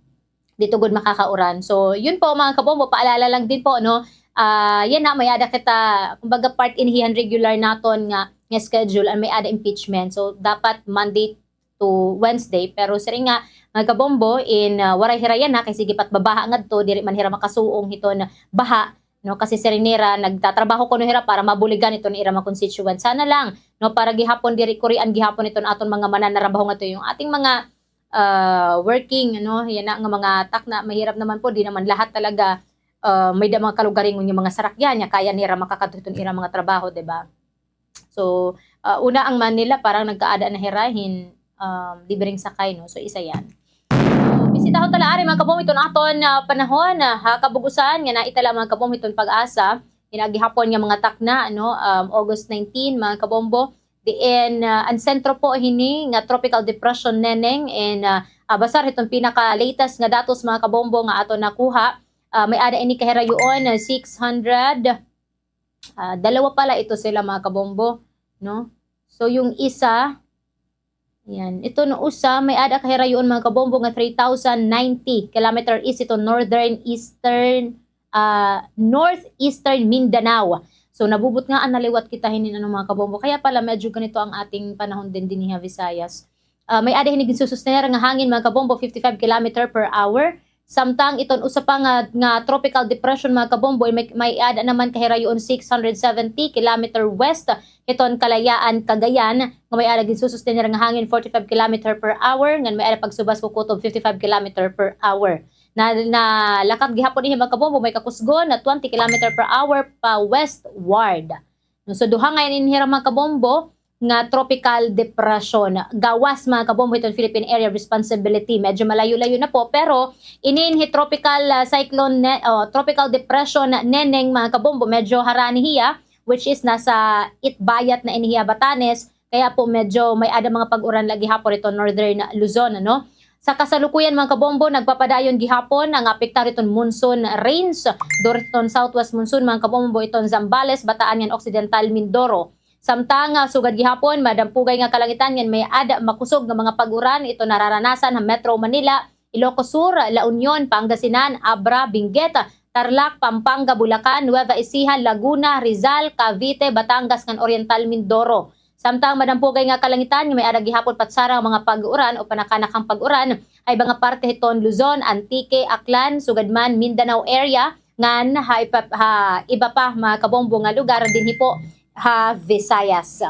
dito gud makakauran. So, yun po, mga kabombo, paalala lang din po, no? Ah, yana, may-ada kita, kumbaga, part ini han regular naton nga, nga schedule, an may-ada impeachment. So, dapat Monday to Wednesday. Pero siring nga, mga kabombo, in, ah, waray hira yana, kay sige pa it babaha ngadto, diri man hira makasuong hiton baha, no? Kasi siring nira, nagtatrabaho kuno hira para mabuligan iton ira mga constituents. Sana lang, no, para gihapon diri kurian gihapon iton aton mga mananarabaho ngadto, 'yung ating mga, ah, working, ano, yana nga mga takna, mahirap naman po, di naman lahat talaga, ah, may-ada mga kalugaringon nga mga sarakyan, nga kaya nira makakadto hiton ira mga trabaho, 'di ba? So, ah, una an Manila, parang nagkaada na hira hin, um, libreng sakay, no? So, isa yan. So, bisitahon ta la ari, mga kabombo, iton aton, ah, panahon, ah, ha kabug-osan, nga naita la, mga kabombo, hiton PAGASA, yana gihapon nga mga takna, no? Um, August nineteen, mga kabombo, diin, ah, an sentro po hini nga Tropical Depression Neneng, and, ah, ah, basar hiton pinaka-latest nga datos, mga kabombo, nga aton nakuha, ah, may-ada ini kahirayoon, ah, six hundred, ah, dalawa pala ito sila, mga kabombo, no? So, 'yung isa, yan, ito no usa, may-ada kahirayoon, mga kabombo, nga three thousand ninety kilometer east ito, northern eastern, ah, northeastern Mindanao. So, nabubutngaan na liwat kita hinin, ano, mga kabombo. Kaya pala medyo ganito ang ating panahon din dinhi ha Visayas. Ah, may-ada hini ginsusustener nga hangin, mga kabombo, fifty-five kilometer per hour. Samtang iton usa pa nga, nga tropical depression, mga kabombo, may, may-ada naman kahirayoon six hundred seventy kilometer west hiton Kalayaan, Cagayan, nga may-ada ginsusustener nga hangin forty-five kilometer per hour, ngan may-ada pagsubas kukutob fifty-five kilometer per hour. Na, nalakat gihapon ini, mga kabombo, may kakusgon na twenty kilometer per hour pa westward. No, so, duha ngay-an ini hira, mga kabombo, nga tropical depression. Gawas, mga kabombo, hiton Philippine Area of Responsibility. Medyo malayo-layo na po, pero inin hi tropical, ah, cyclone Ne-, oh, tropical depression Neneng, mga kabombo, medyo harani hiya, which is nasa itbayat na ini hiya Batanes, kaya po medyo may-ada mga pag-uran la gihapon hiton northern Luzon, ano? Sa kasalukuyan, mga kabombo, nagpapadayon gihapon an apektar hiton monsoon rains, duro hiton southwest monsoon, mga kabombo, hiton Zambales, Bataan ngan Occidental Mindoro. Samtang, ah, sugad gihapon, madampugay nga kalangitan ngan may-ada makusog nga mga pag-uran ito nararanasan ha Metro Manila, Ilocos Sur, La Union, Pangasinan, Abra, Benguet, Tarlac, Pampanga, Bulacan, Nueva Ecija, Laguna, Rizal, Cavite, Batangas ngan Oriental Mindoro. Samtang madampugay nga kalangitan nga may-ada gihapon patsarang mga pag-uran o panakanakang pag-uran ha iba nga parte hiton Luzon, Antique, Aklan, sugad man Mindanao area, ngan ha ipa-, ha iba pa, mga kabombo, nga lugar dinhi po ha Visayas.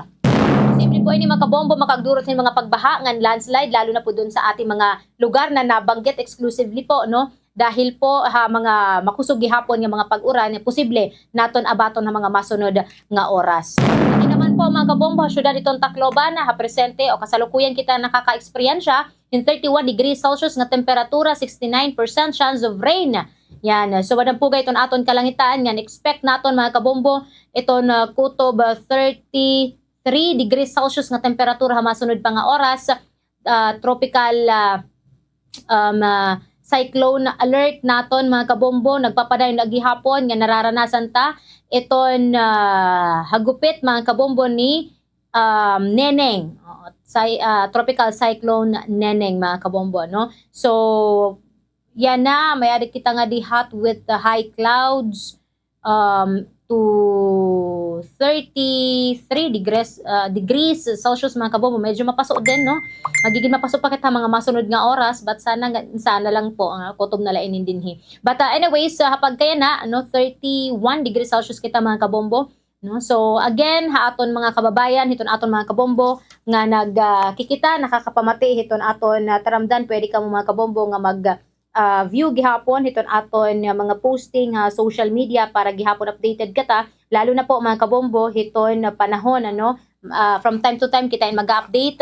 Posible po ini, mga kabombo, makagdurot hin mga pagbaha ngan landslide, lalo na po dun sa ating mga lugar na nabanggit exclusively po, no? dahil po ha mga makusog gihapon nga mga pag-uran, posible naton abaton ha mga masunod nga oras. Ini naman po, mga kabombo, ha syudad hiton Tacloban, ha presente o kasalukuyan kita nakaka-eksperyensya hin thirty-one degrees Celsius nga temperatura, sixty-nine percent chance of rain. Yan. So, madampuga iton aton kalangitan, ngan expect naton, mga kabombo, iton, ah, kutob, ah, thirty-three degrees Celsius nga temperatura ha masunod pa nga oras. Ah, tropical, ah, um, ah, cyclone alert naton, mga kabombo, nagpapadayon na gihapon nga nararanasan ta iton, ah, hagupit, mga kabombo, ni, um, Neneng. Oo, cy-, ah, tropical cyclone Neneng, mga kabombo, no? So, yana, may-ada kita nga dihat with the high clouds, um, to thirty-three degrees, ah, degrees Celsius, mga kabombo. Medyo mapaso din, no? Magigin mapaso pa kita mga masunod nga oras, but sana nga, sana lang po, ah, kutob na la inin dinhi. But, ah, anyways, ah, ha pagkayana, ano, thirty-one degrees Celsius kita, mga kabombo, no? So, again, ha aton mga kababayan, hiton aton mga kabombo nga nag, ah, kikita, nakakapamati hiton aton, ah, taramdan, pwede kamo, mga kabombo, nga mag, ah, view gihapon hiton aton, ah, mga posting ha social media para gihapon updated kita, lalo na po, mga kabombo, hiton, ah, panahon, ano, ah, from time to time kita in mag-update.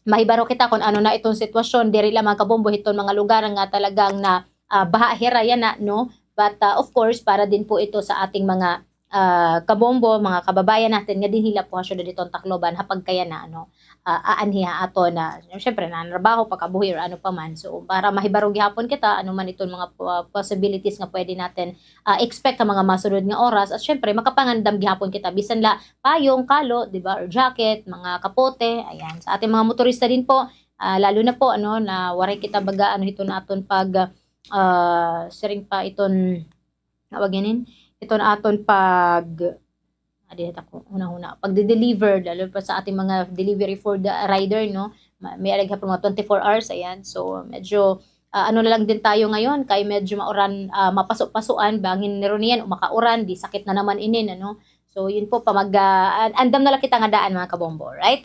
Mahibaro kita kon ano na iton sitwasyon diri la, mga kabombo, hiton mga lugar nga talagang na, ah, baha hira yana, no? But, ah, of course, para din po ito sa ating mga, ah, kabombo, mga kababayan natin nga dinhi la po ha syudad hiton Tacloban, ha pagkayana, ano, ah, aanhi ha aton na, syempre, nanrabaho, pagkabuhi, or ano pa man. So, para mahibaro gihapon kita, ano man iton mga po-, possibilities nga pwede natin, ah, expect ha mga masunod nga oras. At syempre, makapangandam gihapon kita, bisan la payong, kalo, di ba, or jacket, mga kapote, ayan. Sa ating mga motorista din po, ah, lalo na po, ano, na waray kita baga, ano, hiton aton pag, ah, siring pa iton, tawag yanin, iton aton pag, adi, ako, huna-huna, pagde-deliver, lalo pa sa ating mga delivery food, ah, rider, no? Ma-, may-ada gihapon mga twenty-four hours, ayan. So, medyo, ah, ano na lang din tayo ngayon, kay medyo mauran, ah, mapaso-pasuan, bangin nirunian o makauran, di sakit na naman inin, ano? So, yun po, pamag-, ah, an-, andam na la kita nga daan, mga kabombo, right?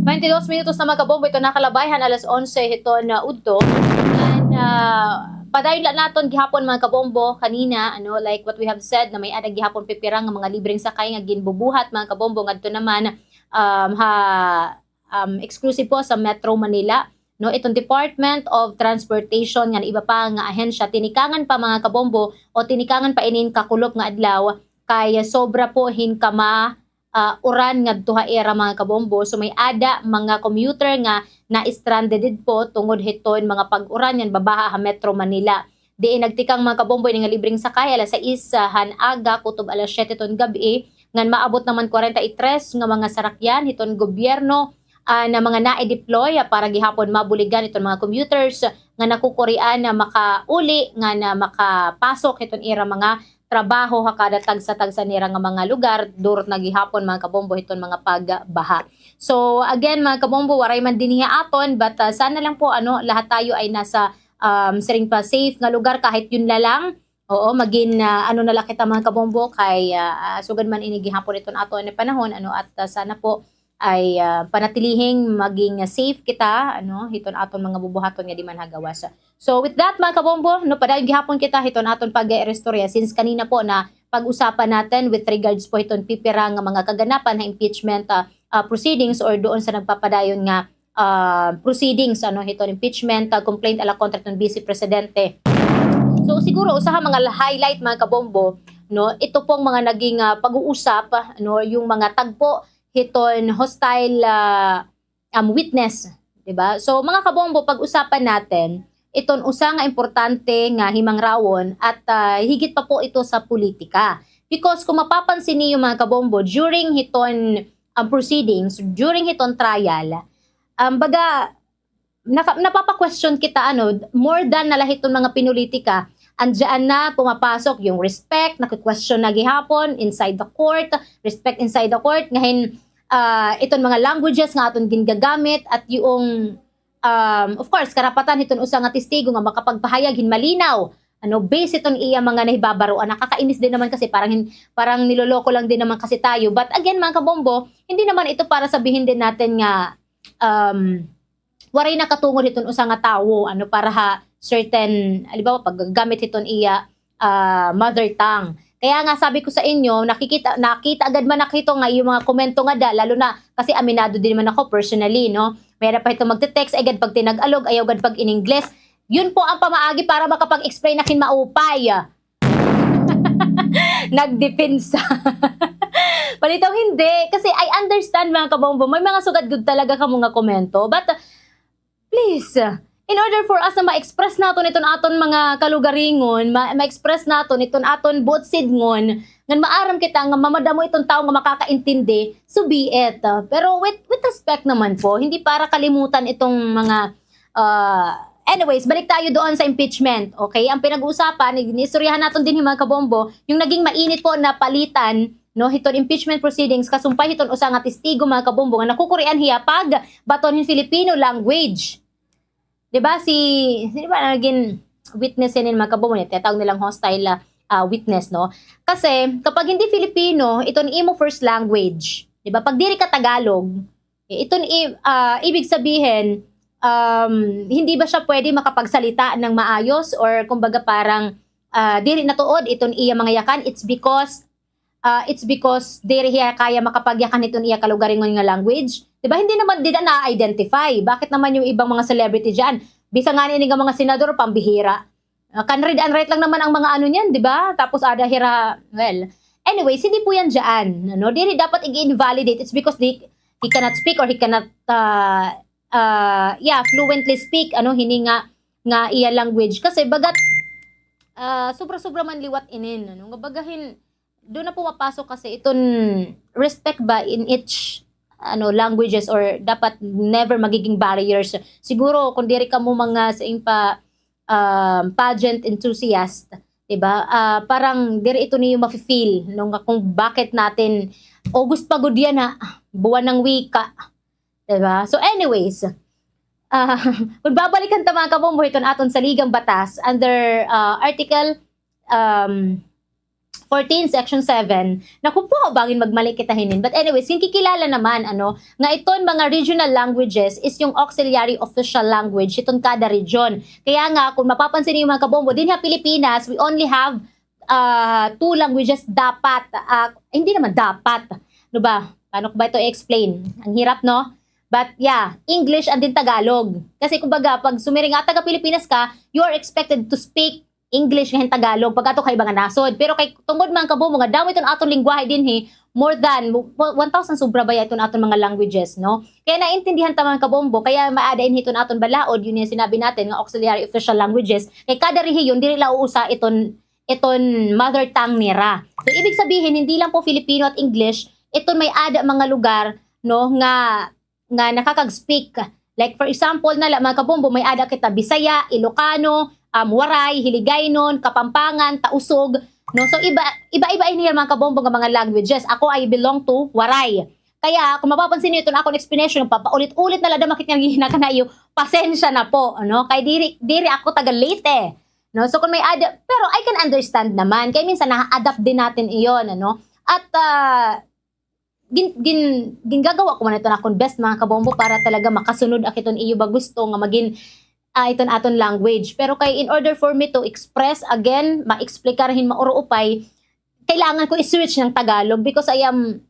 Twenty-dos minutos na, mga kabombo, ito nakalabay han alas onse hiton, ah, udto. And, ah, padayon la naton gihapon, mga kabombo, kanina, ano, like what we have said, na may-ada gihapon pipira nga mga libreng sakay nga ginbubuhat, mga kabombo, ngadto naman, um, ha, um, exclusive po sa Metro Manila, no, iton Department of Transportation ngan iba pa nga ahensya, tinikangan pa, mga kabombo, o tinikangan pa inin kakulop nga adlaw, kay sobra po hin kama, ah, uran ngadto ha ira, mga kabombo. So, may-ada mga commuter nga na-stranded po tungod hiton mga pag-uran ngan babaha ha Metro Manila. Diin nagtikang, mga kabombo, ini nga libreng sakay alas sais han aga kutob alas siyete hiton gab-i, ngan maabot naman kwarenta y tres nga mga sarakyan hiton gobyerno, ah, na mga na-deploy, ah, para gihapon mabuligan iton mga commuters nga nakukurian na makauli ngan makapasok hiton ira mga trabaho ha kada tagsa-tagsa nira nga mga lugar, durot na gihapon, mga kabombo, hiton mga pagbaha. So, again, mga kabombo, waray man dinhi ha aton, but, ah, sana lang po, ano, lahat tayo ay nasa, um, siring pa, safe nga lugar, kahit yun la lang. Oo, magin, ah, ano na la kita, mga kabombo, kay, ah, ah, sugad man ini gihapon iton aton nga panahon, ano, at, ah, sana po ay, ah, panatilihing maging safe kita, ano, hiton aton mga bubuhaton nga di man ha gawas. So, with that, mga kabombo, no, padayon gihapon kita hiton aton pag-iristorya, since kanina po na pag-usapan natin with regards po hiton pipira nga mga kaganapan ha impeachment, ah, ah, proceedings or doon sa nagpapadayon nga, ah, proceedings, ano, hiton impeachment, ah, complaint ala kontra hiton Vice Presidente. So, siguro, usa ha mga highlight, mga kabombo, no, ito pong mga naging, ah, pag-uusap, no, yung mga tagpo hiton hostile, ah, um, witness, di ba? So, mga kabombo, pag-usapan natin iton usa nga importante nga himangrawon at, ah, higit pa po ito sa politika. Because kung mapapansin niyo, mga kabombo, during hiton, um, proceedings, during hiton trial, um, baga, naka-, napapa-question kita, ano, more than na la hiton mga pinulitika, andyan na pumapasok yung respect, naki-question na gihapon inside the court, respect inside the court, ngahin, ah, iton mga languages nga aton gingagamit at yung, um, of course, karapatan hiton usa nga testigo nga makapagpahayag hin malinaw, ano, based hiton iya mga nahibabaroan. Nakakainis din naman kasi parang hin-, parang niloloko lang din naman kasi tayo. But again, mga kabombo, hindi naman ito para sabihin din natin nga, um, waray nakatungod hiton usa nga tawo, ano, para ha certain, halimbawa, paggamit hiton iya, ah, mother tongue. Kaya nga sabi ko sa inyo, nakikita, nakita agad man ako hito nga iyo mga komento ngada, lalo na kasi aminado din man ako personally, no? May-ada pa hito magte-text, ay gad pag Tinagalog, ayaw gad pag in Ingles. Yun po ang pamaagi para makapag-explain na kin maupay. Nagdepensa. Palitaw, hindi. Kasi I understand, mga kabombo. May mga sugad gud talaga kamo nga komento. But, please, in order for us na ma-express naton iton aton mga kalugaringon, ma-, ma-express naton iton aton buot sidngon, ngan maaram kita nga mamadamo iton tawo nga makakaintindi, so be it. Pero with, with respect naman po, hindi para kalimutan itong mga, ah, anyways, balik tayo doon sa impeachment, okay? Ang pinag-uusapan, ni-, niistoryahan naton dinhi, mga kabombo, yung naging mainit po na palitan, no, hiton impeachment proceedings, kasumpay hiton usa nga testigo, mga kabombo, nga nakukurian hiya pagbaton hin Filipino language. Di ba, si, di ba, naging witness yan, mga kabombo, tinatawag nilang hostile, ah, ah, witness, no? Kasi, kapag hindi Filipino, iton imo first language, di ba, pag diri ka Tagalog, eh, iton i-, ah, ibig sabihin, um, hindi ba siya pwede makapagsalita ng maayos, or kumbaga parang, ah, diri natuod iton iya mga yakan? It's because, ah, it's because diri hiya kaya makapagyakan hiton iya kalugaringon nga language. Di ba, hindi naman dida na-identify. Bakit naman yung ibang mga celebrity diyan? Bisan ngani ini nga mga senador, pambihira. Ah, can read and write lang naman ang mga ano niyan, di ba? Tapos ada hira, well, anyways, hindi po yan diyan, ano? Diri dapat i-invalidate. It's because they, he cannot speak or he cannot, ah, ah, yeah, fluently speak, ano, hini nga, nga iya language. Kasi bagat, ah, sobra-sobra man liwat inin, ano? Nga bagahin, doon na pumapasok kasi iton respect ba in each, ano, languages, or dapat never magiging barriers. Siguro, kung diri kamo mga sa impa, um, pageant enthusiast, di ba? Ah, parang diri ito niyo mafe-feel, no, nga kung bakit natin, August pa gud yan, ha, buwan ng wika, di ba? So anyways, ah, kung babalikan ta, mga kabombo, iton aton saligang batas under, ah, Article, um, fourteen, Section seven, naku po, bangin magmali kita hinin. But anyways, ginkikilala naman, ano, nga iton mga regional languages is yung auxiliary official language hiton kada region. Kaya nga, kung mapapansin niyo, mga kabombo, dinhi ha Pilipinas, we only have, ah, two languages dapat, ah, hindi naman dapat. Ano ba? Paano ko ba ito i-explain? Ang hirap, no? But yeah, English and then Tagalog. Kasi kumbaga, pag sumiring nga taga Pilipinas ka, you are expected to speak English ngan Tagalog pag ato kay mga nasod. Pero kay tungod, mga kabombo, nga damo iton aton lengguwahe dinhi, more than mo-, one thousand sobra ba ya iton aton mga languages, no? Kaya naintindihan ta, mga kabombo, kaya maada ini hiton aton balaod, yun yung sinabi natin nga auxiliary official languages. Kay kada rehiyon, diri la uusa iton, iton mother tongue nira. So, ibig sabihin, hindi lang po Filipino at English, iton may-ada mga lugar, no, nga nga nakakag-speak. Like, for example na la, mga kabombo, may-ada kita Bisaya, Ilocano, um, Waray, Hiligaynon, Kapampangan, Tausug, no? So, iba, iba-iba ini, mga kabombo, nga mga languages. Ako, I belong to Waray. Kaya, kung mapapansin niyo iton akon explanation, papaulit-ulit na la, daw makit nga ginhinakana iyo, pasensya na po, ano? Kay diri, diri ako taga Leyte, no? So, kung may-ada, pero I can understand naman. Kay minsan, na-adapt din natin iyon, ano? At, ah, gin-, gin-, gingagawa ko man iton akon best, mga kabombo, para talaga makasunod ak iton iyo ba gusto nga magin, ah, iton aton language. Pero kay in order for me to express again, ma-explicar hin mauruupay, kailangan ko i-switch ng Tagalog because I am,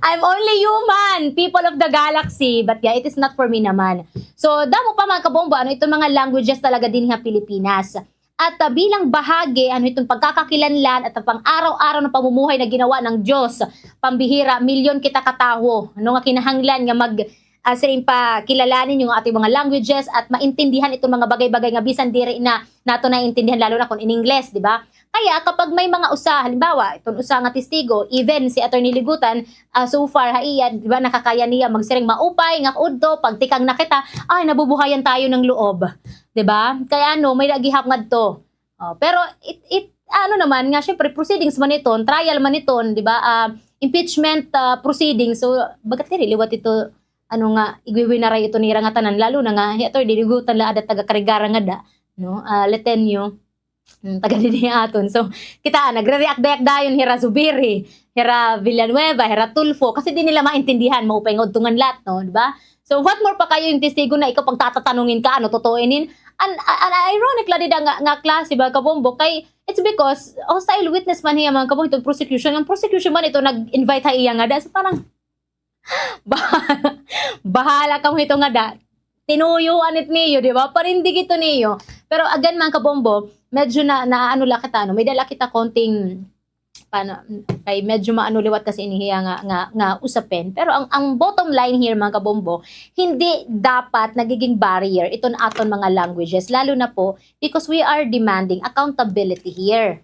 I'm only human, people of the galaxy. But yeah, it is not for me naman. So, damo pa, mga kabombo, ano, iton mga languages talaga dinhi ha Pilipinas. At, ah, bilang bahagi, ano, iton pagkakakilanlan at ang pang-araw-araw na pamumuhay na ginawa ng Diyos, pambihira, milyon kita ka tawo, ano, nga kinahanglan nga mag, ah, siring pa, kilalanin yung ating mga languages at maintindihan itong mga bagay-bagay nga bisan diri na nato naiintindihan, lalo na kung in Ingles, di ba? Kaya kapag may mga usa, halimbawa, iton usa nga testigo, even si Attorney Ligutan, ah, so far, ha iya, di ba, nakakaya niya magsiring maupay, nga udto, pagtikang na kita, ay, nabubuhayan tayo ng loob. Di ba? Kaya ano, may nagihap ngadto. Oh, pero it, it, ano naman nga, syempre, proceedings man iton, trial man iton, di ba? Ah, impeachment, ah, proceedings. So, bagat diri liwat ito, ano nga, igwiwinaray ito nira nga tanan, lalo na nga, hi Attorney Ligutan la ada taga Carigara ngada, no? Ah, Leteño. Hmm, taga dinhi aton. So, kita, nagre-react dayak dayon, hira Zubiri, hira Villanueva, hira Tulfo, kasi di nila maintindihan, maupay nga udto ngan lat, no, di ba? So, what more pa kayo yung testigo na ikaw pagtatatanungin ka, ano, totoo inin? An, an, an ironic la dida nga, nga klase, mga kabombo, kay, it's because, hostile witness man hiya, mga kabombo, itong prosecution. Ang prosecution man ito, nag-invite ha iya ngada. So, parang, bahala, bahala kamo hito ngada. Tinuyo anit niyo, di ba? Parindig ito niyo. Pero again, mga kabombo, medyo na, na ano la kita, ano, may dala kita konting, paano, kay medyo maano liwat kasi ini hiya nga, nga, nga usapin. Pero ang, ang bottom line here, mga kabombo, hindi dapat nagiging barrier iton aton mga languages, lalo na po because we are demanding accountability here.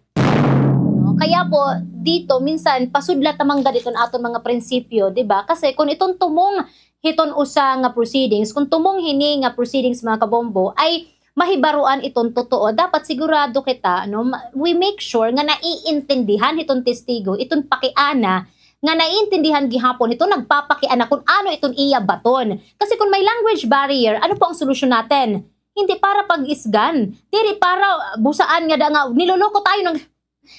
No? Kaya po, dito, minsan, pasudla ta man gad iton aton mga prinsipyo, di ba? Kasi kung iton tumong hiton usa nga proceedings, kung tumong hini nga proceedings, mga kabombo, ay mahibaruan iton totoo, dapat sigurado kita, no? Ma-, we make sure nga naiintindihan hiton testigo, iton pakiana, nga naiintindihan gihapon hiton nagpapakiana kung ano iton iya baton. Kasi kung may language barrier, ano po ang solusyon natin? Hindi para pag-isgan. Diri para busaan ngada nga niloloko tayo ng,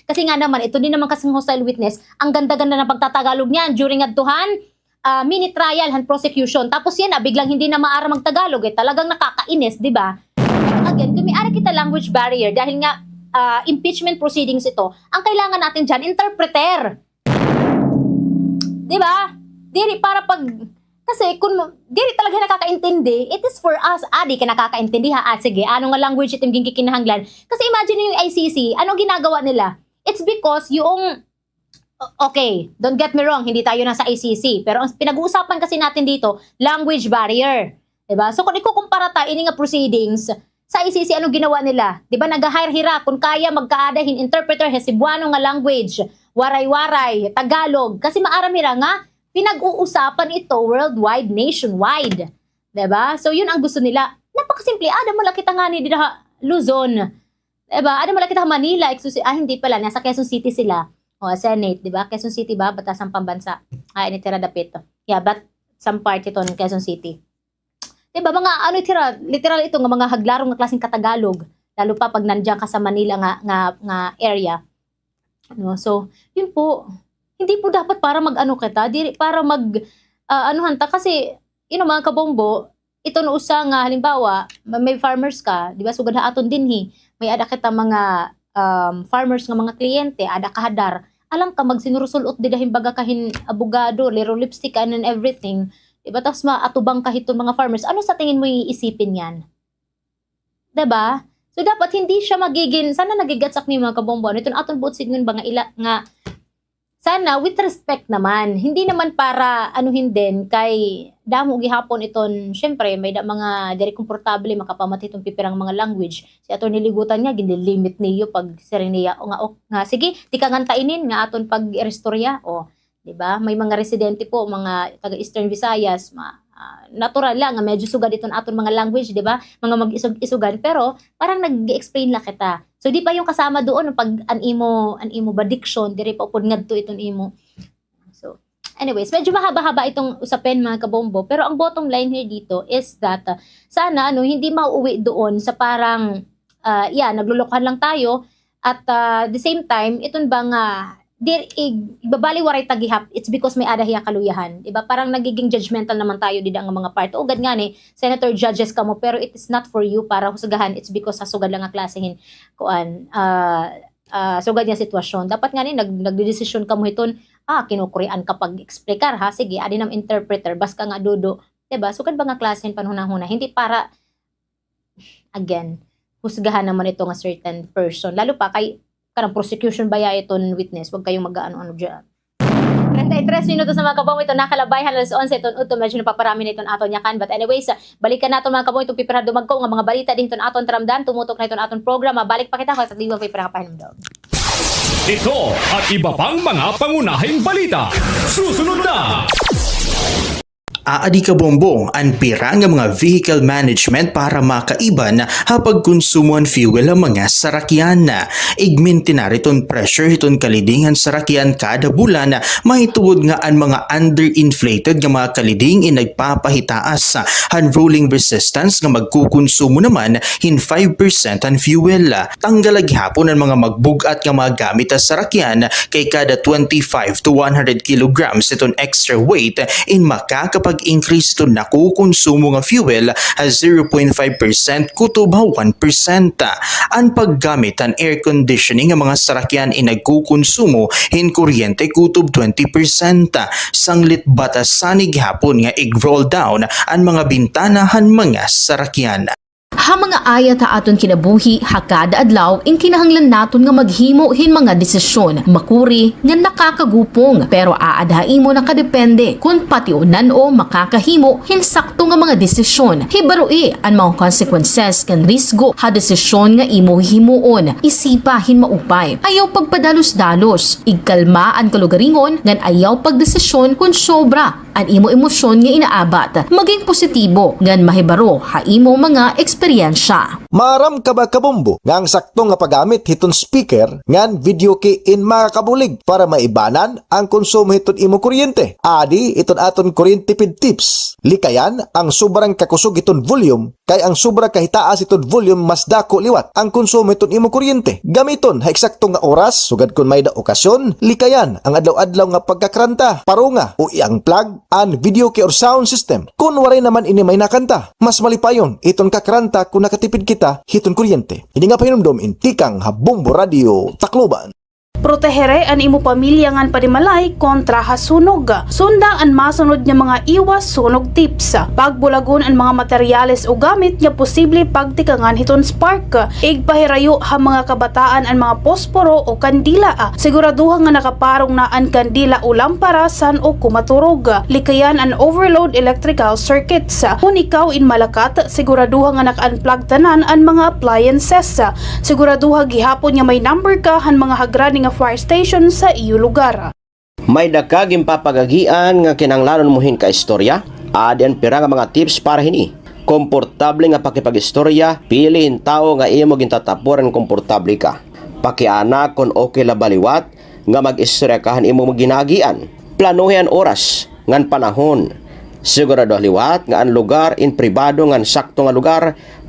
kasi nga naman, ito din naman kasing hostile witness, ang ganda-ganda ng pagtatagalog niyan during adto han, ah, mini trial han prosecution. Tapos yana, biglang hindi na maaram mag-Tagalog, eh, talagang nakakainis, di ba? Again, kung may-ada kita language barrier, dahil nga, ah, impeachment proceedings ito, ang kailangan natin diyan, interpreter. Di ba? Diri para pag, kasi kung ma-, diri talaga nakakaintindi, it is for us. Ah, di ka nakakaintindi, ha? Ah, sige, ano nga language it im ginkikinahanglan? Kasi imagine yung I C C, ano ginagawa nila? It's because yung, o-, okay, don't get me wrong, hindi tayo nasa I C C, pero ang pinag-uusapan kasi natin dito, language barrier. Di ba? So, kung ikukumpara ta ini nga proceedings, sa I C C, anong ginawa nila? Di ba, nag-hire hira, kung kaya, magkaada hin interpreter ha Cebuano nga language, Waray-Waray, Tagalog. Kasi maaram hira nga pinag-uusapan ito worldwide, nationwide. Di ba? So, yun ang gusto nila. Napakasimple. Ada man la kita ngani dida ha Luzon. Di ba? Ada man la kita ha Manila, excuse, ah, hindi pala, nasa Quezon City sila. O, Senate, di ba? Quezon City ba? Batasan Pambansa. Ah, ini tira dapit. Yeah, but some part iton Quezon City. Di ba, mga ano, tira, literal ito nga mga haglarong nga klaseng katagalog, lalo pa pag nandiyan ka sa Manila nga, nga, nga area. No? So, yun po, hindi po dapat para mag-ano kita, diri para mag, ah, anuhan ta, kasi, you know, mga kabombo, ito no usa nga, halimbawa, ma-, may farmers ka, di ba, sugad ha aton dinhi, may ada kita mga, um, farmers nga mga kliyente, ada ka hadar, alang ka magsinurusul-ot dida hin baga ka hin abogado, lero lipstick and everything. Di ba? Tapos maatubang ka hiton mga farmers. Ano sa tingin mo iisipin niyan? Di ba? So, dapat hindi siya magiging, sana nagigets ak niyo, mga kabombo. Ano iton aton buot sidngon ba nga ila, nga, sana with respect naman. Hindi naman para, anuhin din, kay damo gihapon iton, syempre, may da mga diri komportable, makapamat hiton pipirang mga language. Si Attorney Ligutan nga, ginlilimit niyo pag siring niya, o nga, o, nga, sige, tikang ta inin, nga aton pag-iristorya. O, di ba? May mga residente po, mga taga Eastern Visayas, ma-, ah, natural la nga medyo sugad iton aton mga language, di ba? Mga mag-isog-isogan, pero parang nag-explain la kita. So, di pa yung kasama doon, pag an imo, an imo ba diction, diri pa upod ngadto iton imo. So, anyways, medyo mahaba-haba itong usapin, mga kabombo, pero ang bottom line here dito is that, ah, sana, ano, hindi mauuwi doon sa parang, ah, yeah, naglolokohan lang tayo, at, ah, the same time, iton ba nga, dir-, ig-, igbabaliwaray ta gihap, it's because may ada hiya kaluyahan. Di ba? Parang nagiging judgmental naman tayo dida nga mga part. Ugad ngani, senator judges kamo, pero it is not for you para husgahan, it's because ha sugad la nga klase hin, kuan, ah, ah, sugad nga sitwasyon. Dapat ngani, nag-, nagdedesisyon kamo hiton, ah, kinukurian ka pag-explicar, ha? Sige, adi nam interpreter, bas ka nga dudo. Di ba? Sugad ba nga klase hin panhunahuna? Hindi para, again, husgahan naman ito nga certain person. Lalo pa kay, kanang prosecution baya iton witness, wag kayong mag-aano-ano diyan. Treinta y tres minutos na, mga kabong, iton nakalabay han alas onse iton udto, medyo napaparami na iton aton yakan. But anyways, balikan naton, mga kabong, iton pipira dumagko nga mga balita dinhi hiton aton taramdan, tumutok na iton aton programa. Balik pa kita, kay sa diwa pipira nga pahinumdom. Ito at iba pang mga pangunahing balita. Susunod na! Aadi kabombo an pira nga mga vehicle management para makaiban ha pagkonsumo han fuel ha mga sarakyan. Igmintinar iton pressure hiton kaliding han sarakyan kada bulan, mahitungod nga an mga underinflated nga mga kaliding in nagpapahitaas han rolling resistance nga magkukonsumo naman hin five percent han fuel. Tanggala gihapon an mga magbug-at nga mga gamit ha sarakyan, kay kada twenty-five to one hundred kilograms iton extra weight in makakapag-increase iton nakukonsumo nga fuel ha zero point five percent kutob ha one percent. An paggamit han air conditioning nga mga sarakyan in nagkukonsumo hin kuryente kutob twenty percent. Sanglit batasan gihapon nga ig-roll down an mga bintana han mga sarakyan. Ha mga ayat ha aton kinabuhi ha kada adlaw, in kinahanglan naton nga maghimo hin mga desisyon, makuri nga nakakagupong, pero aada ha imo nakadepende kon pationan-o makakahimo hin sakto nga mga desisyon. Hibaroi an mga consequences kan risgo ha desisyon nga imo hihimuon. Isipa hin maupay. Ayaw pagpadalos-dalos. Igkalma an kalugaringon ngan ayaw pagdesisyon kon sobra an imo emosyon nga inaabat. Maging positibo ngan mahibaro ha imo mga eksperyensya. Maaram ka ba, kabombo, nga an sakto nga paggamit hiton speaker ngan video key in makakabulig para maibanan an konsumo hiton imo kuryente? Adi iton aton kuryente tipid tips. Likayan an sobra nga kakusog hiton volume, kay an sobra kahitaas hiton volume mas dako liwat an konsumo hiton imo kuryente. Gamiton ha eksakto nga oras, sugad kon may-ada okasyon. Likayan an adlaw-adlaw nga pagkakranta, parunga o i-unplug an video key or sound system kon waray naman ini may nakanta. Mas malipayon iton kakranta kon nakatipid kita hiton kuryente. Ini nga pahinumdom in tikang ha Bombo Radio Tacloban. Protehere an imo pamilya ngan panimalay kontra ha sunog. Sunda an masunod nga mga iwas sunog tips. Pagbulagon an mga materyales o gamit nga posible pagtikangan hiton spark. Igpahirayo ha mga kabataan an mga posporo o kandila. Siguraduha nga nakaparong na an kandila o lampara san-o ko maturog. Likayan an overload electrical circuits. Kon ikaw in malakat, siguraduha nga naka-unplug tanan an mga appliances. Siguraduha gihapon nga may number ka han mga hagrani nga fire station sa iyo lugar. May-ada ka ginpapag-agian nga kinahanglanon mo hin kaistorya? Adi an pira nga mga tips para hini. Komportable nga pakipag-istorya, pili hin tawo nga imo gintatapuran nga komportable ka. Pakiana kon okay la ba liwat nga mag-istorya ka han imo ginaagian. Planuhi an oras ngan panahon. Siguraduha liwat nga an lugar in pribado ngan sakto nga lugar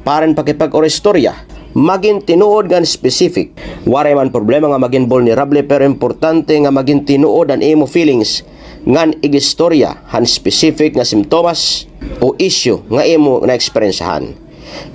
para hin pakipag-istorya. Magin tinuod ngan specific. Waray man problema nga magin vulnerable, pero importante nga magin tinuod an imo feelings ngan ig-istorya han specific nga simptomas o issue nga imo naeksperyensyahan.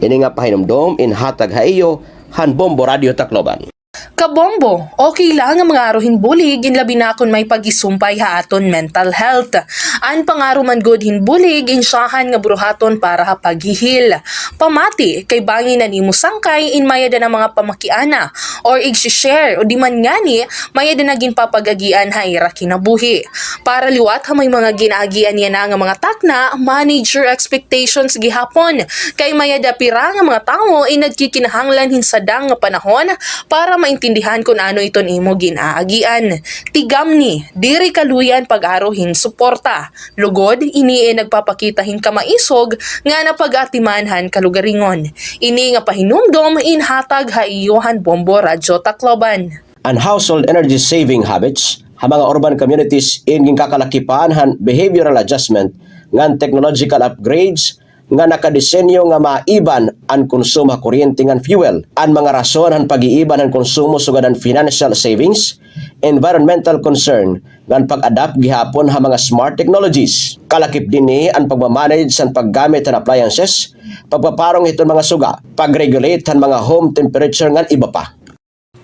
Ini nga pahinumdom in hatag ha iyo han Bombo Radio Tacloban. Kabombo, okay la nga mangaro hin bulig in labi na kon may pag-isumpay ha aton mental health. An pangaro man gud hin bulig in syahan nga buruhaton para ha paghihil. Pamati, kay bangin an imo sangkay in may-ada na mga pamakiana or igsi-share o di man ngani may-ada na ginpapag-agian ha ira kinabuhi. Para liwat ha may mga ginaagian yana nga mga takna, manage your expectations gihapon. Kay may-ada pira nga mga tawo in nagkikinahanglan hin sadang nga panahon para maintindihan kon ano iton imo ginaagian. Tigamni, diri kaluy-an pag-aro hin suporta. Lugod, ini in nagpapakita hin kamaisog nga napag-atiman han kalugaringon. Ini nga pahinumdom in hatag ha iyo han Bombo Radyo Tacloban. An household energy saving habits ha mga urban communities in ginkakalakipan han behavioral adjustment ngan technological upgrades nga nakadesenyo nga maiban an konsumo ha kuryente ngan fuel. An mga rason han pag-iiban han konsumo sugad han financial savings, environmental concern, ngan pag-adapt gihapon ha mga smart technologies. Kalakip dinhi an pagmamanage han paggamit han appliances, pagpaparong hiton mga suga, pag-regulate han mga home temperature ngan iba pa.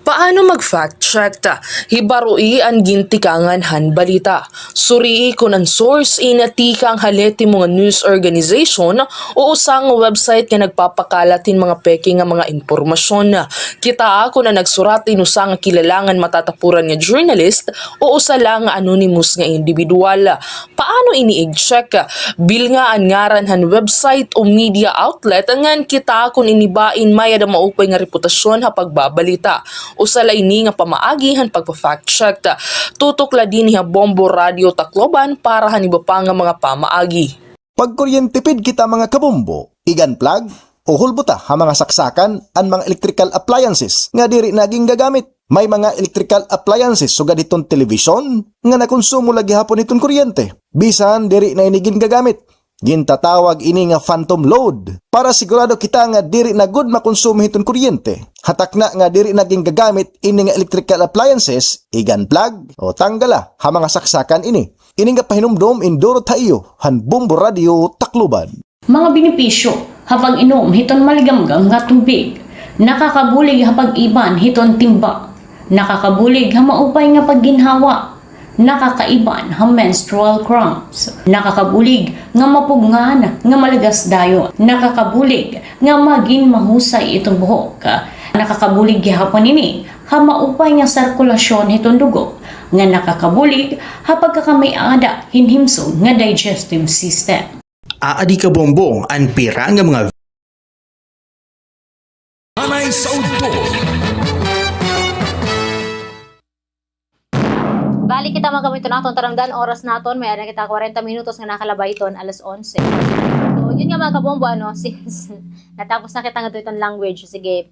Paano mag-fact check? Hibaroi an gintikangan han balita. Surii kon an source in tikang ha lehitimong news organization o usa nga website nga nagpapakalat hin mga peke nga mga impormasyon. Kitaa kon an nagsurat in usa nga kilala ngan matatapuran nga journalist o usa la nga anonymous nga indibidwal. Paano ini i-check? Bilnga an ngaran han website o media outlet ngan kitaa kon ini ba in may-ada maupay nga reputasyon ha pagbabalita. Usa la ini nga pamaagi han pagpa-fact check. Tutok la dinhi ha Bombo Radio Tacloban para han iba pa nga mga pamaagi. Pagkuryente pid kita, mga kabombo, igan plug o hulbota ha mga saksakan an mga electrical appliances nga diri na gingagamit. May mga electrical appliances sugad hiton telebisyon nga nakonsumo la gihapon hiton kuryente bisan diri na ini gingagamit. Gintatawag ini nga phantom load. Para sigurado kita nga diri na gud makonsumo hiton kuryente, ha takna nga diri na gingagamit ini nga electrical appliances, igan plug o tanggala ha mga saksakan ini. Ini nga pahinumdom indurot ha iyo han Bombo Radio Tacloban. Mga benepisyo ha pag-inom hiton maligamgam nga tubig. Nakakabulig ha pag-iban hiton timba. Nakakabulig ha maupay nga pagginhawa. Nakakaiban ha menstrual cramps. Nakakabulig nga mapugngan nga malagas dayon. Nakakabulig nga magin mahusay iton buhok. Nakakabulig gihapon ini ha maupay nga sirkulasyon hiton dugo, nga nakakabulig ha pagkakamay-ada hin himsog nga digestive system. Aadi, kabombo, an pira nga mga Anay sa udto. Balik kita, mga kabombo, hiton aton tarangdan, oras naton, may-ada kita kwarenta minutos nga nakalabay hiton alas onse. So, yun nga, mga kabombo, ano, since natapos na kita ngadto hiton language, sige,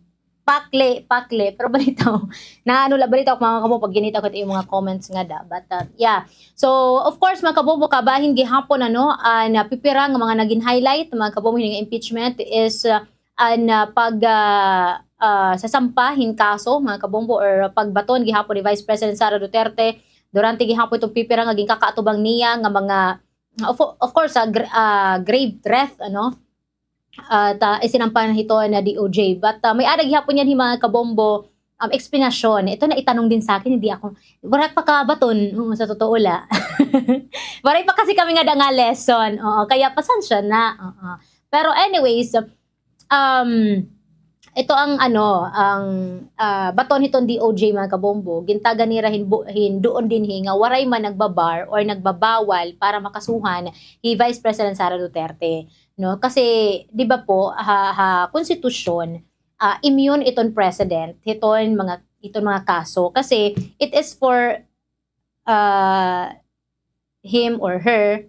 pakli, pakli, pero balitaw, na ano la, balitaw, mga kabombo, pag ginita ko yung mga comments ngada, but, uh, yeah. So, of course, mga kabombo, kabahin gihapon, ano, ah, na pipira nga mga naging highlight, mga kabombo, nga impeachment is, uh, an, ah, pag, ah, ah, sasampa hin kaso, mga kabombo, or pagbaton gihapon ni Vice President Sara Duterte durante gihapon itong pipira nga ginkakaatubang niya nga mga, of, of course, ah, gr-, ah, grave threat, ano? At, ah, isinampa na hito na D O J. But, ah, may-ada gihapon yan, mga kabombo, um, explanation. Ito na itanong din sa akin, hindi ako, waray pa kabaton, oo, sa totoo la. Waray pa kasi kami ngada nga lesson. Oo, kaya pasensya na. Oo. Pero anyways, um, ito ang ano, ang, ah, baton hiton D O J, mga kabombo, gintagan nira hin bu-, hin duon dinhi nga waray man nagbabar or nagbabawal para makasuhan hi Vice President Sara Duterte, no? Kasi, di ba po, ha, ha konstitusyon, ah, immune iton president hiton mga, hiton mga kaso. Kasi, it is for, ah, him or her,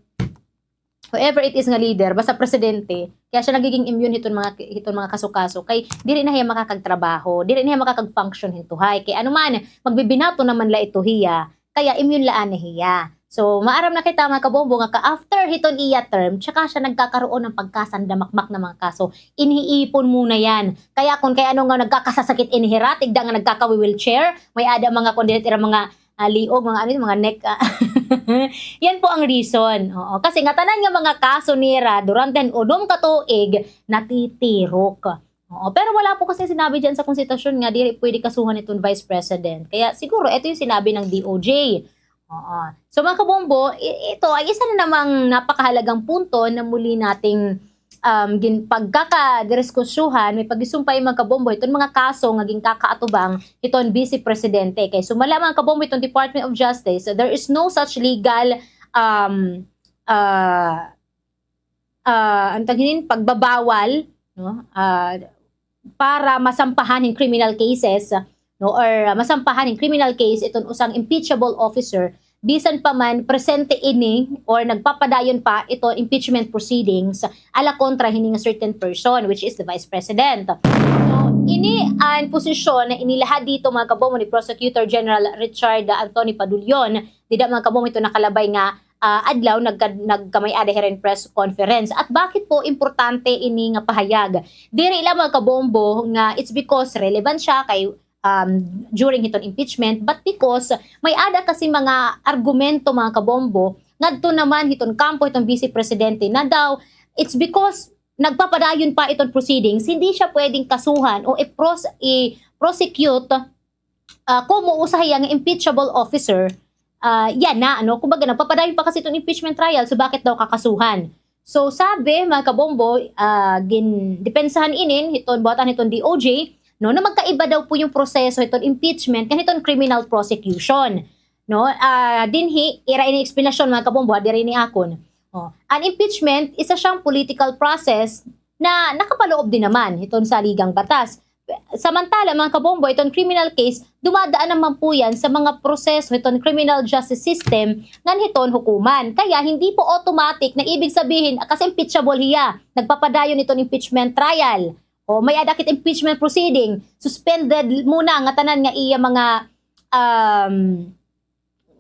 whoever it is nga leader, basta presidente, kaya siya nagiging immune hiton mga, hiton mga kaso-kaso. Kay diri na hiya makakagtrabaho, diri na hiya makakag-function hin tuhay. Kay ano man, magbibinato naman la ito hiya, kaya immune la anay hiya. So, maaram na kita, mga kabombo, nga ka-after hiton iya term, tsaka siya nagkakaroon ng pagkasandamakmak na mga kaso. Iniipon muna yan. Kaya kung kay ano nga nagkakasasakit ini hira, tigda nga nagkaka-wheelchair, may-ada mga kondit ira mga ah, liog, mga ano yun, mga neck, ah. Yan po ang reason. Oo. Kasi ngatanan nga mga kaso nira, durante an unom ka tuig, natitirok. Oo. Pero wala po kasi sinabi diyan sa konstitusyon nga diri pwede kasuhan iton vice president. Kaya siguro, ito yung sinabi ng D O J. Oo. So, mga kabombo, i-, ito ay isa na namang napakahalagang punto na muli nating um, gin-, pagkakadiskusyuhan, may pagdiskusyuhan, mga kabombo, hiton mga kaso nga ginkakaatubang hiton Vice Presidente. Kay sumala, mga kabombo, hiton Department of Justice, there is no such legal, um, uh, uh, ano tawag hinin, pagbabawal, no? Uh, para masampahan hin criminal cases, no, or, ah, masampahan hin criminal case iton usang impeachable officer, bisan pa man presente ini or nagpapadayon pa iton impeachment proceedings ala kontra hini nga certain person, which is the Vice President. So, ini an posisyon na inilahad dito, mga kabombo, ni Prosecutor General Richard Anthony Padullon, dida, mga kabombo, ito nakalabay nga ah, adlaw, nagka-, nagkamay-ada hira hin press conference. At bakit po importante ini nga pahayag? Diri la, mga kabombo, nga it's because relevant siya kay, um, during hiton impeachment, but because may-ada kasi mga argumento, mga kabombo, ngadto naman hiton kampo hiton Vice Presidente na daw, it's because nagpapadayon pa iton proceedings, hindi siya pwedeng kasuhan o i-pros-, i-prosecute ah, komo usa hiya nga impeachable officer, ah, yana, ano, kumbaga, nagpapadayon pa kasi iton impeachment trial, so bakit daw kakasuhan? So, sabi, mga kabombo, ah, gindepensahan inin hiton, buhatan hiton D O J, no, na magkaiba daw po yung proseso hiton impeachment ngan hiton criminal prosecution, no? Ah, dinhi, ira ini eksplanasyon, mga kabombo, ha, diri ini akon. Oh, an impeachment, isa siyang political process na nakapaloob din naman hiton saligang batas. Samantala, mga kabombo, iton criminal case, dumadaan naman po yan sa mga proseso hiton criminal justice system ngan hiton hukuman. Kaya hindi po automatic na ibig sabihin, ah, kasi impeachable hiya, nagpapadayon iton impeachment trial. O, may-ada kit impeachment proceeding, suspended muna ngatanan nga iya mga, um,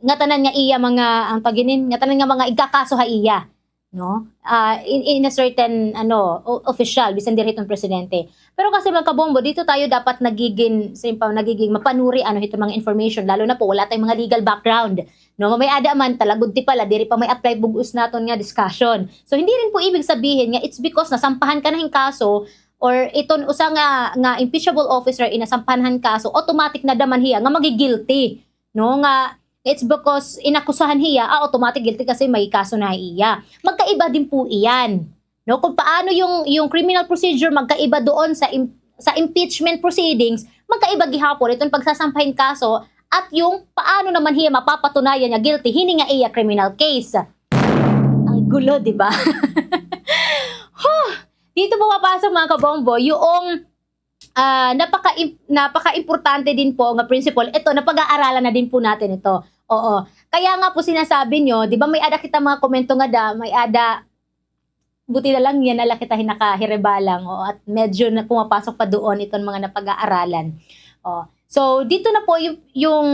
ngatanan nga iya mga, ang tawag hini, ngatanan nga mga igkakaso ha iya, no? Ah, in, in a certain, ano, o-, official, bisan diri hiton presidente. Pero kasi, mga kabombo, dito tayo dapat nagiging, sa pa, nagiging mapanuri, ano, hiton mga information, lalo na po wala tayong mga legal background, no? May-ada man, talagod ti pala, diri pa may apply bug-os naton nga discussion. So, hindi rin po ibig sabihin nga it's because nasampahan ka na hin kaso or iton usa nga, nga impeachable officer inasampahan hin kaso, automatic na daman hiya nga magi-guilty, no? Nga it's because inakusahan hiya, ah, automatic guilty kasi may kaso na iya. Magkaiba din po iyan, no? Kung paano yung, yung criminal procedure magkaiba doon sa im-, sa impeachment proceedings, magkaiba gihapon iton pagsasampahin kaso at yung paano naman hiya mapapatunayan nga guilty hini nga iya criminal case. Ang gulo, di ba? Huh! Dito pumapasok, mga kabombo, yung, ah, napaka-im-, napaka-importante din po nga principle. Ito, napag-aaralan na din po natin ito. Oo. Kaya nga po sinasabi nyo, di ba may-ada kita mga komento nga da, may-ada, buti na lang yana la kita hin nakahiribalang, oo, at medyo na pumapasok pa doon iton mga napag-aaralan. Oh. So, dito na po yung, yung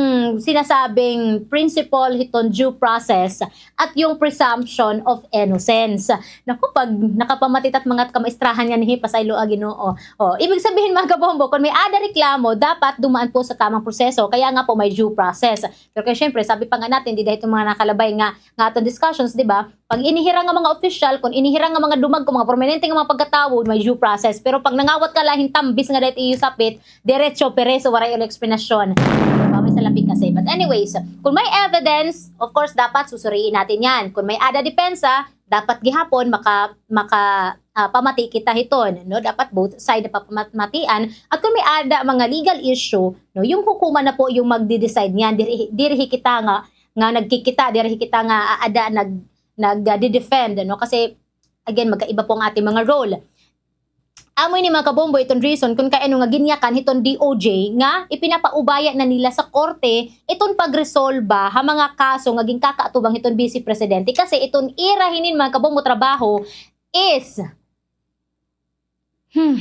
sinasabing principle hiton due process at yung presumption of innocence. Naku, pag nakapamati it at mga kamaistrahan nga nihi, pasaylo, ah, Ginoo. Oh, ibig sabihin, mga kabombo, kung may-ada reklamo, dapat dumaan po sa tamang proseso. Kaya nga po may due process. Pero kaya, syempre, sabi pa nga natin, dida hiton mga nakalabay nga, nga aton discussions, di ba? Pag inihirang nga mga opisyal, kung inihirang nga mga dumagko, mga prominente nga mga pagkatawo, may due process. Pero pag nangawat ka la hin tambis nga dahil iyo sapit, diretso, preso, waray uli eksplanasyon. Di ba? May salapi kasi. But anyways, kung may evidence, of course, dapat susuriin natin yan. Kung may-ada depensa, dapat gihapon maka-, maka-, ah, pamati kita hiton, no? Dapat both side papamatian. At kung may-ada mga legal issue, no, yung hukuman na po yung magde-decide niyan. Diri, diri kita nga, nga nagkikita, diri kita nga aada nag-, nag-, ah, de-defend, no? Kasi, again, magkaiba po ang ating mga role. Amo ini, mga kabombo, iton reason kung kay-ano nga ginyakan hiton D O J nga ipinapaubaya na nila sa korte iton pagresolba ha mga kaso nga ginkakaatubang hiton Vice Presidente. Kasi iton ira hinin, mga kabombo, trabaho is, hmm,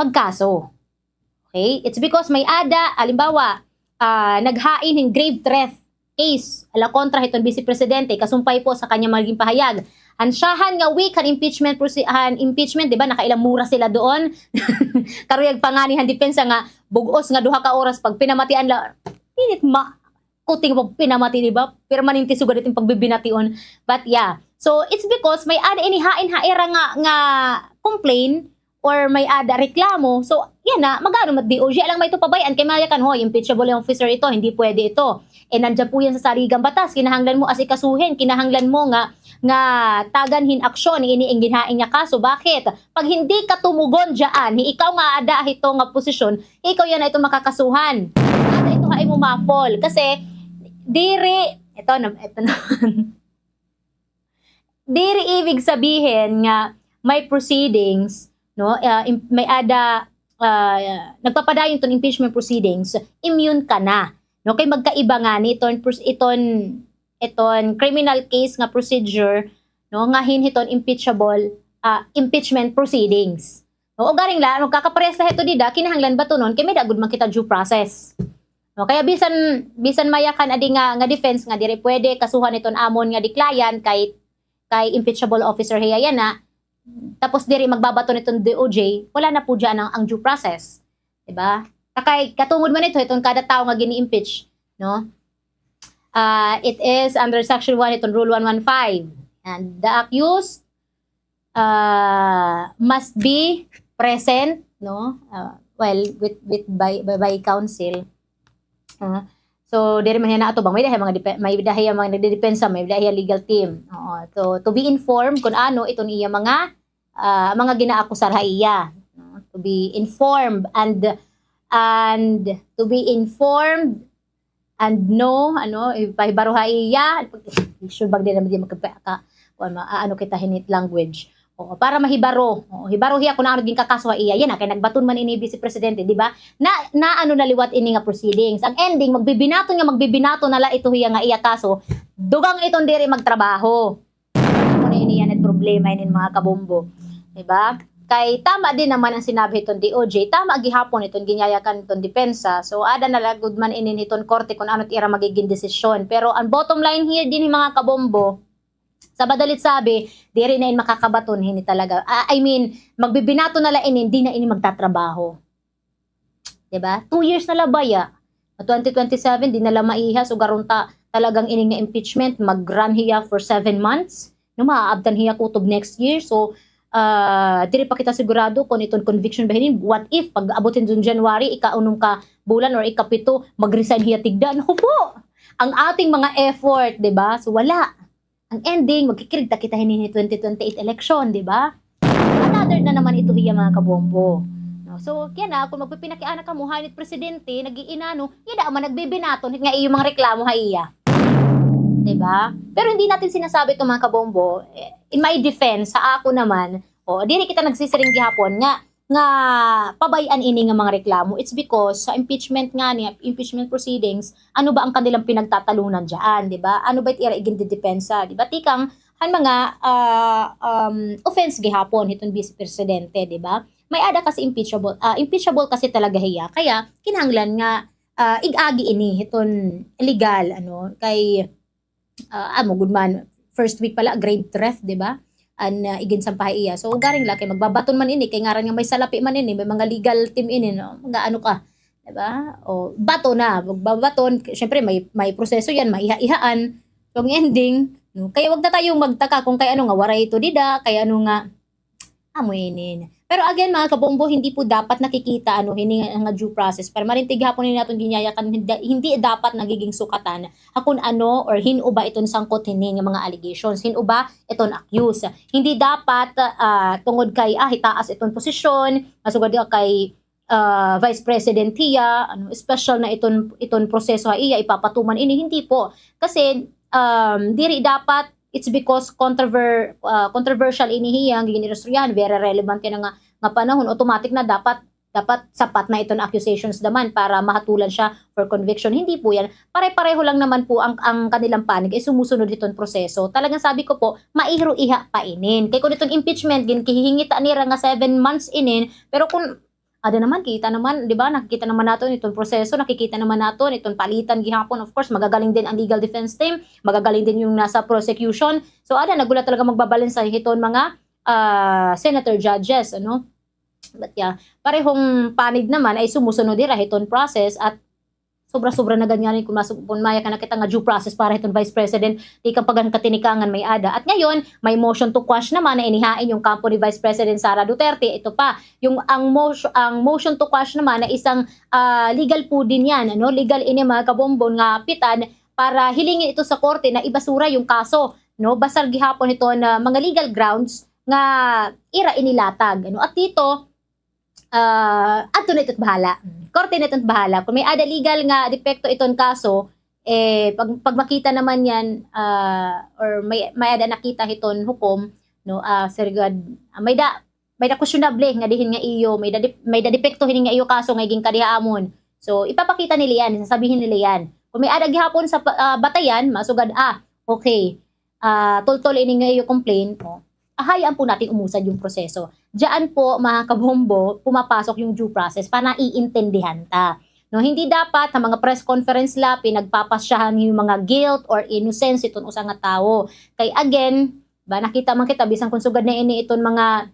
magkaso. Okay? It's because may-ada, halimbawa, ah, naghain hin grave threat case ala kontra hiton Vice Presidente, kasumpay po sa kanya maging pahayag. An syahan nga week han impeachment proce-, han impeachment, di ba, nakailang mura sila doon? Karuyag pa ngani han depensa nga bug-os nga duha ka oras pag pinamatian la, init ma-, kuting pag pinamati, di ba? Permanente sugad iton pagbibination. But yeah. So, it's because may-ada ini hain ha ira nga, nga complaint, or may-ada reklamo. So, yana, mag-ano man it D O J, alang may ito pabay-an kay mayakan, hoy, impeachable officer ito, hindi pwede ito. Eh, nandiyan po yan sa saligang batas, kinahanglan mo asikasuhin, kinahanglan mo nga, nga tagan hin aksyon ini nga ginhain nga kaso. Bakit? Pag hindi ka tumugon dyan, hi ikaw nga aada hito nga posisyon, ikaw yana ito makakasuhan. Aada ito ha imo ma-fall. Kasi, diri, ito na, ito na. Diri ibig sabihin nga may proceedings, no, ah, im-, may-ada, ah, nagpapadayon iton impeachment proceedings, immune ka na, no? Kay magkaiba ngani iton pros-, iton, iton criminal case nga procedure, no, nga hin hiton impeachable, ah, impeachment proceedings. O, ugaring la, magkakaparehas la hito dida, kinahanglan batunon kay may-ada gud man kita due process. No, kaya bisan, bisan mayakan adi nga, nga defense nga diri pwede kasuhan iton amon nga declarant kay, kay impeachable officer hiya yana, tapos diri magbabaton iton D O J, wala na po dyan ang, ang due process. Di ba? Kay katungod man ito, iton kada tawo nga gini-impeach, no? Ah, it is under Section one, iton Rule one one five. And the accused, ah, must be present, no? Ah, well, with, with by, by, by counsel. Ah, so, diri man hiya naatubang, may-ada hiya mga depe-, may-ada hiya mga nagdedepensa, may-ada hiya legal team. Oo. So, to be informed kung ano iton iya mga, ah, mga ginaakusar ha iya. No? To be informed and, and to be informed and no, ano, ipahibaro ha iya, issue bag din naman di magkapa-, ka, kuwan, ma-, ano kita hinit language. Oo, para mahibaro. Oo, hibaro hiya kun ano ginkakaso ha iya. Yana, kay nagbaton man ini Vice Presidente, di ba? Na, na ano na liwat ini nga proceedings. Ang ending, magbibinaton nga magbibinaton na la ito hiya nga iya kaso. Dugang iton diri magtrabaho. Amo na ini yana it problema ini, mga kabombo. Di ba? Kay tama din naman ang sinabi hiton D O J, tama gihapon iton ginyayakan iton depensa. So, ada na la gud man inin hiton korte kun ano it ira magiging desisyon. Pero ang bottom line here din, mga kabombo, sa madalit sabi, diri na in makakabaton hini talaga. Ah, I mean, magbibinato na la ini, di na ini magtatrabaho. Di ba? Two years na la baya. Twenty twenty-seven, di na la maiha. So, garon ta talagang ini nga impeachment, mag-run hiya for seven months. No, maaabtan hiya kutob next year. So, ah, diri pa kita sigurado kun iton conviction ba hini. What if, pag-abot hiton January, ika-unom ka bulan or ikapito, mag-resign hiya tigda. Naku po! Ang ating mga effort, di ba? So, wala. Ang ending, magkikirig ta kita hini twenty twenty-eight election, di ba? Another na naman ito hiya, mga kabombo. No? So, kaya na, kung magpipinakiana kamo, hain it presidente, nag-iinano, iya da man nagbibinaton, nga iyo mga reklamo ha iya. Di ba? Pero hindi natin sinasabi ito, mga kabombo. Eh, in my defense, sa ako naman, o, diri kita nagsisiring gihapon nga, nga pabay-an ini nga mga reklamo. It's because sa impeachment nga niya, impeachment proceedings, ano ba ang kanilang pinagtatalunan diyan, di ba? Ano ba it ira igindedepensa, di ba? Tikang, han mga, ah, um, offense gihapon hiton Vice Presidente, di ba? May-ada kasi impeachable, ah, impeachable kasi talaga hiya. Kaya, kinahanglan nga, ah, ig-agi ini hiton legal, ano, kay, ah, amo gud man, first week pa la, grave theft, di ba? An, ah, iginsampahan ha iya. So, ugaring la, kay magbabaton man ini, kay ngaran nga may salapi man ini, may mga legal team ini, no? Mag-aano ka, di ba? O, bato na, magbabaton, syempre, may, may proseso yan, maiha-ihaan. So, ang ending, no? Kaya wag na tayong magtaka kung kay ano nga, waray ito dida, kay ano nga, amo inin. Pero again, mga kabombo, hindi po dapat nakikita, ano, hini nga, nga due process. Permanente gihapon ini aton ginyayakan, hindi, hindi dapat nagiging sukatan ha kun ano or hin-o ba iton sangkot hini nga mga allegations, hin-o ba iton accused. Hindi dapat, ah, tungod kay, ah, hitaas iton posisyon, masugad kay, ah, Vice President hiya, ano, special na iton, iton proseso ha iya, ipapatuman ini, hindi po. Kasi, um, diri dapat, it's because controver-, ah, controversial ini hiya, ang gin-inistoryahan, very relevant yana nga, nga panahon, automatic na dapat, dapat sapat na iton accusations naman para mahatulan siya for conviction. Hindi po yan. Pare-pareho lang naman po ang, ang kanilang panig ay sumusunod hiton proseso. Talagang sabi ko po, maihro iha pa inin. Kay kun iton impeachment, ginkihihingita nira nga seven months inin, pero kun ada naman, kita naman, di ba? Nakikita naman naton iton proseso, nakikita naman naton iton palitan gihapon. Of course, magagaling din ang legal defense team, magagaling din yung nasa prosecution. So, ada, nagula talaga magbabalansa hiton mga, ah, senator judges, ano? But yeah, parehong panig naman ay sumusunod hira hiton process at sobra-sobra na gad ngani kun masu-, kun mayakan na kita nga due process para hiton Vice President, tikang pa gad han katinikangan may-ada. At ngayon, may motion to quash naman na inihain yung kampo ni Vice President Sara Duterte. Ito pa, yung ang motio-, ang motion to quash naman na isang, ah, legal po din yan, ano? Legal ini, mga kabombon, nga pitan para hilingin ito sa korte na ibasura yung kaso, no? Basar gihapon ito na mga legal grounds nga ira inilatag, ano? At dito, ah, adto na ito't bahala. Korte na ito't bahala. Kung may-ada legal nga depekto iton kaso, eh, pag, pag makita naman yan, ah, or may, may-ada nakita hiton hukom, no, ah, sir, gad, ah, may-da, may-da questionable nga dihin nga iyo, may-da dep-, may-da depekto hini nga iyo kaso nga iginkadi ha amon. So, ipapakita nila yan, sasabihin nila yan. Kung may-ada gihapon sa pa-, ah, batayan, masugad, ah, okay, ah, tultol ini nga iyo complaint, o, hayaan po nating umusad yung proseso. Diyan po, mga kabombo, pumapasok yung due process para naiintindihan ta. No, hindi dapat sa mga press conference la, pinagpapasyahan yung mga guilt or innocence iton usa nga tawo. Kay again, ba, nakita man kita, bisan kung sugad na ini iton mga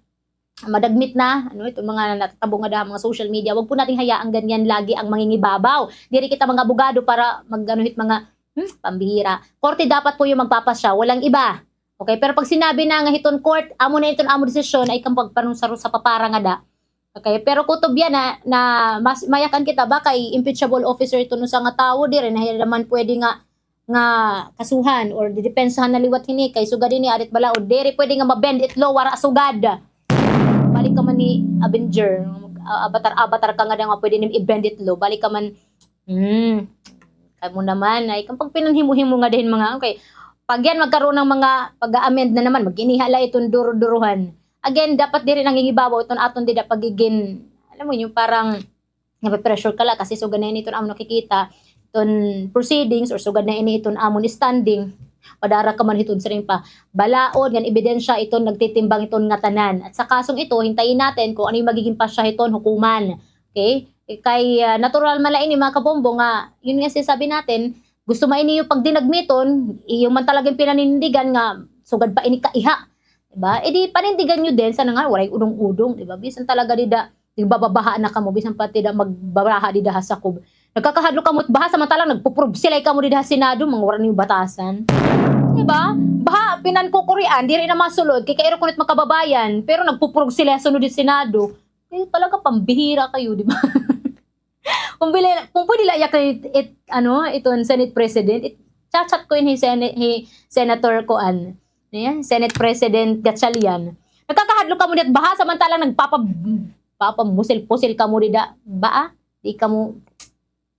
madagmit na, ano, itong mga natatabo ngada ha mga social media, wag po nating hayaang ganyan lagi ang mangingibabaw. Diri kita mga abogado para mag-ano hit mga, hmm, pambihira. Korte dapat po yung magpapasya, walang iba. Okay, pero pag sinabi na nga hiton court, amo na iton amo desisyon, ay kang pagpanunsarusa pa para ngada. Okay, pero kutob yana, na mas mayakan kita ba kay impeachable officer iton usa nga tawo, diri na hira man pwede nga nga kasuhan or didepensahan na liwat hini kay sugad hini arit balaod, diri pwede nga ma-bend it law, wara sugad. Balik ka man ni Avenger, ah, avatar, avatar ka nga daw nga pwede nim i-bend it law, balik ka man, hmm, kamo naman, ay kang pagpinanhimo-himo nga dahin mga, okay, pag yan magkaroon ng mga pag-amend na naman, mag-iniha la iton duro-duruhan. Again, dapat diri nangingibabaw iton aton dida pagigin, alam mo yun, parang nape-pressure ka la kasi sugad na ini iton amon nakikita, iton proceedings or sugad na ini iton amon standing, padara ka man hiton siring pa. Balaod ngan ebidensya iton nagtitimbang iton ngatanan. At sa kasong ito, hintayin natin kung ano yung magiging pasya hiton hukuman. Okay? Kay, ah, natural man la ini, mga kabombo, nga, yun nga sinasabi natin, gusto man ini yung pagdinagmiton, iyo man talagang pinanindigan nga sugad pa ini kaiha. Diba? E di panindigan nyo din, sana nga, waray udong-udong, diba? Bisan talaga dida, tigbababaha na kamo, bisan pati da magbaraha dida ha sakob. Nagkakahadlok kamo baha, samantalang nagpuprubsilay kamo dida ha Senado, mga wara niyo batasan. Diba? Baha, pinankukurian, diri na masulod, kay kairo kunit makababayan, pero nagpuprubsilay ha sunod ha Senado. Kayo talaga, pambihira kayo, diba? Kung, bila, kung pwede la, yak it, it, ano, iton Senate President, it, chat-chat ko yun hi, Senate, hi Senator Kuan. Ano yan? Senate President Gatchalian. Nagkakahadlok kamo dit baha, samantalang nagpapa, papamusil-pusil kamo dida. Baa? Di kamo,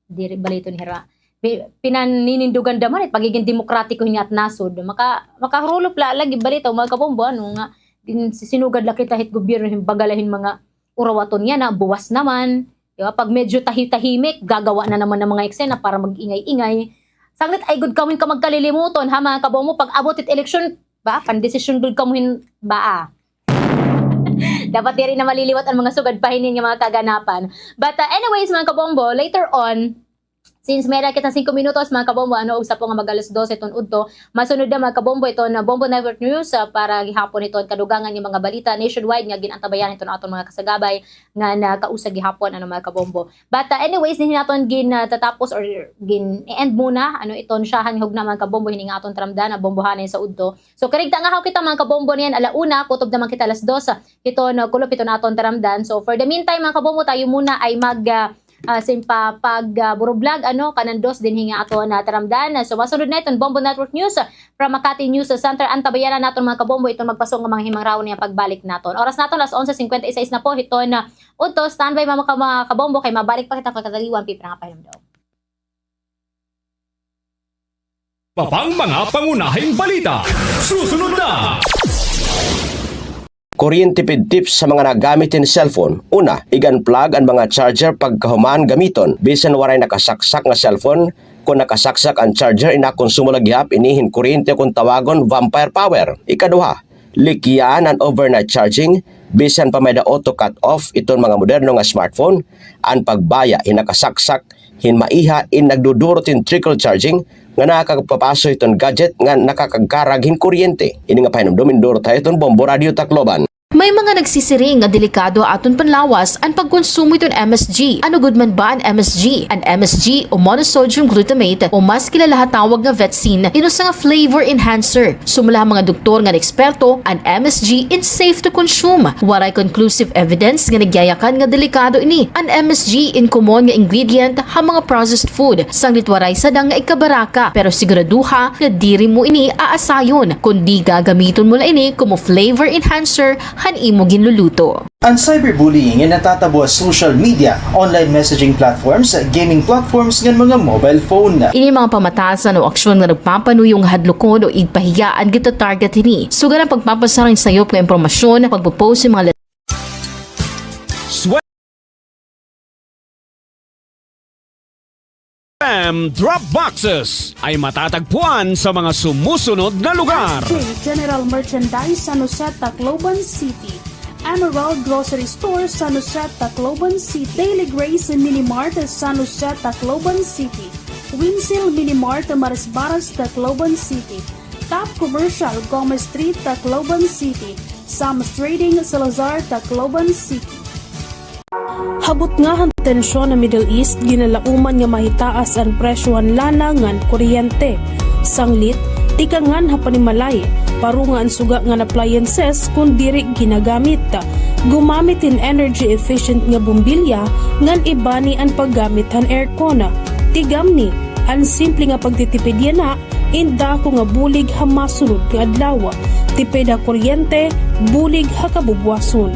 diri baliton hira. Pi-, pinaninindugan da man it pagiging demokratiko hin nga at nasod. Maka, makahurulop la lagi balita, mga kabombo, ano nga, din sisinugad la kita hit gobyerno hin bagala hin mga urawaton niya na, buwas naman. Di ba? Pag medyo tahi-tahimik, gagawa na naman ng mga eksena para mag-ingay-ingay. Sanglit ay gud kamo hin ka magkalilimuton, ha, mga kabombo, pag abot it eleksyon, ba, pandesisyon gud kamo hin, ba, ah. Dapat diri na maliliwat ang mga sugad pa hini nga mga kaganapan. But, uh, anyways, mga kabombo, later on, since may ra kita singko minutos, mga kabombo, ano, ug sa po nga mag-alas dose iton udto, masunod na, mga kabombo, iton, uh, Bombo Network News, uh, para gihapon iton kadugangan nga mga balita nationwide nga gin-antabayanan iton aton mga kasagabay nga nakausa gihapon, ano, mga kabombo. But, uh, anyways, dinhi naton gin, uh, tatapos or gin-end muna, ano, iton siyahan nga hugna, mga kabombo, hini nga aton taramdan, uh, bombohanay sa udto. So, karigta nga haw kita, mga kabombo, niyan ala una, kutob naman kita alas dos, uh, iton, uh, kulop iton aton taramdan. So, for the meantime, mga kabombo, tayo muna ay mag, uh, uh, simpa pag, uh, burublag, ano, kanan dos dinhi nga aton, uh, taramdan. So, masunod na iton Bombo Network News, uh, from Makati News Center. Antabayanan naton, mga kabombo, iton magpaso nga mga himangrawan nga pagbalik naton. Oras naton, alas onse cincuenta y seis na po. Hiton, uh, udto, standby, mga ka-, mga kabombo, kay mabalik pa kita pagkataliwan, pipira nga pahinumdom. Iba pang mga pangunahing balita. Susunod na! Kuryente pid tips sa mga nagamit hin cellphone. Una, ig-unplug an mga charger pagkahuman gamiton. Bisan waray nakasaksak nga cellphone, kon nakasaksak an charger, inakonsumo la gihap ini hin kuryente kon tawagon vampire power. Ikaduha, likyan an overnight charging. Bisan pa may-ada auto cut off iton mga moderno nga smartphone, an pagbaya hin nakasaksak hin maiha in nagdudurot hin trickle charging nga nakakapapaso hiton gadget nga nakakagkarag hin kuryente. Ini nga pahinumdom indurot ha iton Bombo Radio Tacloban. May mga nagsisiring nga delikado ha aton panlawas an pagkonsumo hiton M S G. Ano gud man ba an M S G? An M S G o monosodium glutamate o mas kilala ha tawag nga Vetsin, in usa nga flavor enhancer. Sumala ha mga doktor ngan eksperto, an M S G in safe to consume. Waray conclusive evidence nga nagyayakan nga delikado ini. An M S G in common nga ingredient ha mga processed food, sanglit waray sadang nga ikabaraka, pero siguraduha nga diri mo ini aasayon, kundi gagamiton mo la ini komo flavor enhancer han imo ginluluto. An cyberbullying in natatabo ha social media, online messaging platforms, gaming platforms, ngan mga mobile phone. Ini mga pamatasan o aksyon nga nagpapanuyo nga hadlukon o igpahiya an gita-target hini. Sugad an pagpapasarang sayop nga impormasyon, pagpo-post hin mga F M drop boxes ay matatagpuan sa mga sumusunod na lugar. General Merchandise, San Jose, Tacloban City. Emerald Grocery Store, San Jose, Tacloban City. Daily Grace Mini Mart, San Jose, Tacloban City. Winsil Mini Mart, Marisbaras, Tacloban City. Top Commercial, Gomez Street, Tacloban City. Sam's Trading, Salazar, Tacloban City. Ha butnga han tensyon ha Middle East, ginalauman nga mahitaas an presyo han lana ngan kuryente. Sanglit, tikangan ha panimalay, parunga an suga ngan appliances kon diri ginagamit. Gumamit hin energy efficient nga bombilya ngan ibani an paggamit han aircon. Tigamni, an simple nga pagtitipid yana in dako nga bulig ha masunod nga adlaw. Tipid ha kuryente, bulig ha kabubuwason.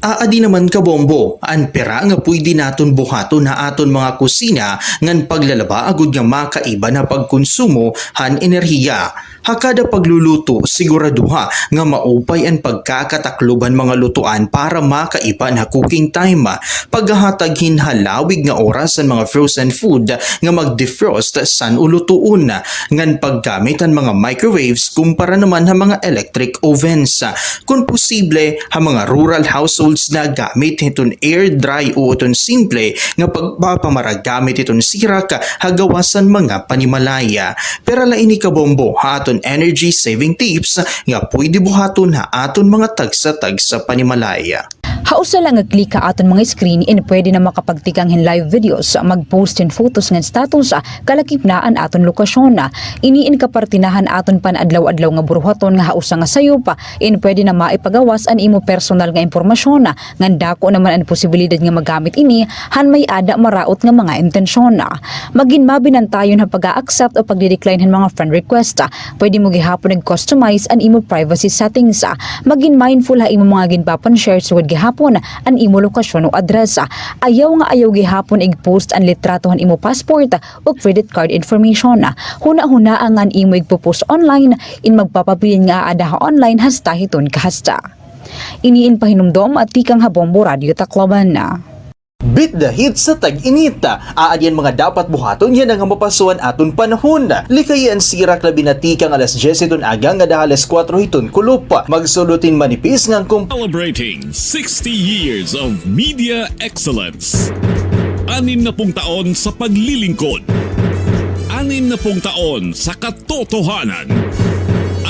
Aadi naman, kabombo, an pira nga pwede naton buhaton ha aton mga kusina ngan paglalaba agod nga makaiban ha pagkonsumo han enerhiya. Ha kada pagluluto, siguraduha nga maupay an pagkakataklob han mga lutuan para makaiban ha cooking time. Paghahatag hin halawig nga oras han mga frozen food nga mag-defrost san-o lutuon, ngan paggamit han mga microwaves kumpara naman ha mga electric ovens. Kon posible, ha mga rural households na gamit hiton air dry o iton simple nga pagpapamara gamit hiton sirak ha gawas han mga panimalay. Pero la ini kabombo ha aton energy saving tips nga pwede buhaton ha aton mga tagsa-tagsa panimalay. Ha usa la nga click ha aton mga screen in pwede na makapagtikang hin live videos, mag-post hin photos ngan status, kalakip na an aton lokasyon. Ini in kaparte na han aton pan-adlaw-adlaw nga buruhaton nga ha usa nga sayop, in pwede na maipagawas an imo personal nga impormasyon, ngan dako naman an posibilidad nga magamit ini han may-ada maraot nga mga intensyon. Magin mabinantayon ha pag-a-accept o pagdi-decline han mga friend request. Pwede mo gihapon ig-customize an imo privacy settings. Magin mindful ha imo mga ginpapan-share sugad gihapon an imo lokasyon o address. Ayaw nga ayaw gihapon ig-post an litrato han imo passport o credit card information. Hunahunaa nga an imo igpo-post online in magpapabilin nga aada ha online hasta hiton kahasta. Ini in pahinumdom tikang ha Bombo Radio Tacloban. Beat the heat sa tag-init. Aadi an mga dapat buhaton yana nga mapaso an aton panahon. Likayi an sirak labi na tikang alas dyes hiton aga ngada ha alas kuwatro hiton kulop. Magsulod hin manipis ngan kom- Celebrating sixty years of media excellence. Anim na pung taon sa paglilingkod. Anim na pung taon sa katotohanan.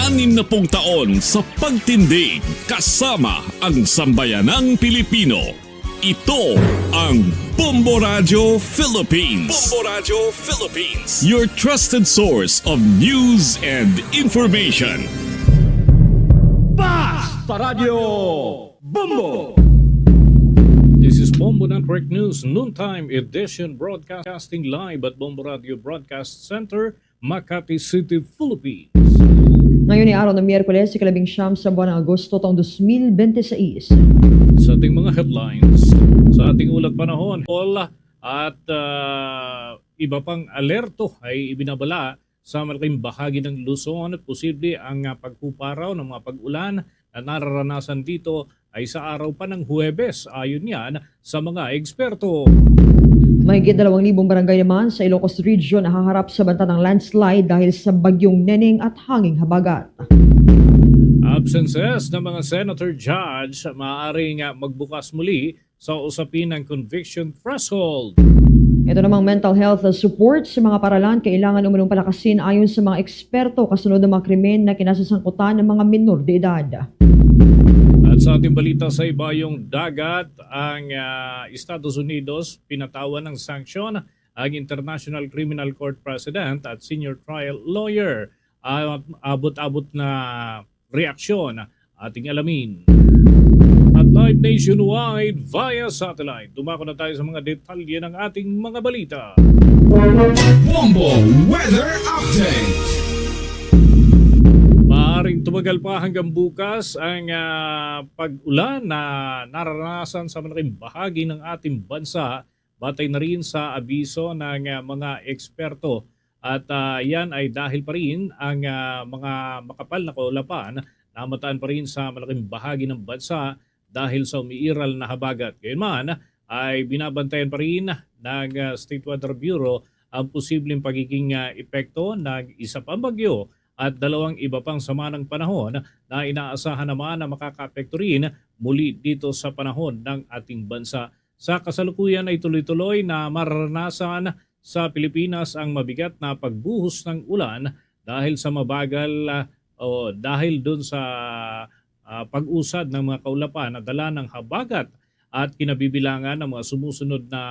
Anim na pung taon sa pagtindig kasama ang sambayanang Pilipino. Ito ang Bombo Radyo Philippines. Bombo Radyo Philippines. Your trusted source of news and information. Basta Radyo Bombo! This is Bombo Network News Noontime Edition, broadcasting live at Bombo Radio Broadcast Center, Makati City, Philippines. Ngayon ay araw ng Miyerkules, ikalabing siyam sa buwan ng Agosto, taong dos mil bente seis. Sa ating mga headlines, sa ating ulat panahon, Paul, at, ah, iba pang alerto ay ibinabala sa malaking bahagi ng Luzon at posible ang, ah, paghupa raw ng mga pag-ulan na nararanasan dito ay sa araw pa ng Huwebes, ayon yan sa mga eksperto. Mahigit dalawang libong barangay naman sa Ilocos Region nahaharap sa banta ng landslide dahil sa Bagyong Neneng at hanging habagat. Absences ng mga senator judge maaaring, ah, magbukas muli sa usapin ng conviction threshold. Ito namang mental health support sa mga paralan kailangan umunong palakasin ayon sa mga eksperto kasunod ng mga krimen na kinasasangkutan ng mga minor de edad. At sa ating balita sa ibayong dagat, ang, ah, Estados Unidos pinatawan ng sanksyon ang International Criminal Court President at senior trial lawyer. Ah, abot-abot na reaksyon ating alamin. At live nationwide via satellite. Dumako na tayo sa mga detalye ng ating mga balita. Bombo Weather Update. Maaaring tumagal pa hanggang bukas ang, ah, pag-ulan na nararanasan sa malaking bahagi ng ating bansa, batay na rin sa abiso ng, ah, mga eksperto. At, ah, yan ay dahil pa rin ang, ah, mga makapal na kaulapan na mataan pa rin sa malaking bahagi ng bansa dahil sa umiiral na habagat. Gayunman, ay binabantayan pa rin ng, ah, State Weather Bureau ang posibleng pagiging, ah, epekto ng isa pang bagyo at dalawang iba pang sama ng panahon na inaasahan naman na makakaapekto rin muli dito sa panahon ng ating bansa. Sa kasalukuyan ay tuloy-tuloy na mararanasan sa Pilipinas ang mabigat na pagbuhos ng ulan dahil sa mabagal, ah, o dahil dun sa, ah, pag-usad ng mga kaulapan na dala ng habagat at kinabibilangan ng mga sumusunod na,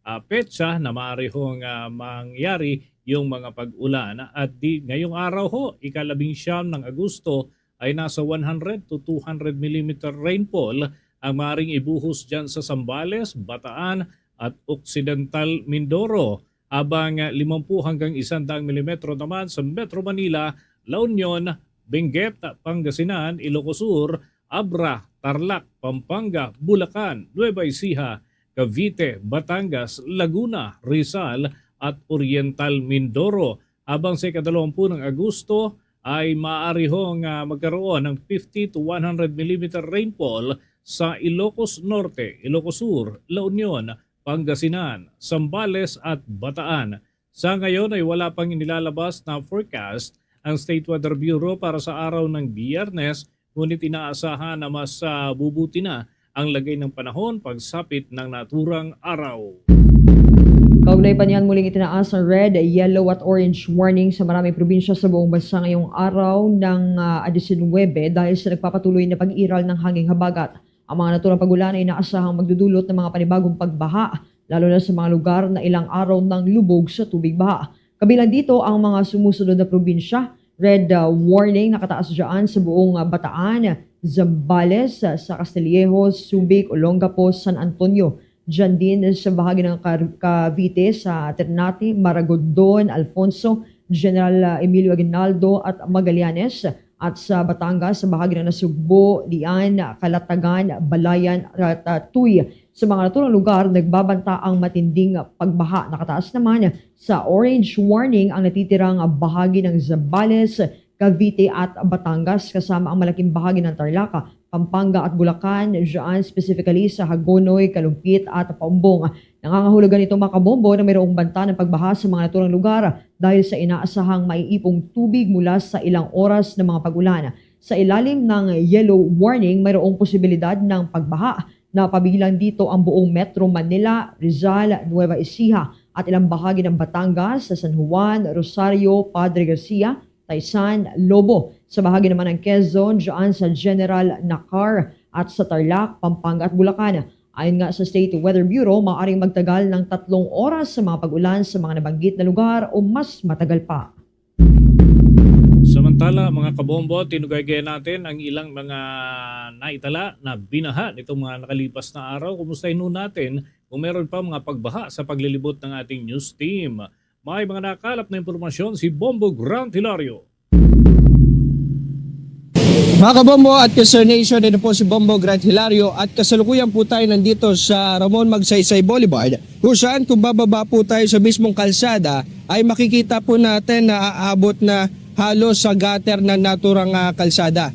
ah, petsa na maaari hong, ah, mangyari yung mga pag-ulan. At di, ngayong araw ho, ikalabing siyam ng Agosto, ay nasa one hundred to two hundred millimeter rainfall ang maaaring ibuhos dyan sa Zambales, Bataan at Occidental Mindoro, habang limampu hanggang isandang milimetro naman sa Metro Manila, La Union, Benguet, Pangasinan, Ilocos Sur, Abra, Tarlac, Pampanga, Bulacan, Nueva Ecija, Cavite, Batangas, Laguna, Rizal at Oriental Mindoro. Habang sa ikadalawampu ng Agosto, ay maaari hong, ah, magkaroon ng fifty to one hundred millimeter rainfall sa Ilocos Norte, Ilocos Sur, La Union, Pangasinan, Zambales at Bataan. Sa ngayon ay wala pang inilalabas na forecast ang State Weather Bureau para sa araw ng Biyernes, ngunit inaasahan na mas, ah, bubuti na ang lagay ng panahon pagsapit ng naturang araw. Kaugnay pa niyan, muling itinaas ang red, yellow at orange warning sa maraming probinsya sa buong bansa ngayong araw ng, ah, disinuwebe dahil sa nagpapatuloy na pag-iral ng hanging habagat. Ang mga naturang pag-ulan ay inaasahang magdudulot ng mga panibagong pagbaha, lalo na sa mga lugar na ilang araw nang lubog sa tubig baha. Kabilang dito ang mga sumusunod na probinsya. Red, ah, warning nakataas dyan sa buong, ah, Bataan, Zambales, ah, sa Castillejos, Subic, Olongapo, San Antonio. Dyan din sa bahagi ng Car-, Cavite, sa Ternate, Maragondon, Alfonso, General, ah, Emilio Aguinaldo at Magallanes, at sa Batangas, sa bahagi ng Nasugbo, Lian, Calatagan, Balayan at, ah, Tuy. Sa mga naturang lugar, nagbabanta ang matinding pagbaha. Nakataas naman sa orange warning ang natitirang bahagi ng Zambales, Cavite at Batangas, kasama ang malaking bahagi ng Tarlac, Pampanga at Bulacan, dyan specifically sa Hagonoy, Calumpit at Paumbong. Nangangahulugan ito, mga kabombo, na mayroong banta ng pagbaha sa mga naturang lugar dahil sa inaasahang maiipong tubig mula sa ilang oras ng mga pag-ulan. Sa ilalim ng yellow warning, mayroong posibilidad ng pagbaha na pabilang dito ang buong Metro Manila, Rizal, Nueva Ecija, at ilang bahagi ng Batangas, sa San Juan, Rosario, Padre Garcia, Taysan, Lobo. Sa bahagi naman ng Quezon, dyan sa General Nakar at sa Tarlac, Pampanga at Bulacan. Ayon nga sa State Weather Bureau, maaaring magtagal ng tatlong oras sa mga pag-ulan sa mga nabanggit na lugar o mas matagal pa. Samantala, mga kabombo, tinugay-gaya natin ang ilang mga naitala na binaha nitong mga nakalipas na araw. Kumustahin ho natin kung meron pa mga pagbaha sa paglilibot ng ating news team. May mga nakalap na impormasyon si Bombo Grant Hilario. Mga kabombo at ka-Star Nation, ito po si Bombo Grant Hilario at kasalukuyan po tayo nandito sa Ramon Magsaysay Boulevard, kung saan kung bababa po tayo sa mismong kalsada ay makikita po natin na aabot na halos sa gutter na naturang, ah, kalsada.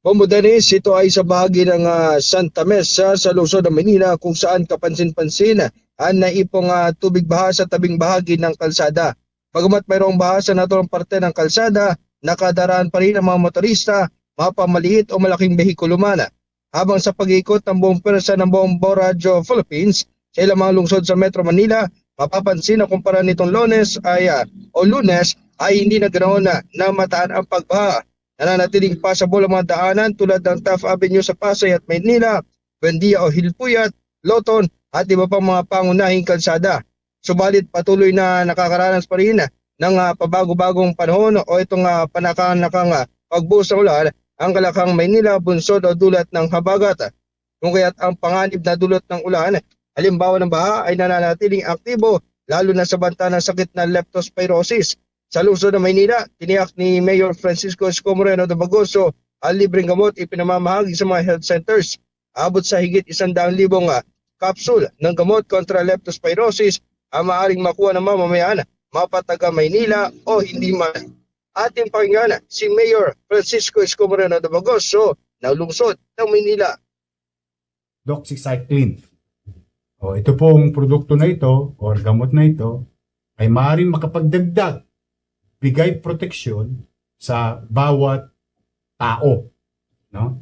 Bombo Dennis, ito ay sa bahagi ng, ah, Santa Mesa sa lungsod ng Manila kung saan kapansin-pansin ang naipong, ah, tubig baha sa tabing bahagi ng kalsada. Bagamat mayroong baha sa naturang parte ng kalsada, nakadaraan pa rin ang mga motorista, mapamaliit o malaking behikulo man. Habang sa pag-iikot ng buong pwersa ng Bombo Radyo Philippines sa ilang mga lungsod sa Metro Manila, mapapansin na kumpara nitong Lunes ay, ah, o Lunes ay hindi na ganoon na, na mataan ang pagbaha. Nananatiling passable ang mga daanan tulad ng Taft Avenue sa Pasay at Maynila, Buendia o Hilpuyat, Loton at iba pang mga pangunahing kalsada. Subalit patuloy na nakakaranas pa rin ng, ah, pabago-bagong panahon o itong, ah, panakanakang, ah, pagbuhos ng ulan ang Kalakang Maynila, Bunsod o Dulat ng Habagat. Kung kaya't ang panganib na dulot ng ulan, halimbawa ng baha, ay nananatiling aktibo, lalo na sa banta ng sakit na leptospirosis. Sa lungsod ng Maynila, tiniyak ni Mayor Francisco Isko Moreno Domagoso ang libreng gamot ipinamamahagi sa mga health centers. Abot sa higit isang daang libong, ah, kapsul ng gamot kontra leptospirosis ang maaaring makuha ng mamamayan, mapa-taga Maynila o hindi man. Ating pakinggan si Mayor Francisco Isko Moreno Domagoso ng lungsod ng Maynila. Doxycycline. O, ito pong produkto na ito or gamot na ito ay maaaring makapagdagdag, bigay proteksyon sa bawat tao, no?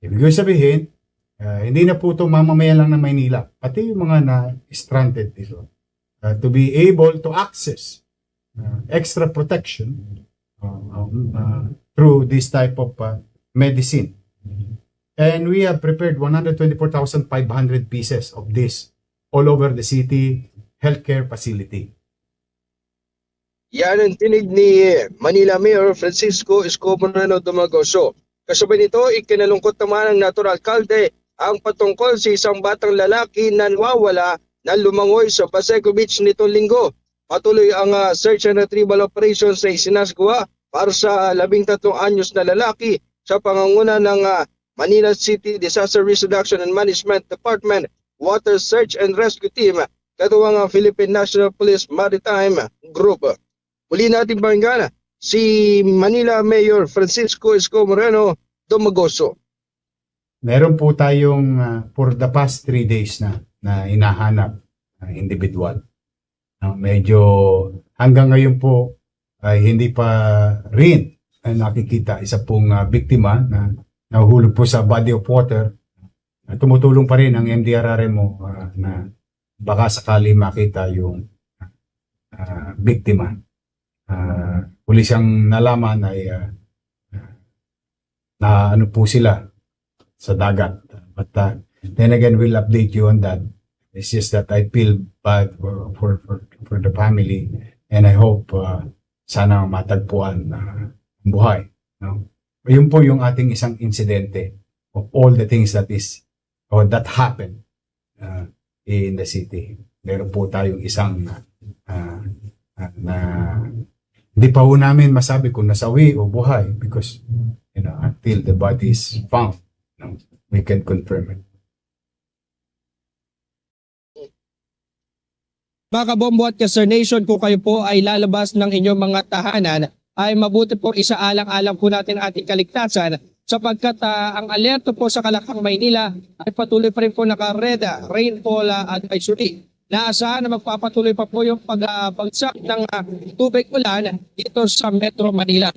Ibig sabihin, ah, hindi na po ito mamamayan lang ng Maynila, pati yung mga na-stranded dito. Uh, to be able to access, uh, extra protection, uh, um, uh, through this type of, uh, medicine. And we have prepared one hundred twenty-four thousand five hundred pieces of this all over the city healthcare facility. Yan ang tinig ni Manila Mayor Francisco Isko Moreno Domagoso. Kasabay nito, ikinalungkot naman ng naturang alkalde ang patungkol sa isang batang lalaki na nawawala na lumangoy sa Paseco Beach nitong Linggo. Patuloy ang, ah, search and retrieval operation na isinasagawa para sa labing tatlong anyos na lalaki sa panganguna ng, ah, Manila City Disaster Risk Reduction and Management Department Water Search and Rescue Team, katuwang ang Philippine National Police Maritime Group. Muli natin pakinggan si Manila Mayor Francisco Isko Moreno Domagoso. Meron po tayong, ah, for the past three days na, na hinahanap na individual. No, medyo hanggang ngayon po ay hindi pa rin, ah, nakikita. Isa pong, ah, biktima na nahuhulog po sa body of water. Ah, tumutulong pa rin ang M D R R M O, ah, na baka sakali makita yung, ah, biktima. Ah, huli siyang nalaman ay, ah, na ano po sila sa dagat. But, ah, then again, we'll update you on that. It's just that I feel bad for, for, for, for the family, and I hope, ah, sana matagpuan, ah, ang buhay, no? Yun po yung ating isang insidente of all the things that is, or that happened, ah, in the city. Meron po tayong isang, ah, ah, na hindi pa ho namin masabi kung nasawi o buhay because, you know, until the body is found, no, we can confirm it. Mga kabombo at ka-Star Nation, kung kayo po ay lalabas ng inyong mga tahanan, ay mabuti po isaalang-alang po natin ating kaligtasan sapagkat, ah, ang alerto po sa Kalakang Maynila ay patuloy pa rin po naka-red, ah, rainfall, ah, advisory. Naasahan na magpapatuloy pa po yung pag, ah, bagsak ng, ah, tubig ulan dito sa Metro Manila.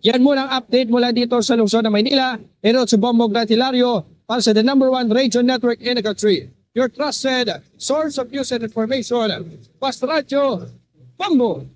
Yan muna ang update mula dito sa lungsod ng Maynila. Ito si Bombo Gratilario para sa The Number One Radio Network in the country. Your trusted source of news and information. Basta Radyo, Bombo!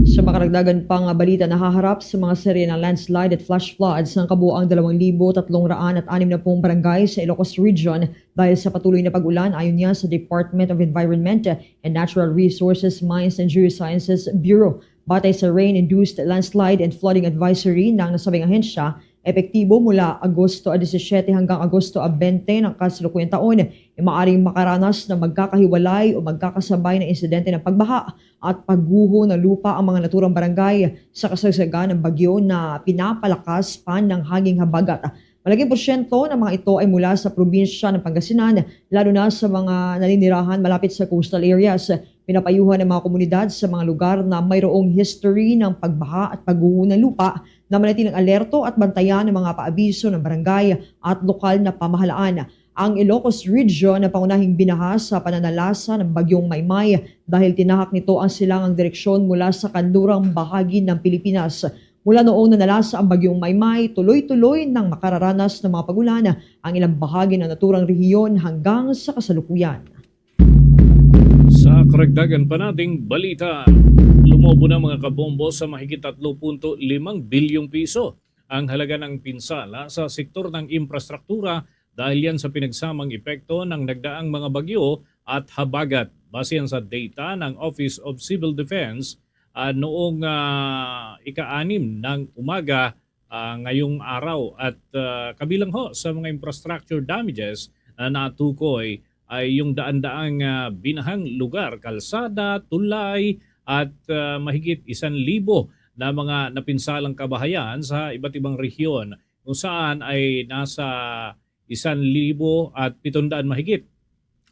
Sa mga karagdagan pang balita, nahaharap sa mga serye ng landslide at flash floods ang kabuoang dalawang libo tatlong raan at anim na pung barangay sa Ilocos Region dahil sa patuloy na pag-ulan, ayon niya sa Department of Environment and Natural Resources, Mines and Geosciences Bureau. Batay sa rain-induced landslide and flooding advisory ng nasabing ahensya, epektibo mula Agosto disisyete hanggang Agosto bente ng kasalukuyang taon, ay maaaring makaranas ng magkakahiwalay o magkakasabay na insidente ng pagbaha at pagguho ng lupa ang mga naturang barangay sa kasagsagan ng bagyo na pinapalakas pa ng hanging habagat. Malaking porsyento ng mga ito ay mula sa probinsya ng Pangasinan, lalo na sa mga naninirahan malapit sa coastal areas. Pinapayuhan ng mga komunidad sa mga lugar na mayroong history ng pagbaha at pagguho ng lupa na manatiling alerto at bantayan ang mga paabiso ng barangay at lokal na pamahalaan. Ang Ilocos Region ang pangunahing binaha sa pananalasa ng Bagyong Maymay dahil tinahak nito ang silangang direksyon mula sa kanlurang bahagi ng Pilipinas. Mula noong nanalasa ang Bagyong Maymay, tuloy-tuloy nang makararanas ng mga pag-ulan ang ilang bahagi ng naturang rehiyon hanggang sa kasalukuyan. Sa karagdagan pa nating balita, lumobo na, mga kabombo, sa mahigit tatlo punto limang bilyong piso ang halaga ng pinsala sa sektor ng infrastruktura dahil yan sa pinagsamang epekto ng nagdaang mga bagyo at habagat. Base yan sa data ng Office of Civil Defense, ah, noong, ah, ika-anim ng umaga, ah, ngayong araw. At, ah, kabilang ho sa mga infrastructure damages na natukoy ay yung daan-daang, ah, binahang lugar, kalsada, tulay, at, ah, mahigit isang libo na mga napinsalang kabahayan sa iba't ibang rehiyon, kung saan ay nasa isang libo at pitong daan mahigit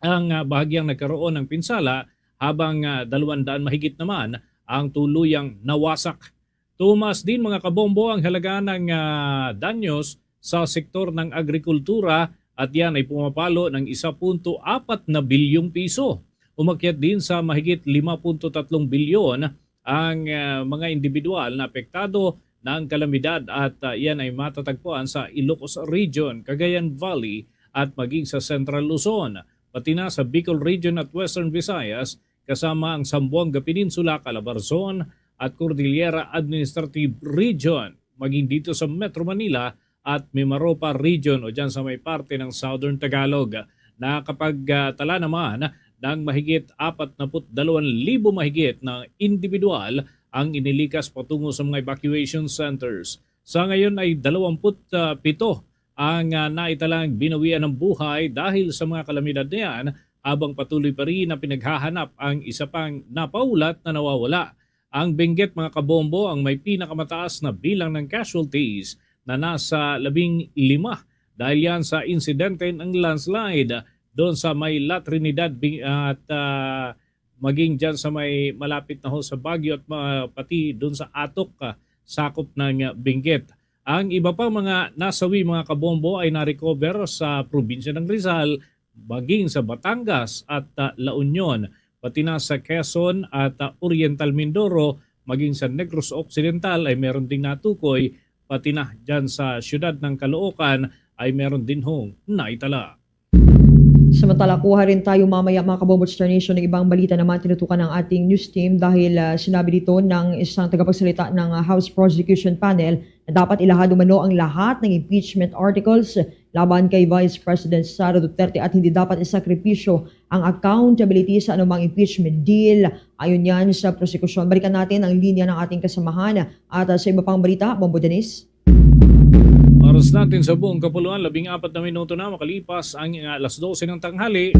ang, ah, bahagyang nagkaroon ng pinsala, habang, ah, dalawang daan mahigit naman ang tuluyang nawasak. Tumaas din, mga kabombo, ang halaga ng, ah, danyos sa sektor ng agrikultura at yan ay pumapalo ng isa punto apat na bilyong piso. Umakyat din sa mahigit lima punto tatlong bilyon ang, ah, mga indibidwal na apektado ng kalamidad at, ah, yan ay matatagpuan sa Ilocos Region, Cagayan Valley at maging sa Central Luzon, pati na sa Bicol Region at Western Visayas, kasama ang Zamboanga Peninsula, Calabarzon at Cordillera Administrative Region, maging dito sa Metro Manila at Mimaropa Region o dyan sa may parte ng Southern Tagalog. Nakapagtala naman ng mahigit apat na put dalawang libo mahigit na indibidwal ang inilikas patungo sa mga evacuation centers. Sa ngayon ay dalawamput pito ang, ah, naitalang binawian ng buhay dahil sa mga kalamidad na yan, habang patuloy pa rin na pinaghahanap ang isa pang napaulat na nawawala. Ang Benguet, mga kabombo, ang may pinakamataas na bilang ng casualties na nasa labing lima dahil yan sa insidente ng landslide doon sa may La Trinidad Bing-, at, ah, maging diyan sa may malapit na ho sa Baguio at ma-, pati dun sa Atok, ah, sakop ng, ah, Benguet. Ang iba pang mga nasawi, mga kabombo, ay na-recover sa probinsya ng Rizal, maging sa Batangas at, ah, La Union, pati na sa Quezon at, ah, Oriental Mindoro, maging sa Negros Occidental ay meron ding natukoy, pati na diyan sa siyudad ng Caloocan ay meron din hong naitala. Samantala, kuha rin tayo mamaya, mga kabombo, Star Nation, ng ibang balita naman tinutukan ng ating news team dahil, ah, sinabi dito ng isang tagapagsalita ng, ah, House Prosecution Panel na dapat ilahad umano ang lahat ng impeachment articles laban kay Vice President Sara Duterte at hindi dapat isakripisyo ang accountability sa anumang impeachment deal. Ayon yan sa prosekusyon. Balikan natin ang linya ng ating kasamahan at, ah, sa iba pang balita, Bombo Dennis. Oras natin sa buong kapuluan, labing apat na minuto na makalipas ang, ah, alas dose ng tanghali.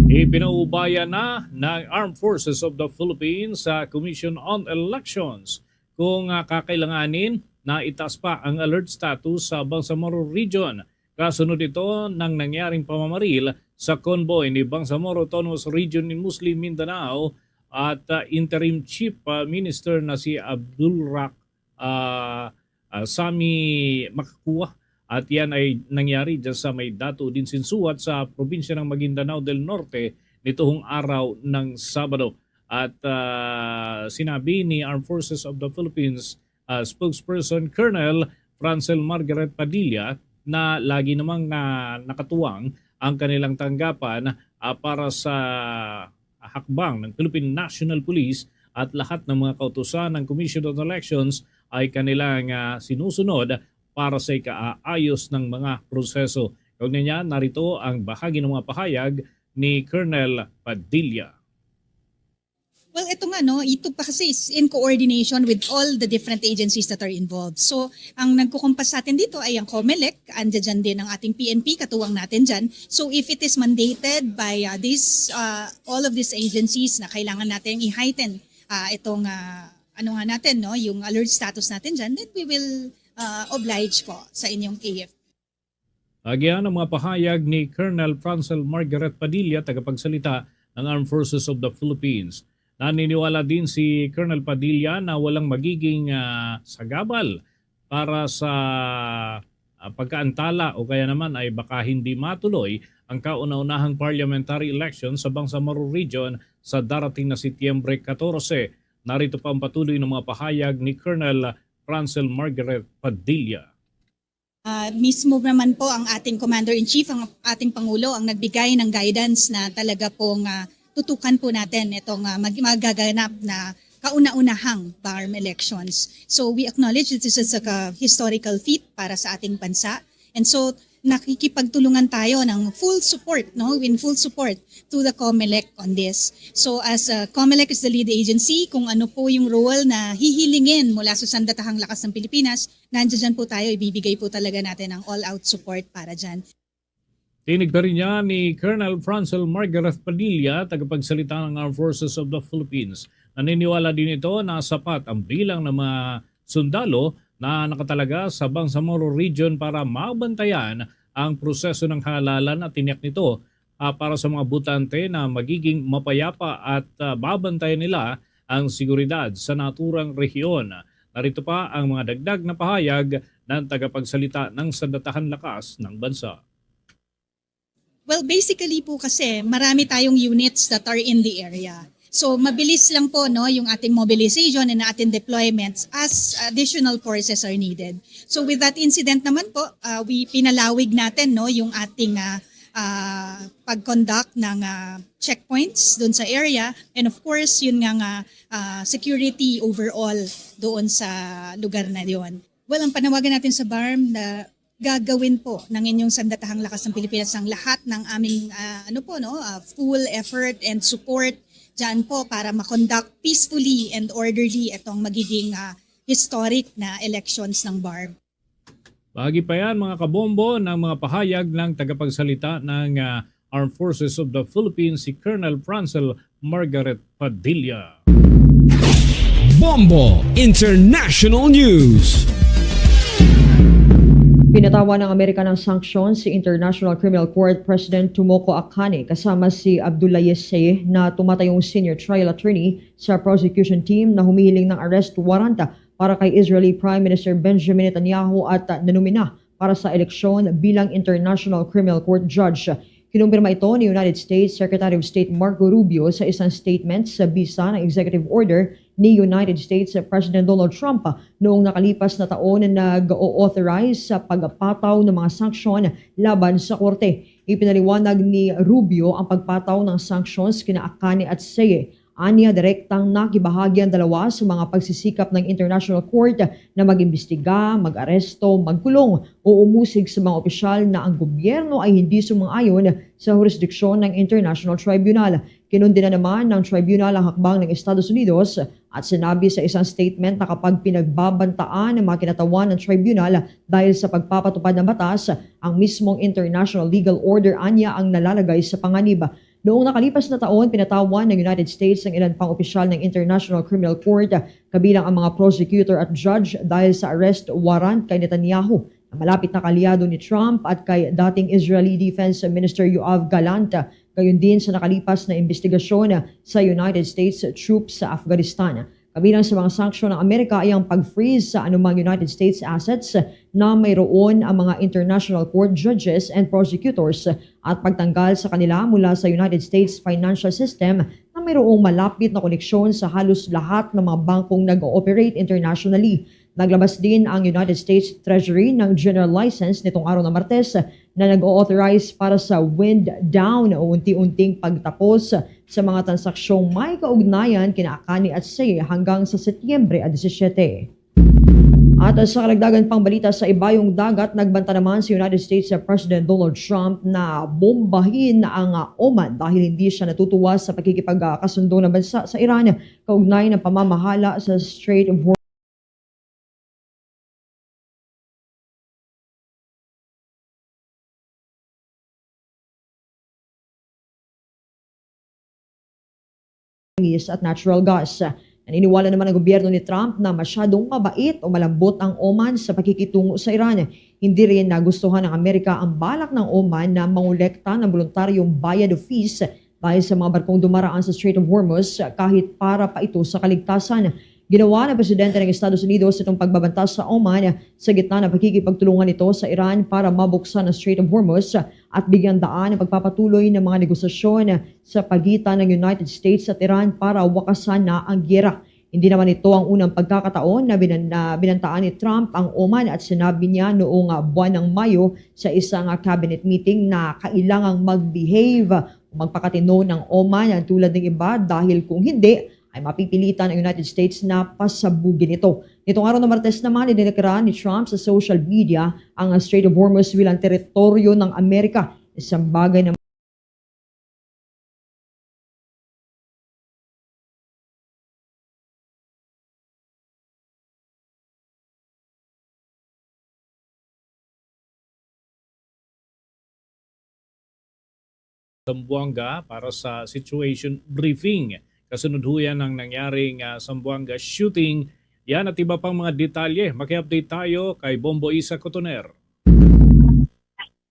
Ipinaubaya na ng Armed Forces of the Philippines sa Commission on Elections kung, ah, kakailanganin na itaas pa ang alert status sa Bangsamoro Region. Kasunod ito ng nangyaring pamamaril sa convoy ni Bangsamoro Autonomous Region in Muslim Mindanao at, ah, Interim Chief, ah, Minister na si Abdul Rak-, ah, ah, Sami Makakua. At yan ay nangyari dyan sa may Dato Dinsinsuat sa probinsya ng Maguindanao del Norte nitong araw ng Sabado. At, ah, sinabi ni Armed Forces of the Philippines, ah, spokesperson Colonel Francel Margaret Padilla na lagi namang na nakatuwang ang kanilang tanggapan, ah, para sa hakbang ng Philippine National Police at lahat ng mga kautusan ng Commission on Elections ay kanilang, ah, sinusunod para sa ikaayos ng mga proseso. Kaugnay niyan, narito ang bahagi ng mga pahayag ni Colonel Padilla. Well, ito nga, no, ito pa kasi is in coordination with all the different agencies that are involved. So, ang nagkukumpas sa atin dito ay ang COMELEC, andyan din ang ating P N P, katuwang natin dyan. So, if it is mandated by, uh, this, uh, all of these agencies na kailangan natin i-heighten, uh, itong, uh, ano nga natin, no, yung alert status natin dyan, then we will, uh, oblige po sa inyong A F P. Agihan ang mga pahayag ni Colonel Francel Margaret Padilla, tagapagsalita ng Armed Forces of the Philippines. Naniniwala din si Colonel Padilla na walang magiging, ah, sagabal para sa, ah, pagkaantala o kaya naman ay baka hindi matuloy ang kauna-unahang parliamentary election sa Bangsamoro Region sa darating na Setyembre katorse. Narito pa ang patuloy ng mga pahayag ni Colonel Francel Margaret Padilla. Ah, mismo naman po ang ating Commander-in-Chief, ang ating Pangulo, ang nagbigay ng guidance na talaga pong, ah, tutukan po natin itong, ah, mag-, magaganap na kauna-unahang BARMM elections. So, we acknowledge that this is a historical feat para sa ating bansa. And so, nakikipagtulungan tayo ng full support, no? In full support to the COMELEC on this. So, as, ah, COMELEC is the lead agency, kung ano po yung role na hihilingin mula sa Sandatahang Lakas ng Pilipinas, nandiyan po tayo, ibibigay po talaga natin ang all-out support para dyan. Tinig pa rin niya ni Colonel Francel Margaret Padilla, tagapagsalita ng Armed Forces of the Philippines. Naniniwala din ito na sapat ang bilang ng mga sundalo na nakatalaga sa Bangsamoro Region para mabantayan ang proseso ng halalan at tiniyak nito, ah, para sa mga botante na magiging mapayapa at, ah, babantayan nila ang seguridad sa naturang rehiyon. Narito pa ang mga dagdag na pahayag ng tagapagsalita ng Sandatahan Lakas ng Bansa. Well, basically po kasi marami tayong units that are in the area. So, mabilis lang po, no, yung ating mobilization and ating deployments as additional forces are needed. So, with that incident naman po, ah, we pinalawig natin, no, yung ating, ah, ah, pag-conduct ng, ah, checkpoints doon sa area. And of course, yun nga nga, ah, security overall doon sa lugar na yon. Well, ang panawagan natin sa BARMM na gagawin po ng inyong Sandatahang Lakas ng Pilipinas ang lahat ng aming, ah, ano po, no, ah, full effort and support dyan po para ma-conduct peacefully and orderly itong magiging, ah, historic na elections ng BARMM. Bahagi pa yan, mga kabombo, ng mga pahayag ng tagapagsalita ng, ah, Armed Forces of the Philippines, si Colonel Francel Margaret Padilla. Bombo International News. Pinatawan ng Amerika ng sanksyon si International Criminal Court President Tomoko Akane kasama si Abdoulaye Seye na tumatayong senior trial attorney sa prosecution team na humihiling ng arrest warrant para kay Israeli Prime Minister Benjamin Netanyahu at nanumina para sa eleksyon bilang International Criminal Court Judge. Kinumpirma ito ni United States Secretary of State Marco Rubio sa isang statement sa bisa ng executive order ni United States President Donald Trump noong nakalipas na taon na nag-o-authorize sa pagpataw ng mga sanksyon laban sa korte. Ipinaliwanag ni Rubio ang pagpataw ng sanctions kina Akane at Seye. Anya, direktang nakibahagi ang dalawa sa mga pagsisikap ng International Court na mag-imbestiga, mag-aresto, magkulong o umusig sa mga opisyal na ang gobyerno ay hindi sumang-ayon sa hurisdiksyon ng International Tribunal. Kinundena naman ng tribunal ang hakbang ng Estados Unidos at sinabi sa isang statement na kapag pinagbabantaan ng mga kinatawan ng tribunal dahil sa pagpapatupad ng batas, ang mismong international legal order anya ang nalalagay sa panganib. Noong nakalipas na taon, pinatawan ng United States ang ilan pang opisyal ng International Criminal Court, kabilang ang mga prosecutor at judge, dahil sa arrest warrant kay Netanyahu, na malapit na kaalyado ni Trump, at kay dating Israeli Defense Minister Yoav Gallant, gayon din sa nakalipas na imbestigasyon sa United States troops sa Afghanistan. Kabilang sa mga sanksyon ng Amerika ay ang pag-freeze sa anumang United States assets na mayroon ang mga international court judges and prosecutors at pagtanggal sa kanila mula sa United States financial system na mayroong malapit na koneksyon sa halos lahat ng mga bangkong nag-ooperate internationally. Naglabas din ang United States Treasury ng general license nitong araw ng Martes na nag-o-authorize para sa wind down o unti-unting pagtapos sa mga transaksyong may kaugnayan kina Akane at Seye hanggang sa Setyembre a disisyete. At sa karagdagan pang balita sa ibayong dagat, nagbanta naman si United States President Donald Trump na bombahin ang Oman dahil hindi siya natutuwa sa pakikipagkasundo ng bansa sa Iran kaugnay ng pamamahala sa Strait of Hormuz at natural gas. Naniniwala naman ang gobyerno ni Trump na masyadong mabait o malambot ang Oman sa pakikitungo sa Iran. Hindi rin nagustuhan ng Amerika ang balak ng Oman na mangolekta ng boluntaryong bayad o fees dahil sa mga barkong dumaraan sa Strait of Hormuz kahit para pa ito sa kaligtasan. Ginawa ng Presidente ng Estados Unidos itong pagbabanta sa Oman sa gitna ng pakikipagtulungan nito sa Iran para mabuksan ang Strait of Hormuz at bigyang daan ang pagpapatuloy ng mga negosasyon sa pagitan ng United States at Iran para wakasan na ang giyera. Hindi naman ito ang unang pagkakataon na binan-, na binantaan ni Trump ang Oman at sinabi niya noong, ah, buwan ng Mayo sa isang, ah, cabinet meeting na kailangang mag-behave o magpakatino ng Oman tulad ng iba dahil kung hindi ay mapipilitan ang United States na pasabugin ito. Nitong araw ng Martes naman, idineklara ni Trump sa social media ang Strait of Hormuz bilang teritoryo ng Amerika, isang bagay na Zamboanga para sa situation briefing. Kasunod ho yan ng nangyaring, ah, Zamboanga shooting. Yan at iba pang mga detalye. Maki-update tayo kay Bombo Isa Cotoner.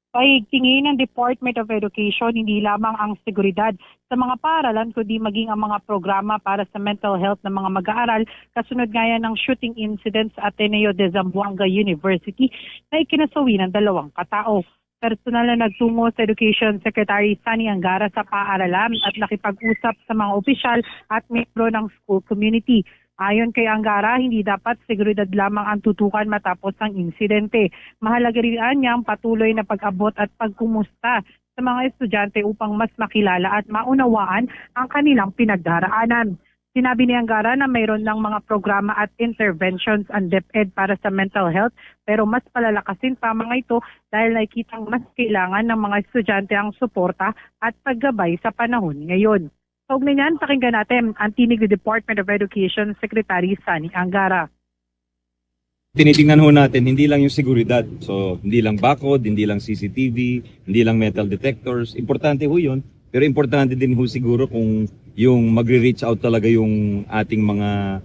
Paigtingin ng Department of Education, hindi lamang ang seguridad sa mga paaralan, kundi maging ang mga programa para sa mental health ng mga mag-aaral, kasunod nga yan ng shooting incident sa Ateneo de Zamboanga University na ikinasawi ng dalawang katao. Personal na nagtungo sa Education Secretary Sonny Angara sa paaralan at nakipag-usap sa mga opisyal at miyembro ng school community. Ayon kay Angara, hindi dapat seguridad lamang ang tutukan matapos ang insidente. Mahalaga rin anya ang patuloy na pag-abot at pagkumusta sa mga estudyante upang mas makilala at maunawaan ang kanilang pinagdaraanan. Sinabi ni Angara na mayroon ng mga programa at interventions ang DepEd para sa mental health, pero mas palalakasin pa mga ito dahil nakikitang mas kailangan ng mga estudyante ang suporta at paggabay sa panahon ngayon. Kaugnay niyan, pakinggan natin ang tinig ni Department of Education Secretary Sonny Angara. Tinitingnan ho natin, hindi lang yung seguridad. So, hindi lang bakod, hindi lang C C T V, hindi lang metal detectors. Importante ho yun. Pero importante din ho siguro kung yung magre-reach out talaga yung ating mga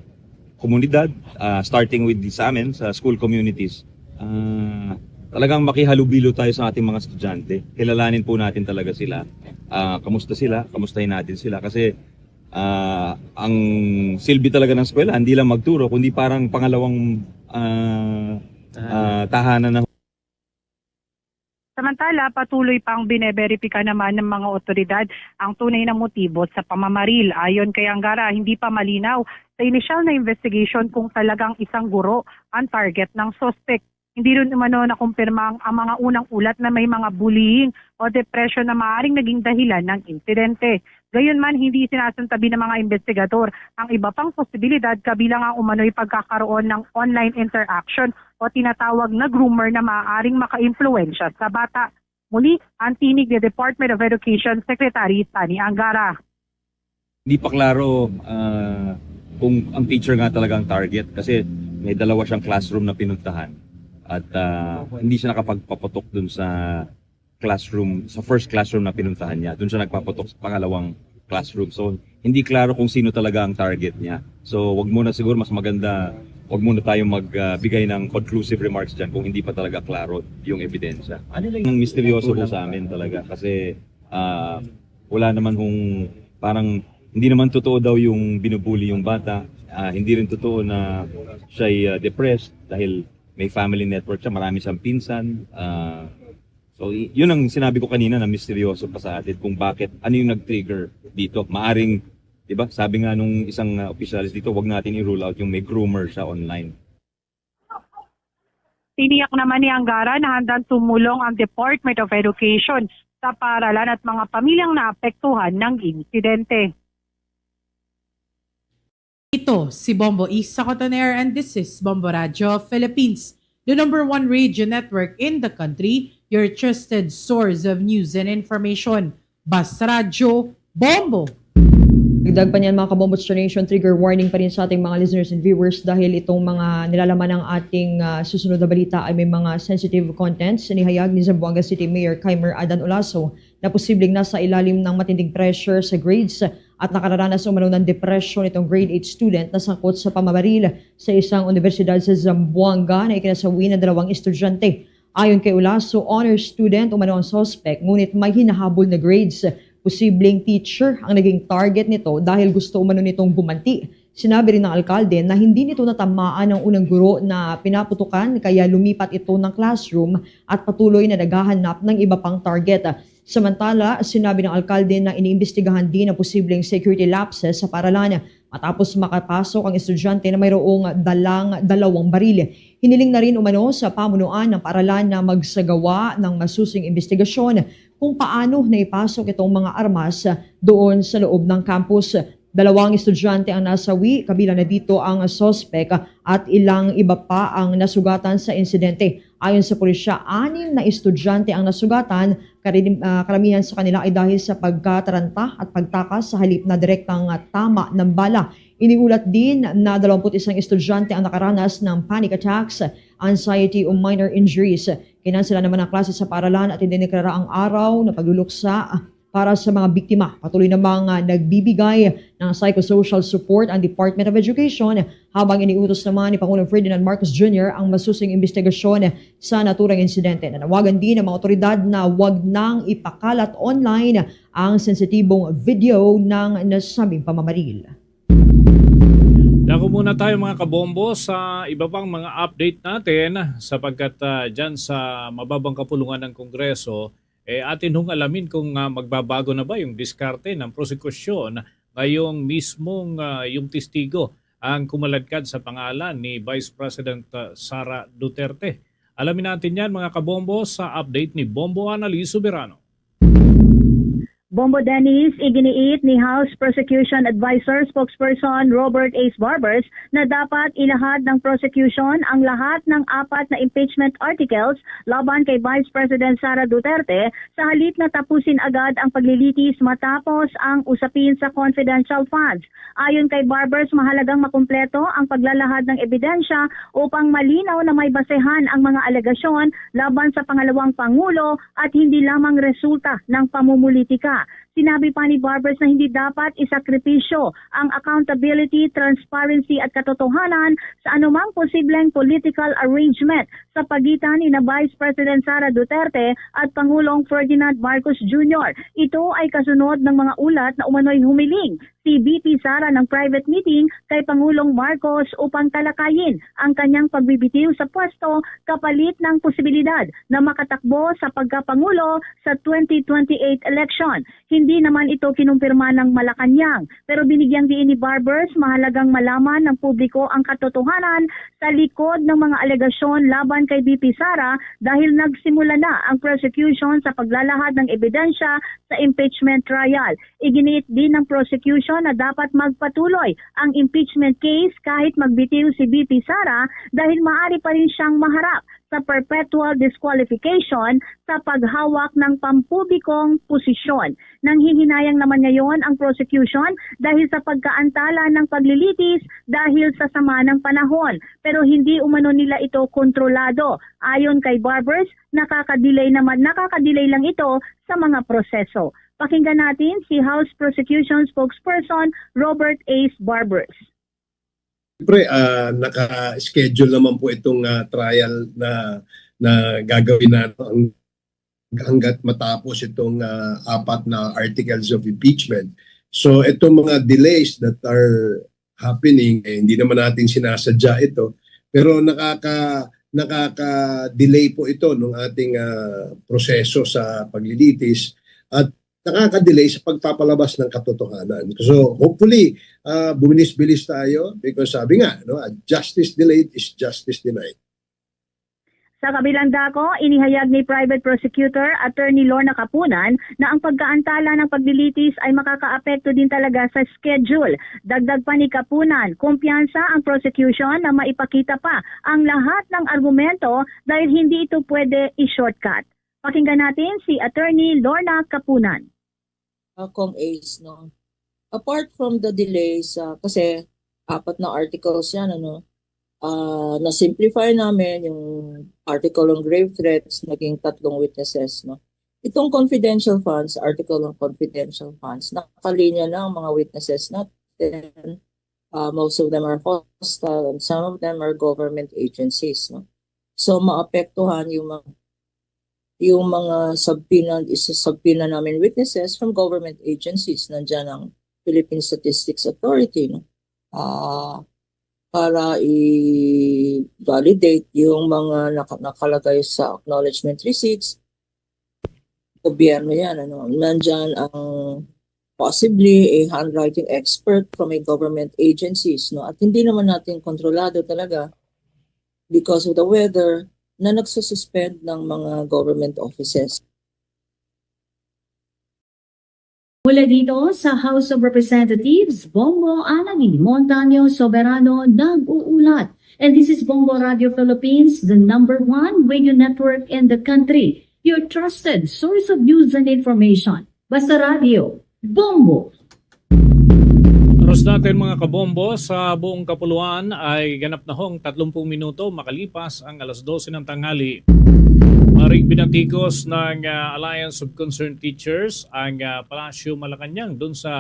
komunidad, ah, starting with the, sa amin, sa school communities. Ah, Talagang makihalubilo tayo sa ating mga estudyante. Kilalanin po natin talaga sila. Ah, kamusta sila? Kamustahin natin sila. Kasi, ah, ang silbi talaga ng eskwela, hindi lang magturo, kundi parang pangalawang, ah, ah, tahanan ng Samantala, patuloy pang bineberipika naman ng mga otoridad ang tunay na motibo sa pamamaril. Ayon kay Angara, hindi pa malinaw sa inisyal na investigation kung talagang isang guro ang target ng suspek. Hindi rin umano nakumpirma ang, ang mga unang ulat na may mga bullying o depression na maaaring naging dahilan ng insidente. Gayunman, hindi sinasantabi ng mga investigador ang iba pang posibilidad, kabilang ang umano'y pagkakaroon ng online interaction o tinatawag na groomer na maaaring makaimpluwensya sa bata. Muli, ang tinig ni Department of Education Secretary Sunny Angara. Hindi pa klaro, ah, kung ang teacher nga talaga ang target kasi may dalawa siyang classroom na pinuntahan at, ah, hindi siya nakapagpaputok dun sa classroom, sa first classroom na pinuntahan niya. Dun siya nagpaputok sa pangalawang classroom. So, hindi klaro kung sino talaga ang target niya. So, wag muna siguro, mas maganda, wag muna tayong mag, ah, bigay ng conclusive remarks diyan kung hindi pa talaga klaro yung ebidensya. Ano lang ang misteryoso po sa amin talaga kasi, ah, wala naman hong, parang, hindi naman totoo daw yung binubuli yung bata. Ah, hindi rin totoo na siya'y, ah, depressed dahil may family network siya, marami siyang pinsan. Ah, so, y-, yun ang sinabi ko kanina na misteryoso pa sa atin kung bakit, ano yung nag-trigger dito. Maaring, di ba, sabi nga nung isang, ah, opisyalis dito, wag natin i-rule out yung may groomer siya online. Tiniyak naman ni Angara na handang tumulong ang Department of Education sa paaralan at mga pamilyang naapektuhan ng insidente. Ito si Bombo Isa Cotoner, and this is Bombo Radyo Philippines, the number one radio network in the country, your trusted source of news and information. Basta Radyo, Bombo! Dagdag pa niyan, mga Kabombo, Star Nation, trigger warning pa rin sa ating mga listeners and viewers dahil itong mga nilalaman ng ating, ah, susunod na balita ay may mga sensitive contents. Inihayag ni Zamboanga City Mayor Keimer Adan Olaso na posibleng nasa ilalim ng matinding pressure sa grades at nakararanas umano ng depression itong grade eight student na sangkot sa pamamaril sa isang unibersidad sa Zamboanga na ikinasawi ng dalawang estudyante. Ayon kay Olaso, honor student umano ang suspect, ngunit may hinahabol na grades. Posibleng teacher ang naging target nito dahil gusto umano nitong gumanti. Sinabi rin ng alkalde na hindi nito natamaan ang unang guro na pinaputukan, kaya lumipat ito ng classroom at patuloy na naghahanap ng iba pang target. Samantala, sinabi ng alkalde na iniimbestigahan din ang posibleng security lapses sa paaralan matapos makapasok ang estudyante na mayroong dalang dalawang baril. Hiniling na rin umano sa pamunuan ng paaralan na magsagawa ng masusing imbestigasyon kung paano naipasok itong mga armas doon sa loob ng campus. Dalawang estudyante ang nasawi, kabilang na dito ang suspek at ilang iba pa ang nasugatan sa insidente. Ayon sa pulisya, anim na estudyante ang nasugatan, karim-, ah, karamihan sa kanila ay dahil sa pagkataranta at pagtakas sa halip na direktang, ah, tama ng bala. Iniulat din na dalawampu't isang estudyante ang nakaranas ng panic attacks, anxiety o minor injuries. Kinansela naman ang klase sa paaralan at idineklara ang araw na pagluluksa para sa mga biktima. Patuloy namang, ah, nagbibigay ng psychosocial support ang Department of Education, habang iniutos naman ni Pangulong Ferdinand Marcos Junior ang masusing imbestigasyon sa naturang insidente. Nanawagan din ang mga otoridad na wag nang ipakalat online ang sensitibong video ng nasabing pamamaril. Dako muna tayo, mga kabombo, sa iba pang mga update natin sapagkat, ah, dyan sa mababang kapulungan ng Kongreso, eh, atin hong alamin kung, ah, magbabago na ba yung diskarte ng prosekusyon ngayong mismong, ah, yung testigo ang kumaladkad sa pangalan ni Vice President, ah, Sara Duterte. Alamin natin yan, mga kabombo, sa update ni Bombo Annalise Soberano. Bombo Dennis, iginiit ni House Prosecution Advisor Spokesperson Robert Ace Barbers na dapat ilahad ng prosecution ang lahat ng apat na impeachment articles laban kay Vice President Sara Duterte sa halip na tapusin agad ang paglilitis matapos ang usapin sa confidential funds. Ayon kay Barbers, mahalagang makumpleto ang paglalahad ng ebidensya upang malinaw na may basehan ang mga alegasyon laban sa pangalawang pangulo at hindi lamang resulta ng pamumulitika. Sinabi pa ni Barbers na hindi dapat isakripisyo ang accountability, transparency at katotohanan sa anumang posibleng political arrangement sa pagitan ni na Vice President Sara Duterte at Pangulong Ferdinand Marcos Junior. Ito ay kasunod ng mga ulat na umano'y humiling si V P Sara ng private meeting kay Pangulong Marcos upang talakayin ang kanyang pagbibitiw sa pwesto kapalit ng posibilidad na makatakbo sa pagkapangulo sa twenty twenty-eight election. Hindi naman ito kinumpirma ng Malacañang, pero binigyang diin ni Barbers, mahalagang malaman ng publiko ang katotohanan sa likod ng mga alegasyon laban kay V P Sara dahil nagsimula na ang prosecution sa paglalahad ng ebidensya sa impeachment trial. Iginiit din ng prosecution na dapat magpatuloy ang impeachment case kahit magbitiw si V P Sara dahil maaari pa rin siyang maharap sa perpetual disqualification sa paghawak ng pampublikong posisyon. Nanghihinayang naman ngayon ang prosecution dahil sa pagkaantala ng paglilitis dahil sa sama ng panahon, pero hindi umano nila ito kontrolado. Ayon kay Barbers, nakaka-delay naman, nakaka-delay lang ito sa mga proseso. Pakinggan natin si House Prosecution Spokesperson Robert Ace Barbers. Siyempre, ah, naka-schedule naman po itong, ah, trial na, na gagawin na, no, hanggat matapos itong, ah, apat na articles of impeachment. So, itong mga delays that are happening, eh, hindi naman natin sinasadya ito, pero nakaka-, nakaka-delay po ito ng ating, ah, proseso sa paglilitis at nakaka-delay sa pagpapalabas ng katotohanan. So, hopefully, ah, bumilis-bilis tayo because sabi nga, no, ah, justice delayed is justice denied. Sa kabilang dako, inihayag ni Private Prosecutor Attorney Lorna Kapunan na ang pagkaantala ng paglilitis ay makakaapekto din talaga sa schedule. Dagdag pa ni Kapunan, kumpiyansa ang prosecution na maipakita pa ang lahat ng argumento dahil hindi ito pwede i-shortcut. Pakinggan natin si Attorney Lorna Kapunan. Ah, Cong Ace, no? Apart from the delays, ah, kasi apat na articles yan, ano? Ah, na-simplify namin yung article on grave threats, naging tatlong witnesses, no? Itong confidential funds, article on confidential funds, nakalinya na ang mga witnesses natin. Ah, most of them are hostile and some of them are government agencies, no? So, maapektuhan yung mga, yung mga subpoena, isasubpoena namin witnesses from government agencies. Nandiyan ang Philippine Statistics Authority, no? Ah, para i-validate yung mga naka-, nakalagay sa acknowledgement receipts, gobyerno yan, ano. Nandyan ang possibly a handwriting expert from a government agencies, no? At hindi naman natin kontrolado talaga because of the weather na nagsususpend ng mga government offices. Mula dito sa House of Representatives, Bongo Anani, Montaño Soberano nag-uulat. And this is Bongo Radio Philippines, the number one radio network in the country. Your trusted source of news and information. Basta Radio, Bongo. Oras natin, mga kabombo, sa buong kapuluan ay ganap na hong tatlumpung minuto makalipas ang alas dose ng tanghali. Maring binatikos ng, ah, Alliance of Concerned Teachers ang, ah, Palasyo Malacañang dun sa,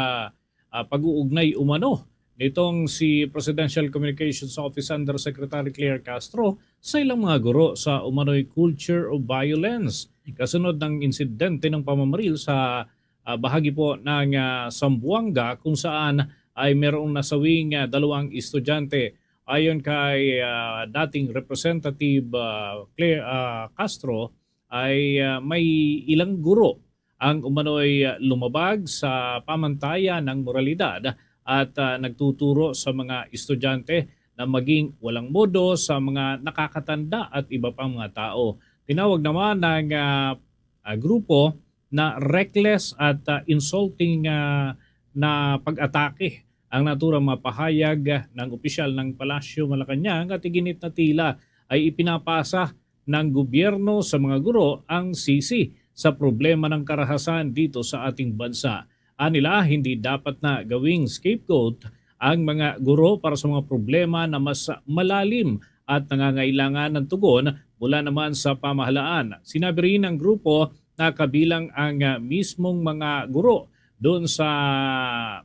ah, pag-uugnay umano nitong si Presidential Communications Office Undersecretary Claire Castro sa ilang mga guro sa umano'y culture of violence kasunod ng insidente ng pamamaril sa, ah, bahagi po ng, ah, Zamboanga kung saan ay merong nasawing, ah, dalawang estudyante. Ayon kay, ah, dating Representative, ah, Claire, ah, Castro, ay, ah, may ilang guro ang umano'y, ah, lumabag sa pamantayan ng moralidad at, ah, nagtuturo sa mga estudyante na maging walang modo sa mga nakakatanda at iba pang mga tao. Tinawag naman ng, ah, ah, grupo na reckless at, ah, insulting, ah, na pag-atake ang naturang mga pahayag, ah, ng opisyal ng Palasyo Malacañang at iginit na tila ay ipinapasa ng gobyerno sa mga guro ang sisi sa problema ng karahasan dito sa ating bansa. Anila, hindi dapat na gawing scapegoat ang mga guro para sa mga problema na mas malalim at nangangailangan ng tugon mula naman sa pamahalaan. Sinabi rin ng grupo na kabilang ang, ah, mismong mga guro doon sa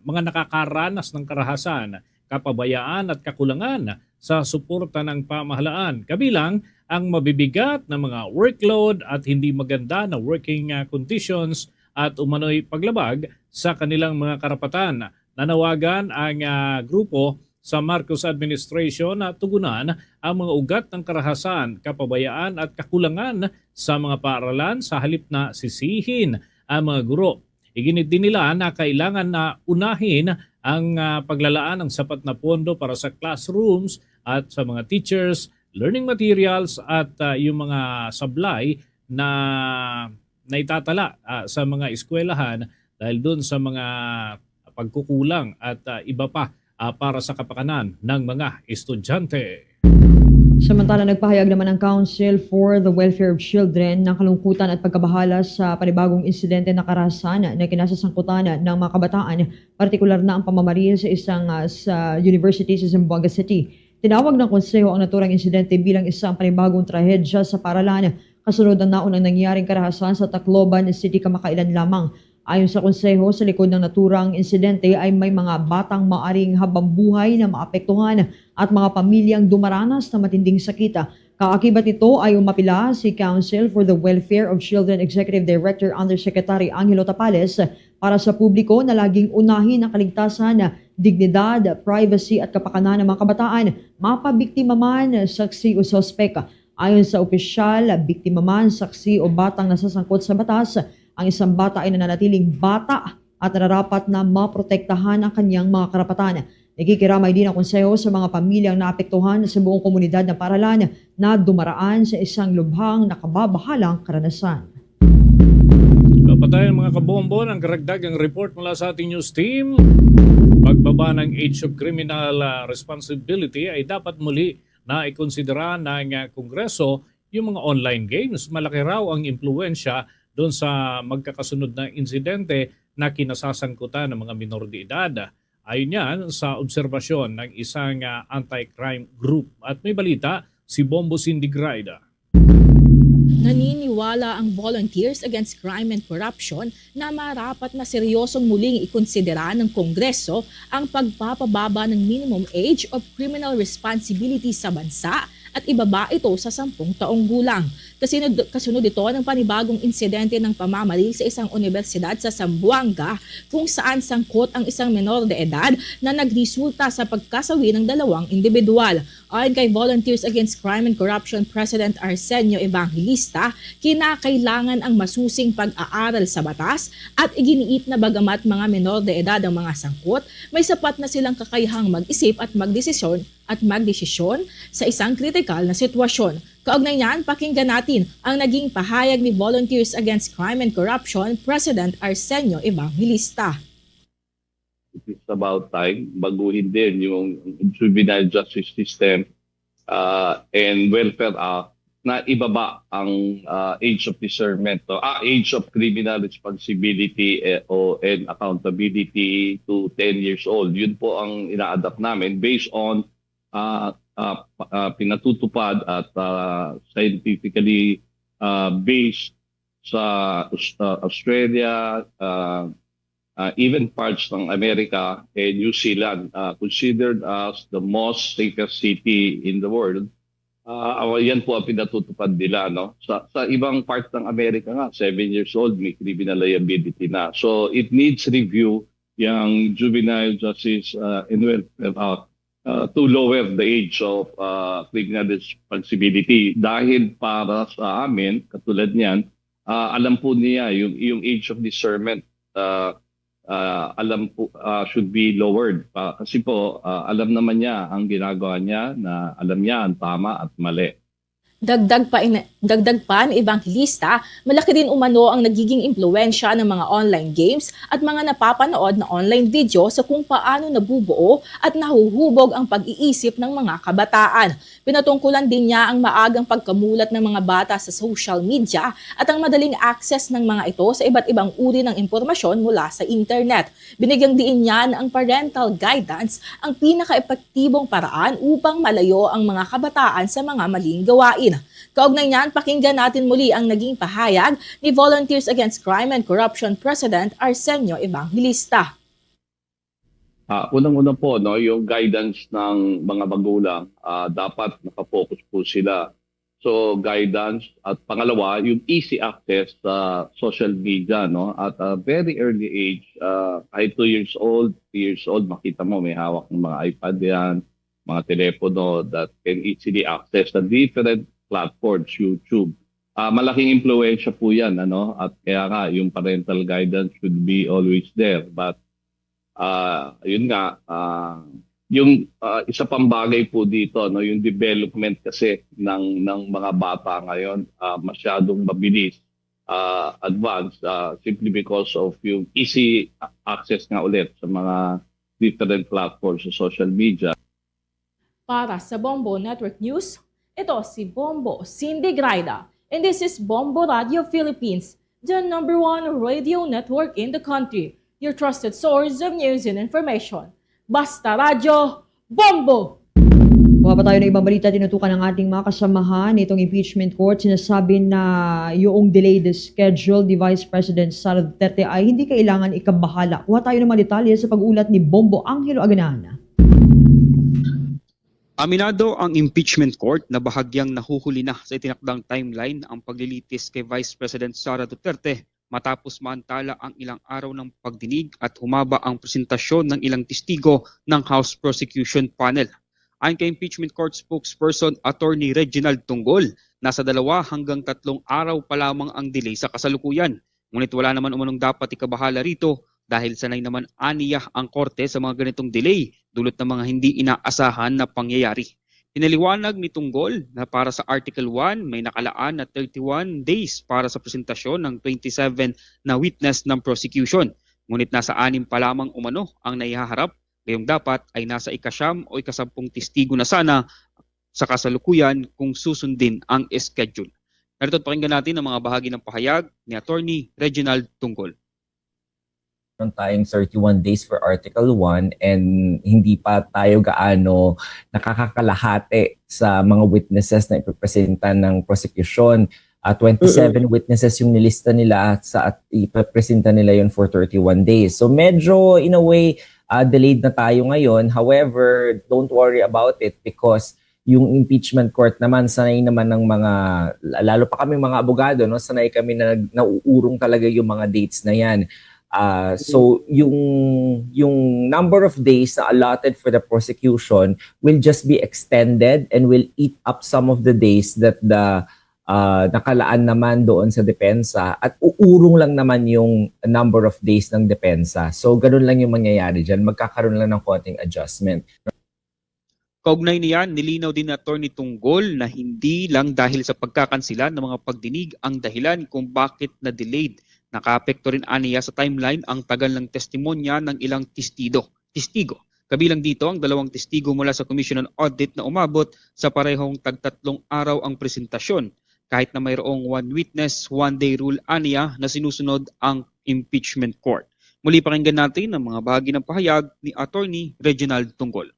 mga nakakaranas ng karahasan, kapabayaan at kakulangan sa suporta ng pamahalaan, kabilang ang mabibigat na mga workload at hindi maganda na working, ah, conditions at umano'y paglabag sa kanilang mga karapatan. Nanawagan ang, ah, grupo sa Marcos administration na tugunan ang mga ugat ng karahasan, kapabayaan at kakulangan sa mga paaralan sa halip na sisihin ang mga guro. Iginit din nila na kailangan na unahin ang, ah, paglalaan ng sapat na pondo para sa classrooms at sa mga teachers, learning materials at, ah, yung mga sablay na naitatala, ah, sa mga eskwelahan dahil doon sa mga pagkukulang at, ah, iba pa, ah, para sa kapakanan ng mga estudyante. Samantala, nagpahayag naman ang Council for the Welfare of Children ng kalungkutan at pagkabahala sa panibagong insidente na karahasan na kinasasangkutan ng mga kabataan, partikular na ang pamamaril sa isang, ah, sa university sa Zamboanga City. Tinawag ng konseho ang naturang insidente bilang isang panibagong trahedya sa paaralan, kasunod ng naunang nangyaring karahasan sa Tacloban City kamakailan lamang. Ayon sa konseho, sa likod ng naturang insidente ay may mga batang maaring habangbuhay na maapektuhan at mga pamilyang dumaranas ng matinding sakit. Kaakibat nito ay umapila si Council for the Welfare of Children Executive Director Undersecretary Angelo Tapales para sa publiko na laging unahin ang kaligtasan, dignidad, privacy at kapakanan ng mga kabataan, mapabiktima man, saksi o suspek. Ayon sa opisyal, biktima man, saksi o batang nasasangkot sa batas, ang isang bata ay nananatiling bata at nararapat na maprotektahan ang kanyang mga karapatan. Nakikiramay din ang konseho sa mga pamilyang naapektuhan sa buong komunidad ng paaralan na dumaraan sa isang lubhang nakababahalang karanasan. Kapatay, mga kabombo, ng karagdagang report mula sa ating news team. Pagbaba ng age of criminal, ah, responsibility ay dapat muli na ikonsidera ng, ah, Kongreso yung mga online games. Malaki raw ang impluwensya doon sa magkakasunod na insidente na kinasasangkutan ng mga minor de edad. Ayon yan sa obserbasyon ng isang, ah, anti-crime group. At may balita si Bombo Cindy Grida. Naniniwala ang Volunteers Against Crime and Corruption na marapat na seryosong muling ikonsidera ng Kongreso ang pagpapababa ng minimum age of criminal responsibility sa bansa at ibaba ito sa sampung taong gulang. Kasunod, kasunod ito ng panibagong insidente ng pamamaril sa isang unibersidad sa Zamboanga, kung saan sangkot ang isang menor de edad na nagresulta sa pagkasawi ng dalawang indibidwal. Ayon kay Volunteers Against Crime and Corruption President Arsenio Evangelista, kinakailangan ang masusing pag-aaral sa batas at iginiit na bagamat mga menor de edad ang mga sangkot, may sapat na silang kakayahang mag-isip at magdesisyon at magdesisyon sa isang kritikal na sitwasyon. Kaugnay niyan, pakinggan natin ang naging pahayag ni Volunteers Against Crime and Corruption President Arsenio Evangelista. It is about time, baguhin din yung juvenile justice system, ah, and welfare, ah, na ibaba ang, ah, age of discernment, no? Ah, age of criminal responsibility, eh, o, and accountability to ten years old. Yun po ang ina-adapt namin based on, ah, ah, ah, pinatutupad at, ah, scientifically, ah, based sa Aus-, ah, Australia, ah, ah, even parts ng America and New Zealand, ah, considered as the most safest city in the world. Ah, awa-, yan po ang pinatutupad nila, no? Sa, sa ibang part ng Amerika nga, seven years old, may criminal liability na. So, it needs review yang Juvenile Justice, ah, and Welfare Act, ah, to lower the age of, ah, criminal responsibility. Dahil para sa amin, katulad niyan, ah, alam po niya yung, yung age of discernment, ah, ah, alam po, ah, should be lowered. Ah, kasi po, ah, alam naman niya ang ginagawa niya, na alam niya ang tama at mali. Dagdag pa in-, dagdag pa ni Evangelista, malaki din umano ang nagiging impluwensya ng mga online games at mga napapanood na online video sa kung paano nabubuo at nahuhubog ang pag-iisip ng mga kabataan. Pinatungkulan din niya ang maagang pagkamulat ng mga bata sa social media at ang madaling access ng mga ito sa iba't ibang uri ng impormasyon mula sa internet. Binigyang diin niya na ang parental guidance ang pinakaepektibong paraan upang malayo ang mga kabataan sa mga maling gawain. Kaugnay niyan, pakinggan natin muli ang naging pahayag ni Volunteers Against Crime and Corruption President Arsenio Evangelista. Ah, unang-una po, no, yung guidance ng mga magulang, ah, dapat nakafocus po sila. So, guidance at pangalawa, yung easy access sa social media, no? At a very early age, ah, kahit two years old, three years old, makita mo may hawak ng mga iPad yan, mga telepono that can easily access sa different platforms, YouTube. Ah, malaking impluwensya po yan, ano? At kaya nga, yung parental guidance should be always there. But ah, yun nga, ah, yung, ah, isa pang bagay po dito, no, yung development kasi ng ng mga bata ngayon, ah, masyadong mabilis, ah, advanced, ah, simply because of yung easy access nga ulit sa mga different platforms sa social media. Para sa Bombo Network News, ito si Bombo Cindy Graida, and this is Bombo Radio Philippines, the number one radio network in the country, your trusted source of news and information. Basta Radyo, Bombo! Kuha pa tayo ng ibang balita, tinutukan ng ating mga kasamahan nitong impeachment court. Sinasabi na yung delayed schedule ni Vice President Sara Duterte ay hindi kailangan ikabahala. Kuha tayo ng mga detalye sa pag-ulat ni Bombo Angelo Aganana. Aminado ang impeachment court na bahagyang nahuhuli na sa itinakdang timeline ang paglilitis kay Vice President Sara Duterte matapos maantala ang ilang araw ng pagdinig at humaba ang presentasyon ng ilang testigo ng House Prosecution Panel. Ayon kay Impeachment Court Spokesperson Attorney Reginald Tunggol, nasa dalawa hanggang tatlong araw pa lamang ang delay sa kasalukuyan. Ngunit wala naman umanong dapat ikabahala rito dahil sanay naman aniya ang korte sa mga ganitong delay dulot ng mga hindi inaasahan na pangyayari. Pinaliwanag ni Tunggol na para sa Article one, may nakalaan na thirty-one days para sa presentasyon ng twenty-seven na witness ng prosecution. Ngunit nasa anim pa lamang umano ang naihaharap, gayong dapat ay nasa ikasyam o ikasampung testigo na sana sa kasalukuyan kung susundin ang schedule. Narito at pakinggan natin ang mga bahagi ng pahayag ni Attorney Reginald Tunggol. Meron tayong thirty-one days for Article one and hindi pa tayo gaano nakakakalahati sa mga witnesses na ipipresenta ng prosecution. Uh, twenty-seven witnesses yung nilista nila sa at ipapresenta nila yun for thirty-one days. So medyo in a way uh, delayed na tayo ngayon. However, don't worry about it because yung impeachment court naman, sanay naman ng mga, lalo pa kami mga abogado, no, sanay kami na nauurong talaga yung mga dates na yan. Uh, so yung yung number of days na allotted for the prosecution will just be extended and will eat up some of the days that the uh, nakalaan naman doon sa depensa at uurong lang naman yung number of days ng depensa. So ganun lang yung mangyayari diyan, magkakaroon lang ng konting adjustment. Kaugnay niyan, nilinaw din ni Attorney Tunggol na hindi lang dahil sa pagkakansila ng mga pagdinig ang dahilan kung bakit na-delayed. Nakaapekto rin aniya sa timeline ang tagal ng testimonya ng ilang testido, testigo. Kabilang dito ang dalawang testigo mula sa Commission on Audit na umabot sa parehong tagtatlong araw ang presentasyon, kahit na mayroong one witness, one day rule aniya na sinusunod ang impeachment court. Muli pakinggan natin ang mga bahagi ng pahayag ni Attorney Reginald Tunggol.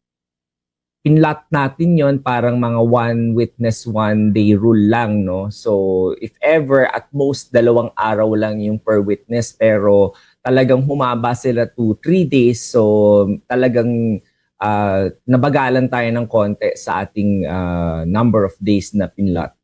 Pinlot natin yon parang mga one witness, one day rule lang, no? So, if ever, at most dalawang araw lang yung per witness, pero talagang humaba sila to three days. So, talagang uh, nabagalan tayo ng konti sa ating uh, number of days na pinlot.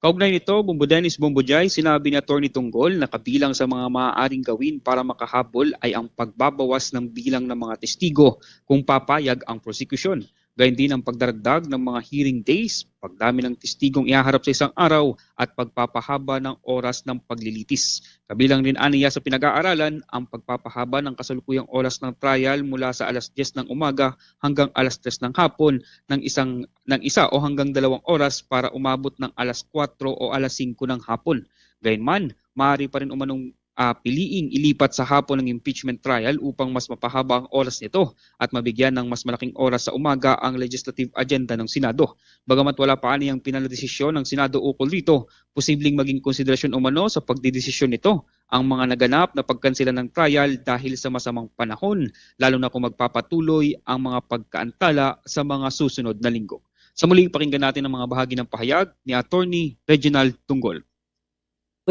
Kaugnay nito, Bombo Dennis, Bombo Jai, sinabi ni Attorney Tunggol na kabilang sa mga maaaring gawin para makahabol ay ang pagbabawas ng bilang ng mga testigo kung papayag ang prosekusyon. Gayon din ang pagdaragdag ng mga hearing days, pagdami ng testigong ihaharap sa isang araw at pagpapahaba ng oras ng paglilitis. Kabilang rin aniya sa pinag-aaralan ang pagpapahaba ng kasalukuyang oras ng trial mula sa alas diyes ng umaga hanggang alas tres ng hapon ng isang ng isa o hanggang dalawang oras para umabot ng alas kuwatro o alas singko ng hapon. Gayunman, maaari pa rin umanong uh, piliing ilipat sa hapon ang impeachment trial upang mas mapahaba ang oras nito at mabigyan ng mas malaking oras sa umaga ang legislative agenda ng Senado. Bagamat wala pa aniyang pinal na desisyon ng Senado ukol rito, posibleng maging konsiderasyon umano sa pagdedesisyon nito ang mga naganap na pagkansela ng trial dahil sa masamang panahon, lalo na kung magpapatuloy ang mga pagkaantala sa mga susunod na linggo. Sa muli, pakinggan natin ang mga bahagi ng pahayag ni Attorney Reginald Tunggol.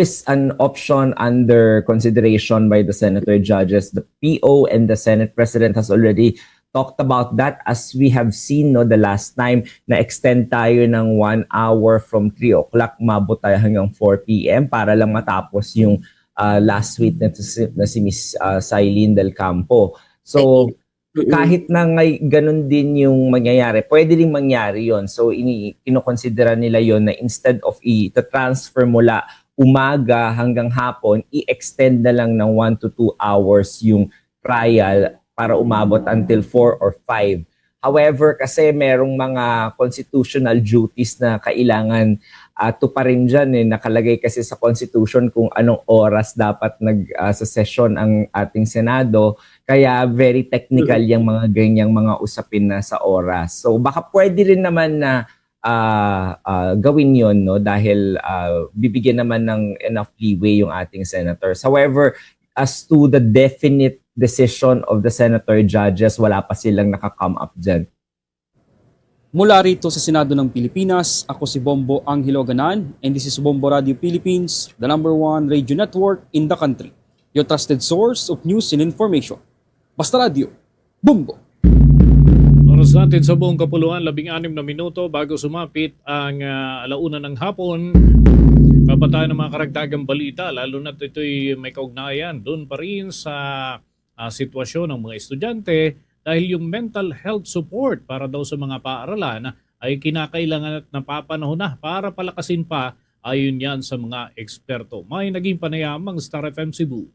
Is an option under consideration by the senator judges. The P O and the Senate President has already talked about that, as we have seen, no, the last time na extend tayo ng one hour from three o'clock, umabot tayo hanggang four p.m. para lang matapos yung ah, last witness na si, na si Miss ah, Silene Del Campo. So, kahit na ngay ganun din yung mangyayari, pwede ding mangyari yon. So, ini kinokonsidera nila yon na instead of i-transfer mula umaga hanggang hapon, i-extend na lang ng one to two hours yung trial para umabot until four or five. However, kasi merong mga constitutional duties na kailangan ah, tuparin diyan, eh. Nakalagay kasi sa Constitution kung anong oras dapat nag ah, sa sesyon ang ating Senado. Kaya very technical yang mga ganyang mga usapin na sa oras. So, baka pwede rin naman na ah, ah, gawin yon, no, dahil ah, bibigyan naman ng enough leeway yung ating senators. However, as to the definite decision of the senator judges, wala pa silang naka-come up diyan. Mula rito sa Senado ng Pilipinas, ako si Bombo Angelo Ganan, and this is Bombo Radio Philippines, the number one radio network in the country. Your trusted source of news and information. Basta Radio, Bombo! Oras natin sa buong kapuluan, labing anim na minuto bago sumapit ang ah, ala una ng hapon. Kapatay ng mga karagdagang balita, lalo na ito'y may kaugnayan doon pa rin sa ah, sitwasyon ng mga estudyante dahil yung mental health support para daw sa mga paaralan ay kinakailangan at napapanahon na para palakasin pa, ayon yan sa mga eksperto. May naging panayam ang Star F M Cebu.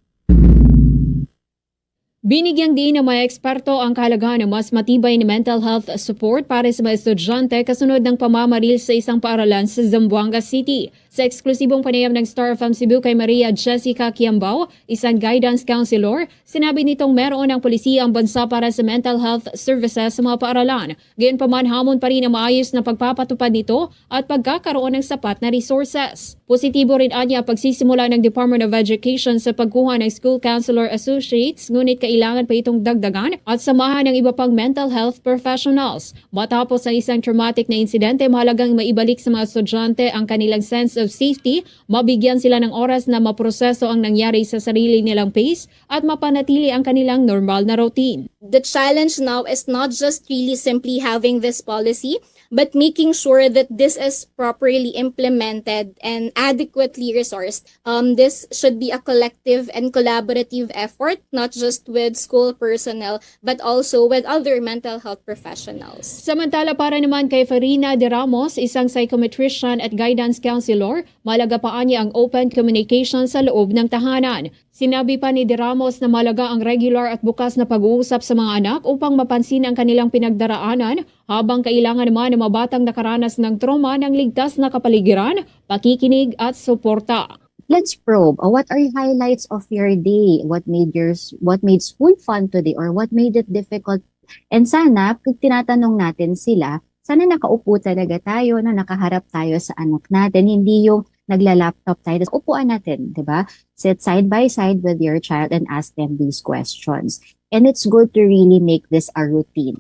Binigyang diin ng mga eksperto ang kahalagahan ng mas matibay na mental health support para sa mga estudyante kasunod ng pamamaril sa isang paaralan sa Zamboanga City. Sa eksklusibong panayam ng Star F M Cebu kay Maria Jessica Kiambao, isang guidance counselor, sinabi nitong meron ng polisiya ang bansa para sa mental health services sa mga paaralan. Gayunpaman, hamon pa rin ang maayos na pagpapatupad nito at pagkakaroon ng sapat na resources. Positibo rin anya ang pagsisimula ng Department of Education sa pagkuha ng school counselor associates, ngunit kailangan pa itong dagdagan at samahan ng iba pang mental health professionals. Matapos ang isang traumatic na insidente, mahalagang maibalik sa mga estudyante ang kanilang sense of safety, mabigyan sila ng oras na maproseso ang nangyari sa sarili nilang pace, at mapanatili ang kanilang normal na routine. The challenge now is not just really simply having this policy, but making sure that this is properly implemented and adequately resourced. Um, this should be a collective and collaborative effort, not just with school personnel, but also with other mental health professionals. Samantala, para naman kay Farina de Ramos, isang psychometrician at guidance counselor, mahalaga pa anya ang open communication sa loob ng tahanan. Sinabi pa ni de Ramos na mahalaga ang regular at bukas na pag-uusap sa mga anak upang mapansin ang kanilang pinagdaraanan, habang kailangan naman ng mga batang nakaranas ng trauma ng ligtas na kapaligiran, pakikinig at suporta. Let's probe. Oh, what are your highlights of your day? What made your s- what made school fun today, or what made it difficult? And sana, pag tinatanong natin sila, sana nakaupo talaga tayo, no, nakaharap tayo sa anak natin, hindi yung nagla-laptop tayo. Tas upuan natin, di ba? Sit side by side with your child and ask them these questions. And it's good to really make this a routine.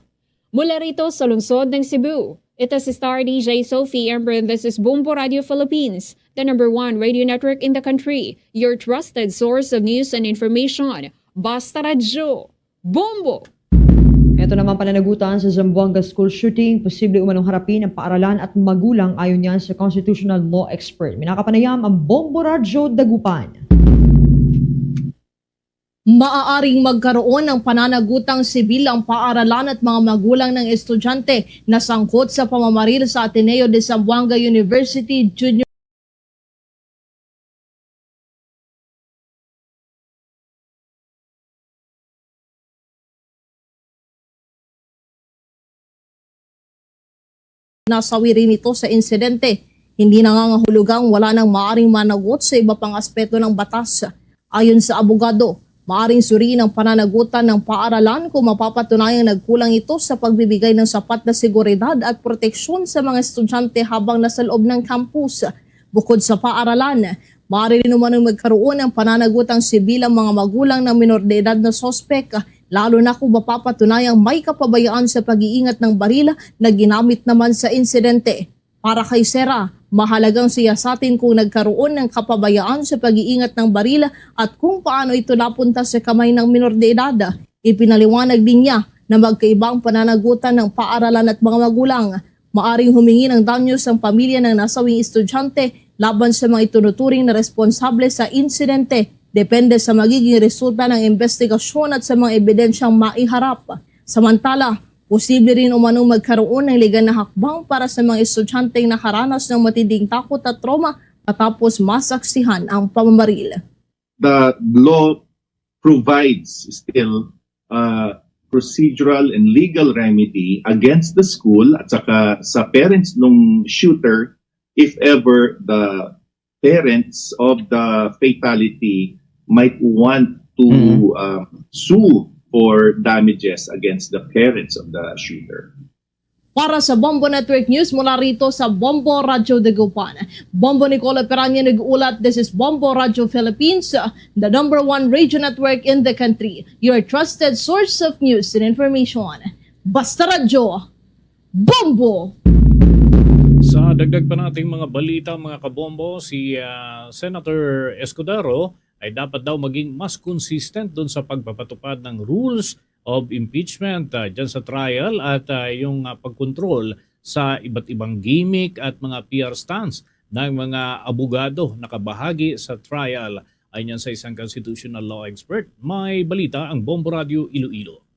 Mula rito sa lungsod ng Cebu, ito si Star D J Sophie Ember, and this is Bombo Radio Philippines, the number one radio network in the country, your trusted source of news and information. Basta Radyo, Bombo! Ito naman pananagutan sa Zamboanga School Shooting, posible umanong harapin ang paaralan at magulang, ayon yan sa constitutional law expert. May nakapanayam ang Bombo Radyo Dagupan. Maaaring magkaroon ng pananagutang sibil ang paaralan at mga magulang ng estudyante na sangkot sa pamamaril sa Ateneo de Zamboanga University Junior Nasawi rin ito sa insidente. Hindi nangangahulugang wala nang maaaring managot sa iba pang aspeto ng batas. Ayon sa abogado, maaaring suriin ang pananagutan ng paaralan kung mapapatunayang nagkulang ito sa pagbibigay ng sapat na seguridad at proteksyon sa mga estudyante habang nasa loob ng campus. Bukod sa paaralan, maaari rin umano'y magkaroon ng pananagutang sibil ang mga magulang ng minor de edad na suspek lalo na kung mapapatunayang may kapabayaan sa pag-iingat ng baril na ginamit naman sa insidente. Para kay Sera, mahalagang siyasatin kung nagkaroon ng kapabayaan sa pag-iingat ng baril at kung paano ito napunta sa kamay ng minor de edad. Ipinaliwanag din niya na magkaiba ang pananagutan ng paaralan at mga magulang. Maaring humingi ng danyos ang pamilya ng nasawing estudyante laban sa mga itinuturing na responsable sa insidente, depende sa magiging resulta ng imbestigasyon at sa mga ebidensyang maiharap. Samantala, posible rin umanong magkaroon ng legal na hakbang para sa mga estudyanteng nakaranas ng matinding takot at trauma matapos masaksihan ang pamamaril. The law provides still, uh, procedural and legal remedy against the school at saka sa parents nung shooter if ever the parents of the fatality might want to, mm, um, sue for damages against the parents of the shooter. Para sa Bombo Network News, mula rito sa Bombo Radyo Dagupan, Bombo Nicole Peranya nag-uulat. This is Bombo Radyo Philippines, the number one radio network in the country. Your trusted source of news and information. Basta Radyo, Bombo! Sa dagdag pa nating mga balita, mga kabombo, si, ah, Senator Escudero ay dapat daw maging mas consistent dun sa pagpapatupad ng rules of impeachment, ah, dyan sa trial at, ah, yung, ah, pagkontrol sa iba't ibang gimmick at mga P R stunts ng mga abogado na kabahagi sa trial. Ayon yan sa isang constitutional law expert. May balita ang Bombo Radyo Iloilo.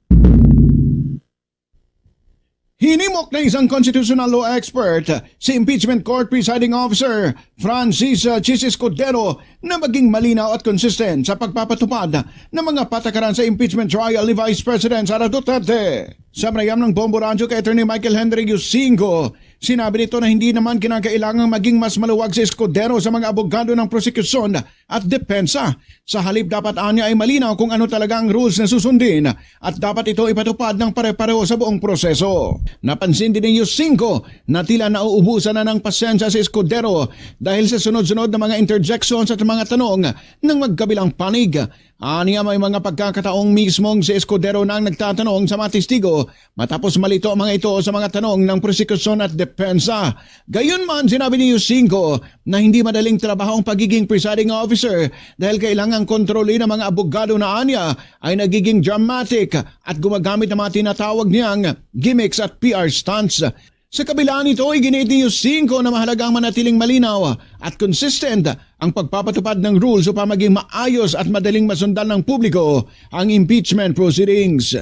Hinimok ng isang constitutional law expert, si Impeachment Court Presiding Officer Francis, uh, Chiz Escudero, na maging malinaw at consistent sa pagpapatupad ng mga patakaran sa impeachment trial ni Vice President Sara Duterte. Sa panayam ng Bombo Radyo kay Attorney Michael Henry Yusingo, sinabi nito na hindi naman kinakailangang maging mas maluwag si Escudero sa mga abogado ng prosekusyon at depensa. Sa halip, dapat anya ay malinaw kung ano talaga ang rules na susundin at dapat ito ipatupad ng pare-pareho sa buong proseso. Napansin din ni Yusingo na tila nauubusan na ng pasensya si Escudero dahil sa sunod-sunod na mga interjections at mga tanong ng magkabilang panig. Anya, may mga pagkakataong mismong si Escudero na ang nagtatanong sa mga testigo matapos malito ang mga ito sa mga tanong ng prosekusyon at depensa. Gayunman, sinabi ni Yusingo na hindi madaling trabaho ang pagiging presiding officer dahil kailangang kontrolin ng mga abogado na anya ay nagiging dramatic at gumagamit ng mga tinatawag niyang gimmicks at P R stunts. Sa kabila nito, iginiit ni Yusingo na mahalaga ang manatiling malinaw at consistent ang pagpapatupad ng rules upang maging maayos at madaling masundan ng publiko ang impeachment proceedings.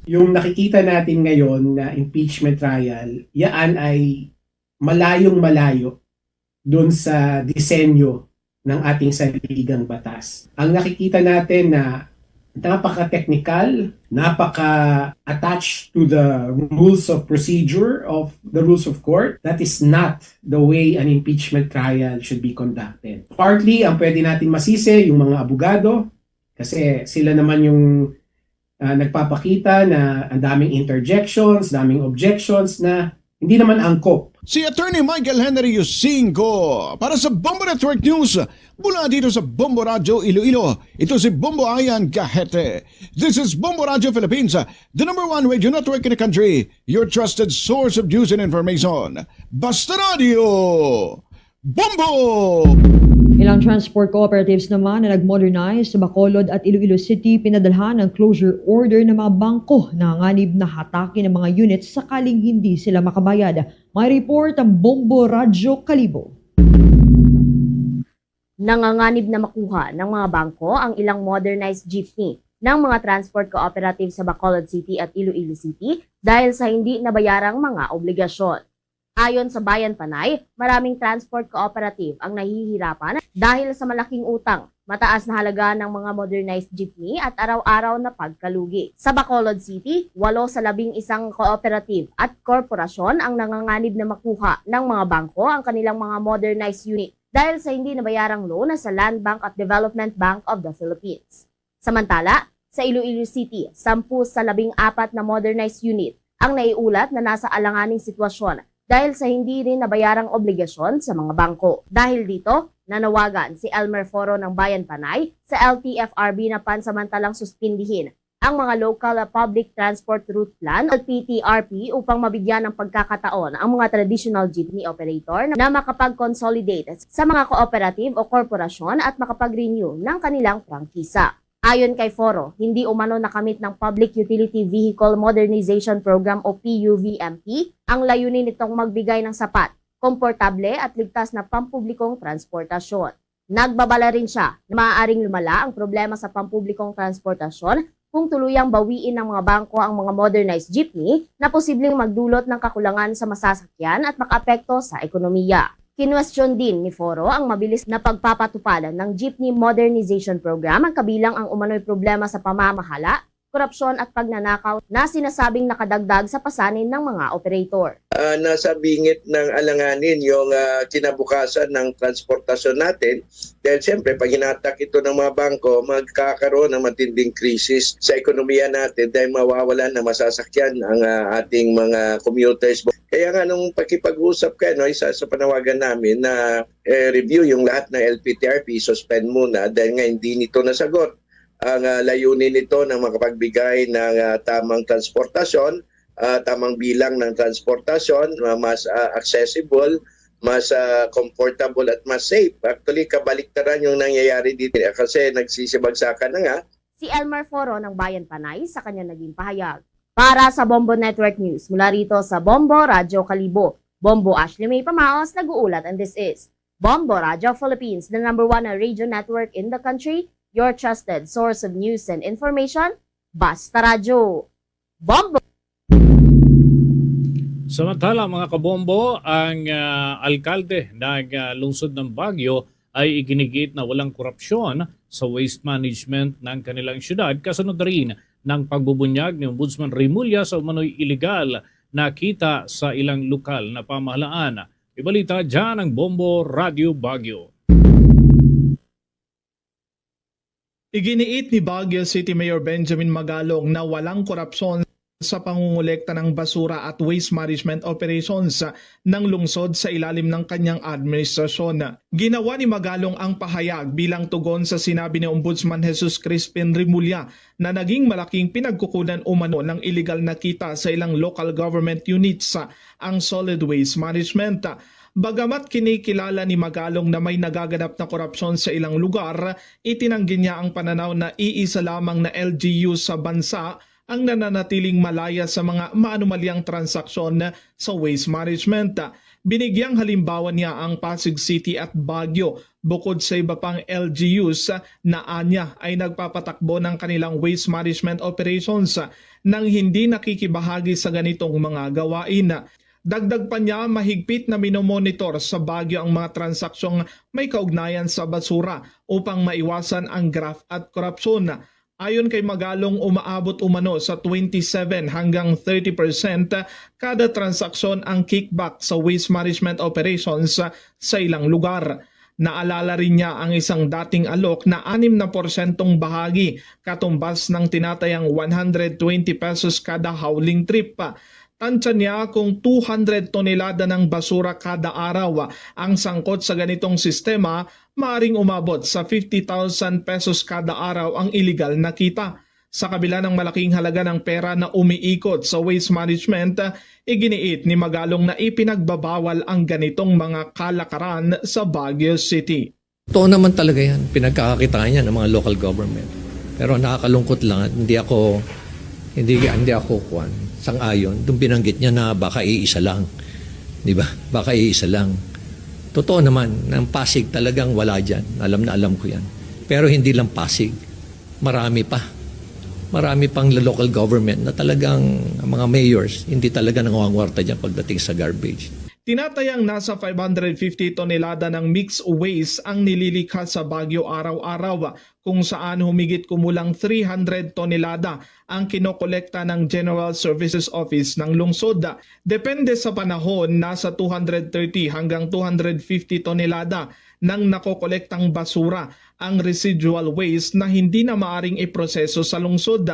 Yung nakikita natin ngayon na impeachment trial, yaan ay malayong-malayo dun sa disenyo ng ating saligang batas. Ang nakikita natin na napaka-technical, napaka-attached to the rules of procedure of the rules of court. That is not the way an impeachment trial should be conducted. Partly, ang pwede natin masisi, yung mga abogado, kasi sila naman yung ah, nagpapakita na ang daming interjections, daming objections na hindi naman angkop. Si Attorney Michael Henry Yusingo para sa Bombo Network News, mula dito sa Bombo Radyo Iloilo. Ito si Bombo Ayan Gahete. This is Bombo Radyo Philippines, the number one radio network in the country. Your trusted source of news and information. Basta Radio! Bombo! Ilang transport cooperatives naman na nag-modernize sa Bacolod at Iloilo City pinadalhan ng closure order ng mga bangko na nanganganib na hatakin ang mga units sakaling hindi sila makabayad. May report ang Bombo Radyo Kalibo. Nanganganib na makuha ng mga bangko ang ilang modernized jeepney ng mga transport cooperative sa Bacolod City at Iloilo City dahil sa hindi nabayarang mga obligasyon. Ayon sa Bayan Panay, maraming transport cooperative ang nahihirapan dahil sa malaking utang, mataas na halaga ng mga modernized jeepney at araw-araw na pagkalugi. Sa Bacolod City, walo sa labing isang cooperative at korporasyon ang nanganganib na makuha ng mga bangko ang kanilang mga modernized unit dahil sa hindi nabayarang loan sa Land Bank at Development Bank of the Philippines. Samantala, sa Iloilo City, sampu sa labing apat na modernized unit ang naiulat na nasa alanganing sitwasyon dahil sa hindi rin nabayarang obligasyon sa mga bangko. Dahil dito, nanawagan si Elmer Foro ng Bayan Panay sa L T F R B na pansamantalang suspindihin ang mga Local Public Transport Route Plan o L P T R P upang mabigyan ng pagkakataon ang mga traditional jeepney operator na makapag-consolidate sa mga cooperative o korporasyon at makapag-renew ng kanilang prangkisa. Ayon kay Foro, hindi umano nakamit ng Public Utility Vehicle Modernization Program o P U V M P ang layunin nitong magbigay ng sapat, komportable at ligtas na pampublikong transportasyon. Nagbabala rin siya na maaaring lumala ang problema sa pampublikong transportasyon kung tuluyang bawiin ng mga bangko ang mga modernized jeepney na posibleng magdulot ng kakulangan sa masasakyan at makaapekto sa ekonomiya. Kinwestiyon din ni Foro ang mabilis na pagpapatupad ng Jeepney Modernization Program kabilang ang umano'y problema sa pamamahala, korupsyon at pagnanakaw na sinasabing nakadagdag sa pasanin ng mga operator. Ah, nasa bingit ng alanganin yung, ah, kinabukasan ng transportasyon natin dahil siyempre pag hinatak ito ng mga bangko, magkakaroon ng matinding krisis sa ekonomiya natin dahil mawawalan ng masasakyan ang, ah, ating mga commuters. Kaya nga nung pakipag-usap kayo, no, isa sa panawagan namin na, eh, review yung lahat ng L P T R P, suspend muna dahil nga hindi nito nasagot ang, ah, layunin nito na makapagbigay ng, ah, tamang transportasyon, ah, tamang bilang ng transportasyon, ah, mas, ah, accessible, mas, ah, comfortable at mas safe. Actually, kabaliktaran yung nangyayari dito, eh, kasi nagsisibagsakan na nga. Si Elmer Foro ng Bayan Panay sa kanyang naging pahayag. Para sa Bombo Network News, mula rito sa Bombo Radyo Kalibo, Bombo Ashley May Pamaos nag-uulat, and this is Bombo Radyo Philippines, the number one radio network in the country, your trusted source of news and information. Basta Radyo. Bombo! Samantala, mga kabombo, ang, ah, alkalde ng, ah, lungsod ng Baguio ay iginigiit na walang korupsyon sa waste management ng kanilang syudad, kasunod rin ng pagbubunyag ni Ombudsman Remulla sa umano'y iligal na kita sa ilang lokal na pamahalaan. May balita dyan ang Bombo Radyo Baguio. Iginiit ni Baguio City Mayor Benjamin Magalong na walang korupsyon sa pangungulekta ng basura at waste management operations ng lungsod sa ilalim ng kanyang administrasyon. Ginawa ni Magalong ang pahayag bilang tugon sa sinabi ni Ombudsman Jesus Crispin Remulla na naging malaking pinagkukunan umano ng iligal na kita sa ilang local government units ang solid waste management. Bagamat kinikilala ni Magalong na may nagaganap na korupsyon sa ilang lugar, itinanggi niya ang pananaw na iisa lamang na L G U sa bansa ang nananatiling malaya sa mga maanomalyang transaksyon sa waste management. Binigyang halimbawa niya ang Pasig City at Baguio, bukod sa iba pang L G Us na anya ay nagpapatakbo ng kanilang waste management operations nang hindi nakikibahagi sa ganitong mga gawain. Dagdag pa niya, mahigpit na minomonitor sa Baguio ang mga transaksyong may kaugnayan sa basura upang maiwasan ang graft at korupsyon. Ayon kay Magalong, umaabot umano sa twenty-seven hanggang thirty percent kada transaksyon ang kickback sa waste management operations sa ilang lugar. Naalala rin niya ang isang dating alok na anim na porsyentong bahagi, katumbas ng tinatayang one hundred twenty pesos kada hauling trip. Tantya niya, kung two hundred tonelada ng basura kada araw ang sangkot sa ganitong sistema, maaring umabot sa fifty thousand pesos kada araw ang iligal na kita. Sa kabila ng malaking halaga ng pera na umiikot sa waste management, iginiit ni Magalong na ipinagbabawal ang ganitong mga kalakaran sa Baguio City. Totoo naman talaga 'yan, pinagkakakitaan 'yan ng mga local government. Pero nakakalungkot lang at hindi ako, hindi, hindi ako, kuwan, sang-ayon. Itong binanggit niya na baka iisa lang. Di ba? Baka iisa lang. Totoo naman, ang Pasig talagang wala diyan. Alam na alam ko 'yan. Pero hindi lang Pasig. Marami pa. Marami pang local government na talagang ang mga mayors, hindi talaga nangungungwarta diyan pagdating sa garbage. Tinatayang nasa five hundred fifty tonelada ng mixed waste ang nililikha sa Baguio araw-araw, kung saan humigit kumulang three hundred tonelada ang kinokolekta ng General Services Office ng lungsod. Depende sa panahon, nasa two hundred thirty hanggang two hundred fifty tonelada ng nakokolektang basura ang residual waste na hindi na maaring iproseso sa lungsod.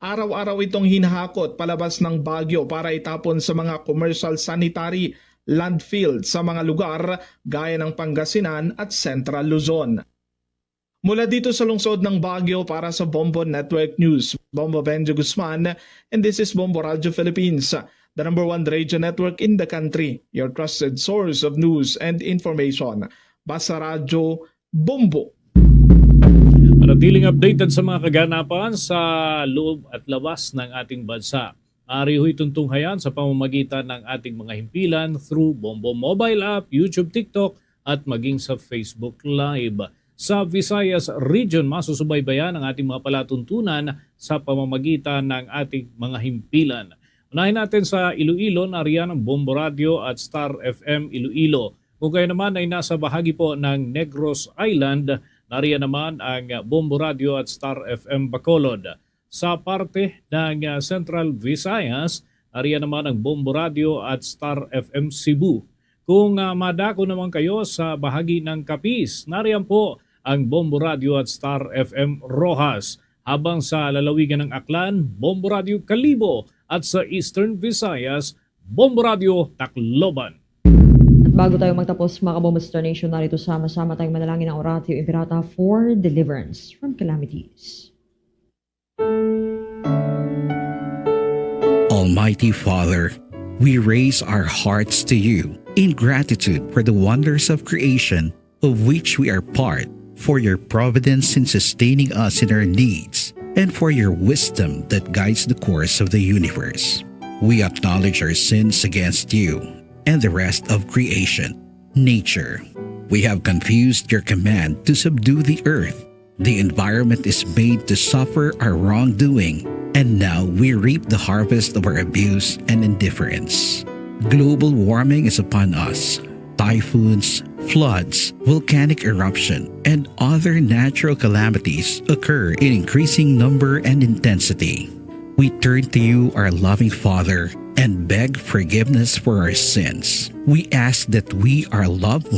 Araw-araw itong hinahakot palabas ng Baguio para itapon sa mga commercial sanitary landfill sa mga lugar gaya ng Pangasinan at Central Luzon. Mula dito sa lungsod ng Baguio para sa Bombo Network News, Bombo Benjo Guzman, and this is Bombo Radio Philippines, the number one radio network in the country, your trusted source of news and information. Basta Radyo, Bombo. Manatiling updated sa mga kaganapan sa loob at labas ng ating bansa. Maaari ho itong tunghayan sa pamamagitan ng ating mga himpilan through Bombo Mobile App, YouTube, TikTok, at maging sa Facebook Live. Sa Visayas Region, masusubaybayan ang ating mga palatuntunan sa pamamagitan ng ating mga himpilan. Unahin natin sa Iloilo, nariyan ang Bombo Radio at Star F M Iloilo. Kung kayo naman ay nasa bahagi po ng Negros Island, nariyan naman ang Bombo Radio at Star F M Bacolod. Sa parte ng, ah, Central Visayas, nariyan naman ang Bombo Radio at Star F M Cebu. Kung, ah, madako naman kayo sa bahagi ng Capiz, nariyan po ang Bombo Radio at Star F M Roxas. Habang sa lalawigan ng Aklan, Bombo Radio Kalibo, at sa Eastern Visayas, Bombo Radio Tacloban. At bago tayo magtapos, mga Kabombo Star Nation, narito sama-sama tayong manalangin ng Oratio Imperata for deliverance from calamities. Almighty Father, we raise our hearts to you in gratitude for the wonders of creation of which we are part, for your providence in sustaining us in our needs, and for your wisdom that guides the course of the universe. We acknowledge our sins against you and the rest of creation, nature. We have confused your command to subdue the earth. The environment is made to suffer our wrongdoing, and now we reap the harvest of our abuse and indifference. Global warming is upon us. Typhoons, floods, volcanic eruption, and other natural calamities occur in increasing number and intensity. We turn to you, our loving Father, and beg forgiveness for our sins. We ask that we, our loved